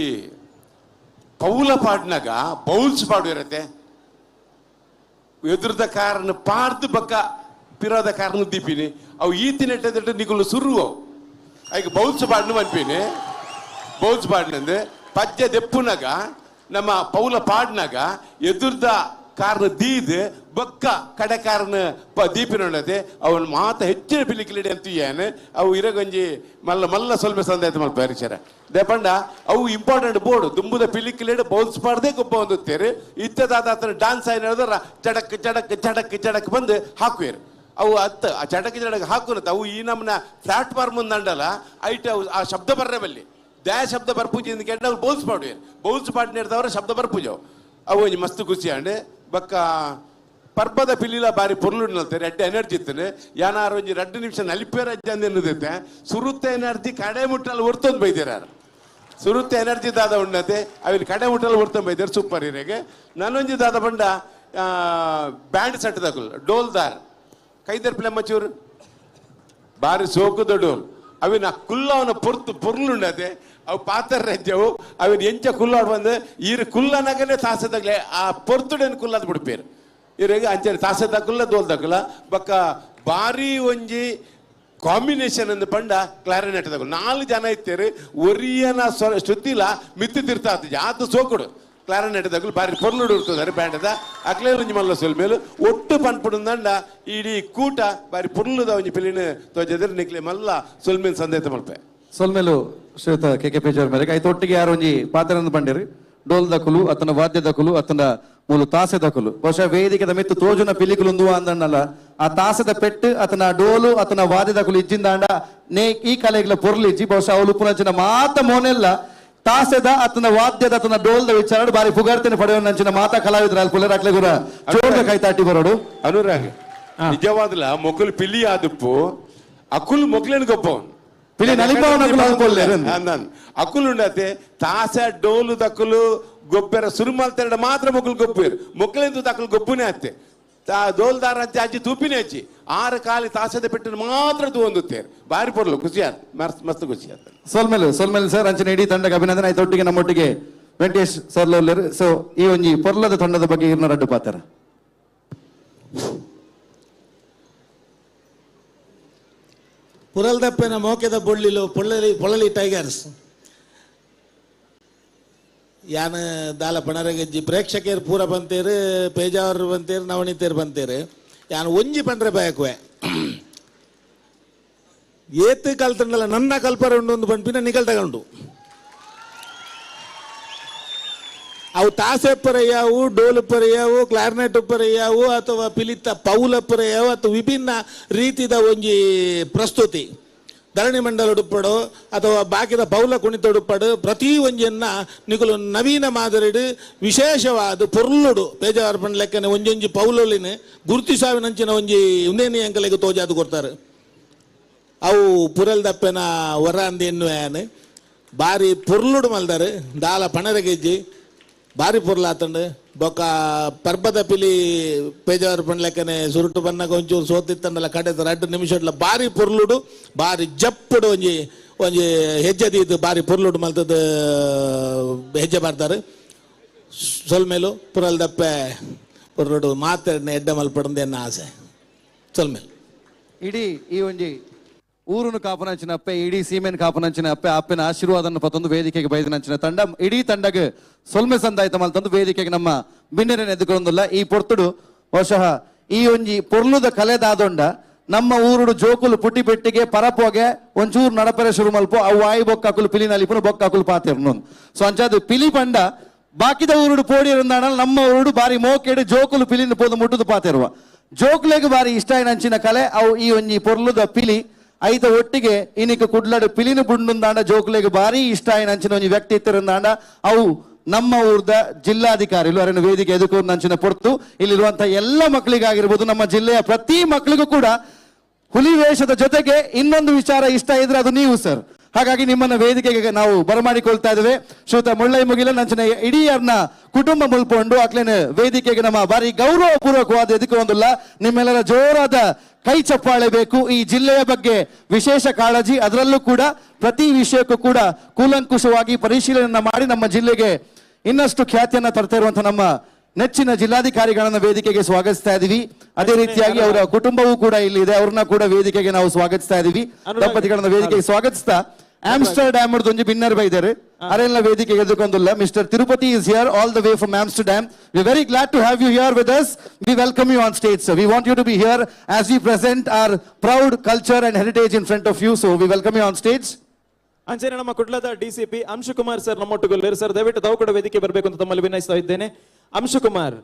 Speaker 2: ಪೌಲ ಪಾಡ್ನಾಗ ಬೌಲ್ಸ್ ಪಾಡು ಇರತ್ತೆ ಎದುರದ ಕಾರಣ ಪಾಡ್ದು ಬಕ್ಕ ಪಿರೋದ ಕಾರಣ ದೀಪಿನಿ ಅವು ಈತಿನೆಟ್ಟದಿಟ್ಟು ನಿಕುಲು ಸುರು ಅವು ಐಕ್ ಬೌಲ್ಸ್ ಪಾಡ್ನು ಮನ್ಪಿನಿ ಬೌಲ್ಸ್ ಪಾಡ್ನಂದು ಪಜ್ಜೆ ದೆಪ್ಪುನಾಗ ನಮ್ಮ ಪೌಲ ಪಾಡ್ನಾಗ ಎದುರ್ದ ಕಾರಣ ದೀದ್ ಬೊಕ್ಕ ಕಡೆ ಕಾರಣ ದೀಪಿನೊಂಡತೆ ಅವನು ಮಾತ ಹೆಚ್ಚಿನ ಪಿಲಿಕಿಲಿಡಿ ಅಂತ ಏನು ಅವು ಇರಗೊಂಜಿ ಮಲ್ಲ ಮಲ್ಲ ಸೊಲ್ಮೆ ಸಂದಾಯ್ತು ಮಲ್ಪ ಹರಿಚರ ದೇಪಂಡ ಅವು ಇಂಪಾರ್ಟೆಂಟ್ ಬೋರ್ಡ್ ದುಂಬುದ ಪಿಲಿಕಿಲಿಡಿ ಬೌಲ್ಸ್ ಪಾಡ್ದೆ ಗೊಬ್ಬ ಹೊಂದುತ್ತೇರು ಇತ್ತದಾದ ಆತನ ಡಾನ್ಸ್ ಆಯ್ನ ಹೇಳಿದ್ರೆ ಚಡಕ್ ಚಡಕ್ ಚಡಕ್ ಚಡಕ್ ಬಂದು ಹಾಕುವೇರು ಅವು ಅತ್ತ ಆ ಚಡಕ್ ಚಡಕ್ ಹಾಕುನತ್ತ ಅವು ಈ ನಮ್ಮನ್ನ ಪ್ಲಾಟ್ಫಾರ್ಮ್ ಮುಂದಂಡಲ್ಲ ಐಟ್ ಅವು ಆ ಶಬ್ದ ಬರ್ರೆ ಬಲ್ಲಿ ದ್ಯಾ ಶಬ್ದ ಬರ್ಪೂಜೆ ಕೆಟ್ಟ ಅವ್ರು ಬೌಲ್ಸ್ ಪಾಡುವೇರು ಬೌಲ್ಸ್ ಪಾಡ್ನೇರ್ದವ್ರ ಶಬ್ದ ಬರ್ಪೂಜವು ಅವು ಒಂಜಿ ಮಸ್ತ್ ಖುಷಿ ಅಂಡ್ ಬೊಕ್ಕ ಪರ್ಬದ ಪಿಲಿಲ ಬಾರಿ ಪೊರ್ಲುಂಡು ಎಡ್ಡೆ ಎನರ್ಜಿ ಇತ್ತನೆ ಯಾನಾರು ಒಂಜಿ 2 ನಿಮಿಷ ನಲಿಪೇರ ಅಜ್ಜಂದು ಸುರುತ್ತ ಎನರ್ಜಿ ಕಡೆ ಮುಟ್ಟಲ್ಲಿ ಒರ್ತೊಂದು ಬೈದಿರ ಸುರುತ್ತ ಎನರ್ಜಿ ದಾದ ಉಂಡತೆ ಅವಿನ ಕಡೆ ಮುಟ್ಟಲ್ಲಿ ಒರ್ತೊಂದು ಬೈದಾರ ಸೂಪರ್ ಇರೆಗೆ. ನಾನೊಂಜಿ ದಾದ ಬಂಡ ಬ್ಯಾಂಡ್ ಸೆಟ್ ದಕುಲ್ ಡೋಲ್ದಾರ್ ಕೈದರ್ಪಿಲೆ ಮಚ್ಚೂರು ಬಾರಿ ಸೋಕುದ ಡೋಲ್ ಅವಿನ ಕುಲ್ಲವನ ಪೊರ್ತು ಪೊರ್ಲುಂಡತೆ ಅವು ಪಾತ್ರ ರಜ್ಜವು ಅವಿನ ಎಂಚ ಕುಲ್ಲಾಡ್ ಬಂದು ಈರು ಕುಲ್ಲನಗನೆ ತಾಸದಾಗ್ಲೆ ಆ ಪೊರ್ತುಡೇನು ಕುಲ್ಲದ ಬಿಡ್ಪೇರು ಇವ್ರಿಗೆ ಅಂಚನೆ ತಾಸದಾಕುಲ್ಲ ದೋಲ್ದಾಕುಲ್ಲ ಬೊಕ್ಕ ಬಾರಿ ಒಂಜಿ ಕಾಂಬಿನೇಷನ್ ಅಂದ್ ಪಂಡ ಕ್ಲಾರಿನೆಟ್ ದಕುಲ್ 4 ಜನ ಇತ್ತೇರು ಒರಿಯನ ಶ್ರುತಿಲ ಮಿತ್ತು ತಿರ್ತಾತು ಆತು ಸೋಕುಡು ಕ್ಲಾರಿನೆಟ್ ದಕುಲ್ ಬಾರಿ ಪೊರ್ಲುಡು ಇರ್ತದಾರೆ ಬ್ಯಾಂಡದ ಅಕ್ಲೇ ಒಂಜಿ ಮಲ್ಲ ಸೊಲ್ಮೇಲು ಒಟ್ಟು ಪನ್ಪುಡುಂದಂಡ ಇಡೀ ಕೂಟ ಬಾರಿ ಪೊರ್ಲುದ ಒಂಜಿ ಪಿಲಿನ ತೋಜದ್ರೆ ನಿಕ್ಲೆ ಮಲ್ಲ ಸೊಲ್ಮೇಲ್ ಸಂದೇತ ಮಲ್ಪೆ.
Speaker 12: ಸೊಲ್ಮೇಲು ಶ್ರೀಯುತ ಕೆ ಕೆ ಪೇಜಾವರ್ ಮೇರೆಗೆ ಐತ ಒಟ್ಟಿಗೆ ಯಾರು ಒಂಜಿ ಪಾತ್ರನ ಪಂಡೇರು ಡೋಲ್ ದಕುಲು ಅತನ ವಾದ್ಯ ದಕುಲು ಅತನ ಮೂಲು ತಾಸೆ ದಕುಲು ಬಹುಶಃ ವೇದಿಕೆದ ಮಿತ್ತು ತೋಜುನ ಪಿಲಿಕುಲು ಅಂದಣ್ಣಲ್ಲ ಆ ತಾಸದ ಪೆಟ್ಟು ಅತನ ಡೋಲು ಅತನ ವಾದ್ಯ ದಕುಲು ಇಜ್ಜಿಂದಾಂಡ ನೇ ಈ ಕಲೆಗಳ ಪೊರ್ಲು ಇಜ್ಜಿ ಬಹುಶಃ ಅವಳು ಪುನಂಚಿನ ಮಾತ ಮೋನೆಲ್ಲ ತಾಸೆದ ಅತನ ವಾದ್ಯದ ಅತನ ಡೋಲ್ದ ವಿಚಾರ ಬಾರಿ ಪುಗಾರ್ತೇನೆ ಪಡೆಯುವ ನಂಚಿನ ಮಾತಾ ಕಲಾವಿದ್ರ ಅಲ್ಲಿ ಪುಲರ್ ಅಕ್ಲೆ ಗುರ ಜೋರ್ದ ಕೈ ತಾಟಿ ಬರೋಡು.
Speaker 2: ಅನುರಾಗ್ ನಿಜವಾದಲ ಮೊಕಲು ಪಿಲಿ ಆದುಪ್ಪು ಅಕುಲ್ ಮೊಕ್ಲೇನು ಗೊಪ್ಪವನು
Speaker 12: ಪಿಲಿ
Speaker 2: ಅಕುಲು ಉಂಡತೆ ತಾಸ ಡೋಲು ದಕುಲು ಗೊಬ್ಬರ ಸುರುಮಲ್ತೆರಡ ಮಾತ್ರ ಮೊಕಲು ಗೊಪ್ಪೇರು ಮೊಕ್ಕಲೆಂದು ದಕಲು ಗೊಬ್ಬುನೇ ಅತ್ತೆ ತಾ ದೋಲ್ದಾರ ಅಜ್ಜಿ ಅಜ್ಜಿ ತೂಪಿನೇ ಅಜ್ಜಿ 6 ಕಾಲಿ ತಾಸದ ಪೆಟ್ಟು ಮಾತ್ರ ತೂವೊಂದುತ್ತೇರು ಬಾರಿ ಪೊರ್ಲು ಖುಷಿ ಆಯ್ತು ಮಸ್ತ್ ಖುಷಿ ಆಯ್ತು.
Speaker 12: ಸೊಲ್ಮೇಲು ಸೊಲ್ಮೇಲು ಸರ್ ಅಂಚನೆ ಇಡೀ ತಂಡಕ್ಕೆ ಅಭಿನಂದನೆ ಆಯ್ತು. ಒಟ್ಟಿಗೆ ನಮ್ಮೊಟ್ಟಿಗೆ ವೆಂಕಟೇಶ್ ಸರ್ ಲೋಲ್ಲೇರು ಸೊ ಈ ಒಂಜಿ ಪೊರ್ಲದ ತಂಡದ ಬಗ್ಗೆ ಇರ್ನ ರಡ್ಡು ಪಾತ್ರ.
Speaker 3: ಪುರಲ್ದಪ್ಪನ ಮೋಕೆದ ಬೊಳ್ಳಿಲು ಪೊಳ್ಳಲಿ ಪೊಳಲಿ ಟೈಗರ್ಸ್ ಯಾನ್ ದಾಲ ಪಣರಗಜ್ಜಿ ಪ್ರೇಕ್ಷಕರು ಪೂರ ಬಂತೇರು ಪೇಜಾವರು ಬಂತೇರು ನವಣಿತೇರು ಬಂತೇರು ಯಾನ್ ಒಂಜಿ ಪಂಡ್ರೆ ಬಯಕುವೆ ಏತು ಕಲ್ತಂಡಲ್ಲ ನನ್ನ ಕಲ್ಪರ ಉಂಡು ಒಂದು ಪಂಪಿನ ನಿಕಲ್ ತಗೊಂಡು ಅವು ತಾಸೆಪ್ಪರಯ್ಯಾವು ಡೋಲುಪ್ಪರಯ್ಯಾವು ಕ್ಲಾರ್ನೆಟ್ ಉಪ್ಪರಯ್ಯಾವು ಅಥವಾ ಪಿಲಿತ ಪೌಲಪ್ಪರಯ್ಯಾವು ಅಥವಾ ವಿಭಿನ್ನ ರೀತಿದ ಒಂಜಿ ಪ್ರಸ್ತುತಿ ಧರಣಿ ಮಂಡಲ ಉಡುಪಡು ಅಥವಾ ಬಾಕಿದ ಪೌಲ ಕುಣಿತ ಉಡುಪಡು ಪ್ರತಿ ಒಂಜಿಯನ್ನ ನಿಕುಲು ನವೀನ ಮಾದರಿಡು ವಿಶೇಷವಾದ ಪೊರ್ಲುಡು ಪೇಜಾವರ ಪಂಡ ಲೆಕ್ಕನೆ ಒಂಜೊಂಜಿ ಪೌಲೊಲಿನ ಗುರುತಿಸಾವಿನಂಚಿನ ಒಂಜಿ ಉಂದೇನಿ ಅಂಕಲಿಗೆ ತೋಜಾದು ಕೊಡ್ತಾರೆ. ಅವು ಪುರಲ್ದಪ್ಪೆನ ಹೊರ ಅಂದ ಬಾರಿ ಪೊರ್ಲುಡು ಮಲ್ದಾರು ದಾಲ ಪಣರಗೆಜ್ಜಿ ಬಾರಿ ಪೊರ್ಲಾತಂಡು ಬೊಕ್ಕ ಪರ್ಬದ ಪಿಲಿ ಪೇಜಾವರ್ ಪಂಡ್ಲೆಕ್ಕನೆ ಸುರುಟು ಬನ್ನಗ ಒಂಚೂರು ಸೋತಿತ್ತಂಡಲ ಕಡೆ ರಡ್ಡು ನಿಮಿಷಡ್ಲ ಬಾರಿ ಪೊರ್ಲುಡು ಬಾರಿ ಜಪ್ಪುಡು ಒಂಜಿ ಒಂಜಿ ಹೆಜ್ಜೆ ದೀದು ಬಾರಿ ಪೊರ್ಲುಡು ಮಲ್ತದ ಹೆಜ್ಜೆ ಬರ್ತಾರೆ ಸೊಲ್ಮೇಲು ಪುರಲ್ದಪ್ಪೆ ಪೊರ್ಲುಡು ಮಾತಾಡಿನ ಎಡ್ಡೆ ಮಲ್ಪಡಂದೆ ಎನ್ನ ಆಸೆ ಸೊಲ್ಮೇಲು.
Speaker 12: ಇಡೀ ಈ ಒಂಜಿ ಊರುನು ಕಾಪನಂಚಿನ ಅಪ್ಪೆ ಇಡೀ ಸೀಮೆನ್ ಕಾಪನಂಚಿನ ಅಪ್ಪೆ ಅಪ್ಪನ ಆಶೀರ್ವಾದನ ಪತ್ತೊಂದು ವೇದಿಕೆಗೆ ಬೈದನಂಚಿನ ತಂಡ ಇಡೀ ತಂಡಗೆ ಸೊಲ್ಮೆ ಸಂದಾಯ್ತ ಮಲ್ತಂದು ವೇದಿಕೆಗೆ ನಮ್ಮ ಬಿನ್ನೆರನ್ನು ಎದ್ದುಕೊಂದಿಲ್ಲ. ಈ ಪೊರ್ತುಡು ಬಹುಶಃ ಈ ಒಂಜಿ ಪೊರ್ಲುದ ಕಲೆದಾದೊಂಡ ನಮ್ಮ ಊರುಡು ಜೋಕುಲು ಪುಟಿ ಪೆಟ್ಟಿಗೆ ಪರಪೋಗೆ ಒಂಚೂರು ನಡಪರೆ ಶುರು ಮಲ್ಪು ಅವು ಆಯಿ ಬೊಕ್ಕಾಕುಲು ಪಿಲಿ ನಲಿಪುನು ಬೊಕ್ಕಾಕುಲು ಪಾತೆರ್ನು. ಸೊ ಅಂಚಾದು ಪಿಲಿ ಪಂಡ ಬಾಕಿದ ಊರುಡು ಪೋಡಿರುಂದಾಣ ನಮ್ಮ ಊರುಡು ಬಾರಿ ಮೋಕೆಡು ಜೋಕುಲು ಪಿಲಿನ ಪೋದು ಮುಟ್ಟುದು ಪಾತೆರುವ ಜೋಕುಲೆಗ್ ಬಾರಿ ಇಷ್ಟ ನಂಚಿನ ಕಲೆ ಅವು ಈ ಒಂಜಿ ಪೊರ್ಲುದ ಪಿಲಿ ಐತ ಒಟ್ಟಿಗೆ ಇನಿಕ ಕುಡ್ಲಡು ಪಿಲಿನ ಬುಂಡುಂದಾಂಡ ಜೋಕುಲೆಗ್ ಬಾರಿ ಇಷ್ಟ ನಂಚಿನ ಒಂಜಿ ವ್ಯಕ್ತಿ ಇತ್ತಿರುಂದಾಂಡ ಅವು ನಮ್ಮ ಊರ್ದ ಜಿಲ್ಲಾಧಿಕಾರಿಗಳು ಅರಣ್ಯ ವೇದಿಕೆ ಎದುಕು ನಂಚಿನ ಪೊರ್ತು ಇಲ್ಲಿರುವಂತಹ ಎಲ್ಲ ಮಕ್ಕಳಿಗಾಗಿರ್ಬೋದು ನಮ್ಮ ಜಿಲ್ಲೆಯ ಪ್ರತಿ ಮಕ್ಕಳಿಗೂ ಕೂಡ ಹುಲಿ ವೇಷದ ಜೊತೆಗೆ ಇನ್ನೊಂದು ವಿಚಾರ ಇಷ್ಟ ಇದ್ರೆ ಅದು ನೀವು ಸರ್. ಹಾಗಾಗಿ ನಿಮ್ಮನ್ನ ವೇದಿಕೆಗೆ ನಾವು ಬರಮಾಡಿಕೊಳ್ತಾ ಇದ್ದೇವೆ. ಶ್ರೀಯುತ ಮುಳ್ಳೈ ಮುಗಿಲ ನಂಚಿನ ಇಡೀ ಅವ್ರನ್ನ ಕುಟುಂಬ ಮುಲ್ಪೊಂಡು ಅಕ್ಲೇನ ವೇದಿಕೆಗೆ ನಮ್ಮ ಬಾರಿ ಗೌರವಪೂರ್ವಕವಾದ ಎದಕ್ಕೆ ಒಂದಿಲ್ಲ ನಿಮ್ಮೆಲ್ಲರ ಜೋರಾದ ಕೈ ಚಪ್ಪಾಳೆ ಬೇಕು. ಈ ಜಿಲ್ಲೆಯ ಬಗ್ಗೆ ವಿಶೇಷ ಕಾಳಜಿ, ಅದರಲ್ಲೂ ಕೂಡ ಪ್ರತಿ ವಿಷಯಕ್ಕೂ ಕೂಡ ಕೂಲಂಕುಷವಾಗಿ ಪರಿಶೀಲನೆ ಮಾಡಿ ನಮ್ಮ ಜಿಲ್ಲೆಗೆ ಇನ್ನಷ್ಟು ಖ್ಯಾತಿಯನ್ನ ತರ್ತಾ ಇರುವಂತಹ ನಮ್ಮ ನೆಚ್ಚಿನ ಜಿಲ್ಲಾಧಿಕಾರಿಗಳನ್ನ ವೇದಿಕೆಗೆ ಸ್ವಾಗತಿಸ್ತಾ ಇದೀವಿ. ಅದೇ ರೀತಿಯಾಗಿ ಅವರ ಕುಟುಂಬವೂ ಕೂಡ ಇಲ್ಲಿ ಇದೆ, ಅವ್ರನ್ನ ಕೂಡ ವೇದಿಕೆಗೆ ನಾವು ಸ್ವಾಗತಿಸ್ತಾ ಇದೀವಿ. ದಂಪತಿಗಳನ್ನ ವೇದಿಕೆಗೆ ಸ್ವಾಗತಿಸ್ತಾ ಆಮ್ಸ್ಟರ್ಡ್ಯಾಮ್ ಒಂಜಿ ಬಿನ್ನರ್ ಬೈದಾರೆ ಅರೆಲ್ಲ ವೇದಿಕೆಗೆ ಎದುಕೊಂದಿಲ್ಲ. Mister Tirupati is here all the way from Amsterdam. We very glad to have you here with us. We welcome you on stage sir. We want you to be here as we present our proud culture and heritage in front of you. So we welcome you on stage.
Speaker 6: ಅಂಚನೆ ನಮ್ಮ ಕುಡ್ಲದ DCP Anshu Kumar sir ನಮ್ಮೊಟ್ಟುಗೊಲ್ಲೇರು sir, ದಯವಿಟ್ಟು ತಾವು ಕೂಡ ವೇದಿಕೆ ಬರಬೇಕು ಅಂತ ತಮ್ಮಲ್ಲಿ ವಿನಯಿಸ್ತಾ ಇದ್ದೇನೆ. ಅಂಶುಕುಮಾರ್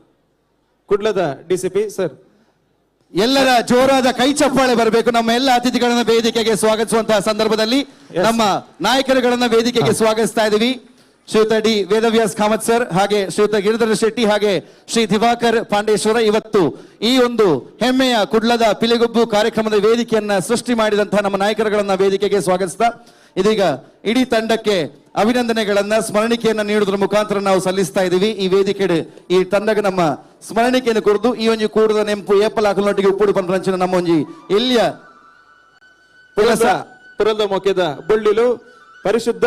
Speaker 6: ಕುಡ್ಲದ ಡಿಸಿಪಿ ಸರ್.
Speaker 12: ಎಲ್ಲರ ಜೋರಾದ ಕೈ ಚಪ್ಪಾಳೆ ಬರಬೇಕು ನಮ್ಮ ಎಲ್ಲ ಅತಿಥಿಗಳನ್ನ ವೇದಿಕೆಗೆ ಸ್ವಾಗತಿಸುವಂತಹ ಸಂದರ್ಭದಲ್ಲಿ. ನಮ್ಮ ನಾಯಕರುಗಳನ್ನ ವೇದಿಕೆಗೆ ಸ್ವಾಗತಿಸ್ತಾ ಇದ್ದೀವಿ. ಶ್ರೀಯುತ ಡಿ ವೇದವ್ಯಾಸ್ ಕಾಮತ್ ಸರ್, ಹಾಗೆ ಶ್ರೀಯುತ ಗಿರಿಧರ ಶೆಟ್ಟಿ, ಹಾಗೆ ಶ್ರೀ ದಿವಾಕರ್ ಪಾಂಡೇಶ್ವರ ಇವತ್ತು ಈ ಒಂದು ಹೆಮ್ಮೆಯ ಕುಡ್ಲದ ಪಿಲಿಗೊಬ್ಬು ಕಾರ್ಯಕ್ರಮದ ವೇದಿಕೆಯನ್ನ ಸೃಷ್ಟಿ ಮಾಡಿದಂತಹ ನಮ್ಮ ನಾಯಕರುಗಳನ್ನ ವೇದಿಕೆಗೆ ಸ್ವಾಗತಿಸ್ತಾ ಇದೀಗ ಇಡೀ ತಂಡಕ್ಕೆ ಅಭಿನಂದನೆಗಳನ್ನ ಸ್ಮರಣಿಕೆಯನ್ನ ನೀಡುವುದರ ಮುಖಾಂತರ ನಾವು ಸಲ್ಲಿಸ್ತಾ ಇದ್ದೀವಿ. ಈ ವೇದಿಕೆ ಈ ತಂಡಕ್ಕೆ ನಮ್ಮ ಸ್ಮರಣಿಕೆಯನ್ನು ಕೊಡುದು ಈ ಒಂಜಿ ಕೂಡದ ನೆಂಪು ಏಪಲ್ ಹಾಕಲೊಟ್ಟಿಗೆ ಉಪ್ಪುಡು ಪಂಪಂಚಿನ ನಮ್ಮ ಒಂಜಿ ಎಲ್ಲಿಯ
Speaker 6: ಪುರದ ಮೊಕೆದ ಬೊಳ್ಳಿಲು ಪರಿಶುದ್ಧ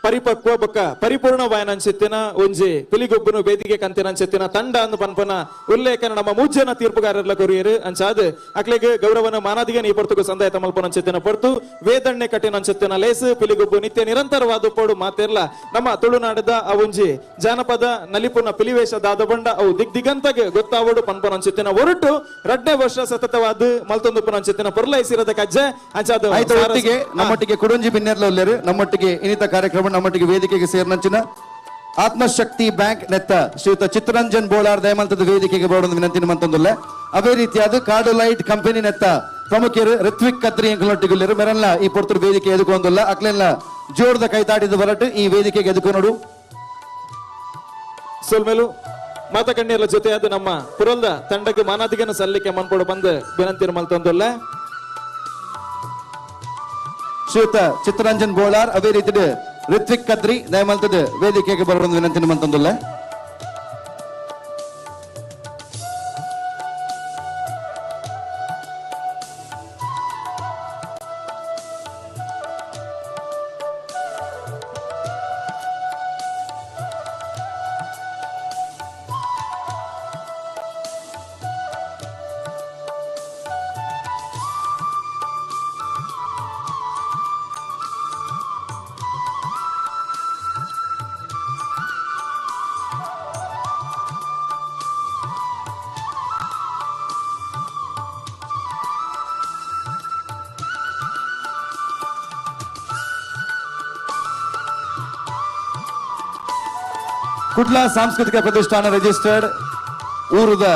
Speaker 6: ಪರಿಪಕ್ವ ಬೊಕ್ಕ ಪರಿಪೂರ್ಣ ವಾಯನಂಚಿತ್ತಿನ ಒಂಜಿ ಪಿಲಿಗೊಬ್ಬನು ವೇದಿಕೆ ಕಂತಿನಂಚಿತ್ತಿನ ತಂಡ ಅಂದು ಪನ್ಪನ ಉಲ್ಲೇಖನ ನಮ್ಮ ಮೂಜನ ತೀರ್ಪುಗಾರರ್ಲ ಕೊರಿಯರು ಅಂಚಾದ್ ಅಕ್ಲೆಗ್ ಗೌರವನ ಮಾನಾದಿಗೆ ನೀ ಪೊರ್ತುಗು ಸಂದಾಯ ತಮಲ್ಪನಂಚಿತ್ತಿನ ಪೊರ್ತು ವೇದಣ್ಣೆ ಕಟ್ಟಿನಂಚಿತ್ತಿನ ಲೇಸು ಪಿಲಿಗೊಬ್ಬು ನಿತ್ಯ ನಿರಂತರವಾದ ಪೋಡು ಮಾತಿರ್ಲ ನಮ್ಮ ತುಳುನಾಡದ ಆ ಒಂಜಿ ಜಾನಪದ ನಲಿಪುನ ಪಿಲಿವೇಶ ದಾದ ಬಂಡ ಅವು ದಿಗ್ದಿಗಂತಗೆ ಗೊತ್ತಾವಡು ಪನ್ಪನಂಚಿತ್ತಿನ ಒರಟು ರಡ್ನೇ ವರ್ಷ ಸತತವಾದ ಮಲ್ತೊಂದು ಪನಂಚಿತ್ತಿನ ಪೊರ್ಲೈಸಿರದ ಕಜ್ಜೆ ಅಂಚಾದ
Speaker 12: ಒಟ್ಟಿಗೆ ನಮ್ಮೊಟ್ಟಿಗೆ ಕುಡಂಜಿ ಬಿನ್ನೆರ್ಲ ಉಲ್ಲೇರು ನಮ್ಮೊಟ್ಟಿಗೆ ಇನ್ನಿತ ಕಾರ್ಯಕ್ರಮ ನಮ್ಮೊಟ್ಟಿಗೆ ವೇದಿಕೆಗೆ ಸೇರಿನಂಚಿನ ಆತ್ಮಶಕ್ತಿ ಬ್ಯಾಂಕ್ ನೆತ್ತ ಶ್ರೀಯುತ ಚಿತ್ತರಂಜನ್ ಬೋಳಾರ್ ದಯಮಂತದ ವೇದಿಕೆಗೆ ಬೋಡೊಂದು ವಿನಂತಿ ಮಂತೊಂದುಲ್ಲ. ಅದೇ ರೀತಿಯಾದ ಕಾರ್ಡು ಲೈಟ್ ಕಂಪನಿ ನೆತ್ತ ಪ್ರಮುಖರು ಋತ್ವಿಕ್ ಕತ್ರಿ ಎಂಕಲೊಟ್ಟಿಗುಲ್ಲೇರು ಮೆರಲ್ಲ ಈ ಪೊರ್ತುರು ವೇದಿಕೆ ಎದುಕೊಂದುಲ್ಲ. ಅಕ್ಲೆಲ್ಲ ಜೋರದ ಕೈ ತಾಟಿದ ಬರಟು ಈ ವೇದಿಕೆಗೆ ಎದುಕೊನೋಡು.
Speaker 6: ಸೊಲ್ಮೇಲು ಮಾತ ಕಣ್ಣೀರ್ಲ ಜೊತೆಯಾದ ನಮ್ಮ ಪುರಲ್ದ ತಂಡಕ್ಕೆ ಮಾನಾದಿಗನ ಸಲ್ಲಿಕೆ ಮನ್ಪೋಡು ಬಂದು ವಿನಂತಿ ಮಲ್ತೊಂದುಲ್ಲ.
Speaker 12: ಶ್ರೀಯುತ ಚಿತ್ತರಂಜನ್ ಬೋಳಾರ್ ಅದೇ ರೀತಿ ಋತ್ವಿಕ್ ಕತ್ರಿ ದಯಮಲ್ತದ ವೇದಿಕೆಗೆ ಬರುವ ವಿನಂತಿ ಮಂತೊಂದುಲ್ಲ. ಕುಡ್ಲ ಸಾಂಸ್ಕೃತಿಕ ಪ್ರತಿಷ್ಠಾನ ರಿಜಿಸ್ಟರ್ಡ್ ಊರುದ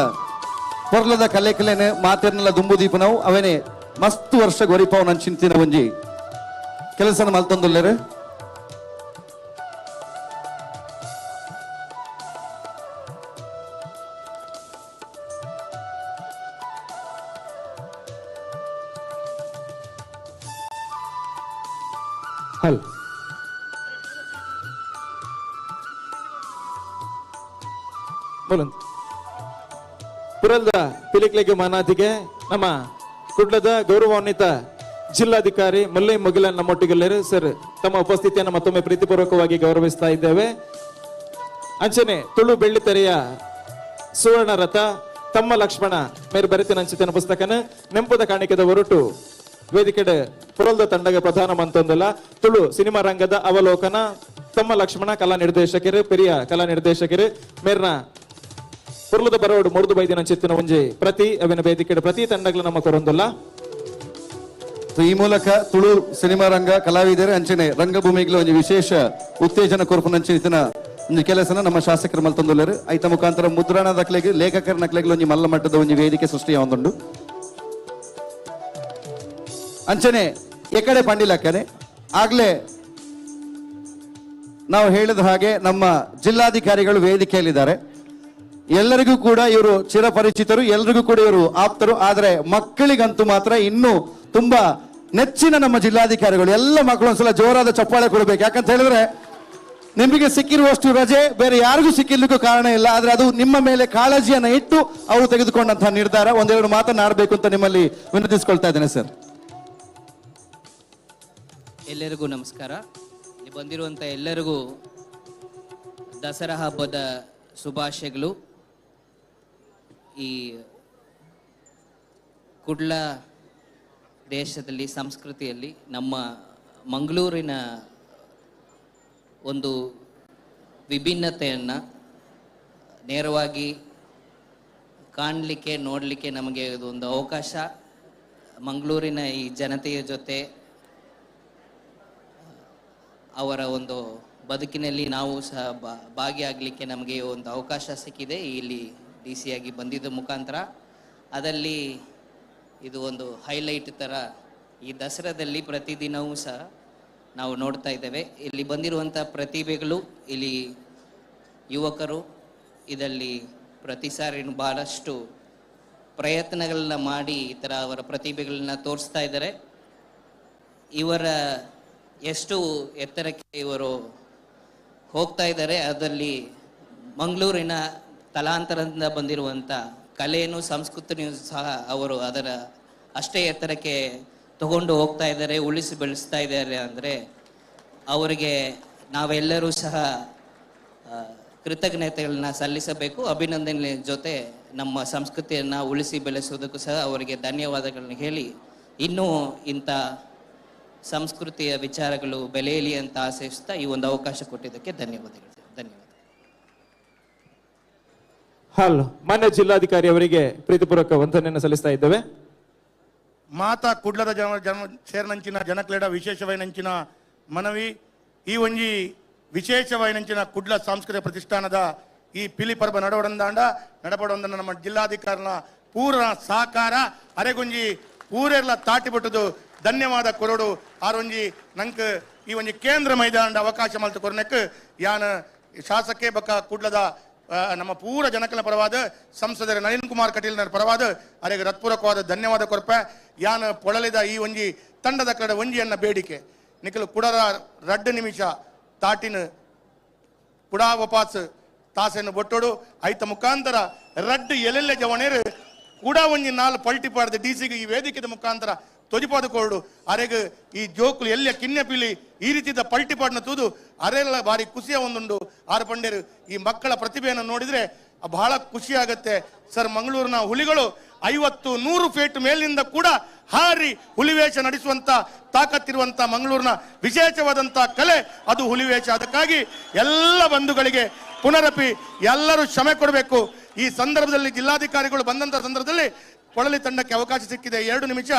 Speaker 12: ಪೊರ್ಲದ ಕಲೆಕಲೆನೆ ಮಾತೆರ್ನೆಲ್ಲ ದುಂಬು ದೀಪನವು ಅವೇನೆ ಮಸ್ತ್ ವರ್ಷ ಗೊರಿಪಾವ್ ನನ್ ಚಿಂತಿನ ಒಂಜಿ ಕೆಲಸನ ಮಲ್ತೊಂದುಲ್ಲೇರು.
Speaker 6: ಹಲ್ ಬೋಲಂತ ಪುರಲ್ದ ಪಿಲಿಕ್ಲೆಗೆ ಮಾನಾದಿಗೆ ನಮ್ಮ ಕುಡ್ಲದ ಗೌರವಾನ್ವಿತ ಜಿಲ್ಲಾಧಿಕಾರಿ ಮುಲ್ಲೈ ಮುಗಿಲನ್ ನಮ್ಮೊಟ್ಟಿಗೆಲ್ಲರು ಸರ್ ತಮ್ಮ ಉಪಸ್ಥಿತಿಯನ್ನು ಮತ್ತೊಮ್ಮೆ ಪ್ರೀತಿಪೂರ್ವಕವಾಗಿ ಗೌರವಿಸ್ತಾ ಇದ್ದೇವೆ. ಅಂಚನೆ ತುಳು ಬೆಳ್ಳಿತೆರೆಯ ಸುವರ್ಣ ರಥ ತಮ್ಮ ಲಕ್ಷ್ಮಣ ಮೇರು ಬರೆತಿನ ಅಂಚಿತನ ಪುಸ್ತಕನ ನೆಂಪುದ ಕಾಣಿಕೆದ ಹೊರಟು ವೇದಿಕೆಡೆ ಪುರಲ್ದ ತಂಡಗ ಪ್ರಧಾನ ಮಂತೊಂದಲ್ಲ ತುಳು ಸಿನಿಮಾ ರಂಗದ ಅವಲೋಕನ ತಮ್ಮ ಲಕ್ಷ್ಮಣ ಕಲಾ ನಿರ್ದೇಶಕರು ಪೆರಿಯ ಕಲಾ ನಿರ್ದೇಶಕರು ಮೇರ್ನ ಪುರ್ಲದ ಬರೋಡು ಮುರಿದು ಬೈದಿನ ಚಿತ್ತಿನ ಒಂಜಿ ಪ್ರತಿ ಅವಿನ ವೇದಿಕೆಡೆ ಪ್ರತಿ ತಂಡಗಳ ನಮ್ಮ ಕೊರೊಂದಲ್ಲ.
Speaker 12: ಈ ಮೂಲಕ ತುಳು ಸಿನಿಮಾ ರಂಗ ಕಲಾವಿದರೆ ಅಂಚನೆ ರಂಗಭೂಮಿಗೆ ಒಂದು ವಿಶೇಷ ಉತ್ತೇಜನ ಕೊರ್ಪುನಂಚಿನ ಒಂದು ಕೆಲಸನ ನಮ್ಮ ಶಾಸಕರ ಮಲ್ತೊಂದುಲ್ಲೆರು. ಐತ ಮುಖಾಂತರ ಮುದ್ರಣ ದಾಖಲೆಗೆ ಲೇಖಕರ ನಕ್ಲೆಗೆ ಒಂಜಿ ಮಲ್ಲ ಮಟ್ಟದ ಒಂಜಿ ವೇದಿಕೆ ಸೃಷ್ಟಿಯಾವೊಂದುಂಡು. ಅಂಚನೆ ಎಕಡೆ ಪಂಡಿಲಕ್ಕನೆ ಆಗ್ಲೇ ನಾವು ಹೇಳಿದ ಹಾಗೆ ನಮ್ಮ ಜಿಲ್ಲಾಧಿಕಾರಿಗಳು ವೇದಿಕೆಯಲ್ಲಿದ್ದಾರೆ. ಎಲ್ಲರಿಗೂ ಕೂಡ ಇವರು ಚಿರಪರಿಚಿತರು, ಎಲ್ರಿಗೂ ಕೂಡ ಇವರು ಆಪ್ತರು. ಆದರೆ ಮಕ್ಕಳಿಗಂತೂ ಮಾತ್ರ ಇನ್ನೂ ತುಂಬಾ ನೆಚ್ಚಿನ ನಮ್ಮ ಜಿಲ್ಲಾಧಿಕಾರಿಗಳು. ಎಲ್ಲ ಮಕ್ಕಳು ಒಂದ್ಸಲ ಜೋರಾದ ಚಪ್ಪಾಳೆ ಕೊಡಬೇಕು. ಯಾಕಂತ ಹೇಳಿದ್ರೆ ನಿಮಗೆ ಸಿಕ್ಕಿರುವಷ್ಟು ರಜೆ ಬೇರೆ ಯಾರಿಗೂ ಸಿಕ್ಕಿರ್ಲಿಕ್ಕೂ ಕಾರಣ ಇಲ್ಲ. ಆದ್ರೆ ಅದು ನಿಮ್ಮ ಮೇಲೆ ಕಾಳಜಿಯನ್ನು ಇಟ್ಟು ಅವರು ತೆಗೆದುಕೊಂಡಂತಹ ನಿರ್ಧಾರ. ಒಂದೆರಡು ಮಾತನಾಡಬೇಕು ಅಂತ ನಿಮ್ಮಲ್ಲಿ ವಿನಂತಿಸಿಕೊಳ್ತಾ ಇದ್ದೇನೆ ಸರ್.
Speaker 14: ಎಲ್ಲರಿಗೂ ನಮಸ್ಕಾರ. ಇಲ್ಲಿ ಬಂದಿರುವಂಥ ಎಲ್ಲರಿಗೂ ದಸರಾ ಹಬ್ಬದ ಶುಭಾಶಯಗಳು. ಈ ಕುಡ್ಲ ದೇಶದಲ್ಲಿ ಸಂಸ್ಕೃತಿಯಲ್ಲಿ ನಮ್ಮ ಮಂಗಳೂರಿನ ಒಂದು ವಿಭಿನ್ನತೆಯನ್ನು ನೇರವಾಗಿ ಕಾಣಲಿಕ್ಕೆ ನೋಡಲಿಕ್ಕೆ ನಮಗೆ ಇದೊಂದು ಅವಕಾಶ. ಮಂಗಳೂರಿನ ಈ ಜನತೆಯ ಜೊತೆ ಅವರ ಒಂದು ಬದುಕಿನಲ್ಲಿ ನಾವು ಸಹ ಭಾಗಿಯಾಗಲಿಕ್ಕೆ ನಮಗೆ ಒಂದು ಅವಕಾಶ ಸಿಕ್ಕಿದೆ ಇಲ್ಲಿ ಡಿ ಸಿ ಆಗಿ ಬಂದಿದ್ದ ಮುಖಾಂತರ. ಅದರಲ್ಲಿ ಇದು ಒಂದು ಹೈಲೈಟ್ ಥರ ಈ ದಸರಾದಲ್ಲಿ ಪ್ರತಿದಿನವೂ ಸಹ ನಾವು ನೋಡ್ತಾ ಇದ್ದೇವೆ. ಇಲ್ಲಿ ಬಂದಿರುವಂಥ ಪ್ರತಿಭೆಗಳು, ಇಲ್ಲಿ ಯುವಕರು ಇದರಲ್ಲಿ ಪ್ರತಿ ಸಾರಿನೂ ಭಾಳಷ್ಟು ಪ್ರಯತ್ನಗಳನ್ನ ಮಾಡಿ ಈ ಥರ ಅವರ ಪ್ರತಿಭೆಗಳನ್ನ ತೋರಿಸ್ತಾ ಇದ್ದಾರೆ. ಇವರ ಎಷ್ಟು ಎತ್ತರಕ್ಕೆ ಇವರು ಹೋಗ್ತಾ ಇದ್ದಾರೆ, ಅದರಲ್ಲಿ ಮಂಗಳೂರಿನ ತಲಾಂತರದಿಂದ ಬಂದಿರುವಂಥ ಕಲೆಯನ್ನು ಸಂಸ್ಕೃತಿಯೂ ಸಹ ಅವರು ಅದರ ಅಷ್ಟೇ ಎತ್ತರಕ್ಕೆ ತಗೊಂಡು ಹೋಗ್ತಾ ಇದ್ದಾರೆ, ಉಳಿಸಿ ಬೆಳೆಸ್ತಾ ಇದ್ದಾರೆ. ಅಂದರೆ ಅವರಿಗೆ ನಾವೆಲ್ಲರೂ ಸಹ ಕೃತಜ್ಞತೆಗಳನ್ನ ಸಲ್ಲಿಸಬೇಕು. ಅಭಿನಂದನೆ ಜೊತೆ ನಮ್ಮ ಸಂಸ್ಕೃತಿಯನ್ನು ಉಳಿಸಿ ಬೆಳೆಸೋದಕ್ಕೂ ಸಹ ಅವರಿಗೆ ಧನ್ಯವಾದಗಳನ್ನ ಹೇಳಿ, ಇನ್ನೂ ಇಂಥ ಸಂಸ್ಕೃತಿಯ ವಿಚಾರಗಳು ಬೆಳೆಯಲಿ ಅಂತ ಆಶಿಸ್ತಾ ಈ ಒಂದು ಅವಕಾಶ ಕೊಟ್ಟಿದ್ದಕ್ಕೆ ಧನ್ಯವಾದಗಳು. ಧನ್ಯವಾದ.
Speaker 6: ಹಲೋ, ಮಾನ್ಯ ಜಿಲ್ಲಾಧಿಕಾರಿ ಅವರಿಗೆ ಪ್ರೀತಿಪೂರ್ವಕ ವಂದನೆಯನ್ನು ಸಲ್ಲಿಸ್ತಾ ಇದ್ದೇವೆ.
Speaker 15: ಮಾತಾ ಕುಡ್ಲದ ಜನ ಸೇರ್ನಂಚಿನ ಜನಕ್ಲೇಡ ವಿಶೇಷವೈನಂಚಿನ ಮನವಿ. ಈ ಒಂಜಿ ವಿಶೇಷವೈನಂಚಿನ ಕುಡ್ಲ ಸಾಂಸ್ಕೃತಿಕ ಪ್ರತಿಷ್ಠಾನದ ಈ ಪಿಲಿ ಪರ್ಬ ನಡವಡಂದಾಂಡ ನಡಪಡೊಂದನ್ನ ನಮ್ಮ ಜಿಲ್ಲಾಧಿಕಾರಿನ ಪೂರ್ಣ ಸಹಕಾರ ಅರೆಗುಂಜಿ ಪೂರೆಲ್ಲ ತಾಟಿ ಬಿಟ್ಟದು ಧನ್ಯವಾದ ಕೊರಡು. ಆರೊಂಜಿ ನಂಕ್ ಈ ಒಂಜಿ ಕೇಂದ್ರ ಮೈದಾನದ ಅವಕಾಶ ಮಲ್ತು ಕೊರನೆಕ್ ಯಾನ ಶಾಸಕೆ ಬಕ್ಕ ಕುಡ್ಲದ ನಮ್ಮ ಪೂರ ಜನಕಲ ಪರವಾದ ಸಂಸದರ ನಳಿನ್ ಕುಮಾರ್ ಕಟೀಲ್ನ ಪರವಾದ ಅರೆಗೆ ಹೃತ್ಪೂರ್ವಕವಾದ ಧನ್ಯವಾದ ಕೊರಪೆ. ಯಾನ ಪೊಳಲಿದ ಈ ಒಂಜಿ ತಂಡದ ಕಡೆ ಒಂಜಿಯನ್ನ ಬೇಡಿಕೆ ನಿಖಲು ಕುಡರ 2 ನಿಮಿಷ ತಾಟಿನ ಕುಡಾ ವಪಾಸ್ ತಾಸೆಯನ್ನು ಬೊಟ್ಟೋಡು ಐತ ಮುಖಾಂತರ 2 ಎಲೆಲ್ಲೆ ಜವಣೇರು ಕೂಡ ಒಂಜಿ 4 ಪಲ್ಟಿ ಪಾಡ್ದ ಡಿ ಸಿಗೆ ಈ ವೇದಿಕೆದ ಮುಖಾಂತರ ತೊಜಿಪಾದ ಕೊರಡು. ಅರೆಗೆ ಈ ಜೋಕುಲು ಎಲ್ಲ ಕಿನ್ನೆ ಪಿಲಿ ಈ ರೀತಿಯ ಪಲ್ಟಿ ಪಾಡ್ನ ತೂದು ಅರೆಲ್ಲ ಭಾರಿ ಖುಷಿಯ ಒಂದುಂಡು. ಆರು ಪಂಡೇರು ಈ ಮಕ್ಕಳ ಪ್ರತಿಭೆಯನ್ನು ನೋಡಿದ್ರೆ ಬಹಳ ಖುಷಿ ಆಗತ್ತೆ ಸರ್. ಮಂಗಳೂರಿನ ಹುಲಿಗಳು 50-100 ಫೀಟ್ ಮೇಲಿಂದ ಕೂಡ ಹಾರಿ ಹುಲಿವೇಷ ನಡೆಸುವಂತ ತಾಕತ್ತಿರುವಂತ ಮಂಗಳೂರಿನ ವಿಶೇಷವಾದಂಥ ಕಲೆ ಅದು ಹುಲಿವೇಷ. ಅದಕ್ಕಾಗಿ ಎಲ್ಲ ಬಂಧುಗಳಿಗೆ ಪುನರಪಿ ಎಲ್ಲರೂ ಕ್ಷಮೆ ಕೊಡಬೇಕು. ಈ ಸಂದರ್ಭದಲ್ಲಿ ಜಿಲ್ಲಾಧಿಕಾರಿಗಳು ಬಂದಂತ ಸಂದರ್ಭದಲ್ಲಿ ಪೊಳಲಿ ತಂಡಕ್ಕೆ ಅವಕಾಶ ಸಿಕ್ಕಿದೆ. 2 ನಿಮಿಷ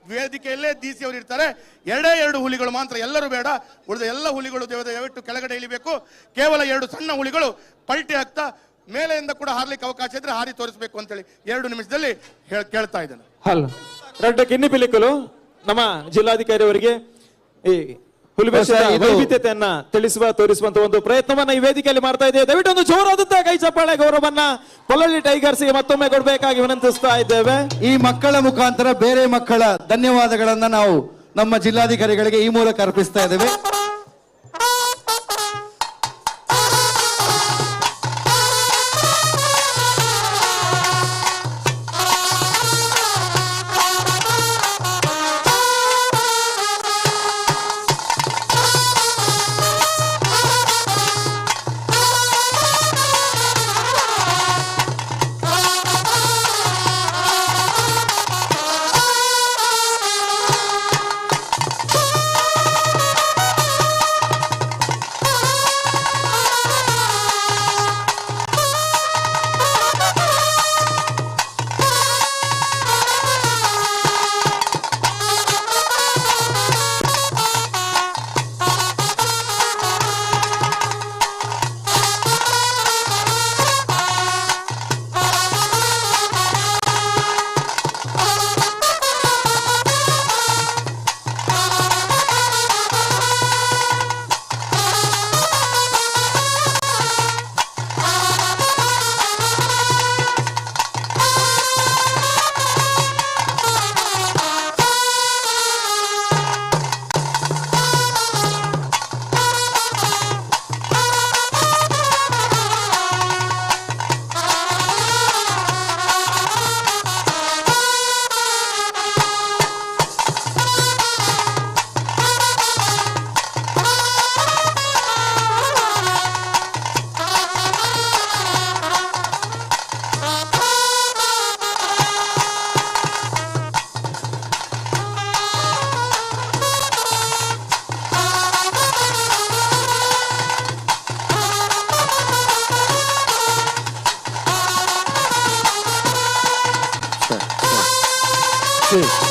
Speaker 15: ವೇದಿಕೆಯಲ್ಲೇ ಡಿ ಸಿ ಅವರು ಇರ್ತಾರೆ. 2 ಹುಲಿಗಳು ಮಾತ್ರ, ಎಲ್ಲರೂ ಬೇಡ, ಉಳಿದ ಎಲ್ಲ ಹುಲಿಗಳು ದಯವಿಟ್ಟು ಕೆಳಗಡೆ ಇಳಿಬೇಕು. ಕೇವಲ 2 ಸಣ್ಣ ಹುಲಿಗಳು ಪಲ್ಟಿ ಆಗ್ತಾ ಮೇಲೆಯಿಂದ ಕೂಡ ಹಾರ್ಲಿಕ್ಕೆ ಅವಕಾಶ ಇದ್ರೆ ಹಾರಿ ತೋರಿಸಬೇಕು ಅಂತೇಳಿ 2 ನಿಮಿಷದಲ್ಲಿ ಕೇಳ್ತಾ ಇದ್ದೇನೆ.
Speaker 6: ಹಲೋ, 2 ಕಿನ್ನಿ ಪಿಲಿಕಲು ನಮ್ಮ ಜಿಲ್ಲಾಧಿಕಾರಿ ಅವರಿಗೆ ಈ ಹುಲಿವೇಷದ ವೈವಿಧ್ಯತೆಯನ್ನ ತಿಳಿಸುವ ತೋರಿಸುವಂತ ಒಂದು ಪ್ರಯತ್ನವನ್ನ ಈ ವೇದಿಕೆಯಲ್ಲಿ ಮಾಡ್ತಾ ಇದೆ. ದಯವಿಟ್ಟು ಒಂದು ಜೋರಾದಂತಹ ಕೈ ಚಪ್ಪಾಳೆ ಗೌರವನ್ನ ಪೊಳಲಿ ಟೈಗರ್ಸ್ ಗೆ ಮತ್ತೊಮ್ಮೆ ಕೊಡಬೇಕಾಗಿ ವಿನಂತಿಸ್ತಾ ಇದ್ದೇವೆ.
Speaker 12: ಈ ಮಕ್ಕಳ ಮುಖಾಂತರ ಬೇರೆ ಮಕ್ಕಳ ಧನ್ಯವಾದಗಳನ್ನ ನಾವು ನಮ್ಮ ಜಿಲ್ಲಾಧಿಕಾರಿಗಳಿಗೆ ಈ ಮೂಲಕ ಅರ್ಪಿಸ್ತಾ ಇದ್ದೇವೆ.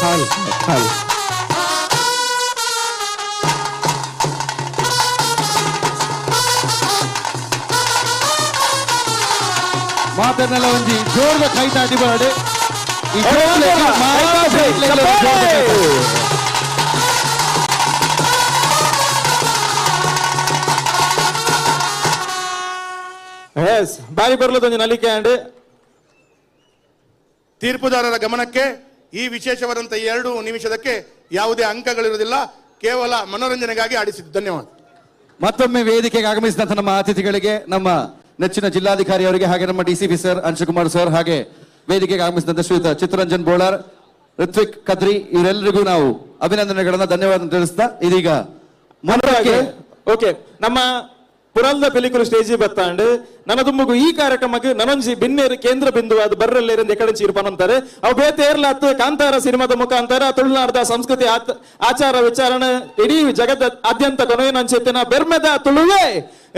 Speaker 2: ಹಾಲ್ ಹಾಲ್
Speaker 12: ಮಾತನ್ನೆಲ್ಲ ಒಂಜಿ ಜೋರದ ಕೈ ತಾಟಿ ಬರಡೆ. ಈ ಜೋರ್ಲೆಗ್ ಮಾತ ಜೋರ್ದ ಕೈ ತಾಟಿ.
Speaker 6: ಎಸ್, ಬಾರಿ ಬರ್ಲದೊಂಜಿ ನಲಿಕೆ ಅಂಡ್
Speaker 15: ತೀರ್ಪುದಾರರ ಗಮನಕ್ಕೆ ಈ ವಿಶೇಷವಾದಂಥ 2 ನಿಮಿಷದಕ್ಕೆ ಯಾವುದೇ ಅಂಕಗಳಿರುವುದಿಲ್ಲ, ಕೇವಲ ಮನೋರಂಜನೆಗಾಗಿ ಆಡಿಸಿದ್ದು. ಧನ್ಯವಾದ.
Speaker 12: ಮತ್ತೊಮ್ಮೆ ವೇದಿಕೆಗೆ ಆಗಮಿಸಿದಂಥ ನಮ್ಮ ಅತಿಥಿಗಳಿಗೆ, ನಮ್ಮ ನೆಚ್ಚಿನ ಜಿಲ್ಲಾಧಿಕಾರಿ ಅವರಿಗೆ, ಹಾಗೆ ನಮ್ಮ DCP sir Anshukumar sir, ಹಾಗೆ ವೇದಿಕೆಗೆ ಆಗಮಿಸಿದಂಥ ಶ್ರೀಯುತ ಚಿತ್ತರಂಜನ್ ಬೋಳಾರ್, ಋತ್ವಿಕ್ ಕದ್ರಿ, ಇವರೆಲ್ಲರಿಗೂ ನಾವು ಅಭಿನಂದನೆಗಳನ್ನ ಧನ್ಯವಾದ ತಿಳಿಸ್ತಾ ಇದೀಗ ಮುಂದಕ್ಕೆ
Speaker 6: ಓಕೆ ನಮ್ಮ ಪುರಲ್ದ ಪಿಲಿಕುಲು ಸ್ಟೇಜ್ ಬತ್ತಾಂಡ್ ನನ್ನ ತುಂಬುಗು ಈ ಕಾರ್ಯಕ್ರಮಕ್ಕೆ ನನೊಂಜಿ ಬಿನ್ನೇರು ಕೇಂದ್ರ ಬಿಂದುವಾದ ಬರ್ರಲ್ಲೇರಿಂದ ಎಕಡೆ ಚೀರ್ಪನಂತಾರೆ. ಅವು ಬೇತೆ ಏರ್ಲಾತ್ ಕಾಂತಾರ ಸಿನಿಮಾದ ಮುಖಾಂತರ ತುಳುನಾಡದ ಸಂಸ್ಕೃತಿ ಆಚಾರ ವಿಚಾರಣೆ ಇಡೀ ಜಗದ ಆದ್ಯಂತ ಕೊನೆಯಂಚೆತ್ತಿನ ಬೆರ್ಮೆದ ತುಳುವೆ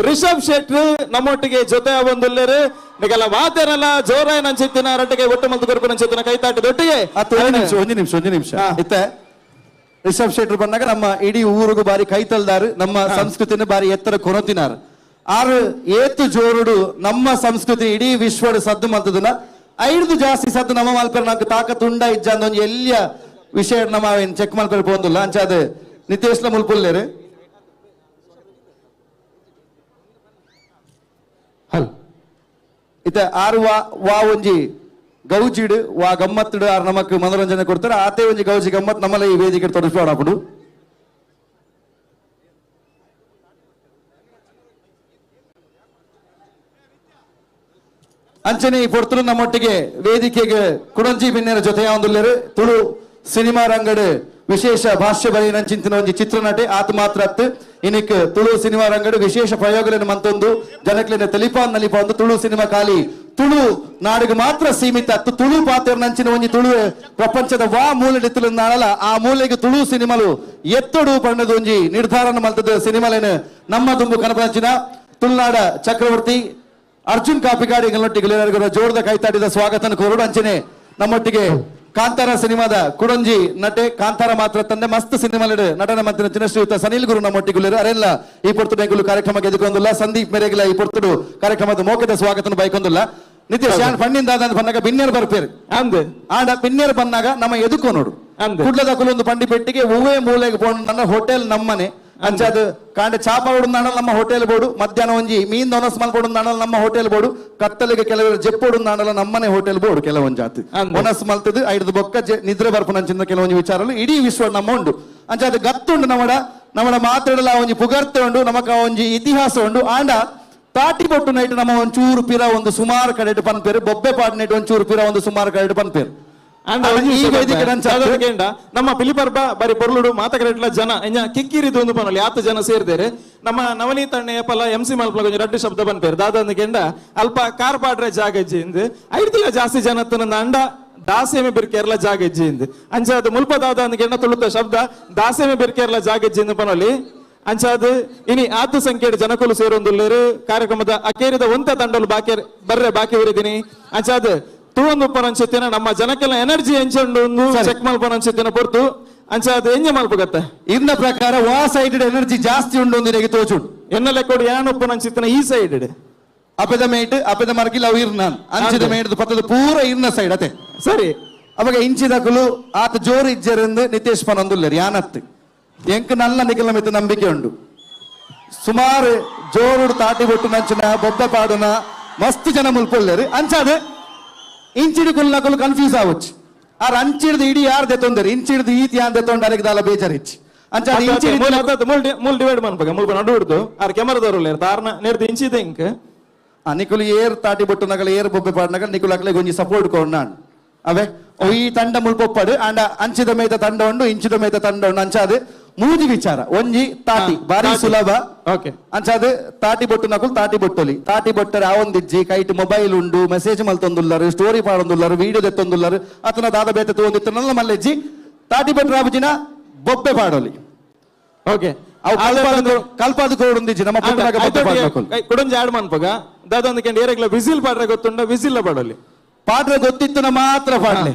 Speaker 6: ರಿಷಬ್ ಶೆಟ್ಟಿ ನಮ್ಮೊಟ್ಟಿಗೆ ಜೊತೆ ಒಂದುಲ್ಲೇರು. ನಿಗಲ ಮಾತೇನಲ್ಲ ಜೋರಾಯ ನಂಚೆತ್ತಿನ ರಟ್ಟಿಗೆ ಒಟ್ಟು ಮಲ್ತು ಕೊರಪು ನಂಚೆತ್ತಿನ ಕೈತಾಟದೊಟ್ಟಿಗೆ.
Speaker 12: ಒಂದು ನಿಮಿಷ, ಒಂದು ನಿಮಿಷ, ಒಂದು ನಿಮಿಷ. ಇತ್ತೆ ರಿಷಬ್ ಶೆಟ್ಟರ್ ಬಂದಾಗ ನಮ್ಮ ಇಡೀ ಊರಿಗೂ ಬಾರಿ ಕೈತಲ್ದಾರು, ನಮ್ಮ ಸಂಸ್ಕೃತಿನ ಬಾರಿ ಎತ್ತರ ಕೊರತಿನಾರು. ಆರು ಏತು ಜೋರುಡು ನಮ್ಮ ಸಂಸ್ಕೃತಿ ಇಡೀ ವಿಶ್ವಡು ಸದ್ದು ಮಲ್ತದನ ಐದು ಜಾಸ್ತಿ ಸದ್ದು ನಮ್ಮ ಮಲ್ಪೆರ್ నాకు ತಾಕತ್ ಉಂಡ ಇಜ್ಜ ಒಂಜಿ ಎಲ್ಲಿಯ ವಿಷಯ ನಮ್ಮ ಚೆಕ್ ಮಲ್ಪೆರ್ ಪೋಂದುಲ್ಲ. ಅಂಚಾದ ನಿತೇಶ್ಲ ಮುಲ್ಪುಲ್ಲೇರು.
Speaker 2: ಹಲ್
Speaker 12: ಇತ್ತ ಆರು ವಾ ವಾ ಒಂಜಿ ಗೌಜಿಡು ವಾ ಗಮ್ಮತ್ತುಡು ಆರು ನಮಕ್ ಮನೋರಂಜನೆ ಕೊಡ್ತಾರೆ. ಆತೆ ಒಂಜಿ ಗೌಜಿ ಗಮ್ಮತ್ ನಮ್ಮಲ್ಲ ಈ ವೇದಿಕೆ ತೊಡಗಿಸ್ಬೋಡಾಪುಡು. ಅಂಚನೆ ಈ ಪೊರ್ತುಲು ನಮ್ಮೊಟ್ಟಿಗೆ ವೇದಿಕೆಗೆ ಕುಡಂಜಿ ಬಿನ್ನೆರ ಜೊತೆಯ ಒಂದುಲ್ಲೇರು ತುಳು ಸಿನಿಮಾ ರಂಗಡು ವಿಶೇಷ ಭಾಷ್ಯ ಬರೆಯಿನಂಚಿಂತಿನ ಒಂಜಿ ಚಿತ್ರನಟೆ ಆತ ಮಾತ್ರ ಅತ್ತು ಇನಿಕ್ ತುಳು ಸಿನಿಮಾ ರಂಗಡು ವಿಶೇಷ ಪ್ರಯೋಗಗಳನ್ನು ಮಂತೊಂದು ಜನಕ್ಲೆನ ತೆಲಿಪಾನ್ ನಲಿಪ ಒಂದು ತುಳು ಸಿನಿಮಾ ಖಾಲಿ ತುಳು ನಾಡಿಗೆ ಮಾತ್ರ ಸೀಮಿತ ಅತ್ತು ತುಳು ಪಾತ್ರ ನಂಚಿನ ಒಂಜಿ ತುಳು ಪ್ರಪಂಚದ ವಾ ಮೂಲೆ ತುಳು ನಾಳಲ ಆ ಮೂಲೆಗೆ ತುಳು ಸಿನಿಮಾಲು ಎತ್ತಡು ಪಣ್ಣದ ಒಂಜಿ ನಿರ್ಧಾರನ ಮಲ್ತದ ಸಿನಿಮಾಲೇನ ನಮ್ಮ ದುಂಬು ಕನಪಂಚಿನ ತುಳುನಾಡ ಚಕ್ರವರ್ತಿ ಅರ್ಜುನ್ ಕಾಪಿಕಾಡಿ ಎಂಗಳೊಟ್ಟಿಗೆ ಜೋರದ ಕೈತಾಡಿದ ಸ್ವಾಗತನ ಕೋರೋಡು. ಅಂಚನೆ ನಮ್ಮೊಟ್ಟಿಗೆ ಕಾಂತಾರ ಸಿನಿಮಾದ ಕುಡಂಜಿ ನಟೆ, ಕಾಂತಾರ ಮಾತ್ರ ತಂದೆ ಮಸ್ತ್ ಸಿನಿಮಾ ನಟನ ಮಂತ್ರಿ ಶ್ರೀಯುತ ಸನಿಲ್ ಗುರು ನಮ್ಮೊಟ್ಟಿಗೆ ಅರೆಲ್ಲ ಈ ಪೊರ್ತು ಬೆಂಗಳೂರು ಕಾರ್ಯಕ್ರಮಕ್ಕೆ ಎದುಕೊಂದಿಲ್ಲ. ಸಂದೀಪ್ ಮೇರೆಗಿಲ್ಲ ಈ ಪೊರ್ತುಡು ಕಾರ್ಯಕ್ರಮದ ಮೋಕದ ಸ್ವಾಗತನ ಬೈಕೊಂದಿಲ್ಲ. ನಿತೇಶ್ ಯಾನ್ ಪಣ್ಣಿಂದ ಬಂದಾಗ ಬಿನ್ನೇರು ಬರ್ಪೇರು
Speaker 6: ಅಂದ್
Speaker 12: ಆಂಡ ಬಿನ್ನೇರು ಬಂದಾಗ ನಮ್ಮ ಎದುಕೋ ನೋಡು ಕುಡ್ಲದ ಕುಲೊಂದು ಪಂಡಿ ಪೆಟ್ಟಿಗೆ ಹೂವೇ ಮೂಲೆಗೆ ಪೋಣ ಹೋಟೆಲ್ ನಮ್ಮನೆ ಅಂಚಾದ ಕಾಂಡೆ ಚಾಪ ನಮ್ಮ ಹೋಟೆಲ್ ಬೋರ್ಡು, ಮಧ್ಯಾಹ್ನ ಒಂಜಿ ಮೀನ್ ದೊನಸ್ ಮಲ್ಪೊಡು ನಮ್ಮ ಹೋಟೆಲ್ ಬೋರ್ಡು, ಕತ್ತಲಿಗೆ ಕೆಲವರು ಜೆಪ್ಪೊಡು ನಮ್ಮನೆ ಹೋಟೆಲ್ ಬೋರ್ಡು ಕೆಲವೊಂದು ಜಾತಿ ಒನಸ್ ಮಲ್ತದು ಐದು ಬೊಕ್ಕ ನಿದ್ರೆ ಬರ್ಪುನಂಚಿನ ಕೆಲವೊಂದು ವಿಚಾರలు ಇಡೀ ವಿಶ್ವ ನಮ್ಮ ಉಂಡು. ಅಂಚಾದ ಗತ್ತುಂಡು ನಮ್ಮಡ ನಮ್ಮಡ ಮಾತಾಡಲ ಒಂಜಿ ಪುಗರ್ತೆ ಉಂಡು, ನಮಕ ಒಂಜಿ ಇತಿಹಾಸ ಉಂಡು. ಆಂಡ ತಾಟಿ ಬೊಟ್ಟು ನೈಟ್ ನಮ್ಮ ಒಂಚೂರು ಪಿರ ಒಂದು ಸುಮಾರು ಕಡೆ ಪನ್ಪೇರು, ಬೊಬ್ಬೆ ಪಾಡ್ ನೈಟ್ ಒಂಚೂರು ಪಿರ ಒಂದು ಸುಮಾರು ಕಡೆ ಪನ್ಪೇರು.
Speaker 6: ನಮ್ಮ ಪಿಲಿಪರ್ಬ ಬಾರಿ ಪೊರ್ಲುಡು ಮಾತಕರೆಟ್ಲ ಜನ ಇಂಜ ಕಿಕ್ಕಿರಿದು ಒಂದು ಪನೊಲಿ ಆತ ಜನ ಸೇರ್ದೇರೆ. ನಮ್ಮ ನವನೀತ ಅಣ್ಣಯ್ಯಪ್ಪಲ ಎಂ ಸಿ ಮಲ್ಪಲ ಕೊಂಚ ರಡ್ಡು ಶಬ್ದ ಪನ್ಪೇರು ದಾದಂದು ಕೆಂಡ ಅಲ್ಪ ಕಾರ್ ಪಾಡ್ರೆ ಜಾಗ ಇಜ್ಜಿ ಐಡ್ತಿಲ ಜಾಸ್ತಿ ಜನ ಅಂಡ ದಾಸೇಮೆ ಬಿರ್ಕೇರ್ಲ ಜಾಗ ಇಜ್ಜಿ ಅಂಚಾದ ಮುಲ್ಪ ದಾದ ಅಂದ್ ತುಳುತ ಶಬ್ದ ದಾಸೇಮೆ ಬಿರ್ಕೇರ್ಲ ಜಾಗ ಇಜ್ಜಿ ಪನೊಲಿ. ಅಂಚಾದ ಇನಿ ಆತು ಸಂಖ್ಯೆ ಜನಕುಲು ಸೇರೊಂದುಲ್ಲೇರು ಕಾರ್ಯಕ್ರಮದ ಅಕೇರಿದ ಒಂತ ತಂಡಲು ಬಾಕಿ ಬರ್ರೆ ಬಾಕಿ ಉರಿದಿನಿ. ಅಂಚಾದ ತೂವೊಂದು ಉಪ್ಪನಂಚೆತ್ತಿನ ನಮ್ಮ ಜನಕ್ಕೆಲ್ಲ ಎನರ್ಜಿ ಎಂಚುಂಡು ಚೆಕ್ ಮಲ್ಪನಂಚೆತ್ತಿನ ಪೊರ್ತು ಅಂಚಾದ ಎಂಜ ಮಲ್ಪಗತ್ತೆ
Speaker 12: ಇನ್ನ ಪ್ರಕಾರ ವಾ ಸೈಡ್ ಎನರ್ಜಿ ಜಾಸ್ತಿ ಉಂಡು ಒಂದಿನೆಗೆ ತೋಚುಂಡು
Speaker 6: ಎನ್ನ ಲೆಕ್ಕೋಡು ಯಾನ್ ಉಪ್ಪನಂಚಿತ್ತಿನ ಈ ಸೈಡ್
Speaker 12: ಅಪೆದ ಮೇಟ್ ಅಪೆದ ಮರ್ಗಿಲ್ ಅವು ಇರ್ನಾನ್ ಅಂಚಿದ ಮೇಟ್ ಪತ್ತದ ಪೂರ ಇರ್ನ ಸೈಡ್ ಅತೆ
Speaker 6: ಸರಿ.
Speaker 12: ಅವಾಗ ಇಂಚಿದಕುಲು ಆತ ಜೋರು ಇಜ್ಜರೆಂದು ನಿತೇಶ್ ಪನೊಂದುಲ್ಲೇರು ಯಾನತ್ತು ಎಂಕ್ ನಲ್ಲ ನಿಖಲ ಮಿತ್ತ ನಂಬಿಕೆ ಉಂಡು. ಸುಮಾರು ಜೋರುಡು ತಾಟಿ ಬೊಟ್ಟು ನಂಚಿನ ಬೊಬ್ಬೆ ಪಾಡುನ ಮಸ್ತ್ ಜನ ಮುಲ್ಪೊಲ್ಲೇರು. ಅಂಚಾದ ಇಂಚಿಡು ಕುಲ್ನಕುಲು ಕನ್ಫ್ಯೂಸ್ ಆವಚ್ಚು ಆರ್ ಅಂಚಿಡ್ದು ಇಡೀ ಯಾರು ದೆತ್ತೊಂದರು ಇಂಚಿಡ್ದು ಈತಿ ಯಾನ್ ದೆತ್ತೊಂಡು ಅರೆಗೆ ದಾಲ ಬೇಜಾರಿಚ್ಚು. ಅಂಚಾದ ಇಂಚಿಡಿ
Speaker 6: ಮೂಲ್ ಡಿವೈಡ್ ಮನ್ಪಗ ಮುಲ್ಪ ನಡು ಹಿಡ್ದು ಆರ್ ಕೆಮರದವರು ತಾರ್ನ ನೇರ್ದು ಇಂಚಿದೆ ಇಂಕ್
Speaker 12: ನಿಕುಲು ಏರ್ ತಾಟಿ ಬೊಟ್ಟು ನಗಲ ಏರ್ ಬೊಬ್ಬೆ ಪಾಡ್ನಗಲ ನಿಕುಲು ಅಕ್ಲೆ ಗೊಂಜಿ ಸಪೋರ್ಟ್ ಕೊಡ್ನಾನ್ ಅವೇ ಈ ತಂಡ ಮುಲ್ಪೊಪ್ಪಡು ಅಂಡ ಅಂಚಿದ ಮೇತ ತಂಡ ಉಂಡು ಇಂಚಿದ ಮೇತ ತಂಡ ಉಂಡು. ಅಂಚಾದ ಮೂಜಿ ವಿಚಾರ ಒಂಜಿ ತಾಟಿ ಬಾರಿ ಸುಲಭ. ಅಂಚಾದ ತಾಟಿ ಬೊಟ್ಟು ನಕುಲು ತಾಟಿ ಬೊಟ್ಟೊಲಿ ತಾಟಿ ಬೊಟ್ಟರೆ ಆವೊಂದಿಜ್ಜಿ ಕೈಟ್ ಮೊಬೈಲ್ ಉಂಡು ಮೆಸೇಜ್ ಮಲ್ತೊಂದುಲ್ಲರು ಸ್ಟೋರಿ ಪಾಡೊಂದುಲ್ಲರು ವಿಡಿಯೋ ದೆತ್ತೊಂದುಲ್ಲರು ಅತನ ದಾದ ಬೇತೆ ತೂವೊಂದಿತ್ತನಲ್ಲ ಮಲ್ಲೆಜ್ಜಿ ತಾಟಿ ಬೊಟ್ಟು ರಾಬುಜಿನ ಬೊಬ್ಬೆ ಪಾಡೊಲಿ.
Speaker 6: ಓಕೆ
Speaker 12: ಅವು ಕಲ್ಪಾದ ಕೋಡುಂದಿಜ್ಜಿ ನಮ್ಮ ಪುಟ್ಟನಾಗ ಬೊಬ್ಬೆ ಪಾಡ್ನಕುಲು
Speaker 6: ಕುಡೊಂಜಿ ಆಡ್ ಮನ್ಪಗ ದಾದ ಕೆಂಡ ಏರೆಗ್ಲ ವಿಸಿಲ್ ಪಾಡ್ರೆ ಗೊತ್ತುಂಡ ವಿಸಿಲ್ ಪಾಡೊಲಿ
Speaker 12: ಪಾಡ್ರೆ ಗೊತ್ತಿತ್ತು ಮಾತ್ರ ಪಾಡ್ಲೆ.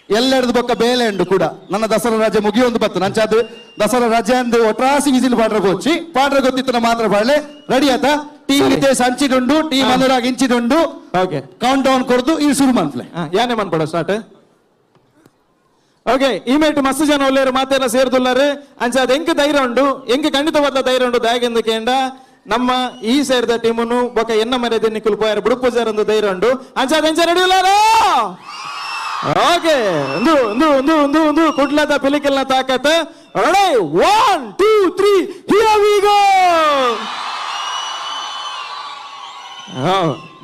Speaker 12: ಎಲ್ಲೆಡ್ದು ಬೊಕ್ಕ ಬೇಲೆ ಉಂಡು ಕೂಡ ನನ್ನ ದಸರಾ ರಜೆ ಮುಗಿಯೊಂದು ಬತ್ತು ನಂಚಾದ್ ದಸರಾ ರಜೆ ಅಂದು ಒಟ್ರಾಸಿ ವಿಸಿಲ್ ಪಾಡ್ರ ಗೋಚಿ ಪಾಡ್ರ ಗೊತ್ತಿತ್ತು ಮಾತ್ರ ಪಾಡ್ಲೆ ರೆಡಿ ಆತ ಟೀಮ್ ನಿತೇಶ್ ಹಂಚಿದುಂಡು ಟೀಮ್ ಅನುರಾಗ್ ಇಂಚಿದುಂಡು
Speaker 6: ಓಕೆ
Speaker 12: ಕೌಂಟ್ ಡೌನ್ ಕೊರ್ದು ಈ ಶುರು ಮನ್ಫ್ಲೆ
Speaker 6: ಯಾನೆ ಮನ್ಪಡ ಸ್ಟಾರ್ಟ್ ಓಕೆ ಈ ಮೇಟ್ ಮಸ್ತ್ ಜನ ಒಲ್ಲೇರು ಮಾತೆಲ್ಲ ಸೇರ್ದುಲ್ಲಾರು ಅಂಚ ಅದು ಎಂಕ್ ಧೈರ್ಯ ಉಂಡು ಎಂಕ್ ಖಂಡಿತವಾದ ಧೈರ್ಯ ಉಂಡು ದಾಯಗೆಂದು ಕೇಂಡ ನಮ್ಮ ಈ ಸೇರಿದ ಟೀಮನ್ನು ಬೊಕ ಎನ್ನ ಮರ್ಯಾದೆ ನಿಕ್ಕುಲು ಪೋಯಾರು ಬುಡುಪೂಜಾರ್ ಒಂದು ಧೈರ್ಯ ಉಂಡು ಅಂಚ ಅದು ಎಂಚ ರೆಡಿ ಉಲ್ಲಾರು ಓಕೆ ಒಂದು ಒಂದು ಒಂದು ಒಂದು ಒಂದು ಕುಡ್ಲದ ಪಿಲಿಕಲ್ನ ತಾಕತ್. Ready, 1 2 3 here we go.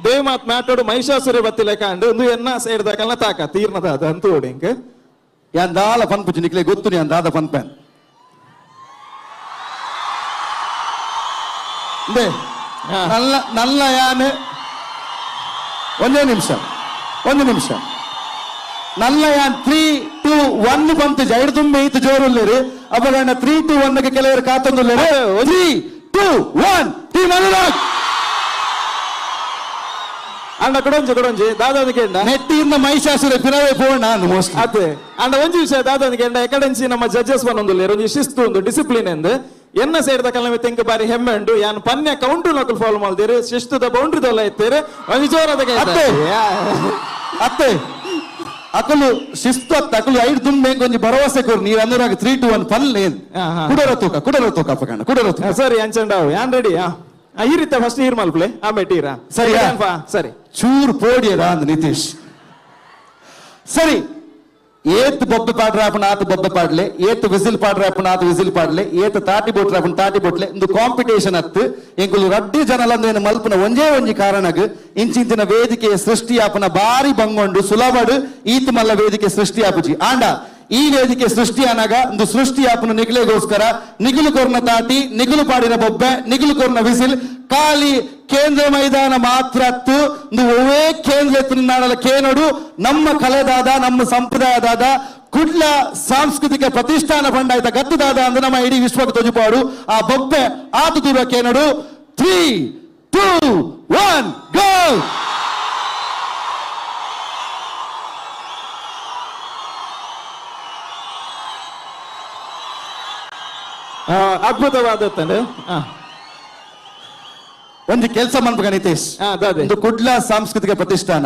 Speaker 6: Dev ಮಾತ್ ಮಾತಾಡು ಮಹಿಷಾಸುರ ಬತ್ತಿಲ್ಲ ಕಾಂಡು ಒಂದು ಎನ್ನ ಸೇರಿದ ಕಲ್ನ ತಾಕತ್ ತೀರ್ನದ ಅದು ಅಂತೂ ಇಂಕ್
Speaker 12: ಯಾನ್ ದಾಲ ಪನ್ಪುಜಿ ನಿಕ್ಲೆ ಗೊತ್ತು ಯಾನ್ ದಾದ ಪನ್ಪೆನ್ ನಲ್ಲ ನಲ್ಲ ಯಾನ್ ಒಂದೇ ನಿಮಿಷ ಒಂದು ನಿಮಿಷ ನಲ್ಲ ಯಾನ್ 3 2 1 ಬಂತು ಜೈಡ್ ತುಂಬೆ ಈತ ಜೋರುಲ್ಲೇರು ಅವಾಗ 3 2 1 ಗೆ ಕೆಲವರು ಕಾತೊಂದುಲ್ಲೇರು. 3 2 1 ಟೀಮ್ ಅನುರಾಗ್
Speaker 6: ಅಂಡ ಕೊಡೊಂಜಿ ಕೊಡೊಂಜಿ ದಾದಾದ ಕೇಂಡ
Speaker 12: ನೆಟ್ಟಿಂದ ಮಹಿಷಾಸುರ ಪಿರವೇ ಪೋಣ ಮೋಸ್ಟ್
Speaker 6: ಅದೇ ಅಂಡ ಒಂಜಿ ವಿಷಯ ದಾದಾದ ಕೇಂಡ ಎಕಡೆನ್ಸಿ ನಮ್ಮ ಜಡ್ಜಸ್ ಬಂದೊಂದುಲ್ಲೇರು ಒಂಜಿ ಶಿಸ್ತು ಒಂದು ಡಿಸಿಪ್ಲಿನ್ ಎಂದು ಎನ್ನ ಸೇರಿದ ಕಲಮೆ ತೆಂಕು ಬಾರಿ ಹೆಮ್ಮೆ ಉಂಡು ಯಾನ್ ಪನ್ಯ ಕೌಂಟು ನಕಲ್ ಫಾಲೋ ಮಾಡ್ತೀರಿ ಶಿಸ್ತುದ ಬೌಂಡ್ರಿ ದೊಲ್ಲ ಇತ್ತೀರಿ ಒಂಜಿ ಜೋರಾದ
Speaker 12: ಅತ್ತೆ ಅತ್ತೆ ಅಕಲು ಶಿಸ್ತು ಅತ್ತ ಅಕಲು ಐದು ತುಂಬೆ ಒಂಜಿ ಭರವಸೆ ಕೊರು ನೀರು ಅನುರಾಗ್ 3 2 1 ಪಲ್ ಏನ್ ಕುಡರ ತೂಕ ಕುಡರ ತೂಕ ಅಪ್ಪಕಣ್ಣ ಕುಡರ ತೂಕ
Speaker 6: ಸರಿ ಅಂಚಂಡಾವು ಯಾನ್ ರೆಡಿ ಈ ರೀತಿ ಫಸ್ಟ್ ನೀರ್ ಮಲ್ಪಲೆ ಆಮೇಲೆ ಟೀರಾ
Speaker 12: ಸರಿ
Speaker 6: ಸರಿ
Speaker 12: ಚೂರ್ ಪೋಡಿಯರ ಅಂದ್ ನಿತೀಶ್ ಸರಿ ಏತ್ ಬೊಬ್ಬೆ ಪಾಡ್ರ ಆಪಣ ಆತ ಬೊಬ್ಬೆ ಪಾಡ್ಲೆ ಏತ್ ವಿಸಿಲ್ ಪಾಡ್ರ ಆಪಣ ಆತ ವಿಸಿಲ್ ಪಾಡ್ಲೆ ಏತ್ ತಾಟಿ ಬೊಟ್ರ ಆಪಣ ತಾಟಿ ಬೊಟ್ಲೆ ಇಂದು ಕಾಂಪಿಟೇಷನ್ ಅತ್ತು ಎಂಕುಲು ರಡ್ಡಿ ಜನಲಂದು ಮಲ್ಪನ ಒಂಜೇ ಒಂಜಿ ಕಾರಣಗ್ ಇಂಚಿಂಚಿನ ವೇದಿಕೆಯ ಸೃಷ್ಟಿ ಆಪನ ಬಾರಿ ಬಂಗೊಂಡು ಸುಲಭಡು ಈತ್ ಮಲ್ಲ ವೇದಿಕೆ ಸೃಷ್ಟಿ ಆಪುಜಿ ಆಂಡ ಈ ವೇದಿಕೆ ಸೃಷ್ಟಿ ಆನಾಗ ಒಂದು ಸೃಷ್ಟಿ ಆಪನ ನಿಗಲೆಗೋಸ್ಕರ ನಿಗುಲು ಕೊರ್ನ ತಾಟಿ ನಿಗುಲು ಪಾಡಿನ ಬೊಬ್ಬೆ ನಿಗುಲು ಕೊರ್ನ ವಿಸಿಲ್ ಖಾಲಿ ಕೇಂದ್ರ ಮೈದಾನ ಮಾತ್ರ ಒವೇ ಕೇಂದ್ರ ನಾಡಲ ಕೇನೋಡು ನಮ್ಮ ಕಲೆದಾದ ನಮ್ಮ ಸಂಪ್ರದಾಯದಾದ ಕುಡ್ಲ ಸಾಂಸ್ಕೃತಿಕ ಪ್ರತಿಷ್ಠಾನ ಬಂಡಾಯ್ತ ಗತ್ತುದಾದ ಅಂದ್ರೆ ನಮ್ಮ ಇಡೀ ವಿಶ್ವಕ್ಕೆ ತೊಜುಪಾಡು ಆ ಬೊಬ್ಬೆ ಆತು ದೂರ ಕೇನೋಡು. 3 2 1 ಗೋ.
Speaker 6: ಅದ್ಭುತವಾದ
Speaker 12: ಒಂದು ಕೆಲಸ ಮನ್ಪುಗ ನಿತೇಶ್ ಒಂದು ಕುಡ್ಲ ಸಾಂಸ್ಕೃತಿಕ ಪ್ರತಿಷ್ಠಾನ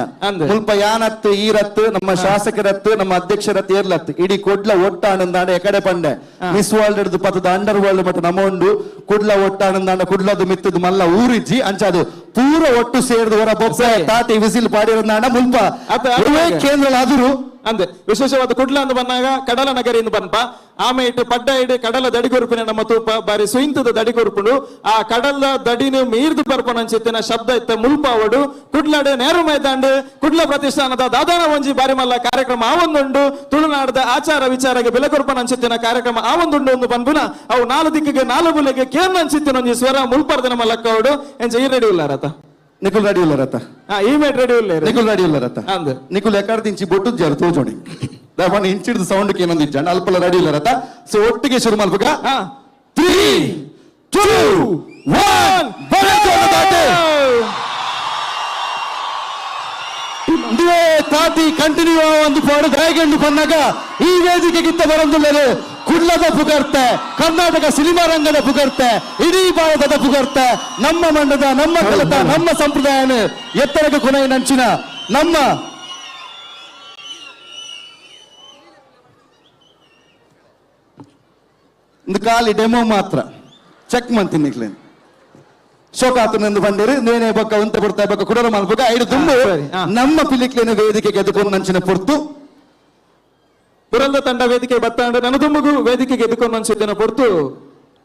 Speaker 12: ಮುಲ್ಪ ಯಾನತ್ತು ಈರತ್ತು ನಮ್ಮ ಶಾಸಕರತ್ತು ನಮ್ಮ ಅಧ್ಯಕ್ಷರತ್ತು ಏರ್ಲತ್ತು ಇಡೀ ಕುಡ್ಲ ಒಟ್ಟಾನಂದಾಂಡ ಎಕಡೆ ಪಂಡೆ ಮಿಸ್ ವರ್ಲ್ಡ್ ಹಿಡಿದು ಪತ್ತದ ಅಂಡರ್ ವರ್ಲ್ಡ್ ಮಟ್ಟ ನಮ್ಮ ಉಂಡು ಕುಡ್ಲ ಒಟ್ಟಾನಂದಾಂಡ ಕುಡ್ಲದು ಮಿತ್ತದು ಮಲ್ಲ ಊರಿಜ್ಜಿ ಅಂಚಾದು ಪೂರ ಒಟ್ಟು ಸೇರಿದು ಹೊರ ಬೊಬ್ಬೆ ತಾಟಿ ವಿಸಿಲ್ ಪಾಡಿರಂದಾಂಡ ಮುಲ್ಪ ಕೇಂದ್ರ ಅದುರು
Speaker 6: ಅಂದೆ ವಿಶೇಷವಾದ ಕುಡ್ಲ ಅಂದ್ ಬಂದಾಗ ಕಡಲ ನಗರಿಯಿಂದ ಬನ್ಪ ಆಮೆ ಇಟ್ಟು ಪಡ್ಡ ಇಡು ಕಡಲ ದಡಿಗೊರುಪಿನ ನಮ್ಮ ತೂಪ ಬಾರಿ ಸುಯಿಂತದ ದಡಿಗೊರುಪುಂಡು ಆ ಕಡಲ ದಡಿನ ಮೀರ್ದು ಬರ್ಪನಂಚಿತ್ತಿನ ಶಬ್ದ ಇತ್ತ ಮುಲ್ಪಾವಡು ಕುಡ್ಲಾಡು ನೇರು ಮೈದಾಂಡು ಕುಡ್ಲ ಪ್ರತಿಷ್ಠಾನದ ದಾದಾನ ಒಂಜಿ ಬಾರಿ ಮಲ್ಲ ಕಾರ್ಯಕ್ರಮ ಆ ಒಂದುಂಡು ತುಳುನಾಡದ ಆಚಾರ ವಿಚಾರಕ್ಕೆ ಬೆಲೆ ಕೊರ್ಪನಂಚಿತ್ತಿನ ಕಾರ್ಯಕ್ರಮ ಆ ಒಂದುಂಡು ಒಂದು ಬನ್ಪುನ ಅವು ನಾಲು ದಿಕ್ಕಿಗೆ ನಾಲು ಬುಲೆಗೆ ಕೇರ್ನಂಚಿತ್ತಿನ ಒಂಜಿ ಸ್ವರ ಮುಲ್ಪರ್ದ ನಮ್ಮ ಲಕ್ಕವಡು ಎಂಚ ಈ ರೆಡಿ ಇಲ್ಲ ರಥ
Speaker 12: ನಿಕುಲ್ ರೆಡಿ ಇಲ್ಲ ರಥ
Speaker 6: ಈ ಮೇಟ್ ರೆಡಿ ಇಲ್ಲ
Speaker 12: ನಿಕುಲ್ ರೆಡಿ ಇಲ್ಲ ರಥ ನಿಕುಲ್ ಎಕಡ್ದು ಇಂಚಿ ಬೊಟ್ಟು ಜಾರು ತೋಜೋಣಿ ದಾಪಣ ಇಂಚಿಡ್ದು ಸೌಂಡ್ ಏನೊಂದು ಇಜ್ಜಾಂಡ ಅಲ್ಪಲ ರೆಡಿ ಇಲ್ಲ ರಥ. ಸೊ ಒಟ್ಟಿಗೆ ಶುರು ಮಲ್ಪುಗ. 3 2 1 ತಾಟಿ ಕಂಟಿನ್ಯೂ ಒಂದು ಪಾಡು ದಾಯಗೆಂಡು ಪನ್ನಾಗ ಈ ವೇದಿಕೆಗಿಂತ ಬರಂದುಳ್ಳರು ಕುಡ್ಲದ ಪುಗರ್ತೆ ಕರ್ನಾಟಕ ಸಿನಿಮಾ ರಂಗದ ಪುಗರ್ತೆ ಇಡೀ ಭಾರತದ ಪುಗರ್ತೆ ನಮ್ಮ ಮಂಡದ ನಮ್ಮ ಕಲತ ನಮ್ಮ ಸಂಪ್ರದಾಯನ ಎತ್ತರಕ್ಕೆ ಕೊನೆಯ ನಂಚಿನ ನಮ್ಮ ಒಂದು ಖಾಲಿ ಡೆಮೋ ಮಾತ್ರ ಚೆಕ್ ಮಂತೀನಿ ನಿಕ್ಲೇನು ಶೋಕಾತನೆಂದು ಬಂದಿರಿ ನೇನೆ ಬೊಕ್ಕ ಉಂತ ಬಿಡ್ತಾ ಬೊಕ್ಕ ಕುಡರ ಮಲ್ಪುಗ ಐದು ತುಂಬು ನಮ್ಮ ಪಿಲಿಕ್ಲೇನ ವೇದಿಕೆಗೆ ಎದುಕೊಂಡು ನಂಚಿನ ಪೊರ್ತು
Speaker 6: ಪುರಂದ ತಂಡ ವೇದಿಕೆ ಬತ್ತಾಂಡ ನನ್ನ ದುಂಬುಗು ವೇದಿಕೆಗೆ ಎದುಕೊಂಡು ನಂಚಿನ ಪೊರ್ತು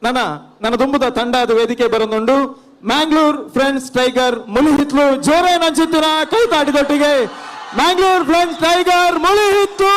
Speaker 6: ನನ್ನ ನನ್ನ ದುಂಬುದ ತಂಡ ಅದು ವೇದಿಕೆ ಬರನುಂಡು ಮ್ಯಾಂಗ್ಳೂರ್ ಫ್ರೆಂಡ್ಸ್ ಟೈಗರ್ ಮುಳಿಹಿತ್ಲು ಜೋರೇ ನಂಚಿತ್ತಿನ ಕೈ ತಾಟಿದೊಟ್ಟಿಗೆ Mangalore friends tiger Mulihitlu.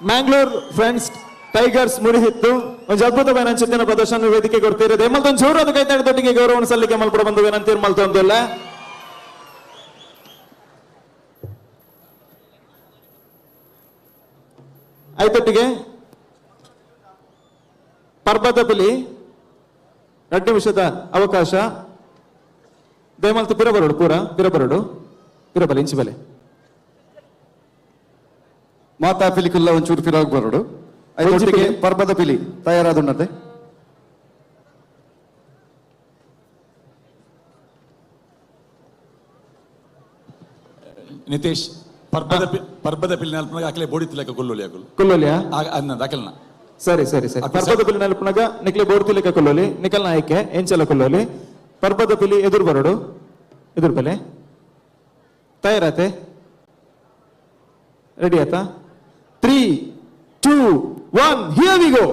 Speaker 7: Mangalore friends tigers Mulihitlu ಒಂದು ಅದ್ಭುತವಾದ ಚಿತ್ತಿನ ಪ್ರದರ್ಶನ ವೇದಿಕೆ ಕೊಡ್ತಿರೋದು ಎಮ್ಮಲ್ತೊಂದು ಜೋರಾದ ಕೈತಾಡದೊಟ್ಟಿಗೆ ಗೌರವವನ್ನು ಸಲ್ಲಿಕೆ ಮಲ್ಪಡ ಬಂದು ವಿನಂತಿ ಮಲ್ತೊಂದಿಲ್ಲ. ಐತೊಟ್ಟಿಗೆ ಪರ್ಬದ ಪಿಲಿ 2 ನಿಮಿಷದ ಅವಕಾಶ. ದಯಮಲ್ತು ಪಿರಬರೋಡು ಪೂರ ಪಿರಬರೋಡು ಪಿರಬಲೆ ಇಂಚು ಬಲೆ
Speaker 12: ಮಾತಾ ಪಿಲಿಕುಲ್ಲ ಒಂಚೂರು ಫಿರಾಗ್ ಬರೋಡು. ಐತೊಟ್ಟಿಗೆ ಪರ್ಬದ ಪಿಲಿ ತಯಾರಾದುಣ್ಣತೆ.
Speaker 4: ನಿತೇಶ್ ಪರ್ಬದ ಪಿಲಿ ನಲ್ಪನಾಗ ಅಕಲೆ ಬೋಡಿ ತಿಲಕ ಕೊಲ್ಲೊಲಿ ಅಕುಲು
Speaker 7: ಕೊಲ್ಲೊಲಿಯಾ
Speaker 4: ಅಕಲ್ನ.
Speaker 7: ಸರಿ ಸರಿ ಸರಿ. ಪರ್ಬದ ಪಿಲಿ ನಲ್ಪನಾಗ ನಿಕ್ಲೆ ಬೋಡಿ ತಿಲಕ ಕೊಲ್ಲೊಲಿ ನಿಕಲ್ನ ಆಯ್ಕೆ ಎಂಚಲ ಕೊಲ್ಲೊಲಿ. ಪರ್ಬದ ಪಿಲಿ ಎದುರು ಬರೋಡು ಎದುರು ಬಲೆ ತಯಾರಾತೆ ರೆಡಿ ಆತಾ? 3 2 1 here we go.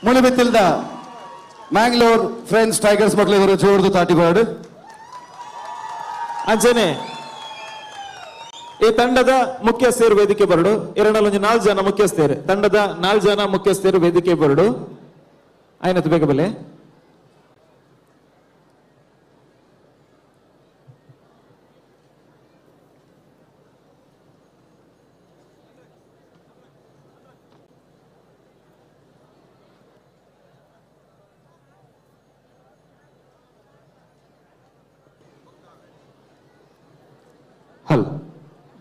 Speaker 12: ಮುಳಿಬೆತ್ತಿಲ್ದ ಮ್ಯಾಂಗ್ಳೂರ್ ಫ್ರೆಂಡ್ಸ್ ಟೈಗರ್ಸ್ ಮಕ್ಕಳಿಗೆ ಜೋರ್ದು ತಾಟಿ ಬಾರ್ಡ್.
Speaker 7: ಅಂಚನೆ ಈ ತಂಡದ ಮುಖ್ಯಸ್ಥರು ವೇದಿಕೆ ಬರಡು. ಎರಡಲ್ಲೊಂದು 4 ಜನ ಮುಖ್ಯಸ್ಥರು, ತಂಡದ 4 ಜನ ಮುಖ್ಯಸ್ಥರು ವೇದಿಕೆ ಬರಡು. ಆಯ್ನತ್ತು ಬೇಗ ಬಲೆ.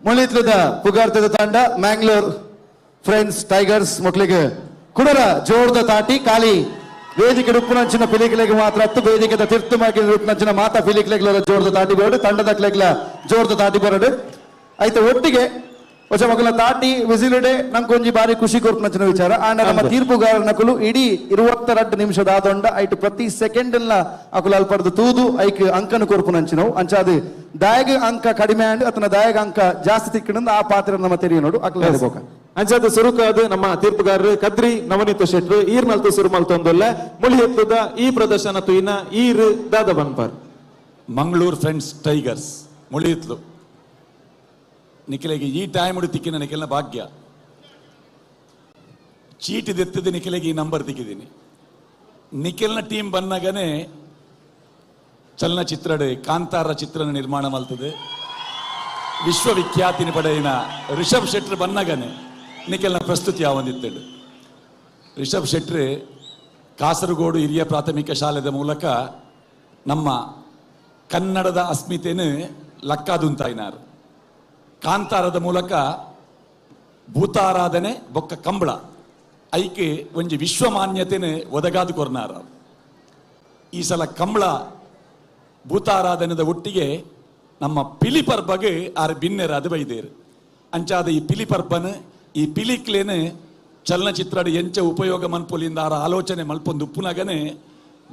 Speaker 12: ಮುಳಿತ್ಲದ ಪುಗಾರ್ತದ ತಂಡ ಮ್ಯಾಂಗ್ಳೂರ್ ಫ್ರೆಂಡ್ಸ್ ಟೈಗರ್ಸ್ ಮಕ್ಕಳಿಗೆ ಕುಡರ ಜೋರ್ದ ತಾಟಿ. ಖಾಲಿ ವೇದಿಕೆ ಉಪ್ಪುನಂಚಿನ ಪಿಲಿಕಲೆಗೆ ಮಾತ್ರ ಹತ್ತು ವೇದಿಕೆದ ತಿರ್ತು ಮಾಕಿದ ಉಪ್ಪುನಂಚಿನ ಮಾತಾ ಪಿಲಿಕಲೆಗ್ಲ ಜೋರ್ದ ತಾಟಿ ಬರಡು, ತಂಡದ ಕ್ಲೆಗ್ಲ ಜೋರ್ದ ತಾಟಿ ಬರಡು. ಆಯ್ತು ಒಟ್ಟಿಗೆ ಹೊಸ ಮಕ್ಕಳ ತಾಟಿ ವಿಸಿಲುಡೆ ನಂಗೊಂಜಿ ಬಾರಿ ಖುಷಿ ಕೊರ್ಪುನಂಚಿನ ವಿಚಾರ. ಆಂಡ ನಮ್ಮ ತೀರ್ಪುಗಾರನ ನಕಲು ಇಡೀ 22 ನಿಮಿಷದ ಆದೊಂಡ ಐಟು ಪ್ರತಿ ಸೆಕೆಂಡ್ ಅಕುಲು ಅಲ್ಪರ್ದು ತೂದು ಐಕ್ ಅಂಕನು ಕೊರ್ಪುನಂಚಿನವು. ಅಂಚಾದ ದಾಯಗ ಅಂಕ ಕಡಿಮೆ ಆಂಡ್ ಅತನ ದಾಯಗ ಅಂಕ ಜಾಸ್ತಿ ತಿಕ್ಕಂದು ಆ ಪಾತ್ರ ನಮ್ಮ ತೆರಿಯ ನೋಡು ಅಕುಲು ಹೋಗ.
Speaker 7: ಅಂಚಾದ ಸುರುಕಾದ ನಮ್ಮ ತೀರ್ಪುಗಾರರು ಕದ್ರಿ ನವನೀತ ಶೆಟ್ರು ಈರ್ ಮಲ್ತು ಸುರು ಮಲ್ತೊಂದೊಲ್ಲ ಮುಳಿ ಎತ್ತದ ಈ ಪ್ರದರ್ಶನ ತುಯಿನ ಈರ್ ದಾದ ಬನ್ಪಾರ್.
Speaker 4: ಮಂಗಳೂರು ಫ್ರೆಂಡ್ಸ್ ಟೈಗರ್ಸ್ ಮುಳಿಯಿತ್ಲು ನಿಖಿಲೆಗೆ ಈ ಟೈಮ್ ತಿಕ್ಕಿನ ನಿಖಿಲ್ನ ಭಾಗ್ಯ. ಚೀಟಿ ದೆತ್ತದ ನಿಖಿಲೆಗೆ ಈ ನಂಬರ್ ತಿಕ್ಕಿದ್ದೀನಿ. ನಿಖಿಲ್ನ ಟೀಮ್ ಬಂದಾಗನೇ ಚಲನಚಿತ್ರಡೆ ಕಾಂತಾರ ಚಿತ್ರನ ನಿರ್ಮಾಣ ಮಲ್ತದೆ. ವಿಶ್ವವಿಖ್ಯಾತಿನ ಪಡೆಯಿನ ರಿಷಬ್ ಶೆಟ್ರು ಬಂದಾಗನೇ ನಿಖಿಲ್ನ ಪ್ರಸ್ತುತಿ ಯಾವಂದಿತ್ತಳು. ರಿಷಬ್ ಶೆಟ್ರು ಕಾಸರಗೋಡು ಹಿರಿಯ ಪ್ರಾಥಮಿಕ ಶಾಲೆದ ಮೂಲಕ ನಮ್ಮ ಕನ್ನಡದ ಅಸ್ಮಿತೆನು ಲಕ್ಕಾದುಂತಾಯಿನಾರ್. ಕಾಂತಾರದ ಮೂಲಕ ಭೂತಾರಾಧನೆ ಬೊಕ್ಕ ಕಂಬಳ ಐಕೆ ಒಂಜಿ ವಿಶ್ವಮಾನ್ಯತೆನು ಒದಗಾದು ಕೊರ್ನಾರ. ಈ ಸಲ ಕಂಬಳ ಭೂತಾರಾಧನೆದ ಒಟ್ಟಿಗೆ ನಮ್ಮ ಪಿಲಿಪರ್ಬಗೆ ಆರ್ ಬಿನ್ನೆರಾದ ಬೈದೇರು. ಅಂಚಾದ ಈ ಪಿಲಿಪರ್ಬನ ಈ ಪಿಲಿಕ್ಲೇನೆ ಚಲನಚಿತ್ರದ ಎಂಚ ಉಪಯೋಗ ಮನ್ಪೊಲಿಂದ ಆರ ಆಲೋಚನೆ ಮಲ್ಪೊಂದು ಉಪ್ಪುನಗನೆ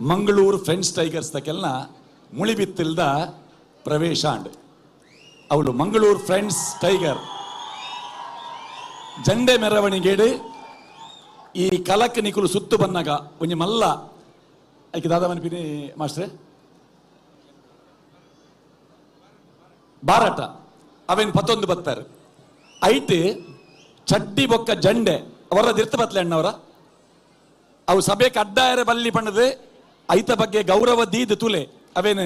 Speaker 4: ಮಂಗಳೂರು ಫ್ರೆಂಡ್ಸ್ ಟೈಗರ್ಸ್ ತಕೆಲ್ನ ಮುಳಿಬಿತ್ತಿಲ್ದ ಪ್ರವೇಶ ಅಂಡ್ ಅವಳು ಮಂಗಳೂರು ಫ್ರೆಂಡ್ಸ್ ಟೈಗರ್ ಜಂಡೆ ಮೆರವಣಿಗೆಡು ಈ ಕಲಕ್ ನಿಕುಲು ಸುತ್ತು ಬನ್ನಾಗ ಒಂಜಿ ಮಲ್ಲ ಐಕೆ ದಾದಾ ಮನ್ಪಿನಿ ಮಾಸ್ಟ್ರೆ ಬಾರಾಟ ಅವೇನು ಪತ್ತೊಂದು ಬತ್ತಾರೆ ಐಟ್ ಚಡ್ಡಿ ಬೊಕ್ಕ ಜಂಡೆ ಅವರ ದಿರ್ತ ಬತ್ಲೆ ಅಣ್ಣವರ ಅವು ಸಭೆಗೆ ಅಡ್ಡಾಯರ ಬಲ್ಲಿ ಪಣ್ಣದು ಐತ ಬಗ್ಗೆ ಗೌರವ ದೀದು ತುಲೆ ಅವೇನು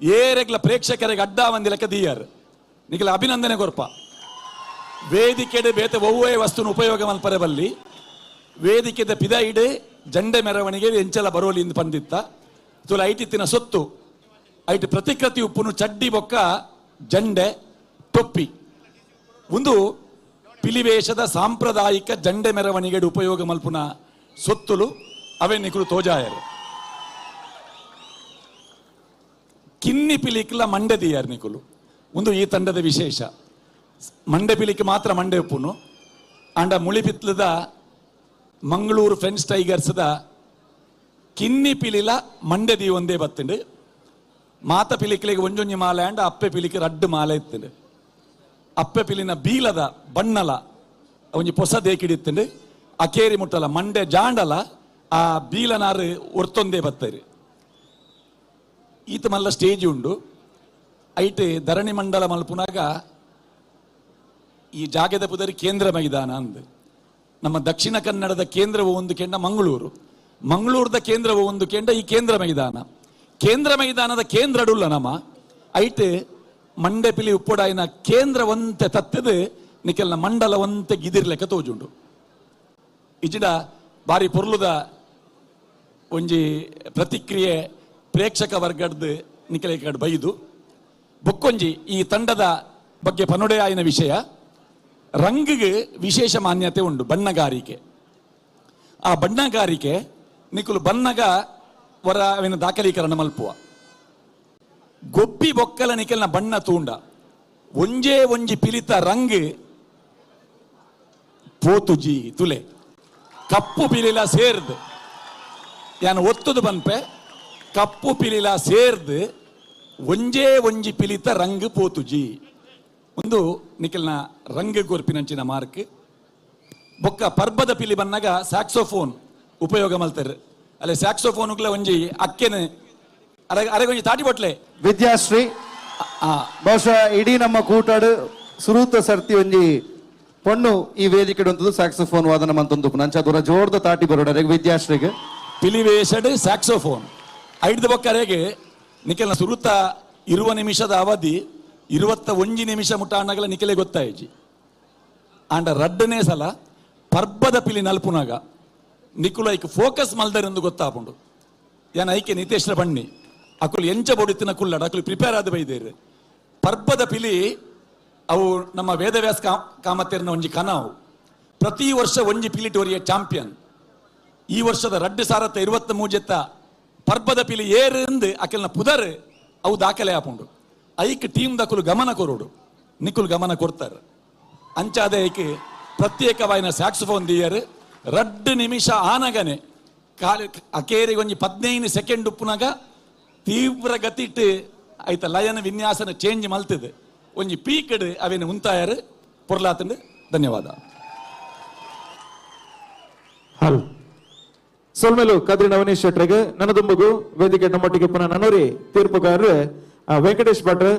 Speaker 4: ಏರೆಗ್ಲ ಪ್ರೇಕ್ಷಕರಿಗೆ ಅಡ್ಡ ಒಂದಿ ಲೆಕ್ಕ ದೀಯಾರು ನಿಗಲ ಅಭಿನಂದನೆ ಕೊರ್ಪ. ವೇದಿಕೆಡೆ ಬೇತೆ ಒವ್ವೇ ವಸ್ತುನ ಉಪಯೋಗ ಮಲ್ಪರೆ ಬಲ್ಲಿ ವೇದಿಕೆದ ಪಿದ ಇಡೆ ಜಂಡೆ ಮೆರವಣಿಗೆ ಎಂಚಲ ಬರೋಲಿ ಇಂದು ಪಂದಿತ್ತ ತುಲೆ ಐಟಿತ್ತಿನ ಸೊತ್ತು ಐಟ್ ಪ್ರತಿಕೃತಿ ಉಪ್ಪುನು ಚಡ್ಡಿ ಬೊಕ್ಕ ಜಂಡೆ ಟೊಪ್ಪಿ ಒಂದು ಪಿಲಿವೇಶದ ಸಾಂಪ್ರದಾಯಿಕ ಜಂಡೆ ಮೆರವಣಿಗೆ ಉಪಯೋಗ ಮಲ್ಪುನ ಸೊತ್ತುಲು ಅವೇ ನಿಕುಲು ತೋಜಾಯರು. ಕಿನ್ನಿ ಪಿಲಿಕ್ಲ ಮಂಡೆ ದಿಯಾರ್ ನಿಕುಲು ಒಂದು ಈ ತಂಡದ ವಿಶೇಷ. ಮಂಡೆ ಪಿಲಿಕ್ ಮಾತ್ರ ಮಂಡೆ ಉಪ್ಪುನು ಅಂಡ ಮುಳಿಪಿತ್ಲದ ಮಂಗಳೂರು ಫ್ರೆಂಡ್ಸ್ ಟೈಗರ್ಸ್ದ ಕಿನ್ನಿ ಪಿಲಿಲ ಮಂಡೆ the ಒಂದೇ ಬತ್ತುಂಡು. ಮಾತ ಪಿಲಿಕ್ಲಿಗೆ ಒಂಜೊಂಜಿ ಮಾಲೆ ಅಂಡ ಅಪ್ಪೆ ಪಿಲಿಕ್ ರಡ್ಡು ಮಾಲೆ ಇತ್ತುಂಡು. ಅಪ್ಪೆ ಪಿಲಿನ ಬೀಲದ ಬಣ್ಣಲ ಒಂಜಿ ಪೊಸ ದೇಕಿಡಿತ್ತುಂಡು. ಅಕೇರಿ ಮುಟ್ಟಲ ಮಂಡೆ ಜಾಂಡಲ ಆ ಬೀಲನಾರು ಒರ್ತೊಂದೇ ಬತ್ತರಿ. ಈತ ಮಲ್ಲ ಸ್ಟೇಜ್ ಉಂಡು ಐಟ್ ಧರಣಿ ಮಂಡಲ ಮಲ್ಪುನಾಗ ಈ ಜಾಗದ ಪುದರಿ ಕೇಂದ್ರ ಮೈದಾನ ಅಂದು. ನಮ್ಮ ದಕ್ಷಿಣ ಕನ್ನಡದ ಕೇಂದ್ರವು ಒಂದು ಕೆಂಡ ಮಂಗಳೂರು, ಮಂಗಳೂರದ ಕೇಂದ್ರವು ಒಂದು ಕೆಂಡ ಈ ಕೇಂದ್ರ ಮೈದಾನ. ಕೇಂದ್ರ ಮೈದಾನದ ಕೇಂದ್ರಡುಲ್ಲ ನಮ್ಮ ಐಟ್ ಮಂಡೆ ಪಿಲಿ ಉಪ್ಪೊಡಾಯಿನ ಕೇಂದ್ರವಂತೆ ತತ್ತದು ನಿಕೆಲ್ನ ಮಂಡಲವಂತೆ ಗಿದಿರ್ಲೆಕ್ಕ ತೋಜುಂಡು. ಇಜಿಡ ಬಾರಿ ಪೊರ್ಲುದ ಒಂಜಿ ಪ್ರತಿಕ್ರಿಯೆ ಪ್ರೇಕ್ಷಕ ವರ್ಗಡ್ದು ನಿಕೆಲೆ ಕಡೆ ಬೈದು. ಬೊಕ್ಕೊಂಜಿ ಈ ತಂಡದ ಬಗ್ಗೆ ಪನುಡೆಯಾಯಿನ ವಿಷಯ, ರಂಗಿಗೆ ವಿಶೇಷ ಮಾನ್ಯತೆ ಉಂಡು ಬಣ್ಣಗಾರಿಕೆ. ಆ ಬಣ್ಣಗಾರಿಕೆ ನಿಕುಲು ಬನ್ನಗ ವರ ಅವಿನ ದಾಖಲೀಕರಣ ಮಲ್ಪುವ ಗೊಬ್ಬಿ ಬೊಕ್ಕಲ ನಿಕೆಲ್ನ ಬಣ್ಣ ತೂಂಡ ಒಂಜೇ ಒಂಜಿ ಪಿಲಿತ ರಂಗ್ ಪೋತುಜಿ ತುಲೆ ಕಪ್ಪು ಪಿಲಿಲ ಸೇರ್ದು ಯಾನು ಒತ್ತುದು ಬನ್ಪೆ ಕಪ್ಪು ಪಿಲಿಲ ಸೇರ್ದು ಒಂಜೇ ಒಂಜಿ ಪಿಲಿತ ರಂಗ್ ಪೋತುಜಿ ಒಂದು ನಿಖಲ್ನ ರಂಗ್ ಗೊರ್ಪಿನಂಚಿನ ಮಾರ್ಕ್. ಬೊಕ್ಕ ಪರ್ಬದ ಪಿಲಿ ಬನ್ನಾಗ ಸ್ಯಾಕ್ಸೋಫೋನ್ ಉಪಯೋಗ ಮಲ್ತಾರೆ. ಅಲ್ಲೇ ಸ್ಯಾಕ್ಸೋಫೋನ್ಗಳ ಒಂಜಿ ಅಕ್ಕೆನೆ ಅರೆಗೊಂಜಿ ತಾಟಿ ಬಟ್ಲೆ
Speaker 12: ವಿದ್ಯಾಶ್ರೀ ಬಹುಶಃ ಇಡೀ ನಮ್ಮ ಕೂಟಾಡು ಸುರೂತ ಸರ್ತಿ ಒಂಜಿ ಪೊಣ್ಣು ಈ ವೇದಿಕೆ ಉಂಟು ಸ್ಯಾಕ್ಸೋಫೋನ್ ವಾದನ ಮಂತೊಂದು ನಂಚ ದೂರ ಜೋರ್ದ ತಾಟಿ ಬರೋಡ ವಿದ್ಯಾಶ್ರೀಗೆ
Speaker 4: ಪಿಲಿವೇಶಡ್ ಸ್ಯಾಕ್ಸೋಫೋನ್ ಐದು ಬೊಕ್ಕರೆಗೆ ನಿಖಲ್ನ ಸುರುತ 20 ನಿಮಿಷದ ಅವಧಿ 21 ನಿಮಿಷ ಮುಟ್ಟಾಣಗಲ ನಿಖಲೆ ಗೊತ್ತಾಯಿಜಿ. ಆಂಡ ರಡ್ಡನೇ ಸಲ ಪರ್ಬದ ಪಿಲಿ ನಲ್ಪುನಾಗ ನಿಕುಲು ಐಕ್ ಫೋಕಸ್ ಮಲ್ದರೆಂದು ಗೊತ್ತಾಪುಂಡು. ಯಾನ್ ಐಕೆ ನಿತೇಶ್ರ ಬಣ್ಣಿ ಅಕುಲು ಎಂಚ ಬೊಡಿತಿನ ಕುಲ್ಲಡ ಅಕುಲು ಪ್ರಿಪೇರ್ ಆದ ಬೈದೇರು. ಪರ್ಬದ ಪಿಲಿ ಅವು ನಮ್ಮ ವೇದವ್ಯಾಸ ಕಾಮತೇರ್ನ ಒಂಜಿ ಕನವು. ಪ್ರತಿ ವರ್ಷ ಒಂಜಿ ಪಿಲಿಟೋರಿಯ ಚಾಂಪಿಯನ್. ಈ ವರ್ಷದ 2023 ಪರ್ಬದ ಪಿಲಿ ಏರಿಂದು ಅಕಲ್ನ ಪುದರ್ ಅವು ದಾಖಲೆ ಆಪುಂಡು. ಐಕ್ ಟೀಮ್ ದಕುಲು ಗಮನ ಕೊರೋಡು ನಿಕುಲು ಗಮನ ಕೊಡ್ತಾರೆ. ಅಂಚಾದ ಐಕ್ ಪ್ರತ್ಯೇಕವಾಯಿನ ಸ್ಯಾಕ್ಸೋಫೋನ್ ದಿಯರ್ 2 ನಿಮಿಷ ಆನಗನೆ ಕಾಲು ಅಕೇರಿಗೆ ಒಂಜಿ 15 ಸೆಕೆಂಡ್ ಉಪ್ಪುನಾಗ ತೀವ್ರ ಗತಿಟ್ಟು ಐತ ಲಯನ ವಿನ್ಯಾಸನ ಚೇಂಜ್ ಮಲ್ತದೆ ಒಂಜಿ ಪೀಕಡ್ ಅವೇನು ಉಂತಾಯರು ಪೊರ್ಲಾತಂಡು. ಧನ್ಯವಾದ.
Speaker 6: ಹಲ್ ಸೊಲ್ಮೆಲು ಕದ್ರಿ ನವನೀಶ್ ಶೆಟ್ರಿಗೆ ನನದುಂಬಗು ವೇದಿಕೆ ನಮ್ಮೊಟ್ಟಿಗೆ ಪುನಃ ನನೋರಿ ತೀರ್ಪುಗಾರರು ವೆಂಕಟೇಶ್ ಭಟ್ರು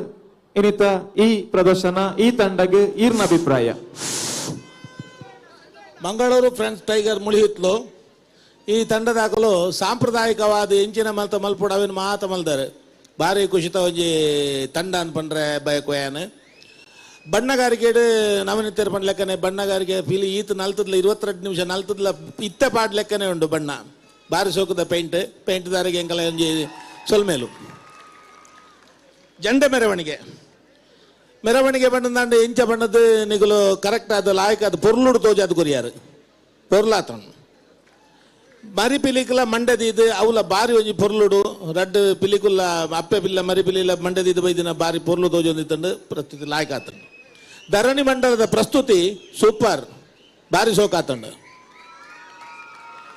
Speaker 6: ಇನ್ನಿತ ಈ ಪ್ರದರ್ಶನ ಈ ತಂಡಗೆ ಈರ್ನ ಅಭಿಪ್ರಾಯ.
Speaker 3: ಮಂಗಳೂರು ಫ್ರೆಂಡ್ಸ್ ಟೈಗರ್ ಮುಳಿಹಿತ್ಲು ಈ ತಂಡದಾಗಲು ಸಾಂಪ್ರದಾಯಿಕವಾದ ಎಂಚಿನ ಮಲ್ತ ಮಲ್ಪುಡ ಅವಿನ ಮಾತ ಮಲ್ದಾರೆ ಭಾರಿ ಖುಷಿತ ಒಂಜಿ ತಂಡ ಅನ್ಪಂಡ್ರೆ ಬಯಕೋಯಾನ ಬಣ್ಣಗಾರಿಕೆಡು ನವನಿತ್ಯರು ಪಂಡ ಲೆಕ್ಕನೆ ಬಣ್ಣಗಾರಿಕೆ ಫೀಲಿ ಈತ ನಲ್ತದ್ಲ 22 ನಿಮಿಷ ನಲ್ತದ್ಲ ಇತ್ತ ಪಾಡ್ ಲೆಕ್ಕನೆ ಉಂಡು ಬಣ್ಣ ಭಾರಿ ಸೋಕದ ಪೇಂಟ್ ಪೇಂಟ್ದಾರಿಗೆ ಎಂಕಲ ಒಂಜಿ ಸೊಲ್ಮೇಲು. ಜಂಡ ಮೆರವಣಿಗೆ ಮೆರವಣಿಗೆ ಬಣ್ಣದಾಂಡ ಇಂಚ ಬಣ್ಣದ ನಿಗುಲು ಕರೆಕ್ಟ್ ಆದ ಲಾಯಕ ಅದು ಪೊರ್ಲುಡು ತೋಜಾದ ಕೊರಿಯಾರು ಪೊರ್ಲಾತನು ಮರಿ ಪಿಲಿಕುಲ ಮಂಡದೀದು ಅವಲ ಬಾರಿ ಒಂಜಿ ಪೊರ್ಲುಡು ರಡ್ಡು ಪಿಲಿಕುಲ್ಲ ಅಪ್ಪೆ ಪಿಲ್ಲ ಮರಿ ಪಿಲಿಲ ಮಂಡದೀದು ಬೈದಿನ ಬಾರಿ ಪೊರ್ಲು ತೋಜೊಂದಿತ್ತಂಡು ಪ್ರಸ್ತುತಿ ಲಾಯಕ ಆತಂಡು. ಧರಣಿ ಮಂಡಲದ ಪ್ರಸ್ತುತಿ ಸೂಪರ್ ಬಾರಿ ಸೋಕಾತಂಡು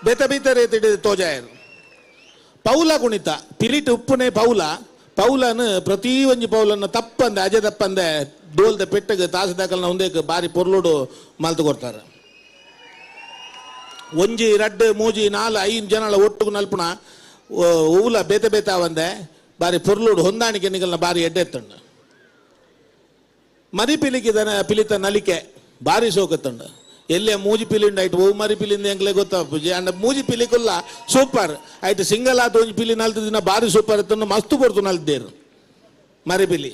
Speaker 3: ಬೇತ ಬೇತ ರೀತಿ ತೋಜಾಯರು. ಪೌಲ ಕುಣಿತ ಪಿಲಿಟ್ ಉಪ್ಪುನೆ ಪೌಲ ಪೌಲನು ಪ್ರತಿ ಒಂಜಿ ಪೌಲನ್ನು ತಪ್ಪಂದೆ ಅಜೆ ತಪ್ಪಂದೆ ಡೋಲ್ದ ಪೆಟ್ಟಗೆ ತಾಸು ದಾಕಲ್ನ ಒಂದೇಕ್ ಬಾರಿ ಪೊರ್ಲುಡು ಮಲ್ತು ಕೊಡ್ತಾರೆ. ಒಂಜಿ ರಡ್ಡು ಮೂಜಿ ನಾಲ್ ಐದು ಜನಳ ಒಟ್ಟುಗು ನಲ್ಪುಣ ಊಲ ಬೇತೆ ಬೇತ ಒಂದೆ ಬಾರಿ ಪೊರ್ಲುಡು ಹೊಂದಾಣಿಕೆ ನಿಗಲ್ನ ಬಾರಿ ಎಡ್ಡೆತ್ತಂಡು. ಮರಿ ಪಿಲಿಕಿದನ ಪಿಲಿತ ನಲಿಕೆ ಬಾರಿ ಸೋಕತ್ತಂಡು. ಎಲ್ಲೇ ಮೂಜಿ ಪಿಲಿಂಡ ಆಯ್ತು ಓ ಮರಿ ಪಿಲಿಂದ ಎಂಗ್ಲೇ ಗೊತ್ತಾಪುಜಿ ಅಂಡ ಮೂಜಿ ಪಿಲಿಕುಲ್ಲ ಸೂಪರ್ ಆಯ್ತು ಸಿಂಗಲ್ ಆತು ಒಂಜಿ ಪಿಲಿ ನಲ್ತು ದಿನ ಬಾರಿ ಸೂಪರ್ ಇತ್ತು ಮಸ್ತು ಪೊರ್ತು ನಲ್ತೇರು ಮರಿ ಪಿಲಿ.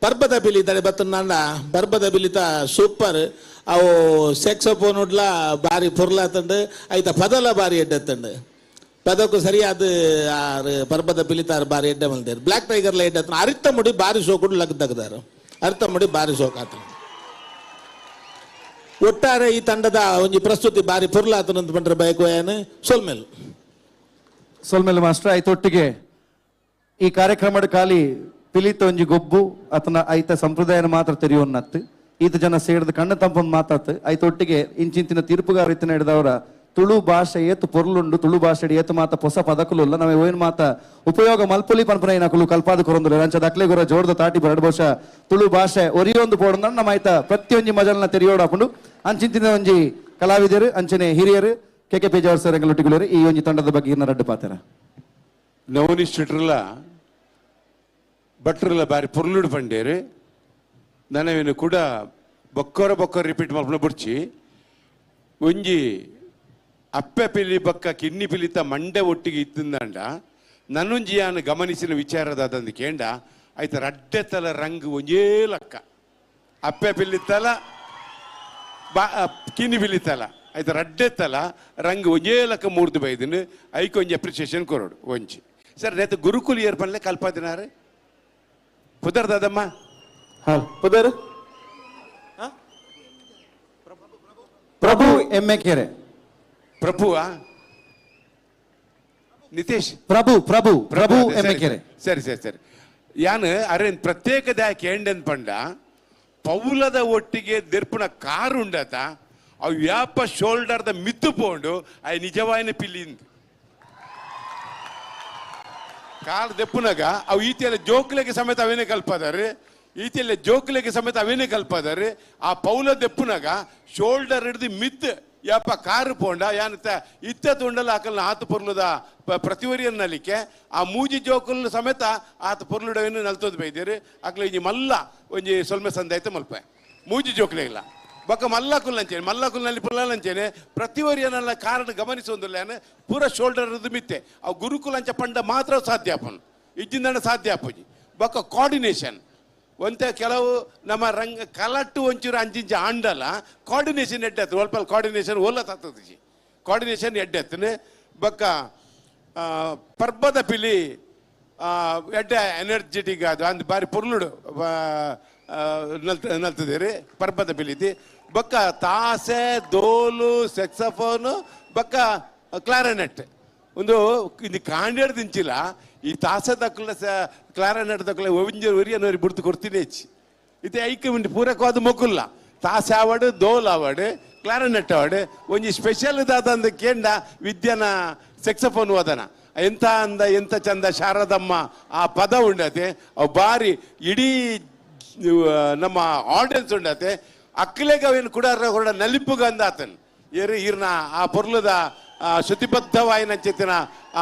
Speaker 3: ಪರ್ಬದ ಪಿಲಿ ತಡೆ ಬತ್ತಂಡ ಪರ್ಬದ ಪಿಲಿತ ಸೂಪರ್ ಅವು ಸೆಕ್ಸೋಫೋನ್ ಬಾರಿ ಪೊರ್ಲಾತಂಡು ಆಯ್ತ ಪದಲ ಬಾರಿ ಎಡ್ಡೆತ್ತಂಡು. ಪದಕ್ಕೂ ಸರಿಯಾದ ಆರು ಪರ್ಬದ ಪಿಲಿತಾರು ಬಾರಿ ಎಡ್ಡೆ ಮಲ್ತೇರು. ಬ್ಲ್ಯಾಕ್ ಟೈಗರ್ಲ ಎಡ್ಡೆ ಅರಿತ ಮುಡಿ ಬಾರಿ ಸೋಕುಡು ಲಗ್ ತಗದಾರು ಅರ್ಥ ಮುಡಿ ಬಾರಿ ಸೋಕಾತ. ಒಟ್ಟಾರೆ ಈ ತಂಡದ ಒಂಜಿ ಪ್ರಸ್ತುತಿ ಬಾರಿ ಪೊರ್ಲಾತನಂತ ಪಂಡ್ರೆ ಬಯಕುವೇನು ಸೊಲ್ಮೇಲು
Speaker 12: ಸೊಲ್ಮೇಲು ಮಾಸ್ಟರ್. ಆಯ್ತು ಒಟ್ಟಿಗೆ ಈ ಕಾರ್ಯಕ್ರಮದ ಖಾಲಿ ಪಿಲಿತ ಒಂಜಿ ಗೊಬ್ಬು ಆತನ ಐತ ಸಂಪ್ರದಾಯನ ಮಾತ್ರ ತೆರೆಯೋನ್ನತ್ತು ಈತ ಜನ ಸೇರಿದ ಕಣ್ಣ ತಂಪೊಂದು ಮಾತಾತು ಐತ ಒಟ್ಟಿಗೆ ಇಂಚಿಂಚಿನ ತೀರ್ಪುಗಾರ ಇತ್ತಿನ ಹಿಡಿದವರ ತುಳು ಭಾಷೆ ಏತು ಪೊರ್ಲುಂಡು ತುಳು ಭಾಷೆ ಏತು ಮಾತ ಹೊಸ ಪದಕುಲುಲ್ಲ ನಾವೇ ಓನ್ ಮಾತ ಉಪಯೋಗ ಮಲ್ಪುಲಿ ಪನ್ಪನ ನಕಲು ಕಲ್ಪಾದ ಕೊರೊಂದುಲ್ಲ ರಂಚ ದಕ್ಲೆ ಗುರ ಜೋರ್ದ ತಾಟಿ ಬರಡ್ ಬಹುಶಃ ತುಳು ಭಾಷೆ ಒರಿಯೊಂದು ಪೋಡಂದ ನಮ್ಮ ಆಯ್ತ ಪ್ರತಿಯೊಂಜಿ ಮಜಲ್ನ ತೆರೆಯೋಡಾಪುಂಡು. ಅಂಚಿಂಚಿನ ಒಂಜಿ ಕಲಾವಿದರು ಅಂಚನೆ ಹಿರಿಯರು K K Pejawar sir ಎಂಗಲೊಟ್ಟಿಗುಲರು ಈ ಒಂಜಿ ತಂಡದ ಬಗ್ಗೆ ಇನ್ನ ರಡ್ಡು ಪಾತೆರ.
Speaker 2: ನವನಿಷ್ಠರಲ್ಲ ಭಟ್ರಲ್ಲ ಬಾರಿ ಪೊರ್ಲುಡು ಪಂಡೇರು ನನವೇನು ಕೂಡ ಬೊಕ್ಕರ ಬೊಕ್ಕರ ರಿಪೀಟ್ ಮಲ್ಪನ ಬುಡ್ಚಿ ಒಂಜಿ ಅಪ್ಪೆ ಪಿಲಿ ಬಕ್ಕ ಕಿನ್ನಿ ಪಿಲಿತ ಮಂಡೆ ಒಟ್ಟಿಗೆ ಇತ್ತಿಂದಂಡ ನನ್ನೊಂಜಿ ಯಾನು ಗಮನಿಸಿನ ವಿಚಾರದಾದಂದು ಕೇಂಡ ಆಯ್ತ ರಡ್ಡೆ ತಲ ರಂಗು ಒಂಜೇ ಲಕ್ಕ ಅಪ್ಪೆ ಪಿಲಿತಲ ಬಾ ಕಿನ್ನಿ ಪಿಲಿತಲ ಆಯ್ತ ರಡ್ಡೆ ತಲ ರಂಗು ಒಂಜೇ ಲಕ್ಕ ಮೂರ್ದು ಬೈದಿನ ಐಕ್ ಒಂಜಿ ಅಪ್ರಿಸಿಯೇಷನ್ ಕೊರೋಡು ಒಂಜಿ. ಸರ್ ನೇತ ಗುರುಕುಲ್ ಏರ್ಪನ್ಲೆ ಕಲ್ಪಾದಿನಾರು ಪುದರ್ ದಾದಮ್ಮ
Speaker 6: ಪುದರ್
Speaker 12: ಪ್ರಭು ಎಂ ಎ ಕೆರೆ
Speaker 2: ಪ್ರಭುವಾ ನಿತೇಶ್
Speaker 12: ಪ್ರಭು ಪ್ರಭು ಪ್ರಭು ಎಂ ಎ ಕೆರೆ.
Speaker 2: ಸರಿ ಸರಿ ಸರಿ ಯಾನು ಅರೆ ಪ್ರತ್ಯೇಕದ ಕೇಂಡನ್ ಪಂಡ ಪೌಲದ ಒಟ್ಟಿಗೆ ದೆರ್ಪುನ ಕಾರು ಉಂಡತ ಅವು ವ್ಯಾಪ ಶೋಲ್ಡರ್ದ ಮಿತ್ತು ಪೋಂಡು ಅಯ್ ನಿಜವಾಯಿನ ಪಿಲ್ಲಿಂದ ಕಾರ್ ದೆಪ್ಪುನಾಗ ಅವು ಈತಿಯಲ್ಲ ಜೋಕ್ಲೆಗೆ ಸಮೇತ ಅವೇನೇ ಕಲ್ಪದಾರೆ ಈತಿಯಲ್ಲ ಜೋಕ್ಲೆಗೆ ಸಮೇತ ಅವೇನೇ ಕಲ್ಪದಾರೆ ಆ ಪೌಲ ದೆಪ್ಪುನಾಗ ಶೋಲ್ಡರ್ ಹಿಡಿದು ಮಿತ್ತು ಯಪ್ಪ ಕಾರು ಪೋಂಡ ಯಾನತ್ತ ಇತ್ತ ತುಂಡಲ ಆಕಲ್ನ ಆತ ಪೊರ್ಲುದ ಪ್ರತಿವರಿಯನ್ನು ನಲಿಕೆ ಆ ಮೂಜಿ ಜೋಕುಲ್ ಸಮೇತ ಆತ ಪೊರ್ಲುಡವನ್ನು ನಲ್ತೋದು ಬೈದೇರು ಅಕ್ಲ ಒಂಜಿ ಮಲ್ಲ ಒಂಜಿ ಸೊಲ್ಮೆ ಸಂದಾಯ್ತ ಮಲ್ಪ ಮೂಜಿ ಜೋಕ್ಲೆ ಇಲ್ಲ ಬೊಕ್ಕ ಮಲ್ಲ ಕುಲ್ ಅಂಚೇನೆ ಮಲ್ಲ ಕುಲ್ನಲ್ಲಿ ಪುಲ್ಲಂಚೇನೆ ಪ್ರತಿವರಿಯನ್ನೆಲ್ಲ ಕಾರಣ ಗಮನಿಸೊಂದಿಲ್ಲ ಪೂರ ಶೋಲ್ಡರ್ ಮಿತ್ತೆ ಆ ಗುರುಕುಲ ಅಂಚ ಪಂಡ ಮಾತ್ರ ಸಾಧ್ಯ ಆಪನು ಇಜ್ಜಿಂದಣ ಸಾಧ್ಯ ಆಪುಜಿ ಬೊಕ್ಕ ಕೋಆರ್ಡಿನೇಷನ್ ಒಂತೆ ಕೆಲವು ನಮ್ಮ ರಂಗ ಕಲಟ್ಟು ಒಂಚೂರು ಅಂಚಿಂಚ ಆಂಡಲ ಕೋಆರ್ಡಿನೇಷನ್ ಎಡ್ಡೆತ್ತು ಒಲ್ಪ ಕೋಆರ್ಡಿನೇಷನ್ ಓಲ ತತ್ತದಿಜಿ ಕೋಆರ್ಡಿನೇಷನ್ ಎಡ್ಡೆತ್ತನೆ ಬೊಕ್ಕ ಪರ್ಬದ ಪಿಲಿ ಎಡ್ಡೆ ಎನರ್ಜೆಟಿಕ್ ಅದು ಅಂದ್ ಬಾರಿ ಪೊರ್ಲುಡು ನಲ್ತದೇರಿ ಪರ್ಬದ ಪಿಲಿತಿ ಬೊಕ್ಕ ತಾಸೆ ದೋಲು ಸೆಕ್ಸಫೋನು ಬೊಕ್ಕ ಕ್ಲಾರನೆಟ್ ಒಂದು ಇದು ಕಾಂಡೇಡ್ ದಿಂಚಿಲ್ಲ ಈ ತಾಸೆ ತಕ್ಕಲ ಕ್ಲಾರನೆಟ್ ತಕ್ಕಲ ಒಂಜಿ ಒರಿಯನೋರಿ ಬುಡ್ತು ಕೊಡ್ತೀನಿ ಹೆಚ್ಚಿ ಇದು ಐಕ್ ಉಂಟು ಪೂರಕವಾದ ಮೊಕ್ಕುಲ್ಲ ತಾಸೆ ಆವಡು ದೋಲ್ ಆವಡು ಕ್ಲಾರನೆಟ್ ಆವಡು ಒಂಜಿ ಸ್ಪೆಷಲ್ ದಾದಂದು ಕೇಂಡ ವಿದ್ಯನ ಸೆಕ್ಸಫೋನ್ ವಾದನ ಎಂಥ ಅಂದ ಎಂಥ ಚಂದ ಶಾರದಮ್ಮ ಆ ಪದ ಉಂಡತೆ ಅವು ಬಾರಿ ಇಡೀ ನಮ್ಮ ಆಡಿಯನ್ಸ್ ಉಂಡತೆ ಅಕ್ಕಲೆಗೆ ಅವೇನು ಕೂಡ ಹೊರಡ ನಲಿಪುಗಂದ ಆತನ್ ಏರು ಈರ್ನ ಆ ಪೊರ್ಲದ ಶ್ರುತಿಬದ್ಧವಾಯಿನ ಚೇತನ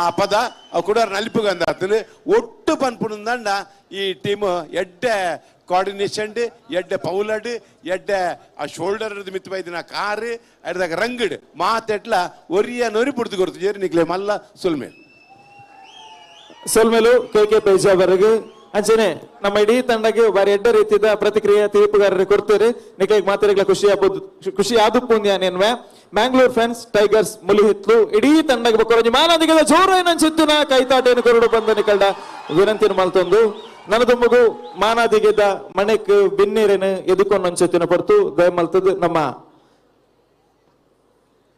Speaker 2: ಆ ಪದ ಅವು ಕೂಡ ನಲಿಪುಗಂದ ಆತನ್ ಒಟ್ಟು ಪನ್ಪುನಂದಂಡ ಈ ಟೀಮ್ ಎಡ್ಡೆ ಕೋಆರ್ಡಿನೇಷನ್ ಎಡ್ಡೆ ಪೌಲಡ್ ಎಡ್ಡೆ ಆ ಶೋಲ್ಡರ್ ಮಿತ್ತು ಬೈದಿನ ಕಾರು ಎಡ್ದಾಗ ರಂಗಡ್ ಮಾತೆಟ್ಲ ಒರಿಯ ನೊರಿ ಪುಡ್ದು ಕೊಡ್ತು ಜೇರಿ ನಿಕ್ಲೆ ಮಲ್ಲ ಸುಲ್ಮೇಲ್
Speaker 6: ಸೊಲ್ಮೇಲು ಕೆ ಕೆ ಪೇಜಾವರೆಗೆ ಅಂಚನೆ ನಮ್ಮ ಇಡೀ ತಂಡಕ್ಕೆ ಬಾರಿ ಎಡ್ಡ ರೀತಿಯ ಪ್ರತಿಕ್ರಿಯೆ ತೀರ್ಪುಗಾರರು ಕೊಡ್ತೀರಿ. ನಿಕ್ಲೆಗ್ ಮಾತಾಡಿಗ್ಲ ಖುಷಿ ಆಗ್ಬೋದು, ಖುಷಿ ಆದು ಪುಣ್ಯ ನೆನ್ವೆ. ಮ್ಯಾಂಗ್ಳೂರ್ ಫ್ರೆಂಡ್ಸ್ ಟೈಗರ್ಸ್ ಮುಲಿಹಿತ್ಲು ಇಡೀ ತಂಡಕ್ಕೆ ಬಕ್ಕೊರಂಜಿ ಮಾನದಿಗದ ಜೋರು ಏನನ್ಸಿತ್ತು ಕೈತಾಟೇನು ಕೊರಡು ಬಂದ ನಿಕಲ್ಡ ವಿನಂತಿನ ಮಲ್ತೊಂದು. ನನದೊಮ್ಮಗು ಮಾನಾದಿಗೆದ ಮಣೆಕ್ ಬಿನ್ನೇರೇನು ಎದುಕೊಂಡು ಅಂಚೆತ್ತಿನ ಪಡ್ತು ದಯಮಲ್ತದ ನಮ್ಮ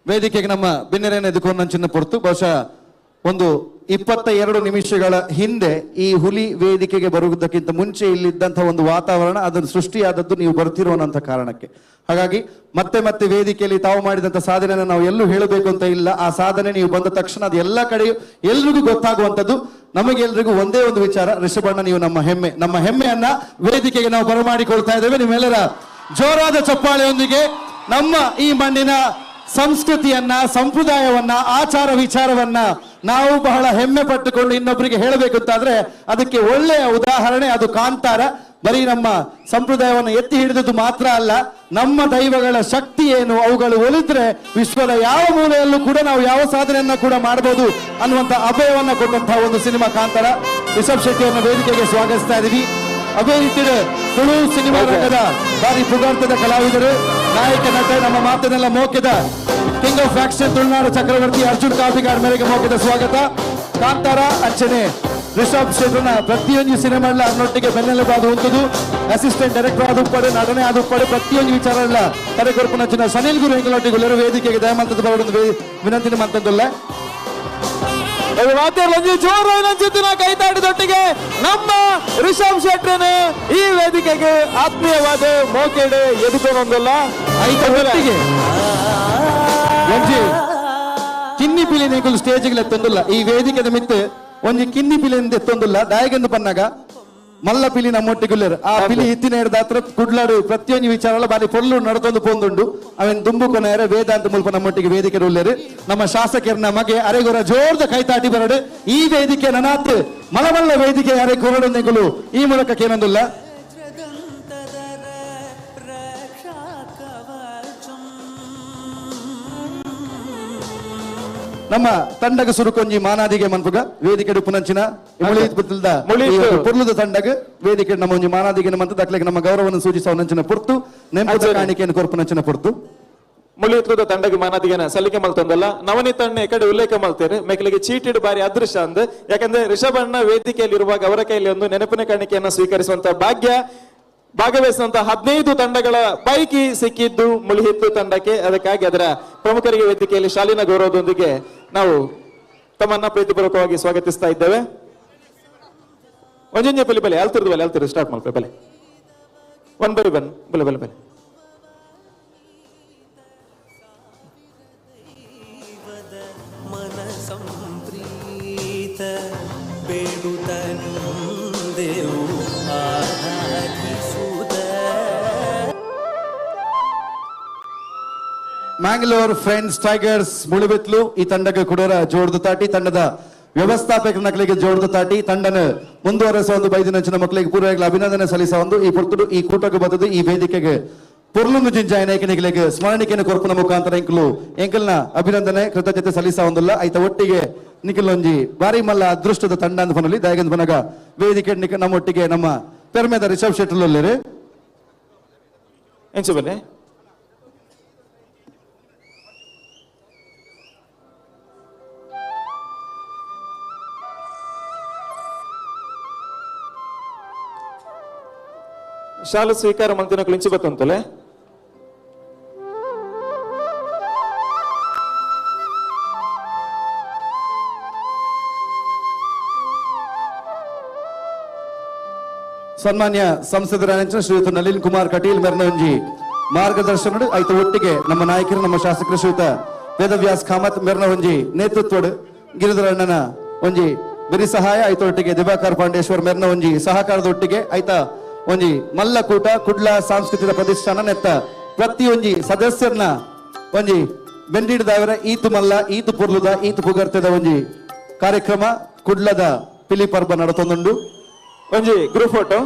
Speaker 12: ವೇದಿಕೆಗೆ ನಮ್ಮ ಬಿನ್ನೇರೇನು ಎದುಕೊಂಡು ಅಂಚಿನ ಪೊರ್ತು. ಬಹುಶಃ ಒಂದು 22 ನಿಮಿಷಗಳ ಹಿಂದೆ ಈ ಹುಲಿ ವೇದಿಕೆಗೆ ಬರುವುದಕ್ಕಿಂತ ಮುಂಚೆ ಇಲ್ಲಿದ್ದಂತಹ ಒಂದು ವಾತಾವರಣ ಅದನ್ನು ಸೃಷ್ಟಿಯಾದದ್ದು ನೀವು ಬರ್ತಿರೋನಂತ ಕಾರಣಕ್ಕೆ. ಹಾಗಾಗಿ ಮತ್ತೆ ಮತ್ತೆ ವೇದಿಕೆಯಲ್ಲಿ ತಾವು ಮಾಡಿದಂಥ ಸಾಧನೆಯನ್ನು ನಾವು ಎಲ್ಲೂ ಹೇಳಬೇಕು ಅಂತ ಇಲ್ಲ. ಆ ಸಾಧನೆ ನೀವು ಬಂದ ತಕ್ಷಣ ಅದು ಎಲ್ಲ ಕಡೆಯೂ ಎಲ್ರಿಗೂ ಗೊತ್ತಾಗುವಂಥದ್ದು. ನಮಗೆಲ್ರಿಗೂ ಒಂದೇ ಒಂದು ವಿಚಾರ, ರಿಷಭಣ್ಣ ನೀವು ನಮ್ಮ ಹೆಮ್ಮೆ. ನಮ್ಮ ಹೆಮ್ಮೆಯನ್ನ ವೇದಿಕೆಗೆ ನಾವು ಬರಮಾಡಿಕೊಳ್ತಾ ಇದ್ದೇವೆ ನಿಮ್ಮೆಲ್ಲರ ಜೋರಾದ ಚಪ್ಪಾಳೆಯೊಂದಿಗೆ. ನಮ್ಮ ಈ ಮಣ್ಣಿನ ಸಂಸ್ಕೃತಿಯನ್ನ, ಸಂಪ್ರದಾಯವನ್ನ, ಆಚಾರ ವಿಚಾರವನ್ನ ನಾವು ಬಹಳ ಹೆಮ್ಮೆ ಪಟ್ಟುಕೊಂಡು ಇನ್ನೊಬ್ಬರಿಗೆ ಹೇಳಬೇಕು ಅಂತಾದ್ರೆ ಅದಕ್ಕೆ ಒಳ್ಳೆಯ ಉದಾಹರಣೆ ಅದು ಕಾಂತಾರ. ಬರೀ ನಮ್ಮ ಸಂಪ್ರದಾಯವನ್ನು ಎತ್ತಿ ಹಿಡಿದದ್ದು ಮಾತ್ರ ಅಲ್ಲ, ನಮ್ಮ ದೈವಗಳ ಶಕ್ತಿ ಏನು, ಅವುಗಳು ಒಲಿದ್ರೆ ವಿಶ್ವದ ಯಾವ ಮೂಲೆಯಲ್ಲೂ ಕೂಡ ನಾವು ಯಾವ ಸಾಧನೆಯನ್ನ ಕೂಡ ಮಾಡಬಹುದು ಅನ್ನುವಂಥ ಅಭಯವನ್ನ ಕೊಟ್ಟಂತಹ ಒಂದು ಸಿನಿಮಾ ಕಾಂತಾರ. ರಿಷಬ್ ಶೆಟ್ಟಿ ಅವರನ್ನ ವೇದಿಕೆಗೆ ಸ್ವಾಗತಿಸ್ತಾ ಇದೀವಿ. ಅದೇ ರೀತಿ ತುಳು ಸಿನಿಮಾ ರಂಗದ ಭಾರಿ ಪುಗಾರ್ತದ ಕಲಾವಿದರು, ನಾಯಕ ನಟ, ನಮ್ಮ ಮಾತನ್ನೆಲ್ಲ ಮೋಕೆದ king of action Tulunadu Chakravarthy Arjun Kapikad ಮೇರೆಗೆ ಮೋಕೆದ ಸ್ವಾಗತ. ಕಾಂತಾರ ಅರ್ಚನೆ ರಿಷಬ್ ಶೆಟ್ಟರ್ನ ಪ್ರತಿಯೊಂದು ಸಿನಿಮಾ ಅನ್ನೊಟ್ಟಿಗೆ ಬೆನ್ನೆಲುಬಾದ ಉಂಟುದು. ಅಸಿಸ್ಟೆಂಟ್ ಡೈರೆಕ್ಟರ್ ಆದುಪ್ಪಡು, ನಟನೆ ಆದುಪ್ಪಡು, ಪ್ರತಿಯೊಂದು ವಿಚಾರ ಎಲ್ಲ ತಲೆಕೊರ್ಪುನಂಚಿನ ಸನಿಲ್ ಗುರು ಹೆಂಗಳೊಟ್ಟಿಗೆ ವೇದಿಕೆಗೆ ದಯಮಂತದ ಬರೋದು ವಿನಂತಿನ ಮಂತದ್ದಲ್ಲ.
Speaker 7: ಕೈತಾಟದೊಟ್ಟಿಗೆ ನಮ್ಮ ರಿಷಬ್ ಶೆಟ್ಟರ್ನ ಈ ವೇದಿಕೆಗೆ ಆತ್ಮೀಯವಾದ ಮೋಕೆಡೆ ಎದುಕೊಂಡೊಂದಲ್ಲ.
Speaker 12: ಒಂಜಿ ಕಿನ್ನಿ ಪಿಲಿ ನಿಕುಲು ಸ್ಟೇಜ್ಗೆ ಎತ್ತೊಂದಿಲ್ಲ, ಈ ವೇದಿಕೆದ ಮಿತ್ತು ಒಂಜಿ ಕಿನ್ನಿ ಪಿಲಿ ಎತ್ತೊಂದಿಲ್ಲ. ದಾಯಗೆಂದು ಪನ್ನಾಗ ಮಲ್ಲ ಪಿಲಿ ನಮ್ಮೊಟ್ಟಿಗುಲ್ಲೇರು ಆ ಪಿಲಿ ಇತ್ತಿನ ಹಿಡ್ದಾತ್ರ ಕುಡ್ಲಾಡು ಪ್ರತಿಯೊಂದು ವಿಚಾರ ಬಾರಿ ಪೊಲ್ಲು ನಡ್ತೊಂದು ಪೊಂದುಂಡು. ಅವನ್ ದುಂಬು ಕೊನೆಯರೆ ವೇದಾಂತ ಮುಲ್ಪ ನಮ್ಮೊಟ್ಟಿಗೆ ವೇದಿಕೆ ಉಲ್ಲೇರು. ನಮ್ಮ ಶಾಸಕರನ್ನ ಮಗೆ ಅರೆಗೊರ ಜೋರ್ದ ಕೈತಾಟಿ ಬರಡು. ಈ ವೇದಿಕೆ ನನಾತ್ ಮಲಮಲ್ಲ ವೇದಿಕೆ ಅರೆ ಕೊರಡು ನಿಕುಲು ಈ ಮೂಲಕ ಕೇನೊಂದಿಲ್ಲ. ನಮ್ಮ ತಂಡಗ ಸುರುಕೊಂಜಿ ಮಾನಾದಿಗೆ ಮನ್ಪುಗ ವೇದಿಕೆ ಪುನಂಚಿನ ಪುರ್ಲುದ ತಂಡಗ ವೇದಿಕೆ ನಮ್ಮ ಒಂಜಿ ಮಾನಾದಿಗೆ ಮಂತ ದಕ್ಲೆಗೆ ನಮ್ಮ ಗೌರವವನ್ನು ಸೂಚಿಸುವ ಪುರ್ತು ನೆನಪು ಕಾಣಿಕೆಯನ್ನು ಕೊರ್ಪುನಂಚಿನ ಪುರ್ತು
Speaker 6: ಮುಳಿಯುತ್ತದ ತಂಡಗ ಮಾನಾದಿಗೆನ ಸಲ್ಲಿಕೆ ಮಲ್ತೊಂದಲ್ಲ. ನವನೀತ್ ಅಣ್ಣ ಈ ಕಡೆ ಉಲ್ಲೇಖ ಮಲ್ತೇನೆ, ಮೇಕಲಿಗೆ ಚೀಟಿಡು ಬಾರಿ ಅದೃಷ್ಟ ಅಂದ್. ಯಾಕಂದ್ರೆ ರಿಷಬ್ ಅಣ್ಣ ವೇದಿಕೆಯಲ್ಲಿರುವಾಗ ಅವರ ಕೈಯಲ್ಲಿ ಒಂದು ನೆನಪಿನ ಕಾಣಿಕೆಯನ್ನು ಸ್ವೀಕರಿಸುವಂತ ಭಾಗ್ಯ ಭಾಗವಹಿಸಿದಂತಹ 15 ತಂಡಗಳ ಪೈಕಿ ಸಿಕ್ಕಿದ್ದು ಮುಳಿಹಿತ್ತು ತಂಡಕ್ಕೆ. ಅದಕ್ಕಾಗಿ ಅದರ ಪ್ರಮುಖರಿಗೆ ವೇದಿಕೆಯಲ್ಲಿ ಶಾಲೀನ ಗೌರವದೊಂದಿಗೆ ನಾವು ತಮ್ಮನ್ನ ಪ್ರೀತಿಪೂರ್ವಕವಾಗಿ ಸ್ವಾಗತಿಸ್ತಾ ಇದ್ದೇವೆ. ಒಂಜೊಂಜೆ ಪಲಿ ಬಲೆ ಅಲ್ತಿರ್ದು ಬಲೆ ಅಲ್ತಿರು ಸ್ಟಾರ್ಟ್ ಮಾಡ್ತೇವೆ ಬಲೆ one by one ಬಲೆ ಬಲೆ ಬಲೆ.
Speaker 12: ಮ್ಯಾಂಗ್ಳೂರ್ ಫ್ರೆಂಡ್ಸ್ ಟೈಗರ್ಸ್ ಮುಳುಬಿತ್ಲು ಈ ತಂಡಕ್ಕೆ ಕೊಡೋರ ಜೋಡ್ದು ತಾಟಿ, ತಂಡದ ವ್ಯವಸ್ಥಾಪಕರ ನಕಲಿಗೆ ಜೋಡ್ದು ತಾಟಿ, ತಂಡನ ಮುಂದುವರೆಸುವ ಒಂದು ಬೈದಿನಂಚಿನ ಮಕ್ಕಳಿಗೆ ಪೂರ್ವಗಳ ಅಭಿನಂದನೆ ಸಲ್ಲಿಸುವ ಒಂದು ಈ ಪೊರ್ತುಡು ಈ ಕೂಟಕ್ಕೆ ಬರ್ತದೆ. ಈ ವೇದಿಕೆಗೆ ಪೊರ್ಲುಂದು ಜಿಂಜಾಯ ನಾಯಕನಿಗಳಿಗೆ ಸ್ಮರಣಿಕೆಯನ್ನು ಕೊರ್ಪುನ ಮುಖಾಂತರ ಎಂಕಲು ಎಂಕಲ್ನ ಅಭಿನಂದನೆ ಕೃತಜ್ಞತೆ ಸಲ್ಲಿಸುವ ಒಂದಲ್ಲ. ಆಯ್ತ ಒಟ್ಟಿಗೆ ನಿಖಿಲೊಂಜಿ ಬಾರಿ ಮಲ್ಲ ಅದೃಷ್ಟದ ತಂಡ ಅಂತ ಬನಲ್ಲಿ ದಯಗಂದ ಬನಗ ವೇದಿಕೆ ನಮ್ಮೊಟ್ಟಿಗೆ ನಮ್ಮ ಪೆರ್ಮೆದ ರಿಷಬ್ ಶೆಟ್ಟರ್
Speaker 6: ಎಂಚು ಬನ್ನಿ. ಶಾಲು ಸ್ವೀಕಾರ ಮಂತಿನ ಕ್ಲಿಂಚಿ ಬತ್ತಂತಲೆ
Speaker 12: ಸನ್ಮಾನ್ಯ ಸಂಸದರ ಶ್ರೀಯುತ ನಳಿನ್ ಕುಮಾರ್ ಕಟೀಲ್ ಮೆರ್ನಂಜಿ ಮಾರ್ಗದರ್ಶನ ಆಯ್ತು. ಒಟ್ಟಿಗೆ ನಮ್ಮ ನಾಯಕರು ನಮ್ಮ ಶಾಸಕರು ಶ್ರೀಯುತ ವೇದವ್ಯಾಸ್ ಕಾಮತ್ ಮೆರ್ನವಂಜಿ ನೇತೃತ್ವಡು ಗಿರಿಧರಣ್ಣನ ಒಂಜಿ ಬಿರಿ ಸಹಾಯ ಆಯ್ತು. ಒಟ್ಟಿಗೆ ದಿವಾಕರ್ ಪಾಂಡೇಶ್ವರ್ ಮೆರ್ನವಂಜಿ ಸಹಕಾರದೊಟ್ಟಿಗೆ ಆಯ್ತಾ ಒಂಜಿ ಮಲ್ಲಕೂಟ ಕುಡ್ಲ ಸಾಂಸ್ಕೃತಿಕ ಪ್ರತಿಷ್ಠಾನ ನೆತ್ತ ಪ್ರತಿಯೊಂಜಿ ಸದಸ್ಯರನ್ನ ಒಂಜಿ ಬೆಂಡಿಡ್ದವರ ಈತು ಮಲ್ಲ ಈತು ಪುರ್ಲುದ ಈತು ಪುಗರ್ತದ ಒಂಜಿ ಕಾರ್ಯಕ್ರಮ ಕುಡ್ಲದ ಪಿಲಿ ಪರ್ಬ ನಡತೊಂದುಂಡು.
Speaker 6: ಒಂಜಿ ಗ್ರೂಪ್ ಫೋಟೋ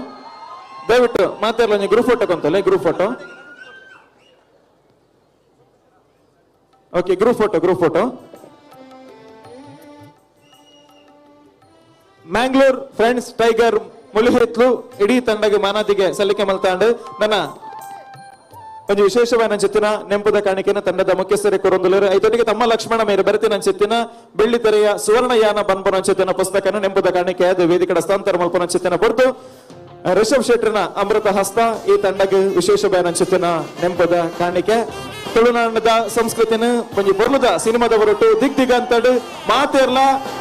Speaker 6: ದಯವಿಟ್ಟು ಮಾತಾಡಲ ಒಂಜಿ ಗ್ರೂಪ್ ಫೋಟೋ ಕೊಂತಲ್ಲ group photo. Okay, group photo, group photo. Mangalore friends tiger Mulihitlu ಇಡೀ ತಂಡಗೆ ಮಾನಾದಿಗೆ ಸಲ್ಲಿಕೆ ಮಲ್ತಾಂಡು ನನ್ನ ಒಂಜಿ ವಿಶೇಷವಾದ ನಂಚಿತ್ತಿನ ನೆಂಪುದ ಕಾಣಿಕೆನ ತಂಡದ ಮುಖ್ಯಸ್ಥರೇ ಕೊರೊಂದುಲ್ಲೆರ್. ಐತೊಟ್ಟಿಗೆ ತಮ್ಮ ಲಕ್ಷ್ಮಣ ಮೇರು ಬರೆತಿನ ನಂಚಿತ್ತಿನ ಬೆಳ್ಳಿತೆರೆಯ ಸುವರ್ಣಯಾನ ಪನ್ಪುನಂಚಿತ್ತಿನ ಪುಸ್ತಕನ ನೆಂಪುದ ಕಾಣಿಕೆ ಅದು ವೇದಿಕೆಡ ಹಸ್ತಾಂತರ ಮಲ್ಪುನಂಚಿತ್ತಿನ ಪೊರ್ತು. ರಿಷಬ್ ಶೆಟ್ಟರ್ನ ಅಮೃತ ಹಸ್ತ ಈ ತಂಡಕ್ಕೆ ವಿಶೇಷ ನಂಚಿತ್ತಿನ ನೆಂಪುದ ಕಾಣಿಕೆ. ತುಳುನಾಡದ ಸಂಸ್ಕೃತಿನ ಒಂಜಿ ಬೊರ್ಲುದ ಸಿನಿಮಾದ ಹೊರಟು ದಿಗ್ ದಿಗಂತಡು ಮಾತೆರ್ಲ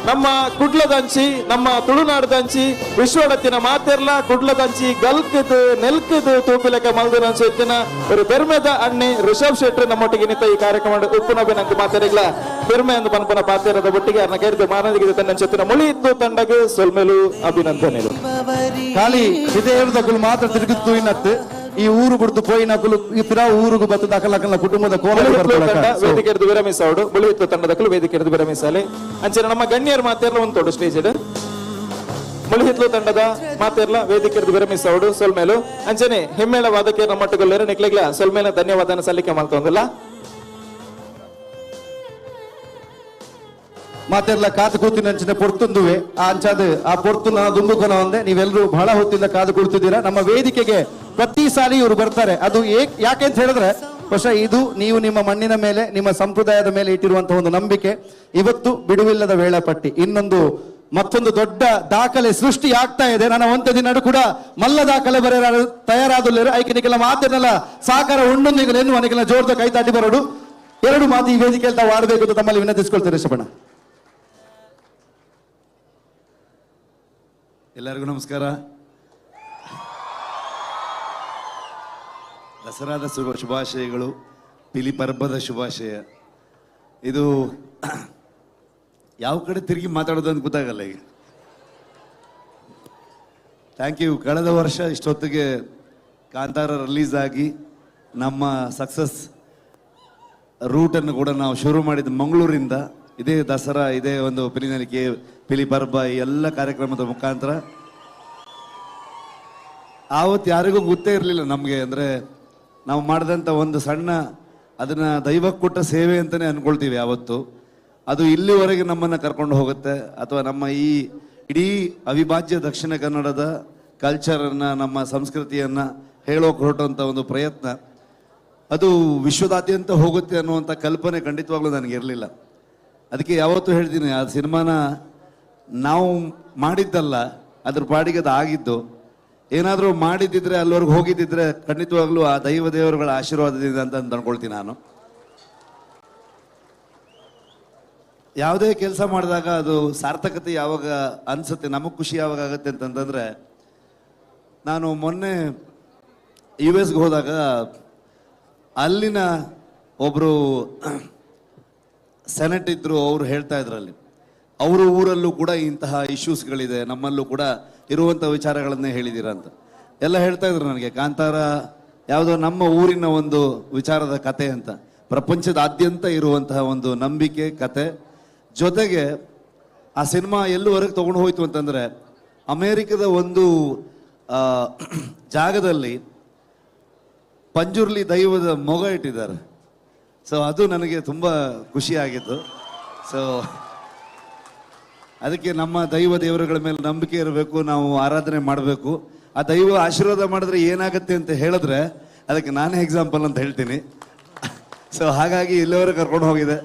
Speaker 6: ನಮ್ಮ ಕುಡ್ಲದಂಚಿ ನಮ್ಮ ತುಳುನಾಡದಂಚಿ ವಿಶ್ವಡತ್ತಿನ ಮಾತೆರ್ಲ ಕುಡ್ಲದಂಚಿ ಗಲ್ಕದು ನೆಲ್ಕದು ತೂಪಿಲಕ ಮಲ್ದನಂಚಿತ್ತಿನ ஒரு பெருಮೆದ ಅಣ್ಣೆ ರಿಷಬ್ ಶೆಟ್ಟರ್ ನಮ್ಮೊಟ್ಟಿಗೆ ನಿಂತ ಈ ಕಾರ್ಯಕ್ರಮ ಉಪ್ಪುನ ಬೆನಂಕು ಮಾತೆರೆಗ್ಲ ಪೆರ್ಮೆ ಅಂದು ಪನ್ಪನ ಪಾತೆರದ ಒಟ್ಟಿಗೆ ಅರ್ನ ಕೈರ್ದು ಮಾನದಿಗೆ ತನ್ನಂಚಿತ್ತಿನ ಮುಳಿ ಇತ್ತು ತಂಡಗ್ ಸೊಲ್ಮೆಲು ಅಭಿನಂದನೆಲು.
Speaker 12: ಖಾಲಿ ವಿದೇಹದಕುಲು ಮಾತ್ರ ತಿರುಗುತ್ತು ಇನ್ನತ್ತು ಈ ಊರು ಬಿಡ್ತು ಪೋಯಿನಕುಲು ಈ ಪಿರಾ ಊರುಗು ಬತ್ತು ಅಕಲ ಕುಟುಂಬದ ಕೋಲ
Speaker 6: ತಂಡ ವೇದಿಕೆ ಹಿಡಿದು ವಿರಮಿಸೋಡು ಬುಳಿಯಿತ್ತು ತಂಡದಕಲು ವೇದಿಕೆ ಹಿಡಿದು ವಿರಮಿಸಲಿ. ಅಂಚನೆ ನಮ್ಮ ಗಣ್ಯರು ಮಾತೆರ್ಲ ಉಂಟೋಡು ಸ್ಟೇಜ್ ಮುಳಿಹಿತ್ಲು ತಂಡದ ಮಾತೆರ್ಲ ವೇದಿಕೆ ಹಿಡಿದು ವಿರಮಿಸೋಡು ಸೊಲ್ಮೇಲು. ಅಂಚನೆ ಹಿಮ್ಮೇಳ ವಾದಕ್ಕೆ ನಮ್ಮಟ್ಟುಗೊಲ್ಲೇರು ನಿಕ್ಲೆಗ್ಲ ಸೊಲ್ಮೇಲ ಧನ್ಯವಾದನ ಸಲ್ಲಿಕೆ ಮಾಡ್ತೊಂದಿಲ್ಲ.
Speaker 12: ಮಾತೆರ್ಲ ಕಾದು ಕೂತಿನಂಚಿನ ಪೊರ್ತುಂದುವೆ ಆ ಅಂಚಾದ ಆ ಪೊರ್ತು ನಾನು ದುಂಬುಕೊನ ಒಂದೆ ನೀವೆಲ್ಲರೂ ಬಹಳ ಹೊತ್ತಿಂದ ಕಾದು ಕುಳಿತಿದ್ದೀರಾ. ನಮ್ಮ ವೇದಿಕೆಗೆ ಪ್ರತಿ ಸಾರಿ ಇವರು ಬರ್ತಾರೆ. ಅದು ಯಾಕೆ ಅಂತ ಹೇಳಿದ್ರೆ ಬಹುಶಃ ಇದು ನೀವು ನಿಮ್ಮ ಮಣ್ಣಿನ ಮೇಲೆ ನಿಮ್ಮ ಸಂಪ್ರದಾಯದ ಮೇಲೆ ಇಟ್ಟಿರುವಂತಹ ಒಂದು ನಂಬಿಕೆ. ಇವತ್ತು ಬಿಡುವಿಲ್ಲದ ವೇಳಾಪಟ್ಟಿ ಇನ್ನೊಂದು ಮತ್ತೊಂದು ದೊಡ್ಡ ದಾಖಲೆ ಸೃಷ್ಟಿ ಆಗ್ತಾ ಇದೆ. ನನ್ನ ಒಂತ ದಿನ ಕೂಡ ಮಲ್ಲ ದಾಖಲೆ ಬರೆಯ ತಯಾರಾದಲ್ಲೇರು ಐಕೆ ಮಾತಿನಲ್ಲ ಸಾಕಾರ ಉಂಡೊಂದಿಗಲೇನು ಅನಿಕೆಲ್ಲ ಜೋರ್ದ ಕೈ ತಾಟಿ ಬರೋಡು. ಎರಡು ಮಾತು ಈ ವೇದಿಕೆಯಲ್ಲಿ ತಾವು ಆಡಬೇಕು ಅಂತ ತಮ್ಮಲ್ಲಿ ವಿನಂತಿಸ್ಕೊಳ್ತಾರೆ ರಿಷಭಣ್ಣ.
Speaker 16: ಎಲ್ಲರಿಗೂ ನಮಸ್ಕಾರ. ದಸರಾದ ಶುಭಾಶಯಗಳು, ಪಿಲಿ ಪರ್ಬದ ಶುಭಾಶಯ. ಇದು ಯಾವ ಕಡೆ ತಿರುಗಿ ಮಾತಾಡೋದು ಅಂತ ಗೊತ್ತಾಗಲ್ಲ ಈಗ. Thank you. ಕಳೆದ ವರ್ಷ ಇಷ್ಟೊತ್ತಿಗೆ ಕಾಂತಾರ ರಿಲೀಸ್ ಆಗಿ ನಮ್ಮ ಸಕ್ಸಸ್ ರೂಟನ್ನು ಕೂಡ ನಾವು ಶುರು ಮಾಡಿದ್ದು ಮಂಗಳೂರಿಂದ. ಇದೇ ದಸರಾ, ಇದೇ ಒಂದು ಪಿಲಿನಲಿಕೆ, ಪಿಲಿ ಪರ್ಬ, ಈ ಎಲ್ಲ ಕಾರ್ಯಕ್ರಮದ ಮುಖಾಂತರ. ಆವತ್ತು ಯಾರಿಗೂ ಗೊತ್ತೇ ಇರಲಿಲ್ಲ ನಮಗೆ. ಅಂದರೆ ನಾವು ಮಾಡಿದಂಥ ಒಂದು ಸಣ್ಣ ಅದನ್ನು ದೈವಕ್ಕೆ ಕೊಟ್ಟ ಸೇವೆ ಅಂತಲೇ ಅಂದ್ಕೊಳ್ತೀವಿ ಯಾವತ್ತು. ಅದು ಇಲ್ಲಿವರೆಗೆ ನಮ್ಮನ್ನು ಕರ್ಕೊಂಡು ಹೋಗುತ್ತೆ. ಅಥವಾ ನಮ್ಮ ಈ ಇಡೀ ಅವಿಭಾಜ್ಯ ದಕ್ಷಿಣ ಕನ್ನಡದ ಕಲ್ಚರನ್ನು, ನಮ್ಮ ಸಂಸ್ಕೃತಿಯನ್ನು ಹೇಳೋಕೆ ಹೊರಟಂಥ ಒಂದು ಪ್ರಯತ್ನ ಅದು ವಿಶ್ವದಾದ್ಯಂತ ಹೋಗುತ್ತೆ ಅನ್ನುವಂಥ ಕಲ್ಪನೆ ಖಂಡಿತವಾಗ್ಲೂ ನನಗಿರಲಿಲ್ಲ. ಅದಕ್ಕೆ ಯಾವತ್ತೂ ಹೇಳ್ತೀನಿ, ಆ ಸಿನಿಮಾನ ನಾವು ಮಾಡಿದ್ದಲ್ಲ, ಅದ್ರ ಪಾಡಿಗೆ ಅದು ಆಗಿದ್ದು. ಏನಾದರೂ ಮಾಡಿದ್ದಿದ್ರೆ, ಅಲ್ಲಿವರೆಗೆ ಹೋಗಿದ್ದಿದ್ರೆ ಖಂಡಿತವಾಗ್ಲೂ ಆ ದೈವ ದೇವರುಗಳ ಆಶೀರ್ವಾದದಿಂದ ಅಂತ ಅಂದ್ಕೊಳ್ತೀನಿ ನಾನು. ಯಾವುದೇ ಕೆಲಸ ಮಾಡಿದಾಗ ಅದು ಸಾರ್ಥಕತೆ ಯಾವಾಗ ಅನಿಸುತ್ತೆ, ನಮಗೆ ಖುಷಿ ಯಾವಾಗ ಆಗುತ್ತೆ ಅಂತಂತಂದರೆ, ನಾನು ಮೊನ್ನೆ you ಎಸ್ಗೆ ಹೋದಾಗ ಅಲ್ಲಿನ ಒಬ್ಬರು ಸೆನೆಟ್ ಇದ್ದರು, ಅವರು ಹೇಳ್ತಾ ಇದ್ರು ಅಲ್ಲಿ ಅವರ ಊರಲ್ಲೂ ಕೂಡ ಇಂತಹ ಇಶ್ಯೂಸ್ಗಳಿದೆ, ನಮ್ಮಲ್ಲೂ ಕೂಡ ಇರುವಂಥ ವಿಚಾರಗಳನ್ನೇ ಹೇಳಿದ್ದೀರಾ ಅಂತ ಎಲ್ಲ ಹೇಳ್ತಾ ಇದ್ರು ನನಗೆ. ಕಾಂತಾರ ಯಾವುದೋ ನಮ್ಮ ಊರಿನ ಒಂದು ವಿಚಾರದ ಕತೆ ಅಂತ, ಪ್ರಪಂಚದಾದ್ಯಂತ ಇರುವಂತಹ ಒಂದು ನಂಬಿಕೆ ಕತೆ. ಜೊತೆಗೆ ಆ ಸಿನಿಮಾ ಎಲ್ಲಿವರೆಗೆ ತೊಗೊಂಡು ಹೋಯಿತು ಅಂತಂದರೆ, ಅಮೇರಿಕದ ಒಂದು ಜಾಗದಲ್ಲಿ ಪಂಜುರ್ಲಿ ದೈವದ ಮೊಗ ಇಟ್ಟಿದ್ದಾರೆ. ಸೊ ಅದು ನನಗೆ ತುಂಬ ಖುಷಿಯಾಗಿತ್ತು. ಸೊ ಅದಕ್ಕೆ ನಮ್ಮ ದೈವ ದೇವರುಗಳ ಮೇಲೆ ನಂಬಿಕೆ ಇರಬೇಕು, ನಾವು ಆರಾಧನೆ ಮಾಡಬೇಕು. ಆ ದೈವ ಆಶೀರ್ವಾದ ಮಾಡಿದ್ರೆ ಏನಾಗುತ್ತೆ ಅಂತ ಹೇಳಿದ್ರೆ ಅದಕ್ಕೆ ನಾನೇ ಎಕ್ಸಾಂಪಲ್ ಅಂತ ಹೇಳ್ತೀನಿ. ಸೊ ಹಾಗಾಗಿ ಇಲ್ಲಿವರೆಗೆ ಕರ್ಕೊಂಡು ಹೋಗಿದೆ.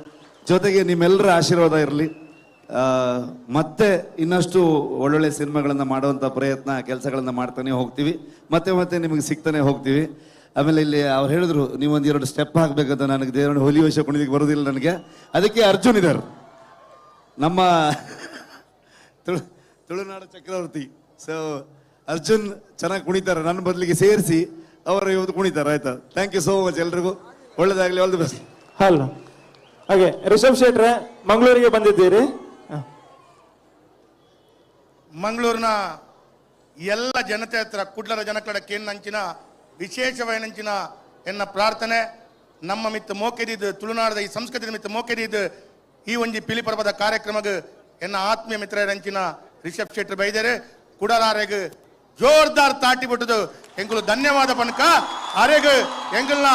Speaker 16: ಜೊತೆಗೆ ನಿಮ್ಮೆಲ್ಲರ ಆಶೀರ್ವಾದ ಇರಲಿ. ಮತ್ತೆ ಇನ್ನಷ್ಟು ಒಳ್ಳೊಳ್ಳೆ ಸಿನಿಮಾಗಳನ್ನು ಮಾಡುವಂಥ ಪ್ರಯತ್ನ, ಕೆಲಸಗಳನ್ನು ಮಾಡ್ತಾನೆ ಹೋಗ್ತೀವಿ. ಮತ್ತೆ ಮತ್ತೆ ನಿಮಗೆ ಸಿಗ್ತಾನೆ ಹೋಗ್ತೀವಿ. ಆಮೇಲೆ ಇಲ್ಲಿ ಅವ್ರು ಹೇಳಿದ್ರು ನೀವೊಂದು ಎರಡು ಸ್ಟೆಪ್ ಹಾಕಬೇಕಂತ. ನನಗೆ ದೇವರನ್ನು ಹೋಲಿ ವೇಷ ಕುಣಿಲಿಕ್ಕೆ ಬರೋದಿಲ್ಲ ನನಗೆ. ಅದಕ್ಕೆ ಅರ್ಜುನ್ ಇದ್ದಾರೆ, ನಮ್ಮ ತುಳುನಾಡು ಚಕ್ರವರ್ತಿ. ಸೊ ಅರ್ಜುನ್ ಚೆನ್ನಾಗಿ ಕುಣಿತಾರೆ, ನನ್ನ ಬದಲಿಗೆ ಸೇರಿಸಿ ಅವರು ಇವತ್ತು ಕುಣಿತಾರೆ. ಆಯ್ತಾ, thank you so much ಎಲ್ರಿಗೂ, ಒಳ್ಳೇದಾಗಲಿ, all the best.
Speaker 6: Hello, ಹಾಗೆ ರಿಷಬ್ ಶೆಟ್ರೆ ಮಂಗಳೂರಿಗೆ ಬಂದಿದ್ದೀರಿ.
Speaker 15: ಮಂಗಳೂರಿನ ಎಲ್ಲ ಜನತೆ ಹತ್ರ ಕುಡ್ಲರ ಜನಕಡ ಕೇಂದ್ರ ವಿಶೇಷವೈನಂಚಿನ ಎನ್ನ ಪ್ರಾರ್ಥನೆ. ನಮ್ಮ ಮಿತ್ತ ಮೋಕೆದಿದ್ದು ತುಳುನಾಡದ ಈ ಸಂಸ್ಕೃತಿ ಮಿತ್ತ ಮೋಕೆದಿದ್ದು ಈ ಒಂಜಿ ಪಿಲಿಪರ್ಬದ ಕಾರ್ಯಕ್ರಮಗ ಎನ್ನ ಆತ್ಮೀಯ ಮಿತ್ರರಂಚಿನ ರಿಷಬ್ ಶೆಟ್ಟರ್ ಬೈದರೆ ಕುಡಲಾರೆಗ್ ಜೋರ್ದಾರ್ ತಾಟಿ ಬಿಟ್ಟದು ಎಂಗುಲು ಧನ್ಯವಾದ ಪಣಕ ಅರೆಗ್ ಎಂಗುಲ್ನ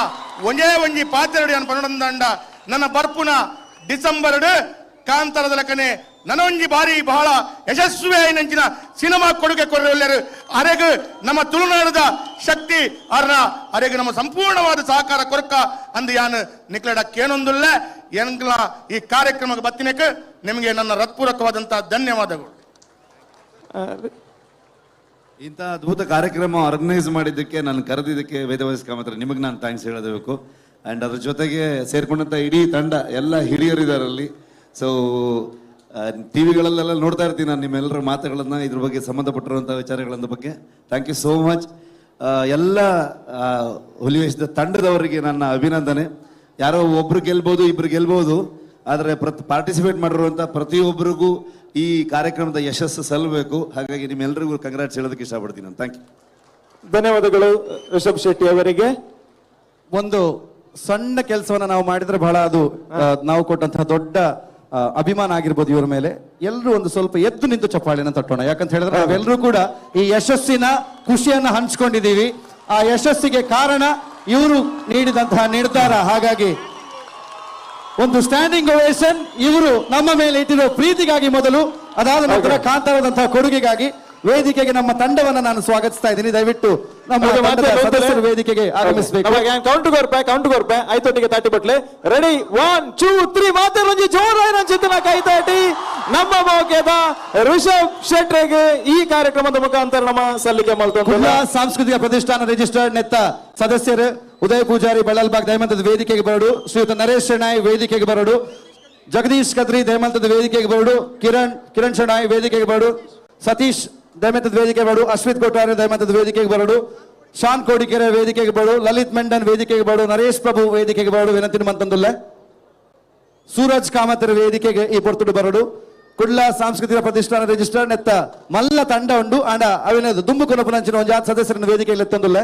Speaker 15: ಒಂಜೇ ಒಂಜಿ ಪಾತ್ರಡಿ ಅನ್ ಪನ್ನೊಂದಂಡ ನನ್ನ ಬರ್ಪುನ ಡಿಸೆಂಬರ್ ಕಾಂತಾರದ ಲಕನೆ ನನೊಂಜಿ ಬಾರಿ ಬಹಳ ಯಶಸ್ವಿ ಆಯಿನಂಚಿನ ಸಿನಿಮಾ ಕೊಡುಗೆ ಕೊರೊಲ್ಲೆರು ಅರೆಗ್ ನಮ್ಮ ತುಳುನಾಡದ ಶಕ್ತಿ ಅರ್ನ ಅರೆಗ್ ನಮ್ಮ ಸಂಪೂರ್ಣವಾದ ಸಹಕಾರ ಕೊರಕ ಅಂದು ಯಾನು ನಿಕ್ಲಡ ಕೇನೊಂದುಲ್ಲ ಎಂಗ್ಲ ಈ ಕಾರ್ಯಕ್ರಮಕ್ಕೆ ಬತ್ತಿನಕ್ಕೆ ನಿಮಗೆ ನನ್ನ ಹೃತ್ಪೂರ್ವಕವಾದಂತಹ ಧನ್ಯವಾದಗಳು.
Speaker 16: ಇಂಥ ಅದ್ಭುತ ಕಾರ್ಯಕ್ರಮ ಆರ್ಗನೈಸ್ ಮಾಡಿದ್ದಕ್ಕೆ, ನಾನು ಕರೆದಿದ್ದಕ್ಕೆ ವೇದವ್ಯಾಸ ಕಾಮತ್ರ ನಿಮಗೆ ನಾನು thanks ಹೇಳಬೇಕು. ಆ್ಯಂಡ್ ಅದ್ರ ಜೊತೆಗೆ ಸೇರ್ಕೊಂಡಂಥ ಇಡೀ ತಂಡ, ಎಲ್ಲ ಹಿರಿಯರಿದ್ದಾರಲ್ಲಿ. ಸೊ ಟಿ ವಿಗಳಲ್ಲೆಲ್ಲ ನೋಡ್ತಾ ಇರ್ತೀನಿ ನಾನು ನಿಮ್ಮೆಲ್ಲರ ಮಾತುಗಳನ್ನು, ಇದ್ರ ಬಗ್ಗೆ ಸಂಬಂಧಪಟ್ಟಿರುವಂಥ ವಿಚಾರಗಳ ಬಗ್ಗೆ. Thank you so much. ಎಲ್ಲ ಹುಲಿವೇಷದ ತಂಡದವರಿಗೆ ನನ್ನ ಅಭಿನಂದನೆ. ಯಾರೋ ಒಬ್ರು ಗೆಲ್ಬೋದು, ಇಬ್ರು ಗೆಲ್ಬೋದು, ಆದರೆ ಪಾರ್ಟಿಸಿಪೇಟ್ ಮಾಡಿರುವಂಥ ಪ್ರತಿಯೊಬ್ಬರಿಗೂ ಈ ಕಾರ್ಯಕ್ರಮದ ಯಶಸ್ಸು ಸಲ್ಲಬೇಕು. ಹಾಗಾಗಿ ನಿಮ್ಮೆಲ್ಲರಿಗೂ ಕಂಗ್ರಾಟ್ಸ್ ಹೇಳೋದಕ್ಕೆ ಇಷ್ಟಪಡ್ತೀನಿ ನಾನು. Thank you.
Speaker 7: ಧನ್ಯವಾದಗಳು ರಿಷಬ್ ಶೆಟ್ಟಿ ಅವರಿಗೆ.
Speaker 12: ಒಂದು ಸಣ್ಣ ಕೆಲಸವನ್ನು ನಾವು ಮಾಡಿದ್ರೆ ಬಹಳ ಅದು ನಾವು ಕೊಟ್ಟಂತಹ ದೊಡ್ಡ ಅಭಿಮಾನ ಆಗಿರ್ಬೋದು ಇವರ ಮೇಲೆ. ಎಲ್ಲರೂ ಒಂದು ಸ್ವಲ್ಪ ಎದ್ದು ನಿಂತು ಚಪ್ಪಾಳೆಯನ್ನು ತಟ್ಟೋಣ. ಯಾಕಂತ ಹೇಳಿದ್ರೆ ನಾವೆಲ್ಲರೂ ಕೂಡ ಈ ಯಶಸ್ಸಿನ ಖುಷಿಯನ್ನು ಹಂಚ್ಕೊಂಡಿದ್ದೀವಿ. ಆ ಯಶಸ್ಸಿಗೆ ಕಾರಣ ಇವರು ನೀಡಿದಂತಹ ನಿರ್ಧಾರ. ಹಾಗಾಗಿ ಒಂದು ಸ್ಟ್ಯಾಂಡಿಂಗ್ ಓವೇಷನ್ ಇವರು ನಮ್ಮ ಮೇಲೆ ಇಟ್ಟಿರೋ ಪ್ರೀತಿಗಾಗಿ ಮೊದಲು, ಅದಾದ ನಂತರ ಕಾಂತಾರದಂತಹ ಕೊಡುಗೆಗಾಗಿ ವೇದಿಕೆಗೆ ನಮ್ಮ ತಂಡವನ್ನು ನಾನು ಸ್ವಾಗತಿಸ್ತಾ ಇದ್ದೀನಿ. ದಯವಿಟ್ಟು ನಮ್ಮ ಸದಸ್ಯರು ವೇದಿಕೆಗೆ ಆಗಮಿಸಬೇಕು.
Speaker 7: ಕೌಂಟ್ ಕೊರ್ಪೆ ಐತೊಟ್ಟಿಗೆ ತಾಟಿ ಬಟ್ಲೆ. ರೆಡಿ, 1 2 3 ಮಾತಾಡೋದು ಜೋರಾಗಿ ಚಿಂತನ ಕೈತಾಟಿ ನಮ್ಮ ಮೌಕ್ಯದ ರಿಷಬ್ ಶೆಟ್ರಿಗೆ ಈ ಕಾರ್ಯಕ್ರಮದ ಮುಖಾಂತರ ನಮ್ಮ ಸಲ್ಲಿಕೆ ಮಾಡ್ತಾರೆ.
Speaker 12: ಸಾಂಸ್ಕೃತಿಕ ಪ್ರತಿಷ್ಠಾನ ರಿಜಿಸ್ಟರ್ಡ್ ನೆತ್ತ ಸದಸ್ಯರು ಉದಯ ಪೂಜಾರಿ ಬಳ್ಳಲ್ಬಾಗ್ ದಯಮಂತದ ವೇದಿಕೆಗೆ ಬರಡು, ಶ್ರೀಯುತ ನರೇಶ್ ಶೆಣಾಯ್ ವೇದಿಕೆಗೆ ಬರಡು, ಜಗದೀಶ್ ಕದ್ರಿ ದಯಮಂತದ ವೇದಿಕೆಗೆ ಬರಡು, ಕಿರಣ್ ಶೆಣಾಯ್ ವೇದಿಕೆಗೆ ಬರಡು, ಸತೀಶ್ ದಯಮಂತದ ವೇದಿಕೆ ಬರಡು, ಅಶ್ವಿತ್ ಕೊಟ್ಟಾರೆ ದಯಮಂತದ ವೇದಿಕೆಗೆ ಬರಡು, ಶಾನ್ ಕೋಡಿಕೆರೆ ವೇದಿಕೆಗೆ ಬರಡು, ಲಲಿತ್ ಮೆಂಡನ್ ವೇದಿಕೆಗೆ ಬರಡು, ನರೇಶ್ ಪ್ರಭು ವೇದಿಕೆಗೆ ಬರಡು, ವಿನಂತಿ ಮಂತಂದುಲ್ಲ ಸೂರಜ್ ಕಾಮತರ ವೇದಿಕೆಗೆ ಈ ಪೊರ್ತುಡು ಬರಡು. ಕುಡ್ಲ ಸಾಂಸ್ಕೃತಿಕ ಪ್ರತಿಷ್ಠಾನ ರಿಜಿಸ್ಟರ್ ನೆತ್ತ ಮಲ್ಲ ತಂಡ ಉಂಡು ಆಂಡ ಅವಿನದು ದುಂಬು ಕೊನಪುನಂಚಿನ ಒಂದು ಜಾತ್ ಸದಸ್ಯರನ್ನು ವೇದಿಕೆಯಲ್ಲಿ ಎತ್ತೊಂದುಲ್ಲ.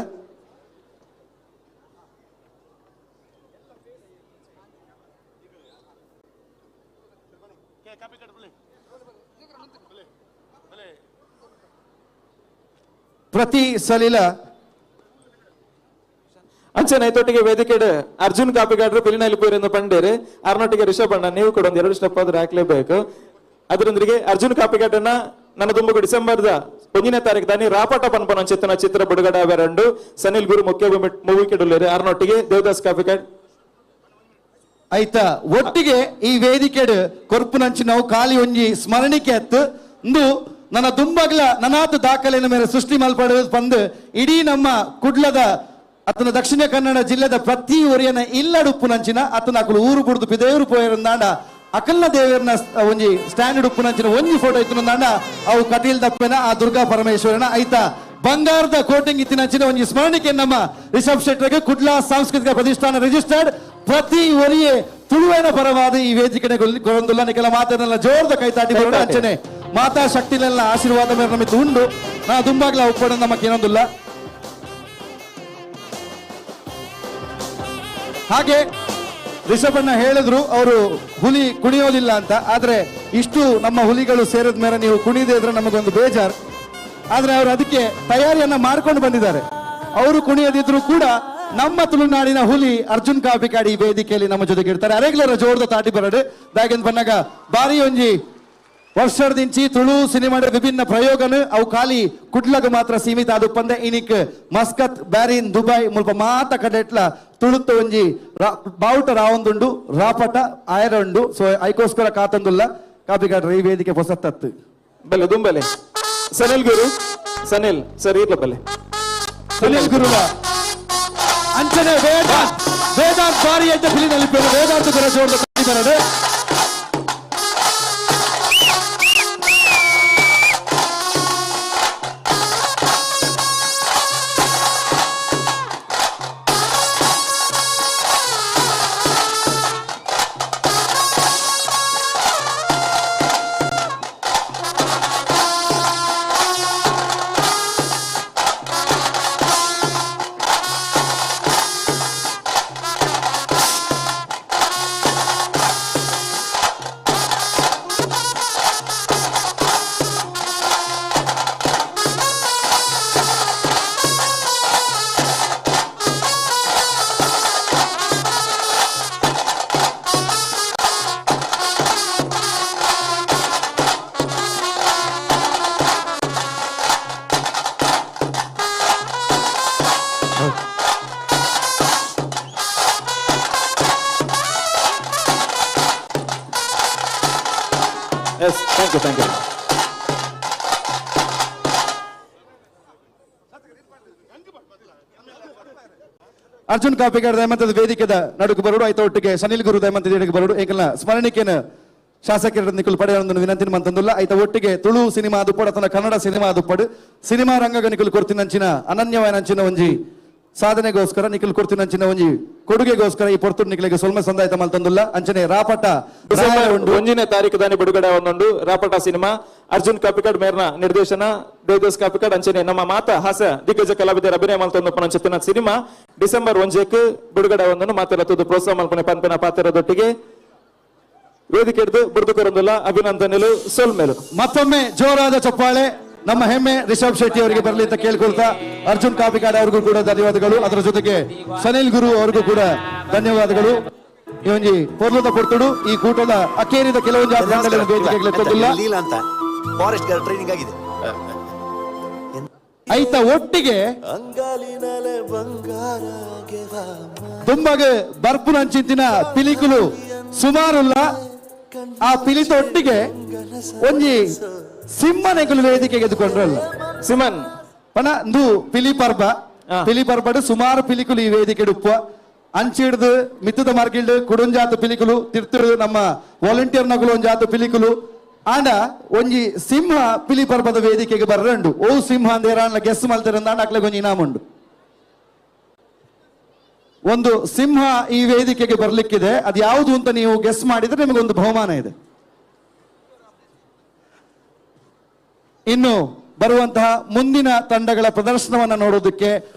Speaker 12: ಪ್ರತಿ ಸಲಿಲ
Speaker 7: ಅಂಚನೆ ಐತೊಟ್ಟಿಗೆ ವೇದಿಕೆ ಅರ್ಜುನ್ ಕಾಪಿಗಾಡ್ರು ಪಿಲಿನಲ್ಲಿ ಪೂರೆಂದು ಪಂಡೇರು ಅರ್ನೊಟ್ಟಿಗೆ ರಿಷಬ್ ಅಣ್ಣ ನೀವು ಕೂಡ ಒಂದು 2 ಸ್ಟೆಪ್ ಆದ್ರೂ ಹಾಕ್ಲೇಬೇಕು. ಅದರೊಂದಿಗೆ ಅರ್ಜುನ್ ಕಾಪಿಗಾಟನ್ನ ನನ್ನ ದುಂಬಗು ಡಿಸೆಂಬರ್ದ 1ನೇ ತಾರೀಕು ದಾನಿ ರಾಪಟ ಪನ್ಪನ ಚಿತ್ರನ ಚಿತ್ರ ಬಿಡುಗಡೆ ಅವೆರಂಡು ಸನಿಲ್ ಗುರು ಮುಖ್ಯ ಮೂವಿ ಕೆಡುಲ್ಲೇರು ಅರ್ನೊಟ್ಟಿಗೆ ದೇವದಾಸ್ ಕಾಪಿಗಾಡ್
Speaker 12: ಆಯ್ತಾ. ಒಟ್ಟಿಗೆ ಈ ವೇದಿಕೆಡ್ ಕೊರ್ಪುನಂಚಿ ನಾವು ಖಾಲಿ ಒಂಜಿ ಸ್ಮರಣಿಕೆ ಅತ್ತು ಇಂದು ನನ್ನ ದುಂಬಗ್ಲ ನನಾತು ದಾಖಲೆಯ ಮೇಲೆ ಸೃಷ್ಟಿ ಮಲ್ಪಡುವುದು ಬಂದು ಇಡೀ ನಮ್ಮ ಕುಡ್ಲದ ಅತನ ದಕ್ಷಿಣ ಕನ್ನಡ ಜಿಲ್ಲೆದ ಪ್ರತಿ ಊರಿನ ಇಲ್ಲಡುಪ್ಪುನಂಚಿನ ಅತನ ಅಕಲು ಊರು ಬುಡ್ದು ಪಿದೇವರು ಪೋಯರಂದಾಂಡ ಅಕಲ್ನ ದೇವರನ್ನ ಒಂಜಿ ಸ್ಟ್ಯಾಂಡರ್ಡ್ ಉಪ್ಪುನಂಚಿನ ಒಂಜಿ ಫೋಟೋ ಇತ್ತು ಅವು ಕಟೀಲ್ ದಪ್ಪೆನ ಆ ದುರ್ಗಾ ಪರಮೇಶ್ವರನ ಆಯ್ತಾ ಬಂಗಾರದ ಕೋಟಿಂಗ್ ಇತ್ತಿನಂಚಿನ ಒಂಜಿ ಸ್ಮರಣಿಕೆ ನಮ್ಮ ರಿಷಬ್ ಶೆಟ್ಟರ್ಗೆ ಕುಡ್ಲ ಸಾಂಸ್ಕೃತಿಕ ಪ್ರತಿಷ್ಠಾನ ರಿಜಿಸ್ಟರ್ಡ್ ಪ್ರತಿ ಒರಿಯೇ ತುಳುವಿನ ಪರವಾದ ಈ ವೇದಿಕೆ ಕೊರೊಂದುಲ್ಲ. ನಿಕೆಲ ಮಾತನ್ನೆಲ್ಲ ಜೋರದ ಕೈತಾಟಿ ಬರೋಣ. ಅಂಚನೆ ಮಾತಾ ಶಕ್ತಿನೆಲ್ಲ ಆಶೀರ್ವಾದ ಮೇಲೆ ನಮಗೆ ಉಂಡು. ನಾ ದುಂಬಾಗ್ಲ ಒಪ್ಪಡ ನಮಗೆ ಏನೊಂದಿಲ್ಲ. ಹಾಗೆ ರಿಷಭಣ್ಣ ಹೇಳಿದ್ರು ಅವರು ಹುಲಿ ಕುಣಿಯೋದಿಲ್ಲ ಅಂತ, ಆದ್ರೆ ಇಷ್ಟು ನಮ್ಮ ಹುಲಿಗಳು ಸೇರಿದ ಮೇಲೆ ನೀವು ಕುಣಿದೇ ಇದ್ರೆ ನಮಗೊಂದು ಬೇಜಾರ್. ಆದ್ರೆ ಅವರು ಅದಕ್ಕೆ ತಯಾರಿಯನ್ನ ಮಾಡ್ಕೊಂಡು ಬಂದಿದ್ದಾರೆ. ಅವರು ಕುಣಿಯದಿದ್ರು ಕೂಡ ನಮ್ಮ ತುಳುನಾಡಿನ ಹುಲಿ ಅರ್ಜುನ್ ಕಾಪಿಕಾಡಿ ವೇದಿಕೆಯಲ್ಲಿ ನಮ್ಮ ಜೊತೆಗೆ ಇರ್ತಾರೆ. ಅರೆಗ್ಲರ ಜೋರದ ತಾಟಿ ಬರಡು ದಾಗಿಂದ ಬನ್ನಾಗ ಬಾರಿ ಒಂಜಿ ವರ್ಷದಿಂಚಿ ತುಳು ಸಿನಿಮಾದ ವಿಭಿನ್ನ ಪ್ರಯೋಗನು ಅವು ಖಾಲಿ ಕುಡ್ಲಗ ಮಾತ್ರ ಸೀಮಿತ ಅದು ಪಂದೆ ಇನಿಕ್ ಮಸ್ಕತ್ ಬ್ಯಾರಿನ್ ದುಬೈ ಮುಲ್ಪ ಮಾತ ಕಡೆಟ್ಲ ತುಳುತ್ತ ಒಂಜಿ ಬಾವುಟ ರಾವೊಂದುಂಡು ರಾಪಟ ಆಯರ ಉಂಡು. ಸೊ ಐಕೋಸ್ಕರ ಕಾತಂದುಲ್ಲ ಕಾಪಿಕಾಡ್ರ ಈ ವೇದಿಕೆ ಹೊಸತ್ತತ್ತು
Speaker 7: ಬಲೆ ದುಂಬಲೆ ಸನಿಲ್ ಗುರು ಸನಿಲ್ ಸರ್ ಇರ್ಲ ಬಲೆ
Speaker 12: ಸುನಿಲ್ ಗುರುಲ ಅಂಚನೆ ವೇದಾಂತ್ ವೇದಾಂತ್ ಬಾರಿ ಎಡ್ಡ ಫಿಲಿನಲ್ಲಿ ವೇದಾಂತ ಗುರ ಜೋರದ ತಾಟಿ ಬರಡು.
Speaker 6: Thank you, thank you.
Speaker 12: Arjun Kapikad ದಯಮಂತದ ವೇದಿಕೆದ ನಡುಕು ಬರೋಡು ಆಯ್ತ ಒಟ್ಟಿಗೆ ಸನಿಲ್ ಗುರು ದಯಮಂತದ ಎಡೆಗೆ ಬರೋಡು ಏಕಲ್ಲ ಸ್ಮರಣಿಕೆನ ಶಾಸಕರ ನಿಕುಲ್ ಪಡೆಯೊಂದು ವಿನಂತಿ ಮಂತಂದುಲ್ಲ ಆಯ್ತ ಒಟ್ಟಿಗೆ ತುಳು ಸಿನಿಮಾ ದುಪ್ಪಡು ಅಥವಾ ಕನ್ನಡ ಸಿನಿಮಾ ದುಪ್ಪಡು ಸಿನಿಮಾ ರಂಗಗ ನಿಕುಲ್ ಕೊರ್ತಿನಂಚಿನ ಅನನ್ಯವಾಯನಂಚಿನ ಒಂಜಿ ಸಾಧನೆಗೋಸ್ಕರ ನಿಖಿಲ್ ಕೊರ್ತಿನಂಚಿನ ಒಂಜಿ ಕೊಡುಗೆಗೋಸ್ಕರ ಈ ಪೊರ್ತುಡು ನಿಖಿಲಿಗೆ ಸೊಲ್ಮೆ ಸಂದಾಯ್ತ ಮಲ್ತಂದುಲ್ಲ ಅಂಚನೆ ರಾಪಟ
Speaker 6: ಡಿಸೆಂಬರ್ 1ನೇ ತಾರೀಕು ದಾನಿ ಬಿಡುಗಡೆ ಒಂದೊಂದು ರಾಪಟ ಸಿನಿಮಾ ಅರ್ಜುನ್ ಕಾಪಿಕಾಡ್ ಮೇರ್ನ ನಿರ್ದೇಶನ ದೇವದಾಸ್ ಕಾಪಿಕಾಡ್ ಅಂಚನೆ ನಮ್ಮ ಮಾತಾ ಹಾಸ್ಯ ದಿಗ್ಗಜ ಕಲಾವಿದರ ಅಭಿನಯ ಮಲ್ತೊಂದು ಪನಂಚಿತ್ತಿನ ಸಿನಿಮಾ ಡಿಸೆಂಬರ್ 1ಕ್ಕೆ ಬಿಡುಗಡೆ ಒಂದೊಂದು ಮಾತೆಲ್ಲ ತೂದು ಪ್ರೋತ್ಸಾಹ ಮಲ್ಪನೆ ಪನ್ಪೆನ ಪಾತ್ರದೊಟ್ಟಿಗೆ ವೇದಿಕೆ ಹಿಡಿದು ಬುರ್ದು ಕೊರಂದುಲ್ಲ ಅಭಿನಂದನೆಲು ಸೊಲ್ಮೇಲು.
Speaker 12: ಮತ್ತೊಮ್ಮೆ ಜೋರಾದ ಚಪ್ಪಾಳೆ ನಮ್ಮ ಹೆಮ್ಮೆ ರಿಷಬ್ ಶೆಟ್ಟಿ ಅವರಿಗೆ ಬರಲಿ ಅಂತ ಕೇಳ್ಕೊಳ್ತಾ ಅರ್ಜುನ್ ಕಾಪಿಕಾಡ್ ಅವ್ರಿಗೂ ಕೂಡ ಧನ್ಯವಾದಗಳು. ಅದರ ಜೊತೆಗೆ ಸನಿಲ್ ಗುರು ಅವ್ರಿಗೂ ಕೂಡ ಧನ್ಯವಾದಗಳು. ಈ ಒಂಜಿ ಪೊರ್ಲುದ ಪೊರ್ತುಡು ಈ ಕೂಟದ ಅಕೇರಿದ ಕೆಲವೊಂದು ವೇದಿಕೆಗಳ
Speaker 17: ಲೀಲಾ ಅಂತ ಫಾರೆಸ್ಟ್ ಗಾರ್ಡ್ ಟ್ರೈನಿಂಗ್ ಆಗಿದೆ.
Speaker 12: ಐತ ಒಟ್ಟಿಗೆ ತುಂಬಾಗೆ ಬರ್ಪುನಂಚಿನ ಪಿಲಿಕುಲು ಸುಮಾರುಲ್ಲ ಆ ಪಿಲಿತ ಒಟ್ಟಿಗೆ ಒಂಜಿ ಸಿಂಹನೆಗುಲು ವೇದಿಕೆಗೆ ಎದುಕೊಂಡ್ರಲ್ಲ
Speaker 6: ಸಿಮನ್
Speaker 12: ಪಣ ಇಂದು ಪಿಲಿ ಪರ್ಬ ಪಿಲಿ ಪರ್ಬಡು ಸುಮಾರು ಪಿಲಿಕುಲು ಈ ವೇದಿಕೆ ಉಪ್ಪ ಅಂಚಿಡ್ದು ಮಿತ್ತದ ಮಾರ್ಗಿಲ್ಡು ಕುಡುಂಜಾತ ಪಿಲಿಕುಲು ತಿರ್ತಿಡು ನಮ್ಮ ವಾಲಂಟಿಯರ್ ನಗುಲು ಒಂಜಾತ ಪಿಲಿಕುಲು ಆಂಡ ಒಂಜಿ ಸಿಂಹ ಪಿಲಿ ಪರ್ಬದ ವೇದಿಕೆಗೆ ಬರ್ರಂಡು ಓ ಸಿಂಹ ಅಂದೇರಾಂಡ್ಲ ಗೆಸ್ ಮಲ್ತಿರಂದಾಂಡ ಅಕ್ಲೆಗ್ ಒಂಜಿ ಇನಾಮ್ ಉಂಡು. ಒಂದು ಸಿಂಹ ಈ ವೇದಿಕೆಗೆ ಬರ್ಲಿಕ್ಕಿದೆ, ಅದು ಯಾವುದು ಅಂತ ನೀವು ಗೆಸ್ ಮಾಡಿದ್ರೆ ನಿಮಗೊಂದು ಬಹುಮಾನ ಇದೆ. ಇನ್ನು ಬರುವಂತಹ ಮುಂದಿನ ತಂಡಗಳ ಪ್ರದರ್ಶನವನ್ನು ನೋಡೋದಕ್ಕೆ,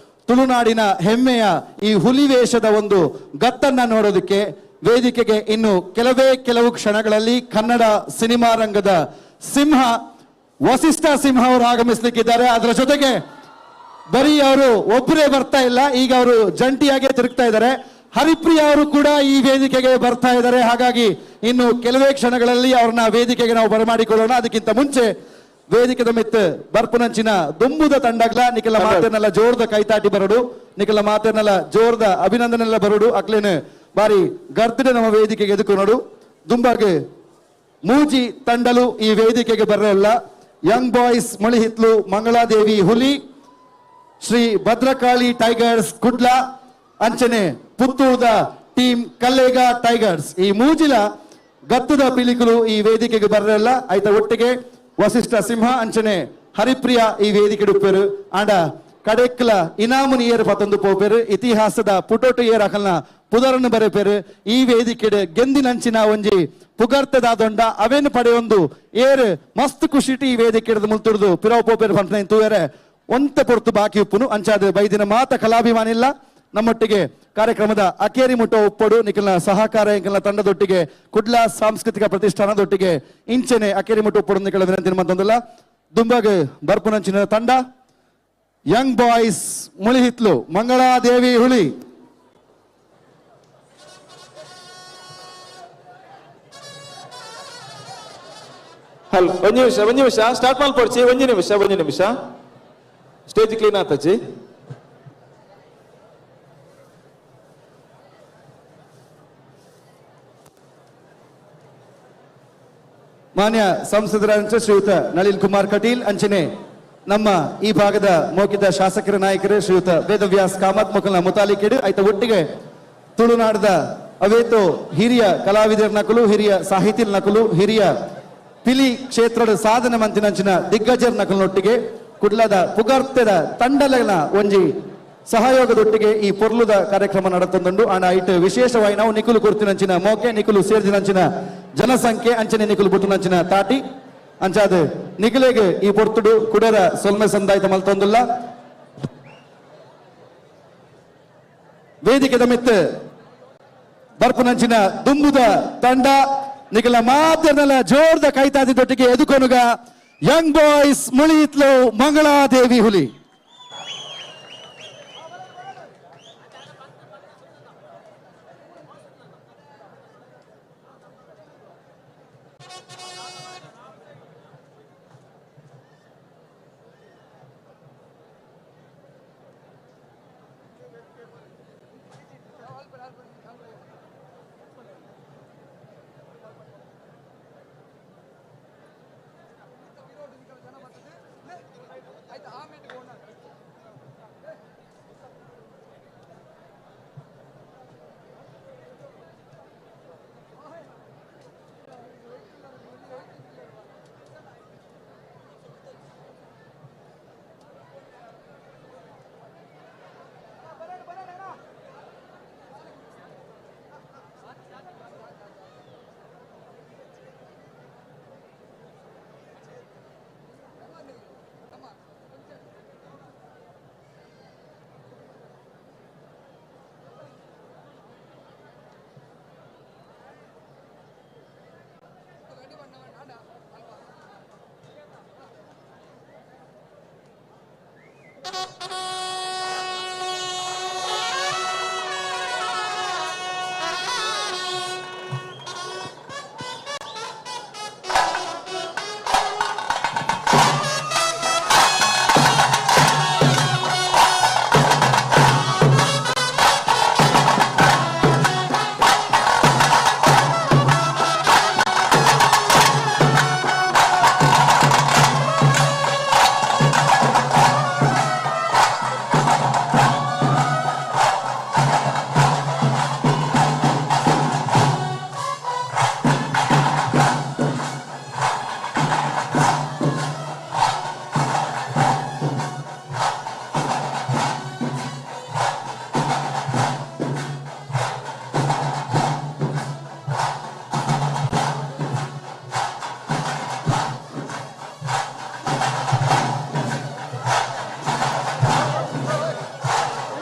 Speaker 12: ತುಳುನಾಡಿನ ಹೆಮ್ಮೆಯ ಈ ಹುಲಿ ವೇಷದ ಒಂದು ಗತ್ತನ್ನ ನೋಡೋದಕ್ಕೆ ವೇದಿಕೆಗೆ ಇನ್ನು ಕೆಲವೇ ಕೆಲವು ಕ್ಷಣಗಳಲ್ಲಿ ಕನ್ನಡ ಸಿನಿಮಾ ರಂಗದ ಸಿಂಹ ವಸಿಷ್ಠ ಸಿಂಹ ಅವರು ಆಗಮಿಸಲಿಕ್ಕಿದ್ದಾರೆ. ಅದರ ಜೊತೆಗೆ ಬರೀ ಅವರು ಒಬ್ಬರೇ ಬರ್ತಾ ಇಲ್ಲ, ಈಗ ಅವರು ಜಂಟಿಯಾಗಿ ತಿರುಗ್ತಾ ಇದ್ದಾರೆ. ಹರಿಪ್ರಿಯ ಅವರು ಕೂಡ ಈ ವೇದಿಕೆಗೆ ಬರ್ತಾ ಇದ್ದಾರೆ. ಹಾಗಾಗಿ ಇನ್ನು ಕೆಲವೇ ಕ್ಷಣಗಳಲ್ಲಿ ಅವ್ರನ್ನ ವೇದಿಕೆಗೆ ನಾವು ಬರಮಾಡಿಕೊಳ್ಳೋಣ. ಅದಕ್ಕಿಂತ ಮುಂಚೆ ವೇದಿಕೆದ ಮಿತ್ ಬರ್ಪುನಂಚಿನ ದುಂಬುದ ತಂಡಗ್ಲ ನಿಖಲ ಮಾತೇನೆಲ್ಲ ಜೋರ್ದ ಕೈತಾಟಿ ಬರಡು, ನಿಖಲ ಮಾತೇನೆಲ್ಲ ಜೋರ್ದ ಅಭಿನಂದನೆಲ್ಲ ಬರಡು. ಅಕ್ಲೇನು ಬಾರಿ ಗರ್ದಿನ ನಮ್ಮ ವೇದಿಕೆಗೆ ಎದುಕು ನೋಡು. ದುಂಬಾಗೆ ಮೂಜಿ ತಂಡಲು ಈ ವೇದಿಕೆಗೆ ಬರಲ್ಲ. ಯಂಗ್ ಬಾಯ್ಸ್ ಮುಳಿಹಿತ್ಲು, ಮಂಗಳಾದೇವಿ ಹುಲಿ, ಶ್ರೀ ಭದ್ರಕಾಳಿ ಟೈಗರ್ಸ್ ಕುಡ್ಲ, ಅಂಚನೆ ಪುತ್ತೂರ್ದ ಟೀಮ್ ಕಲ್ಲೇಗ ಟೈಗರ್ಸ್. ಈ ಮೂಜಿಲ ಗತ್ತದ ಪಿಲಿಕುಲು ಈ ವೇದಿಕೆಗೆ ಬರಲ್ಲ. ಆಯ್ತ ಒಟ್ಟಿಗೆ ವಸಿಷ್ಠ ಸಿಂಹ ಅಂಚನೆ ಹರಿಪ್ರಿಯ ಈ ವೇದಿಕೆ ಉಪ್ಪೇರು. ಆಂಡ ಕಡೆಕ್ಲ ಇನಾಮುನಿ ಏರು ಪತ್ತೊಂದು ಪೋಪೇರು, ಇತಿಹಾಸದ ಪುಟೋಟು ಏರ್ ಅಕಲ್ನ ಪುದರನ್ನು ಬರೆಪೇರು. ಈ ವೇದಿಕೆಡ್ ಗೆಂದಿನಂಚಿನ ಒಂಜಿ ಪುಗರ್ತದಾದೊಂಡ ಅವೇನು ಪಡೆಯೊಂದು ಏರು ಮಸ್ತ್ ಖುಷಿಟಿ ಈ ವೇದಿಕೆ ಮುಲ್ತುಡ್ದು ಪಿರವ್ ಪೋಪೇರು ಪಂಪನ ತೂಯರೆ ಒಂತೆ ಪೊರ್ತು ಬಾಕಿ ಉಪ್ಪುನು. ಅಂಚಾದ ಬೈದಿನ ಮಾತ ಕಲಾಭಿಮಾನಿಲ್ಲ ನಮ್ಮೊಟ್ಟಿಗೆ ಕಾರ್ಯಕ್ರಮದ ಅಕೇರಿ ಮುಟ್ಟ ಉಪ್ಪಡು ನಿಖಲ್ನ ಸಹಕಾರ ಎಂಕಲ್ನ ತಂಡದೊಟ್ಟಿಗೆ ಕುಡ್ಲ ಸಾಂಸ್ಕೃತಿಕ ಪ್ರತಿಷ್ಠಾನದೊಟ್ಟಿಗೆ ಇಂಚನೆ ಅಕೇರಿ ಮುಟ್ಟ ಉಪ್ಪಡು ನಿಖಲ ವಿನಂತಿ ಮಂತಂದಲ್ಲ. ದುಂಬಾಗ ಬರ್ಪುನಂಚಿನ ತಂಡ ಯಂಗ್ ಬಾಯ್ಸ್ ಮುಳಿಹಿತ್ಲು, ಮಂಗಳಾದೇವಿ ಹುಲಿ.
Speaker 6: ಹಲೋ, ಒಂದು ನಿಮಿಷ, ಒಂದು ನಿಮಿಷ ಸ್ಟಾರ್ಟ್ ಮಾಡ್ಕೊಡ್ಸಿ. ಒಂದು ನಿಮಿಷ, ಒಂದು ನಿಮಿಷ, ಸ್ಟೇಜ್ ಕ್ಲೀನ್ ಆತಜ್ಜಿ.
Speaker 12: ಮಾನ್ಯ ಸಂಸದರ ಶ್ರೀಯುತ ನಳಿನ್ ಕುಮಾರ್ ಕಟೀಲ್ ಅಂಚನೆ ನಮ್ಮ ಈ ಭಾಗದ ಮೌಖಿತ ಶಾಸಕರ ನಾಯಕರು ಶ್ರೀಯುತ ವೇದವ್ಯಾಸ್ ಕಾಮತ್ ಮೊಕಲ್ನ ಮುತಾಲಿಕೆಡು ಆಯ್ತ ಒಟ್ಟಿಗೆ ತುಳುನಾಡದ ಅವೇತೋ ಹಿರಿಯ ಕಲಾವಿದರ ನಕಲು, ಹಿರಿಯ ಸಾಹಿತಿರ ನಕಲು, ಹಿರಿಯ ಪಿಲಿ ಕ್ಷೇತ್ರದ ಸಾಧನೆ ಮಂತಿನಂಚಿನ ದಿಗ್ಗಜರ ನಕಲಿನೊಟ್ಟಿಗೆ ಕುಡ್ಲದ ಪುಗರ್ತೆದ ತಂಡಲನ ಒಂಜಿ ಸಹಯೋಗದೊಟ್ಟಿಗೆ ಈ ಪೊರ್ಲುದ ಕಾರ್ಯಕ್ರಮ ನಡತೊಂದುಂಡು. ಆಂಡ ಐಟ್ ವಿಶೇಷವಾಗಿ ನಾವು ನಿಕುಲು ಕೊರ್ತಿನಂಚಿನ ಮೋಕೆ, ನಿಕುಲು ಸೇರ್ದಿನಂಚಿನ ಜನಸಂಖ್ಯೆ, ಅಂಚನೆ ನಿಕುಲು ಬುಟ್ಟುನಂಚಿನ ತಾಟಿ ಅಂಚಾದ ನಿಕುಲೆಗೆ ಈ ಪೊರ್ತುಡು ಕುಡರ ಸೊಲ್ಮೆ ಸಂದಾಯ್ತ ಮಲ್ತೊಂದುಲ್ಲ. ವೇದಿಕೆದ ಮಿತ್ ಬರ್ಪುನಂಚಿನ ದುಂಬುದ ತಂಡ ನಿಕಲ ಮಾತನೆಲ್ಲ ಜೋರ್ದ ಕೈತಾದಿದೊಟ್ಟಿಗೆ ಎದುಕೊನುಗ ಯಂಗ್ ಬಾಯ್ಸ್ ಮುಳಿಯಿತ್ಲು, ಮಂಗಳಾದೇವಿ ಹುಲಿ.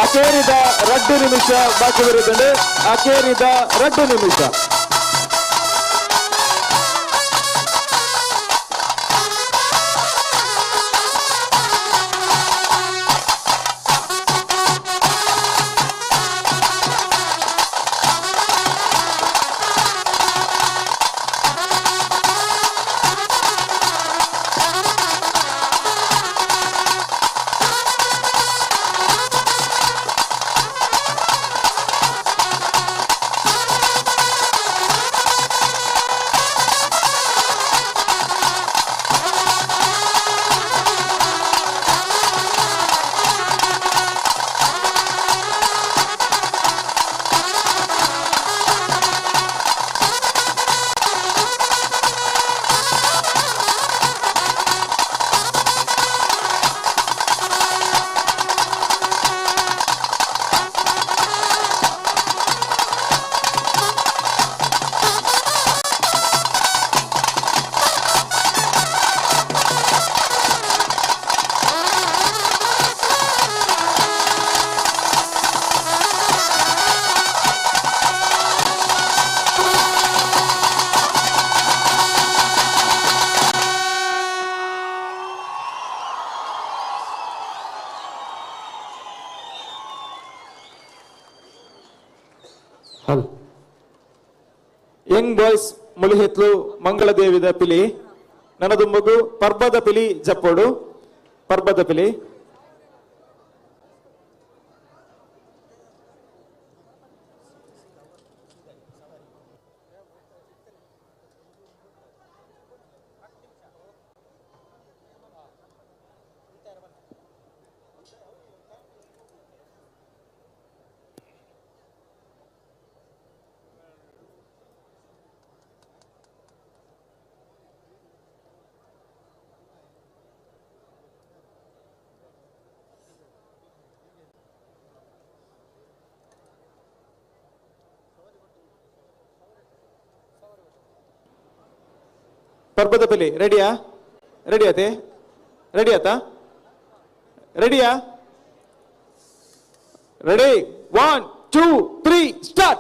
Speaker 7: ಅಕೇರಿದ 2 ನಿಮಿಷ ಬಾಕಿ ಬರುತ್ತಂಡು. ಅಕೇರಿದ 2 ನಿಮಿಷ. ಯಂಗ್ ಬಾಯ್ಸ್ ಮುಳಿಹಿತ್ಲು ಮಂಗಳದೇವಿದ ಪಿಲಿ ನನದು ಮಗು ಪರ್ಬದ ಪಿಲಿ ಜಪ್ಪೋಡು ಪರ್ಬದ ಪಿಲಿ. ಪರ್ಬದ ಪಿಲಿ ರೆಡಿಯಾ? ರೆಡಿ ಆತೆ? ರೆಡಿ ಆತಾ? ರೆಡಿಯಾ? Ready, 1 2 3 start.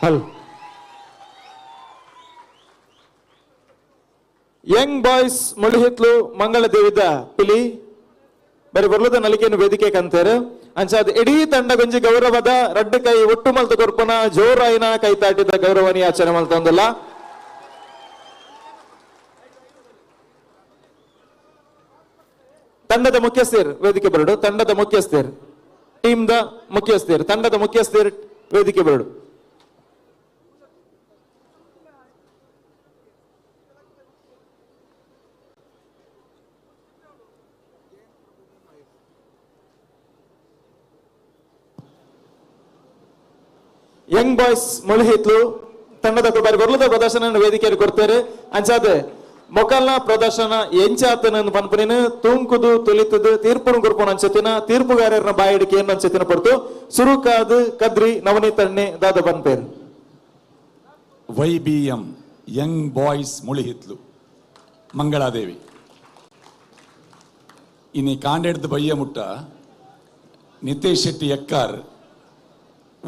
Speaker 2: Hello.
Speaker 7: Young boys Mulihitlu ಮಂಗಳದೇವಿದ ಪಿಲಿ ಬರಿ ಬರ್ಲದ ನಲಿಕೆಯನ್ನು ವೇದಿಕೆ ಕಂತೇರು ಅಂಚಾದ ಇಡೀ ತಂಡ ಗೊಂಜಿ ಗೌರವದ ರಡ್ಡು ಕೈ ಒಟ್ಟು ಮಲ್ತ ಕೊರ್ಪುನ ಜೋರಾಯಿನ ಕೈ ತಾಟಿದ ಗೌರವನಿ ಆಚರಣೆ ಮಲ್ತೊಂದಲ್ಲ.
Speaker 6: ತಂಡದ ಮುಖ್ಯಸ್ಥರು ವೇದಿಕೆ ಬರಡು. ತಂಡದ ಮುಖ್ಯಸ್ಥರು, ಟೀಮ್ the ಮುಖ್ಯಸ್ಥರು, ತಂಡದ ಮುಖ್ಯಸ್ಥರು ವೇದಿಕೆ ಬರಡು. ಯಂಗ್ ಬಾಯ್ಸ್ ಮುಳುಹಿತ್ಲು ತಂಡದ ಬಾರಿ ಬರಲದ ಪ್ರದರ್ಶನ ವೇದಿಕೆಯಲ್ಲಿ ಕೊಡ್ತಾರೆ. ಅಂಚಾದ ಮೊಕಲ್ನ ಪ್ರದರ್ಶನ ಎಂಚಾತನ ಪನ್ಪುನೇನು ತೂಂಕುದು ತುಲಿತದು ತೀರ್ಪುನು ಕೊರ್ಪುನ ಅಂಚತಿನ ತೀರ್ಪುಗಾರರ ಬಾಯಿಡಿಕೆ ಏನು ಅಂಚತಿನ ಪಡ್ತು ಸುರುಕಾದು ಕದ್ರಿ ನವನೀತಣ್ಣೆ ದಾದ ಪನ್ಪೇರು.
Speaker 4: YBM young boys Mulihitlu Mangaladevi ಇನಿ ಕಾಂಡೆಡ್ದು ಬಯ್ಯ ಮುಟ್ಟ ನಿತೇಶ್ ಶೆಟ್ಟಿ ಎಕ್ಕಾರ್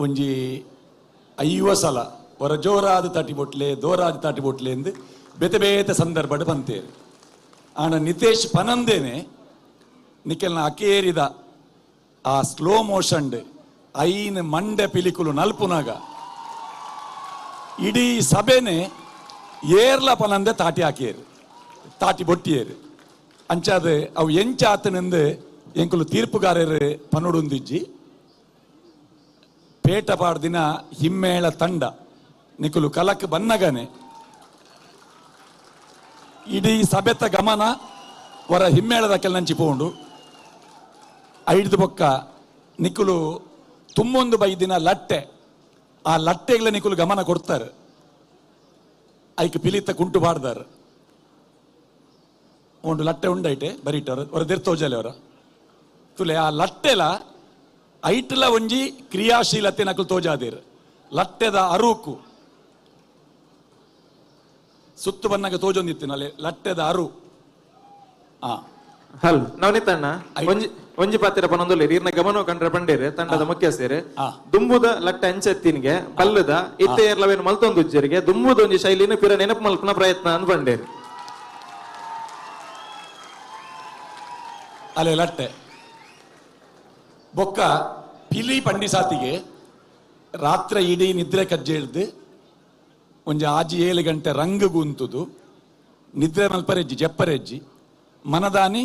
Speaker 4: ಒಂಜಿ 50 ಸಲ ಹೊರ ಜೋರಾದ ತಾಟಿ ಬೊಟ್ಲೆ ದೋರಾದ ತಾಟಿ ಬೊಟ್ಲೆ ಎಂದು ಬೇತೆ ಬೇತೆ ಸಂದರ್ಭಡ್ ಪಂತೇರು. ಆಂಡ ನಿತೇಶ್ ಪನಂದೇನೆ ನಿಕೆಲ್ನ ಅಕೇರಿದ ಆ ಸ್ಲೋ ಮೋಷನ್ ಐನ್ ಮಂಡೆ ಪಿಲಿಕುಲು ನಲ್ಪುನಾಗ ಇಡೀ ಸಭೆನೆ ಏರ್ಲ ಪನಂದೆ ತಾಟಿ ಹಾಕಿಯರು, ತಾಟಿ ಬೊಟ್ಟಿಯರು. ಅಂಚಾದ ಅವು ಎಂಚಾತನೆಂದು ಎಂಕುಲು ತೀರ್ಪುಗಾರರು ಪನುಡುಂದಿಜ್ಜಿ. ಪೇಟ ಪಾಡ್ದಿನ ಹಿಮ್ಮೇಳ ತಂಡ ನಿಕುಲು ಕಲಕ್ ಬನ್ನಗನೆ ಇಡೀ ಸಭೆತ ಗಮನ ವರ ಹಿಮ್ಮೇಳದ ಕೆಲ್ನಂಚಿ ಪೋಂಡು ಐಡ್ದು ಬೊಕ್ಕ ನಿಕುಲು ತುಂಬೊಂದು ಬೈದಿನ ಲಟ್ಟೆ, ಆ ಲಟ್ಟೆಗಳ ನಿಕುಲು ಗಮನ ಕೊಡ್ತಾರೆ. ಐಕ್ ಪಿಲಿತ ಕುಂಟು ಬಾಡ್ದಾರ ಒಂದು ಲಟ್ಟೆ ಉಂಡೈಟೆ ಬರೀಟವ್ರ ಹೊರ ದೆರ್ತೋಜಲೆ ಅವರ ತುಲೆ ಆ ಲಟ್ಟೆಲ ಐಟ್ಲ ಒಂಜಿ ಕ್ರಿಯಾಶೀಲತೆ ನಕಲು ತೋಜಾದಿರ್. ಲಟ್ಟೆದ ಅರುಕು ಸುತ್ತು ಬನ್ನಾಗ ತೋಜೊಂದಿತ್ತಿನಲ್ಲಿ ಲಟ್ಟೆದ ಅರು.
Speaker 6: ಹಲ್ ನವನೀತಣ್ಣ ಒಂಜಿ ಒಂಜಿ ಪಾತ್ರ ಪನೊಂದುಲ್ಲೆ ನೀರ್ನ ಗಮನ ಕಂಡ್ರೆ ಪಂಡೇರು ತಂಡದ ಮುಖ್ಯಸ್ಥರು ದುಂಬುದ ಲಟ್ಟೆ ಅಂಚೆತ್ತಿನ್ಗೆ ಬಲ್ಲದ ಇತ್ತೆ ಏರ್ಲವೇನು ಮಲ್ತೊಂದು ಉಜ್ಜರಿಗೆ ದುಂಬುದ ಒಂಜಿ ಶೈಲಿನ ಪಿರ ನೆನಪು ಮಲ್ಪನ ಪ್ರಯತ್ನ ಅಂದ್ ಪಂಡೇರು.
Speaker 4: ಅಲೆ ಲಟ್ಟೆ ಬೊಕ್ಕ ಪಿಲಿ ಪಂಡಿಸಾತಿಗೆ ರಾತ್ರಿ ಇಡೀ ನಿದ್ರೆ ಕಜ್ಜೆ ಹಿಡ್ದು ಒಂಜಿ ಆಜಿ 7 ಗಂಟೆ ರಂಗು ಗುಂತುದು ನಿದ್ರೆ ಮಲ್ಪರೆಜ್ಜಿ ಜಪ್ಪರೆಜ್ಜಿ ಮನದಾನಿ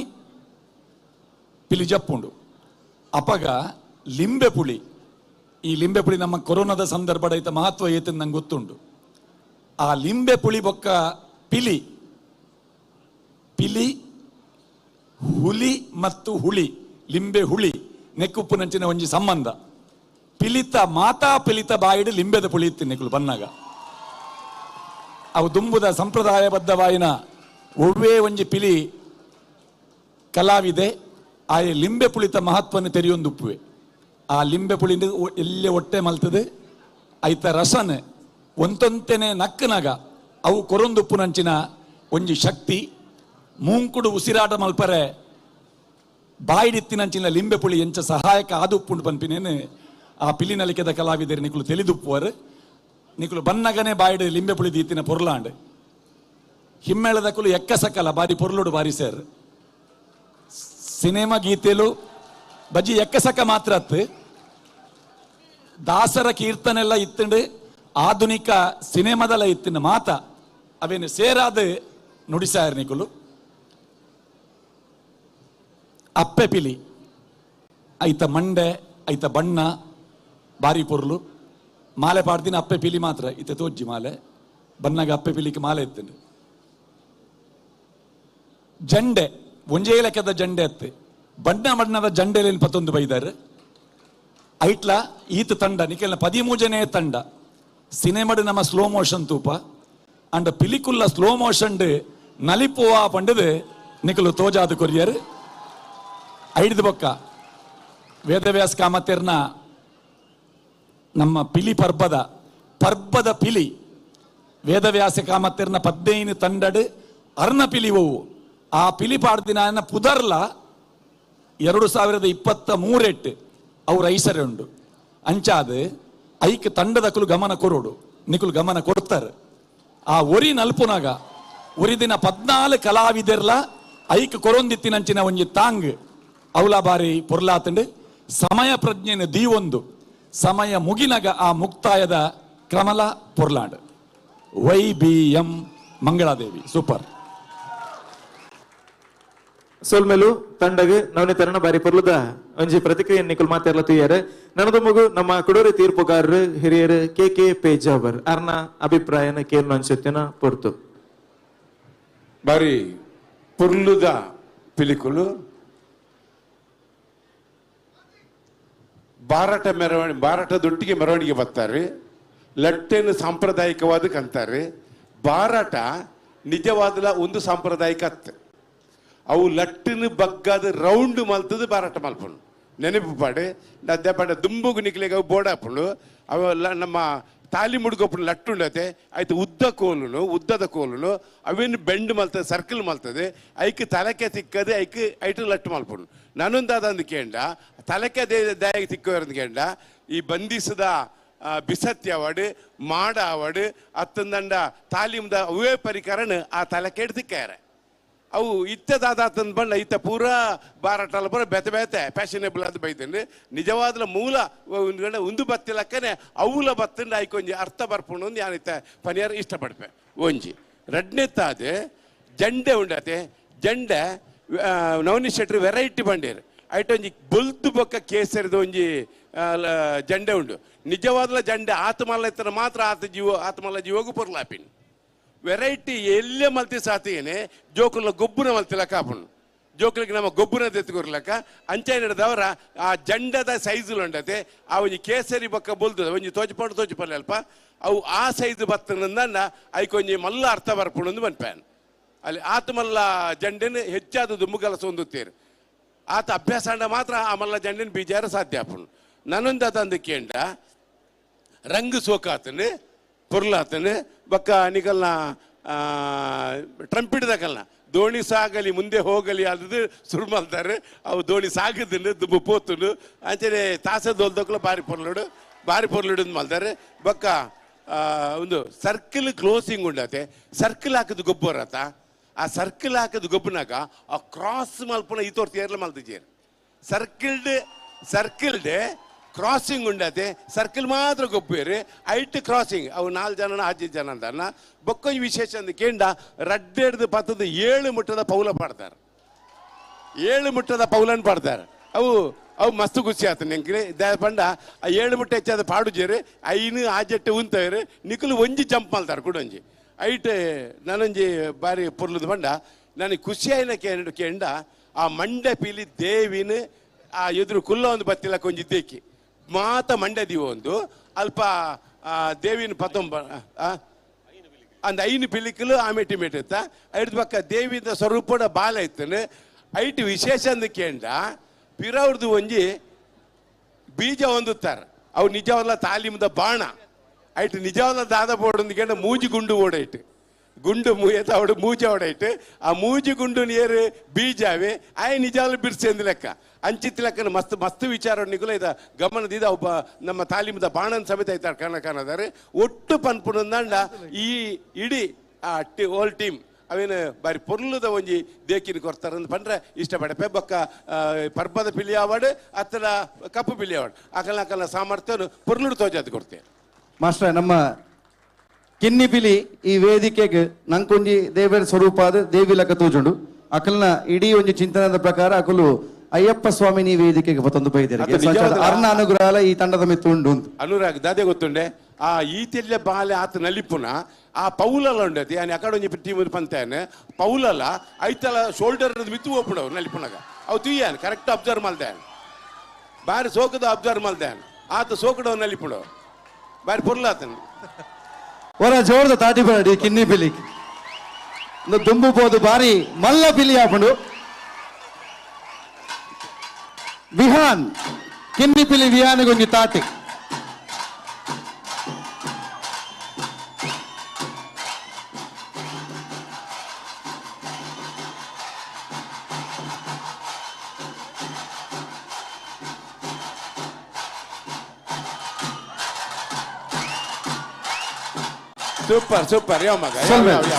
Speaker 4: ಪಿಲಿ ಜಪ್ಪುಂಡು. ಅಪಗ ಲಿಂಬೆ ಪುಳಿ, ಈ ಲಿಂಬೆ ಪುಳಿ ನಮ್ಮ ಕೊರೋನಾದ ಸಂದರ್ಭ ಐತ ಮಹತ್ವ ಏತಂದು ನಂಗೆ ಗೊತ್ತುಂಡು. ಆ ಲಿಂಬೆ ಪುಳಿ ಬೊಕ್ಕ ಪಿಲಿ, ಪಿಲಿ ಹುಲಿ ಮತ್ತು ಹುಳಿ, ಲಿಂಬೆ ಹುಳಿ ನೆಕ್ಕುಪ್ಪುನಂಚಿನ ಒಂಜಿ ಸಂಬಂಧ. ಪಿಲಿತ ಮಾತಾ ಪಿಲಿತ ಬಾಯಿಡು ಲಿಂಬೆದ ಪುಳಿ ಇತ್ತು ನೆಕ್ಕುಲು ಬನ್ನಾಗ. ಅವು ದುಂಬುದ ಸಂಪ್ರದಾಯಬದ್ಧವಾಯಿನ ಒವ್ವೇ ಒಂಜಿ ಪಿಲಿ ಕಲಾವಿದೆ ಆ ಲಿಂಬೆ ಪುಳಿತ ಮಹತ್ವವನ್ನು ತೆರೆಯೊಂದುಪ್ಪುವೆ. ಆ ಲಿಂಬೆ ಪುಳಿ ಎಲ್ಲೇ ಹೊಟ್ಟೆ ಮಲ್ತದೆ ಐತ ರಸನೆ ಒಂತೊಂತೆನೆ ನಕ್ಕನಾಗ ಅವು ಕೊರೊಂದುಪ್ಪುನಂಚಿನ ಒಂಜಿ ಶಕ್ತಿ. ಮೂಂಕುಡು ಉಸಿರಾಟ ಮಲ್ಪರೆ ಬಾಯಿಡಿತ್ತಿನಂಚಿನ ಲಿಂಬೆ ಪುಳಿ ಎಂಚ ಸಹಾಯಕ ಆದುಪ್ಪುಂಡು ಪನ್ಪಿನೇನು ಆ ಪಿಲಿನಲಿಕೆದ ಕಲಾವಿದರು ನಿಕುಲು ತಿಳಿದುಪ್ಪುವರು. ನಿಕುಲು ಬನ್ನಗನೆ ಬಾಯಿಡು ಲಿಂಬೆ ಪುಳಿ ದೀತಿನ ಪೊರ್ಲಾಂಡ್ ಹಿಮ್ಮೇಳದಕುಲು ಎಕ್ಕಸಕಲ ಬಾರಿ ಪೊರ್ಲುಡು ಬಾರಿ ಸೇರ್ ಸಿನಿಮಾ ಗೀತೆಲು ಬಜ್ಜಿ ಎಕ್ಕಸಕ ಮಾತ್ರ ಅತ್ತು ದಾಸರ ಕೀರ್ತನೆಲ್ಲ ಇತ್ತಂಡು ಆಧುನಿಕ ಸಿನಿಮಾದಲ್ಲ ಇತ್ತಿನ ಮಾತ ಅವೇನು ಸೇರಾದ ನುಡಿಸಾಯರ್ ನಿಕುಲು. ಅಪ್ಪೆ ಪಿಲಿ ಐತ ಮಂಡೆ ಐತ ಬಣ್ಣ ಬಾರಿ ಪೊರ್ಲು ಮಾಲೆ ಪಾಡ್ದಿನ ಅಪ್ಪೆ ಪಿಲಿ ಮಾತ್ರ ಇತ್ತೆ ತೋಜ್ಜಿ ಮಾಲೆ ಬಣ್ಣಗ ಅಪ್ಪೆ ಪಿಲಿಗೆ ಮಾಲೆ ಇತ್ತಂಡು. ಜಂಡೆ ಒಂಜೇ ಲೆಕ್ಕದ ಜಂಡೆ ಅತ್ತೆ ಬಣ್ಣ ಬಣ್ಣದ ಜಂಡೆಲೇನು ಪತ್ತೊಂದು ಬೈದಾರೆ. ಐಟ್ಲ ಈತ ತಂಡ ನಿಕೆಲ್ನ 13 ಜನೇ ತಂಡ ಸಿನಿಮಾಡು ನಮ್ಮ ಸ್ಲೋ ಮೋಷನ್ ತೂಪ ಅಂಡ ಪಿಲಿಕುಲ್ಲ ಸ್ಲೋ ಮೋಷನ್ ನಲಿಪುವ ಪಂಡದು ನಿಕಲು ತೋಜಾದ ಕೊರಿಯರ್. ಐಡ್ದು ಬೊಕ್ಕ ವೇದವ್ಯಾಸ ಕಾಮತೆರ್ನ ನಮ್ಮ ಪಿಲಿ ಪರ್ಬದ ಪರ್ಬದ ಪಿಲಿ ವೇದವ್ಯಾಸ ಕಾಮತೆರ್ನ 15 ತಂಡಡು ಅರ್ನ ಪಿಲಿ ಓವು ಆ ಪಿಲಿ ಪಾಡ್ದಿನ ಪುದರ್ಲ 2023 ಅವ್ರ ಐಸರೆ ಉಂಡು. ಅಂಚಾದ ಐಕ್ ತಂಡದಕುಲು ಗಮನ ಕೊರೋಡು ನಿಕುಲು ಗಮನ ಕೊಡ್ತಾರೆ. ಆ ಒರಿ ನಲ್ಪುನಾಗ ಒರಿ ದಿನ 14 ಕಲಾವಿದರ್ಲ ಐಕ್ ಕೊರೊಂದಿತ್ತಿನಂಚಿನ ಒಂಜಿ ತಾಂಗ್ ಅವಲ ಬಾರಿ ಪೊರ್ಲಾತಂಡು ಸಮಯ ಪ್ರಜ್ಞೆನ ದೀವೊಂದು ಸಮಯ ಮುಗಿನಗ ಆ ಮುಕ್ತಾಯದ ಕ್ರಮಲ ಪೊರ್ಲಾಂಡ್. YBM Mangaladevi super.
Speaker 6: ಸೊಲ್ಮೆಲು ತಂಡಗ್ ನವನಿತರಣ ಬಾರಿ ಪೊರ್ಲುದ ಒಂಜಿ ಪ್ರತಿಕ್ರಿಯೆ ನಿಕುಲ್ ಮಾತೆರ್ಲ ತೂಯರೆ. ನನದ ಮಗು ನಮ್ಮ ಕುಡೋರಿ ತೀರ್ಪುಗಾರರು ಹಿರಿಯರು ಕೆ ಕೆ ಪೇಜಾವರ್ ಅರ್ನ ಅಭಿಪ್ರಾಯನ ಕೇನು ಅನ್ಸುತ್ತಿನ ಪೊರ್ತು.
Speaker 2: ಬಾರಿ ಪೊರ್ಲುದ ಪಿಲಿಕುಲು ಬಾರಾಟ ಮೆರವಣಿಗೆ, ಬಾರಾಟದೊಟ್ಟಿಗೆ ಮೆರವಣಿಗೆ ಬರ್ತಾರೆ. ಲಟ್ಟೆಯನ್ನು ಸಾಂಪ್ರದಾಯಿಕವಾದ ಕಂತಾರೆ. ಬಾರಾಟ ನಿಜವಾದಲ ಒಂದು ಸಾಂಪ್ರದಾಯಿಕ ಅತ್ತೆ. ಅವು ಲಟ್ಟಿನ ಬಗ್ಗಾದ ರೌಂಡ್ ಮಲ್ತದ ಬಾರಾಟ ಮಲ್ಪುಂಡು. ನೆನಪು ಪಾಡು ನದ್ದೆ ಪಾಡ ದುಂಬುಗು ನಿಕ್ಲೆಗೆ ಅವು ಬೋಡಾಪುಂಡು. ಅವೆಲ್ಲ ನಮ್ಮ ತಾಲಿ ಮುಡುಗೊಪ್ಪು ಲಟ್ಟುಂಡತೆ ಆಯ್ತು. ಉದ್ದ ಕೋಲುನು, ಉದ್ದದ ಕೋಲುನು ಅವೇನು ಬೆಂಡ್ ಮಲ್ತದೆ, ಸರ್ಕಲ್ ಮಲ್ತದೆ. ಐಕ್ ತಲಕೆ ತಿಕ್ಕದೆ ಐಕ್ ಐಟು ಲಟ್ಟು ಮಲ್ಪುಂಡು. ನಾನೊಂದಾದ ಅಂದು ಕೇಂಡ ತಲಕೆ ದಾಯಿಗೆ ತಿಕ್ಕೋರಂದು ಕೇಂಡ ಈ ಬಂಧಿಸಿದ ಬಿಸತ್ತಿ ಅವಾಡು ಮಾಡ ಅವಾಡು ಅತ್ತಂದಂಡ ತಾಲೀಮ್ದ ಅವೇ ಪರಿಕರಣ ಆ ತಲಕೆ ತಿಕ್ಕಾರೆ. ಅವು ಇತ್ತದಾದ ಬಂಡ ಇತ್ತ ಪೂರಾ ಬಾರಾಟಲ್ಲ ಪೂರ ಬೆತೆ ಬೆತೆ ಫ್ಯಾಷನೇಬಲ್ ಅಂತ ಬೈತೇನೆ. ನಿಜವಾದ ಮೂಲ ಒಂದು ಬತ್ತಿಲಕ್ಕನೆ ಅವುಲ ಬತ್ತಂಡ ಐಕೊಂಜಿ ಅರ್ಥ ಬರ್ಪುಂಡು ಒಂದು ಯಾನಿತ್ತ ಪನಿಯಾರ ಇಷ್ಟಪಡ್ಪೆ. ಒಂಜಿ ರಡ್ನೆತ್ತಾದೆ ಜಂಡೆ ಉಂಡತೆ. ಜಂಡೆ ನವನೀಶ್ ಶೆಟ್ರು ವೆರೈಟಿ ಬಂಡೇರು. ಐಟ್ ಒಂಜಿ ಬೊಲ್ತು ಬೊಕ್ಕ ಕೇಸರಿದ ಒಂಜಿ ಜಂಡೆ ಉಂಡು. ನಿಜವಾದಲ ಜಂಡೆ ಆತ್ಮಲ್ಲ ಇತ್ತರ ಮಾತ್ರ ಆತ ಜೀವ ಆತ್ಮಲ್ಲ ಜೀವಗೂ ಪೊರ್ಲಾಪಿನ್. ವೆರೈಟಿ ಎಲ್ಲೇ ಮಲ್ತಿ ಸಾತಿಗೇನೆ ಜೋಕುಲ ಗೊಬ್ಬುನ ಮಲ್ತಿಲಕ್ಕ ಆಪುಂಡು. ಜೋಕುಲಿಗೆ ನಮ್ಮ ಗೊಬ್ಬುನ ತೆತ್ತುಕೊರ್ಲಕ್ಕ ಅಂಚೆ ನಡೆದವರ ಆ ಜಂಡದ ಸೈಜುಲು ಉಂಡತೆ. ಆ ಒಂಜಿ ಕೇಸರಿ ಬೊಕ್ಕ ಬೊಲ್ತದ ಒಂಜಿ ತೋಚಿಪಂಡು ತೋಚಿಪಲ್ಲೆ ಅಲ್ಪ ಅವು ಆ ಸೈಜ್ ಬತ್ತನಂದ ಐಕೊಂಜಿ ಮಲ್ಲ ಅರ್ಥ ಬರ್ಪುಂಡು ಅಂದು ಮನ್ಪ್ಯಾನ್. ಅಲ್ಲಿ ಆತ ಮಲ್ಲ ಜಂಡೆನ ಹೆಚ್ಚಾದ ದುಂಬುಗಲಸ ಹೊಂದುತ್ತೀರಿ. ಆತ ಅಭ್ಯಾಸ ಅಂಡ ಮಾತ್ರ ಆ ಮಲ್ಲ ಜಂಡೆನ ಬೀಜಾರ ಸಾಧ್ಯ ಆಪುಂಡು. ನಾನೊಂದು ಅದಂದು ಕೇಂಡ ರಂಗು ಸೋಕಾತನು ಪೊರ್ಲಾತನು ಬಕ್ಕ ನಿಕಲ್ನ ಟ್ರಂಪಿಡ್ದಕಲ್ನ ದೋಣಿ ಸಾಗಲಿ ಮುಂದೆ ಹೋಗಲಿ ಅದು ಶುರು ಮಾಡ್ತಾರೆ. ಅವು ದೋಣಿ ಸಾಗದನ್ನು ದುಂಬು ಪೋತುಂಡು. ಅಂಚನೆ ತಾಸೆ ದೋಲ್ದಕ್ಕಲ ಬಾರಿ ಪೊರ್ಲುಡು ಬಾರಿ ಪೊರ್ಲುಡು ಮಾಡ್ತಾರೆ. ಬಕ್ಕ ಒಂದು ಸರ್ಕಲ್ ಕ್ಲೋಸಿಂಗ್ ಉಂಡತೆ. ಸರ್ಕಲ್ ಹಾಕಿದ ಗೊಬ್ಬರತ ಆ ಸರ್ಕಲ್ ಹಾಕಿದ ಗೊಬ್ಬನಾಗ ಆ ಕ್ರಾಸ್ ಮಲ್ಪನ ಈ ತೋರ್ತಿ ಏರ್ಲ ಮಲ್ತಿಜೇರು. ಸರ್ಕಲ್ಡ್ ಸರ್ಕಲ್ಡ್ ಕ್ರಾಸಿಂಗ್ ಉಂಡತೆ. ಸರ್ಕಲ್ ಮಾತ್ರ ಗೊಬ್ಬೇರು ಐಟ್ ಕ್ರಾಸಿಂಗ್ ಅವು 4 ಜನ 5 ಜನ ಅಂತನ್ನ. ಬೊಕ್ಕೊಂಜಿ ವಿಶೇಷ ಅಂದ್ ಕೇಂಡ ರಡ್ಡೆಡ್ದು ಪತ್ತದ 7 ಮುಟ್ಟದ ಪೌಲ ಪಾಡ್ತಾರೆ. 7 ಮುಟ್ಟದ ಪೌಲನ್ ಪಾಡ್ತಾರೆ. ಅವು ಅವು ಮಸ್ತ್ ಖುಷಿ ಆತ ನೆಂಕ್ರೆ ಪಂಡ ಆ 7 ಮುಟ್ಟ ಹೆಚ್ಚಾದ ಪಾಡುಜೇರು 5 ಆಜೆಟ್ಟು ಉಂತವೇರು ನಿಕುಲು ಒಂಜಿ ಜಂಪ್ ಮಾಡ್ತಾರೆ ಕುಡೊಂಜಿ ಐಟ್. ನಾನೊಂಜಿ ಬಾರಿ ಪೊರ್ಲುದು ಪಂಡ ನನಗೆ ಖುಷಿಯಾಯಿನ ಕೇಂಡ ಆ ಮಂಡೆ ಪೀಲಿ ದೇವಿನ ಆ ಎದುರು ಕುಲ್ಲ ಒಂದು ಬತ್ತಿಲ್ಲ ಕೊಂಜಿ ದೇಕಿ ಮಾತ ಮಂಡೆ ದೀವ ಒಂದು ಅಲ್ಪ ದೇವಿನ ಪತ್ತೊಂಬ ಅಂದ 5 ಪಿಲಿಕಲು ಆಮೇಟಿ ಮೇಟಿತ್ತ ಐದು ಪಕ್ಕ ದೇವಿದ ಸ್ವರೂಪದ ಬಾಲ ಇತ್ತನು. ಐಟ್ ವಿಶೇಷ ಅಂದ ಕೇಂಡ ಪಿರವ್ರದ್ದು ಒಂಜಿ ಬೀಜ ಹೊಂದುತ್ತಾರೆ. ಅವು ನಿಜವಲ್ಲ ತಾಲೀಮ್ದ ಬಾಣ ಐಟ್ ನಿಜವಲ್ಲ ದಾದ ಬೋಡೊಂದು ಕೇಂಡ ಮೂಜಿ ಗುಂಡು ಓಡೈಟ್ ಗುಂಡು ಮೂಯತ ಅವಡು ಮೂಜಿ ಓಡೈಟ್ ಆ ಮೂಜಿ ಗುಂಡು ನೀರು ಬೀಜಾವೆ ಆಯ್ ನಿಜವಲ್ಲ ಬಿರ್ಸೆಂದು ಲೆಕ್ಕ ಅಂಚಿತ್ ಲೆಕ್ಕನ ಮಸ್ತ್ ಮಸ್ತ್ ವಿಚಾರ ನಿಗುಲ ಇದ ಗಮನದಿದ ಒಬ್ಬ ನಮ್ಮ ತಾಲೀಮ್ದ ಬಾಣನ ಸಮೇತ ಐತಾರೆ ಕಣ ಕಾಣದಾರೆ ಒಟ್ಟು ಪನ್ಪುನಂದಂಡ ಈ ಇಡೀ ಆ ಹೋಲ್ ಟೀಮ್ ಅವೇನು ಬಾರಿ ಪೊರ್ಲುದ ಒಂಜಿ ದೇಕಿನ ಕೊರ್ತಾರೆ ಅಂತ ಪಂಡ್ರೆ ಇಷ್ಟಪಡಪೆ. ಬೊಕ್ಕ ಪರ್ಬದ ಪಿಲಿ ಅವಾರ್ಡ್ ಅತ್ತಡ ಕಪ್ಪು ಪಿಲಿ ಅವಾರ್ಡ್ ಅಕಲ ಅಕಲ ಸಾಮರ್ಥ್ಯನು ಪೊರ್ಲುಡು ತೋಜಾದ್ ಕೊಡ್ತೇವೆ.
Speaker 12: ಮಾಸ್ಟರ್ ನಮ್ಮ ಕಿನ್ನಿ ಪಿಲಿ ಈ ವೇದಿಕೆಗೆ ನಂಕೊಂಜಿ ದೇವರ ಸ್ವರೂಪ ಆದ ದೇವಿ ಲಕ್ಕ ತೋಜುಂಡು. ಅಕಲ್ನ ಇಡೀ ಒಂಜಿ ಚಿಂತನದ ಪ್ರಕಾರ ಅಕಲು ಅಯ್ಯಪ್ಪ ಸ್ವಾಮಿ ನೀ ವೇದಿಕೆಗೆ ಬತ್ತೊಂದು ಬೈದೇರೆ ಅರ್ಣ ಅನುಗ್ರಹ ಈ ತಂಡದ ಮಿತ್ತು ಉಂಡು.
Speaker 2: ಅನುರಾಗ್ ದಾದೆ ಗೊತ್ತುಂಡೆ ಆ ಈತೆಲ್ಲ ಬಾಲೆ ಆತ ನಲಿಪುನ ಆ ಪೌಲಲ್ಲ ಉಂಡತಿ ಆನೆ ಅಕಡೆ ಒಂಜಿ ಟೀಮ್ ಪಂತಾನೆ ಪೌಲಲ್ಲ ಐತಲ ಶೋಲ್ಡರ್ ಮಿತ್ತು ಹೋಗ್ಬಿಡವು ನಲಿಪುನಾಗ ಅವು ತುಯ್ಯಾನ ಕರೆಕ್ಟ್ ಅಬ್ಸರ್ವ್ ಮಲ್ದಾನ್ ಬಾರಿ ಸೋಕದ ಅಬ್ಸರ್ವ್ ಮಲ್ದಾನ್ ಆತ ಸೋಕಡವ್ ನಲಿಪುಡವು ಬಾರಿ ಪೊರ್ಲಾತನ.
Speaker 12: ಒರ ಜೋರದ ತಾಟಿ ಬರಡಿ ಕಿನ್ನಿ ಪಿಲಿ ದುಂಬು ಪೋದು ಬಾರಿ ಮಲ್ಲ ಪಿಲಿ ಆಪುಂಡು. ವಿಹಾನ್ ಕಿನ್ನಿ ಪಿಲಿ ವಿಹಾನ್ಗೊಂಜಿ ತಾಟಿ.
Speaker 2: ಸೂಪರ್ ಸೂಪರ್ ಯಾವ ಮಗ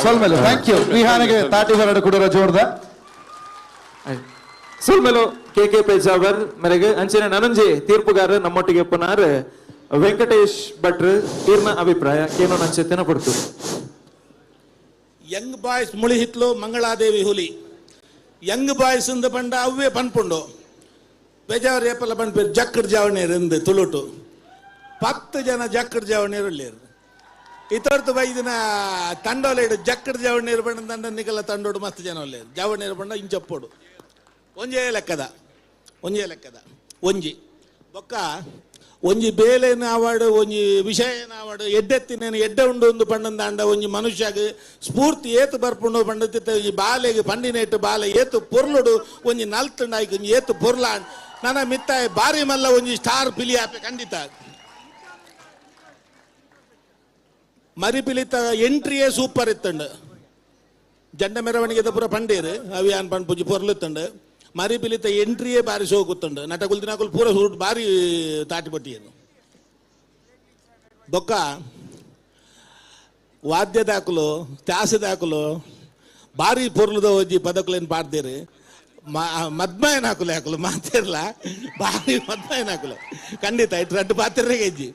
Speaker 12: ಸೊಲ್ಮೆಲು thank you. ವಿಹಾನಿಗೆ ತಾಟಿ ಬರಡು ಕುಡರ ಜೋರ್ದ
Speaker 6: ಸೊಲ್ಮೆಲು ಕೆ ಕೆ ಪೇಜಾವರ್ ಮೇರೆಗೆ ಅಂಚನೆ ನನಂಜಿ ತೀರ್ಪುಗಾರ ನಮ್ಮೊಟ್ಟಿಗೆ ಪುನಾರ್ ವೆಂಕಟೇಶ್ ಭಟ್ರು ತೀರ್ನ ಅಭಿಪ್ರಾಯ ಕೇನೋ ನಂಚೆತ್ತನ ಪಡ್ತು.
Speaker 3: ಯಂಗ್ ಬಾಯ್ಸ್ ಮುಳಿಹಿತ್ಲು ಮಂಗಳಾದೇವಿ ಹುಲಿ. Young boys ಇಂದ ಪಂಡ ಅವೇ ಪನ್ಪುಂಡು ಬೇಜಾರು ಏಪಲ್ಲ ಪನ್ಪೇರು ಜಕ್ಕಡ್ ಜಾವಣೇರು ಇಂದು ತುಳುಟು 10 ಜನ ಜಕ್ಕಡ್ ಜಾವಣೇರು ಉಳ್ಳೇರು ಇತರ್ತು ಬೈದಿನ ತಂಡೋಲೇಡು ಜಕ್ಕಡ್ ಜಾವಣೇರು ಪಂಡ ತಂಡ ನಿಕಲ ತಂಡೋಡು ಮಸ್ತ್ ಜನ ಒಲ್ಲೇರು ಜಾವಣೇರು ಪಂಡ ಇಂಚಪ್ಪೋಡು ಒಂಜೇ ಲೆಕ್ಕದ ಒಂಜೇ ಲೆಕ್ಕದ ಒಂಜಿ ಬೊಕ್ಕ ಒಂಜಿ ಬೇಲೆನ ಆವಾಡು ಒಂಜಿ ವಿಷಯನ ಆವಾಡು ಎಡ್ಡೆತ್ತಿನೇನು ಎಡ್ಡೆ ಉಂಡು ಒಂದು ಪಂಡಂದಾಂಡ ಒಂಜಿ ಮನುಷ್ಯಗೆ ಸ್ಫೂರ್ತಿ ಏತು ಬರ್ಪುಂಡು ಪಂಡತಿತ್ತ ಈ ಬಾಲೆಗೆ ಪಂಡಿನೇಟು ಬಾಲೆ ಏತು ಪೊರ್ಲುಡು ಒಂಜಿ ನಲ್ತುಂಡಾಯ್ಕು ಒಂಜಿ ಏತು ಪೊರ್ಲ ನನ್ನ ಮಿತ್ತಾಯ ಬಾರಿ ಮಲ್ಲ ಒಂಜಿ ಸ್ಟಾರ್ ಪಿಲಿ ಆಪೆ ಖಂಡಿತ ಮರಿಪಿಲಿತ ಎಂಟ್ರಿಯೇ ಸೂಪರ್ ಇತ್ತಂಡು ಜಂಡ ಮೆರವಣಿಗೆ ಪೂರ ಪಂಡೇರು ಅವಿಯಾನ್ ಪಂಡ್ ಪೂಜಿ ಪೊರ್ಲುತ್ತಂಡು ಮರಿಪಿಲಿತ ಎಂಟ್ರಿಯೇ ಬಾರಿ ಸೋಗುತ್ತಂಡು ನಟಕುಲ್ ದಿನಕುಲ್ ಪೂರ ಸೂಟ್ ಬಾರಿ ತಾಟಿ ಪಟ್ಟಿಯನು ಬೊಕ್ಕ ವಾದ್ಯದಾಕಲು ತ್ಯಾಸದಾಕಲು ಬಾರಿ ಪೊರ್ಲುದ ಒಂಜಿ ಪದಕುಲೇನು ಪಾಡ್ದೇರು ಮದ್ಮಯನ ಹಾಕುಲೆ ಹಾಕಲು ಮಾತಿರಲ್ಲ ಬಾರಿ ಮದ್ಮಯನ ಹಾಕಲು ಖಂಡಿತ ಇಟ್ಟು ರಡ್ಡು ಪಾತಿರ್ರೆ ಹೆಜ್ಜಿ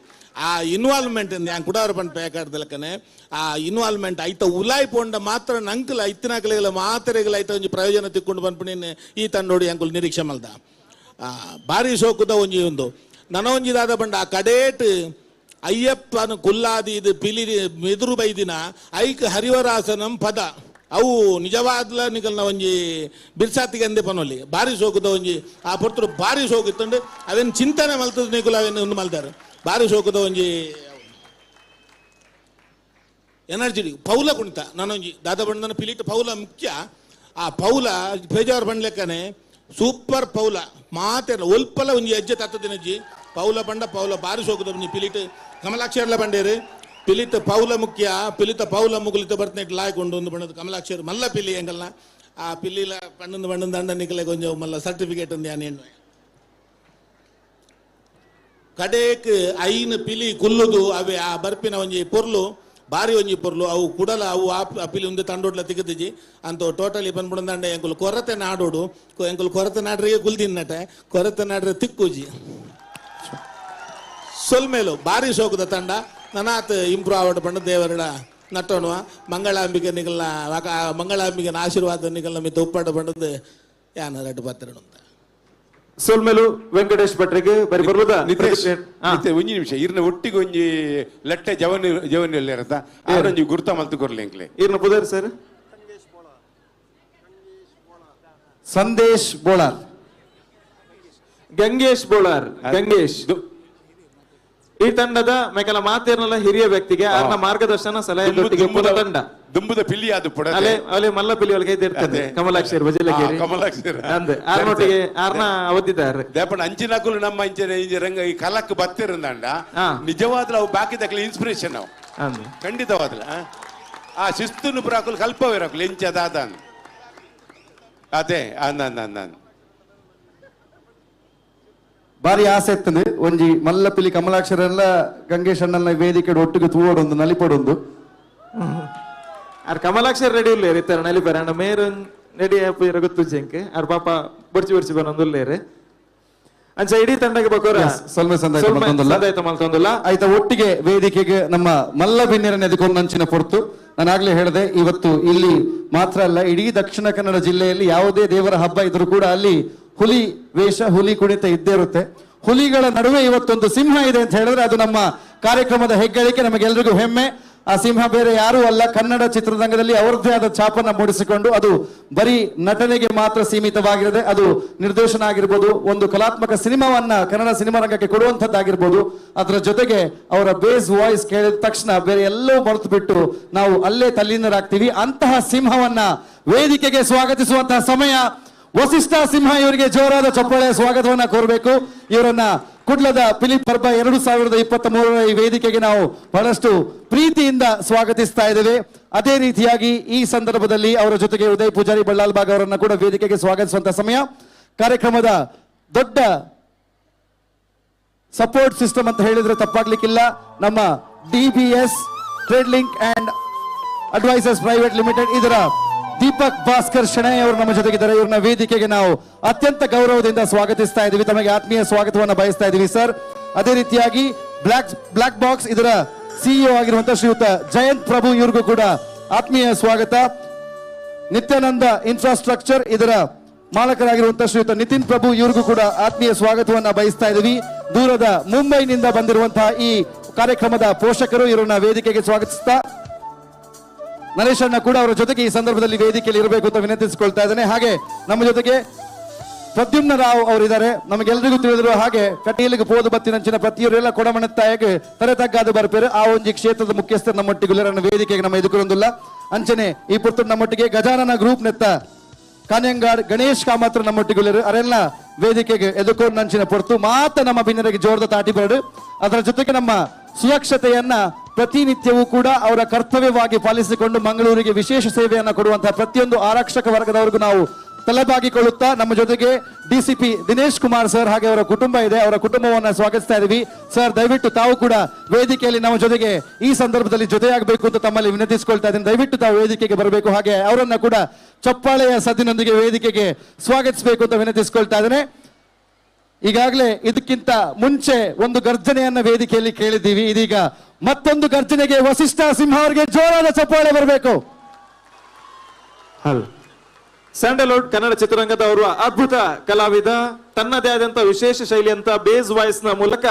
Speaker 3: ಆ ಇನ್ವಾಲ್ವ್ಮೆಂಟ್ ഞാൻ ಕುಡಾರ ಪಂಡ ಪೇಕಾಡ್ದಲಕ್ಕನೆ ಆ ಇನ್ವಾಲ್ವ್ಮೆಂಟ್ ಐತ ಉಲಾಯ್ ಪೋಂಡ ಮಾತ್ರ ನಂಕಲ ಇತ್ತಿನಾಕಲೆಗಳ ಮಾತ್ರೆಗಳ ಐತ ಒಂಜಿ ಪ್ರಯೋಜನ ತಿಕ್ಕೊಂಡು ಪನ್ಪುಣಿನ ಈ ತಂಡೋಡಿ ಅಂಕುಲ್ ನಿರೀಕ್ಷೆ ಮಲ್ದ ಬಾರಿ ಸೋಕುದ ಒಂಜಿ ಒಂದು ನನೊಂಜಿ ದಾದ ಪಂಡ ಆ ಕಡೇಟ್ ಅಯ್ಯಪ್ಪನ ಕುಲ್ಲಾದಿ ಇದು ಪಿಲಿ ಮೆದುರು ಬೈದಿನ ಐಕ್ ಹರಿವರಾಸನಂ ಪದ ಅವು ನಿಜವಾದ್ಲ ನಿಕಲ್ನ ಒಂಜಿ ಬಿರ್ಸಾತಿಗೆ ಅಂದೆ ಪನೊಲಿ ಬಾರಿ ಸೋಕುದ ಒಂಜಿ ಆ ಪೊರ್ತರು ಬಾರಿ ಸೋಕಿತ್ತಂಡು ಅವೇನು ಚಿಂತನೆ ಮಲ್ತದ ನಿಕುಲ್ ಅವೇನು ಒಂದು ಮಲ್ತಾರೆ ಬಾರಿ ಸೋಕುದ ಒಂಜಿ ಎನರ್ಜಿ ಪೌಲ ಕುಣಿತ ನಾನೊಂಜಿ ದಾದ ಬಣ್ಣನ ಪಿಲಿಟ್ ಪೌಲ ಮುಖ್ಯ ಆ ಪೌಲ ಬೇಜಾರು ಬಂಡ್ಲೆಕ್ಕನೆ ಸೂಪರ್ ಪೌಲ ಮಾತೆಲ್ಲ ಒಲ್ಪಲ ಒಂಜಿ ಹೆಜ್ಜೆ ತತ್ತದಿನಜ್ಜಿ ಪೌಲ ಬಂಡ ಪೌಲ ಬಾರಿ ಸೋಕುದ ಒಂಜಿ ಪಿಲಿಟ್ ಕಮಲಾಕ್ಷರ್ಲ ಬಂಡೇರು ಪಿಲಿತ ಪೌಲ ಮುಖ್ಯ ಪಿಲಿತ ಪೌಲ ಮುಗುಲಿತ ಬರ್ತನೆಟ್ ಲಾಯ್ಕೊಂಡು ಒಂದು ಬಣ್ಣದ ಕಮಲಾಕ್ಷರ್ ಮಲ್ಲ ಪಿಲಿ ಎಂಗಲ್ನ ಆ ಪಿಲಿಲ ಪಣ್ಣಂದು ಬಣ್ಣದ ದಂಡ ನಿಕಲೆ ಕೊಂಚ ಮಲ್ಲ ಸರ್ಟಿಫಿಕೇಟ್ ಒಂದು ಏನು ಕಡೇಕ್ ಐನು ಪಿಲಿ ಕುಲ್ಲುದು ಅವೆ ಆ ಬರ್ಪಿನ ಒಂಜಿ ಪೊರ್ಲು ಬಾರಿ ಒಂಜಿ ಪೊರ್ಲು ಅವು ಕುಡಲ ಅವು ಆ ಪಿಲಿ ಒಂದು ತಂಡೋಡ್ಲ ತಿಗದಿಜಿ ಅಂತ ಟೋಟಲಿ ಬಂದ್ಬಿಡಂದಂಡ ಎಂಕುಲು ಕೊರತೆ ನಾಡೋಡು ಎಂಕುಲು ಕೊರತೆ ನಾಡ್ರಿಗೆ ಕುಲ್ದಿನ್ನಟೆ ಕೊರತೆ ನಾಡ್ರೆ ತಿಕ್ಕುಜಿ ಸೊಲ್ಮೇಲು ಬಾರಿ ಸೋಕುದ ತಂಡ ನನಾತ್ ಇಂಪ್ರೂವ್ ಆವಡ್ ಪಂಡ ದೇವರಡ ನಟ್ಟೋಣುವ ಮಂಗಳಾಂಬಿಕೆ ನಿಗಲ್ನ ಮಂಗಳಾಂಬಿಕೆನ ಆಶೀರ್ವಾದ ನಿಗಲ್ನ ಮಿತ್ತ ಉಪ್ಪಾಡ ಪಂಡದ್ದು ಯಾನ ರಡ್ಡು ಪತ್ತಿರಡು ಅಂತ
Speaker 6: ಸೊಲ್ಮೇಲು ವೆಂಕಟೇಶ್ ಭಟ್ರಿಗೆ ಬರಿ ಬರ್ಬೋದಾ
Speaker 2: ಒಂಜಿ ನಿಮಿಷ ಇರ್ನ ಒಟ್ಟಿಗೆ ಒಂಜಿ ಲಟ್ಟೆ ಜವನಿ ಜವನಿಯಲ್ಲಿ ಇರತ್ತ ಆರೊಂಜಿ ಗುರ್ತ ಮಲ್ತು ಕೊರ್ಲಿ ಎಂಕ್ಲೆ
Speaker 6: ಇರ್ನ ಪುದರ್ ಸರ್
Speaker 12: ಸಂದೇಶ್ ಬೋಳಾರ್
Speaker 6: ಗಂಗೇಶ್ ಬೋಳಾರ್ ಗಂಗೇಶ್ ಈ ತಂಡದ ಮೇಕಲ ಮಾತೇರ್ನಲ್ಲ ಹಿರಿಯ ವ್ಯಕ್ತಿಗೆ ಅವರ ಮಾರ್ಗದರ್ಶನ ಸಲಹೆ ತಂಡ
Speaker 2: ದುಂಬುದ ಪಿಲಿ ಅದು ಪುಡ
Speaker 6: ಅಲೆ ಅಲೆ ಮಲ್ಲ ಪಿಲಿ ಒಳಗೆ ಇರ್ತದೆ ಕಮಲಾಕ್ಷರ್ ಬಜಲಕೇರಿ
Speaker 2: ಕಮಲಾಕ್ಷರ್
Speaker 6: ಅಂದೆ ಆರ್ನೊಟ್ಟಿಗೆ ಆರ್ನ ಅವಧಿದ್ದಾರೆ
Speaker 2: ದೇಪಣ ಅಂಚಿನಕುಲು ನಮ್ಮ ಇಂಚಿನ ಇಂಚ ರಂಗ ಈ ಕಲಕ್ ಬತ್ತಿರಂದಂಡ ನಿಜವಾದ್ಲ ಅವು ಬಾಕಿ ದಕ್ಕಲ ಇನ್ಸ್ಪಿರೇಷನ್ ಅವು ಖಂಡಿತವಾದ್ಲ ಆ ಶಿಸ್ತುನು ಪುರಾಕುಲು ಕಲ್ಪವಿರಕುಲು ಇಂಚ ದಾದಾನ್ ಅದೇ ಅಂದ ಅಂದ ಅಂದ
Speaker 12: ಬಾರಿ ಆಸೆ ಇರ್ತದೆ ಒಂಜಿ ಮಲ್ಲಪಿಲಿ ಕಮಲಾಕ್ಷರೆಲ್ಲ ಗಂಗೇಶ್ ಅಣ್ಣನ ವೇದಿಕೆ ಒಟ್ಟಿಗೆ ತೂವಡೊಂದು ನಲಿಪಡೊಂದು
Speaker 6: ಆರ್ ಕಮಲಾಕ್ಷರ್ ರೆಡಿ ಇಲ್ಲ ಇರ್ತಾರೆ ನಲಿಪರ ಅಣ್ಣ ಮೇರ್ ರೆಡಿ ಆಪು ಗೊತ್ತು ಜಂಕ್ ಆರ್ ಪಾಪ ಬೊರ್ಚಿ ಬೊರ್ಚಿ ಬನ್ನೊಂದುಲ್ಲೇರು ಅಂಚ ಇಡೀ ತಂಡಕ್ಕೆ ಬಕೋರ
Speaker 12: ಸೊಲ್ಮೆ ಸಂದಾಯ್ತ
Speaker 6: ಮಲ್ತೊಂದುಲ್ಲ
Speaker 12: ಆಯ್ತಾ ಒಟ್ಟಿಗೆ ವೇದಿಕೆಗೆ ನಮ್ಮ ಮಲ್ಲ ಬಿನ್ನೆರನ್ನ ಎದುಕೊಂಡಂಚಿನ ಪೊರ್ತು ನಾನಾಗ್ಲೇ ಹೇಳಿದೆ ಇವತ್ತು ಇಲ್ಲಿ ಮಾತ್ರ ಅಲ್ಲ ಇಡೀ ದಕ್ಷಿಣ ಕನ್ನಡ ಜಿಲ್ಲೆಯಲ್ಲಿ ಯಾವುದೇ ದೇವರ ಹಬ್ಬ ಇದ್ರೂ ಕೂಡ ಅಲ್ಲಿ ಹುಲಿ ವೇಷ ಹುಲಿ ಕುಣಿತ ಇದ್ದೇ ಇರುತ್ತೆ. ಹುಲಿಗಳ ನಡುವೆ ಇವತ್ತೊಂದು ಸಿಂಹ ಇದೆ ಅಂತ ಹೇಳಿದ್ರೆ ಅದು ನಮ್ಮ ಕಾರ್ಯಕ್ರಮದ ಹೆಗ್ಗಳಿಕೆ, ನಮಗೆಲ್ರಿಗೂ ಹೆಮ್ಮೆ. ಆ ಸಿಂಹ ಬೇರೆ ಯಾರೂ ಅಲ್ಲ, ಕನ್ನಡ ಚಿತ್ರರಂಗದಲ್ಲಿ ಅವರದ್ದೇ ಆದ ಛಾಪನ್ನ ಮೂಡಿಸಿಕೊಂಡು ಅದು ಬರೀ ನಟನೆಗೆ ಮಾತ್ರ ಸೀಮಿತವಾಗಿರದೆ ಅದು ನಿರ್ದೇಶನ ಆಗಿರ್ಬೋದು, ಒಂದು ಕಲಾತ್ಮಕ ಸಿನಿಮಾವನ್ನ ಕನ್ನಡ ಸಿನಿಮಾ ರಂಗಕ್ಕೆ ಕೊಡುವಂಥದ್ದಾಗಿರ್ಬೋದು. ಅದರ ಜೊತೆಗೆ ಅವರ ಬೇಸ್ ವಾಯ್ಸ್ ಕೇಳಿದ ತಕ್ಷಣ ಬೇರೆ ಎಲ್ಲವೂ ಮರೆತು ಬಿಟ್ಟು ನಾವು ಅಲ್ಲೇ ತಲ್ಲೀನರಾಗ್ತೀವಿ. ಅಂತಹ ಸಿಂಹವನ್ನ ವೇದಿಕೆಗೆ ಸ್ವಾಗತಿಸುವಂತಹ ಸಮಯ. ವಸಿಷ್ಠ ಸಿಂಹ ಇವರಿಗೆ ಜೋರಾದ ಚಪ್ಪಾಳೆ ಸ್ವಾಗತವನ್ನ ಕೋರಬೇಕು. ಇವರನ್ನ ಕುಡ್ಲದ ಪಿಲಿಪ್ ಪರ್ಬ 2023 ಈ ವೇದಿಕೆಗೆ ನಾವು ಬಹಳಷ್ಟು ಪ್ರೀತಿಯಿಂದ ಸ್ವಾಗತಿಸ್ತಾ ಇದ್ದೇವೆ. ಅದೇ ರೀತಿಯಾಗಿ ಈ ಸಂದರ್ಭದಲ್ಲಿ ಅವರ ಜೊತೆಗೆ ಉದಯ್ ಪೂಜಾರಿ ಬಳ್ಳಾಲ್ಬಾಗ್ ಅವರನ್ನ ಕೂಡ ವೇದಿಕೆಗೆ ಸ್ವಾಗತಿಸುವಂತ ಸಮಯ. ಕಾರ್ಯಕ್ರಮದ ದೊಡ್ಡ ಸಪೋರ್ಟ್ ಸಿಸ್ಟಮ್ ಅಂತ ಹೇಳಿದ್ರೆ ತಪ್ಪಾಗ್ಲಿಕ್ಕಿಲ್ಲ, ನಮ್ಮ DBS trade link and advisors private limited ಇದರ ದೀಪಕ್ ಭಾಸ್ಕರ್ ಶೆಣೈ ಅವರು ನಮ್ಮ ಜೊತೆಗಿದ್ದಾರೆ. ಇವ್ರನ್ನ ವೇದಿಕೆಗೆ ನಾವು ಅತ್ಯಂತ ಗೌರವದಿಂದ ಸ್ವಾಗತಿಸ್ತಾ ಇದ್ದೀವಿ. ತಮಗೆ ಆತ್ಮೀಯ ಸ್ವಾಗತವನ್ನು ಬಯಸ್ತಾ ಇದ್ದೀವಿ ಸರ್. ಅದೇ ರೀತಿಯಾಗಿ ಬ್ಲಾಕ್ ಬಾಕ್ಸ್ ಇದರ ಸಿಇಒ ಆಗಿರುವಂತಹ ಶ್ರೀಯುತ ಜಯಂತ್ ಪ್ರಭು ಇವ್ರಿಗೂ ಕೂಡ ಆತ್ಮೀಯ ಸ್ವಾಗತ. ನಿತ್ಯಾನಂದ ಇನ್ಫ್ರಾಸ್ಟ್ರಕ್ಚರ್ ಇದರ ಮಾಲಕರಾಗಿರುವಂತಹ ಶ್ರೀಯುತ ನಿತಿನ್ ಪ್ರಭು ಇವರಿಗೂ ಕೂಡ ಆತ್ಮೀಯ ಸ್ವಾಗತವನ್ನ ಬಯಸ್ತಾ ಇದ್ದೀವಿ. ದೂರದ ಮುಂಬೈನಿಂದ ಬಂದಿರುವಂತಹ ಈ ಕಾರ್ಯಕ್ರಮದ ಪೋಷಕರು ಇವರನ್ನ ವೇದಿಕೆಗೆ ಸ್ವಾಗತಿಸ್ತಾ ನರೇಶ್ ಅಣ್ಣ ಕೂಡ ಅವರ ಜೊತೆಗೆ ಈ ಸಂದರ್ಭದಲ್ಲಿ ವೇದಿಕೆಯಲ್ಲಿ ಇರಬೇಕು ಅಂತ ವಿನಂತಿಸಿಕೊಳ್ತಾ ಇದ್ದೇನೆ. ಹಾಗೆ ನಮ್ಮ ಜೊತೆಗೆ ಪ್ರದ್ಯುಮ್ನ ರಾವ್ ಅವರಿದ್ದಾರೆ. ನಮಗೆಲ್ಲರಿಗೂ ತಿಳಿದಿರುವ ಹಾಗೆ ಕಟೀಲಿಗೆ ಪೋದು ಬತ್ತಿನಂಚಿನ ಪ್ರತಿಯವರೆಲ್ಲ ಕೊಡಮಣತ್ತಾಯಗೆ ತರೆ ತಗ್ಗಾದ ಬರ್ಪೇರು. ಆ ಒಂಜಿ ಕ್ಷೇತ್ರದ ಮುಖ್ಯಸ್ಥರು ನಮ್ಮೊಟ್ಟಿಗೆ ವೇದಿಕೆಗೆ ನಮ್ಮ ಎದುರುಕೊಂದಿಲ್ಲ. ಅಂಚನೆ ಈ ಪುರ್ತುಡ್ ನಮ್ಮೊಟ್ಟಿಗೆ ಗಜಾನನ ಗ್ರೂಪ್ ನೆತ್ತ ಕಾನ್ಯಂಗಾಡ್ ಗಣೇಶ್ ಕಾಮತ್ರ ನಮ್ಮೊಟ್ಟಿಗೆ ಅರೆಲ್ಲ ವೇದಿಕೆಗೆ ಎದುಕೊಂಡಂಚಿನ ಪೊರ್ತು ಮಾತ ನಮ್ಮ ಬಿನ್ನರಿಗೆ ಜೋರದ ತಾಟಿ ಬರಡು. ಅದರ ಜೊತೆಗೆ ನಮ್ಮ ಸುರಕ್ಷತೆಯನ್ನ ಪ್ರತಿನಿತ್ಯವೂ ಕೂಡ ಅವರ ಕರ್ತವ್ಯವಾಗಿ ಪಾಲಿಸಿಕೊಂಡು ಮಂಗಳೂರಿಗೆ ವಿಶೇಷ ಸೇವೆಯನ್ನು ಕೊಡುವಂತಹ ಪ್ರತಿಯೊಂದು ಆರಕ್ಷಕ ವರ್ಗದವರಿಗೂ ನಾವು ತಲೆಬಾಗಿಕೊಳ್ಳುತ್ತಾ ನಮ್ಮ ಜೊತೆಗೆ ಡಿಸಿಪಿ ದಿನೇಶ್ ಕುಮಾರ್ ಸರ್ ಹಾಗೆ ಅವರ ಕುಟುಂಬ ಇದೆ, ಅವರ ಕುಟುಂಬವನ್ನು ಸ್ವಾಗತಿಸ್ತಾ ಇದ್ದೀವಿ. ಸರ್, ದಯವಿಟ್ಟು ತಾವು ಕೂಡ ವೇದಿಕೆಯಲ್ಲಿ ನಮ್ಮ ಜೊತೆಗೆ ಈ ಸಂದರ್ಭದಲ್ಲಿ ಜೊತೆಯಾಗಬೇಕು ಅಂತ ತಮ್ಮಲ್ಲಿ ವಿನಂತಿಸಿಕೊಳ್ತಾ ಇದ್ದೀನಿ. ದಯವಿಟ್ಟು ತಾವು ವೇದಿಕೆಗೆ ಬರಬೇಕು, ಹಾಗೆ ಅವರನ್ನ ಕೂಡ ಚಪ್ಪಾಳೆಯ ಸದ್ದಿನೊಂದಿಗೆ ವೇದಿಕೆಗೆ ಸ್ವಾಗತಿಸಬೇಕು ಅಂತ ವಿನಂತಿಸಿಕೊಳ್ತಾ ಇದ್ದೇನೆ. ಈಗಾಗಲೇ ಇದಕ್ಕಿಂತ ಮುಂಚೆ ಒಂದು ಗರ್ಜನೆಯನ್ನ ವೇದಿಕೆಯಲ್ಲಿ ಕೇಳಿದ್ದೀವಿ, ಇದೀಗ ಮತ್ತೊಂದು ಗರ್ಜನೆಗೆ ವಸಿಷ್ಠ ಸಿಂಹ ಅವರಿಗೆ ಜೋರಾದ ಚಪ್ಪಾಳೆ ಬರಬೇಕು.
Speaker 6: ಸ್ಯಾಂಡಲ್ವುಡ್ ಕನ್ನಡ ಚಿತ್ರರಂಗದ ಅವರು ಅದ್ಭುತ ಕಲಾವಿದ, ತನ್ನದೇ ಆದಂತ ವಿಶೇಷ ಶೈಲಿಯಂತ ಬೇಸ್ ವಾಯ್ಸ್ ನ ಮೂಲಕ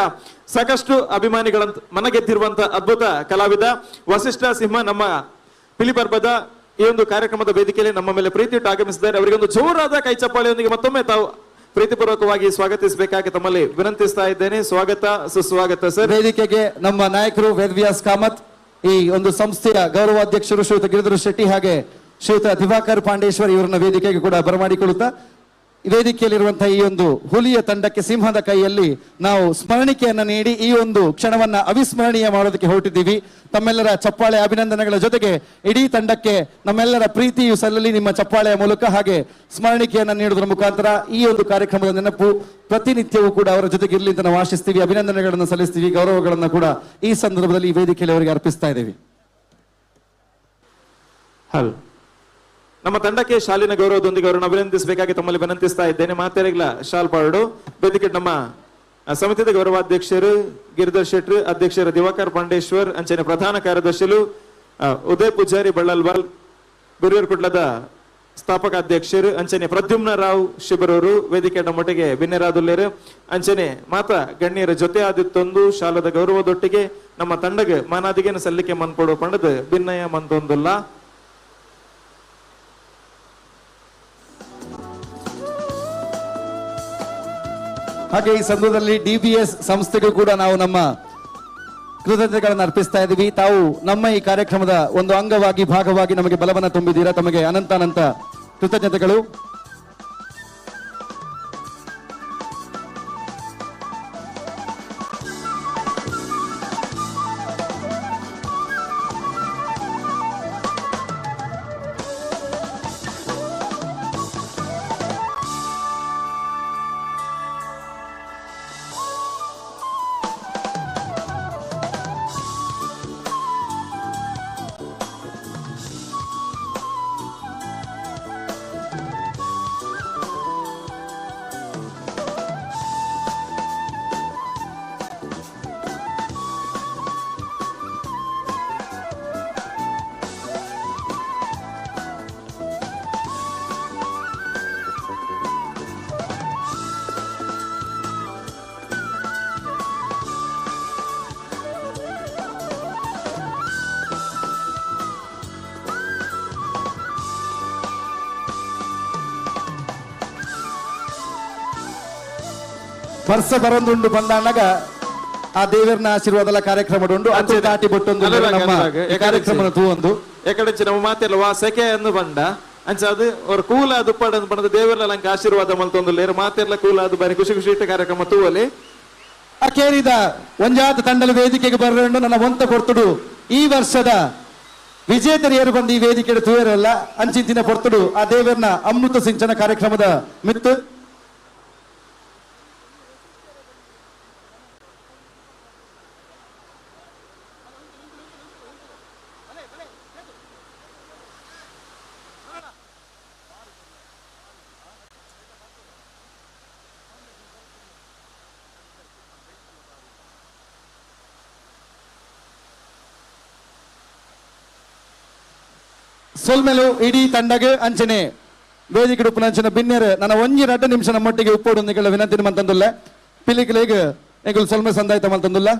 Speaker 6: ಸಾಕಷ್ಟು ಅಭಿಮಾನಿಗಳ ಮನಗೆದ್ದಿರುವಂತಹ ಅದ್ಭುತ ಕಲಾವಿದ ವಸಿಷ್ಠ ಸಿಂಹ ನಮ್ಮ ಪಿಲಿಪರ್ಬದ ಈ ಒಂದು ಕಾರ್ಯಕ್ರಮದ ವೇದಿಕೆಯಲ್ಲಿ ನಮ್ಮ ಮೇಲೆ ಪ್ರೀತಿ ಇಟ್ಟು ಆಗಮಿಸಿದ್ದಾರೆ. ಅವರಿಗೆ ಒಂದು ಜೋರಾದ ಕೈ ಚಪ್ಪಾಳೆಯೊಂದಿಗೆ ಮತ್ತೊಮ್ಮೆ ತಾವು ಪ್ರೀತಿಪೂರ್ವಕವಾಗಿ ಸ್ವಾಗತಿಸಬೇಕಾಗಿ ತಮ್ಮಲ್ಲಿ ವಿನಂತಿಸ್ತಾ ಇದ್ದೇನೆ. ಸ್ವಾಗತ, ಸುಸ್ವಾಗತ ಸರ್.
Speaker 12: ವೇದಿಕೆಗೆ ನಮ್ಮ ನಾಯಕರು ವೇದವ್ಯಾಸ್ ಕಾಮತ್, ಈ ಒಂದು ಸಂಸ್ಥೆಯ ಗೌರವಾಧ್ಯಕ್ಷರು ಶ್ರೀಯುತ ಗಿರಿಧರ ಶೆಟ್ಟಿ ಹಾಗೆ ಶ್ರೀಯುತ ದಿವಾಕರ್ ಪಾಂಡೇಶ್ವರ್ ಇವರನ್ನ ವೇದಿಕೆಗೆ ಕೂಡ ಬರಮಾಡಿಕೊಳ್ಳುತ್ತಾ ವೇದಿಕೆಯಲ್ಲಿರುವಂತಹ ಈ ಒಂದು ಹುಲಿಯ ತಂಡಕ್ಕೆ ಸಿಂಹದ ಕೈಯಲ್ಲಿ ನಾವು ಸ್ಮರಣಿಕೆಯನ್ನು ನೀಡಿ ಈ ಒಂದು ಕ್ಷಣವನ್ನ ಅವಿಸ್ಮರಣೀಯ ಮಾಡೋದಕ್ಕೆ ಹೊರಟಿದ್ದೀವಿ. ತಮ್ಮೆಲ್ಲರ ಚಪ್ಪಾಳೆ ಅಭಿನಂದನೆಗಳ ಜೊತೆಗೆ ಇಡೀ ತಂಡಕ್ಕೆ ನಮ್ಮೆಲ್ಲರ ಪ್ರೀತಿಯು ಸಲ್ಲಲಿ ನಿಮ್ಮ ಚಪ್ಪಾಳೆಯ ಮೂಲಕ ಹಾಗೆ ಸ್ಮರಣಿಕೆಯನ್ನು ನೀಡುವುದರ ಮುಖಾಂತರ ಈ ಒಂದು ಕಾರ್ಯಕ್ರಮದ ನೆನಪು ಪ್ರತಿನಿತ್ಯವೂ ಕೂಡ ಅವರ ಜೊತೆಗೆ ಇರಲಿ ಅಂತ ನಾವು ಆಶಿಸ್ತೀವಿ. ಅಭಿನಂದನೆಗಳನ್ನು ಸಲ್ಲಿಸ್ತೀವಿ, ಗೌರವಗಳನ್ನು ಕೂಡ ಈ ಸಂದರ್ಭದಲ್ಲಿ ಈ ವೇದಿಕೆಯಲ್ಲಿ ಅವರಿಗೆ ಅರ್ಪಿಸ್ತಾ ಇದ್ದೀವಿ.
Speaker 6: ಹಲೋ, ನಮ್ಮ ತಂಡಕ್ಕೆ ಶಾಲಿನ ಗೌರವದೊಂದಿಗೆ ಅವರನ್ನು ಅಭಿನಂದಿಸಬೇಕಾಗಿ ತಮ್ಮಲ್ಲಿ ವಿನಂತಿಸ್ತಾ ಇದ್ದೇನೆ. ಮಾತೆರೆಗ್ಲ ಶಾಲ್ ಪಾಡು ವೇದಿಕೆ ನಮ್ಮ ಸಮಿತಿಯ ಗೌರವಾಧ್ಯಕ್ಷರು ಗಿರಿಧರ್ ಶೆಟ್ರು, ಅಧ್ಯಕ್ಷರು ದಿವಾಕರ್ ಪಾಂಡೇಶ್ವರ್, ಅಂಚನೆ ಪ್ರಧಾನ ಕಾರ್ಯದರ್ಶಿಲು ಉದಯ್ ಪೂಜಾರಿ ಬಳ್ಳಲ್ವಾಲ್, ಗುರಿಯೂರ್ ಕುಡ್ಲದ ಸ್ಥಾಪಕ ಅಧ್ಯಕ್ಷರು ಅಂಚನೆ ಪ್ರದ್ಯುಮ್ನ ರಾವ್ ಶಿಬರೂರು ವೇದಿಕೆ ನಮ್ಮೊಟ್ಟಿಗೆ ಬಿನ್ನೆರಾದುಲ್ಲೇರು, ಅಂಚನೆ ಮಾತಾ ಗಣ್ಯರ ಜೊತೆ ಆದಿತ್ತೊಂದು ಶಾಲದ ಗೌರವದೊಟ್ಟಿಗೆ ನಮ್ಮ ತಂಡಗೆ ಮಾನಾದಿಗೆನ ಸಲ್ಲಿಕೆ ಮನ್ಪೊಡು ಪಂಡದ ಭಿನ್ನಯ ಮಂತೊಂದುಲ್ಲ.
Speaker 12: ಹಾಗೆ ಈ ಸಂದರ್ಭದಲ್ಲಿ ಡಿಬಿಎಸ್ ಸಂಸ್ಥೆಗೂ ಕೂಡ ನಾವು ನಮ್ಮ ಕೃತಜ್ಞತೆಗಳನ್ನು ಅರ್ಪಿಸ್ತಾ ಇದ್ದೀವಿ. ತಾವು ನಮ್ಮ ಈ ಕಾರ್ಯಕ್ರಮದ ಒಂದು ಅಂಗವಾಗಿ ಭಾಗವಾಗಿ ನಮಗೆ ಬಲವನ್ನು ತುಂಬಿದ್ದೀರಾ, ತಮಗೆ ಅನಂತ ಅನಂತ ಕೃತಜ್ಞತೆಗಳು. ವರ್ಷ ಬರೊಂದುಂಡು ಬಂದಾಗ ಆ ದೇವರನ ಆಶೀರ್ವಾದಲ ಕಾರ್ಯಕ್ರಮ ಉಂಡು ಅಂಚೆ ತಾಟಿ ಬೊಟ್ಟೊಂದು ನಮ್ಮ ಕಾರ್ಯಕ್ರಮ ತೂವೊಂದು
Speaker 6: ಎಕಡೆ ನಮ್ಮ ಮಾತೆಲ್ಲ ವಾ ಸೆಕೆ ಅನ್ನು ಬಂಡ ಅಂಚ ಅದು ಅವ್ರ ಕೂಲ ದುಪ್ಪಾಡ ಬಂದ ದೇವರ ಲಂಕ ಆಶೀರ್ವಾದ ಮಲ್ತೊಂದು ಮಾತೆಲ್ಲ ಕೂಲ ಅದು ಬಾರಿ ಖುಷಿ ಖುಷಿ ಇಟ್ಟ ಕಾರ್ಯಕ್ರಮ ತೂವಲಿ.
Speaker 12: ಅಕೇರಿದ ಒಂಜಾತ ತಂಡಲ ವೇದಿಕೆಗೆ ಬರಲು ನನ್ನ ಒಂತ ಕೊರ್ತುಡು ಈ ವರ್ಷದ ವಿಜೇತರಿಯರು ಬಂದು ಈ ವೇದಿಕೆ ತೂಯರಲ್ಲ ಅಂಚಿಂತಿನ ಪೊರ್ತುಡು ಆ ದೇವರನ ಅಮೃತ ಸಿಂಚನ ಕಾರ್ಯಕ್ರಮದ ಮಿತ್ತು. ಸೊಲ್ಮೆಲು ಇಡೀ ತಂಡಗ್ ಅಂಚನೆ ವೇದಿಕೆ ಉಪ್ಪುನಂಚಿನ ಬಿನ್ನೆರ್ ನನ್ನ ಒಂಜಿ ರಡ್ಡು ನಿಮಿಷ ನಮ್ಮೊಟ್ಟಿಗೆ ಉಪ್ಪೋಡು ನಿಗಳ ವಿನಂತಿ ಮಂತಂದುಲ್ಲ. ಪಿಲಿಕ್ಲೆಗ್ ಎಂಕುಲು ಸೊಲ್ಮೆ ಸಂದಾಯ್ತ ಮಲ್ತಂದುಲ್ಲ.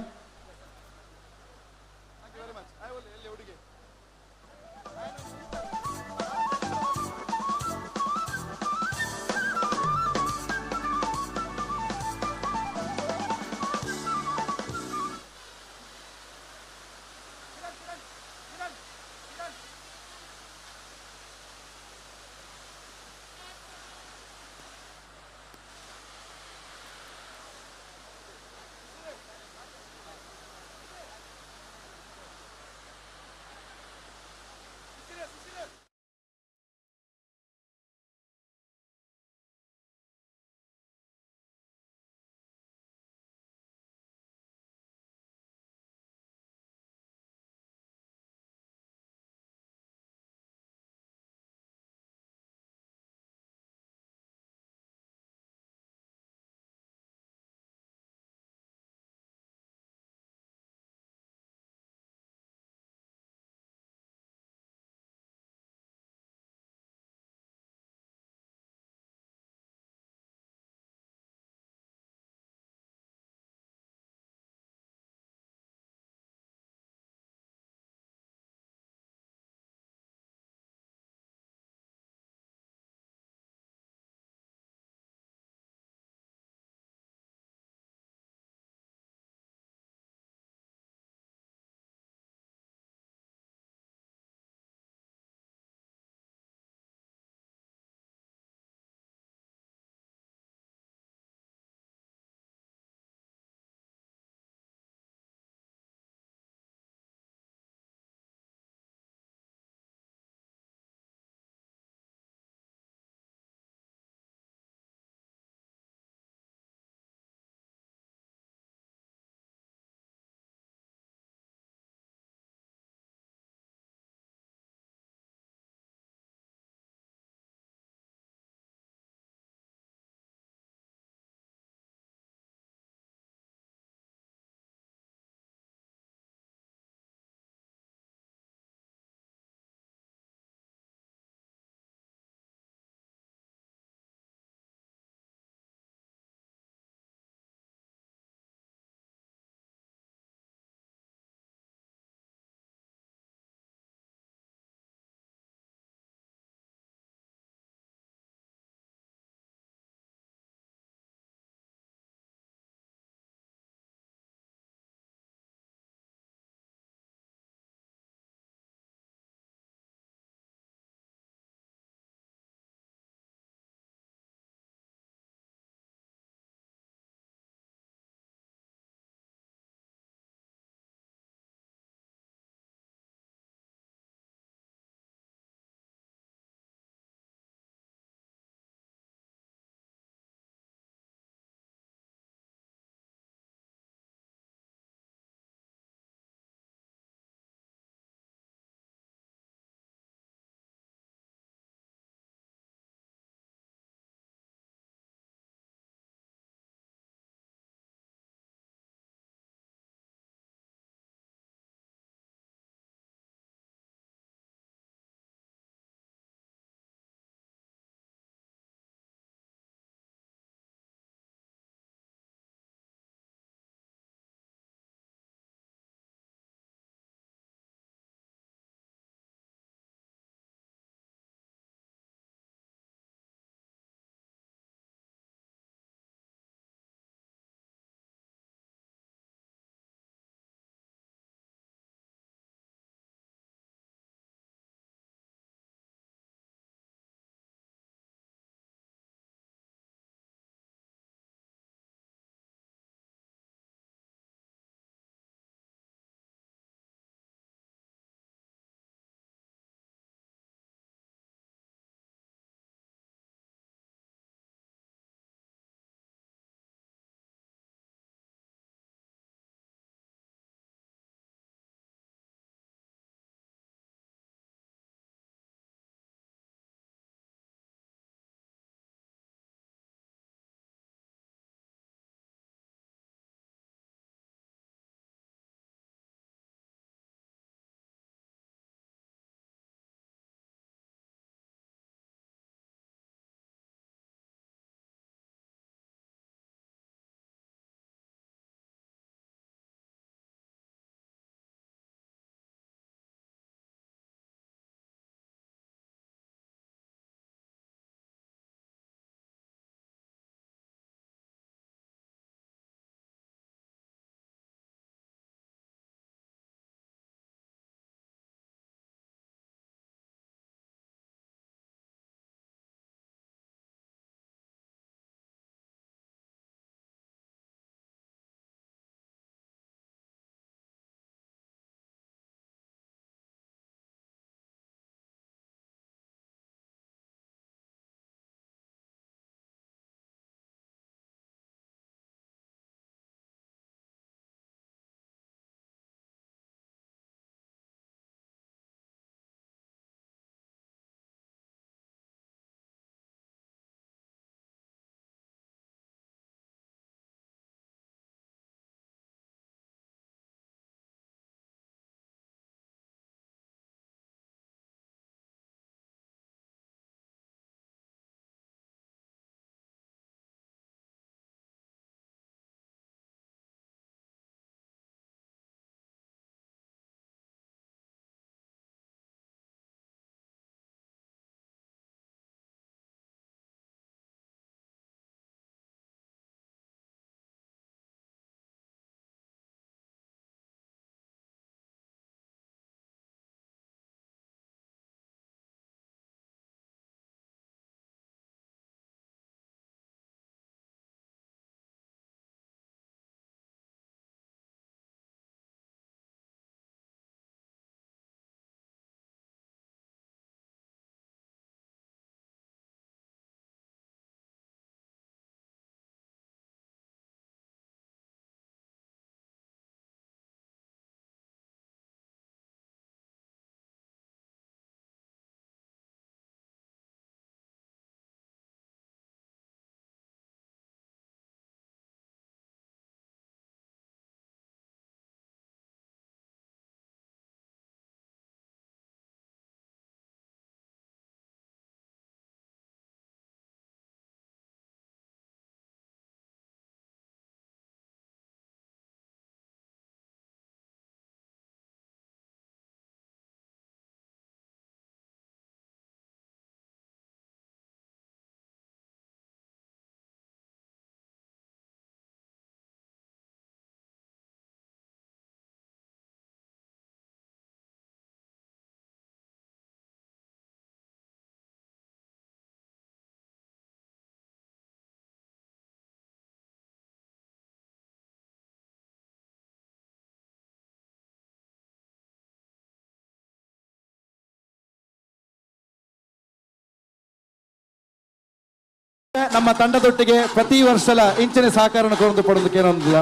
Speaker 12: ನಮ್ಮ ತಂಡದೊಟ್ಟಿಗೆ ಪ್ರತಿ ವರ್ಷಲ ಇಂಚಿನ ಸಹಕಾರ ಕೊರೊಂದು ಪಡೊಂದು ಕೇನೊಂದಿಲ್ಲ.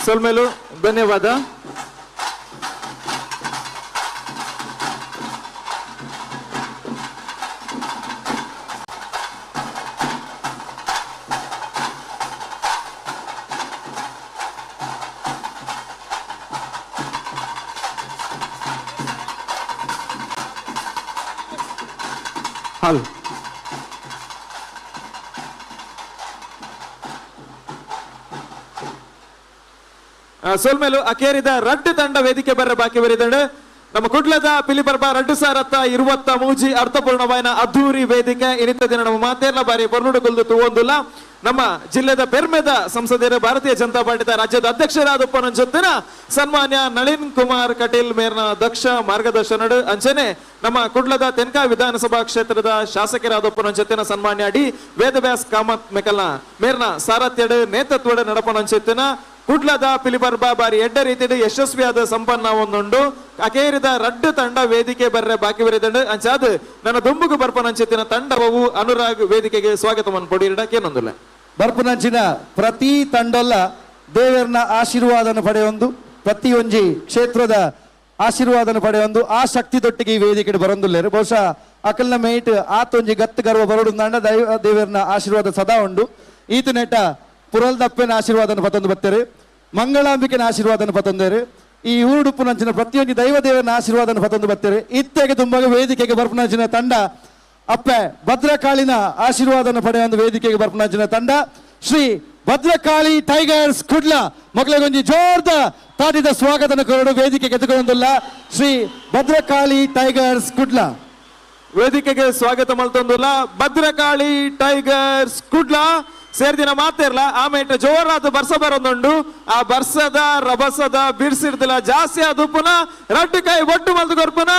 Speaker 6: ಸೊಲ್ಮೆಲು ಧನ್ಯವಾದ. ಹಲ್ ಸೊಲ್ಮೆಲು ಅಕೇರಿದ ರಡ್ಡು ತಂಡ ವೇದಿಕೆ ಬರ್ರ ಬಾಕಿ ಬರಿದಂಡು. ನಮ್ಮ ಕುಡ್ಲದ ಪಿಲಿಪರ್ಬ 2023 ಅರ್ಥಪೂರ್ಣವಾಯಿನ ಅದ್ದೂರಿ ವೇದಿಕೆ ಇನಿತ ದಿನ ನಮ್ಮ ಮಾತೇರ್ಲ ಬಾರಿ ಪೊರ್ಲುಡು ಕುಲ್ದು ತೂವೊಂದುಲ್ಲ. ನಮ್ಮ ಜಿಲ್ಲೆದ ಪೆರ್ಮೆದ ಸಂಸದೀಯರು ಭಾರತೀಯ ಜನತಾ ಪಾರ್ಟಿದ ರಾಜ್ಯದ ಅಧ್ಯಕ್ಷರಾದ ಜೊತೆನ ಸನ್ಮಾನ್ಯ ನಳಿನ್ ಕುಮಾರ್ ಕಟೀಲ್ ಮೇರ್ನ ದಕ್ಷ ಮಾರ್ಗದರ್ಶನಡು ಅಂಚನೆ ನಮ್ಮ ಕುಡ್ಲದ ತೆನ್ಕಾಯಿ ವಿಧಾನಸಭಾ ಕ್ಷೇತ್ರದ ಶಾಸಕರಾದ ಜೊತೆನ ಸನ್ಮಾನ್ಯ ಡಿ ವೇದವ್ಯಾಸ್ ಕಾಮತ್ ಮೆಕಲ್ನ ಮೇರ್ನ ಸಾರಥ್ಯಡು ನೇತೃತ್ವದ ನಡಪನಂಚೆತ್ತಿನ ಕುಡ್ಲದ ಪಿಲಿಪರ್ಬ ಬಾರಿ ಎಡ್ಡ ರೀತಿಯಲ್ಲಿ ಯಶಸ್ವಿಯಾದ ಸಂಪನ್ನ ಒಂದುಂಡು. ಅಕೇರಿದ ರಡ್ಡು ತಂಡ ವೇದಿಕೆ ಬರ್ರೆ ಬಾಕಿ ಬರಿದಂಡು. ಅಂಚಾದ ನನ್ನ ದುಂಬುಗು ಬರ್ಪನಂಚಿತ್ತಿನ ತಂಡವು ಅನುರಾಗ್ ವೇದಿಕೆಗೆ ಸ್ವಾಗತವನ್ನು ಪೊಡಿರಡ ಕೇನೊಂದುಲ್ಲ.
Speaker 12: ಬರ್ಪನಂಚಿನ ಪ್ರತಿ ತಂಡೊಲ್ಲ ದೇವರನ ಆಶೀರ್ವಾದನ ಪಡೆಯೊಂದು, ಪ್ರತಿಯೊಂಜಿ ಕ್ಷೇತ್ರದ ಆಶೀರ್ವಾದನ ಪಡೆಯೊಂದು ಆ ಶಕ್ತಿ ದೊಟ್ಟಿಗೆ ಈ ವೇದಿಕೆ ಬರೊಂದುಲ್ಲೇರು. ಬಹುಶಃ ಅಕಲ್ನ ಮೇಟ್ ಆತೊಂಜಿ ಗತ್ತು ಗರ್ವ ಬರೋಡು ದೈವ ದೇವರನ ಆಶೀರ್ವಾದ ಸದಾ ಉಂಡು. ಈತನೇಟ ಪುರಲ್ದಪ್ಪನ ಆಶೀರ್ವಾದನ ಪತ್ತೊಂದು ಬತ್ತೇರು, ಮಂಗಳಾಂಬಿಕೆನ ಆಶೀರ್ವಾದನ ಪತ್ತೊಂದೇರು, ಈ ಊರುಡುಪ್ಪುನಂಚಿನ ಪ್ರತಿಯೊಂದು ದೈವ ದೇವರನ ಆಶೀರ್ವಾದನ ಪತ್ತೊಂದು ಬತ್ತೇರು. ಇತ್ತೆಗೆ ತುಂಬಾಗ ವೇದಿಕೆಗೆ ಬರ್ಪುನಂಚಿನ ತಂಡ ಅಪ್ಪೆ ಭದ್ರಕಾಳಿನ ಆಶೀರ್ವಾದನ ಪಡೆಯೊಂದು ವೇದಿಕೆಗೆ ಬರ್ಪುನಂಚಿನ ತಂಡ ಶ್ರೀ ಭದ್ರಕಾಳಿ ಟೈಗರ್ಸ್ ಕುಡ್ಲ. ಮಕ್ಕಳಿಗೊಂಜಿ ಜೋರ್ದ ತಾಟಿದ ಸ್ವಾಗತನ ಕೊರಡು ವೇದಿಕೆಗೆ ಎದುಕೊಂದುಲ್ಲ ಶ್ರೀ ಭದ್ರಕಾಳಿ ಟೈಗರ್ಸ್ ಕುಡ್ಲ.
Speaker 6: ವೇದಿಕೆಗೆ ಸ್ವಾಗತ ಮಲ್ತೊಂದುಲ್ಲ ಭದ್ರಕಾಳಿ ಟೈಗರ್ಸ್ ಕುಡ್ಲ. ಸೇರ್ದಿನ ಮಾತಿರ್ಲ ಆಮೇಲೆ ಜೋರಾದ ಬರ್ಸ ಬರೋದುಂಡು. ಆ ಬರ್ಸದ ರಭಸದ ಬಿರ್ಸಿರ್ದಿಲ್ಲ ಜಾಸ್ತಿ ಆದ ಪುನಃ ರಡ್ಡು ಕೈ ಒಟ್ಟು ಮಲ್ದು ಕೊರ್ಪುನ.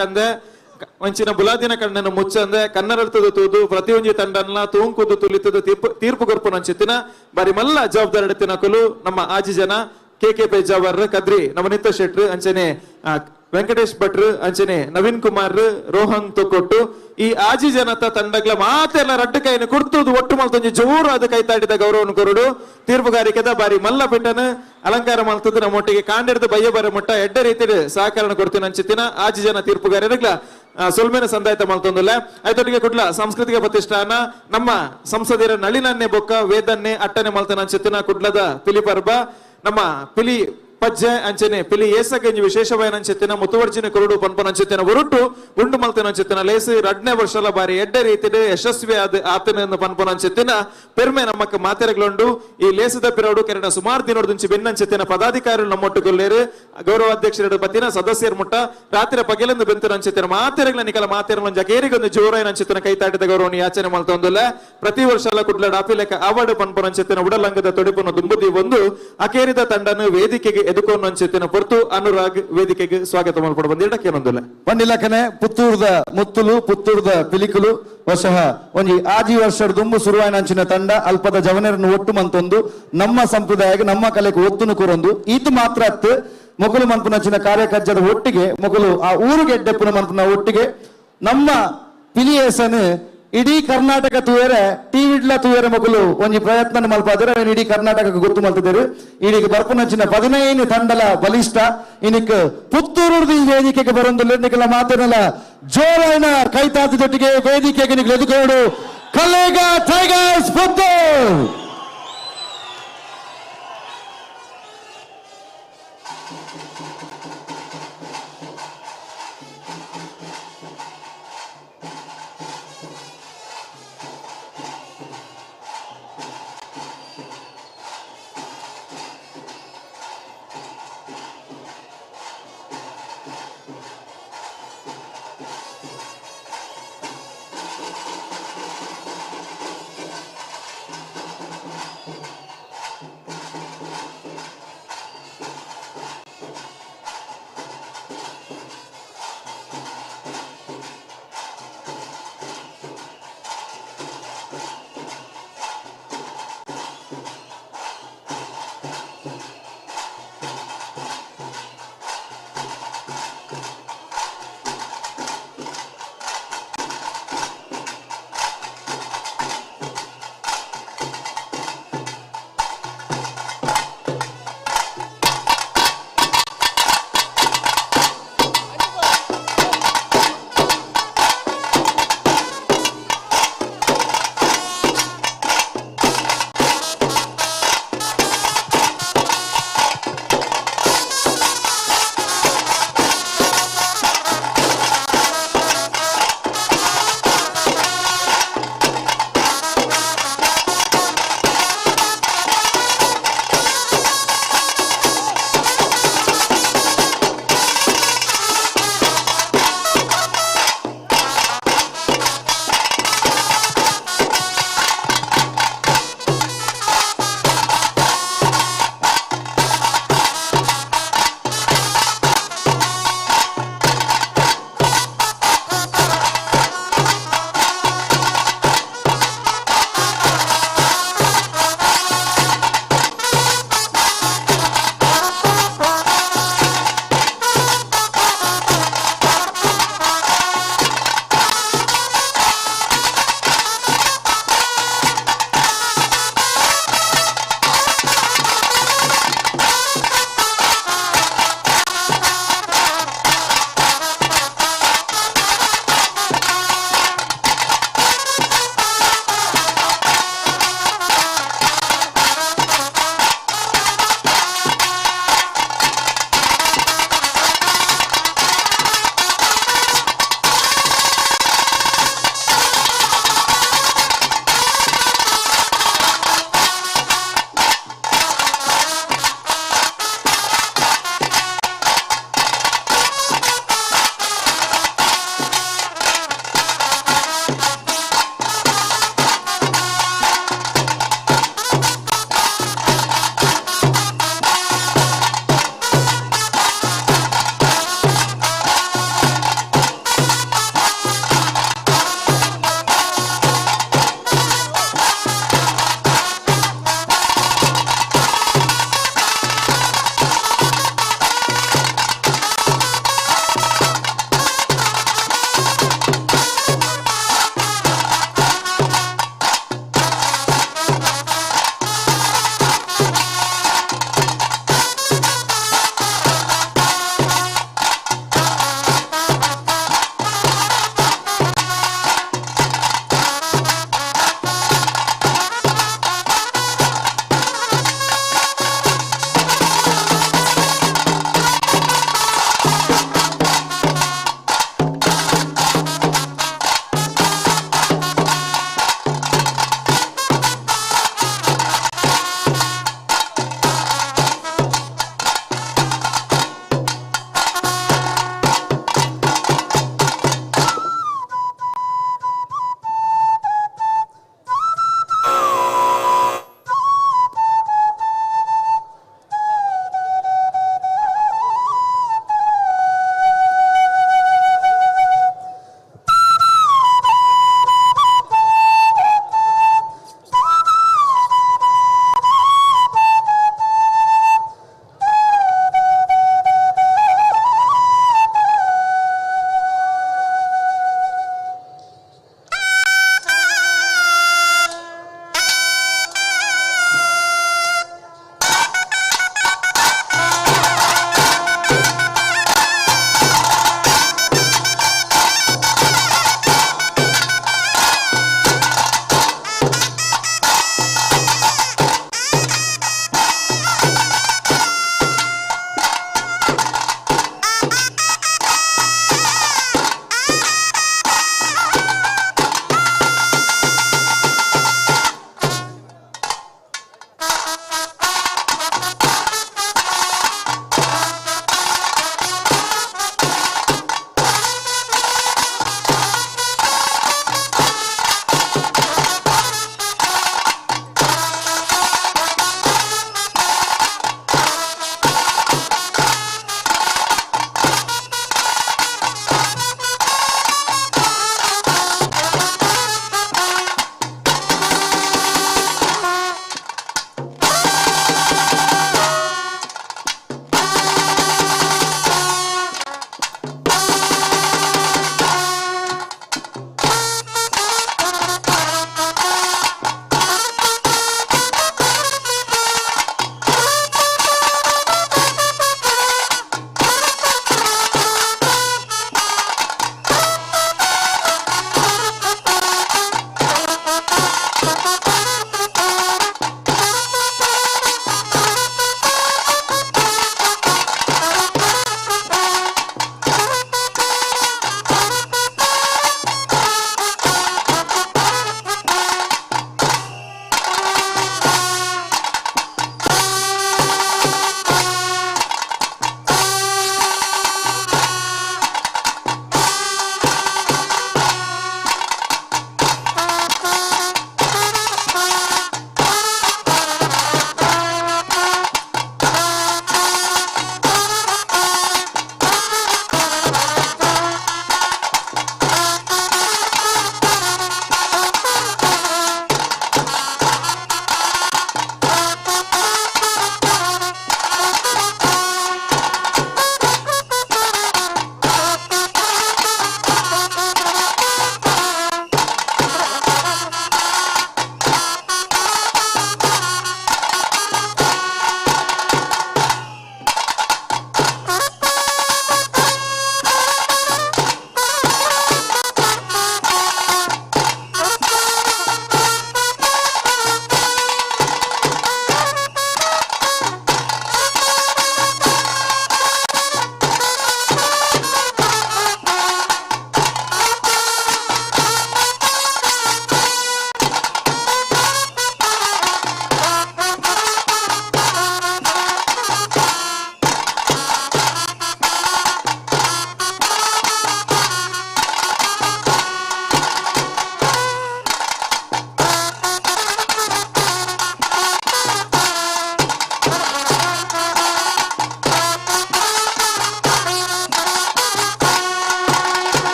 Speaker 6: ಕಂದೆ ಒಂಚಿನ ಬುಲಾದಿನ ಕಣ್ಣನ್ನು ಮುಚ್ಚಂದೆ ಕನ್ನಡದ ತೂದು ಪ್ರತಿಯೊಂಜಿ ತಂಡನ್ಲ ತೂಂಕುದು ತುಲಿತದ ತೀರ್ಪು ಕೊರ್ಪುನಂಚಿತ್ತಿನ ಬಾರಿ ಮಲ್ಲ ಜವಾಬ್ದಾರಿ ಎತ್ತಿನಕುಲು ನಮ್ಮ ಆಜಿ ಜನ ಕೆ ಕೆ ಪೇಜಾವರ್, ಕದ್ರಿ ನವನೀತ ಶೆಟ್ರು, ಅಂಚನೆ ವೆಂಕಟೇಶ್ ಭಟ್ರು, ಅಂಚನೆ ನವೀನ್ ಕುಮಾರ್, ರೋಹನ್ ತೊಕ್ಕೊಟ್ಟು ಈ ಆಜಿ ಜನತ ತಂಡಗ್ಲ ಮಾತೆಲ್ಲ ರಡ್ಡು ಕೈನ ಕುರ್ತುದು ಒಟ್ಟು ಮಲ್ತೊಂಜಿ ಜೋರು ಅದು ಕೈತಾಡಿದ ಗೌರವನು ಕೊರಡು ತೀರ್ಪುಗಾರಿಕೆದ ಬಾರಿ ಮಲ್ಲ ಪಿಟ್ಟನ ಅಲಂಕಾರ ಮಲ್ತದ್ದು ನಮ್ಮೊಟ್ಟಿಗೆ ಕಾಂಡೆಡ್ದು ಬಯ್ಯ ಬರ ಮುಟ್ಟ ಎಡ್ಡ ರೀತಿಯ ಸಹಕಾರ ಕೊಡ್ತೀನಿ ಅಂಚಿತ್ತಿನ ಆಜಿ ಜನ ತೀರ್ಪುಗಾರರಿಗ್ಲ ಸೊಲ್ಮೆನ ಸಂದಾಯತ ಮಲ್ತೊಂದುಲ್ಲ. ಐತೊಟ್ಟಿಗೆ ಕುಡ್ಲ ಸಾಂಸ್ಕೃತಿಕ ಪ್ರತಿಷ್ಠಾನ ನಮ್ಮ ಸಂಸದೀರ ನಳಿನನ್ನೆ ಬೊಕ್ಕ ವೇದನ್ನೆ ಅಟ್ಟನೆ ಮಲ್ತನ ಅಂಚಿತ್ತಿನ ಕುಡ್ಲದ ಪಿಲಿ ಪರ್ಬ ನಮ್ಮ ಪಿಲಿ ಪಜ್ಜೆ ಅಂಚನೆ ಪಿಲಿ ಏಸಗಂಜಿ ವಿಶೇಷವಾದ ಅಂಚೆತ್ತಿನ ಮುತುವರ್ಜಿನ ಕೊರಡು ಪನ್ಪನ ಅಂಚೆತ್ತಿನ ಒರುಟು ಉಂಡು ಮಲ್ತನ ಅಂಚೆತ್ತಿನ ಲೇಸು ರಡ್ನೇ ವರ್ಷಲ ಬಾರಿ ಎಡ್ಡೆ ರೀತಿಯ ಯಶಸ್ವಿ ಆದ ಆತನ ಪನ್ಪನ ಅಂಚೆತ್ತಿನ ಪೆರ್ಮೆ ನಮ್ಮಕ್ಕ ಮಾತೆರೆಗಳುಂಡು. ಈ ಲೇಸದ ಪಿರವಡು ಕೆರಡ ಸುಮಾರು ದಿನೋಡು ಬೆನ್ನಂಚೆತ್ತಿನ ಪದಾಧಿಕಾರಿಗಳು ನಮ್ಮೊಟ್ಟುಗೊಲ್ಲೇರು ಗೌರವಾಧ್ಯಕ್ಷರ ಬತ್ತಿನ ಸದಸ್ಯರು ಮುಟ್ಟ ರಾತ್ರಿ ಪಗೆಲೆಂದು ಬೆಂತನ ಅಂಚೆತ್ತಿನ ಮಾತೆರೆಗಳ ನಿಕಲ ಮಾತೆರಗಳ ಜಗೇರಿಗೊಂದು ಜೋರಾಯಿನ ಅಂಚೆತ್ತಿನ ಕೈತಾಟಿದ ಗೌರವವನ್ನು ಯಾಚನೆ ಮಲ್ತೊಂದುಲ್ಲ. ಪ್ರತಿ ವರ್ಷಲ ಕುಡ್ಲ ಡಾಪಿಲೆಕ್ಕ ಅವಾರ್ಡ್ ಪನ್ಪನ ಅಂಚೆತ್ತಿನ ಉಡಲಂಗದ ತೊಡಿಪನ್ನು ದುಂಬುದಿ ಒಂದು ಅಕೇರಿದ ತಂಡನ್ನು ವೇದಿಕೆಗೆ ಎದುಕೊಂಡು ಅಂಚೆತ್ತಿನ ಪೊರ್ತು ಅನುರಾಗ್ ವೇದಿಕೆಗೆ ಸ್ವಾಗತ ಮಲ್ಪಡ ಬಂದಿಡಕ್ಕೇನೊಂದಿಲ್ಲ.
Speaker 12: ಪಂಡಿಲಕನೆ ಪುತ್ತೂರ್ದ ಮುತ್ತುಲು ಪುತ್ತೂರ್ದ ಪಿಲಿಕುಲು ವಶಃ ಒಂಜಿ ಆಜಿ ವರ್ಷ ದುಂಬು ಸುರುವಾಯಿನಂಚಿನ ತಂಡ ಅಲ್ಪದ ಜವನರನ್ನು ಒಟ್ಟು ಮಂತೊಂದು ನಮ್ಮ ಸಂಪ್ರದಾಯಕ್ಕೆ ನಮ್ಮ ಕಲೆಗೆ ಒತ್ತುನು ಕೂರೊಂದು ಈತು ಮಾತ್ರ ಅತ್ತು ಮೊಕಲು ಮನ್ಪುನಂಚಿನ ಕಾರ್ಯಕರ್ಜದ ಒಟ್ಟಿಗೆ ಮೊಕಲು ಆ ಊರಿಗೆ ಎಡ್ಡೆಪ್ಪುನ ಮನ್ಪುನ ಒಟ್ಟಿಗೆ ನಮ್ಮ ಪಿಲಿಯೇಸನ್ ಇಡೀ ಕರ್ನಾಟಕ ತೂಯರೆ ಟಿವಿಡ್ಲ ತೂಯರೆ ಮೊಕಲು ಒಂಜಿ ಪ್ರಯತ್ನ ಮಲ್ಪಾದರೆ ಇಡೀ ಕರ್ನಾಟಕ ಗೊತ್ತು ಮಲ್ತಿದ್ದಾರೆ. ಇಡೀ ಬರ್ಪುನಂಚಿನ 15 ತಂಡಲ ಬಲಿಷ್ಠ ಇನಿಕ್ ಪುತ್ತೂರು ಈ ವೇದಿಕೆಗೆ ಬರೊಂದು ನಿಕಲ ಮಾತಿನಲ್ಲ ಜೋರಾಯಿನ ಕೈತಾತದೊಟ್ಟಿಗೆ ವೇದಿಕೆಗೆ ನಿಕ್ಲು ಎದುಕೋಡು ಕಲೇಗ ಟೈಗರ್ಸ್ ಪುತ್ತೂರು.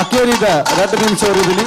Speaker 12: ಅಕೇರಿದ 2 ನಿಮಿಷ ಒರಿದಿಲಿ.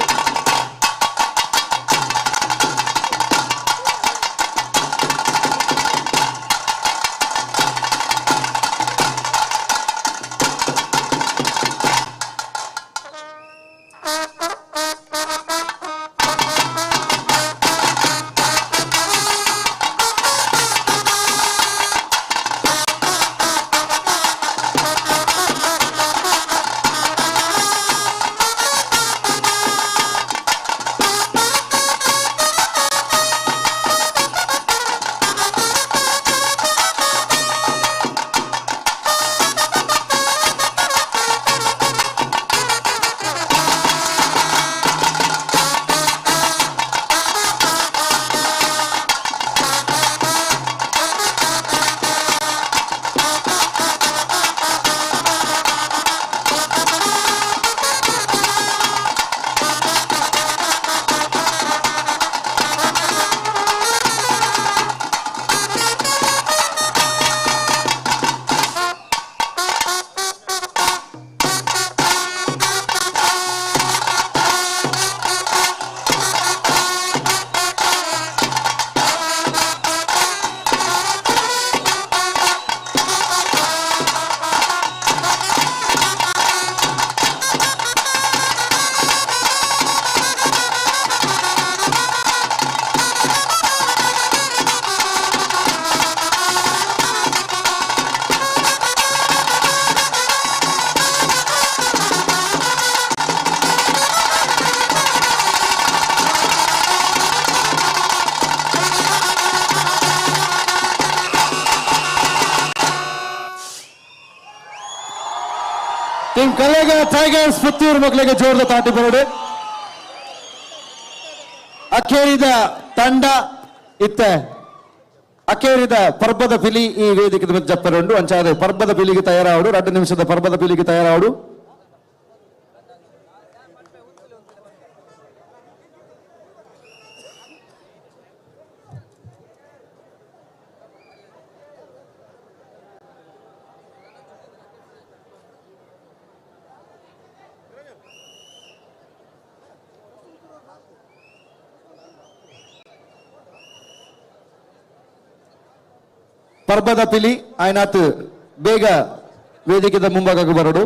Speaker 12: ಟೀಮ್ ಕಲೆಗ ಟೈಗರ್ಸ್ ಪುತ್ತೂರು ಮಕ್ಕಳಿಗೆ ಜೋರದ ತಾಟಿ ಬರಡು. ಅಖೇರಿದ ತಂಡ ಇತ್ತ ಅಖೇರಿದ ಪರ್ಬದ ಪಿಲಿ ಈ ವೇದಿಕೆ ಜಪ್ಪರುಂಡು. ಅಂಚಾದ ಪರ್ಬದ ಪಿಲಿಗೆ ತಯಾರಾವಡು, 2 ನಿಮಿಷದ ಪರ್ಬದ ಪಿಲಿಗೆ ತಯಾರಾವಡು. ಪರ್ಬದ ಪಿಲಿ ಆಯ್ನಾತ್ ಬೇಗ ವೇದಿಕೆದ ಮುಂಭಾಗಕ್ಕೆ ಬರಡು.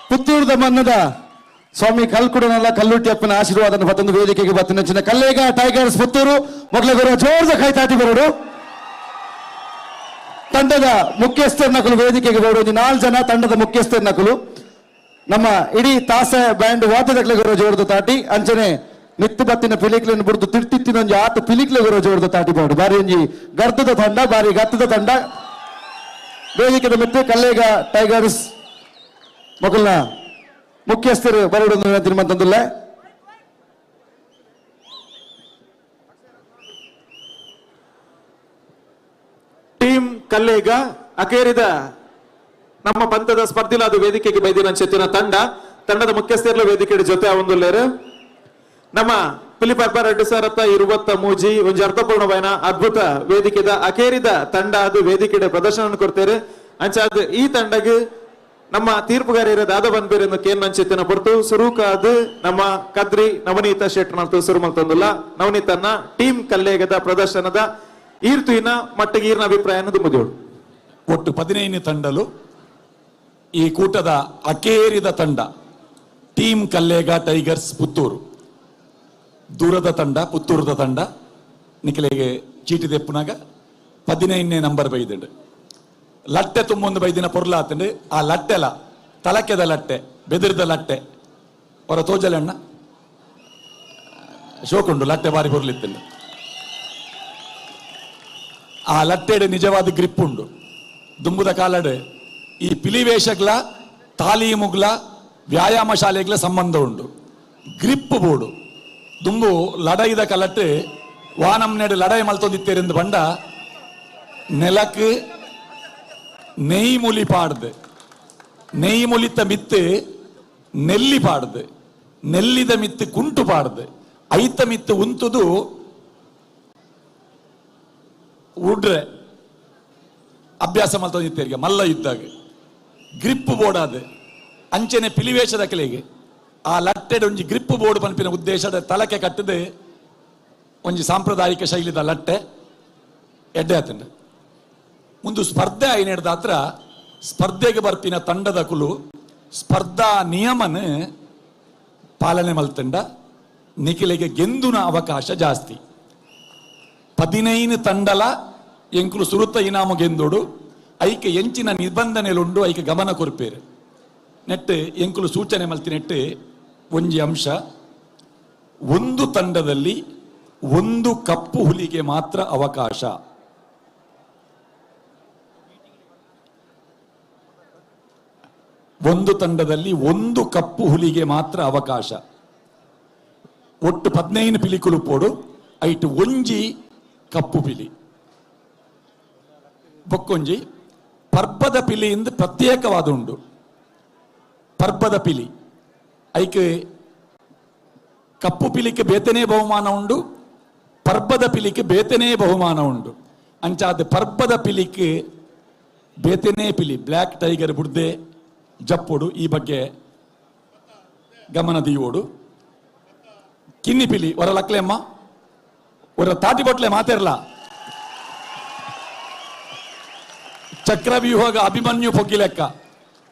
Speaker 12: ಪುತ್ತೂರದ ಮನ್ನದ ಸ್ವಾಮಿ ಕಲ್ಕುಡನಲ್ಲ ಕಲ್ಲುಟ್ಟಿ ಅಪ್ಪನ ಆಶೀರ್ವಾದನ ಮತ್ತೊಂದು ವೇದಿಕೆಗೆ ಬತ್ತಿನ ಕಲ್ಲೇಗ ಟೈಗರ್ಸ್ ಪುತ್ತೂರು ಮೊದಲ ಜೋರದ ಕೈತಾಟಿ ಬರೋಡು. ತಂಡದ ಮುಖ್ಯಸ್ಥರ ನಕಲು ವೇದಿಕೆಗೆ ಬರೋಡು. ಒಂಜಿ 4 ಜನ ತಂಡದ ಮುಖ್ಯಸ್ಥರ ನಕಲು ನಮ್ಮ ಇಡೀ ತಾಸ ಬ್ಯಾಂಡ್ ವಾದ್ಯದಕ್ಲೆ ಜೋರದ ತಾಟಿ ಅಂಚನೆ ಮಿತ್ತು ಬತ್ತಿನ ಪಿಲಿಕ್ಲೆನ್ ಬುಡ್ದು ತಿರ್ತಿತ್ತಿನ ಒಂಜಿ ಆತ ಪಿಲಿಕ್ಲೆ ಜೋರದ ತಾಟಿ ಬೋಡು. ಬಾರಿ ಒಂಜಿ ಗರ್ದದ ತಂಡ, ಬಾರಿ ಗತ್ತದ ತಂಡ. ವೇದಿಕೆದ ಮಿತ್ತು ಕಲ್ಲೇಗ ಟೈಗರ್ಸ್ ಮೊಗಲ್ನ ಮುಖ್ಯಸ್ಥರು ಬರೋಡು ತಿರುಮಂತಂದುಲ್ಲ.
Speaker 6: ಟೀಮ್ ಕಲ್ಲೇಗ ಅಕೇರಿದ ನಮ್ಮ ಪಂಥದ ಸ್ಪರ್ಧಿಲಾದ ವೇದಿಕೆಗೆ ಬೈದಿನ ಚೆತ್ತಿನ ತಂಡ, ತಂಡದ ಮುಖ್ಯಸ್ಥರ ವೇದಿಕೆ ಜೊತೆ ಒಂದುಲ್ಲೇರು ನಮ್ಮ ಪಿಲಿಪರ್ಬ 2023 ಒಂಜಿ ಅರ್ಥಪೂರ್ಣವಾಯಿನ ಅದ್ಭುತ ವೇದಿಕೆದ ಅಕೇರಿದ ತಂಡ ಅದು ವೇದಿಕೆಡೆ ಪ್ರದರ್ಶನ ಕೊಡ್ತೇವೆ. ಅಂಚಾದ ಈ ತಂಡಗೆ ನಮ್ಮ ತೀರ್ಪುಗಾರರ ದಾದ ಬಂದ್ಬೇರೆಂದು ಕೇನ್ ನಂಚೆತ್ತಿನ ಪೊರ್ತು ಸುರುಕಾದ ನಮ್ಮ ಕದ್ರಿ ನವನೀತ ಶೆಟ್ಟರ್ನಂತೂ ಸುರು ಮಲ್ತೊಂದುಲ್ಲ. ನವನೀತನ್ನ ಟೀಮ್ ಕಲ್ಲೇಗದ ಪ್ರದರ್ಶನದ ಈರ್ತುವಿನ ಮಟ್ಟಿಗೆ ಈರ್ನ ಅಭಿಪ್ರಾಯ ದುಂಬುದಿಯೋಳು.
Speaker 4: ಒಟ್ಟು 15 ತಂಡಲು ಈ ಕೂಟದ ಅಕೇರಿದ ತಂಡ ಟೀಮ್ ಕಲ್ಲೇಗ ಟೈಗರ್ಸ್ ಪುತ್ತೂರು, ದೂರದ ತಂಡ ಪುತ್ತೂರದ ತಂಡ ನಿಖಲೆಗೆ ಚೀಟಿ ದೆಪ್ಪುನಾಗ 15ನೇ ನಂಬರ್ ಬೈದುಂಡು. ಲಟ್ಟೆ ತುಂಬೊಂದು ಬೈದಿನ ಪೊರ್ಲಾತಂಡು. ಆ ಲಟ್ಟೆಲ ತಲಕೆದ ಲಟ್ಟೆ, ಬೆದರ್ದ ಲಟ್ಟೆ ಅವರ ತೋಜಲಣ್ಣ ಶೋಕುಂಡು ಲಟ್ಟೆ ಬಾರಿ ಪೊರ್ಲಿತ್ತಂಡು. ಆ ಲಟ್ಟೆಡು ನಿಜವಾದ ಗ್ರಿಪ್ ಉಂಡು. ದುಂಬುದ ಕಾಲಡು ಈ ಪಿಲಿವೇಶಗ್ಲ ತಾಲೀಮುಗ್ಲ ವ್ಯಾಯಾಮ ಶಾಲೆಗ್ಲ ಸಂಬಂಧ ಉಂಡು. ಗ್ರಿಪ್ ಬೋಡು ದುಂಬು ಲಡೈದ ಕಲಟ್ಟು ವಾನಮ್ನೆಡು ಲಡೈ ಮಲ್ತೊಂದಿತ್ತೇರೆಂದು ಬಂಡ ನೆಲಕ್ಕೆ ನೆಯ್ ಮುಲಿ ಪಾಡ್ದು, ನೆಯ್ ಮುಲಿತ ಮಿತ್ತು ನೆಲ್ಲಿ ಪಾಡ್ದು, ನೆಲ್ಲಿದ ಮಿತ್ತು ಕುಂಟು ಪಾಡ್ದು, ಐತ ಮಿತ್ತು ಉಂತುದು ಉಡ್ರೆ ಅಭ್ಯಾಸ ಮಲ್ತೊಂದಿತ್ತೇರಿಗೆ ಮಲ್ಲ ಇದ್ದಾಗ ಗ್ರಿಪ್ ಬೋರ್ಡ್ ಅದು. ಅಂಚನೆ ಪಿಲಿವೇಶದ ಕಲೆಗೆ ಆ ಲಟ್ಟೆಡ್ ಒಂಜಿ ಗ್ರಿಪ್ ಬೋರ್ಡ್ ಪನ್ಪಿನ ಉದ್ದೇಶದ ತಲಕೆ ಕಟ್ಟದೆ ಒಂಜಿ ಸಾಂಪ್ರದಾಯಿಕ ಶೈಲಿದ ಲಟ್ಟೆ ಎಡ್ಡೆ ಆತಂಡು. ಒಂದು ಸ್ಪರ್ಧೆ ಐನೆಡ್ದ ಹತ್ರ ಸ್ಪರ್ಧೆಗೆ ಬರ್ಪಿನ ತಂಡದ ಕುಲು ಸ್ಪರ್ಧಾ ನಿಯಮನ ಪಾಲನೆ ಮಲ್ತಂಡ ನಿಖಿಲಿಗೆ ಗೆಂದುನ ಅವಕಾಶ ಜಾಸ್ತಿ. 15 ತಂಡಲ ಎಂಕುಲು ಸುರುತ ಇನಾಮು ಗೆಂದೋಡು ಐಕೆ ಎಂಚಿನ ನಿಬಂಧನೆಲುಂಡು ಐಕೆ ಗಮನ ಕೊರ್ಪೇರು. ನೆಟ್ಟು ಎಂಕುಲು ಸೂಚನೆ ಮಲ್ತಿ ನೆಟ್ಟು ಒಂಜಿ ಅಂಶ, ಒಂದು ತಂಡದಲ್ಲಿ ಒಂದು ಕಪ್ಪು ಹುಲಿಗೆ ಮಾತ್ರ ಅವಕಾಶ. ಒಂದು ತಂಡದಲ್ಲಿ ಒಂದು ಕಪ್ಪು ಹುಲಿಗೆ ಮಾತ್ರ ಅವಕಾಶ. ಒಟ್ಟು 15 ಪಿಲಿಕುಲು ಪೋಡು ಐಟು ಒಂಜಿ ಕಪ್ಪು ಪಿಲಿ ಬೊಕ್ಕೊಂಜಿ ಪರ್ಬದ ಪಿಲಿ ಎಂದು ಪ್ರತ್ಯೇಕವಾದ ಉಂಡು. ಪರ್ಬದ ಪಿಲಿ ಐಕೆ ಕಪ್ಪು ಪಿಲಿಕ್ಕೆ ಬೇತನೇ ಬಹುಮಾನ ಉಂಡು, ಪರ್ಬದ ಪಿಲಿಕ್ಕೆ ಬೇತನೇ ಬಹುಮಾನ ಉಂಡು. ಅಂಚಾದ ಪರ್ಬದ ಪಿಲಿಕ್ಕೆ ಬೇತನೇ ಪಿಲಿ ಬ್ಲ್ಯಾಕ್ ಟೈಗರ್ ಬುಡ್ದೆ ಜಪ್ಪೋಡು, ಈ ಬಗ್ಗೆ ಗಮನ ದೀವೋಡು. ಕಿನ್ನಿ ಪಿಲಿ ಹೊರ ಲಕ್ಲೆಮ್ಮ ಹೊರ ತಾಟಿ ಬೊಟ್ಲೆ ಮಾತಿರಲ್ಲ. ಚಕ್ರವ್ಯೂಹಗ ಅಭಿಮನ್ಯು ಪೊಗ್ಗಿ ಲೆಕ್ಕ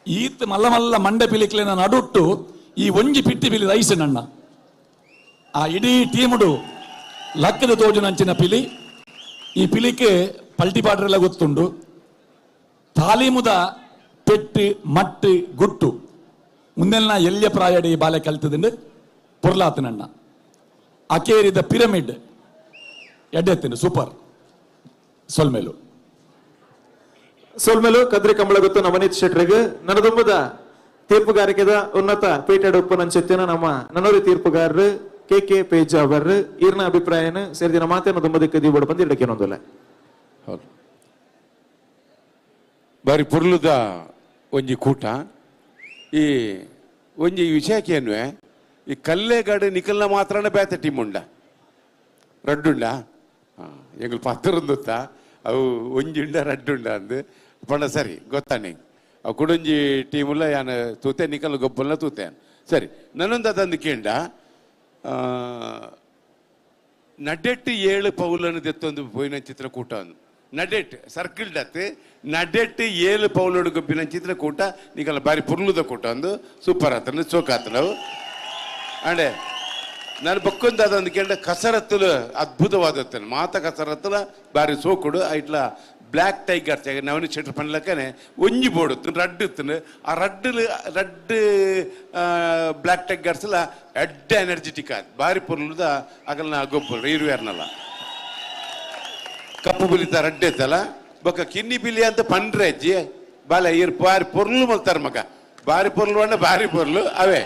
Speaker 4: ಈತ್ ಮಲ್ಲ ಮಲ್ಲ ಮಂಡೆ ಪಿಲಿಕ್ಲೆನ ನಡುಟ್ಟು ಈ ಒಂಜಿ ಪಿಟ್ಟಿ ಪಿಲಿ ರೈಸ್ ನಣ್ಣ ಆ ಇಡೀ ಟೀಮುಡು ಲಕ್ಕದ ತೋಜುನಂಚಿನ ಪಿಲಿ. ಈ ಪಿಲಿಕ್ಕೆ ಪಲ್ಟಿ ಪಾಡ್ರೆಲ್ಲ ಗೊತ್ತುಂಡು. ತಾಲೀಮುದ ಪೆಟ್ಟು ಮಟ್ಟು ಗುಟ್ಟು ಮುಂದೆಲ್ಲ ಎಲ್ಲಿಯ ಪ್ರಾಯಡಿ ಬಾಲೆ ಕಲ್ತದಿಂದ ಪೊರ್ಲಾತನಣ್ಣ. ಅಕೇರಿದ ಪಿರಮಿಡ್ ಎಡ್ಡೆತ್ತಿನ ಸೂಪರ್ ಸೊಲ್ಮೇಲು
Speaker 6: ಸೋಲ್ಮೇಲು ಕದ್ರಿ ಕಂಬಳಗುತ್ತು ನವನೀತ್ ಶೆಟ್ರಿಗೆ ನನದುಂಬದ ತೀರ್ಪುಗಾರಿಕೆದ ಉನ್ನತ ಪೀಠ ಉಪ್ಪನಂಚೆತ್ತಿನ ನಮ್ಮ ನನೋರಿ ತೀರ್ಪುಗಾರರು ಕೆ ಕೆ ಪೇಜ್ ಅವರು ಈರ್ನ ಅಭಿಪ್ರಾಯನ ಸೇರಿದಿನ ಮಾತೇನ ದುಂಬದಕ್ಕೆ ದೀಬೋಡು ಬಂದು ಇಡಕ್ಕೇನೊಂದಿಲ್ಲ.
Speaker 2: ಹೌದು, ಬಾರಿ ಪುರ್ಲುದ ಒಂಜಿ ಕೂಟ. ಈ ಒಂಜಿ ವಿಷಯಕ್ಕೆ ಏನುವೆ ಈ ಕಲ್ಲೆಗಾಡು ನಿಕಲ್ನ ಮಾತ್ರನೇ ಬೇತೆ ಟೀಮ್ ಉಂಡ ರಡ್ಡುಂಡ ಹಾಂ ಎಂಗಳು ಪತ್ತರಂದುತ್ತ ಅವು ಒಂಜಿ ಉಂಡ ರಡ್ಡುಂಡ ಅಂದು ಪಂಡ ಸರಿ ಗೊತ್ತಾನೆ ಅವು ಕುಡೊಂಜಿ ಟೀಮುಲ್ಲ ಯಾನ್ ತೂತೆ ನಿಕಲ್ ಗೊಬ್ಬಲ್ನ ತೂತೆ ಸರಿ. ನನ್ನೊಂದು ಅದಂದು ಕೇಂಡ ನಡೆಟ್ಟು 7 ಪೌಲನ್ನು ದೆತ್ತೊಂದು ಪೋಯಿನ ಚಿತ್ರಕೂಟ ನಡೆಟ್ ಸರ್ಕಿಲ್ ಡತ್ ನಡೆಟ್ಟು 7 ಪೌಲೋಡು ಗೊಬ್ಬಿನ ಚಿತ್ರಕೂಟ ನಿಕಲ ಬಾರಿ ಪುರ್ಲುದ ಕೂಟ ಒಂದು ಸೂಪರ್ ಆತನ ಚೋಕ್ ಆತನವು. ಅಂಡೆ ನಾನು ಬಕ್ಕೊಂದು ಅದೊಂದು ಕೇಂದ್ರ ಕಸರತ್ತಲು ಅದ್ಭುತವಾದತ್ತೇನೆ ಮಾತ ಕಸರತ್ತಲ ಬಾರಿ ಸೋಕುಡು ಐಟ್ಲ ಬ್ಲ್ಯಾಕ್ ಟೈಗರ್ ನವನಿ ಶೆಟ್ರ್ ಪನ್ಲಕ್ಕನೆ ಒಂಜಿ ಬೋಡು ರಡ್ಡು ಇತ್ತು ಆ ರಡ್ಡು ರಡ್ಡು ಬ್ಲ್ಯಾಕ್ ಟೈಗರ್ಸ್ಲ ಎಡ್ಡ ಎನರ್ಜೆಟಿಕ್ ಆದ್ ಬಾರಿ ಪೊರ್ಲುದ ಅಗಲ್ನ ಗೊಬ್ಬರು ಇರುವೇರ್ನಲ್ಲ ಕಪ್ಪು ಬುಲಿತ ರಡ್ಡೆ ಇತ್ತಲ್ಲ ಬೊಕ್ಕ ಕಿನ್ನಿ ಬಿಲಿ ಅಂತ ಪಂಡ್ರೆ ಅಜ್ಜಿ ಬಾಲ ಇರ್ ಬಾರಿ ಪೊರ್ಲು ಮಲ್ತಾರ ಮಗ ಬಾರಿ ಪೊರ್ಲು ಅಂಡ ಬಾರಿ ಪೊರ್ಲು ಅವೇ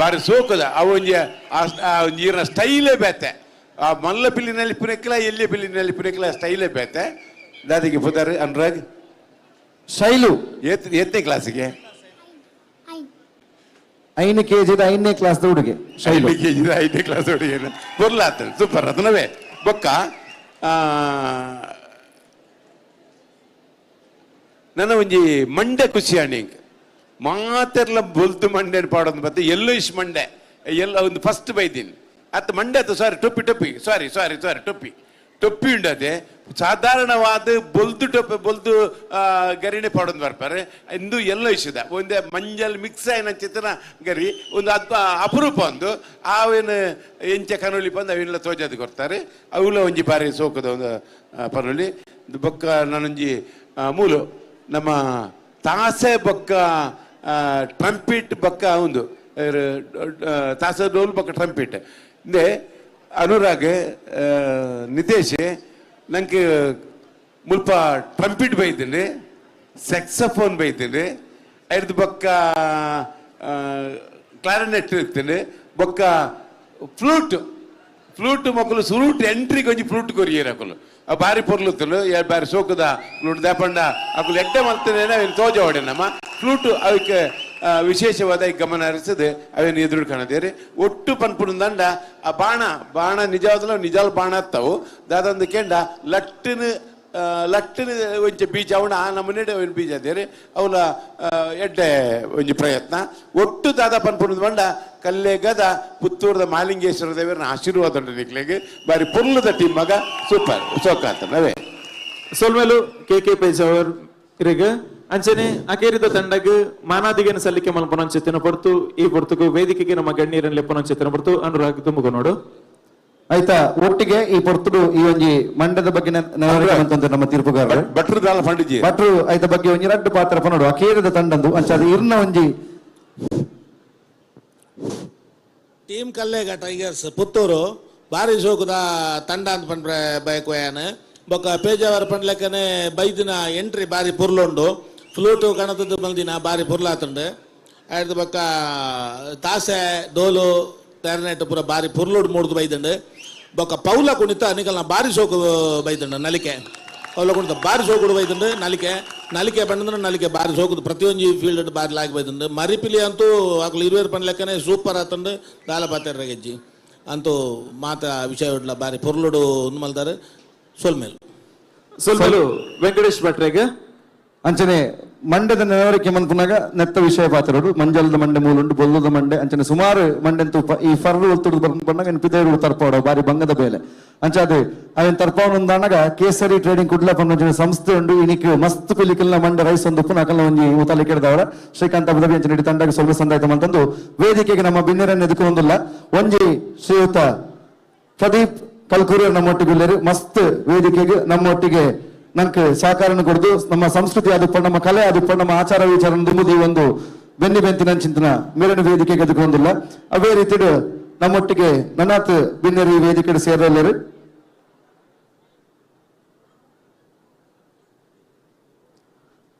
Speaker 2: ಬಾರಿ ಸೋಕದ ಅವು ಒಂಜಿ ಆ ಒಂಜಿ ಈರ್ನ ಸ್ಟೈಲೇ ಬೇತೆ ಆ ಮಲ್ಲ ಪಿಲ್ಲಿನಲ್ಲಿ ಪುನೆಕ್ಲ ಎಲ್ಲಿ ಪಿಲ್ಲಿನಲ್ಲಿ ಪುನೆಕ್ಲ ಸ್ಟೈಲೇ ಬೇತೆ ದಾದಿಗೆ ಪುದಾರು ಅನುರಾಗ್
Speaker 12: ಶೈಲು
Speaker 2: ಎತ್ತನೇ ಕ್ಲಾಸಿಗೆ
Speaker 12: 5 ಕೆಜಿದ 5ನೇ ಕ್ಲಾಸ್ ಹುಡುಗಿ ಶೈಲು
Speaker 2: 5 ಕೆಜಿದ 5ನೇ ಕ್ಲಾಸ್ ಹುಡುಗಿ ಪೊರ್ಲಾತ ಸೂಪರ್ ಅದನ್ನವೇ ಬೊಕ್ಕ ನನ್ನ ಒಂಜಿ ಮಂಡೆ ಖುಷಿ ಅಣ್ಣ ಮಾತೆರ್ಲ ಬೊಲ್ತು ಮಂಡೆ ಪಾಡೋದು ಮತ್ತೆ ಎಲ್ಲೋ ಇಶ್ ಮಂಡೆ ಎಲ್ಲ ಒಂದು ಫಸ್ಟ್ ಬೈದೀನಿ ಅತ್ತ ಮಂಡೆ ಆತು ಸಾರಿ ಟೊಪ್ಪಿ ಟೊಪ್ಪಿ ಸಾರಿ ಸಾರಿ ಸಾರಿ ಟೊಪ್ಪಿ ಟೊಪ್ಪಿ ಉಂಡದೆ ಸಾಧಾರಣವಾದ ಬೊಲ್ದು ಟೊಪ್ಪಿ ಬೊಲ್ದು ಗರಿಣೆ ಪಾಡೋದು ಬರ್ತಾರೆ ಇಂದು ಎಲ್ಲೋ ಇಶದ ಒಂದೇ ಮಂಜಲ್ ಮಿಕ್ಸ್ ಆಯ್ನ ಚಿತ್ರನ ಗರಿ ಒಂದು ಅದ್ಭ ಅಪರೂಪ ಒಂದು ಆವೇನು ಎಂಚ ಕನೊಲಿ ಬಂದು ಅವೆಲ್ಲ ತೋಜಾದು ಕೊಡ್ತಾರೆ ಅವುಲ ಒಂಜಿ ಬಾರಿ ಸೋಕದ ಒಂದು ಪನೊಲಿ ಬೊಕ್ಕ ನಾನೊಂಜಿ ಮೂಲು ನಮ್ಮ ತಾಸೆ ಬೊಕ್ಕ ಟ್ರಂಪಿಟ್ ಬೊಕ್ಕ ಒಂದು ತಾಸೆ ಡೋಲ್ ಬೊಕ್ಕ ಟ್ರಂಪಿಟ್ ಇಂದೆ ಅನುರಾಗ್ ನಿತೇಶ್ ನಂಗೆ ಮುಲ್ಪ ಟ್ರಂಪಿಟ್ ಬೈತೀನಿ ಸೆಕ್ಸಫೋನ್ ಬೈತೀನಿ ಐದು ಬೊಕ್ಕ ಕ್ಲಾರಿನೆಟ್ ಇರ್ತೀನಿ ಬೊಕ್ಕ ಫ್ಲೂಟ್ ಫ್ಲೂಟ್ ಮಕ್ಕಳು ಸುರೂಟ್ ಎಂಟ್ರಿಗೆ ಒಂಜಿ ಫ್ಲೂಟ್ ಕೊರಿಯರ್ ಅಕುಲು ಆ ಬಾರಿ ಪೊರ್ಲುತ್ತಲು ಬಾರಿ ಸೋಕುದ ಫ್ಲೂಟ್ ದಾಪಂಡ ಅಕುಲು ಎಡ್ಡೆ ಮಲ್ತೇನೆ ಅವೇನು ತೋಜ ಹೊಡೆ ನಮ್ಮ ಫ್ಲೂಟ್ ಅವಕ್ಕೆ ವಿಶೇಷವಾದ ಈ ಗಮನ ಹರಿಸದೆ ಅವೇನು ಎದುರು ಕಾಣದೇರಿ ಒಟ್ಟು ಪನ್ಪುನ ದಂಡ ಆ ಬಾಣ ಬಾಣ ನಿಜವಾದಲ ನಿಜಾಲ್ ಬಾಣ ಹತ್ತವು ದಾದಂದು ಕೆಂಡ ಲಟ್ಟಿನ ಲಟ್ಟಿನ ಒಂಚ ಬೀಜ ಅವನ ಆ ನಮೂನೆ ಅವೇನು ಬೀಜ ಅದೇರಿ ಅವಲ ಎಡ್ಡೆ ಒಂಜಿ ಪ್ರಯತ್ನ ಒಟ್ಟು ದಾದ ಪನ್ಪುನ ಬಂಡ ಕಲ್ಲೆಗದ ಪುತ್ತೂರದ ಮಾಲಿಂಗೇಶ್ವರ ದೇವರನ್ನ ಆಶೀರ್ವಾದ ಉಂಟು ನಿಕ್ಲೆಗ್ ಬಾರಿ ಪೊರ್ಲುದ ಟೀಮ್ ಮಗ ಸೂಪರ್ ಸೋಕಾತ ಅವೇ
Speaker 6: ಸೊಲ್ಮೆಲು ಕೆ ಕೆ ಪೇಜಾವರ್ ಇರೆಗ್ ಅಂಚನೆ ಅಕೇರಿದ ತಂಡಗ್ ಮಾನಾದಿಗೆನ ಸಲ್ಲಿಕೆ ಮಲ್ಪನಂಚೆತ್ತಿನ ಪೊರ್ತು ಈ ಪೊರ್ತುಗು ವೇದಿಕೆಗೆ ನಮ್ಮ ಗಣ್ಯರನ್ನ ಲೆಪ್ಪನಂಚೆತ್ತಿನ ಪೊರ್ತು ಅನುರಾಗ್ ತುಮುಗು ನೋಡು.
Speaker 12: ಆಯ್ತಾ ಒಟ್ಟಿಗೆ ಈ ಪೊರ್ತುಡು ಈ ಒಂಜಿ ಮಂಡದ ಬಗ್ಗೆ ನೆರವೇರಿಕೆ ನಮ್ಮ ತೀರ್ಪುಗಾರರು
Speaker 2: ಭಟ್ರು ದಾಲ ಪಂಡಿಜಿ
Speaker 12: ಭಟ್ರು ಆಯ್ತ ಬಗ್ಗೆ ಒಂಜಿ ರಡ್ಡು ಪಾತ್ರ ಪನೋಡು ಅಕೇರಿದ ತಂಡಂದು ಅಂಚ ಅದು ಇರ್ನ ಒಂಜಿ
Speaker 3: ಟೀಮ್ ಕಲ್ಲೇಗ ಟೈಗರ್ಸ್ ಪುತ್ತೂರು ಬಾರಿ ಸೋಕುದ ತಂಡ ಅಂತ ಪಂಡ್ರೆ ಬಯಕುಯಾನ ಬೊಕ್ಕ ಪೇಜಾವರ ಪಂಡ್ಲೆಕ್ಕನೆ ಬೈದಿನ ಎಂಟ್ರಿ ಬಾರಿ ಪುರ್ಲುಂಡು ಫ್ಲೂಟು ಕಣದದ್ದು ಬಂದಿನ ಬಾರಿ ಪುರ್ಲಾತುಂಡು ಆಯ್ತು ಬೊಕ್ಕ ತಾಸೆ ಡೋಲು ಕ್ಲಾರಿನೆಟ್ ಪೂರ ಬಾರಿ ಪುರ್ಲುಡು ಮೂಡ್ದು ಬೈದುಂಡು ಬೊಕ್ಕ ಪೌಲ ಕುಣಿತ ನಿಕಲ್ನ ಬಾರಿ ಸೋಕು ಬೈದುಂಡು ನಲಿಕೆ ಪೌಲ ಕುಣಿತ ಬಾರಿ ಸೋಕುಡು ಬೈದುಂಡು ನಲಿಕೆ ನಲಿಕೆ ಪಂಡಂದ್ರೆ ನಲಿಕೆ ಬಾರಿ ಸೋಕುದು ಪ್ರತಿಯೊಂಜಿ ಫೀಲ್ಡ್ ಬಾರಿ ಲಾಗಿ ಬೈದುಂಡು ಮರಿಪಿಲಿ ಅಂತೂ ಅಕ್ಲು ಇರುವೇರು ಪಂಡ್ಲೆಕ್ಕನೆ ಸೂಪರ್ ಆತಂಡು ದಾಲ ಪಾತೆರ್ರ ಗೆಜ್ಜಿ ಅಂತೂ ಮಾತ ವಿಷಯ ಬಾರಿ ಪೊರ್ಲುಡು ಒಂದು ಮಲ್ದಾರೆ ಸೊಲ್ಮೇಲು
Speaker 6: ಸೊಲ್ಮೇಲು ವೆಂಕಟೇಶ್ ಭಟ್ರೆಗ್
Speaker 12: ಅಂಚನೆ ಮಂಡ್ಯದ ನೆನವರಿಕೆ ಮನ್ಪುನಾಗ ನೆತ್ತ ವಿಷಯ ಪಾತ್ರರು ಮಂಜಲದ ಮಂಡೆ ಮೂಲುಂಡು ಬೊಲ್ಲದ ಮಂಡೆ ಅಂಚನೆ ಸುಮಾರು ಮಂಡೆಂತು ಈ ಫರ್ರು ಒತ್ತುಡು ಬಂದಾಗ ಪಿದೇರು ತರ್ಪಾಡ ಬಾರಿ ಬಂಗದ ಬೇಲೆ ಅಂಚಾದ ಅವನ್ ತರ್ಪಾವನಂದಾನಗ ಕೇಸರಿ ಟ್ರೇಡಿಂಗ್ ಕುಡ್ಲ ಪನ್ನೊಂಜಿನ ಸಂಸ್ಥೆ ಉಂಡು ಇನಿಕ್ ಮಸ್ತ್ ಪಿಲಿಕಲ್ನ ಮಂಡೆ ರೈಸ್ ಒಂದು ಉಪ್ಪು ನಕಲ್ನ ಒಂಜಿ ಊತಲಿ ಕೆಡದವರ ಶ್ರೀಕಾಂತ ಅಬುದಾಬಿ ಅಂಚನೆ ಇಡೀ ತಂಡಕ್ಕೆ ಸ್ವಲ್ಪ ಸಂದಾಯ್ತ ಅಂತಂದು ವೇದಿಕೆಗೆ ನಮ್ಮ ಬಿನ್ನೆರನ್ನು ಎದುಕೊಂದಿಲ್ಲ ಒಂಜಿ ಶ್ರೀಯುತ ಪ್ರದೀಪ್ ಕಲ್ಕೂರಿ ನಮ್ಮೊಟ್ಟಿಗೆ ಮಸ್ತ್ ವೇದಿಕೆಗೆ ನಮ್ಮೊಟ್ಟಿಗೆ ನಂಗೆ ಸಹಕಾರನ ಕೊಡ್ದು ನಮ್ಮ ಸಂಸ್ಕೃತಿ ಆದುಪ್ಪ ನಮ್ಮ ಕಲೆ ಆದುಪ್ಪ ನಮ್ಮ ಆಚಾರ ವಿಚಾರ ದುಂಬುದು ಈ ಒಂದು ಬೆನ್ನಿ ಬೆಂತಿನ ಚಿಂತನ ಮೇಲಿನ ವೇದಿಕೆಗೆ ಎದುಕೊಂದಿಲ್ಲ. ಅದೇ ರೀತಿ ನಮ್ಮೊಟ್ಟಿಗೆ ನನಾತ್ ಬಿನ್ನೆರಿ ವೇದಿಕೆ ಸೇರಲ್ಲರು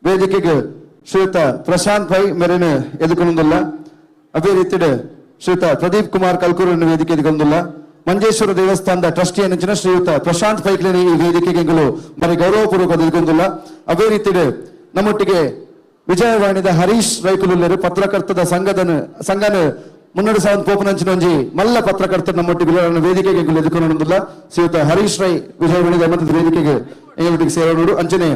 Speaker 12: ವೇದಿಕೆಗೆ ಶ್ರೀಯುತ ಪ್ರಶಾಂತ್ ಭೈ ಮೇರಿನ ಎದುಕೊಂದಿಲ್ಲ. ಅದೇ ರೀತಿ ಶ್ರೀಯುತ ಪ್ರದೀಪ್ ಕುಮಾರ್ ಕಲ್ಕೂರಿನ ವೇದಿಕೆ ಎದುಕೊಂದಿಲ್ಲ. ಮಂಜೇಶ್ವರ ದೇವಸ್ಥಾನದ ಟ್ರಸ್ಟಿ ಅಂಚಿನ ಶ್ರೀಯುತ ಪ್ರಶಾಂತ್ ಪೈಕ್ಲೇನಿ ಈ ವೇದಿಕೆಗೆ ಬರೀ ಗೌರವಪೂರ್ವಕ ಎದುಕೊಂದಿಲ್ಲ. ಅದೇ ರೀತಿ ನಮ್ಮೊಟ್ಟಿಗೆ ವಿಜಯವಾಣಿದ ಹರೀಶ್ ರೈಕುಲುಲ್ಲರು ಪತ್ರಕರ್ತದ ಸಂಘನ ಮುನ್ನಡೆ ಪೋಪನಂಚಿನ ಒಂಜಿ ಮಲ್ಲ ಪತ್ರಕರ್ತರು ನಮ್ಮೊಟ್ಟಿಗೆ ವೇದಿಕೆಗೆ ಎದುಕೊಂದಿಲ್ಲ. ಶ್ರೀಯುತ ಹರೀಶ್ ರೈ ವಿಜಯವಾಣಿದ ವೇದಿಕೆಗೆ ಎಂಗಳೊಟ್ಟಿಗೆ ಸೇರೋಡು. ಅಂಚನೆ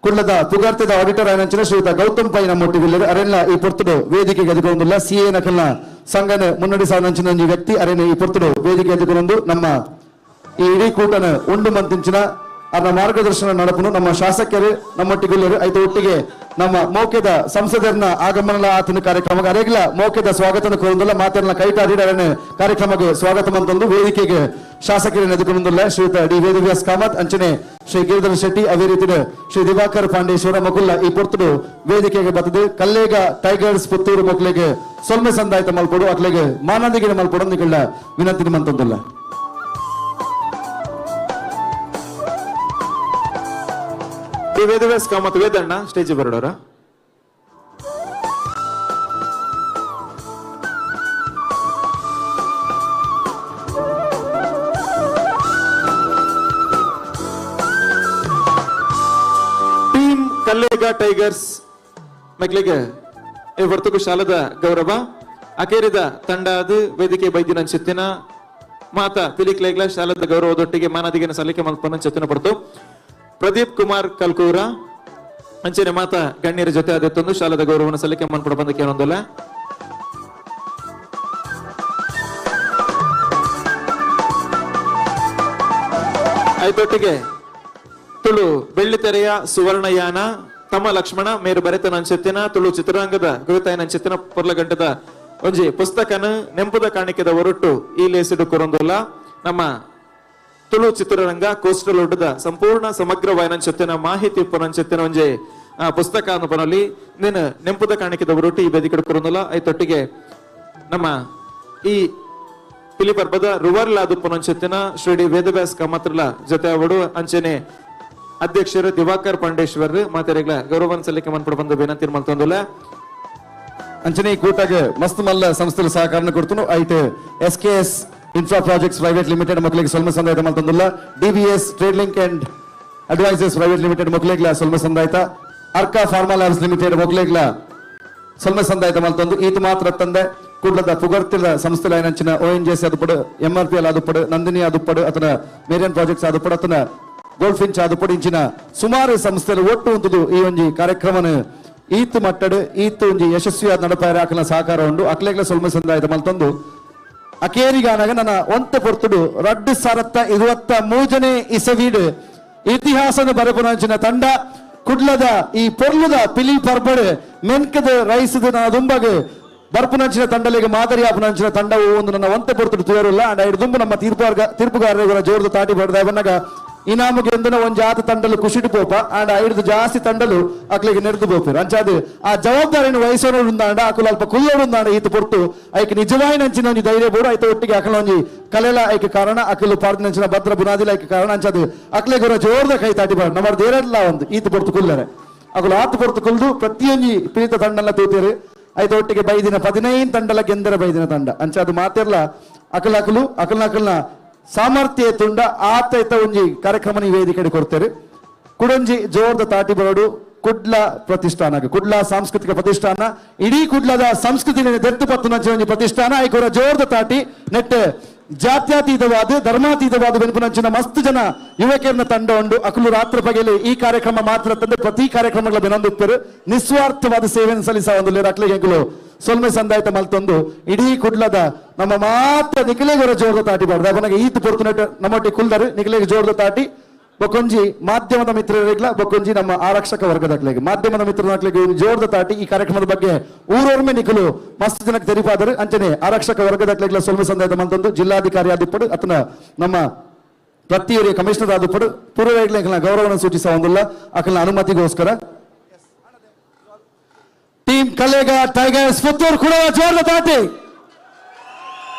Speaker 12: ಕುಡ್ಲದ ಪುಗಾರ್ತದ ಆಡಿಟರ್ ಆಯನಂಚಿನ ಶ್ರೀಯುತ ಗೌತಮ್ ಪೈ ನಮ್ಮೊಟ್ಟಿಗೆ ಅರೆಲ್ಲ ಈ ಪೊರ್ತುಡು ವೇದಿಕೆಗೆ ಎದುಕೊಂದಿಲ್ಲ. ಸಿ ಎ ನಕಲ್ನ ಸಂಘನ ಮುನ್ನಡೆ ಸಾವನಂಚಿನ ಒಂಜಿ ವ್ಯಕ್ತಿ ಅರೇನೆ ಈ ಪೊರ್ತುಡು ವೇದಿಕೆ ಎದುಕೊಂಡು ನಮ್ಮ ಈ ಇಡೀ ಕೂಟನ ಉಂಡು ಮಂತಿಂಚಿನ ಅವರ ಮಾರ್ಗದರ್ಶನ ನಡಪನು ನಮ್ಮ ಶಾಸಕರು ನಮ್ಮೊಟ್ಟಿಗೆ ಐದು ಒಟ್ಟಿಗೆ ನಮ್ಮ ಮೌಕ್ಯದ ಸಂಸದರನ್ನ ಆಗಮನ ಆತನ ಕಾರ್ಯಕ್ರಮ ಅರೆಗ್ಲ ಮೌಕ್ಯದ ಸ್ವಾಗತನ ಕೋರಂದುಲ್ಲ ಮಾತನ್ನ ಕೈಟಾಡಿಡರನೆ ಕಾರ್ಯಕ್ರಮಕ್ಕೆ ಸ್ವಾಗತ ಮಂತಂದು ವೇದಿಕೆಗೆ ಶಾಸಕರನ್ನ ಎದುರುಕೊಂಡುಲ್ಲ ಶ್ರೀಯುತ ಡಿ ವೇದವ್ಯಾಸ್ ಕಾಮತ್ ಅಂಚನೆ ಶ್ರೀ ಗಿರಿಧರ ಶೆಟ್ಟಿ ಅದೇ ರೀತಿ ಶ್ರೀ ದಿವಾಕರ್ ಪಾಂಡೇಶ್ವರ ಮಕುಲ್ಲ ಈ ಪೊರ್ತುಡು ವೇದಿಕೆಗೆ ಬರ್ತದೆ ಕಲ್ಲೇಗ ಟೈಗರ್ಸ್ ಪುತ್ತೂರು ಮಕ್ಕಳಿಗೆ ಸೊಲ್ಮೆ ಸಂದಾಯ್ತ ಮಲ್ಪೊಡು ಅಕ್ಲೆಗೆ ಮಾನಂದಿಗೆ ಮಲ್ಪೊಡು ನಿಗಳ ವಿನಂತಿ ಮಂತಂದುಲ್ಲ.
Speaker 6: ವೇದವ್ಯಾಸ್ ಕಾಮತ್ ವೇದಣ್ಣ ಸ್ಟೇಜ್ ಬರೋಡೋರ. ಟೀಮ್ ಕಲ್ಲೇಗ ಟೈಗರ್ಸ್ ಮಕ್ಕಳಿಗೆ ಈ ವರ್ತಕು ಶಾಲದ ಗೌರವ ಅಕೇರಿದ ತಂಡ ಅದು ವೇದಿಕೆ ಬೈದಿನ ಚಿತ್ತಿನ ಮಾತಾ ಪಿಲಿಕ್ಲೇಗ್ಲ ಶಾಲದ ಗೌರವದೊಟ್ಟಿಗೆ ಮಾನದಿಗಿನ ಸಲ್ಲಿಕೆ ಮಲ್ಪನ ಚೆತ್ತಿನ ಪಡ್ತು ಪ್ರದೀಪ್ ಕುಮಾರ್ ಕಲ್ಕೂರ ಅಂಚನೆ ಮಾತಾ ಗಣ್ಯರ ಜೊತೆ ಅದೆತ್ತೊಂದು ಶಾಲದ ಗೌರವವನ್ನು ಸಲ್ಲಿಕೆ ಮನ್ಪಡ ಬಂದಕ್ಕೆ ಏನೊಂದಲ್ಲ. ಐತೊಟ್ಟಿಗೆ ತುಳು ಬೆಳ್ಳಿತೆರೆಯ ಸುವರ್ಣಯಾನ ತಮ್ಮ ಲಕ್ಷ್ಮಣ ಮೇರು ಬರೆತನ ಅಂಚೆತ್ತಿನ ತುಳು ಚಿತ್ರರಂಗದ ಕವಿತಾಯನ ಅಂಚೆತ್ತಿನ ಪೊರ್ಲಗಂಟದ ಒಂಜಿ ಪುಸ್ತಕನ ನೆಂಪುದ ಕಾಣಿಕೆದ ಹೊರಟು ಈ ಲೇಸಿಡು ಕೊರೊಂದುಲ್ಲ. ನಮ್ಮ ತುಳು ಚಿತ್ರರಂಗ ಕೋಸ್ಟಲ್ ಒಡ್ಡದ ಸಂಪೂರ್ಣ ಸಮಗ್ರ ವಾಯನಂಚೆತ್ತಿನ ಮಾಹಿತಿ ಪುನಂಚೆತ್ತಿನ ಒಂಜಿ ಪುಸ್ತಕ ಅನುಪನಲ್ಲಿ ನೀನು ನೆಂಪುದ ಕಾಣಿಕೆದ ಹೊರಟು ಈ ಬೇದಿ ಕೊರೊಂದುಲ್ಲ. ಐತೊಟ್ಟಿಗೆ ನಮ್ಮ ಈ ಪಿಲಿಪರ್ಬದ ರುವರ್ಲಾದು ಪುನಂಚೆತ್ತಿನ ಶ್ರೀ ಡಿ ವೇದವ್ಯಾಸ್ ಕಾಮತ್ರಲ ಜೊತೆ ಅವಡು ಅಂಚನೆ ಅಧ್ಯಕ್ಷರು ದಿವಾಕರ್ ಪಾಂಡೇಶ್ವರ್ ಮಾತೆರೆಗ್ಲ ಗೌರವನ್ ಸಲ್ಲಿಕೆ ಮನ್ಪಡ ಬಂದು ವಿನಂತಿ ಮಲ್ತೊಂದುಲ್ಲ.
Speaker 12: ಅಂಚನೆ ಈ ಕೂಟಗೆ ಮಸ್ತ್ ಮಲ್ಲ ಸಂಸ್ಥೆల ಸಹಕಾರನ ಕೊಡ್ತುನು ಐಟ್ S K S infra projects private limited ಮಕ್ಕಳಿಗೆ ಸೊಲ್ಮ ಸಂದಾಯ್ತ ಮಲ್ತೊಂದುಲ್ಲ. DBS trade link and advisors private limited ಮಕ್ಕಳಿಗೆ ಸೊಲ್ಮ ಸಂದಾಯ್ತ. ಅರ್ಕಾ ಫಾರ್ಮಾ ಲ್ಯಾಬ್ಸ್ ಲಿಮಿಟೆಡ್ ಮಕ್ಕಳಿಗೆ ಸೊಲ್ಮ ಸಂದಾಯ್ತ ಮಲ್ತೊಂದು. ಈತ ಮಾತ್ರ ತಂದೆ ಕುಡ್ಲದ ಪುಗರ್ತಿಲ ಸಂಸ್ಥೆಲ ಏನಂಚಿನ ಓ ಎನ್ ಜೆ ಸಿ ಆದುಪಡು, ಎಂ ಆರ್ ಪಿ ಎಲ್ ಆದುಪಡು, ನಂದಿನಿ ಆದುಪಡು, ಅತನ ಮೇರಿಯನ್ ಪ್ರಾಜೆಕ್ಟ್ಸ್ ಆದುಪಡು, ಅತನ ಗೋಲ್ಡ್ ಫಿಂಚ್ ಆದುಪಡು ಇಂಚಿನ ಸುಮಾರು ಸಂಸ್ಥೆలు ಒಟ್ಟು ಉಂಟುದು ಈ ಒಂಜಿ ಕಾರ್ಯಕ್ರಮನ ಈತ್ ಮಟ್ಟಡು ಈತ್ ಒಂಜಿ ಯಶಸ್ವಿಯಾದ ನಡಪಾಯ ಅಕಲ್ನ ಸಹಕಾರ ಉಂಡು. ಅಕ್ಲೆಗ್ಲ ಸೊಲ್ಮ ಸಂದಾಯ್ತ ಮಲ್ತೊಂದು. ಅಕೇರಿಗಾನಾಗ ನನ್ನ ಒಂತ ಪೊರ್ತುಡು 2023ನೇ ಇಸವೀಡು ಇತಿಹಾಸದ ಬರಪುನಂಚಿನ ತಂಡ ಕುಡ್ಲದ ಈ ಪೊರ್ಲುದ ಪಿಲಿ ಪರ್ಬಡು ಮೆನ್ಕದ ರೈಸದ ನನ್ನ ದುಂಬಗ್ ಬರ್ಪುನಂಚಿನ ತಂಡಲಿಗೆ ಮಾದರಿ ಆಪುನಂಚಿನ ತಂಡವು ಒಂದು ನನ್ನ ಒಂತೆ ಪೊರ್ತುಡು ತುಯರುಲ್ಲ. ಅಂಡ್ ಐದು ದುಂಬು ನಮ್ಮ ತೀರ್ಪುಗಾರರ ಜೋರ್ದು ತಾಟಿ ಬಡ್ದ ಬನ್ನಾಗ ಇನಾಮುಗೆ ಎಂದನ ಒಂದ್ ಜಾತಿ ತಂಡಲು ಖುಷಿಡು ಪೋಪ ಅಂಡ್ ಐದು ಜಾಸ್ತಿ ತಂಡಲು ಅಕ್ಲಿಗೆ ನೆರೆದು ಪೋಪರು. ಅಂಚಾದ ಆ ಜವಾಬ್ದಾರಿಯನ್ನು ವಹಿಸೋರು ಉಂದಾಂಡ ಅಕುಲು ಅಲ್ಪ ಕುಲ್ಲೋರು ಉಂದಾಂಡ ಈತ ಪೊರ್ತು ಐಕ್ ನಿಜವಾಯಿನಂಚಿನ ಒಂಜಿ ಧೈರ್ಯ ಬೋಡು ಐತ ಒಟ್ಟಿಗೆ ಅಕಲ ಒಂಜಿ ಕಲೆಲ ಐಕ್ ಕಾರಣ ಅಕಲು ಪಾರ್ದಿನಂಚಿನ ಭದ್ರ ಬುನಾದಿಲ ಐಕ್ ಕಾರಣ. ಅಂಚಾದ ಅಕ್ಲೆಗೆ ಅವರ ಜೋರ್ದ ಕೈ ತಾಟಿ ಬಾರ ನಮ್ಮ ದೇರಲ್ಲ ಒಂದು ಈತ ಪೊರ್ತು ಕುಲ್ಲರೆ ಅಕುಲು ಆತ ಪೊರ್ತು ಕುಲ್ದು ಪ್ರತಿಯೊಂಜಿ ಪೀಡಿತ ತಂಡಲ್ಲ ತೂತೇರು ಐತ ಒಟ್ಟಿಗೆ ಬೈದಿನ 15 ತಂಡಲ ಗೆಂದರ ಬೈದಿನ ತಂಡ. ಅಂಚಾದ ಮಾತಿರ್ಲ ಅಕಲಕಲು ಅಕಲ್ನಕಲ್ನ ಸಾಮರ್ಥ್ಯ ತುಂಡ ಆತ ಒಂಜಿ ಕಾರ್ಯಕ್ರಮ ವೇದಿಕೆ ಕೊಡ್ತಾರೆ. ಕುಡಂಜಿ ಜೋರ್ದ ತಾಟಿ ಬರೋಡು ಕುಡ್ಲ ಪ್ರತಿಷ್ಠಾನ ಕುಡ್ಲ ಸಾಂಸ್ಕೃತಿಕ ಪ್ರತಿಷ್ಠಾನ ಇಡೀ ಕುಡ್ಲದ ಸಂಸ್ಕೃತಿ ದೆತ್ತು ಪತ್ತು ಒಂಜಿ ಪ್ರತಿಷ್ಠಾನ ಐಕೋರ ಜೋರ್ದ ತಾಟಿ ನೆಟ್ ಜಾತ್ಯತೀತವಾದ ಧರ್ಮಾತೀತವಾದ ಬೆನ್ಪುನಂಚಿನ ಮಸ್ತ್ ಜನ ಯುವಕರನ್ನ ತಂಡ ಉಂಡು. ಅಕಲು ರಾತ್ರಿ ಪಗಲಿ ಈ ಕಾರ್ಯಕ್ರಮ ಮಾತ್ರ ತಂದೆ ಪ್ರತಿ ಕಾರ್ಯಕ್ರಮಗಳ ಬೆನೊಂದುಪ್ಪರು ನಿಸ್ವಾರ್ಥವಾದ ಸೇವೆಯನ್ನು ಸಲ್ಲಿಸ ಒಂದು ಅಕ್ಲಿಗೆ ಎಂಕುಲು ಸೊಲ್ಮೆ ಸಂದಾಯ್ತ ಮಲ್ತೊಂದು ಇಡೀ ಕುಡ್ಲದ ನಮ್ಮ ಮಾತ್ರ ನಿಖಿಲೇಗರ ಜೋರ್ದ ತಾಟಿ ಬಾರ್ದು ಅವನಿಗೆ ಈತ ಪೊರ್ತು ನಮ್ಮೊಟ್ಟಿಗೆ ಕುಲ್ದರು ನಿಖಿಲೇಗೆ ಜೋರ್ದ ತಾಟಿ ಬೊಕ್ಕೊಂಜಿ ಮಾಧ್ಯಮದ ಮಿತ್ರರಿಗ್ಲ ಬೊಕ್ಕೊಂಜಿ ನಮ್ಮ ಆರಕ್ಷಕ ವರ್ಗದಾಗ್ಲಿಗೆ ಮಾಧ್ಯಮದ ಮಿತ್ರನಾಗ್ಲಿಗೆ ಜೋರ್ದ ತಾಟಿ ಈ ಕಾರ್ಯಕ್ರಮದ ಬಗ್ಗೆ ಊರೊರ್ಮೆ ನಿಖಲು ಮಸ್ತ್ ಜನಕ್ಕೆ ತೆರಿಪಾದರು. ಅಂಚನೆ ಆರಕ್ಷಕ ವರ್ಗದಾಗ್ಲಿಗ್ಲ ಸೊಲ್ಮೆ ಸಂದಾಯ್ತ ಮಲ್ತೊಂದು ಜಿಲ್ಲಾಧಿಕಾರಿ ಆದಿಪ್ಪಡು ಅತನ ನಮ್ಮ ಪ್ರತಿಯೊರಿಯ ಕಮಿಷನರ್ ಆದಿಪ್ಪಡು ಪೂರ್ವಗಳ ಗೌರವವನ್ನು ಸೂಚಿಸ ಒಂದಿಲ್ಲ ಅಕಲ್ನ ಅನುಮತಿಗೋಸ್ಕರ. ಟೀಮ್ ಕಲ್ಲೇಗ ಟೈಗರ್ಸ್ ಪುತ್ತೂರು ಕೂಡ ಜೋರ್ದ ತಾಟಿ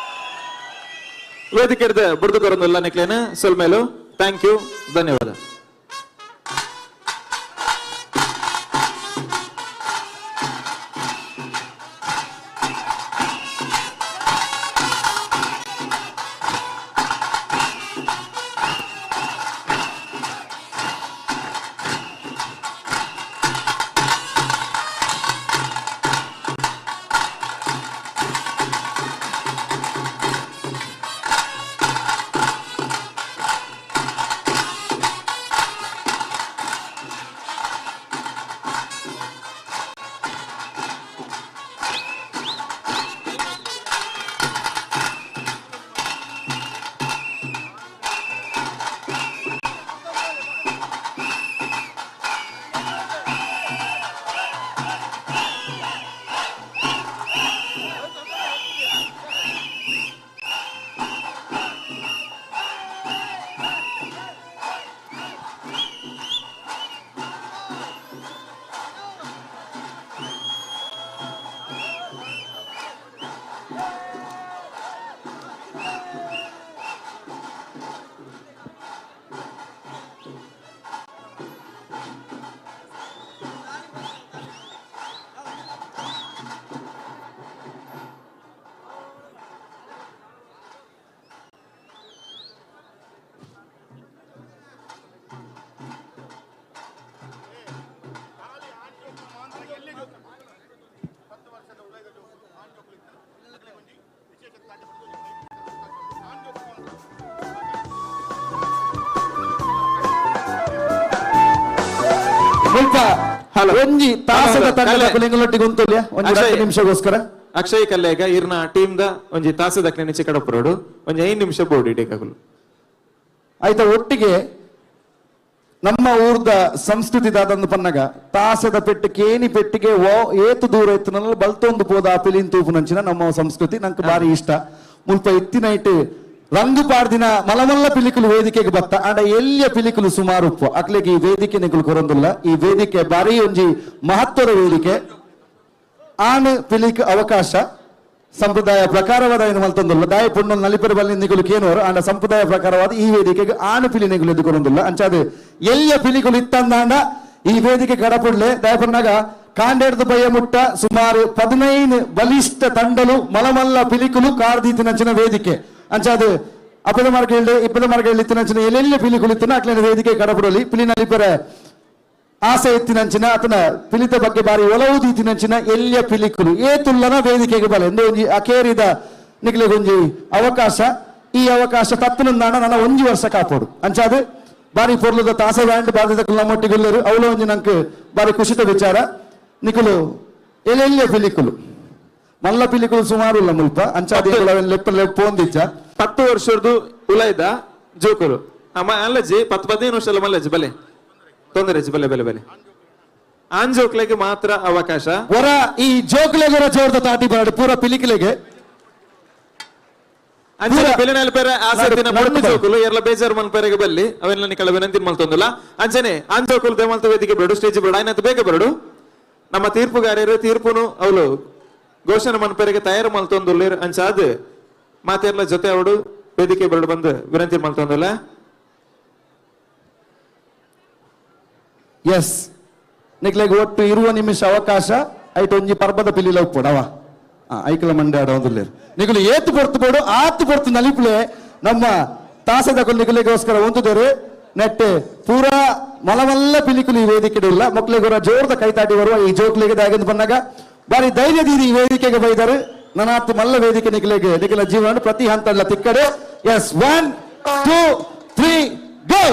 Speaker 6: ವೇದಿಕೆ ಬುಡ್ದು ಕೊರೊಂದುಲ್ಲ ನಿಕ್ಲೇನ ಸೊಲ್ಮೇಲು thank you ಧನ್ಯವಾದ.
Speaker 12: ಮುಲ್ಪ ಒಂಜಿ ತಾಸದ ತಂಡದ ಕುಲಿಂಗಲೊಟ್ಟಿಗೆ ಉಂತುಲ್ಯ ಒಂಜಿ
Speaker 6: ಅಕ್ಷಯ್.
Speaker 12: 2 ನಿಮಿಷಗೋಸ್ಕರ.
Speaker 6: ಅಕ್ಷಯ್ ಕಲ್ಲೇಗ ಇರ್ನ ಟೀಮ್ ದ ಒಂಜಿ ತಾಸದ ನಿಚೆ ಕಡಪುರೋಡು ಒಂಜಿ 5 ನಿಮಿಷ ಬೋರ್ಡ್ ಇಡೀಕಾಗಲು.
Speaker 12: ಆಯ್ತಾ ಒಟ್ಟಿಗೆ ನಮ್ಮ ಊರ್ದ ಸಂಸ್ಕೃತಿ ದಾದಂದು ಪನ್ನಗ ತಾಸದ ಪೆಟ್ಟು ಕೇನಿ ಪೆಟ್ಟಿಗೆ ಓ ಏತು ದೂರ ಎತ್ತುನಲ್ಲ ಬಲ್ತೊಂದು ಪೋದ ಆ ಪಿಲಿನ್ ತೂಪುನಂಚಿನ ನಮ್ಮ ಸಂಸ್ಕೃತಿ ನಂಗೆ ಬಾರಿ ಇಷ್ಟ. ಮುಲ್ಪ ಎತ್ತಿನೈಟ್ ರಂಗು ಪಾಡ್ದಿನ ಮಲಮಲ್ಲ ಪಿಲಿಕುಲು ವೇದಿಕೆಗೆ ಬತ್ತ ಆಂಡ ಎಲ್ಲಿಯ ಪಿಲಿಕುಲು ಸುಮಾರು ಉಪ್ಪು ಅಕ್ಲೆಗೆ ಈ ವೇದಿಕೆ ನಿಕುಲು ಕೊರೊಂದುಲ್ಲ. ಈ ವೇದಿಕೆ ಬಾರಿ ಒಂಜಿ ಮಹತ್ವದ ವೇದಿಕೆ. ಆಣ್ ಪಿಲಿಕ್ ಅವಕಾಶ ಸಂಪ್ರದಾಯ ಪ್ರಕಾರವಾದ ಏನು ಮಲ್ತೊಂದುಲ್ಲ ದಾಯ ಪುಣ್ಣು ನಲಿಪೆರ ಬಲ್ಲಿ ನಿಗುಲು ಕೇನೋರು ಆಂಡ ಸಂಪ್ರದಾಯ ಪ್ರಕಾರವಾದ ಈ ವೇದಿಕೆಗೆ ಆಣು ಪಿಲಿ ನಿಗುಲು ಎದ್ದುಕೊರೊಂದುಲ್ಲ. ಅಂಚಾದ ಎಲ್ಲಿಯ ಪಿಲಿಕುಲು ಇತ್ತಂದಾಂಡ ಈ ವೇದಿಕೆ ಕಡಪುಡ್ಲೆ ದಾಯಪನ್ನಾಗ ಕಾಂಡೇಡ್ದು ಬಯ್ಯ ಮುಟ್ಟ ಸುಮಾರು 15 ಬಲಿಷ್ಠ ತಂಡಲು ಮಲಮಲ್ಲ ಪಿಲಿಕುಲು ಕಾರ್ದೀತಿನಂಚಿನ ವೇದಿಕೆ. ಅಂಚಾದ ಅಪ್ಪದ ಮಾರ್ಗ ಹೇಳಿ ಇಪ್ಪದ ಮಾರ್ಗ ಹೇಳಿತ್ತಿನಂಚಿನ ಎಲ್ಲೆಲ್ಲಿ ಪಿಲಿಕುಲು ಇತ್ತನ ಅಕ್ಲಿನ ವೇದಿಕೆ ಕಡಪುಡಲಿ ಪಿಲಿ ನಲಿಪೆರ ಆಸೆ ಎತ್ತಿನಂಚಿನ ಆತನ ಪಿಲಿತ ಬಗ್ಗೆ ಬಾರಿ ಒಲವು ದೀತಿನಂಚಿನ ಎಲ್ಲಿಯ ಪಿಲಿಕುಲು ಏತುಲ್ಲನ ವೇದಿಕೆಗೆ ಬಲೆ ಎಂದು ಒಂಜಿ ಅಕೇರಿದ ನಿಕ್ಲೆಗೊಂಜಿ ಅವಕಾಶ. ಈ ಅವಕಾಶ ತತ್ತುನಂದಾಣ ನನ್ನ ಒಂಜಿ ವರ್ಷ ಕಾಪೋಡು. ಅಂಚಾದ ಬಾರಿ ಪೊರ್ಲುದ ತಾಸ ಬ್ಯಾಂಡ್ ಬಾಧಿತ ನಮ್ಮೊಟ್ಟಿಗುಲ್ಲರು ಅವಳು ಒಂಜಿ ನಂಗೆ ಬಾರಿ ಖುಷಿತ ವಿಚಾರ. ನಿಕುಲು ಎಲ್ಲೆಲ್ಲಿಯ ಪಿಲಿಕುಲು ಮಲ್ಲ ಪಿಲಿಕುಲು ಸುಮಾರು ಇಲ್ಲ ಮುಲ್ಪ ಅಂಚಾದ ಲೆಪ್ಪ ಲೆಪ್ಪೊಂದಿಚ್ಚ
Speaker 6: 10 ವರ್ಷದ್ದು ಉಲೈದ ಜೋಕುಲು ಅಮ್ಮ ಅಲ್ಲಜ್ಜಿ 10 15 ವರ್ಷ ಮಲ್ಲಜ್ಜಿ ಬಲೆ ತೊಂದರೆ ಬಲೆ ಬಲೆ ಬಲೆ ಆನ್ ಜೋಕ್ಲೆಗೆ ಮಾತ್ರ ಅವಕಾಶ.
Speaker 12: ಹೊರ ಈ ಜೋಕ್ಲೆಗೆ ಜೋರ್ದ ತಾಟಿ ಬರಡು ಪೂರ ಪಿಲಿಕಿಲೆಗೆ
Speaker 6: ಅಂಚನೆ ಬೆಲೆನಾಲ್ ಪೇರೆ ಆಸಕ್ತಿನ ಪೊಣ್ಣು ಜೋಕುಲು ಎರ್ಲ ಬೇಜಾರು ಮನ್ಪೆರೆಗೆ ಬಲ್ಲಿ ಅವೆಲ್ಲ ನಿಕಲ ವಿನಂತಿ ಮಲ್ತೊಂದುಲ್ಲ. ಅಂಚನೆ ಆನ್ ಜೋಕುಲು ದೇಮಲ್ತ ವೇದಿಕೆ ಬರಡು ಸ್ಟೇಜ್ ಬರಡು ಆಯ್ನಂತ ಬೇಗ ಬರಡು. ನಮ್ಮ ತೀರ್ಪುಗಾರರು ತೀರ್ಪುನು ಅವಳು ಘೋಷಣೆ ಮನ್ಪೆರೆಗೆ ತಯಾರು ಮಲ್ತೊಂದುಲ್ಲೇರು ಅಂಚಾದ್ ಮಾತೆರ್ಲ ಜೊತೆ ಅವಡು ವೇದಿಕೆ ಬರಡು ಬಂದು ವಿನಂತಿ ಮಲ್ತೊಂದುಲ್ಲ.
Speaker 12: ಎಸ್ ನಿಕ್ಲೆಗ್ ಒಟ್ಟು 20 ನಿಮಿಷ ಅವಕಾಶ ಐಟ್ ಒಂಜಿ ಪರ್ಬದ ಪಿಲಿಲ ಉಪ್ಪುಡವ ಐಕಲ ಮಂಡೆ ಆಡೋದಿಲ್ಲ ನಿಗುಲು ಏತು ಪೊರ್ತು ಬೋಡು ಆತು ಪೊರ್ತು ನಲಿಪುಲೆ ನಮ್ಮ ತಾಸದ ನಿಗುಲಿಗೋಸ್ಕರ ಒಂದುದರೆ ನೆಟ್ ಪೂರಾ ಮಲಮಲ್ಲ ಪಿಲಿಕುಲು ಈ ವೇದಿಕೆ ಇಲ್ಲ ಮಕ್ಳಿಗೋರ ಜೋರ್ದ ಕೈತಾಟಿ ಬರುವ ಈ ಜೋಕ್ಲಿಗೆ ದಾಗಿಂದ ಬಂದಾಗ ಬಾರಿ ಧೈರ್ಯದೀರಿ ಈ ವೇದಿಕೆಗೆ ಬೈದರು ನನಾತು ಮಲ್ಲ ವೇದಿಕೆ ನಿಕ್ಲೆಗೆ ನಿಖಲ ಜೀವನ ಪ್ರತಿ ಹಂತ ತಿಕ್ಕಡೆ. ಎಸ್ 1 2 3 ಗೋ.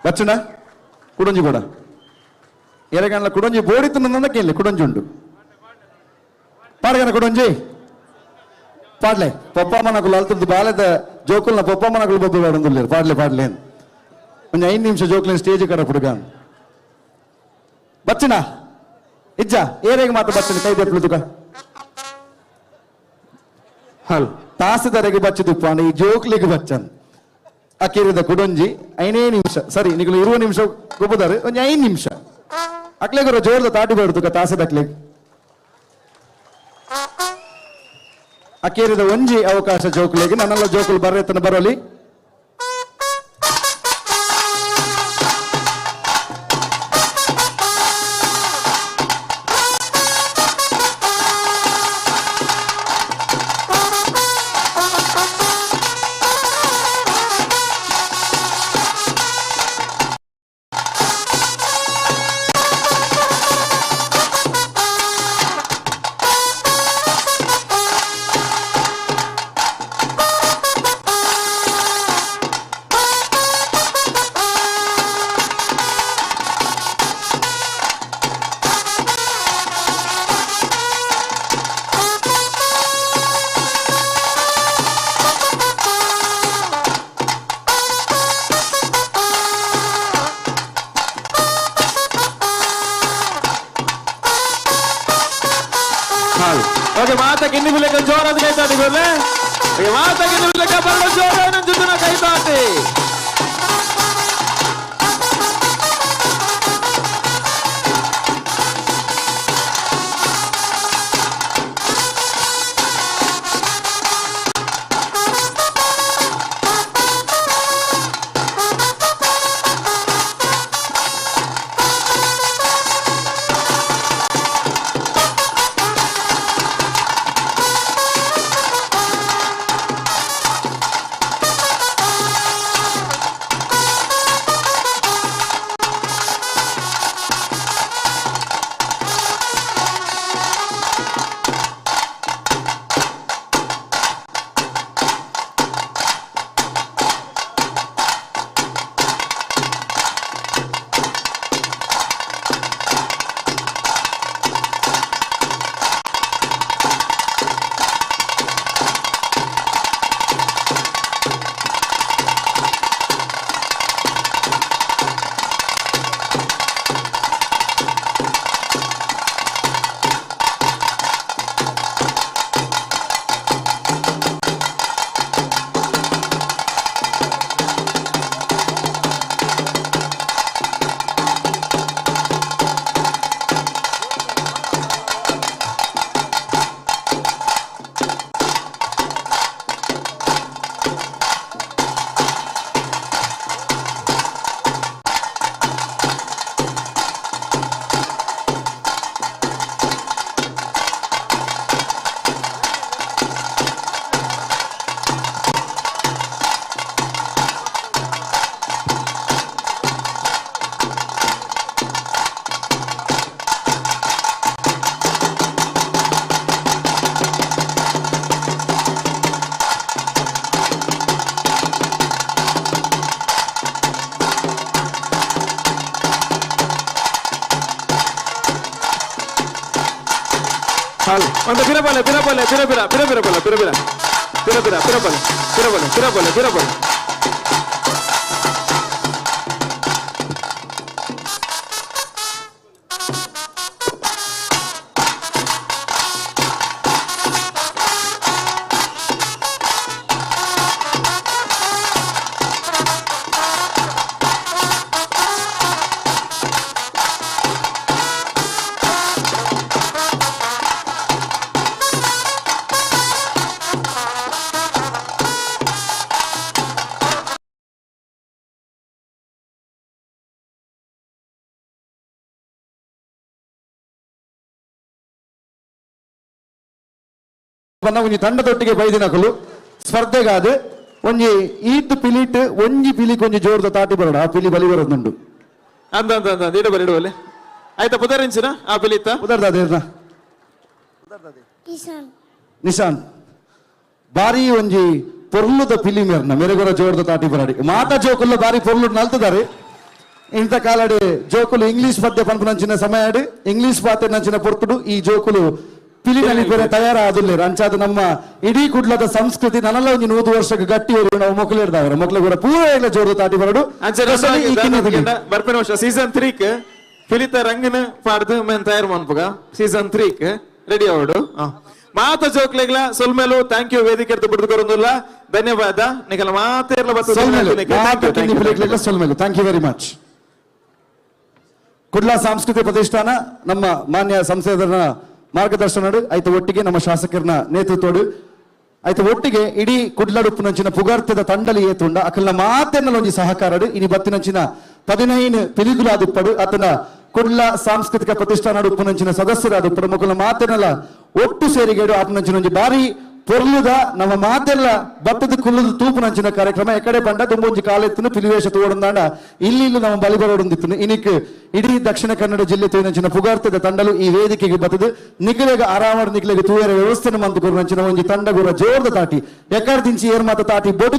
Speaker 12: ಬಚ್ಚಣ ಕುಡೊಂಜಿ ಬೋಡ ಎರಗಣ್ಣ ಕುಡೊಂಜಿ ಬೋಡಿತ್ತು ನನ್ನ ಕೇಳಿ ಕುಡೊಂಜಿ ಉಂಡು ಪಾಡಗನ ಕುಡೊಂಜಿ ಪಾಡ್ಲೆ ಪೊಪ್ಪಮ್ಮನಕುಲು ಅಲ್ತದ್ದು ಬಾಲೆದ ಜೋಕುಲ್ನ ಪೊಪ್ಪಮ್ಮನಕುಲು ಬೊಬ್ಬೆ ಬೇಡಂದುಲ್ಲೇರು ಪಾಡ್ಲೆ ಪಾಡ್ಲೆ ಒಂದು 5 ನಿಮಿಷ ಜೋಕ್ಲಿನ ಸ್ಟೇಜ್ ಕಡ ಹುಡುಗ ಬಚ್ಚಣ ಇಜ್ಜ ಏರೇಗೆ ಮಾತ್ರ ಬಚ್ಚಣ ಕೈ ದೆಪ್ಲು ಹಲ್ ತಾಸದರೆಗೆ ಬಚ್ಚದುಪ್ಪ ಈ ಜೋಕ್ಲಿಗೆ ಬಚ್ಚನ್ ಅಕೇರಿದ ಕುಡೊಂಜಿ 5 ನಿಮಿಷ ಸರಿ ನಿಗಲು 20 ನಿಮಿಷ ಗೊಬ್ಬದಾರೆ ಒಂಜಿ 5 ನಿಮಿಷ ಅಕ್ಲೆಗೊರ ಜೋರ್ದ ತಾಟಿ ಬೇಡ್ತುಕ ತಾಸದ ಅಕ್ಲೆಗ್ ಅಕೇರಿದ ಒಂಜಿ ಅವಕಾಶ ಜೋಕ್ಲಿಗೆ ನನ್ನೆಲ್ಲ ಜೋಕುಲು ಬರ್ರೆತನ ಬರೋಲಿ
Speaker 7: ಓಕೆ ಮಾತಾ ಗಿನ್ನಿ ಬಿಲೆಕ ಜೋರಾದ ಕೈತಾಟಿ ಗೊರ್ಲೆ ಮಾತಾ ಗಿನ್ನಿ ಬಿಲೆಕ ಬರಡ ಜೋರಾದ ಜುತ್ತುನ ಕೈತಾಟಿ ಒಂದು ಬಿರಬಲೆ ಬಿರಬಲೆ ಬಿರಬಿರ ಬಿರಬಿರಬಲ ಬಿರಬಿರ ಬಿರಬಿರ ಬಿರಬಲೆ ಬಿರಬಲೆ ಬಿರಬಲೆ ಬಿರಬಲೆ
Speaker 12: ಒಂಜಿ ತಂಡದೊಟ್ಟಿಗೆ ಬೈದಿನಕುಲು ಸ್ಪರ್ಧೆಗಾದ ಒಂಜಿ ಈತ್ ಪಿಲಿಟ್ ಒಂಜಿ ಪಿಲಿಕ್ ಒಂಜಿ ಜೋರ್ದ ತಾಟಿ ಬರೋಣ ಆ ಪಿಲಿ ಬಲಿ ಬರೋದುಂಡು
Speaker 7: ಅಂದ ಅಂದ ಅಂದ ಇಡಬಲ್ಲ ಇಡಬಲ್ಲೆ ಆಯ್ತಾ ಪುದರಿಂಚಿನ ಆ ಪಿಲಿತ್ತ
Speaker 12: ಪುದರ್ದಾದೇರ್ನ ನಿಶಾನ್ ಬಾರಿ ಒಂಜಿ ಪೊರ್ಲುದ ಪಿಲಿ ಮೇರ್ನ ಮೆರೆಗೊರ ಜೋರ್ದ ತಾಟಿ ಬರಾಡಿ ಮಾತಾ ಜೋಕುಲ್ಲ ಬಾರಿ ಪೊರ್ಲು ನಲ್ತದಾರೆ. ಇಂತ ಕಾಲಡ್ ಜೋಕುಲು ಇಂಗ್ಲಿಷ್ ಪದ್ಯ ಪನ್ಪುನಂಚಿನ ಸಮಯಡ್ ಇಂಗ್ಲಿಷ್ ಪಾತೆರ್ನಂಚಿನ ಪೊರ್ತುಡು ಈ ಜೋಕುಲು ಪಿಲಿನಲಿಪೆರೆ ತಯಾರಾದುಲ್ಲೆರ್. ಅಂಚಾದ ನಮ್ಮ ಇಡೀ ಕುಡ್ಲದ ಸಂಸ್ಕೃತಿ ನನಲ ಒಂಜಿ 100 ವರ್ಷಕ್ಕೆ ಗಟ್ಟಿ ನಾವು ಮೊಕ್ಲೆರ್ದವರ ಮೊಕ್ಲೆ ಕೂಡ ಪೂರ ಜೋರು ತಾಟಿ ಬರಡು.
Speaker 6: ಬರ್ಪಿನ ವರ್ಷ ಸೀಸನ್ 3 ಪಿಲಿತ ರಂಗನ ಪಾಡ್ದು ಮೇನ್ ತಯಾರು ಮನ್ಪುಗ. Season 3 ready ಅವಡು. ಮಾತ ಜೋಕ್ಲೆಗ್ಲ ಸೊಲ್ಮೆಲು thank you. ವೇದಿಕೆ ಬಿಡ್ದು ಕೊರೊಂದುಲ್ಲ ಧನ್ಯವಾದ. ನಿಕಲ ಮಾತೇರ್ಲ
Speaker 12: ಸೊಲ್ಮೆಲು thank you very much. Kudla ಸಾಂಸ್ಕೃತಿಕ ಪ್ರತಿಷ್ಠಾನ ನಮ್ಮ ಮಾನ್ಯ ಸಂಸದರ ಮಾರ್ಗದರ್ಶನ ಆಯ್ತು ಒಟ್ಟಿಗೆ ನಮ್ಮ ಶಾಸಕರನ್ನ ನೇತೃತ್ವಡು ಆಯ್ತು ಒಟ್ಟಿಗೆ ಇಡೀ ಕುಡ್ಲಡುಪ್ಪುನಂಚಿನ ಪುಗಾರ್ತದ ತಂಡಲಿ ಏತುಂಡ ಅಕಲ್ನ ಮಾತೆನ್ನಲ ಒಂಜಿ ಸಹಕಾರಡು ಇನಿ ಬತ್ತಿನಂಚಿನ 15 ಪಿಲಿಗುಲಾದುಪ್ಪಡು ಆತನ ಕುಡ್ಲ ಸಾಂಸ್ಕೃತಿಕ ಪ್ರತಿಷ್ಠಾನ ಉಪ್ಪುನಂಚಿನ ಸದಸ್ಯರಾದುಪ್ಪಡು ಮೊಕಲ್ನ ಮಾತೆನ್ನಲ ಒಟ್ಟು ಸೇರಿಗೇಡು ಆಪನಂಚಿನ ಒಂಜಿ ಬಾರಿ ಪೊರ್ಲುದ ನಮ್ಮ ಮಾತೆಲ್ಲ ಬತ್ತದ ಕುಲ್ಲದ ತೂಪುನಂಚಿನ ಕಾರ್ಯಕ್ರಮ. ಎಕಡೆ ಬಂಡ ದುಂಬೊಂಜಿ ಕಾಲೆತ್ತನು ಪಿಲಿವೇಶ ತೋಡಂದಾಂಡ ಇಲ್ಲಿ ಇಲ್ಲಿ ನಮ್ಮ ಬಲಿ ಬರೋಡೊಂದಿತ್ತನು. ಇನಿಕ್ ಇಡೀ ದಕ್ಷಿಣ ಕನ್ನಡ ಜಿಲ್ಲೆ ತೂಯಿನಂಚಿನ ಪುಗಾರ್ತದ ತಂಡಲು ಈ ವೇದಿಕೆಗೆ ಬತ್ತದು ನಿಕಲೆಗ ಆರಾಮಡ್ ನಿಕಲೆಗ ತೂಯರ ವ್ಯವಸ್ಥೆನ ಮಂತು ಕೊರುನಂಚಿನ ಒಂಜಿ ತಂಡ ಗುರ ಜೋರ್ದ ತಾಟಿ ಎಕರ್ ದಿಂಚಿ ಏರ್ ಮಾತ ತಾಟಿ ಬೊಡು.